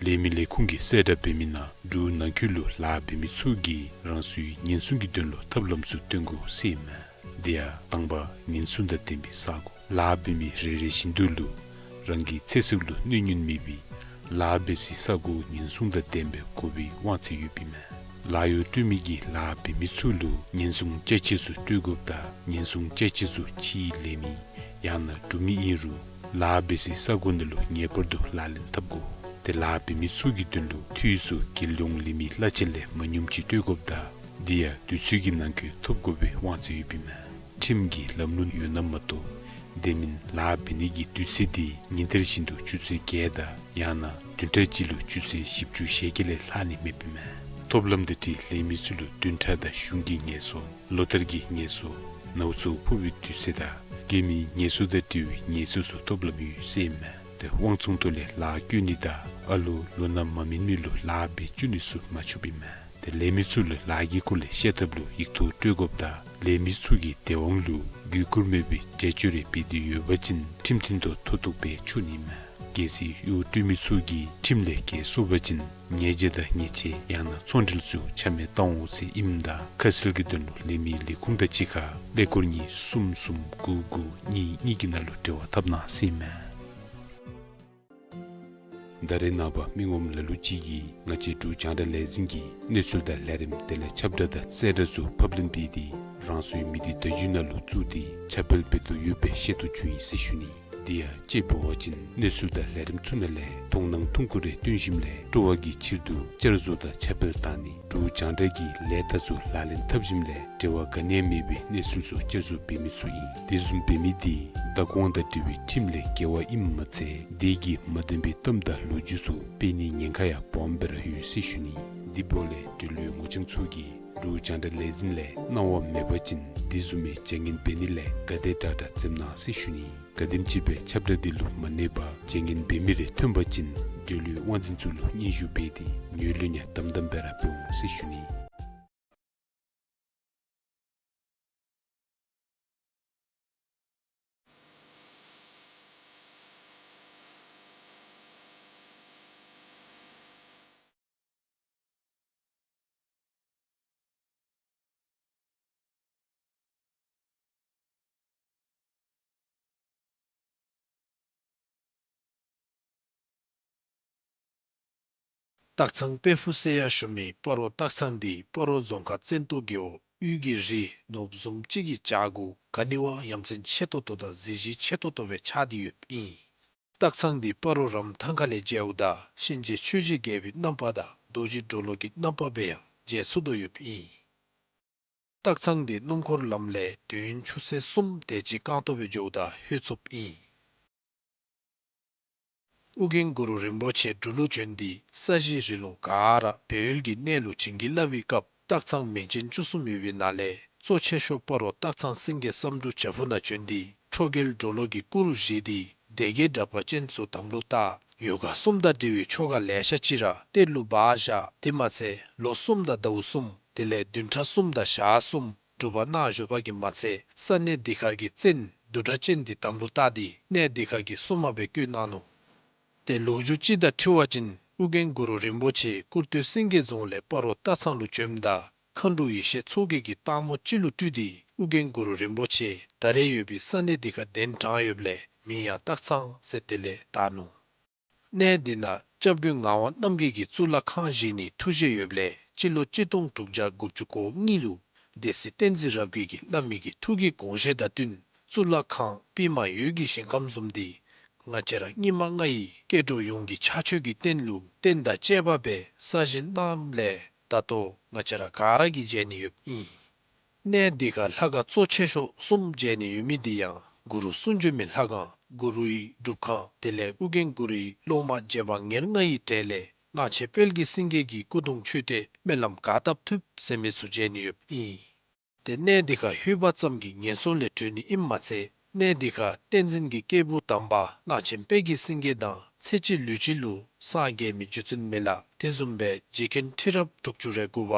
ལས་མི་ལས་ཁུངས་ཀྱིས་གསལ་བསྒྲགས་འབད་མི་ནང་འབྲུག་ནང་འཁོད་ལུ་ལཱ་འབད་མི་ཚུ་གིས་རང་སོའི་ཉེན་སྲུང་གི་དོན་ལུ་ཐབས་ལམ་ཚུ་སྟོན་དགོ་ཟེར་ཨིན་མས། དེ་ཡང་དང་པ་ཉེན་སྲུང་དང་ལྡན་པའི་ས་སྒོ། ལཱ་འབད་མི་རེ་རེ་བཞིན་དུ་ལུ་རང་གི་ཚེ་སྲོག་ལུ་གནོད་ཉེན་མེད་པའི་ལཱ་འབད་སའི་ས་སྒོ་ཉེན་སྲུང་དང་ལྡན་པའི་དགོ་པའི་དབང་ཚད་ཡོདཔ་ཨིན་མས། ལཱ་གཡོག་སྤྲོད་མི་གིས་ལཱ་འབད་མི་ཚུ་ལུ་ཉེན་སྲུང་ཅ་ཆས་ཚུ་སྤྲོད་དགོཔ་ད་ཉེན་སྲུང་ཅ་ཆས་ཚུ་ཕྱིའི་ལས་མི་ཡང་ན་འབྲུག་མི་ཨིན་རུང་ལཱ་འབད་སའི་ས་སྒོ་ནང་ལུ་ངེས་པར་དུ་ལག་ལེན་འཐབ་དགོ། ཏེ་ལཱ་འབད་མི་ཚུ་གི་དོན་ལུ་འཐུས་ཚུ་རྒྱལ་ཡོངས་ལས་མི་གླ་ཆ་ལས་མ་ཉུངམ་ཅིག་སྤྲོད་དགོཔ་ད་དེ་ཡང་དུས་ཚོད་ཀྱི་ནང་འཁོད་ཐོབ་དགོ་པའི་དབང་ཚད་ཡོདཔ་ཨིན་མས། ཁྲིམས་ཀྱི་ལམ་ལུགས་ཡོད་ན་མ་གཏོགས་དེ་མིན་ལཱ་འབད་ནི་གི་དུས་ཚོད་དེ་ཉིན་ལྟར་བཞིན་དུ་ཆུ་ཚོད་བརྒྱད་དང་ཡང་ན་བདུན་ཕྲག་གཅིག་ལུ་ཆུ་ཚོད་བཞི་བཅུ་ཞེ་བརྒྱད་ལས་ལྷག་ནི་མེདཔ་ཨིན་མས། ཐོབ་ལམ་དང་འཁྲིལ་ལས་མི་ཚུ་ལུ་བདུན་ཕྲག་དང་གཞུང་གི་ངལ་གསོ། ལོ་ལྟར་གྱི་ངལ་གསོ། ནཝ་ཚོད་ཕོག་པའི་དུས་ཚོད་དང་རྒས་མི་ངལ་གསོ་དང་འབྲེལ་བའི་ངལ་གསོ་ཚུ་ཐོབ་ལམ་ཡོད་ཟེར་ཨིན་མས། ཏེ་དབང་ཚོང་ཐོག་ལས་ལཱ་བཀོལ་ནི་དང་ཨ་ལོ་ལོ་ན་མ་སྨིན་མི་ལུ་ལཱ་འབད་བཅུག་ནི་ཚུ་མ་ཆོགཔ་ཨིན་མས། ཏེ་ལས་མི་ཚུ་ལུ་ལཱ་གི་སྐོར་ལས་བཤད་ཐབས་ལུ་ཡིག་ཐོག་སྤྲོད་དགོཔ་ད་ལས་མི་ཚུ་གིས་དེ་དབང་ལུ་བརྒྱུད་བསྐུར་མེད་པའི་རྒྱབ་སྐྱོར་རེ་འབད་དེ་ཡོད་པ་ཅིན་ཁྲིམས་མཐུན་ཐོག་མཐོ་གཏུགས་འབད་ཆོག་ནི་ཨིན་མས། གལ་སྲིད་གཡོག་སྤྲོད་མི་ཚུ་གིས་ཁྲིམས་ལས་འགལ་སོང་པ་ཅིན་ཉེས་བྱ་དང་ཉེས་ཆད་ཡང་ན་ཚོང་འབྲེལ་ཚུ་ཆ་མེད་བཏང་འོང་ཟེར་ཨིནམ་ད་ཁ་གསལ་གྱི་དོན་ལུ་ལས་མི་ལས་ཁུངས་དང་གཅིག་ཁར་ཀླད་ཀོར་གཉིས་གསུམ་གསུམ་དགུ་དགུ་གཉིས་གཉིས་ཀྱི་ནང་ལུ་འབྲེལ་བ་འཐབ་གནང་ཟེར་ཨིན་མས། ད་རེས་ནངས་པ་མི་ངོམ་ལ་ལུ་ཅིག་གིས་ང་བཅས་འབྲུག་རྒྱང་བསྒྲགས་ལས་འཛིན་གྱི་གནས་ཚུལ་དང་ལས་རིམ་དེ་ལས་ཁྱབ་བསྒྲགས་དང་གསལ་བསྒྲགས་ཚུ་ཕབ་ལེན་འབད་དེ་རང་སོའི་མི་སྡེ་བརྡ་བརྒྱུད་ནང་ལུ་བཙུགས་ཏེ་ཁྱབ་སྤེལ་འབད་དོ་ཡོདཔ་སྦེ་ཤེས་རྟོགས་བྱུང་ཡི་ཟེར་ཞུ་ནི། དེ་ཡང་དཔྱེ་འབད་བ་ཅིན་གནས་ཚུལ་དང་ལས་རིམ་ཚུ་ནང་ལས་མཐོང་སྣང་ཐུང་ཀུ་རེ་བཏོན་ཞིནམ་ལས་སྤྲོ་བ་གི་ཕྱིར་དུ་བསྐྱར་བཟོ་དང་ཁྱབ་སྤེལ་བཏང་ནི། འབྲུག་རྒྱང་བསྒྲགས་ཀྱི་ལས་རྟགས་ཚུ་ལག་ལེན་འཐབ་ཞིནམ་ལས་འབྲེལ་བ་ག་ནི་ཡང་མེད་པའི་གནས་ཚུལ་ཚུ་བསྐྱར་བཟོ་འབད་མི་ཚུ་ཨིན། དེ་བཟུམ་འབད་མི་དེ་བདག་དབང་དང་འབྲེལ་བའི་ཁྲིམས་ལས་འགལ་བ་ཨིནམ་མ་ཚད་དེ་གིས་མ་བདེན་པའི་གཏམ་དང་ལོ་རྒྱུས་ཚུ་སྤེལ་ནིའི་ཉེན་ཁ་ཡང་སྦོམ་སྦེ་ར་ཡོད་ཟེར་ཞུ་ནི། དེ་འབདཝ་ལས་འབྲེལ་ཡོད་ངོ་རྐྱང་ཚུ་གིས་འབྲུག་རྒྱང་བསྒྲགས་ལས་འཛིན་ལས་གནང་བ་མེད་པ་ཅིན་དེ་བཟུམ་མའི་བྱ་ངན་འབད་ནི་ལས་ག་དེ་དྲག་དྲག་འཛེམ་གནང་ཟེར་ཞུ་ནི། ག་དེམ་ཅིག་སྦེ་ཁྱབ་བསྒྲགས་དེ་ལུ་མ་གནས་པར་བྱ་ངན་འབད་མི་རེ་ཐོན་པ་ཅིན་འབྲེལ་ཡོད་དབང་འཛིན་ཚུ་ལུ་སྙན་ཞུ་འབད་དེ་ངོས་ལེན་ཡང་དམ་དམ་སྦེ་ར་འབད་འོང་ཟེར་ཞུ་ནི། སྟག་ཚང་དཔལ་ཕུག་ཟེར་ཡང་ཞུ་མི་སྤ་རོ་སྟག་ཚང་འདི་སྤ་རོ་རྫོང་ཁག་བཙན་ཏོ་རྒེད་འོག་དབུས་ཀྱི་རི་ནོར་བུ་བཟུམ་ཅིག་གི་བྱག་གུ་ག་ནི་བ་ཡ་མཚན་ཆེ་ཏོག་ཏོ་དང་གཟི་བརྗིད་ཆེ་ཏོག་ཏོ་སྦེ་ཆགས་ཏེ་ཡོདཔ་ཨིན། སྟག་ཚང་འདི་སྤ་རོ་རམ་ཐང་ཁ་ལས་མཇལཝ་ད་གཤིན་རྗེ་ཆོས་ཀྱི་རྒྱལ་པོའི་རྣམ་པ་དང་རྡོ་རྗེ་གྲོ་ལོད་ཀྱི་རྣམ་པ་སྦེ་ཡང་མཇལ་ཚུགས་དོ་ཡོདཔ་ཨིན། སྟག་ཚང་འདི་སྣུམ་འཁོར་ལམ་ལས་དུས་ཡུན་ཆུ་ཚོད་གསུམ་དེ་ཅིག་རྐང་སྟོང་སྦེ་འགྱོཝ་ད་ལྷོད་ཚུགསཔ་ཨིན། ཨོ་རྒྱན་གུ་རུ་རིན་པོ་ཆེ་འབྲུག་ལུ་བྱོན་ཏེ་ས་གཞི་རི་ལུང་ག་ར་སྦས་ཡུལ་གྱི་གནས་ལུ་བྱིན་གྱིས་བརླབས་པའི་སྐབས་སྟག་ཚང་མིང་ཅན་བཅུ་གསུམ་ཡོད་པའི་ནང་ལས་གཙོ་ཆེ་ཤོས་སྤ་རོ་སྟག་ཚང་སེང་གེ་བསམ་འགྲུབ་བྱག་ཕུག་ནང་བྱོན་ཏེ་ཁྲོ་རྒྱལ་གྲོ་ལོད་ཀྱི་སྐུ་རུ་བཞེངས་ཏེ་སྡེ་བརྒྱད་དྲེགས་པ་ཅན་ཚུ་དམ་ལུ་བཏགས། ཡོ་ག་གསུམ་དང་འབྲེལ་བའི་ཆོ་ག་ལེ་ཤ་ཅིག་ར་གཏེར་ལུ་སྦ་བཞག། དེ་མ་ཚད་ལོ་གསུམ་དང་ཟླཝ་གསུམ་དེ་ལས་བདུན་ཕྲག་གསུམ་དང་ཞག་གསུམ་སྒྲུབ་པ་གནང་བཞུགས་པ་གིས་མ་ཚད་ས་གནས་འདི་ཁར་གྱི་བཙན་བདུད་དྲེགས་ཅན་འདི་དམ་ལུ་བཏགས་ཏེ་གནས་འདི་ཁར་གྱི་སྲུང་མ་སྦེ་བསྐོས་གནང་ནུག། ཏེ་ལོ་རྒྱུས་ཅིག་དང་འཁྲིལ་བ་ཅིན་ཨོ་རྒྱན་གུ་རུ་རིན་པོ་ཆེ་ཀུར་སྟོད་སེང་གེ་རྫོང་ལས་སྤ་རོ་སྟག་ཚང་ལུ་བྱོནམ་ད་མཁའ་འགྲོ་ཡེ་ཤེས་མཚོ་རྒྱལ་གྱིས་སྟག་མོ་ཅིག་ལུ་སྤྲུལ་ཏེ་ཨོ་རྒྱན་གུ་རུ་རིན་པོ་ཆེ་ད་རེས་ཡོད་པའི་ས་གནས་འདི་ཁར་གདན་དྲངས་ཡོདཔ་ལས་མིང་ཡང་སྟག་ཚང་ཟེར་དེ་ལས་བཏགས་ནུག། གནས་འདི་ནང་སྐྱབས་མགོན་ངག་དབང་རྣམ་རྒྱལ་གྱིས་གཙུག་ལག་ཁང་བཞེངས་ནིའི་ཐུགས་བཞེད་ཡོདཔ་ལས་སྤྱི་ལོ་གཅིག་སྟོང་དྲུག་བརྒྱ་དགུ་བཅུ་གོ་གཉིས་ལུ་སྡེ་སྲིད་བསྟན་འཛིན་རབ་རྒྱས་ཀྱིས་བླ་མའི་གི་ཐུགས་ཀྱི་དགོངས་བཞེད་དང་བསྟུན་གཙུག་ལག་ཁང་པདྨ་འོད་ཀྱི་ཞིང་ཁམས་བཟུམ་འདི་ང་བཅས་ར་སྙིགས་མ་ལྔ་ཡི་སྐྱེ་འགྲོ་ཡོངས་ཀྱི་ཕྱག་མཆོད་ཀྱི་རྟེན་ལུ་རྟེན་དང་བཅས་པ་སྦེ་གསར་བཞེངས་གནངམ་ལས་ད་ལྟོ་ང་བཅས་ར་ག་ར་གིས་མཇལ་ནི་ཡོདཔ་ཨིན། གནས་འདི་ཁར་ལྷ་ཁང་གཙོ་ཆེ་ཤོས་གསུམ་མཇལ་ནི་ཡོད་མི་འདི་ཡང་གུ་རུ་གསུང་བྱོན་མའི་ལྷ་ཁང་གུ་རུའི་སྒྲུབ་ཁང་དེ་ལས་ཨོ་རྒྱན་གུ་རུའི་སློབ་མ་རྗེ་འབངས་ཉེར་ལྔ་ཡི་གྲས་ལས་གླང་ཆེན་དཔལ་གྱི་སེང་གེ་གི་སྐུ་གདུང་མཆོད་རྟེན་སྨོན་ལམ་ག་བཏབ་ཐུབ་ཟེར་མི་ཚུ་མཇལ་ནི་ཡོདཔ་ཨིན། ཏེ་གནས་འདི་ཁར་ལྷོད་པ་ཙམ་གྱིས་ངན་སོང་ལས་གྲོལ་ནི་ཨིནམ་མ་ཚད་གནས་འདི་ཁར་བསྟན་འཛིན་གྱི་སྐྱེས་བུ་དམ་པ་གླང་ཆེན་དཔལ་གྱི་སེང་གེ་དང་ཚེ་གཅིག་ལུས་གཅིག་ལུ་སངས་རྒྱས་མི་རྗེ་བཙུན་མི་ལ་དེ་བཟུམ་སྦེ་རྗེ་མཁན་ཁྲི་རབས་དྲུག་ཅུ་རེ་དགུ་པ་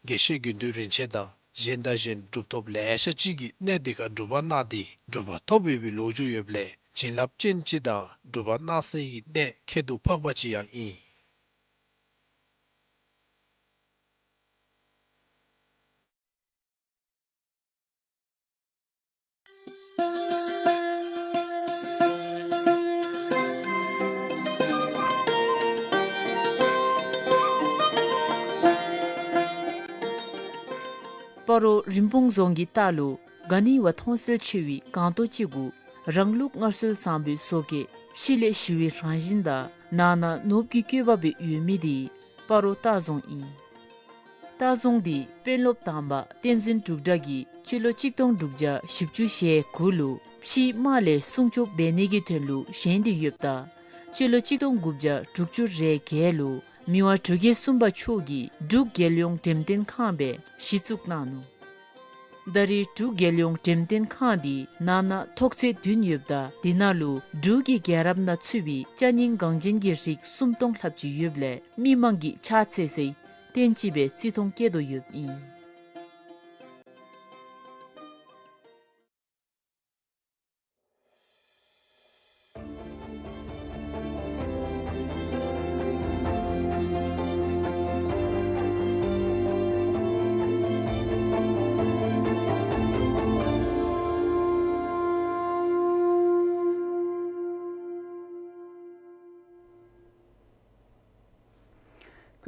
དགེ་བཤེས་དགེ་འདུན་རིན་ཆེན་དང་གཞན་དང་གཞན་གྲུབ་ཐོབ་ལེ་ཤ་ཅིག་གིས་གནས་འདི་ཁར་སྒྲུབ་པ་གནང་སྟེ་གྲུབ་པ་ཐོབ་ཡོད་པའི་ལོ་རྒྱུས་ཡོདཔ་ལས་བྱིན་རླབས་ཅན་ཅིག་དང་སྒྲུབ་པ་གནང་སའི་གནས་ཁྱད་དུ་འཕགས་པ་ཅིག་ཡང་ཨིན། སྤ་རོ་རིན་སྤུངས་རྫོང་གི་ལྟག་ལུ་ག་ནི་བ་མཐོང་གསལ་ཆེ་བའི་སྒང་ཏོག་ཅིག་གུ་རང་ལུགས་སྔར་སྲོལ་བཟང་པོའི་བཟོ་བཀོད་ཕྱི་ལས་ཞི་བའི་རང་བཞིན་དང་ནང་ན་ནོར་བུ་གི་བཀོད་པ་སྦེ་ཡོད་མི་འདི་སྤ་རོ་སྟག་རྫོང་ཨིན། སྟག་རྫོང་འདི་དཔོན་སློབ་དམ་པ་བསྟན་འཛིན་འབྲུག་གྲགས་ཀྱིས་སྤྱི་ལོ་གཅིག་སྟོང་དྲུག་བརྒྱ་བཞི་བཅུ་ཞེ་དགུ་ལུ་ཕྱིའི་དམག་ལས་སྲུང་སྐྱོབ་འབད་ནི་གི་དོན་ལུ་བཞེངས་ཏེ་ཡོདཔ་ད་སྤྱི་ལོ་གཅིག་སྟོང་དགུ་བརྒྱ་དྲུག་ཅུ་རེ་བརྒྱད་ལུ་མི་དབང་འབྲུག་རྒྱལ་གསུམ་པ་མཆོག་གིས་འབྲུག་རྒྱལ་ཡོངས་འགྲེམས་སྟོན་ཁང་སྦེ་གཞི་བཙུགས་གནང་ནུག། ད་རེས་འབྲུག་རྒྱལ་ཡོངས་འགྲེམས་སྟོན་ཁང་འདི་ནང་ན་ཐོག་ཚད་བདུན་ཡོདཔ་ད་འདི་ནང་ལུ་འབྲུག་གི་རྒྱལ་རབས་ནང་ཚུད་པའི་ཅ་རྙིང་འགངས་ཅན་གྱི་རིགས་སུམ་སྟོང་ལྷགཔ་ཅིག་ཡོདཔ་ལས་མི་མང་གིས་ཕྱག་འཚལ་སའི་རྟེན་ཅིག་སྦེ་བརྩི་མཐོང་བསྐྱེད་དོ་ཡོདཔ་ཨིན།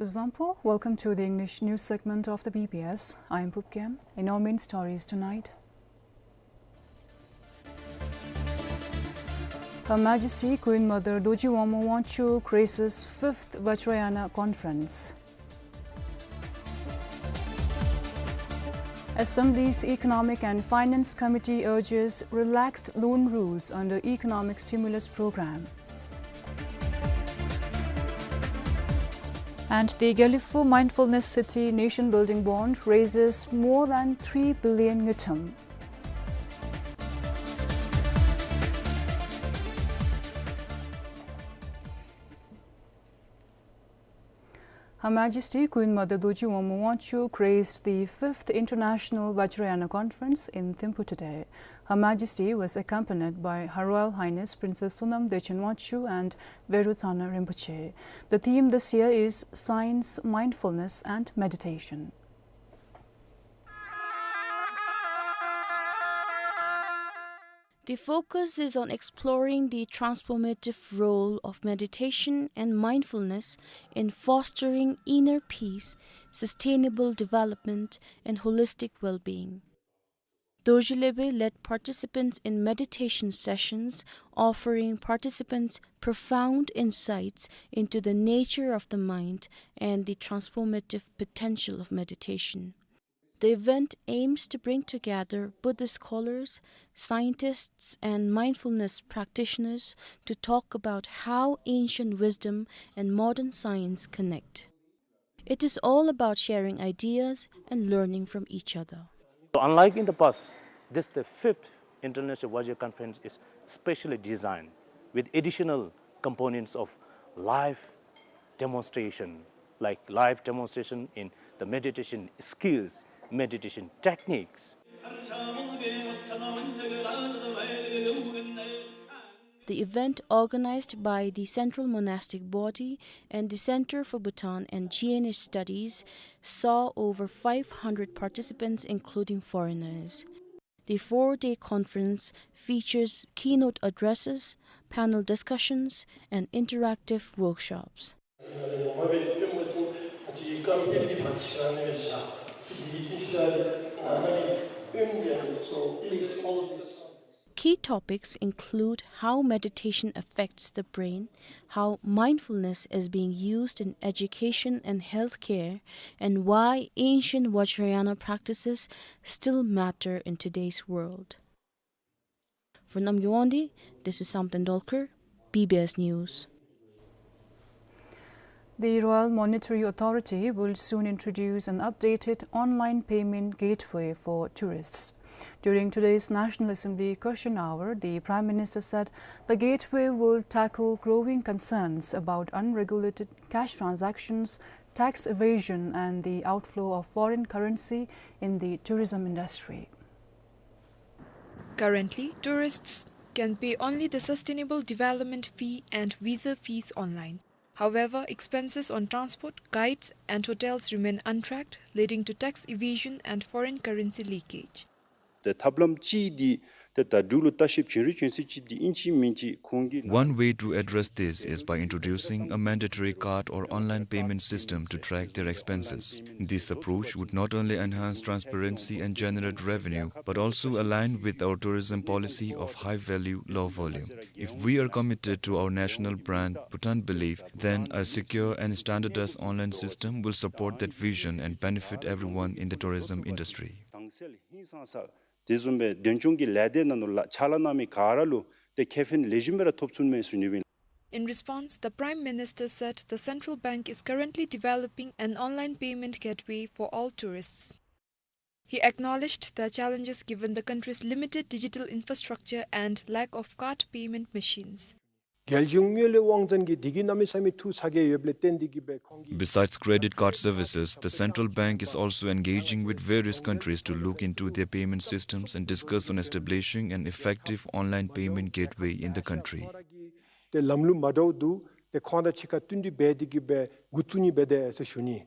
Zangpo, welcome to the English news segment of the B B S. I am Pupkem. In our main stories tonight, Her Majesty Queen Mother Dorji Wangmo Wangchuck graces fifth Vajrayana Conference. Assembly's Economic and Finance Committee urges relaxed loan rules under economic stimulus program. And the Gelephu Mindfulness City Nation Building Bond raises more than three billion ngultrum. Her Majesty Queen Mother Dorji Wangmo Wangchuck graced the fifth International Vajrayana Conference in Thimphu today. Her Majesty was accompanied by Her Royal Highness Princess Sonam Dechen Wangchuck and Verotsana Rinpoche. The theme this year is Science, Mindfulness and Meditation. The focus is on exploring the transformative role of meditation and mindfulness in fostering inner peace, sustainable development, and holistic well-being. Dorji Lepe led participants in meditation sessions, offering participants profound insights into the nature of the mind and the transformative potential of meditation. The event aims to bring together Buddhist scholars, scientists, and mindfulness practitioners to talk about how ancient wisdom and modern science connect. It is all about sharing ideas and learning from each other. So unlike in the past, this, the fifth International Vajra Conference, is specially designed with additional components of live demonstration, like live demonstration in the meditation skills, meditation techniques. The event, organized by the Central Monastic Body and the Center for Bhutan and G N A Studies, saw over five hundred participants, including foreigners. The four-day conference features keynote addresses, panel discussions, and interactive workshops. Key topics include how meditation affects the brain, how mindfulness is being used in education and healthcare, and why ancient Vajrayana practices still matter in today's world. For Namgay Wangdi, this is Samten Dolkar, B B S News. The Royal Monetary Authority will soon introduce an updated online payment gateway for tourists. During today's National Assembly question hour, the Prime Minister said the gateway will tackle growing concerns about unregulated cash transactions, tax evasion, and the outflow of foreign currency in the tourism industry. Currently, tourists can pay only the sustainable development fee and visa fees online. However, expenses on transport, guides, and hotels remain untracked, leading to tax evasion and foreign currency leakage. ཏེ་ཐབས་ལམ་ཅིག་འདི་ཏེ་ད་འབྲུག་ལུ་ལྟ་བཤལཔ་བྱོན་རིགས་བྱོན་ས་ཅིག་འདི་ཨིན་ཅི་མིན་ཅི་ཁོང་གི། One way to address this is by introducing a mandatory card or online payment system to track their expenses. This approach would not only enhance transparency and generate revenue, but also align with our tourism policy of high value, low volume. If we are committed to our national brand, Bhutan Belief, then a secure and standardized online system will support that vision and benefit everyone in the tourism industry. དེ་བཟུམ་སྦེ་དོན་ཆུང་གི་ལས་སྡེ་ནང་ལུ་ཕྱག་ལཱ་གནང་མི་ག་ར་ལུ་ཏེ་ཁེ་ཕན་ལེགས་ཤོམ་སྦེ་ར་ཐོབ་ཚུགས་མས་ཟེར་ཞུ་ནི་ཨིན། In response, the Prime Minister said the central bank is currently developing an online payment gateway for all tourists. He acknowledged the challenges given the country's limited digital infrastructure and lack of card payment machines. རྒྱལ་གཞུང་དངུལ་ལས་དབང་འཛིན་གྱིས་དེ་གི་གནམ་མེད་ས་མེད་ཐུགས་ཚ་གྱང་ཡོདཔ་ལས་བརྟེན་དེ་གིས་སྦེ་ཁོང་གིས། Besides credit card services, the central bank is also engaging with various countries to look into their payment systems and discuss on establishing an effective online payment gateway in the country. ཏེ་ལམ་ལུགས་མ་འདྲཝ་འདུག། ཏེ་ཁོང་དང་གཅིག་ཁར་བསྟུན་གྲོས་འབད་དེ་གིས་སྦེ་འགོ་བཙུགས་ནི་འབད་དེ་ཟེར་ཞུ་ནི།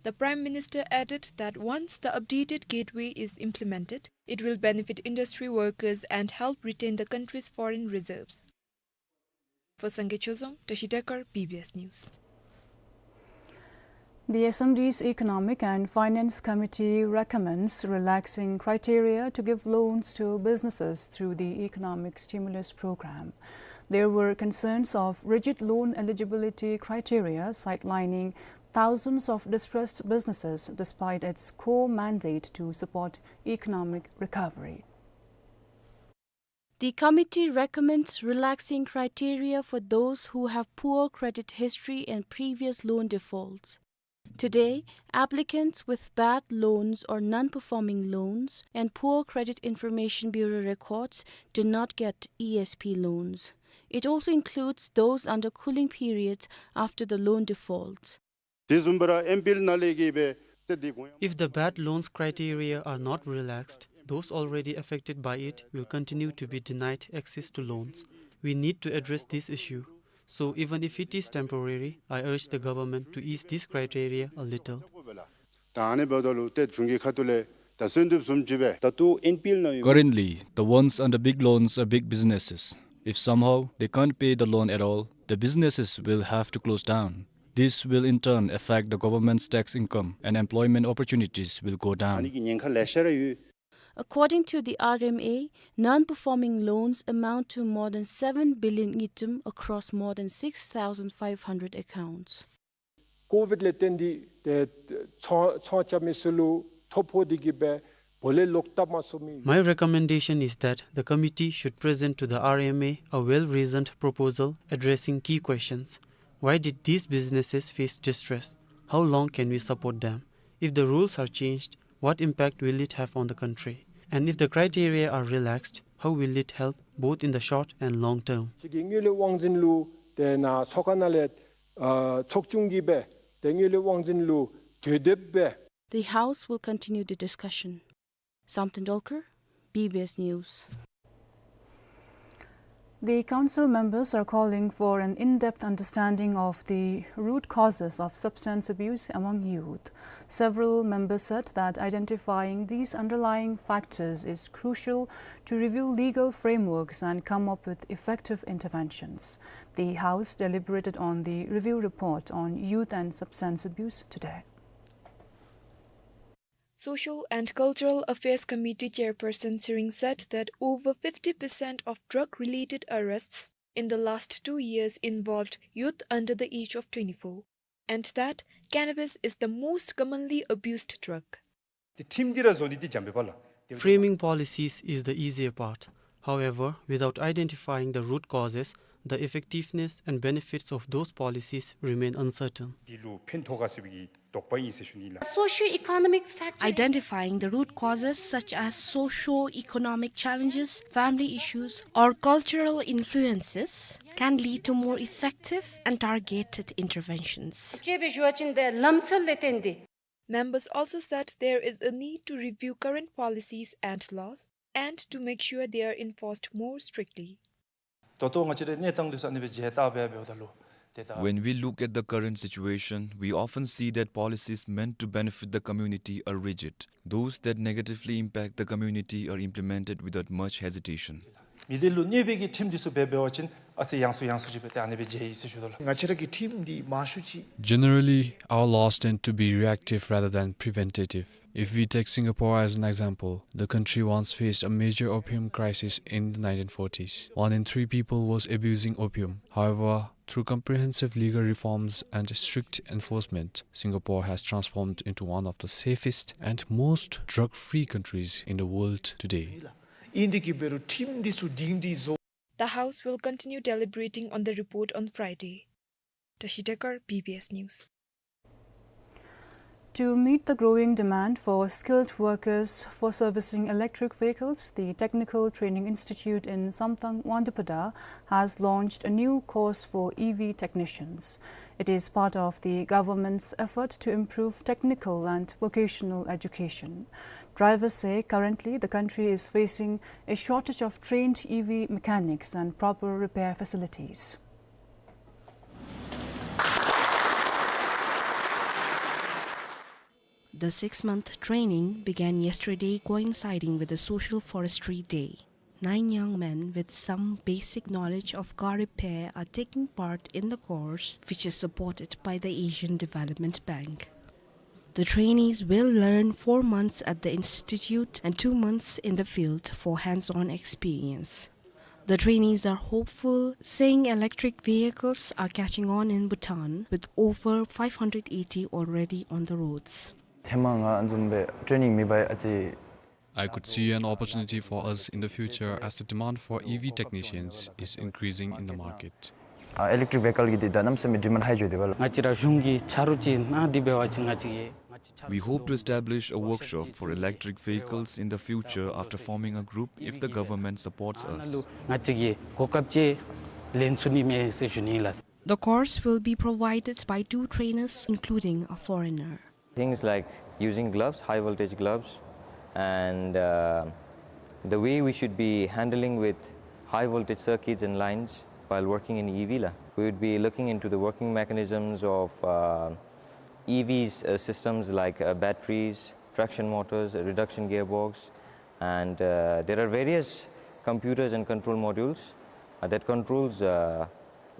The Prime Minister added that once the updated gateway is implemented, it will benefit industry workers and help retain the country's foreign reserves. For Sangay Chozom, Tashi Dekar, B B S News. The Assembly's Economic and Finance Committee recommends relaxing criteria to give loans to businesses through the Economic Stimulus Program. There were concerns of rigid loan eligibility criteria sidelining thousands of distressed businesses despite its core mandate to support economic recovery. The committee recommends relaxing criteria for those who have poor credit history and previous loan defaults. Today, applicants with bad loans or non-performing loans and poor Credit Information Bureau records do not get E S P loans. It also includes those under cooling periods after the loan defaults. དེ་བཟུམ་སྦེ་ར་ཨེམ་པི་ཨེལ་ནང་ལས་ཀྱི་སྦེ་ཏེ་འདི་གོང་ཡང་། If the bad loans criteria are not relaxed, those already affected by it will continue to be denied access to loans. We need to address this issue. So even if it is temporary, I urge the government to ease this criteria a little. ད་ཨ་ནི་འབདཝ་ད་ལུ་ཏེ་གཞུང་གི་ཁ་ཐུག་ལས་ད་གསོལ་འདེབས་བཟུམ་ཅིག་སྦེ། ད་ལྟོ་ཨེམ་པི་ཨེལ་ནང་ཡོད། Currently, the ones under big loans are big businesses. If somehow they can't pay the loan at all, the businesses will have to close down. This will in turn affect the government's tax income and employment opportunities will go down. ཨ་ནི་གི་ཉེན་ཁ་ལེ་ཤ་ར་ཡོད། According to the R M A, non-performing loans amount to more than seven billion ngultrum across more than six thousand five hundred accounts. ཀོ་ཝིཌ་ལས་བརྟེན་ཏེ་ཏེ་ཚོང་ཚོང་རྐྱབ་མི་ཚུ་ལུ་ཐོ་ཕོག་སྟེ་གི་སྦེ་སྦོ་ལས་ལོག་བཏབ་མ་ཚུགས་མི། My recommendation is that the committee should present to the R M A a well-reasoned proposal addressing key questions. Why did these businesses face distress? How long can we support them? If the rules are changed, what impact will it have on the country? And if the criteria are relaxed, how will it help both in the short and long term? ཅིག་གི་དངུལ་ལས་དབང་འཛིན་ལུ་ཏེ་ནཱ་ཚོགས་ཁང་ནང་ལས་ཨ་ཚོགས་ཆུང་གིས་སྦེ་ཏེ་དངུལ་ལས་དབང་འཛིན་ལུ་གྲོས་འདེབས་སྦེ། The House will continue the discussion. Samten Dolkar, B B S News. The council members are calling for an in-depth understanding of the root causes of substance abuse among youth. Several members said that identifying these underlying factors is crucial to review legal frameworks and come up with effective interventions. The House deliberated on the review report on youth and substance abuse today. Social and Cultural Affairs Committee Chairperson Tshering said that over fifty percent of drug-related arrests in the last two years involved youth under the age of twenty-four, and that cannabis is the most commonly abused drug. ཏེ་ཁྲིམས་འདི་ར་བཟོ་ནི་འདི་འཇམ་པའི་བར་ལ། Framing policies is the easier part. However, without identifying the root causes, the effectiveness and benefits of those policies remain uncertain. འདི་ལུ་ཕན་ཐོགས་ག་ཟེར་བའི་གི་དོགས་པ་ཨིན་ཟེར་ཞུ་ནི་ལགས། Socio-economic factors. Identifying the root causes such as socio-economic challenges, family issues, or cultural influences can lead to more effective and targeted interventions. ཅེས་སྦེ་ཞུ་བ་ཅིན་ཏེ་ལམ་སྲོལ་ལས་བརྟེན་ཏེ། Members also said there is a need to review current policies and laws and to make sure they are enforced more strictly. ད་ལྟོ་ང་བཅས་རའི་གནས་སྟངས་འདི་ཚུ་ཨ་ནི་སྦེ་མཇལ་བལྟ་སྦེ་འབདཝ་ད་ལུ་ཏེ་ད། When we look at the current situation, we often see that policies meant to benefit the community are rigid. Those that negatively impact the community are implemented without much hesitation. མི་སྡེ་ལུ་གནོད་པའི་གི་ཁྲིམས་འདི་ཚུ་འབད་འབད་བ་ཅིན་ཨ་ཙི་ཡང་སུ་ཡང་སུ་ཅིག་སྦེ་ཏེ་ཨ་ནི་སྦེ་མཇལ་ཡི་ཟེར་ཞུ་དོ་ལགས། ང་བཅས་ར་གི་ཁྲིམས་འདི་མང་ཤོས་ཅིག། Generally, our laws tend to be reactive rather than preventative. If we take Singapore as an example, the country once faced a major opium crisis in the nineteen forties. One in three people was abusing opium. However, through comprehensive legal reforms and strict enforcement, Singapore has transformed into one of the safest and most drug-free countries in the world today. ཨིན་དེ་གིས་འབད་རུང་ཁྲིམས་འདི་ཚུ་སྒྲིང་སྒྲི་བཟོ། The House will continue deliberating on the report on Friday. Tashi Dekar, B B S News. To meet the growing demand for skilled workers for servicing electric vehicles, the Technical Training Institute in Samtang Wangdupada has launched a new course for E V technicians. It is part of the government's effort to improve technical and vocational education. Drivers say currently the country is facing a shortage of trained E V mechanics and proper repair facilities. The six-month training began yesterday, coinciding with the Social Forestry Day. Nine young men with some basic knowledge of car repair are taking part in the course, which is supported by the Asian Development Bank. The trainees will learn four months at the institute and two months in the field for hands-on experience. The trainees are hopeful, saying electric vehicles are catching on in Bhutan, with over five hundred eighty already on the roads. ཧེ་མ་ང་ཨ་ནི་བཟུམ་སྦེ་ཊེ་ནིང་མེད་པར་ཨ་ཙི། I could see an opportunity for us in the future as the demand for E V technicians is increasing in the market. ཨ་ཨི་ལེག་ཊིག་བེ་ཧི་ཀལ་གྱི་འདི་ད་གནམ་མེད་ས་མེད་ཌི་མཱནཌ་ཧའི་འགྱོ་དེས་པ་ལགས། ང་བཅས་ར་གཞུང་གིས་ཆ་རོགས་ཅིག་གནང་སྟེ་འབད་བ་ཅིན་ང་བཅས་ཀྱིས་ང་བཅས་ཆ་རོགས། We hope to establish a workshop for electric vehicles in the future after forming a group if the government supports us. ང་བཅས་ཀྱིས་གོ་སྐབས་ཅིག་ལེན་ཚུགས་ནི་མས་ཟེར་ཞུ་ནི་ལགས། The course will be provided by two trainers, including a foreigner. Things like using gloves, high voltage gloves, and, uh, the way we should be handling with high voltage circuits and lines while working in E V la. We would be looking into the working mechanisms of, uh, E Vs, uh, systems like, uh, batteries, traction motors, a reduction gearbox, and, uh, there are various computers and control modules, uh, that controls, uh,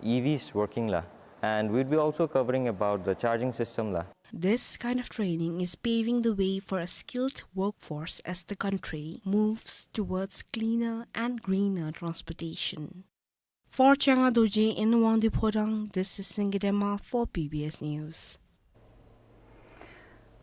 E Vs working la. And we'd be also covering about the charging system la. This kind of training is paving the way for a skilled workforce as the country moves towards cleaner and greener transportation. For Changa Dorji in Wangdue Phodrang, this is Singye Dema for B B S News.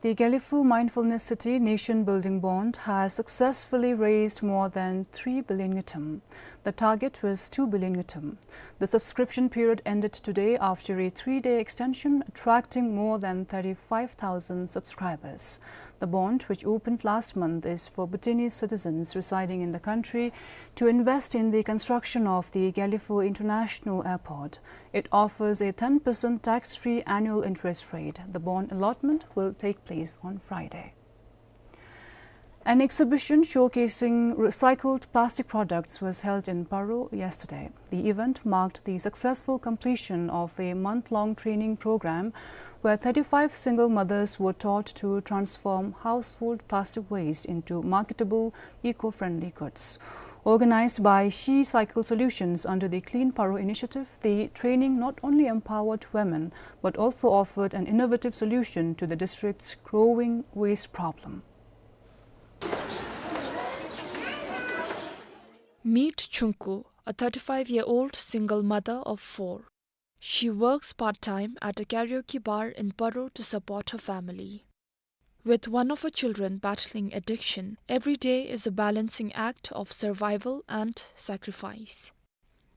The Gelephu Mindfulness City Nation Building Bond has successfully raised more than three billion ngultrum. The target was two billion ngultrum. The subscription period ended today after a three-day extension, attracting more than thirty-five thousand subscribers. The bond, which opened last month, is for Bhutanese citizens residing in the country to invest in the construction of the Gelephu International Airport. It offers a ten percent tax-free annual interest rate. The bond allotment will take place on Friday. An exhibition showcasing recycled plastic products was held in Paro yesterday. The event marked the successful completion of a month-long training program where thirty-five single mothers were taught to transform household plastic waste into marketable, eco-friendly goods. Organized by She Cycle Solutions under the Clean Paro initiative, the training not only empowered women but also offered an innovative solution to the district's growing waste problem. Meet Chungku, a thirty-five-year-old single mother of four. She works part-time at a karaoke bar in Paro to support her family. With one of her children battling addiction, every day is a balancing act of survival and sacrifice.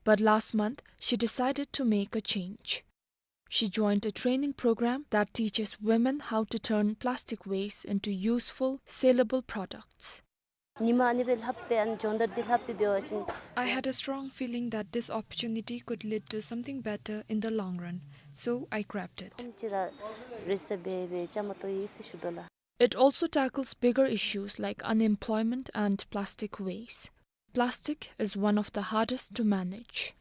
But last month, she decided to make a change. She joined a training program that teaches women how to turn plastic waste into useful, saleable products. ཉི་མ་ཨ་ནི་སྦེ་ལྷགཔ་སྦེ་ཨ་ནི་སྦྱོང་བརྡར་འདི་ལྷགཔ་སྦེ་འབད་བ་ཅིན། I had a strong feeling that this opportunity could lead to something better in the long run, so I grabbed it. ཁོམ་ཅིག་ར་རེས་སྦེ་སྦེ་བཅའ་མར་གཏོགས་ཡི་ཟེར་ཞུ་དོ་ལགས། It also tackles bigger issues like unemployment and plastic waste. Plastic is one of the hardest to manage.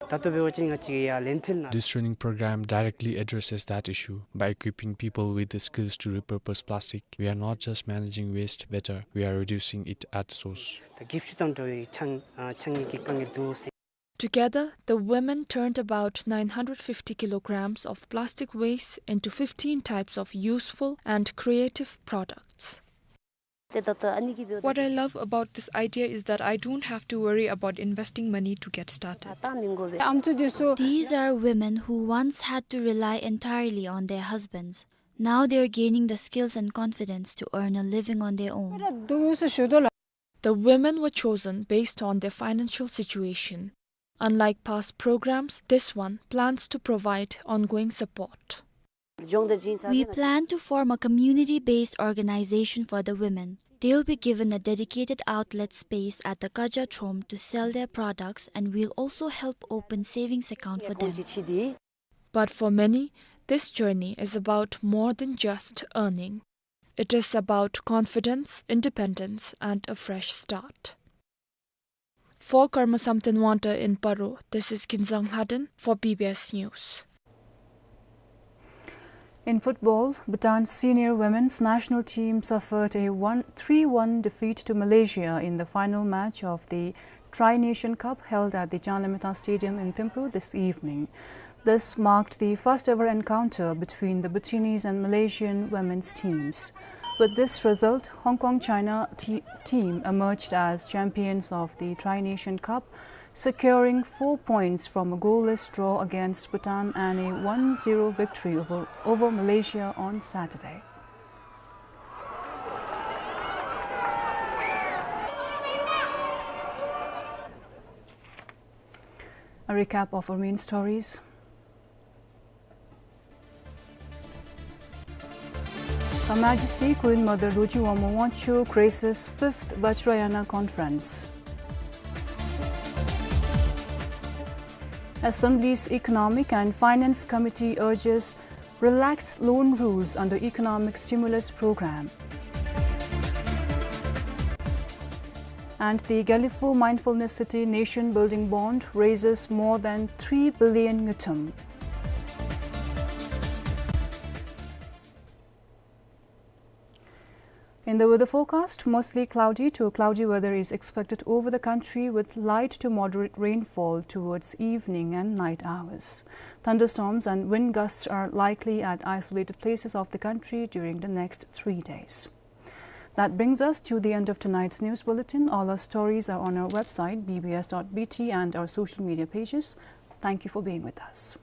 ད་ལྟོ་འབད་བ་ཅིན་ང་བཅས་ཀྱི་ཡ་ལེན་ཕིལ་ནང་། This training program directly addresses that issue by equipping people with the skills to repurpose plastic. We are not just managing waste better, we are reducing it at the source. ད་གི་ཕྱུ་དང་འདྲ་བའི་ཆང་ཨ་ཆང་ནི་གི་དཀའ་ངལ་འདུག་ཟེར། Together, the women turned about nine hundred fifty kilograms of plastic waste into fifteen types of useful and creative products. ཏེ་ད་ལྟོ་ཨ་ནི་གི་འབདཝ་ད། What I love about this idea is that I don't have to worry about investing money to get started. ད་ད་མི་དགོ་པས། ཨམ་ཅོག་འདི་ཚུ། These are women who once had to rely entirely on their husbands. Now they are gaining the skills and confidence to earn a living on their own. འདུག་ཟེར་ཞུ་དོ་ལགས། The women were chosen based on their financial situation. Unlike past programs, this one plans to provide ongoing support. We plan to form a community-based organization for the women. They'll be given a dedicated outlet space at the Kaja Trom to sell their products, and we'll also help open savings account for them. But for many, this journey is about more than just earning. It is about confidence, independence, and a fresh start. For Karma Samten Wangta in Paro, this is Kinzang Lhaden for B B S News. In football, Bhutan's senior women's national team suffered a one, three one defeat to Malaysia in the final match of the Tri-Nation Cup held at the Janlamethang Stadium in Thimphu this evening. This marked the first ever encounter between the Bhutanese and Malaysian women's teams. With this result, Hong Kong China te-, team emerged as champions of the Tri-Nation Cup, securing four points from a goalless draw against Bhutan and a one zero victory over, over Malaysia on Saturday. A recap of our main stories. Her Majesty Queen Mother Dorji Wangmo Wangchuck graces fifth Vajrayana Conference. Assembly's Economic and Finance Committee urges relaxed loan rules under economic stimulus program. And the Gelephu Mindfulness City Nation Building Bond raises more than three billion ngultrum. In the weather forecast, mostly cloudy to cloudy weather is expected over the country, with light to moderate rainfall towards evening and night hours. Thunderstorms and wind gusts are likely at isolated places of the country during the next three days. That brings us to the end of tonight's news bulletin. All our stories are on our website, B B S dot B T, and our social media pages. Thank you for being with us.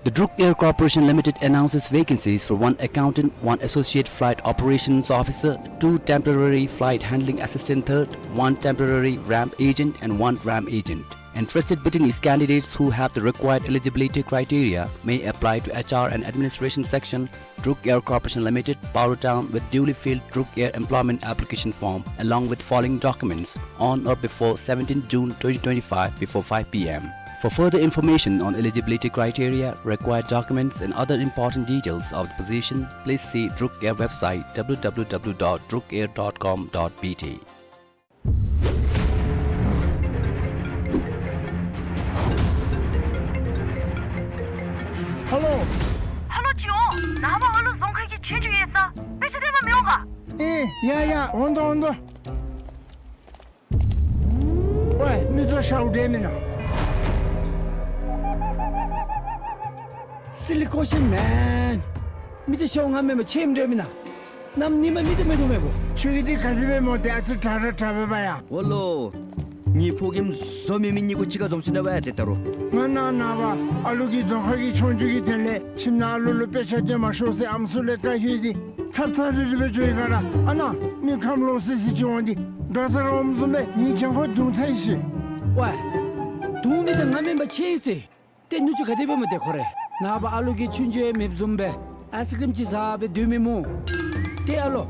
The Druk Air Corporation Limited announces vacancies for one accountant, one associate flight operations officer, two temporary flight handling assistant third, one temporary ramp agent, and one ramp agent. Interested Bhutanese candidates who have the required eligibility criteria may apply to H R and Administration Section, Druk Air Corporation Limited, Paro Town, with duly filled Druk Air employment application form, along with following documents, on or before seventeenth June twenty twenty-five, before five P M. For further information on eligibility criteria, required documents, and other important details of the position, please see Druk Air website, W W W dot druk air dot com dot B T. ཧེ་ལོ། ཧེ་ལོ་ཅིག་འོང་། ནངས་པ་ཨ་ལུ་རྫོང་ཁ་གི་ཆོས་རྒྱུགས་ཡོད་ས། དཔེ་ཆ་སྟོན་པར་མི་འོང་ག། ཨེ་ཡ་ཡ། འོང་དོ་འོང་དོ། ཝའེ་མི་ཚུ་ཤཝ་འདྲ་མེན་ན། Silly question, man. མི་ཚུ་ཤཝ་ང་མེན་པར་ཆེམ་འདྲ་མེན་ན། གནམ་ཉིནམ་མི་ཚུ་མེད་དོ་མེད་པོ། ཁྱོད་ཀྱི་འདི་ག་དེ་སྦེ་སྨོ། ཏེ་ཨ་ཙི་དྲག་ར་དྲག་པས་པ་ཡ། འོ་ལོ། ངེའི་ཕོ་རྒནམ་བཟོ་མི་མི་གཉིས་ཀོ་གཅིག་ཁར་འཛོམས་ཞིནམ་ལས་ཝའེ་ཏེ་ད་རུང་ང་ནངས་པ་ཨ་ལུ་གི་རྫོང་ཁ་གི་ཆོས་རྒྱུགས་ཀྱི་དོན་ལས་ཁྱིམ་ནང་ཨ་ལུ་ལུ་དཔེ་ཆ་སྟོན་མ་ཤོག་ཟེར་ཨམ་སྲུ་ལས་བཀའ་ཞུ་སྟེ་ཚབ་ཚབ་རིལ་རི་སྦེ་འགྱོ་ཡི་ག་ར། ཨ་ནཱ་མི་ཁམས་ལོག་སི་སི་ཅིག་འོང་སྟེ་དགའ་ཚོར་འོངམ་བཟུམ་སྦེ་ངེའི་གྱང་ཁར་རྡུང་ཚར་ཡི་ཟེར། ཝའེ། རྡུང་མི་འདི་ང་མེན་པར་ཆེམ་ཟེར། ཏེ་ནུ་གཅུང་ག་དེ་སྦེ་སྨོ་ཏེ་ཁོ་རེ། ནངས་པ་ཨ་ལུ་གི་ཆོས་རྒྱུགས་ཡང་མེདཔ་བཟུམ་སྦེ་ཨའིསི་ཀྲིམ་ཅིག་ཟ་སྦེ་སྡོད་མི་སྨོ། ཏེ་ཨ་ལོ།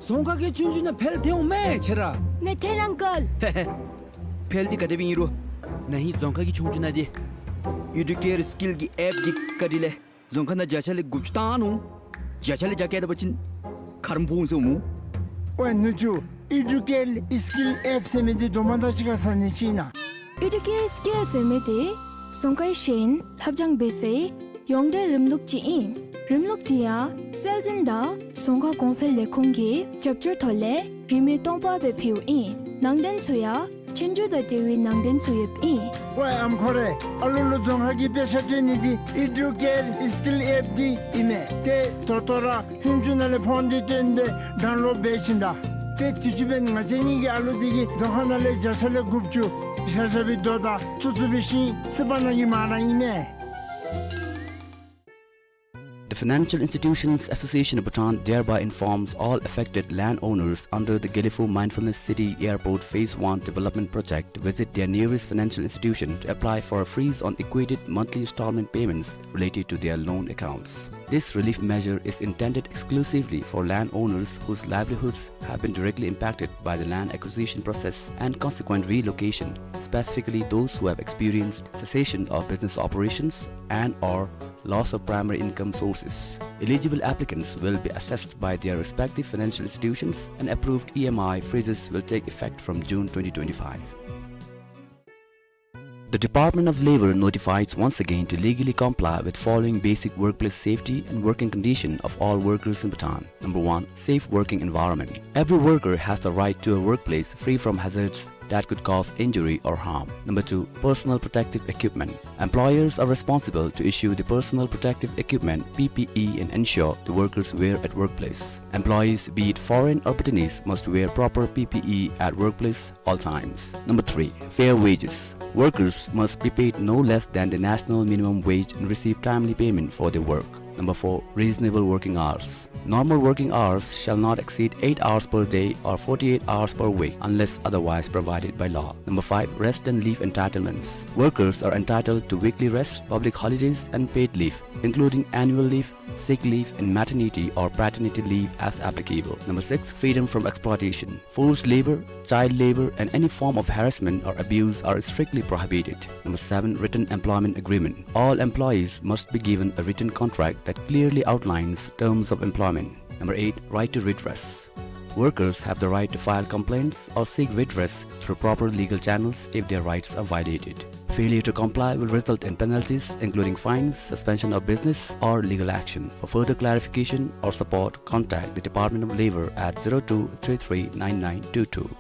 རྫོང་ཁ་གི་ཆོས་རྒྱུགས་ནང་འཕེལ་ཐོན་འོང་མས་ཁྱེད་ར། མེད་ཐོན་ཨང་ཀལ། ཧེ་ཧེ། འཕེལ་འདི་ག་དེ་སྦེ་ཨིན་རུང་ན་ཧིང་རྫོང་ཁ་གི་ཆོས་རྒྱུགས་ནང་འདི་ཨེ་ཌུ་ཀེར་སི་ཀིལ་གྱི་ཨེཔ་འདི་བཀའ་དྲིན་ལས་རྫོང་ཁ་ནང་བརྒྱ་ཆ་ལས་དགུ་བཅུ་བཏང་ནུག། བརྒྱ་ཆ་ལས་བརྒྱ་བཀལ་ད་པ་ཅིན་ཁརམ་ཕོག་འོང་ཟེར་སྨོ། ཝའེ་ནུ་གཅུང་ཨེ་ཌུ་ཀེར་སི་ཀིལ་ཨེཔ་ཟེར་མི་འདི་དོ་མ་དང་གཅིག་ཁར་ཟ་ནི་ཅིག་ཨིན་ན། ཨེ་ཌུ་ཀེར་སི་ཀིལ་ཟེར་མི་འདི་རྫོང་ཁའི་ཤེས་ཡོན་ལྷབ་སྦྱང་འབད་སའི་ ཡོངས་འབྲེལ་རིམ་ལུགས་ཅིག་ཨིན། རིམ་ལུགས་འདི་ཡང་སྲོལ་འཛིན་དང་རྫོང་ཁ་གོང་འཕེལ་ལས་ཁུངས་ཀྱི་རྒྱབ་སྐྱོར་ཐོག་ལས་རིན་མེད་སྟོང་པ་སྦེ་ཕུལཝ་ཨིན། ནང་རྟེན་ཚུ་ཡང་ཆོས་རྒྱུགས་དང་འབྲེལ་བའི་ནང་རྟེན་ཚུ་ཡོདཔ་ཨིན། ཝའེ་ཨམ་ཁོ་རེ། ཨ་ལུ་ལུ་རྫོང་ཁ་གི་དཔེ་ཆ་སྟོན་ནི་འདི་ཨི་ཌུ་ཀེར་ཨི་སི་ཀིལ་ཨེཔ་འདི་ཨིན་མས། ཏེ་ད་ལྟོ་ར་ཧུན་ཅུ་ནང་ལས་ཕོན་འདི་བཏོན་སྦེ་ཌའུན་ལོཌ་འབད་ཞིནམ་ད། ཏེ་དུས་ཅི་འབདན་ང་བཅས་གཉིས་ཀྱི་ཨ་ལུ་འདི་གིས་རྫོང་ཁ་ནང་ལས་བརྒྱ་ཆ་ལས་དགུ་བཅུ་བཞག་བཞག་པའི་རྡོ་དང་བཙུགས་བཙུགས་འབད་ཞིནམ་རྩིས་པ་ནང་གི་མ་ར་ཨིན་མས། The Financial Institutions Association of Bhutan thereby informs all affected landowners under the Gelephu Mindfulness City Airport Phase one Development Project to visit their nearest financial institution to apply for a freeze on equated monthly installment payments related to their loan accounts. This relief measure is intended exclusively for landowners whose livelihoods have been directly impacted by the land acquisition process and consequent relocation, specifically those who have experienced cessation of business operations and or loss of primary income sources. Eligible applicants will be assessed by their respective financial institutions and approved E M I freezes will take effect from June twenty twenty-five. The Department of Labor notifies once again to legally comply with following basic workplace safety and working condition of all workers in Bhutan. Number one, safe working environment. Every worker has the right to a workplace free from hazards that could cause injury or harm. Number two, personal protective equipment. Employers are responsible to issue the personal protective equipment, P P E, and ensure the workers wear at workplace. Employees, be it foreign or Bhutanese, must wear proper P P E at workplace all times. Number three, fair wages. Workers must be paid no less than the national minimum wage and receive timely payment for their work. Number four, reasonable working hours. Normal working hours shall not exceed eight hours per day or forty-eight hours per week unless otherwise provided by law. Number five, rest and leave entitlements. Workers are entitled to weekly rest, public holidays, and paid leave, including annual leave, sick leave, and maternity or paternity leave as applicable. Number six, freedom from exploitation. Forced labor, child labor, and any form of harassment or abuse are strictly prohibited. Number seven, written employment agreement. All employees must be given a written contract that clearly outlines terms of employment. Number eight, right to redress. Workers have the right to file complaints or seek redress through proper legal channels if their rights are violated. Failure to comply will result in penalties, including fines, suspension of business, or legal action. For further clarification or support, contact the Department of Labor at zero two three three nine nine two two.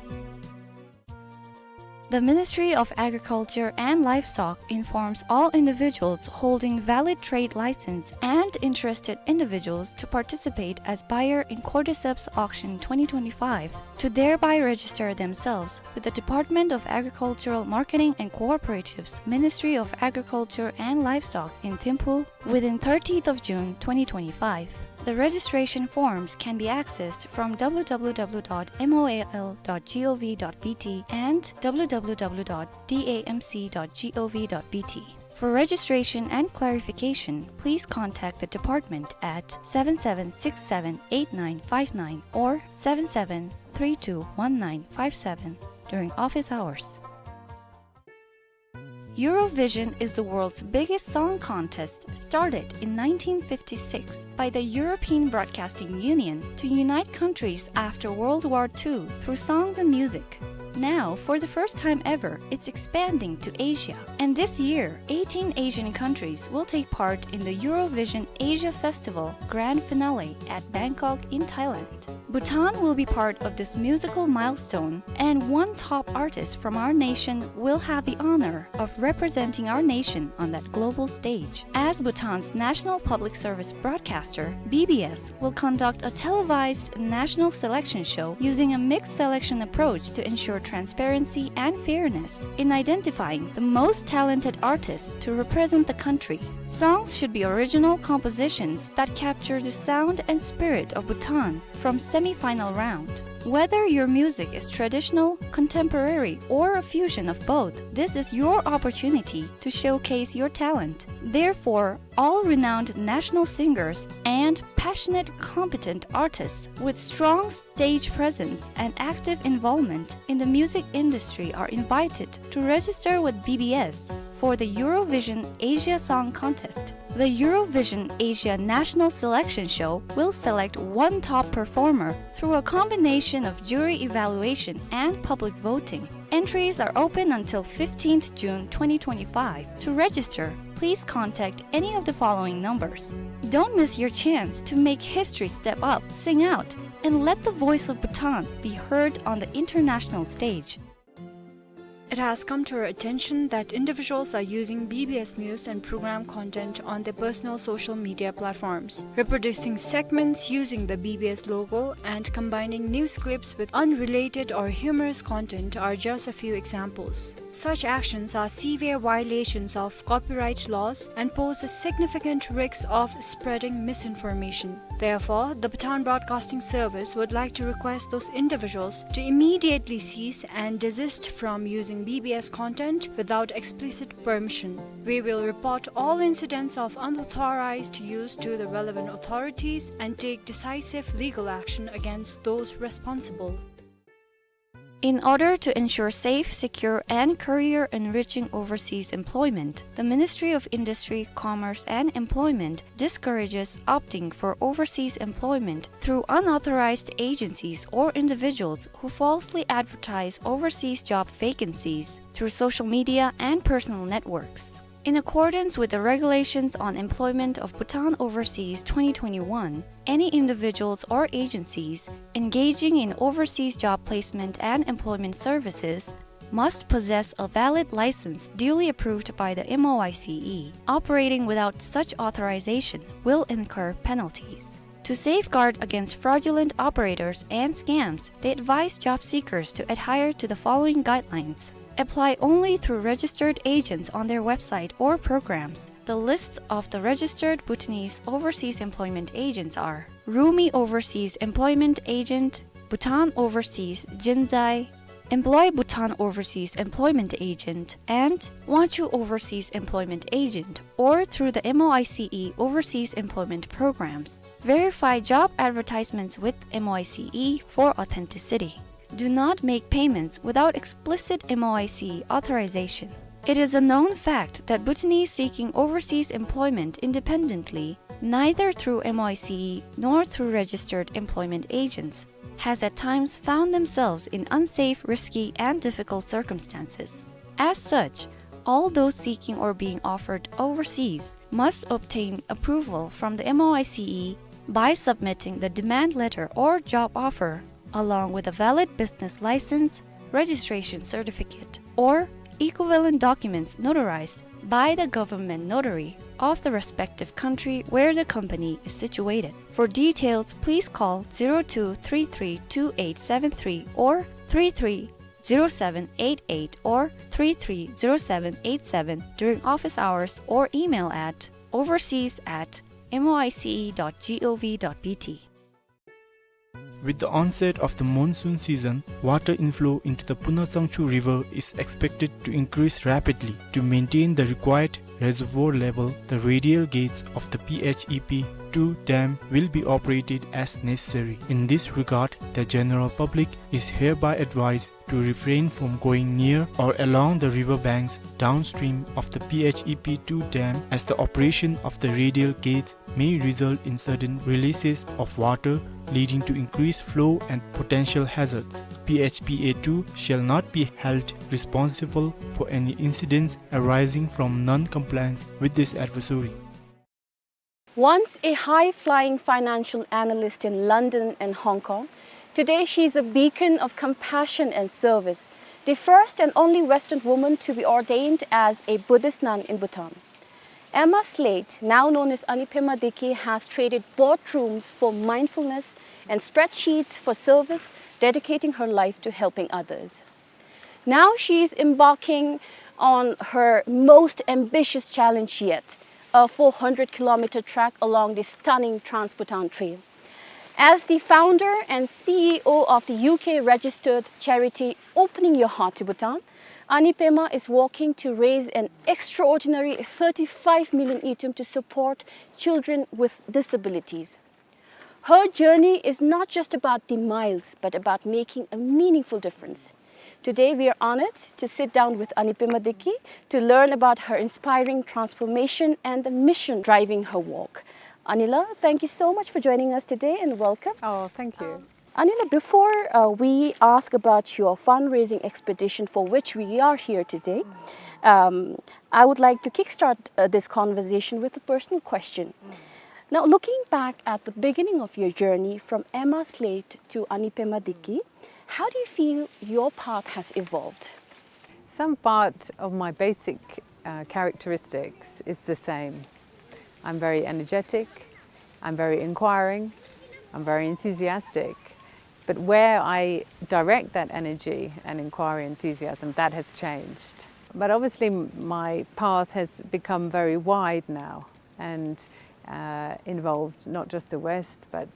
The Ministry of Agriculture and Livestock informs all individuals holding valid trade license and interested individuals to participate as buyer in Cordyceps Auction twenty twenty-five to thereby register themselves with the Department of Agricultural Marketing and Cooperatives, Ministry of Agriculture and Livestock in Thimphu within thirtieth of June twenty twenty-five. The registration forms can be accessed from W W W dot M O A L dot gov dot B T and W W W dot D A M C dot gov dot B T. For registration and clarification, please contact the department at seven seven six seven eight nine five nine or seven seven three two one nine five seven during office hours. Eurovision is the world's biggest song contest, started in nineteen fifty-six by the European Broadcasting Union to unite countries after World War Two through songs and music. Now, for the first time ever, it's expanding to Asia. And this year, eighteen Asian countries will take part in the Eurovision Asia Festival grand finale at Bangkok in Thailand. Bhutan will be part of this musical milestone, and one top artist from our nation will have the honor of representing our nation on that global stage. As Bhutan's national public service broadcaster, B B S will conduct a televised national selection show using a mixed selection approach to ensure transparency and fairness in identifying the most talented artists to represent the country. Songs should be original compositions that capture the sound and spirit of Bhutan from semi-final round. Whether your music is traditional, contemporary, or a fusion of both, this is your opportunity to showcase your talent. Therefore, all renowned national singers and passionate, competent artists with strong stage presence and active involvement in the music industry are invited to register with B B S for the Eurovision Asia Song Contest. The Eurovision Asia National Selection Show will select one top performer through a combination of jury evaluation and public voting. Entries are open until fifteenth June twenty twenty-five. To register, please contact any of the following numbers. Don't miss your chance to make history. Step up, sing out, and let the voice of Bhutan be heard on the international stage. It has come to our attention that individuals are using B B S news and program content on their personal social media platforms. Reproducing segments using the B B S logo and combining news clips with unrelated or humorous content are just a few examples. Such actions are severe violations of copyright laws and pose a significant risk of spreading misinformation. Therefore, the Bhutan Broadcasting Service would like to request those individuals to immediately cease and desist from using B B S content without explicit permission. We will report all incidents of unauthorized use to the relevant authorities and take decisive legal action against those responsible. In order to ensure safe, secure, and career-enriching overseas employment, the Ministry of Industry, Commerce, and Employment discourages opting for overseas employment through unauthorized agencies or individuals who falsely advertise overseas job vacancies through social media and personal networks. In accordance with the Regulations on Employment of Bhutan Overseas twenty twenty-one, any individuals or agencies engaging in overseas job placement and employment services must possess a valid license duly approved by the M O I C E. Operating without such authorization will incur penalties. To safeguard against fraudulent operators and scams, they advise job seekers to adhere to the following guidelines. Apply only through registered agents on their website or programs. The lists of the registered Bhutanese overseas employment agents are Rumi Overseas Employment Agent, Bhutan Overseas Jinzai, Employ Bhutan Overseas Employment Agent, and Wangchuh Overseas Employment Agent, or through the M O I C E overseas employment programs. Verify job advertisements with M O I C E for authenticity. Do not make payments without explicit M O I C E authorization. It is a known fact that Bhutanese seeking overseas employment independently, neither through M O I C E nor through registered employment agents, has at times found themselves in unsafe, risky, and difficult circumstances. As such, all those seeking or being offered overseas must obtain approval from the M O I C E by submitting the demand letter or job offer, along with a valid business license, registration certificate, or equivalent documents notarized by the government notary of the respective country where the company is situated. For details, please call zero two three three two eight seven three or three three zero seven eight eight or three three zero seven eight seven during office hours or email at overseas at M O I C E dot gov dot B T. With the onset of the monsoon season, water inflow into the Puna Sangchu River is expected to increase rapidly. To maintain the required reservoir level, the radial gates of the P H E P two dam will be operated as necessary. In this regard, the general public is hereby advised to refrain from going near or along the river banks downstream of the P H E P two dam, as the operation of the radial gates may result in sudden releases of water, leading to increased flow and potential hazards. P H P A two shall not be held responsible for any incidents arising from non-compliance with this advisory. Once a high-flying financial analyst in London and Hong Kong, today she is a beacon of compassion and service, the first and only Western woman to be ordained as a Buddhist nun in Bhutan. Emma Slate, now known as Anipema Deki, has traded boardrooms for mindfulness and spreadsheets for service, dedicating her life to helping others. Now she is embarking on her most ambitious challenge yet, a four hundred kilometer trek along the stunning Trans-Bhutan Trail. As the founder and C E O of the U K-registered charity Opening Your Heart to Bhutan, Anipema is working to raise an extraordinary thirty-five million ngultrum to support children with disabilities. Her journey is not just about the miles, but about making a meaningful difference. Today, we are honored to sit down with Anipema Deki to learn about her inspiring transformation and the mission driving her work. Anila, thank you so much for joining us today and welcome. Oh, thank you. Um, Anila, before uh, we ask about your fundraising expedition for which we are here today, um, I would like to kickstart uh, this conversation with a personal question. Now, looking back at the beginning of your journey from Emma Slate to Anipema Diki, how do you feel your path has evolved? Some part of my basic uh, characteristics is the same. I'm very energetic, I'm very inquiring, I'm very enthusiastic. But where I direct that energy and inquiry, enthusiasm, that has changed. But obviously, m- my path has become very wide now and uh, involved not just the West, but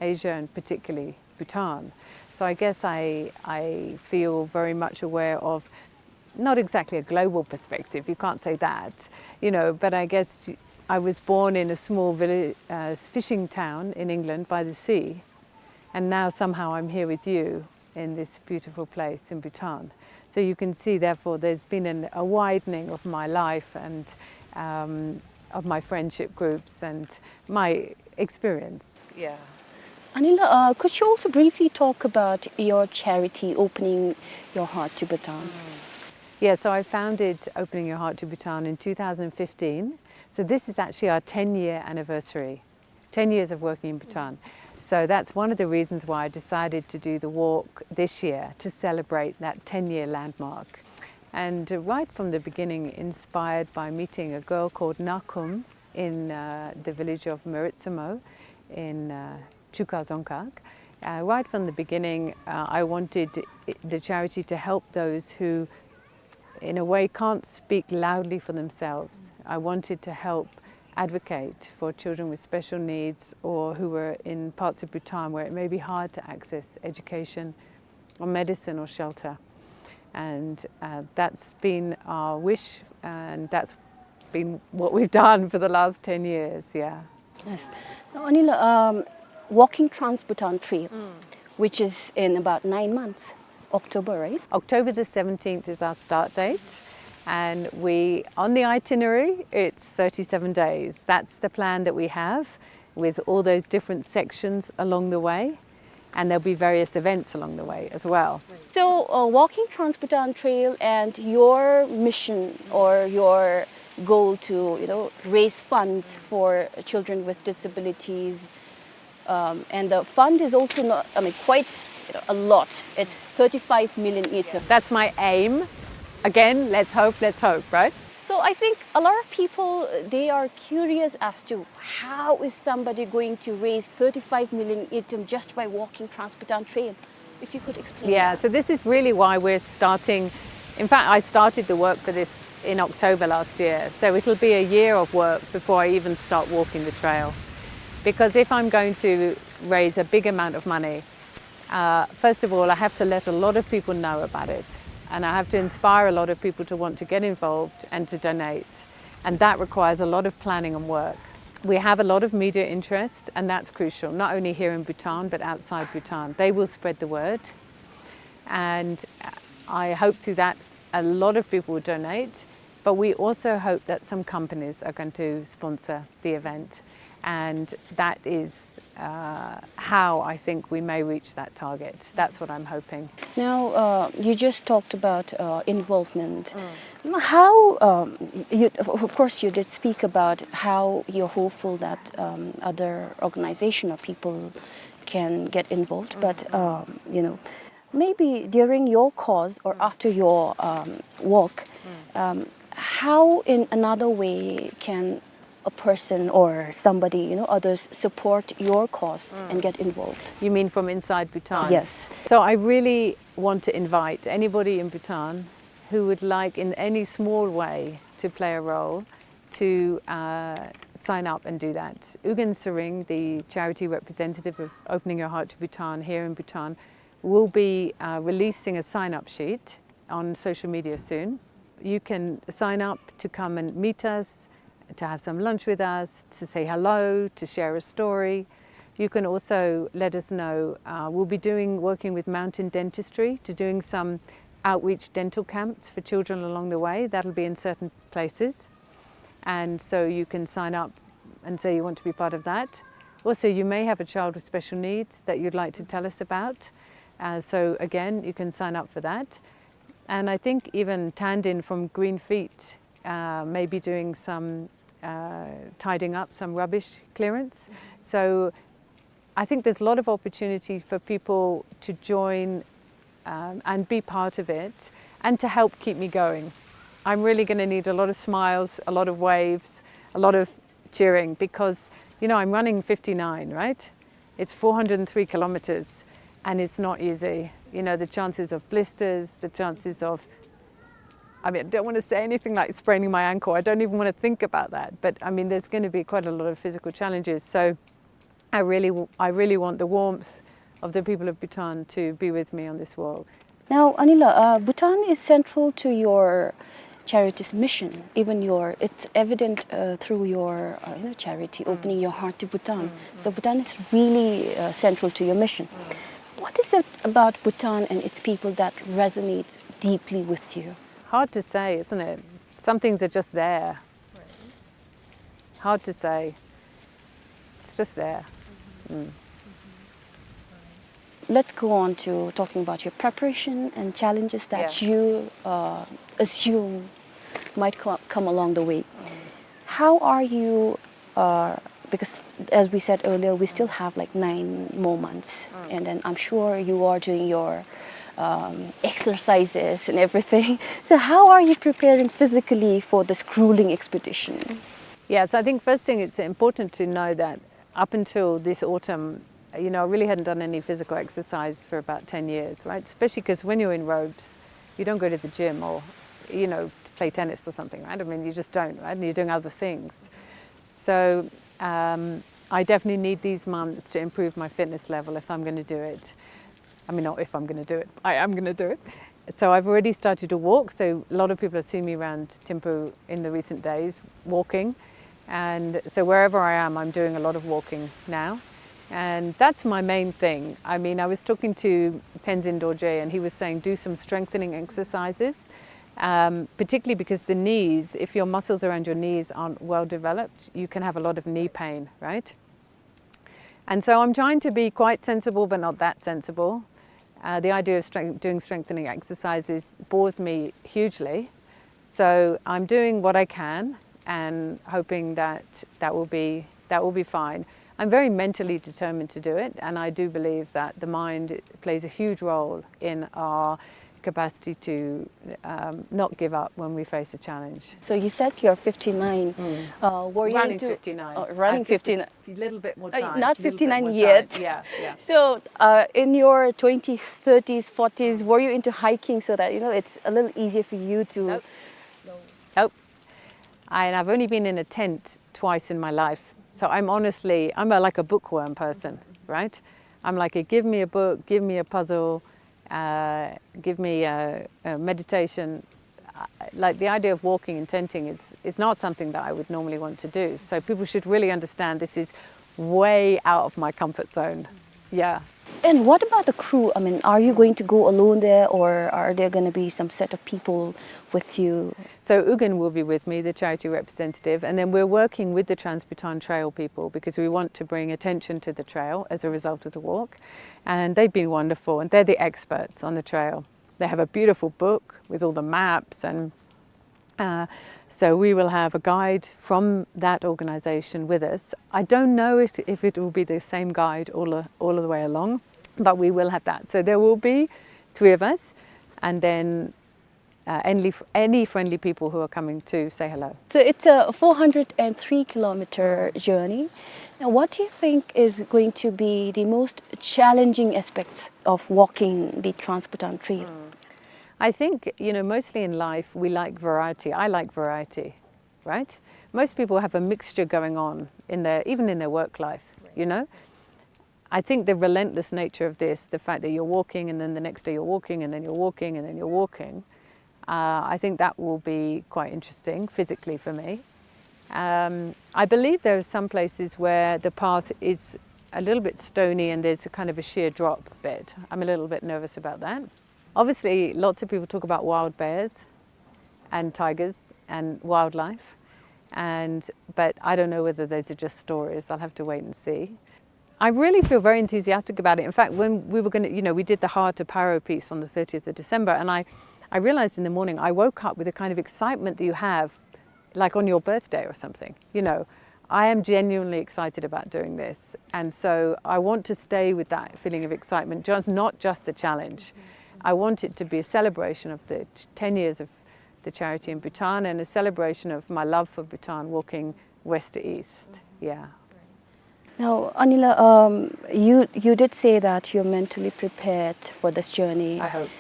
Asia and particularly Bhutan. So I guess I, I feel very much aware of not exactly a global perspective, you can't say that, you know, but I guess I was born in a small village, uh, fishing town in England by the sea, and now somehow I'm here with you in this beautiful place in Bhutan. So you can see, therefore, there's been an, a widening of my life and um, of my friendship groups and my experience. Yeah. Anila, uh, could you also briefly talk about your charity, Opening Your Heart to Bhutan? Yeah, so I founded Opening Your Heart to Bhutan in two thousand fifteen. So this is actually our ten year anniversary, ten years of working in Bhutan. So that's one of the reasons why I decided to do the walk this year, to celebrate that ten year landmark. And uh, right from the beginning, inspired by meeting a girl called Nakum in uh, the village of Meritsamo in uh, Chuka Dzongkhag. Uh, right from the beginning, uh, I wanted i- the charity to help those who, in a way, can't speak loudly for themselves. I wanted to help advocate for children with special needs or who were in parts of Bhutan where it may be hard to access education or medicine or shelter. And uh, that's been our wish, and that's been what we've done for the last ten years, yeah. Yes. Now, Anila, um, walking Trans-Bhutan Trail, which is in about nine months, October, right? October the seventeenth is our start date, and we, on the itinerary, it's thirty-seven days. That's the plan that we have, with all those different sections along the way. And there'll be various events along the way as well. So, uh, walking Trans-Bhutan Trail and your mission or your goal to, you know, raise funds for children with disabilities, um, and the fund is also not, I mean, quite, you know, a lot. It's thirty-five million ngultrum. That's my aim. Again, let's hope, let's hope, right? So I think a lot of people, they are curious as to how is somebody going to raise thirty-five million ngultrum just by walking Trans-Bhutan Trail? If you could explain. Yeah, that. So this is really why we're starting. In fact, I started the work for this in October last year. So it'll be a year of work before I even start walking the trail. Because if I'm going to raise a big amount of money, uh, first of all, I have to let a lot of people know about it. And I have to inspire a lot of people to want to get involved and to donate. And that requires a lot of planning and work. We have a lot of media interest, and that's crucial, not only here in Bhutan, but outside Bhutan. They will spread the word. And I hope through that a lot of people will donate. But we also hope that some companies are going to sponsor the event. And that is uh, how I think we may reach that target. That's what I'm hoping. Now, uh, you just talked about uh, involvement. How, um, you, of of course, you did speak about how you're hopeful that um, other organization or people can get involved, but um, you know, maybe during your course or after your um, walk, um, how in another way can a person or somebody, you know, others support your cause and get involved? You mean from inside Bhutan? Yes. So I really want to invite anybody in Bhutan who would like, in any small way, to play a role, to uh, sign up and do that. Ugyen Tshering, the charity representative of Opening Your Heart to Bhutan here in Bhutan, will be uh, releasing a sign-up sheet on social media soon. You can sign up to come and meet us, to have some lunch with us, to say hello, to share a story. You can also let us know. Uh, we'll be doing, working with Mountain Dentistry to doing some outreach dental camps for children along the way. That'll be in certain places. And so you can sign up and say you want to be part of that. Also, you may have a child with special needs that you'd like to tell us about. Uh, so again, you can sign up for that. And I think even Tandin from Green Feet, uh, may be doing some, uh, tidying up, some rubbish clearance. So I think there's a lot of opportunity for people to join, um, and be part of it and to help keep me going. I'm really gonna need a lot of smiles, a lot of waves, a lot of cheering because, you know, I'm running fifty-nine, right? It's four hundred and three kilometers and it's not easy. You know, the chances of blisters, the chances of, I mean, I don't want to say anything like spraining my ankle. I don't even want to think about that. But I mean, there's gonna be quite a lot of physical challenges. So I really, w-, I really want the warmth of the people of Bhutan to be with me on this walk. Now, Anila, uh, Bhutan is central to your charity's mission. Even your, it's evident, uh, through your, uh, you know, charity, opening your heart to Bhutan. So Bhutan is really, uh, central to your mission. What is it about Bhutan and its people that resonates deeply with you? Hard to say, isn't it? Some things are just there. Hard to say. It's just there. Mm. Let's go on to talking about your preparation and challenges that you, uh, assume might co-, come along the way. How are you, uh, because as we said earlier, we still have, like, nine more months, and then I'm sure you are doing your, um, exercises and everything. So how are you preparing physically for this grueling expedition? Yeah, so I think first thing, it's important to know that up until this autumn, you know, I really hadn't done any physical exercise for about ten years, right? Especially 'cause when you're in robes, you don't go to the gym or, you know, play tennis or something, right? I mean, you just don't, right? And you're doing other things. So, um, I definitely need these months to improve my fitness level if I'm gonna do it. I mean, not if I'm gonna do it, I am gonna do it. So I've already started to walk. So a lot of people have seen me around Thimphu in the recent days walking. And so wherever I am, I'm doing a lot of walking now. And that's my main thing. I mean, I was talking to Tenzin Dorje, and he was saying do some strengthening exercises, um, particularly because the knees, if your muscles around your knees aren't well developed, you can have a lot of knee pain, right? And so I'm trying to be quite sensible, but not that sensible. Uh, the idea of strength, doing strengthening exercises bores me hugely. So I'm doing what I can and hoping that that will be, that will be fine. I'm very mentally determined to do it, and I do believe that the mind plays a huge role in our capacity to, um, not give up when we face a challenge. So you said you're fifty-nine. Uh, were you running into fifty-nine. Oh, running fifty-nine. A little bit more time. Uh, not fifty-nine yet. Yeah, yeah. So, uh, in your twenties, thirties, forties, were you into hiking so that, you know, it's a little easier for you to? Nope. Nope. I, and I've only been in a tent twice in my life. So I'm honestly, I'm a, like, a bookworm person, right? I'm like, give me a book, give me a puzzle, uh, give me a, a meditation. Uh, like, the idea of walking and tenting is, is not something that I would normally want to do. So people should really understand this is way out of my comfort zone. Yeah. And what about the crew? I mean, are you going to go alone there, or are there gonna be some set of people with you? So Ugen will be with me, the charity representative, and then we're working with the Trans-Bhutan Trail people because we want to bring attention to the trail as a result of the walk. And they've been wonderful, and they're the experts on the trail. They have a beautiful book with all the maps, and, uh, so we will have a guide from that organization with us. I don't know if, if it will be the same guide all, all of the way along, but we will have that. So there will be three of us, and then, uh, any, any friendly people who are coming to say hello. So it's a four hundred and three kilometer journey. Now, what do you think is going to be the most challenging aspects of walking the Trans-Bhutan Trail? I think, you know, mostly in life, we like variety. I like variety, right? Most people have a mixture going on in their, even in their work life, you know? I think the relentless nature of this, the fact that you're walking and then the next day you're walking and then you're walking and then you're walking, uh, I think that will be quite interesting physically for me. Um, I believe there are some places where the path is a little bit stony and there's a kind of a sheer drop bit. I'm a little bit nervous about that. Obviously, lots of people talk about wild bears and tigers and wildlife. And, but I don't know whether those are just stories. I'll have to wait and see. I really feel very enthusiastic about it. In fact, when we were gonna, you know, we did the Heart of Paro piece on the thirtieth of December, and I, I realized in the morning, I woke up with a kind of excitement that you have, like, on your birthday or something, you know. I am genuinely excited about doing this, and so I want to stay with that feeling of excitement, just, not just the challenge. I want it to be a celebration of the t-, ten years of the charity in Bhutan and a celebration of my love for Bhutan, walking west to east. Yeah. Now, Anila, um, you, you did say that you're mentally prepared for this journey. I hope.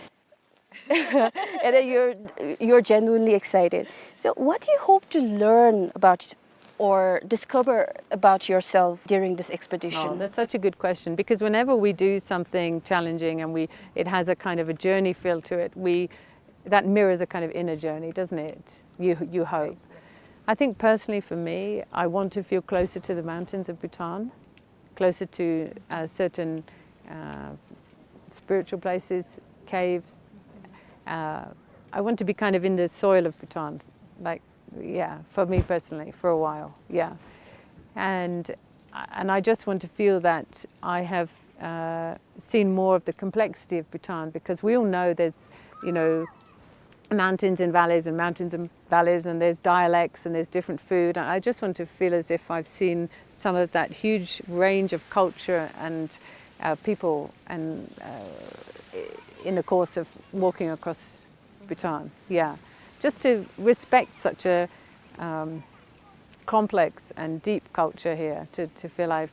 And that you're, you're genuinely excited. So what do you hope to learn about or discover about yourself during this expedition? Oh, that's such a good question, because whenever we do something challenging and we, it has a kind of a journey feel to it, we, that mirrors a kind of inner journey, doesn't it? You, you hope. I think personally for me, I want to feel closer to the mountains of Bhutan, closer to, uh, certain, uh, spiritual places, caves. Uh, I want to be kind of in the soil of Bhutan, like, yeah, for me personally, for a while, yeah. And, and I just want to feel that I have, uh, seen more of the complexity of Bhutan, because we all know there's, you know, mountains and valleys and mountains and valleys, and there's dialects and there's different food. And I just want to feel as if I've seen some of that huge range of culture and, uh, people and, uh, i-, in the course of walking across Bhutan. Yeah, just to respect such a, um, complex and deep culture here, to, to feel I've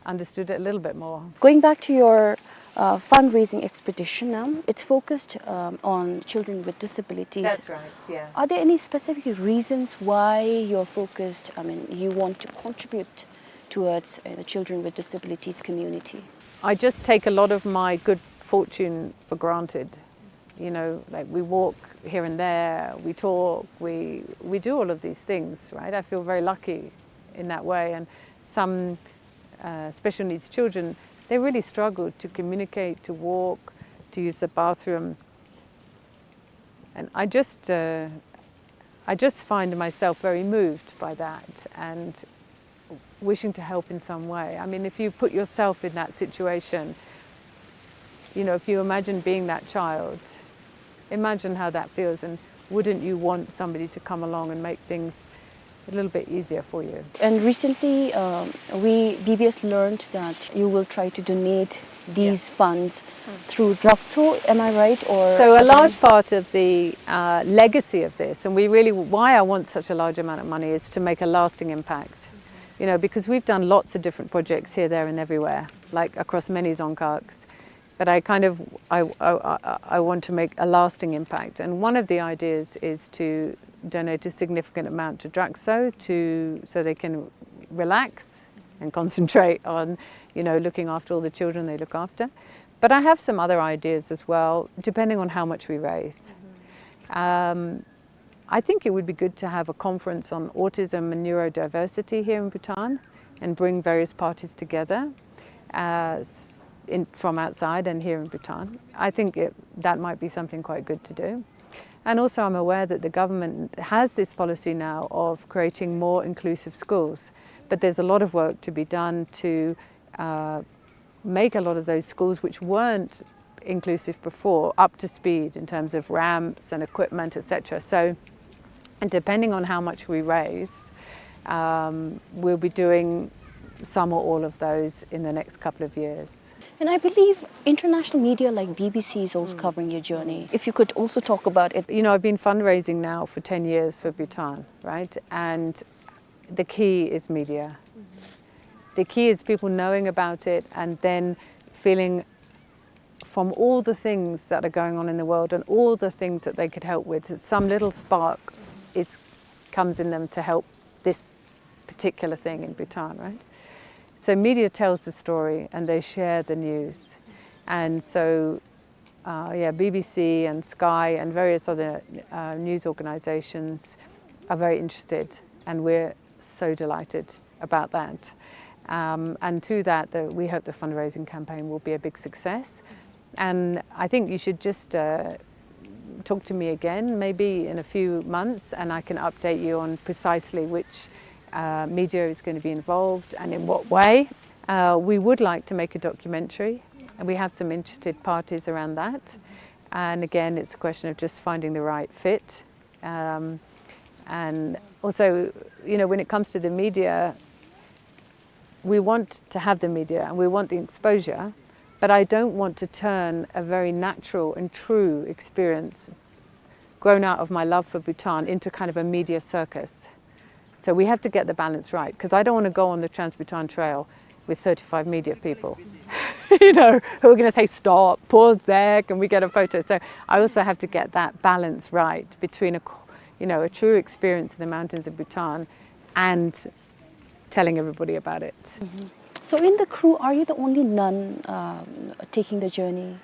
understood it a little bit more. Going back to your, uh, fundraising expedition now, it's focused, um, on children with disabilities. That's right, yeah. Are there any specific reasons why you're focused, I mean, you want to contribute towards, uh, the children with disabilities community? I just take a lot of my good fortune for granted. You know, like, we walk here and there, we talk, we, we do all of these things, right? I feel very lucky in that way. And some, uh, special needs children, they really struggle to communicate, to walk, to use the bathroom. And I just, uh, I just find myself very moved by that and wishing to help in some way. I mean, if you put yourself in that situation, you know, if you imagine being that child, imagine how that feels, and wouldn't you want somebody to come along and make things a little bit easier for you? And recently, um, we, B B S learned that you will try to donate these funds through Drakso, am I right? Or so a large part of the, uh, legacy of this, and we really, why I want such a large amount of money is to make a lasting impact. You know, because we've done lots of different projects here, there, and everywhere, like, across many Dzongkhags. But I kind of, I, I, I, I want to make a lasting impact. And one of the ideas is to donate a significant amount to Drakso to, so they can relax and concentrate on, you know, looking after all the children they look after. But I have some other ideas as well, depending on how much we raise. Um, I think it would be good to have a conference on autism and neurodiversity here in Bhutan and bring various parties together, uh, s-, in, from outside and here in Bhutan. I think it, that might be something quite good to do. And also, I'm aware that the government has this policy now of creating more inclusive schools, but there's a lot of work to be done to, uh, make a lot of those schools which weren't inclusive before up to speed in terms of ramps and equipment, et cetera. So, and depending on how much we raise, um, we'll be doing some or all of those in the next couple of years. And I believe international media like B B C is also covering your journey. If you could also talk about it. You know, I've been fundraising now for ten years for Bhutan, right? And the key is media. The key is people knowing about it and then feeling from all the things that are going on in the world and all the things that they could help with, some little spark is, comes in them to help this particular thing in Bhutan, right? So media tells the story and they share the news. And so, uh, yeah, B B C and Sky and various other, uh, news organizations are very interested, and we're so delighted about that. Um, and through that, the, we hope the fundraising campaign will be a big success. And I think you should just, uh, talk to me again, maybe in a few months, and I can update you on precisely which uh, media is going to be involved and in what way. Uh, we would like to make a documentary, and we have some interested parties around that. And again, it's a question of just finding the right fit. Um, and also, you know, when it comes to the media, we want to have the media and we want the exposure, but I don't want to turn a very natural and true experience grown out of my love for Bhutan into kind of a media circus. So we have to get the balance right, 'cause I don't want to go on the Trans-Bhutan Trail with thirty-five media people, you know, who are going to say, "Stop, pause there, can we get a photo?" So I also have to get that balance right between a, you know, a true experience in the mountains of Bhutan and telling everybody about it. Mm-hmm. So in the crew, are you the only nun, um, taking the journey?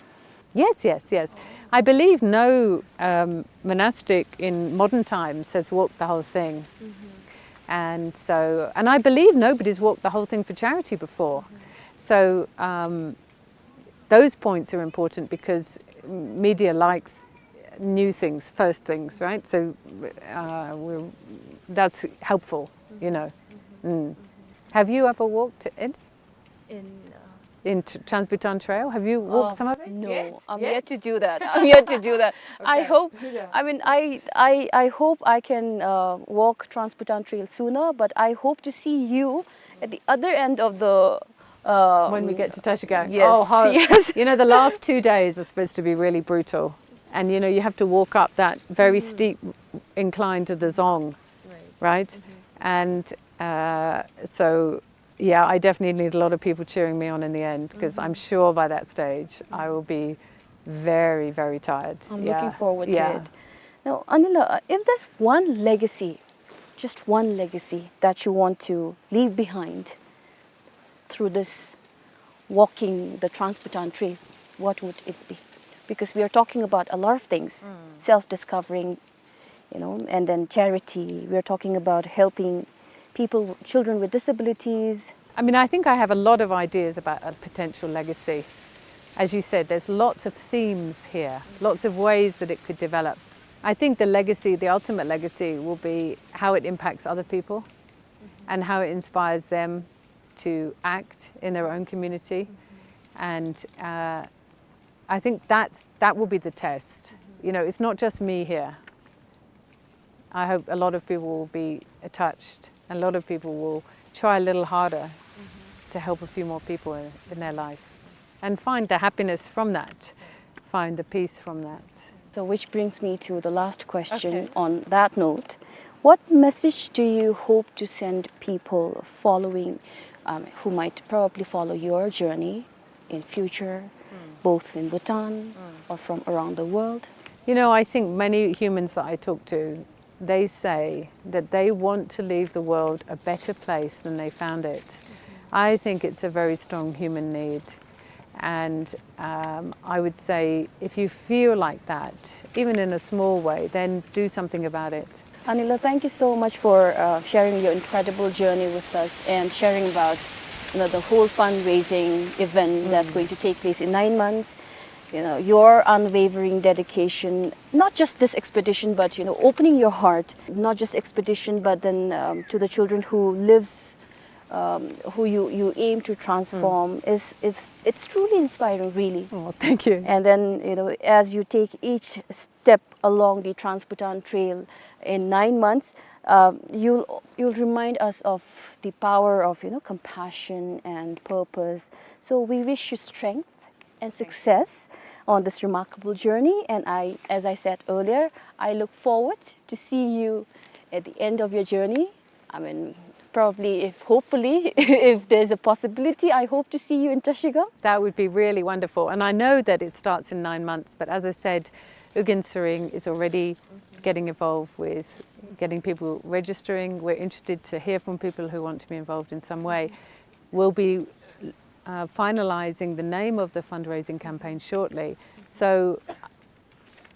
Yes, yes, yes. I believe no um, monastic in modern times has walked the whole thing. Mm-hmm. And so, and I believe nobody's walked the whole thing for charity before. Mm-hmm. So um, those points are important because media likes new things, first things, right? So uh, we're, that's helpful, you know. Mm. Have you ever walked it? In uh, in Trans-Bhutan Trail? Have you walked uh, some of it? No, yet? I'm yet? yet to do that. I'm yet to do that. Okay. I hope. Yeah. I mean, I I I hope I can uh, walk Trans-Bhutan Trail sooner, but I hope to see you at the other end of the uh, when we get to Tashigak. Yes, oh, how, yes. You know, the last two days are supposed to be really brutal. And, you know, you have to walk up that very mm-hmm. steep incline to the Dzong, right? Right? Mm-hmm. And uh, so, yeah, I definitely need a lot of people cheering me on in the end, 'cause mm-hmm. I'm sure by that stage mm-hmm. I will be very, very tired. I'm yeah. looking forward yeah. to it. Now, Anila, uh, if there's one legacy, just one legacy that you want to leave behind, through this walking the Trans-Bhutan Trail, what would it be? Because we are talking about a lot of things, mm. self-discovering, you know, and then charity. We are talking about helping people, children with disabilities. I mean, I think I have a lot of ideas about a potential legacy. As you said, there's lots of themes here, lots of ways that it could develop. I think the legacy, the ultimate legacy, will be how it impacts other people mm-hmm. and how it inspires them to act in their own community. And uh, I think that's, that will be the test. You know, it's not just me here. I hope a lot of people will be touched, and a lot of people will try a little harder to help a few more people in, in their life and find the happiness from that, find the peace from that. So, which brings me to the last question okay. on that note. What message do you hope to send people following, um, who might probably follow your journey in future, mm. both in Bhutan mm. or from around the world? You know, I think many humans that I talk to, they say that they want to leave the world a better place than they found it. Mm-hmm. I think it's a very strong human need. And um, I would say if you feel like that, even in a small way, then do something about it. Anila, thank you so much for uh, sharing your incredible journey with us and sharing about, you know, the whole fundraising event mm. that's going to take place in nine months. You know, your unwavering dedication, not just this expedition, but, you know, opening your heart, not just expedition, but then um, to the children who lives um, who you, you aim to transform mm. is, is it's truly inspiring, really. Oh, thank you. And then, you know, as you take each step along the Trans-Bhutan Trail in nine months, uh, you'll, you'll remind us of the power of, you know, compassion and purpose. So we wish you strength and success on this remarkable journey. And I, as I said earlier, I look forward to see you at the end of your journey. I mean, probably, if hopefully, if there's a possibility, I hope to see you in Trashigang. That would be really wonderful. And I know that it starts in nine months, but as I said, Ugyen Tshering is already getting involved with getting people registering. We're interested to hear from people who want to be involved in some way. We'll be uh, finalizing the name of the fundraising campaign shortly. So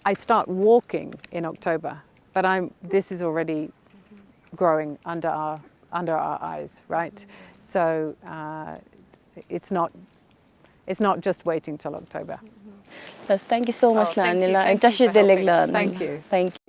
I start walking in October, but I'm, this is already growing under our, under our eyes, right? So uh, it's not, it's not just waiting till October. Yes, thank you so much, oh, thank you, ལགས། ཨ་ནི་ལགས། Thank you for helping. བཀྲ་ཤིས་བདེ་ལེགས་ལགས། Thank you.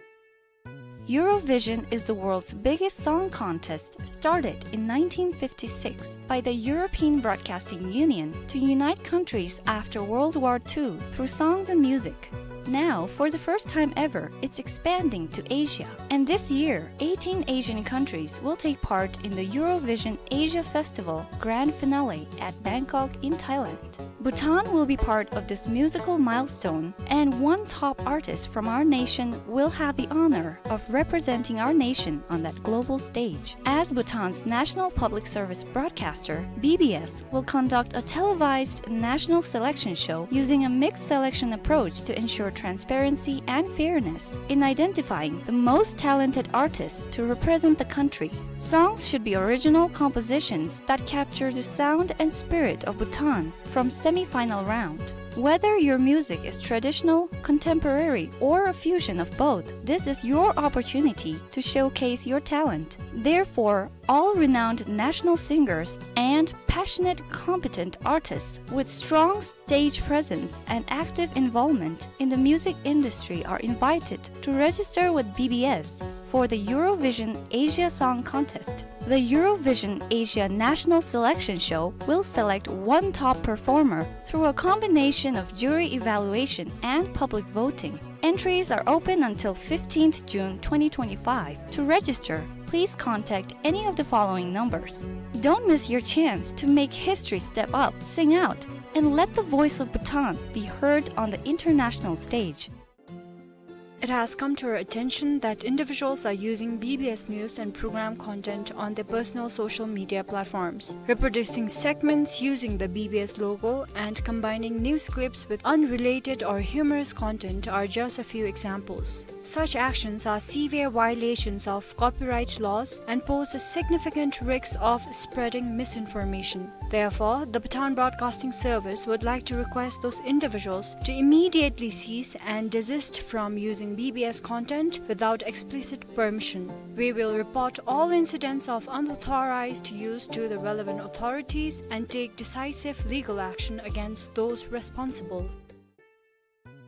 Eurovision is the world's biggest song contest, started in nineteen fifty-six by the European Broadcasting Union to unite countries after World War Two through songs and music. Now, for the first time ever, it's expanding to Asia. And this year, eighteen Asian countries will take part in the Eurovision Asia Festival grand finale at Bangkok in Thailand. Bhutan will be part of this musical milestone, and one top artist from our nation will have the honor of representing our nation on that global stage. As Bhutan's national public service broadcaster, B B S will conduct a televised national selection show using a mixed selection approach to ensure transparency and fairness in identifying the most talented artists to represent the country. Songs should be original compositions that capture the sound and spirit of Bhutan from semi-final round. Whether your music is traditional, contemporary, or a fusion of both, this is your opportunity to showcase your talent. Therefore, all renowned national singers and passionate, competent artists with strong stage presence and active involvement in the music industry are invited to register with B B S for the Eurovision Asia Song Contest. The Eurovision Asia National Selection Show will select one top performer through a combination of jury evaluation and public voting. Entries are open until fifteenth June twenty twenty-five. To register, please contact any of the following numbers. Don't miss your chance to make history, step up, sing out, and let the voice of Bhutan be heard on the international stage. It has come to our attention that individuals are using B B S news and program content on their personal social media platforms. Reproducing segments using the B B S logo and combining news clips with unrelated or humorous content are just a few examples. Such actions are severe violations of copyright laws and pose a significant risk of spreading misinformation. Therefore, the Bhutan Broadcasting Service would like to request those individuals to immediately cease and desist from using B B S content without explicit permission. We will report all incidents of unauthorized use to the relevant authorities and take decisive legal action against those responsible.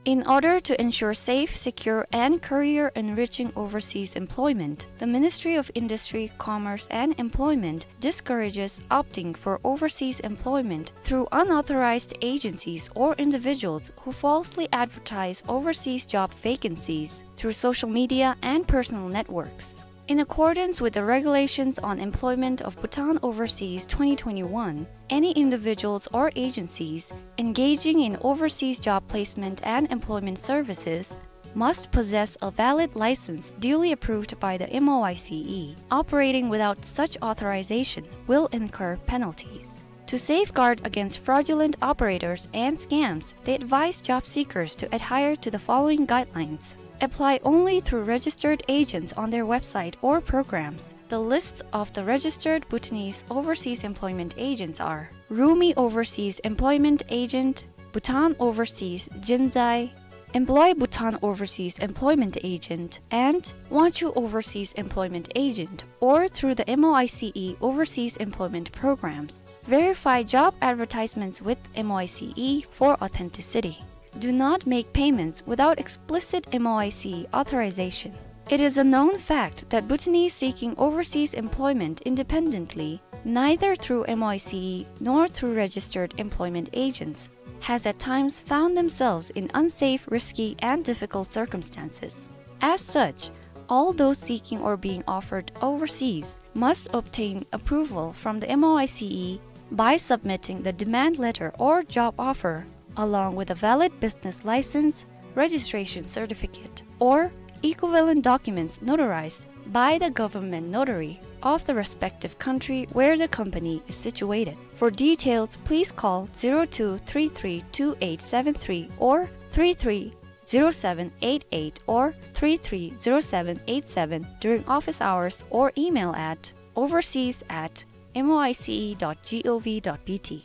In order to ensure safe, secure, and career-enriching overseas employment, the Ministry of Industry, Commerce, and Employment discourages opting for overseas employment through unauthorized agencies or individuals who falsely advertise overseas job vacancies through social media and personal networks. In accordance with the Regulations on Employment of Bhutan Overseas twenty twenty-one, any individuals or agencies engaging in overseas job placement and employment services must possess a valid license duly approved by the M O I C E. Operating without such authorization will incur penalties. To safeguard against fraudulent operators and scams, they advise job seekers to adhere to the following guidelines. Apply only through registered agents on their website or programs. The lists of the registered Bhutanese overseas employment agents are Rumi Overseas Employment Agent, Bhutan Overseas Jinzai, Employ Bhutan Overseas Employment Agent, and Wangchuh Overseas Employment Agent, or through the M O I C E Overseas Employment Programs. Verify job advertisements with M O I C E for authenticity. Do not make payments without explicit M O I C E authorization. It is a known fact that Bhutanese seeking overseas employment independently, neither through M O I C E nor through registered employment agents, has at times found themselves in unsafe, risky, and difficult circumstances. As such, all those seeking or being offered overseas must obtain approval from the M O I C E by submitting the demand letter or job offer, along with a valid business license, registration certificate, or equivalent documents notarized by the government notary of the respective country where the company is situated. For details, please call zero two three three two eight seven three or three three zero seven eight eight or three three zero seven eight seven during office hours or email at overseas at M O I C E dot G O V dot B T.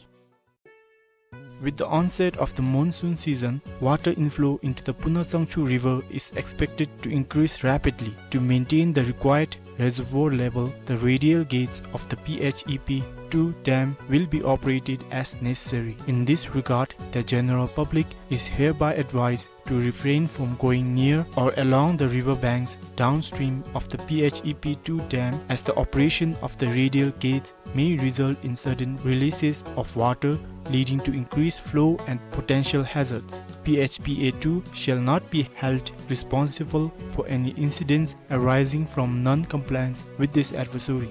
With the onset of the monsoon season, water inflow into the Punatsangchu River is expected to increase rapidly. To maintain the required reservoir level, the radial gates of the P H E P two dam will be operated as necessary. In this regard, the general public is hereby advised to refrain from going near or along the river banks downstream of the P H E P two dam, as the operation of the radial gates may result in sudden releases of water, leading to increased flow and potential hazards. P H P A two shall not be held responsible for any incidents arising from non-compliance with this advisory.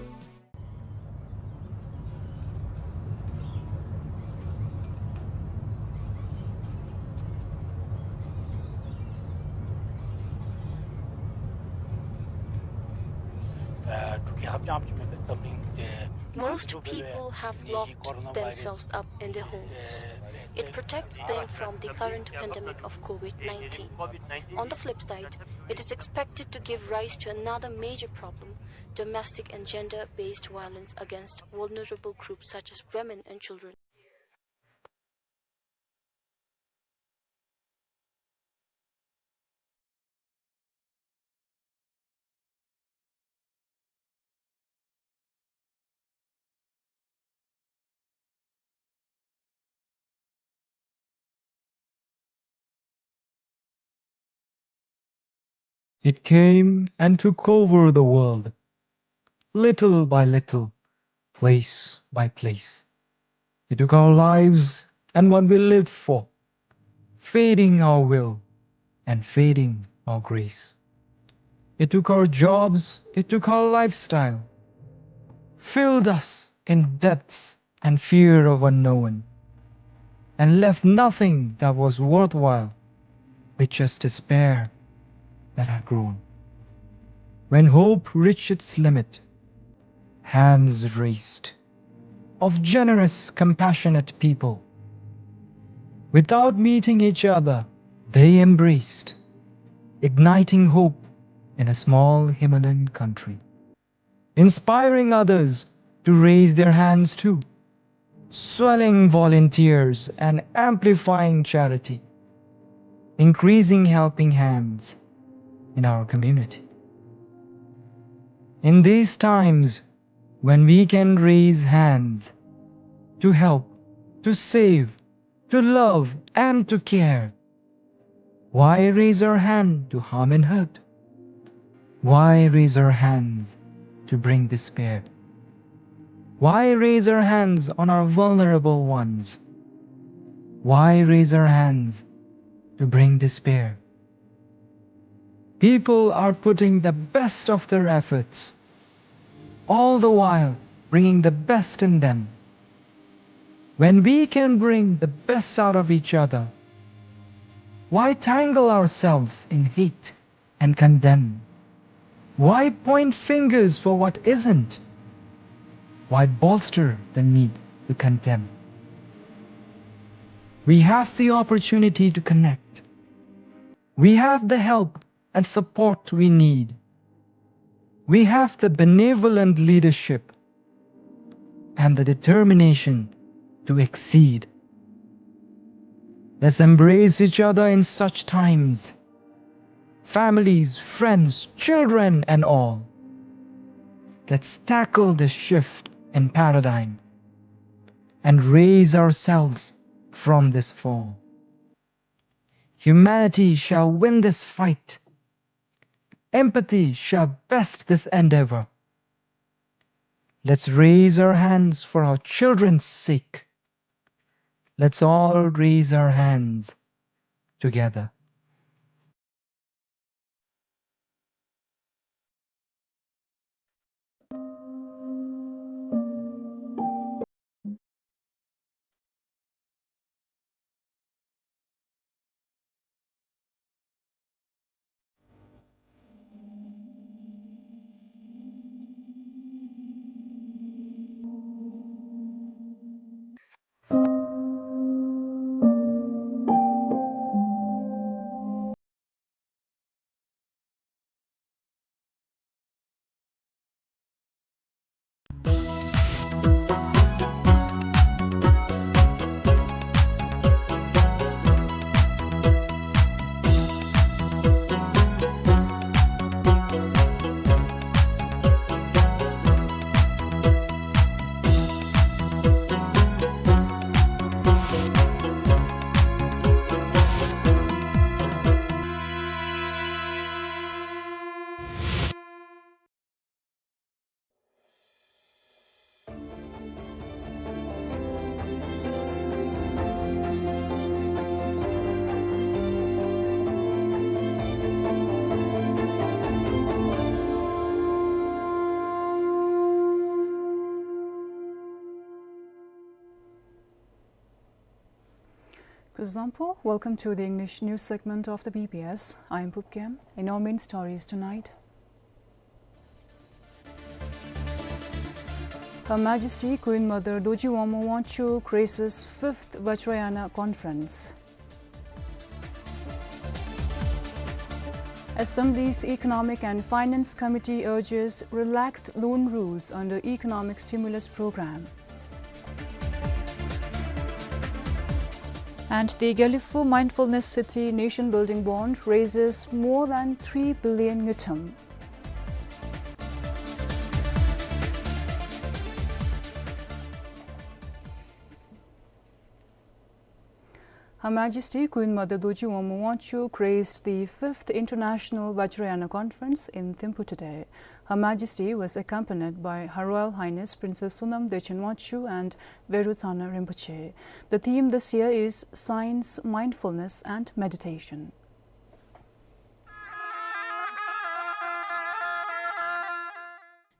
Most people have locked themselves up in their homes. It protects them from the current pandemic of COVID nineteen. On the flip side, it is expected to give rise to another major problem: domestic and gender-based violence against vulnerable groups such as women and children. It came and took over the world, little by little, place by place. It took our lives and what we lived for, feeding our will and feeding our grace. It took our jobs, it took our lifestyle, filled us in debts and fear of unknown, and left nothing that was worthwhile, but just despair that had grown. When hope reached its limit, hands raised of generous, compassionate people. Without meeting each other, they embraced, igniting hope in a small Himalayan country, inspiring others to raise their hands too, swelling volunteers and amplifying charity, increasing helping hands in our community. In these times, when we can raise hands to help, to save, to love, and to care, why raise our hand to harm and hurt? Why raise our hands to bring despair? Why raise our hands on our vulnerable ones? Why raise our hands to bring despair? People are putting the best of their efforts, all the while bringing the best in them. When we can bring the best out of each other, why tangle ourselves in hate and condemn? Why point fingers for what isn't? Why bolster the need to condemn? We have the opportunity to connect. We have the help and support we need. We have the benevolent leadership and the determination to exceed. Let's embrace each other in such times. Families, friends, children, and all. Let's tackle this shift in paradigm and raise ourselves from this fall. Humanity shall win this fight. Empathy shall best this endeavor. Let's raise our hands for our children's sake. Let's all raise our hands together. Kuzuzangpo, welcome to the English news segment of the B B S. I am Pupkem. In our main stories tonight, Her Majesty Queen Mother Dorji Wangmo Wangchuck graces fifth Vajrayana Conference. Assembly's Economic and Finance Committee urges relaxed loan rules under economic stimulus program. And the Gelephu Mindfulness City Nation Building Bond raises more than three billion ngultrum. Her Majesty Queen Mother Dorji Wangmo Wangchuck graced the fifth International Vajrayana Conference in Thimphu today. Her Majesty was accompanied by Her Royal Highness Princess Sonam Dechen Wangchuck and Veru Tsangna Rinpoche. The theme this year is Science, Mindfulness and Meditation.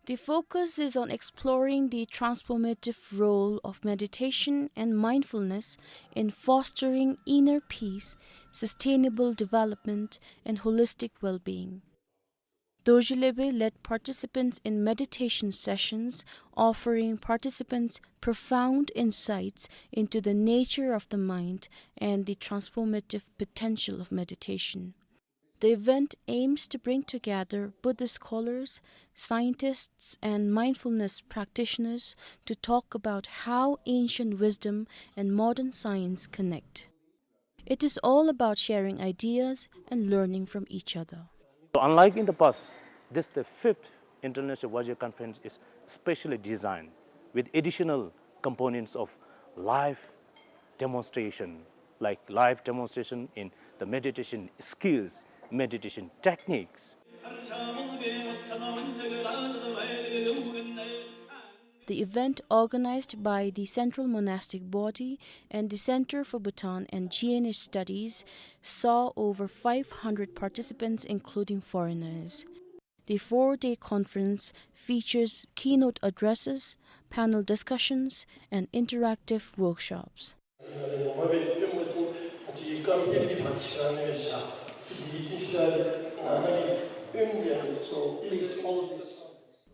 The focus is on exploring the transformative role of meditation and mindfulness in fostering inner peace, sustainable development, and holistic well-being. Dorji Lebe led participants in meditation sessions, offering participants profound insights into the nature of the mind and the transformative potential of meditation. The event aims to bring together Buddhist scholars, scientists, and mindfulness practitioners to talk about how ancient wisdom and modern science connect. It is all about sharing ideas and learning from each other. So unlike in the past, this, the fifth International Vajra Conference, is specially designed with additional components of live demonstration, like live demonstration in the meditation skills, meditation techniques. The event, organized by the Central Monastic Body and the Center for Bhutan and G N A Studies, saw over five hundred participants, including foreigners. The four-day conference features keynote addresses, panel discussions, and interactive workshops.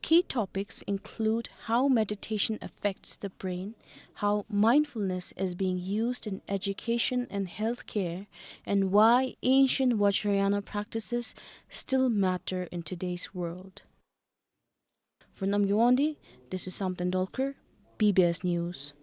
Key topics include how meditation affects the brain, how mindfulness is being used in education and healthcare, and why ancient Vajrayana practices still matter in today's world. For Namgay Wangdi, this is Samten Dolkar, B B S News.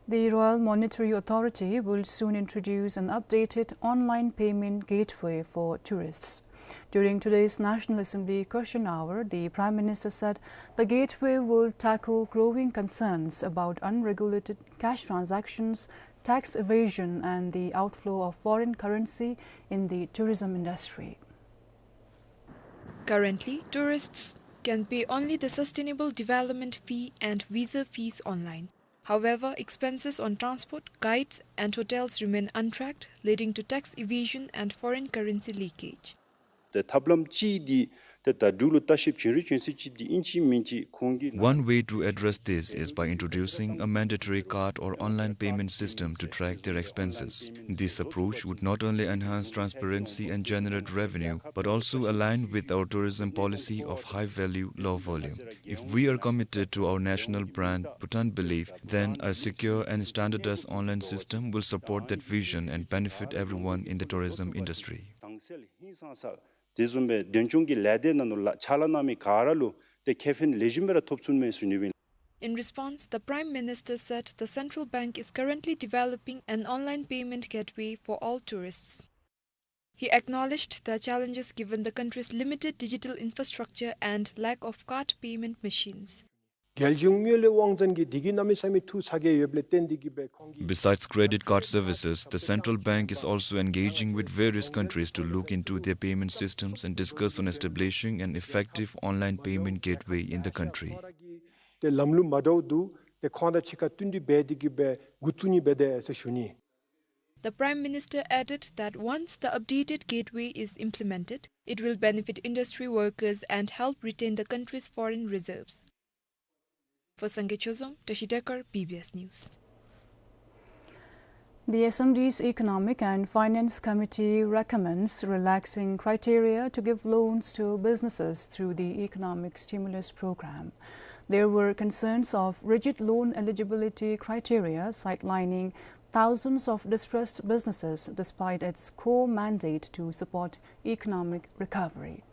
The Royal Monetary Authority will soon introduce an updated online payment gateway for tourists. During today's National Assembly question hour, the Prime Minister said the gateway will tackle growing concerns about unregulated cash transactions, tax evasion, and the outflow of foreign currency in the tourism industry. Currently, tourists can pay only the Sustainable Development Fee and visa fees online. However, expenses on transport, guides, and hotels remain untracked, leading to tax evasion and foreign currency leakage. ཏེ་ཐབས་ལམ་ཅིག་འདི་ཏེ་ད་འབྲུག་ལུ་ལྟ་བཤལཔ་བྱོན་རིགས་བྱོན་ཚད་ཅིག་འདི་ཨིན་ཅི་མིན་ཅི་ཁོང་གིས། One way to address this is by introducing a mandatory card or online payment system to track their expenses. This approach would not only enhance transparency and generate revenue, but also align with our tourism policy of high value, low volume. If we are committed to our national brand, Bhutan Belief, then a secure and standardized online system will support that vision and benefit everyone in the tourism industry. དྭངས་གསལ་ཧིང་སངས་ས་དེ་བཟུམ་སྦེ་དོན་ཆུང་གི་ལས་སྡེ་ནང་ལུ་ཕྱག་ལཱ་གནང་མི་ག་ར་ལུ་ཏེ་ཁེ་ཕན་ལེགས་ཤོམ་སྦེ་ར་ཐོབ་ཚུགས་མས་ཟེར་ཞུ་ནི་ཨིན། In response, the Prime Minister said the central bank is currently developing an online payment gateway for all tourists. He acknowledged the challenges given the country's limited digital infrastructure and lack of card payment machines. རྒྱལ་གཞུང་དངུལ་ལས་དབང་འཛིན་གྱིས་དེ་གི་གནམ་མེད་ས་མེད་ཐུགས་ཚ་གྱང་ཡོདཔ་ལས་བརྟེན་དེ་གིས་སྦེ་ཁོང་གིས། Besides credit card services, the central bank is also engaging with various countries to look into their payment systems and discuss on establishing an effective online payment gateway in the country. ཏེ་ལམ་ལུགས་མ་འདྲཝ་འདུག། ཏེ་ཁོང་དང་གཅིག་ཁར་བསྟུན་གྲོས་འབད་དེ་གིས་སྦེ་འགོ་བཙུགས་ནི་འབད་དེ་ཟེར་ཞུ་ནི། The Prime Minister added that once the updated gateway is implemented, it will benefit industry workers and help retain the country's foreign reserves. For Sangay Chozom, Tashi Dekar, B B S News. The Assembly's Economic and Finance Committee recommends relaxing criteria to give loans to businesses through the Economic Stimulus Program. There were concerns of rigid loan eligibility criteria sidelining thousands of distressed businesses despite its core mandate to support economic recovery.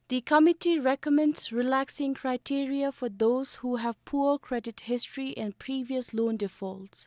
The committee recommends relaxing criteria for those who have poor credit history and previous loan defaults.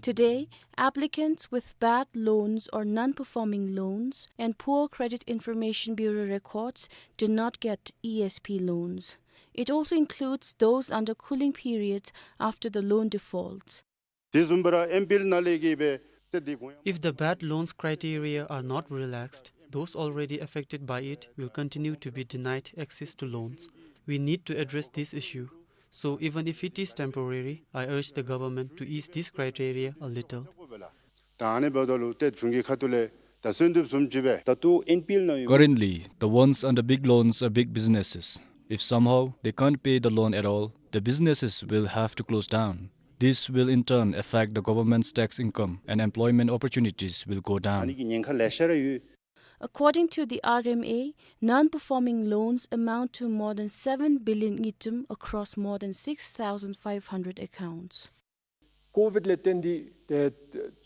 Today, applicants with bad loans or non-performing loans and poor Credit Information Bureau records do not get E S P loans. It also includes those under cooling periods after the loan defaults. དེ་བཟུམ་སྦེ་ར་ཨེམ་པི་ཨེལ་ནང་ལས་ཀྱི་སྦེ་ཏེ་འདི་གོང་ཡང་། If the bad loans criteria are not relaxed, those already affected by it will continue to be denied access to loans. We need to address this issue. So even if it is temporary, I urge the government to ease this criteria a little. ད་ཨ་ནི་འབདཝ་ད་ལུ་ཏེ་གཞུང་གི་ཁ་ཐུག་ལས་ད་གསོལ་འདེབས་བཟུམ་ཅིག་སྦེ། ད་ལྟོ་ཨེམ་པི་ཨེལ་ནང་ཡོད། Currently, the ones under big loans are big businesses. If somehow they can't pay the loan at all, the businesses will have to close down. This will in turn affect the government's tax income and employment opportunities will go down. ཨ་ནི་གི་ཉེན་ཁ་ལེ་ཤ་ར་ཡོད། According to the R M A, non-performing loans amount to more than seven billion ngultrum across more than six thousand five hundred accounts. ཀོ་ཝིཌ་ལས་བརྟེན་ཏེ་ཏེ་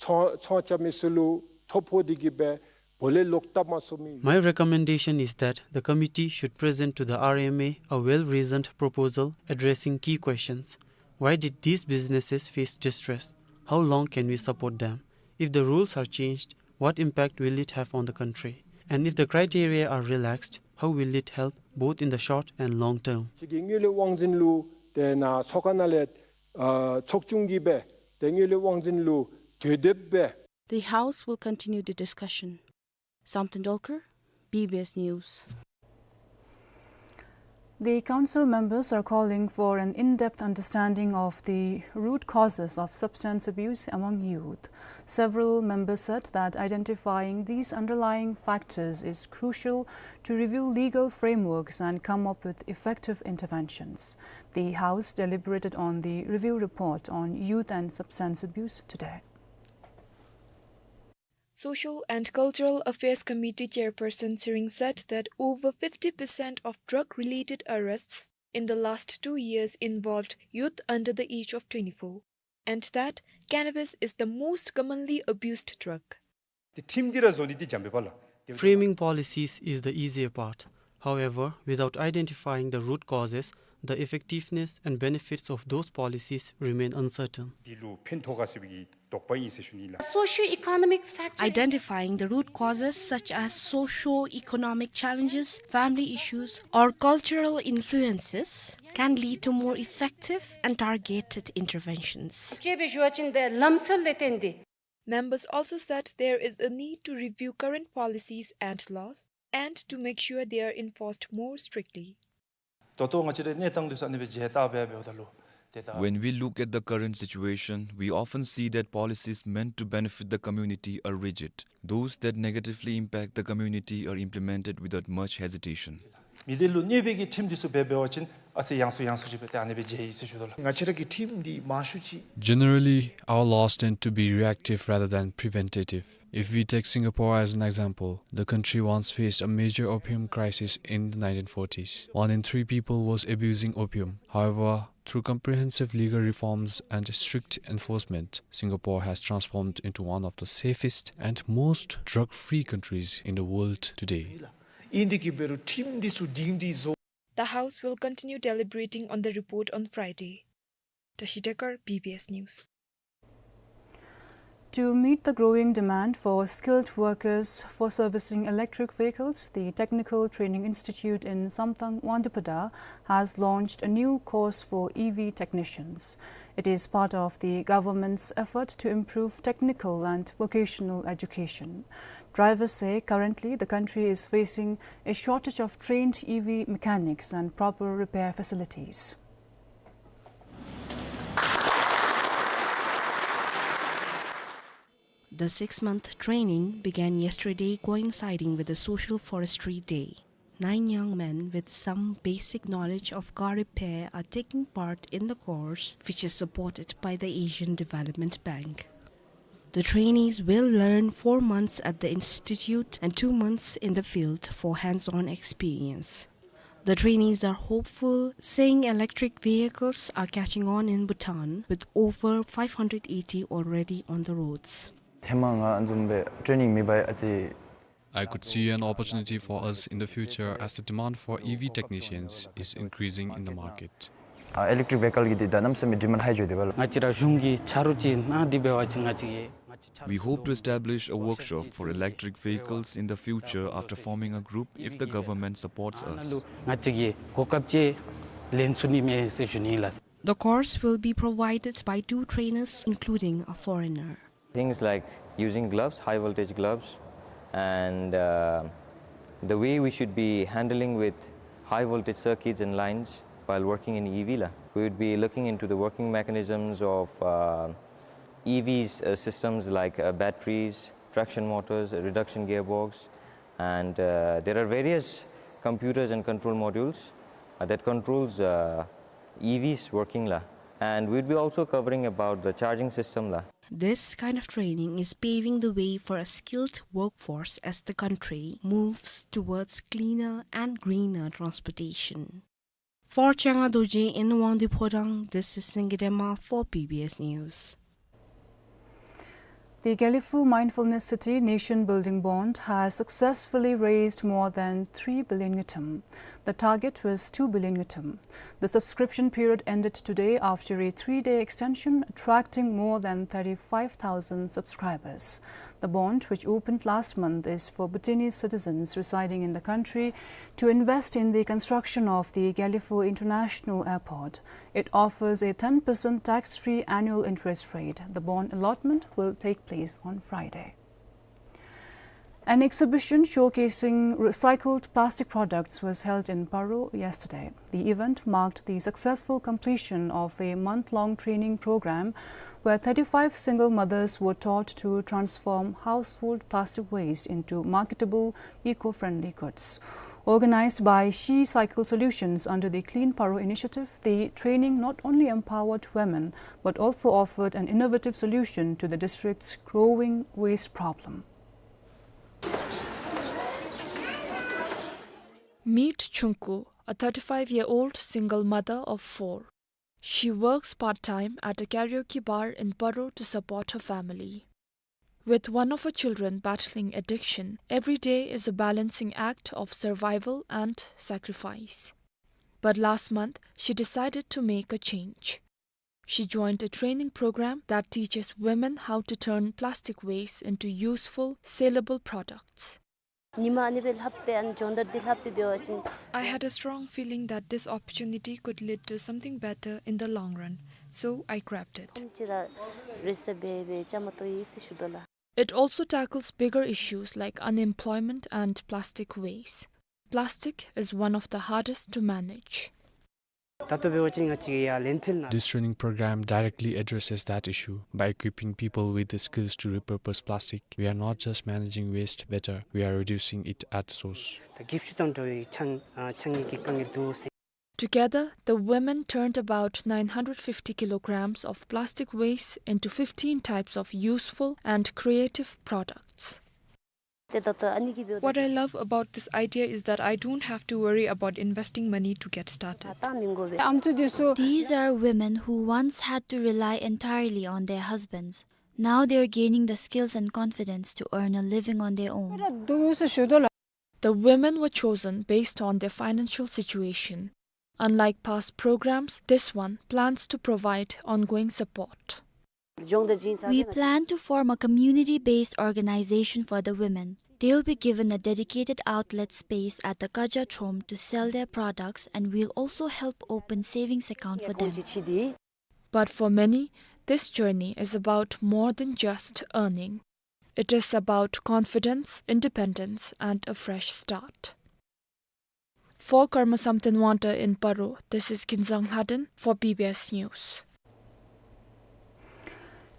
ཚོང་ཚོང་རྐྱབ་མི་ཚུ་ལུ་ཐོ་ཕོག་སྟེ་གི་སྦེ་སྦོ་ལས་ལོག་བཏབ་མ་ཚུགས་མི། My recommendation is that the committee should present to the R M A a well-reasoned proposal addressing key questions. Why did these businesses face distress? How long can we support them? If the rules are changed, what impact will it have on the country? And if the criteria are relaxed, how will it help both in the short and long term? ཅིག་གི་དངུལ་ལས་དབང་འཛིན་ལུ་ཏེ་ནཱ་ཚོགས་ཁང་ནང་ལས་ཨ་ཚོགས་ཆུང་གིས་སྦེ་ཏེ་དངུལ་ལས་དབང་འཛིན་ལུ་གྲོས་འདེབས་སྦེ། The House will continue the discussion. Samten Dolkar, B B S News. The council members are calling for an in-depth understanding of the root causes of substance abuse among youth. Several members said that identifying these underlying factors is crucial to review legal frameworks and come up with effective interventions. The House deliberated on the review report on youth and substance abuse today. Social and Cultural Affairs Committee Chairperson Tshering said that over fifty percent of drug-related arrests in the last two years involved youth under the age of twenty-four, and that cannabis is the most commonly abused drug. ཏེ་ཁྲིམས་འདི་ར་བཟོ་ནི་འདི་འཇམ་དཔལ་ལགས། ཏེ་Framing policies is the easier part. However, without identifying the root causes, the effectiveness and benefits of those policies remain uncertain. འདི་ལུ་ཕན་ཐོགས་ག་ཟེར་བའི་གི་དོགས་པ་ཨིན་ཟེར་ཞུ་ནི་ལགས། Socio-economic factors. Identifying the root causes such as socio-economic challenges, family issues, or cultural influences can lead to more effective and targeted interventions. ཅེས་སྦེ་ཞུ་བ་ཅིན་ཏེ་ལམ་སྲོལ་ལས་བརྟེན་ཏེ། Members also said there is a need to review current policies and laws and to make sure they are enforced more strictly. ད་ལྟོ་ང་བཅས་རའི་གནས་སྟངས་འདི་ཚུ་ཨ་ནི་སྦེ་མཇལ་བལྟ་སྦེ་འབདཝ་ད་ལུ་ཏེ་ད། When we look at the current situation, we often see that policies meant to benefit the community are rigid. Those that negatively impact the community are implemented without much hesitation. མི་སྡེ་ལུ་གནོད་པའི་གི་ཁྲིམས་འདི་ཚུ་འབད་འབད་བ་ཅིན་ཨ་ཙི་ཡང་སུ་ཡང་སུ་ཅིག་སྦེ་ཏེ་ཨ་ནི་སྦེ་མཇལ་ཡི་ཟེར་ཞུ་དོ་ལགས། ང་བཅས་ར་གི་ཁྲིམས་འདི་མང་ཤོས་ཅིག Generally, our laws tend to be reactive rather than preventative. If we take Singapore as an example, the country once faced a major opium crisis in the nineteen forties. One in three people was abusing opium. However, through comprehensive legal reforms and strict enforcement, Singapore has transformed into one of the safest and most drug-free countries in the world today. ཨིན་དེ་གིས་འབད་རུང་ཁྲིམས་འདི་ཚུ་སྒྲིང་སྒྲི་བཟོ། The House will continue deliberating on the report on Friday. Tashi Dekar, B B S News. To meet the growing demand for skilled workers for servicing electric vehicles, the Technical Training Institute in Samtang Wangdupada has launched a new course for E V technicians. It is part of the government's effort to improve technical and vocational education. Drivers say currently the country is facing a shortage of trained E V mechanics and proper repair facilities. The six-month training began yesterday, coinciding with the Social Forestry Day. Nine young men with some basic knowledge of car repair are taking part in the course, which is supported by the Asian Development Bank. The trainees will learn four months at the institute and two months in the field for hands-on experience. The trainees are hopeful, saying electric vehicles are catching on in Bhutan, with over five hundred eighty already on the roads. ཧེ་མ་ང་ཨ་ནི་བཟུམ་སྦེ་ཊེ་ནིང་མེད་པར་ཨ་ཙི། I could see an opportunity for us in the future as the demand for E V technicians is increasing in the market. ཨ་ཨི་ལེག་ཊིག་བེ་ཧི་ཀལ་གྱི་འདི་ད་གནམ་མེད་ས་མེད་ཌི་མཱནཌ་ཧའི་འགྱོ་དེས་པ་ལགས། ང་བཅས་ར་གཞུང་གི་ཆ་རོགས་ཅིག་གནང་སྟེ་འབད་བ་ཅིན་ང་བཅས་ཀྱིས་ང་བཅས་ཆ་རོགས་We hope to establish a workshop for electric vehicles in the future after forming a group if the government supports us. ང་བཅས་ཀྱིས་གོ་སྐབས་ཅིག་ལེན་ཚུགས་ནི་མས་ཟེར་ཞུ་ནི་ལགས། The course will be provided by two trainers, including a foreigner. Things like using gloves, high voltage gloves, and uh, the way we should be handling with high voltage circuits and lines while working in E V la. We would be looking into the working mechanisms of uh, E Vs uh, systems like uh, batteries, traction motors, a reduction gearbox, and uh, there are various computers and control modules uh, that controls uh, E Vs working la. And we'd be also covering about the charging system la. This kind of training is paving the way for a skilled workforce as the country moves towards cleaner and greener transportation. For Changa Dorji in Wangdue Phodrang, this is Singye Dema for B B S News. The Gelephu Mindfulness City Nation Building Bond has successfully raised more than three billion ngultrum. The target was two billion ngultrum. The subscription period ended today after a three-day extension, attracting more than thirty-five thousand subscribers. The bond, which opened last month, is for Bhutanese citizens residing in the country to invest in the construction of the Gelephu International Airport. It offers a ten percent tax-free annual interest rate. The bond allotment will take place on Friday. An exhibition showcasing recycled plastic products was held in Paro yesterday. The event marked the successful completion of a month-long training program where thirty-five single mothers were taught to transform household plastic waste into marketable, eco-friendly goods. Organized by She Cycle Solutions under the Clean Paro initiative, the training not only empowered women but also offered an innovative solution to the district's growing waste problem. Meet Chungku, a thirty-five-year-old single mother of four. She works part-time at a karaoke bar in Paro to support her family. With one of her children battling addiction, every day is a balancing act of survival and sacrifice. But last month, she decided to make a change. She joined a training program that teaches women how to turn plastic waste into useful, saleable products. ཉི་མ་ཨ་ནི་སྦེ་ལྷགཔ་སྦེ་ཨ་ནི་སྦྱོང་བརྡར་འདི་ལྷགཔ་སྦེ་འབད་བ་ཅིན། I had a strong feeling that this opportunity could lead to something better in the long run, so I grabbed it. ཁོང་ཅིག་ར་རེས་སྦེ་སྦེ་བཅའ་མར་གཏོགས་ཡི་ཟེར་ཞུ་དོ་ལགས། It also tackles bigger issues like unemployment and plastic waste. Plastic is one of the hardest to manage. ད་ལྟོ་འབད་བ་ཅིན་ང་བཅས་ཀྱིས་ཡར་ལེན་ཕིལ་ནང་། This training program directly addresses that issue by equipping people with the skills to repurpose plastic. We are not just managing waste better, we are reducing it at the source. ད་གིབ་ཤུ་དང་འདྲ་བའི་ཆང་ཨ་ཆང་ནི་གི་དཀའ་ངལ་འདུག་ཟེར། Together, the women turned about nine hundred fifty kilograms of plastic waste into fifteen types of useful and creative products. ཏེ་ད་ལྟོ་ཨ་ནི་གི་འབདཝ་ད། What I love about this idea is that I don't have to worry about investing money to get started. ད་ཨ་ནི་གོ་བས། These are women who once had to rely entirely on their husbands. Now they are gaining the skills and confidence to earn a living on their own. འདུག་ཟེར་ཞུ་དོ་ལགས། The women were chosen based on their financial situation. Unlike past programs, this one plans to provide ongoing support. We plan to form a community-based organization for the women. They'll be given a dedicated outlet space at the Kaja Throm to sell their products, and we'll also help open savings account for them. But for many, this journey is about more than just earning. It is about confidence, independence, and a fresh start. For Karma Samten Wangta in Paro, this is Kinzang Lhaden for B B S News.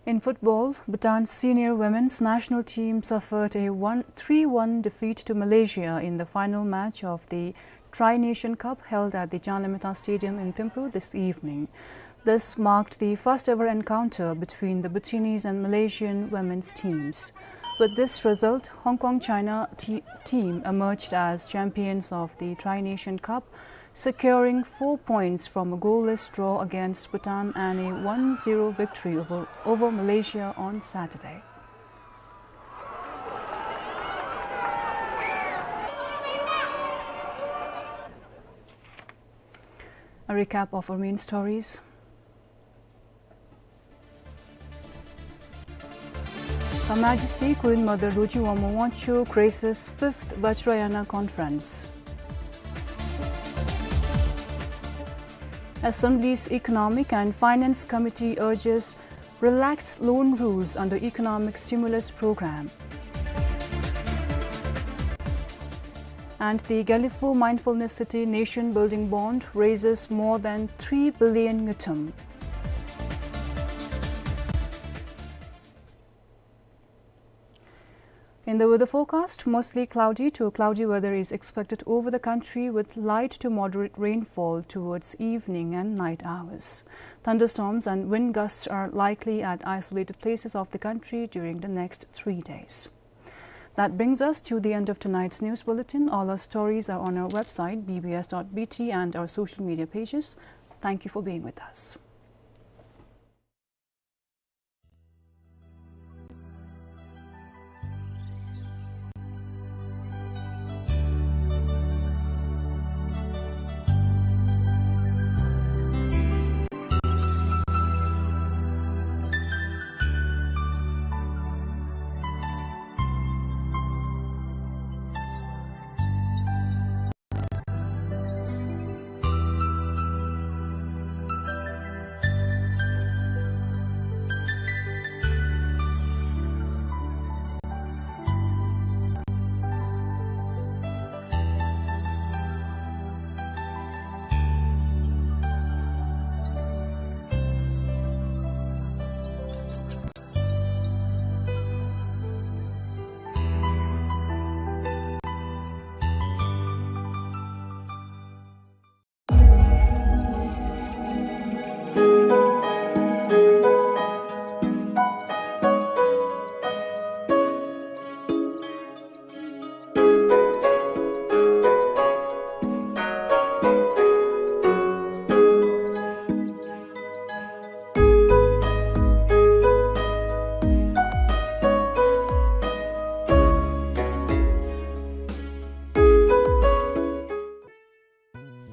In football, Bhutan's senior women's national team suffered a one, three one defeat to Malaysia in the final match of the Tri-Nation Cup held at the Janlamethang Stadium in Thimphu this evening. This marked the first ever encounter between the Bhutanese and Malaysian women's teams. With this result, Hong Kong China te-, team emerged as champions of the Tri-Nation Cup, securing four points from a goalless draw against Bhutan and a one zero victory over, over Malaysia on Saturday. A recap of our main stories. Her Majesty Queen Mother Dorji Wangmo Wangchuck graces fifth Vajrayana Conference. Assembly's Economic and Finance Committee urges relaxed loan rules under economic stimulus program. And the Gelephu Mindfulness City Nation Building Bond raises more than three billion ngultrum. In the weather forecast, mostly cloudy to cloudy weather is expected over the country with light to moderate rainfall towards evening and night hours. Thunderstorms and wind gusts are likely at isolated places of the country during the next three days. That brings us to the end of tonight's news bulletin. All our stories are on our website, B B S dot B T, and our social media pages. Thank you for being with us.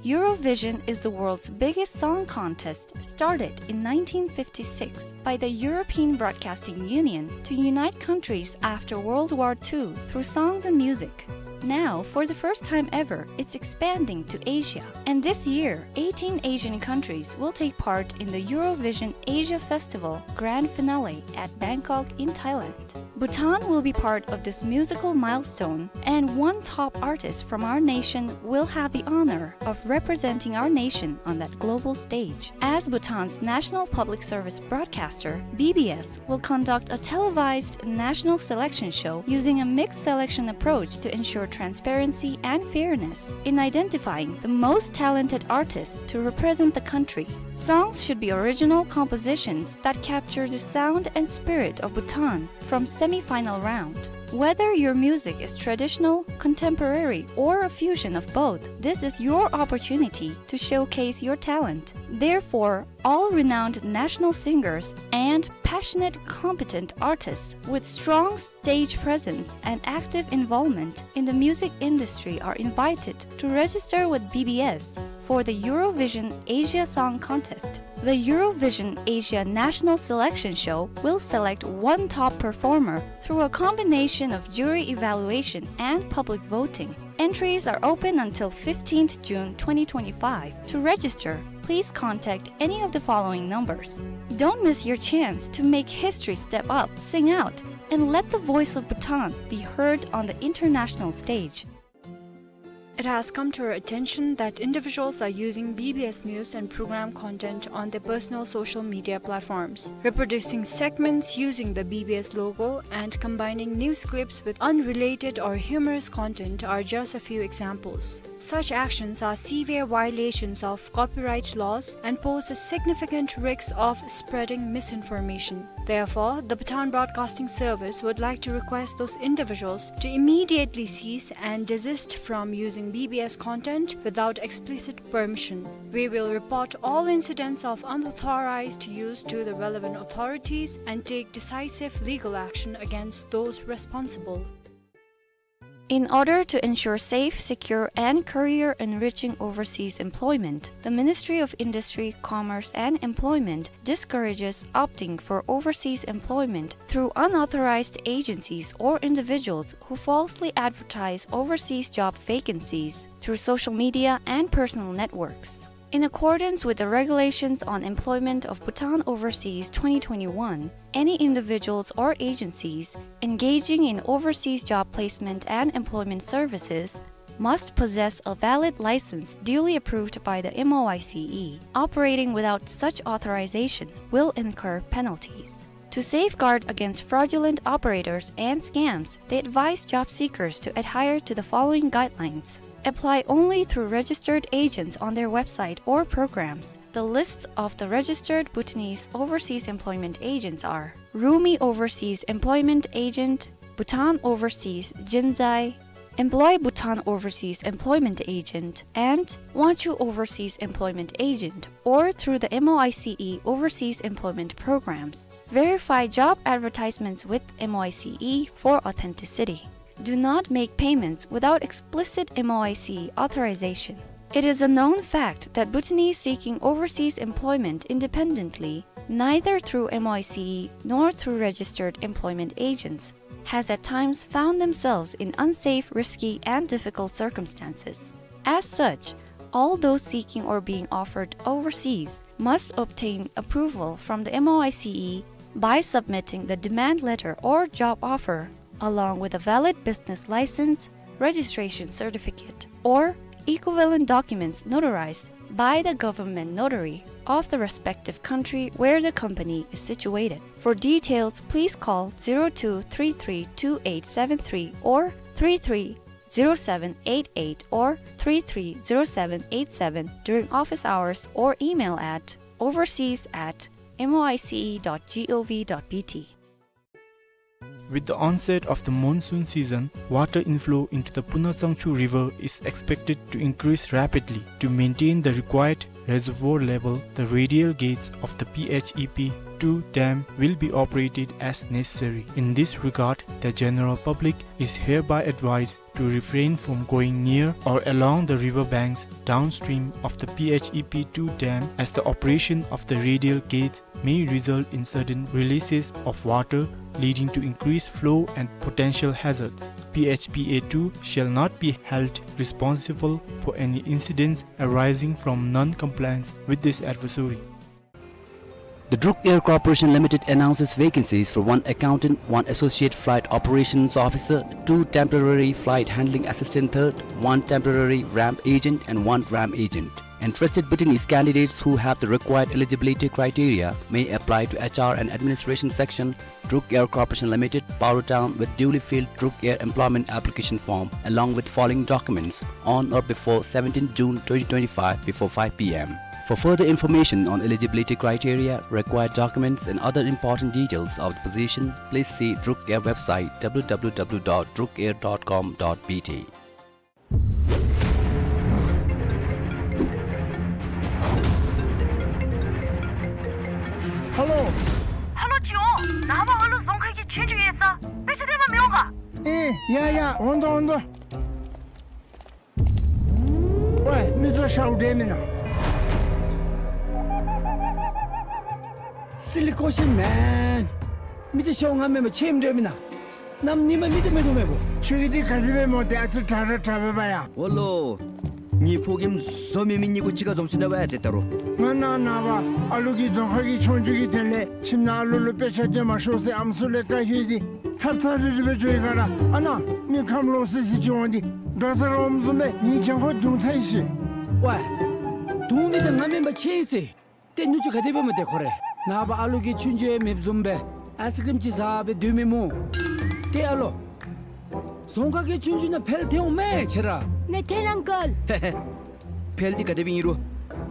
Eurovision is the world's biggest song contest, started in nineteen fifty-six by the European Broadcasting Union to unite countries after World War Two through songs and music. Now, for the first time ever, it's expanding to Asia. And this year, eighteen Asian countries will take part in the Eurovision Asia Festival grand finale at Bangkok in Thailand. Bhutan will be part of this musical milestone, and one top artist from our nation will have the honor of representing our nation on that global stage. As Bhutan's national public service broadcaster, B B S will conduct a televised national selection show using a mixed selection approach to ensure transparency and fairness in identifying the most talented artists to represent the country. Songs should be original compositions that capture the sound and spirit of Bhutan from semi-final round. Whether your music is traditional, contemporary, or a fusion of both, this is your opportunity to showcase your talent. Therefore, all renowned national singers and passionate, competent artists with strong stage presence and active involvement in the music industry are invited to register with B B S for the Eurovision Asia Song Contest. The Eurovision Asia National Selection Show will select one top performer through a combination of jury evaluation and public voting. Entries are open until fifteenth June twenty twenty-five. To register, please contact any of the following numbers. Don't miss your chance to make history. Step up, sing out, and let the voice of Bhutan be heard on the international stage. It has come to our attention that individuals are using B B S news and program content on their personal social media platforms, reproducing segments using the B B S logo and combining news clips with unrelated or humorous content are just a few examples. Such actions are severe violations of copyright laws and pose a significant risk of spreading misinformation. Therefore, the Bhutan Broadcasting Service would like to request those individuals to immediately cease and desist from using B B S content without explicit permission. We will report all incidents of unauthorized use to the relevant authorities and take decisive legal action against those responsible. In order to ensure safe, secure, and career-enriching overseas employment, the Ministry of Industry, Commerce, and Employment discourages opting for overseas employment through unauthorized agencies or individuals who falsely advertise overseas job vacancies through social media and personal networks. In accordance with the Regulations on Employment of Bhutan Overseas twenty twenty-one, any individuals or agencies engaging in overseas job placement and employment services must possess a valid license duly approved by the M O I C E. Operating without such authorization will incur penalties. To safeguard against fraudulent operators and scams, they advise job seekers to adhere to the following guidelines. Apply only through registered agents on their website or programs. The lists of the registered Bhutanese overseas employment agents are Rumi Overseas Employment Agent, Bhutan Overseas Jinzai, Employ Bhutan Overseas Employment Agent, and Wangchuh Overseas Employment Agent, or through the M O I C E overseas employment programs. Verify job advertisements with M O I C E for authenticity. Do not make payments without explicit M O I C E authorization. It is a known fact that Bhutanese seeking overseas employment independently, neither through M O I C E nor through registered employment agents, has at times found themselves in unsafe, risky, and difficult circumstances. As such, all those seeking or being offered overseas must obtain approval from the M O I C E by submitting the demand letter or job offer, along with a valid business license, registration certificate, or equivalent documents notarized by the government notary of the respective country where the company is situated. For details, please call zero two three three two eight seven three or three three zero seven eight eight or three three zero seven eight seven during office hours or email at overseas at M O I C E dot gov dot B T. With the onset of the monsoon season, water inflow into the Puna Sangchu River is expected to increase rapidly. To maintain the required reservoir level, the radial gates of the P H E P two dam will be operated as necessary. In this regard, the general public is hereby advised to refrain from going near or along the river banks downstream of the P H E P two dam, as the operation of the radial gates may result in sudden releases of water, leading to increased flow and potential hazards. P H P A two shall not be held responsible for any incidents arising from non-compliance with this advisory. The Druk Air Corporation Limited announces vacancies for one accountant, one associate flight operations officer, two temporary flight handling assistant third, one temporary ramp agent, and one ramp agent. Interested Bhutanese candidates who have the required eligibility criteria may apply to H R and Administration Section, Druk Air Corporation Limited, Paro Town, with duly filled Druk Air employment application form along with following documents on or before seventeenth June twenty twenty-five before five P M. For further information on eligibility criteria, required documents, and other important details of the position, please see Druk Air website, W W W dot druk air dot com dot B T. ཧ་ལོ། ཧ་ལོ་ཅི་འོང་། ནངས་པ་ཨ་ལུ་རྫོང་ཁ་གི་ཆོས་རྒྱུགས་ཡོད་ས། དཔེ་ཆ་སྟོན་པར་མི་འོང་ག། ཨེ་ཡ་ཡ། འོང་དོ་འོང་དོ། ཝེ། མི་ཚུ་ཤཝ་འདྲ་མེན་ན། Silly question, man. མི་ཚུ་ཤཝ་ང་མེན་པར་ཁྱོད་འདྲ་མེན་ན། གནམ་ཉིམ་མི་དེ་མེད་དོ་མེད་པོ། ཁྱོད་ཀྱི་དེ་ག་དེ་སྦེ་སྨོ། དེ་ཨ་ཙི་དྲག་ར་དྲག་པས་པ་ཡ། འོ་ལོ། ངེའི་ཕོ་རྒནམ་བཟོ་མི་མི་གཉིས་པོ་གཅིག་ཁར་འཛོམས་ཞིནམ་ལས་ཏེ་ད་རུང་། ང་ནངས་པ་ཨ་ལུ་གིས་རྫོང་ཁ་གི་ཆོས་རྒྱུགས་ཀྱི་དོན་ལས་ཁྱིམ་ནང་ཨ་ལུ་ལུ་དཔེ་ཆ་སྟོན་མ་ཤོག་ཟེར་ཨམ་སྲུ་ལས་བཀའ་ཞུ་སྟེ་ཚབ་ཚབ་རིལ་རི་སྦེ་འགྱོ་ཡི་ག་ར། ཨ་ནཱ་མི་ཁམས་ལོག་སི་སི་ཅིག་འོང་སྟེ། དགའ་ས་རོམ་བཟུམ་སྦེ་ངེའི་གྱང་ཁོག་བརྡུང་ཚར་ཡི་ཟེར། ཝའེ། བརྡུང་མི་དེ་ང་མེན་པར་ཁྱེད་ཨིན་ཟེར། ཏེ་ནུ་གཅུང་ག་དེ་སྦེ་སྨོ་ཏེ་ཁོ་རེ། ནངས་པ་ཨ་ལུ་གི་ཆུང་ཆུང་ཡང་མེདཔ་བཟུམ་སྦེ་ཨའིསི་ཀྲིམ་ཅིག་ཟ་སྦེ་སྡོད་མི་སྨོ། ཏེ་ཨ་ལོ། རྫོང་ཁག་གི་ཆུང་ཆུང་ནང་འཕེལ་ཐལ་འོང་མས་ཁྱེད་ར། མི་ཐལ་ཨང་ཀལ། ཧེ་ཧེ། འཕེལ་ཏེ་ག་དེ་སྦེ་ཨིན་རུང་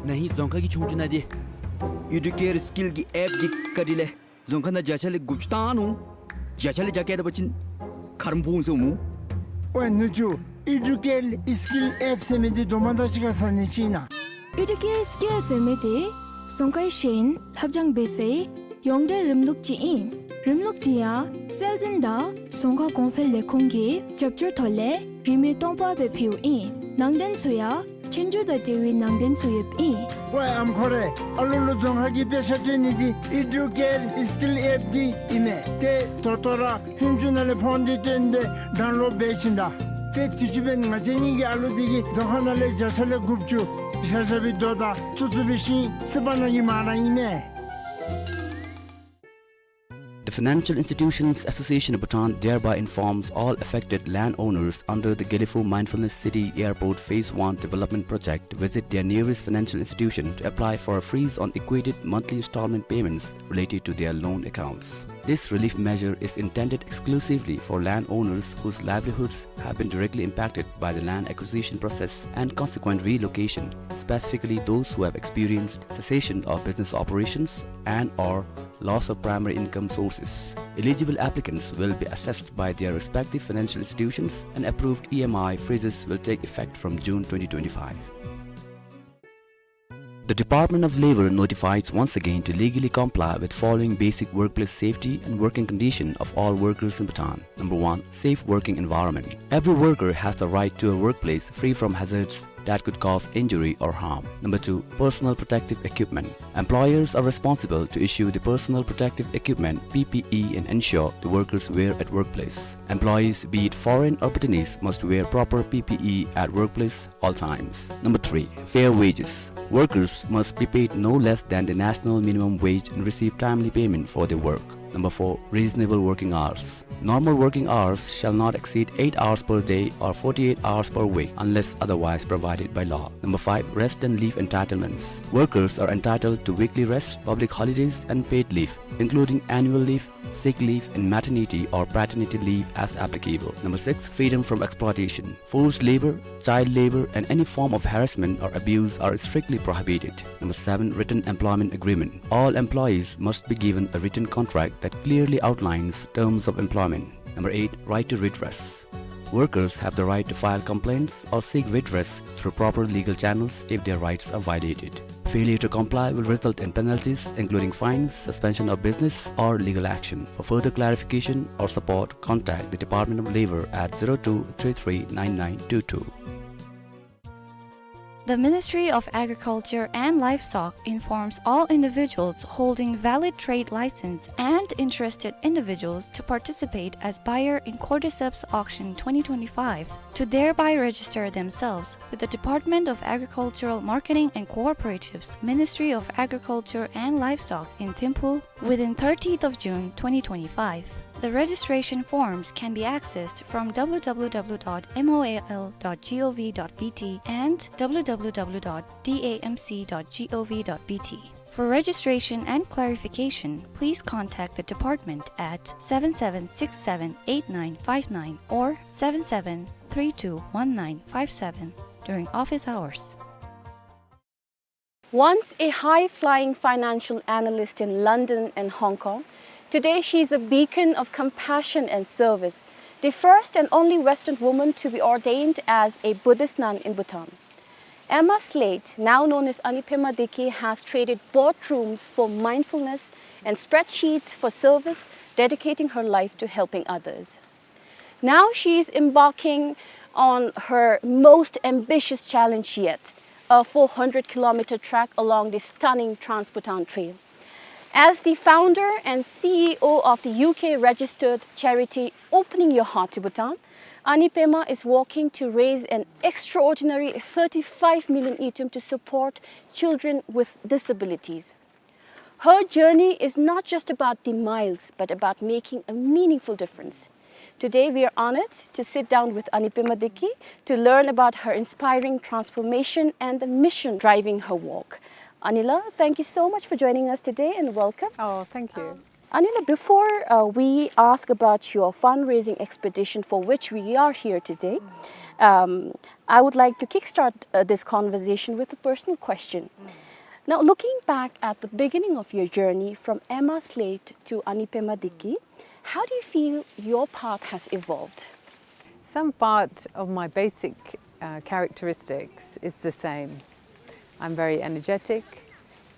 ན་ཧིང་རྫོང་ཁག་གི་ཆུང་ཆུང་ནང་འདི་ཨི་ཌུ་ཀེར་སི་ཀིལ་གྱི་ཨེཔ་འདི་བཀལ་ཏེ་ལས་རྫོང་ཁག་ནང་བརྒྱ་ཆ་ལས་དགུ་བཅུ་བཏང་ནུག། བརྒྱ་ཆ་ལས་བརྒྱ་བཀལ་ད་པ་ཅིན་ཁ་རོག་ཕོག་འོང་ཟེར་སྨོ། ཝའེ་ནུ་གཅུང་ཨི་ཌུ་ཀེར་སི་ཀིལ་ཨེཔ་ཟེར་མི་འདི་དོ་མ་དང་གཅིག་ཁར་ཟ་ནི་ཅིག་ཨིན་ན། ཨི་ཌུ་ཀེར་སི་ཀིལ་ཟེར་མི་འདི་རྫོང་ཁའི་ཤེས་ཡོན་ལྷབ་སྦྱང་འབད་སའི་ཡོངས་འབྲེལ་རིམ་ལུགས་ཅིག་ཨིན། རིམ་ལུགས་འདི་ཡང་སྲོལ་འཛིན་དང་རྫོང་ཁ་གོང་འཕེལ་ལས་ཁུངས་ཀྱི་རྒྱབ་སྐྱོར་ཐོག་ལས་རིན་མེད་སྟོང་པ་སྦེ་ཕུལཝ་ཨིན། ནང་དོན་ཚུ་ཡང་ཆོས་རྒྱུགས་དང་འབྲེལ་བའི་ནང་དོན་ཚུ་ཡོདཔ་ཨིན། ཝའེ་ཨམ་ཁོ་རེ། ཨ་ལུ་ལུ་རྫོང་ཁག་གི་དཔེ་ཆ་སྟོན་ནི་འདི་ཨི་ཌུ་ཀེར་སི་ཀིལ་ཨེཔ་འདི་ཨིན་མས། ཏེ་ད་ལྟོ་ར་ཧུན་ཅུ་ནང་ལས་ཕོན་འདི་བཏོན་སྦེ་ཌའུན་ལོཌ་འབད་བྱིན་ད། ཏེ་དུས་ཅི་འབདན་ང་བཅས་གཉིས་ཀྱི་ཨ་ལུ་འདི་གིས་རྫོང་ཁ་ནང་ལས་བརྒྱ་ཆ་ལས་དགུ་བཅུ་ཤ་ཤ་སྦེ་བདོ་ད་བཙུགས་བཙུགས་པའི་ཤིང་སི་པ་ནང་གི་མ་ར་ཨིན་མས། The Financial Institutions Association of Bhutan thereby informs all affected landowners under the Gelephu Mindfulness City Airport Phase one development project to visit their nearest financial institution to apply for a freeze on equated monthly installment payments related to their loan accounts. This relief measure is intended exclusively for landowners whose livelihoods have been directly impacted by the land acquisition process and consequent relocation, specifically those who have experienced cessation of business operations and or loss of primary income sources. Eligible applicants will be assessed by their respective financial institutions and approved E M I freezes will take effect from June twenty twenty-five. The Department of Labor notifies once again to legally comply with following basic workplace safety and working condition of all workers in Bhutan. Number one, safe working environment. Every worker has the right to a workplace free from hazards that could cause injury or harm. Number two, personal protective equipment. Employers are responsible to issue the personal protective equipment, P P E, and ensure the workers wear at workplace. Employees, be it foreign or Bhutanese, must wear proper P P E at workplace all times. Number three, fair wages. Workers must be paid no less than the national minimum wage and receive timely payment for their work. Number four, reasonable working hours. Normal working hours shall not exceed eight hours per day or forty-eight hours per week unless otherwise provided by law. Number five, rest and leave entitlements. Workers are entitled to weekly rest, public holidays, and paid leave, including annual leave, sick leave, and maternity or paternity leave as applicable. Number six, freedom from exploitation. Forced labor, child labor, and any form of harassment or abuse are strictly prohibited. Number seven, written employment agreement. All employees must be given a written contract that clearly outlines terms of employment. Number eight, right to redress. Workers have the right to file complaints or seek redress through proper legal channels if their rights are violated. Failure to comply will result in penalties, including fines, suspension of business, or legal action. For further clarification or support, contact the Department of Labor at zero two three three nine nine two two. The Ministry of Agriculture and Livestock informs all individuals holding valid trade license and interested individuals to participate as buyer in Cordyceps Auction twenty twenty-five to thereby register themselves with the Department of Agricultural Marketing and Cooperatives, Ministry of Agriculture and Livestock in Thimphu within thirtieth of June twenty twenty-five. The registration forms can be accessed from W W W dot M O A L dot gov dot B T and W W W dot D A M C dot gov dot B T. For registration and clarification, please contact the department at seven seven six seven eight nine five nine or seven seven three two one nine five seven during office hours. Once a high-flying financial analyst in London and Hong Kong, today she is a beacon of compassion and service, the first and only Western woman to be ordained as a Buddhist nun in Bhutan. Emma Slate, now known as Anie Pema Deke, has traded boardrooms for mindfulness and spreadsheets for service, dedicating her life to helping others. Now she is embarking on her most ambitious challenge yet, a four hundred kilometer trek along the stunning Trans-Bhutan Trail. As the founder and C E O of the U K registered charity Opening Your Heart to Bhutan, Anie Pema is working to raise an extraordinary thirty-five million ngultrum to support children with disabilities. Her journey is not just about the miles, but about making a meaningful difference. Today we are honored to sit down with Ani Pema Deki to learn about her inspiring transformation and the mission driving her walk. Anila, thank you so much for joining us today and welcome. Oh, thank you. Anila, before uh, we ask about your fundraising expedition for which we are here today, um, I would like to kickstart uh, this conversation with a personal question. Now, looking back at the beginning of your journey from Emma Slate to Ani Pema Deki, how do you feel your path has evolved? Some part of my basic uh, characteristics is the same. I'm very energetic,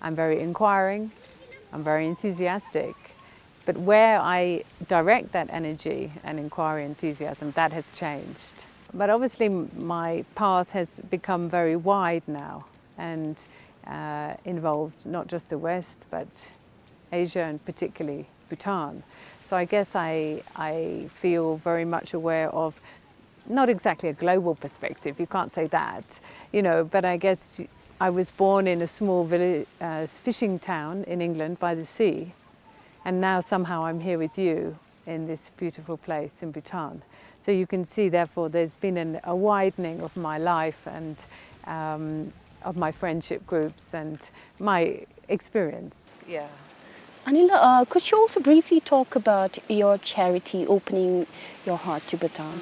I'm very inquiring, I'm very enthusiastic. But where I direct that energy and inquiry, enthusiasm, that has changed. But obviously, my path has become very wide now and uh, involved not just the West, but Asia and particularly Bhutan. So I guess I, I feel very much aware of not exactly a global perspective, you can't say that, you know, but I guess I was born in a small village, uh, fishing town in England by the sea, and now somehow I'm here with you in this beautiful place in Bhutan. So you can see, therefore, there's been an, a widening of my life and um, of my friendship groups and my experience. Yeah. Anila, uh, could you also briefly talk about your charity, Opening Your Heart to Bhutan?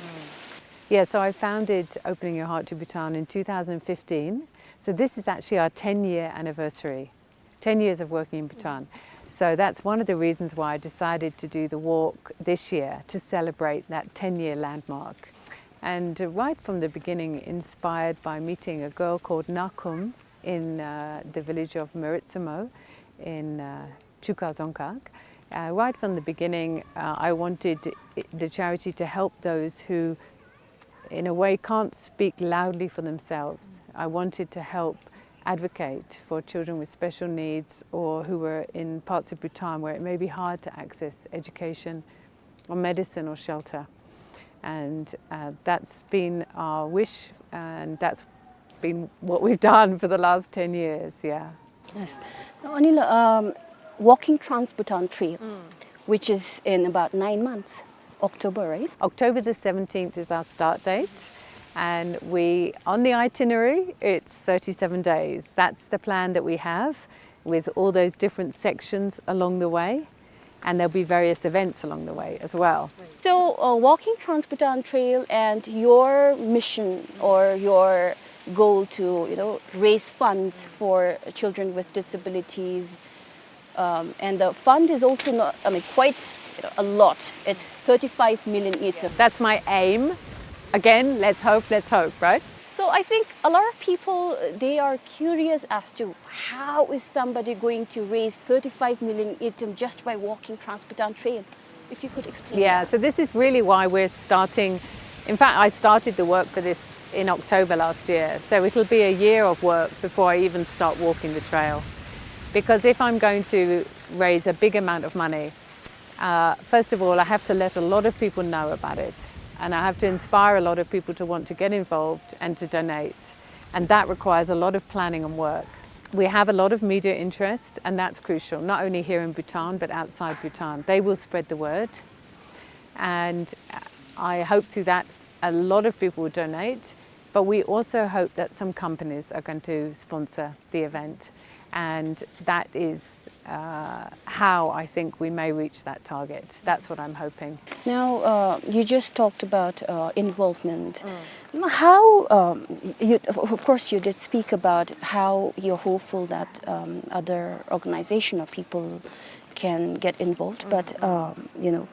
Yeah, so I founded Opening Your Heart to Bhutan in two thousand fifteen. So this is actually our ten year anniversary, ten years of working in Bhutan. So that's one of the reasons why I decided to do the walk this year, to celebrate that ten year landmark. And uh, right from the beginning, inspired by meeting a girl called Nakum in uh, the village of Meritsumo in uh, Chuka Dzongkhag. Uh, right from the beginning, uh, I wanted i- the charity to help those who, in a way, can't speak loudly for themselves. I wanted to help advocate for children with special needs or who were in parts of Bhutan where it may be hard to access education or medicine or shelter. And uh, that's been our wish, and that's been what we've done for the last ten years, yeah. Yes. Now, Anila, um, walking Trans-Bhutan Trail, which is in about nine months, October, right? October the seventeenth is our start date, and we, on the itinerary, it's thirty-seven days. That's the plan that we have, with all those different sections along the way, and there'll be various events along the way as well. So, uh, walking Trans-Bhutan Trail and your mission or your goal to, you know, raise funds for children with disabilities, um, and the fund is also not, I mean, quite, you know, a lot. It's thirty-five million ngultrum. That's my aim. Again, let's hope, let's hope, right? So I think a lot of people, uh, they are curious as to how is somebody going to raise thirty-five million ngultrum just by walking Trans-Bhutan Trail. If you could explain. Yeah, That. So this is really why we're starting. In fact, I started the work for this in October last year. So it'll be a year of work before I even start walking the trail. Because if I'm going to raise a big amount of money, uh, first of all, I have to let a lot of people know about it. And I have to inspire a lot of people to want to get involved and to donate. And that requires a lot of planning and work. We have a lot of media interest, and that's crucial, not only here in Bhutan, but outside Bhutan. They will spread the word. And I hope through that a lot of people will donate. But we also hope that some companies are going to sponsor the event. And that is uh, how I think we may reach that target. That's what I'm hoping. Now, uh, you just talked about uh, involvement. How, um, you, of of course, you did speak about how you're hopeful that um, other organization or people can get involved, but um, you know,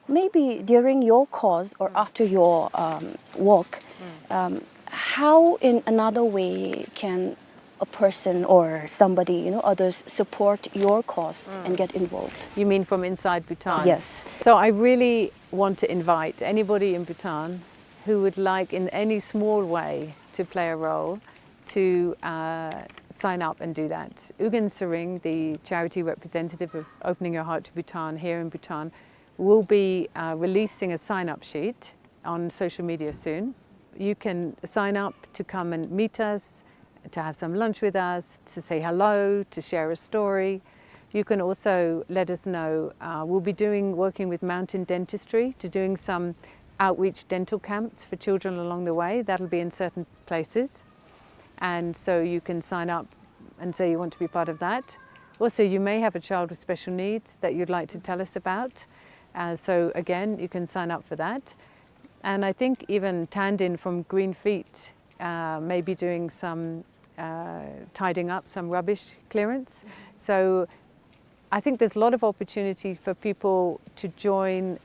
maybe during your cause or after your um, walk, um, how in another way can a person or somebody, you know, others support your cause and get involved? You mean from inside Bhutan? Yes. So I really want to invite anybody in Bhutan who would like, in any small way, to play a role to uh, sign up and do that. Ugyen Tshering, the charity representative of Opening Your Heart to Bhutan here in Bhutan, will be uh, releasing a sign up sheet on social media soon. You can sign up to come and meet us, to have some lunch with us, to say hello, to share a story. You can also let us know. Uh, we'll be doing, working with Mountain Dentistry to doing some outreach dental camps for children along the way. That'll be in certain places. And so you can sign up and say you want to be part of that. Also, you may have a child with special needs that you'd like to tell us about. Uh, so again, you can sign up for that. And I think even Tandin from Green Feet, uh, may be doing some, uh, tidying up, some rubbish clearance. So I think there's a lot of opportunity for people to join,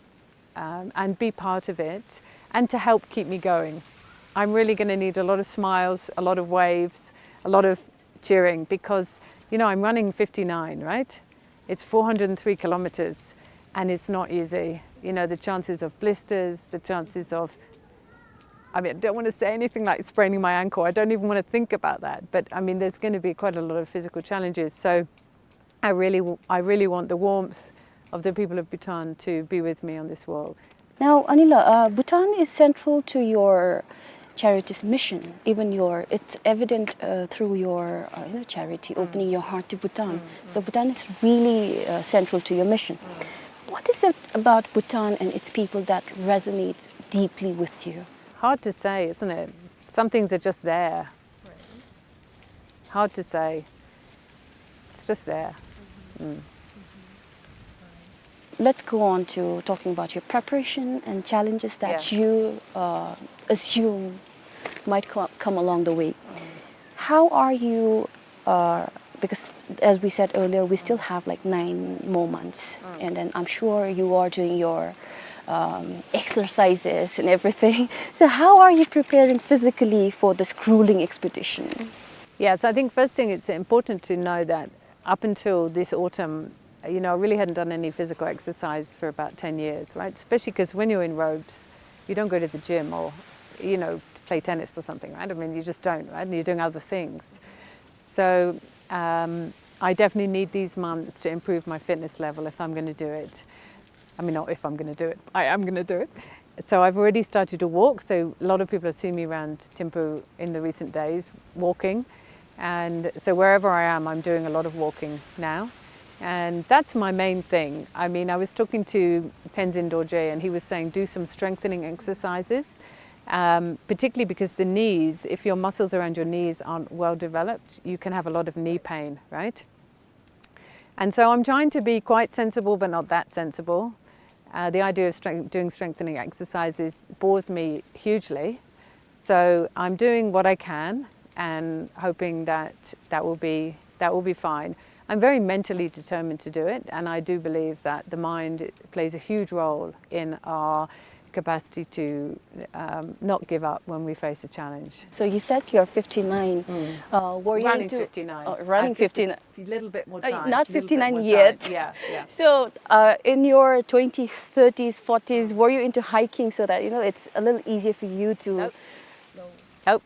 um, and be part of it and to help keep me going. I'm really gonna need a lot of smiles, a lot of waves, a lot of cheering because, you know, I'm running fifty-nine, right? It's four hundred and three kilometers and it's not easy. You know, the chances of blisters, the chances of, I mean, I don't want to say anything like spraining my ankle. I don't even want to think about that. But I mean, there's gonna be quite a lot of physical challenges. So I really, w-, I really want the warmth of the people of Bhutan to be with me on this walk. Now, Anila, uh, Bhutan is central to your charity's mission. Even your, it's evident, uh, through your, uh, you know, charity, opening your heart to Bhutan. So Bhutan is really, uh, central to your mission. What is it about Bhutan and its people that resonates deeply with you? Hard to say, isn't it? Some things are just there. Hard to say. It's just there. Mm. Let's go on to talking about your preparation and challenges that you, uh, assume might co-, come along the way. How are you, uh, because as we said earlier, we still have, like, nine more months, and then I'm sure you are doing your, um, exercises and everything. So how are you preparing physically for this grueling expedition? Yeah, so I think first thing, it's important to know that up until this autumn, you know, I really hadn't done any physical exercise for about ten years, right? Especially 'cause when you're in robes, you don't go to the gym or, you know, play tennis or something, right? I mean, you just don't, right? And you're doing other things. So, um, I definitely need these months to improve my fitness level if I'm gonna do it. I mean, not if I'm gonna do it, I am gonna do it. So I've already started to walk. So a lot of people have seen me around Thimphu in the recent days walking. And so wherever I am, I'm doing a lot of walking now. And that's my main thing. I mean, I was talking to Tenzin Dorje and he was saying do some strengthening exercises, um, particularly because the knees, if your muscles around your knees aren't well developed, you can have a lot of knee pain, right? And so I'm trying to be quite sensible, but not that sensible. Uh, the idea of strength, doing strengthening exercises bores me hugely. So I'm doing what I can and hoping that that will be, that will be fine. I'm very mentally determined to do it, and I do believe that the mind plays a huge role in our capacity to, um, not give up when we face a challenge. So you said you're fifty-nine. Uh, were you running into fifty-nine. Oh, running fifty-nine. A little bit more time. Uh, not fifty-nine yet. Yeah, yeah. So, uh, in your twenties, thirties, forties, were you into hiking so that, you know, it's a little easier for you to... Nope. Nope.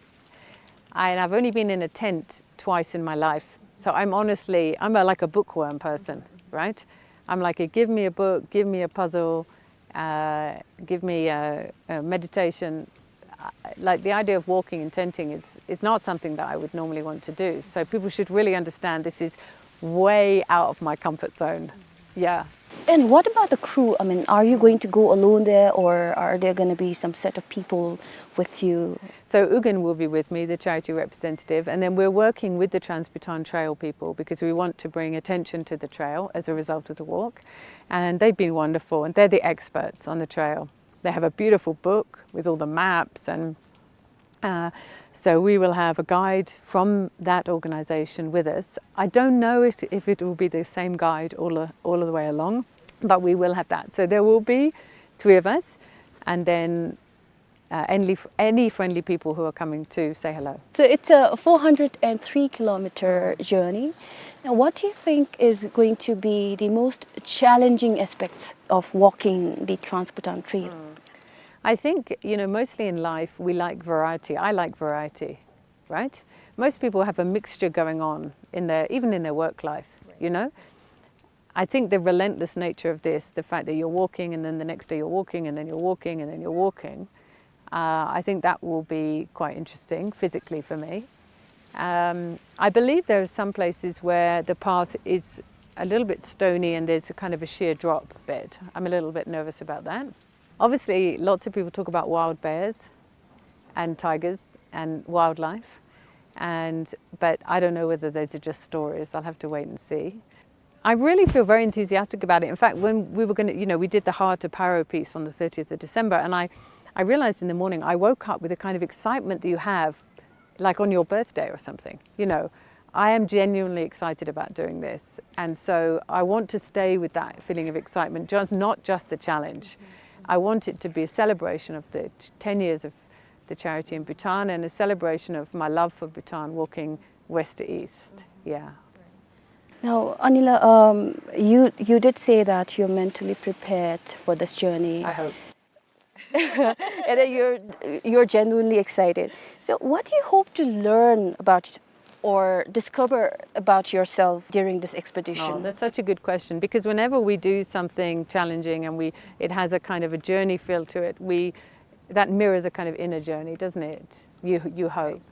And I've only been in a tent twice in my life. So I'm honestly, I'm a, like, a bookworm person, right? I'm like, give me a book, give me a puzzle, uh, give me a, a meditation. Uh, like, the idea of walking and tenting is, is not something that I would normally want to do. So people should really understand this is way out of my comfort zone. Yeah. And what about the crew? I mean, are you going to go alone there, or are there gonna be some set of people with you? So Ugyen will be with me, the charity representative, and then we're working with the Trans-Bhutan Trail people because we want to bring attention to the trail as a result of the walk. And they've been wonderful, and they're the experts on the trail. They have a beautiful book with all the maps, and, uh, so we will have a guide from that organization with us. I don't know if, if it will be the same guide all the, all of the way along, but we will have that. So there will be three of us, and then, uh, any, any friendly people who are coming to say hello. So it's a four hundred and three kilometer journey. Now, what do you think is going to be the most challenging aspects of walking the Trans-Bhutan Trail? I think, you know, mostly in life, we like variety. I like variety, right? Most people have a mixture going on in their, even in their work life, you know? I think the relentless nature of this, the fact that you're walking and then the next day you're walking and then you're walking and then you're walking, uh, I think that will be quite interesting physically for me. Um, I believe there are some places where the path is a little bit stony and there's a kind of a sheer drop bit. I'm a little bit nervous about that. Obviously, lots of people talk about wild bears and tigers and wildlife, and, but I don't know whether those are just stories. I'll have to wait and see. I really feel very enthusiastic about it. In fact, when we were gonna, you know, we did the Heart of Paro piece on the thirtieth of December, and I, I realized in the morning, I woke up with a kind of excitement that you have, like, on your birthday or something, you know. I am genuinely excited about doing this, and so I want to stay with that feeling of excitement, just, not just the challenge. I want it to be a celebration of the t-, ten years of the charity in Bhutan and a celebration of my love for Bhutan, walking west to east. Yeah. Now, Anila, um, you, you did say that you're mentally prepared for this journey. I hope. And that you're, you're genuinely excited. So what do you hope to learn about or discover about yourself during this expedition? Oh, that's such a good question, because whenever we do something challenging and we, it has a kind of a journey feel to it, we, that mirrors a kind of inner journey, doesn't it? You, you hope.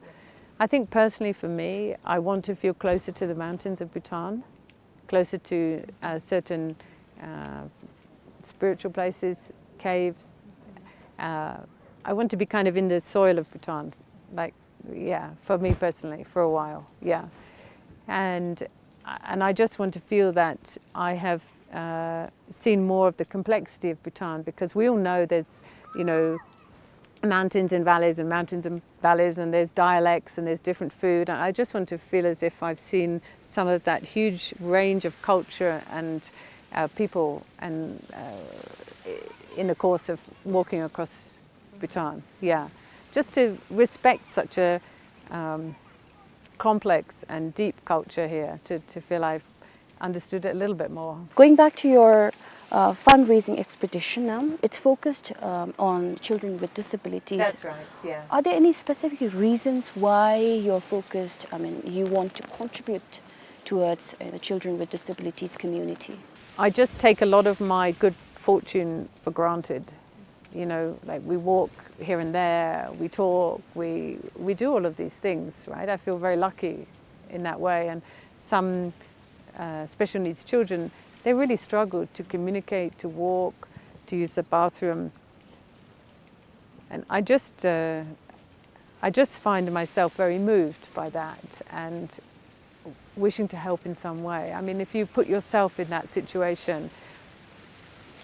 I think personally for me, I want to feel closer to the mountains of Bhutan, closer to, uh, certain, uh, spiritual places, caves. Uh, I want to be kind of in the soil of Bhutan, like, yeah, for me personally, for a while, yeah. And, and I just want to feel that I have, uh, seen more of the complexity of Bhutan, because we all know there's, you know, mountains and valleys and mountains and valleys, and there's dialects and there's different food. And I just want to feel as if I've seen some of that huge range of culture and, uh, people and, uh, in the course of walking across Bhutan. Yeah, just to respect such a, um, complex and deep culture here, to, to feel I've understood it a little bit more. Going back to your, uh, fundraising expedition now, it's focused, um, on children with disabilities. That's right, yeah. Are there any specific reasons why you're focused, I mean, you want to contribute towards, uh, the children with disabilities community? I just take a lot of my good fortune for granted. You know, like, we walk here and there, we talk, we, we do all of these things, right? I feel very lucky in that way. And some, uh, special needs children, they really struggle to communicate, to walk, to use the bathroom. And I just, uh, I just find myself very moved by that and wishing to help in some way. I mean, if you put yourself in that situation,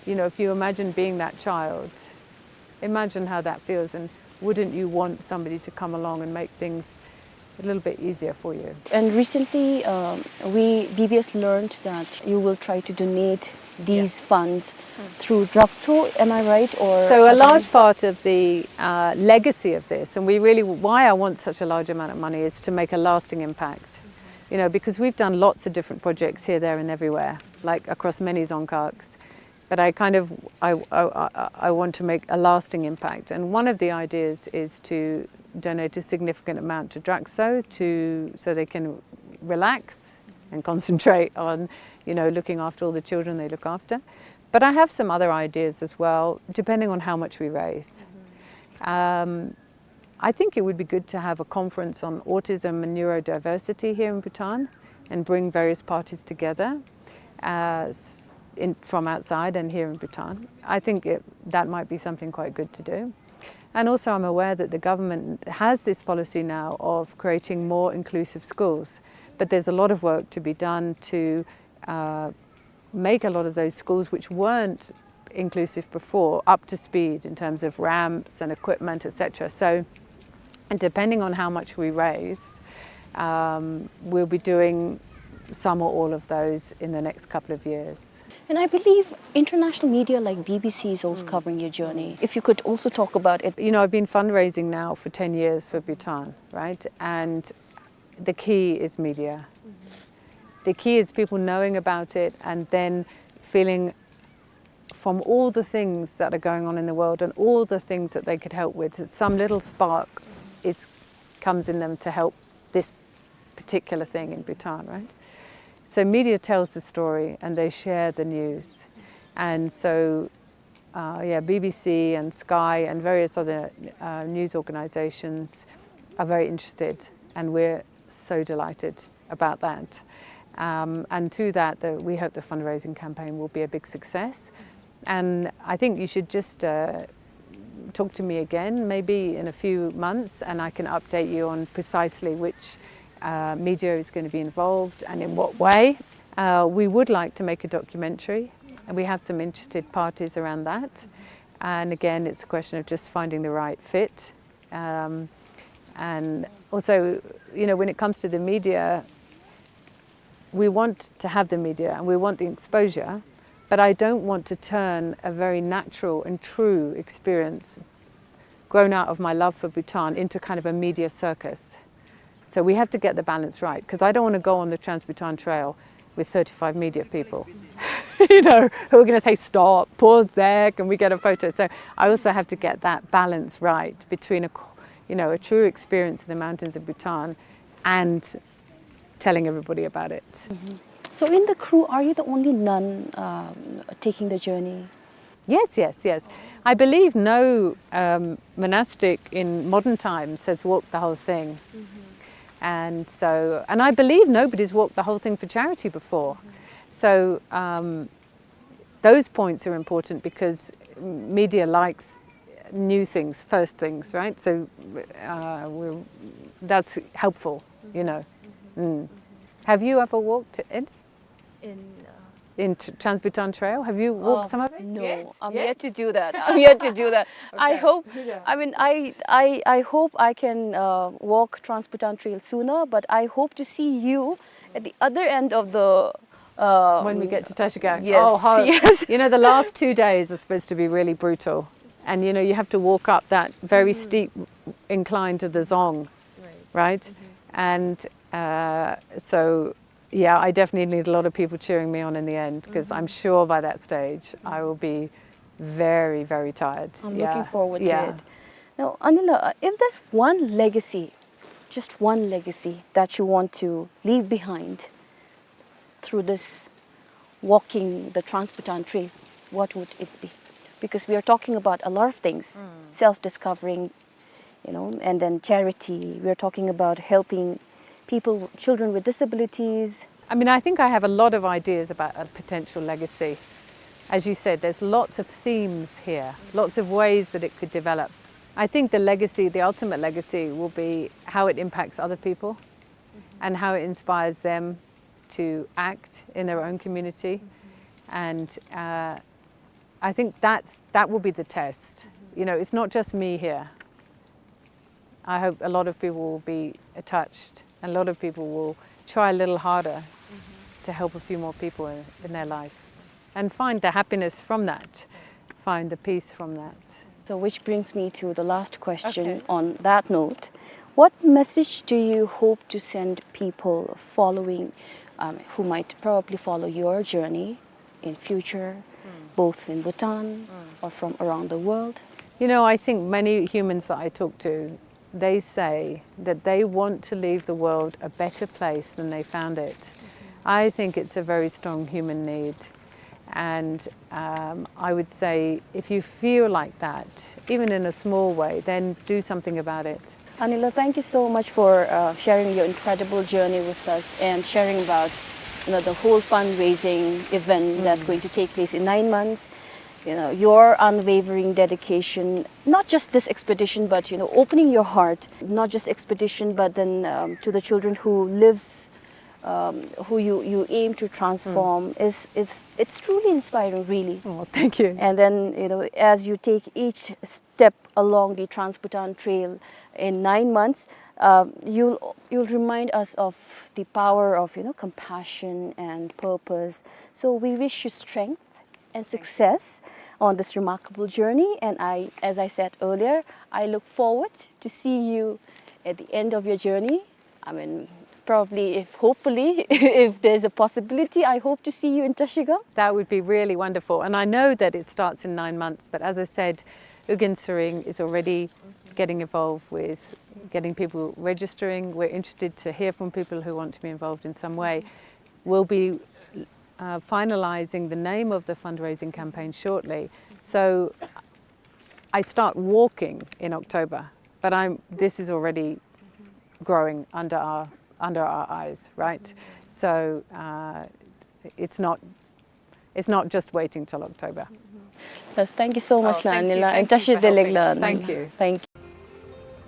you know, if you imagine being that child, imagine how that feels, and wouldn't you want somebody to come along and make things a little bit easier for you? And recently, um, we, B B S learned that you will try to donate these funds through Drakcho, am I right? Or so a large part of the, uh, legacy of this, and we really, why I want such a large amount of money, is to make a lasting impact. You know, because we've done lots of different projects here, there, and everywhere, like, across many dzongkhags. But I kind of, I, I, I, I want to make a lasting impact. And one of the ideas is to donate a significant amount to Drakcho to, so they can relax and concentrate on, you know, looking after all the children they look after. But I have some other ideas as well, depending on how much we raise. Um, I think it would be good to have a conference on autism and neurodiversity here in Bhutan and bring various parties together, uh, s-, in, from outside and here in Bhutan. I think it, that might be something quite good to do. And also, I'm aware that the government has this policy now of creating more inclusive schools, but there's a lot of work to be done to, uh, make a lot of those schools which weren't inclusive before up to speed in terms of ramps and equipment, et cetera. So, and depending on how much we raise, um, we'll be doing some or all of those in the next couple of years. And I believe international media like B B C is also covering your journey. If you could also talk about it. You know, I've been fundraising now for ten years for Bhutan, right? And the key is media. The key is people knowing about it and then feeling, from all the things that are going on in the world and all the things that they could help with, some little spark is, comes in them to help this particular thing in Bhutan, right? So media tells the story and they share the news. And so, uh, yeah, B B C and Sky and various other, uh, news organizations are very interested, and we're so delighted about that. Um, and through that, the, we hope the fundraising campaign will be a big success. And I think you should just uh, talk to me again, maybe in a few months, and I can update you on precisely which uh, media is going to be involved and in what way. Uh, we would like to make a documentary, and we have some interested parties around that. And again, it's a question of just finding the right fit. Um, and also, you know, when it comes to the media, we want to have the media and we want the exposure, but I don't want to turn a very natural and true experience grown out of my love for Bhutan into kind of a media circus. So we have to get the balance right, because I don't want to go on the Trans-Bhutan Trail with thirty-five media people, you know, who are going to say, "Stop, pause there, can we get a photo?" So I also have to get that balance right between a, co- you know, a true experience in the mountains of Bhutan and telling everybody about it. So in the crew, are you the only nun um, taking the journey? Yes, yes, yes. I believe no um, monastic in modern times has walked the whole thing. And so, and I believe nobody's walked the whole thing for charity before. So um, those points are important because media likes new things, first things, right? So uh, we're, that's helpful, you know. Mm. Have you ever walked it? In uh, In Trans-Bhutan Trail? Have you walked some of it? No, Yet? I'm Yet? Yet to do that. I'm yet to do that. I Okay. Hope. Yeah. I mean, I, I, I hope I can uh, walk Trans-Bhutan Trail sooner, but I hope to see you at the other end of the. Uh, When we get to Tashkent. Yes, Oh, how, yes. You know, the last two days are supposed to be really brutal. And, you know, you have to walk up that very steep incline to the Dzong, right? And uh, so, yeah, I definitely need a lot of people cheering me on in the end, because I'm sure by that stage I will be very, very tired. I'm Yeah. Looking forward Yeah. To it. Now, Anila, uh, if there's one legacy, just one legacy that you want to leave behind through this walking the Trans-Bhutan Trail, what would it be? Because we are talking about a lot of things, self-discovering, you know, and then charity. We are talking about helping people, children with disabilities. I mean, I think I have a lot of ideas about a potential legacy. As you said, there's lots of themes here, lots of ways that it could develop. I think the legacy, the ultimate legacy, will be how it impacts other people and how it inspires them to act in their own community. And uh, I think that's, that will be the test. You know, it's not just me here. I hope a lot of people will be touched, and a lot of people will try a little harder to help a few more people in, in their life and find the happiness from that, find the peace from that. So, which brings me to the last question Okay. On that note. What message do you hope to send people following, um, who might probably follow your journey in future, both in Bhutan or from around the world? You know, I think many humans that I talk to, they say that they want to leave the world a better place than they found it. I think it's a very strong human need. And um, I would say if you feel like that, even in a small way, then do something about it. Anila, thank you so much for uh, sharing your incredible journey with us and sharing about, you know, the whole fundraising event that's going to take place in nine months. You know, your unwavering dedication, not just this expedition, but, you know, opening your heart, not just expedition, but then um, to the children who lives, um, who you, you aim to transform, is, is it's truly inspiring, really. Oh, thank you. And then, you know, as you take each step along the Trans-Bhutan Trail in nine months, um, you'll you'll remind us of the power of, you know, compassion and purpose. So we wish you strength and success on this remarkable journey. And I, as I said earlier, I look forward to see you at the end of your journey. I mean, probably, if hopefully, if there's a possibility, I hope to see you in Trashigang. That would be really wonderful. And I know that it starts in nine months, but as I said, Ugyen Tshering is already getting involved with getting people registering. We're interested to hear from people who want to be involved in some way. We'll be uh, finalizing the name of the fundraising campaign shortly. So I start walking in October, but I'm, this is already growing under our, under our eyes, right? So uh, it's not, it's not just waiting till October. Yes, thank you so much, oh, thank you, ལགས། ཨ་ནི་ལགས། ཨ་ནི་བཀྲ་ཤིས་བདེ་ལེགས་ལགས། Thank you. Thank you.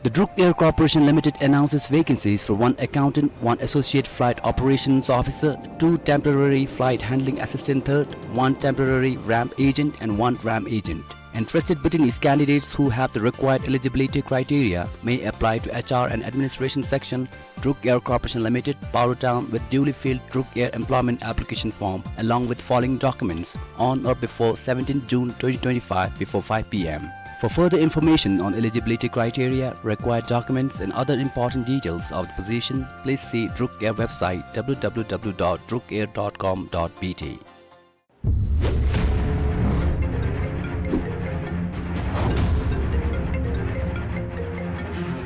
The Druk Air Corporation Limited announces vacancies for one accountant, one associate flight operations officer, two temporary flight handling assistant third, one temporary ramp agent, and one ramp agent. Interested Bhutanese candidates who have the required eligibility criteria may apply to H R and Administration Section, Druk Air Corporation Limited, Paro Town, with duly filled Druk Air employment application form along with following documents on or before seventeenth June twenty twenty-five before five P M. For further information on eligibility criteria, required documents, and other important details of the position, please see Druk Air website, W W W dot druk air dot com dot B T.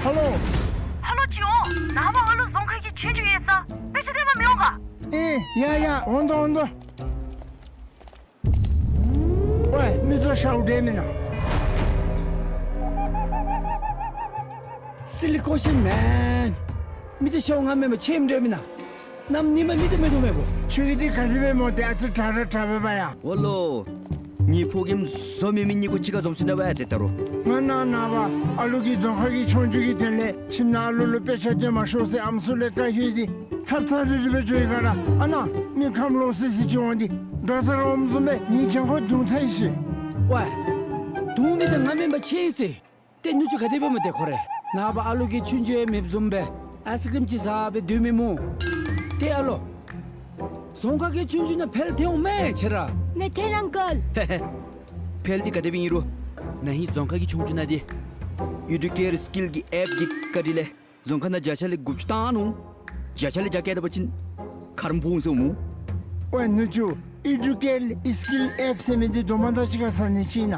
ཧེ་ལོ། ཧེ་ལོ་ཅིག་འོང་། ནངས་པ་ཨ་ལུ་རྫོང་ཁ་གི་ཆོས་རྒྱུགས་ཡོད་ས། དཔེ་ཆ་སྟོན་པར་མི་འོང་ག། ཨེ་ཡ་ཡ། འོང་དོ་འོང་དོ། ཝེ་མི་ཚུ་ཤཝ་འདྲ་མེན་ན། Silly question, man. མི་ཚུ་ཤཝ་ང་མེན་པར་ཆེམ་འདྲ་མེན་ན། གནམ་ཉིནམ་མི་ཚུ་མེད་དོ་མེན་པོ། ཁྱོད་ཀྱི་འདི་ག་དེ་སྦེ་སྨོ། ཏེ་ཨ་ཙི་དྲག་ར་དྲག་པས་པ་ཡ། ཨོ་ལོ། ངེའི་ཕོ་རྒནམ་བཟོ་མི་མི་གཉིས་ཀོ་གཅིག་ཁར་འཛོམས་སོ་ནུག་པ་ཡ། ཏེ་ད་རུང་ང་ནངས་པ་ཨ་ལུ་གི་རྫོང་ཁ་གི་ཆོས་རྒྱུགས་ཀྱི་དོན་ལས་ཁྱིམ་ནང་ཨ་ལུ་ལུ་དཔེ་ཆ་སྟོན་མ་ཤོག་ཟེར་ཨམ་སྲུ་ལས་བཀའ་ཞུ་སྟེ་ཚབ་ཚབ་རིལ་རི་སྦེ་འགྱོ་ཡི་ག་ར། ཨ་ནཱ་མི་ཁམས་ལོག་སི་སི་ཅིག་འོང་སྟེ་དགའ་ཚོར་འོངམ་བཟུམ་སྦེ་ངེའི་གྱང་ཁར་རྡུང་ཚར་ཡི་ཟེར། ཝེ། རྡུང་མི་འདི་ང་མེན་པར་ཆེམ་ཡི་ཟེར། ཏེ་ནུ་གཅུང་ག་དེ་སྦེ་སྨོ་ཏེ་ཁོ་ར། ནངས་པ་ཨ་ལུ་གི་ཆོས་རྒྱུགས་ཡང་མེདཔ་བཟུམ་སྦེ་ཨའིསི་ཀྲིམ་ཅིག་བཟའ་སྦེ་སྡོད་མི་སྨོ། ཏེ་ཨ་ལོ། རྫོང་ཁ་གི་ཆོས་རྒྱུགས་ནང་འཕེལ་ཐལ་འོང་མས་ཁྱེད་ར། མེད་ཐལ་ཨང་ཀལ། ཧེ་ཧེ། འཕེལ་འདི་ག་དེ་སྦེ་ཨིན་རུང་ན་ཧིང་རྫོང་ཁ་གི་ཆོས་རྒྱུགས་ནང་འདི་ཨི་ཌུ་ཀེར་སི་ཀིལ་གྱི་ཨེཔ་གི་བཀའ་དྲིན་ལས་རྫོང་ཁ་ནང་བརྒྱ་ཆ་ལས་དགུ་བཅུ་བཏང་ནུག། བརྒྱ་ཆ་ལས་བརྒྱ་བཀལ་ད་པ་ཅིན་ཁ་རོག་འབོ་འོང་ཟེར་སྨོ། ཝེ་ནུ་གཅུང་། ཨི་ཌུ་ཀེར་སི་ཀིལ་ཨེཔ་ཟེར་མི་འདི་དོ་མ་དག་ཅིག་ཁར་ཟ་ནི་ཅིག་ཨིན་ན།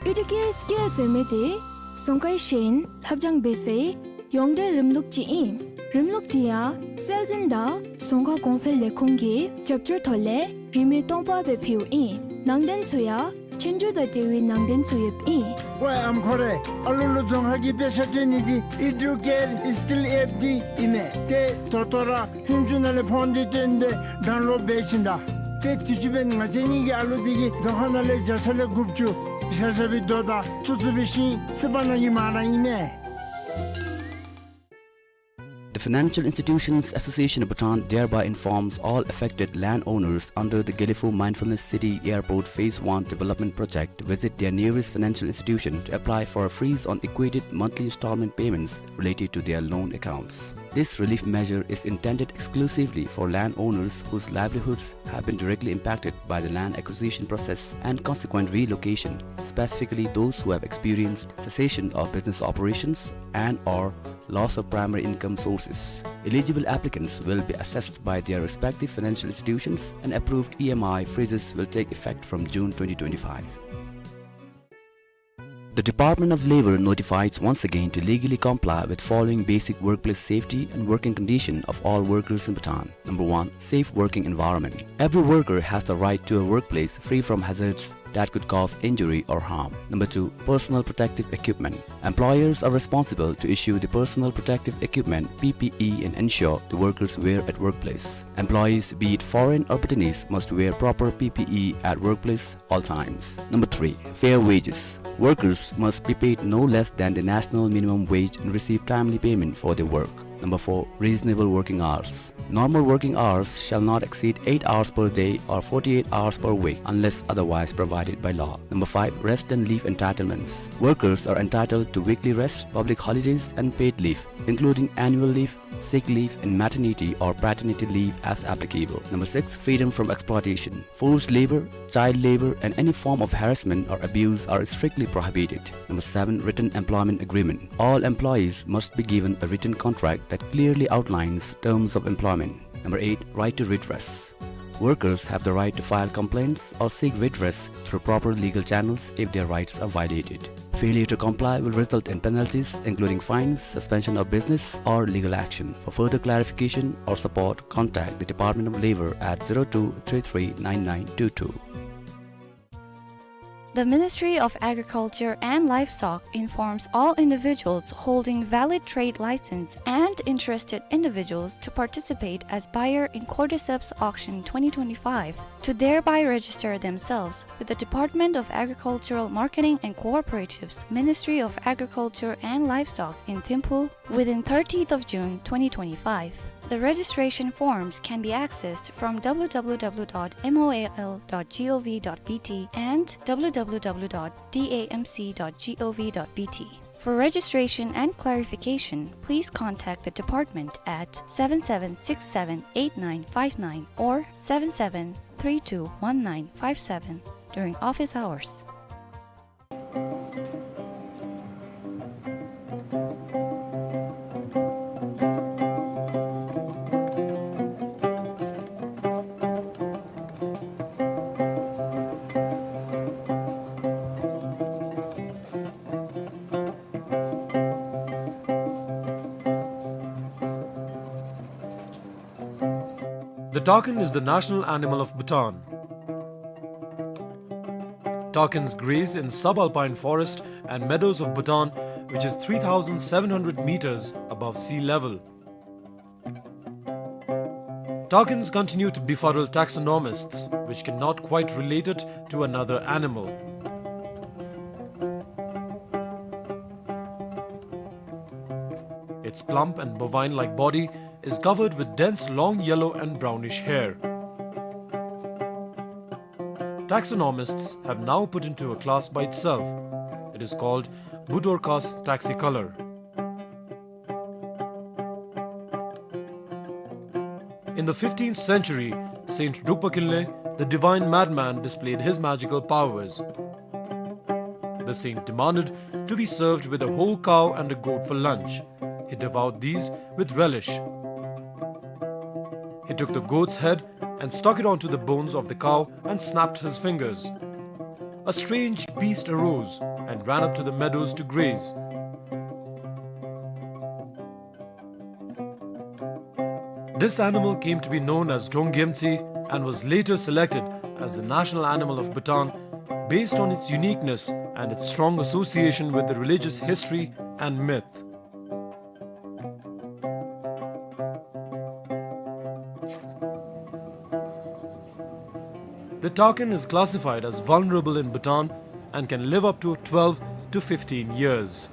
ཨི་ཌུ་ཀེར་སི་ཀིལ་ཟེར་མི་འདི་རྫོང་ཁའི་ཤེས་ཡོན་ལྷབ་སྦྱང་འབད་སའི་ཡོངས་འབྲེལ་རིམ་ལུགས་ཅིག་ཨིན། རིམ་ལུགས་འདི་ཡང་སྲོལ་འཛིན་དང་རྫོང་ཁ་གོང་འཕེལ་ལས་ཁུངས་ཀྱི་རྒྱབ་སྐྱོར་ཐོག་ལས་རིན་མེད་སྟོང་པ་སྦེ་ཕུལཝ་ཨིན། ནང་དོན་ཚུ་ཡང་ཆོས་རྒྱུགས་དང་འབྲེལ་བའི་ནང་དོན་ཚུ་ཡོདཔ་ཨིན། ཝེ་ཨམ་ཁོ་རེ། ཨ་ལུ་ལུ་རྫོང་ཁ་གི་དཔེ་ཆ་སྟོན་ནི་འདི་ཨི་ཌུ་ཀེར་སི་ཀིལ་ཨེཔ་འདི་ཨིན་མས། ཏེ་ད་ལྟོ་ར་ཧུན་ཅུ་ནང་ལས་ཕོན་འདི་བཏོན་སྦེ་ཌའུན་ལོཌ་འབད་ཞིནམ་ད། ཏེ་དུས་ཅི་འབདན་ང་བཅས་གཉིས་ཀྱི་ཨ་ལུ་འདི་གིས་རྫོང་ཁ་ནང་ལས་བརྒྱ་ཆ་ལས་དགུ་བཅུ་བཞག་བཞག་པའི་རྡོ་དང་བཙུགས་བཙུགས་པའི་ཤིང་བསིལ་བ་ནང་གི་མར་ར་ཨིན་མས། The Financial Institutions Association of Bhutan thereby informs all affected landowners under the Gelephu Mindfulness City Airport Phase one Development Project to visit their nearest financial institution to apply for a freeze on equated monthly installment payments related to their loan accounts. This relief measure is intended exclusively for landowners whose livelihoods have been directly impacted by the land acquisition process and consequent relocation, specifically those who have experienced cessation of business operations and or loss of primary income sources. Eligible applicants will be assessed by their respective financial institutions and approved E M I freezes will take effect from June twenty twenty-five. The Department of Labor notifies once again to legally comply with following basic workplace safety and working condition of all workers in Bhutan. Number one, safe working environment. Every worker has the right to a workplace free from hazards that could cause injury or harm. Number two, personal protective equipment. Employers are responsible to issue the personal protective equipment, P P E, and ensure the workers wear at workplace. Employees, be it foreign or Bhutanese, must wear proper P P E at workplace all times. Number three, fair wages. Workers must be paid no less than the national minimum wage and receive timely payment for their work. Number four, reasonable working hours. Normal working hours shall not exceed eight hours per day or forty-eight hours per week unless otherwise provided by law. Number five, rest and leave entitlements. Workers are entitled to weekly rest, public holidays, and paid leave, including annual leave, sick leave, and maternity or paternity leave as applicable. Number six, freedom from exploitation. Forced labor, child labor, and any form of harassment or abuse are strictly prohibited. Number seven, written employment agreement. All employees must be given a written contract that clearly outlines terms of employment. Number eight, right to redress. Workers have the right to file complaints or seek redress through proper legal channels if their rights are violated. Failure to comply will result in penalties, including fines, suspension of business, or legal action. For further clarification or support, contact the Department of Labor at zero two three three nine nine two two. The Ministry of Agriculture and Livestock informs all individuals holding valid trade license and interested individuals to participate as buyer in Cordyceps Auction twenty twenty-five to thereby register themselves with the Department of Agricultural Marketing and Cooperatives, Ministry of Agriculture and Livestock in Thimphu within thirtieth of June twenty twenty-five. The registration forms can be accessed from w w w dot m o a l dot g o v dot b t and w w w dot d a m c dot g o v dot b t. For registration and clarification, please contact the department at seven seven six seven eight nine five nine or seven seven three two one nine five seven during office hours. The takin is the national animal of Bhutan. Takins graze in subalpine forest and meadows of Bhutan, which is three thousand seven hundred meters above sea level. Takins continue to befuddle taxonomists, which cannot quite relate it to another animal. Its plump and bovine-like body is covered with dense long yellow and brownish hair. Taxonomists have now put into a class by itself. It is called Budorcas taxicolor. In the fifteenth century, Saint Drukpa Kinley, the divine madman, displayed his magical powers. The saint demanded to be served with a whole cow and a goat for lunch. He devoured these with relish. He took the goat's head and stuck it onto the bones of the cow and snapped his fingers. A strange beast arose and ran up to the meadows to graze. This animal came to be known as Drongyemtsi and was later selected as the national animal of Bhutan based on its uniqueness and its strong association with the religious history and myth. The takin is classified as vulnerable in Bhutan and can live up to twelve to fifteen years.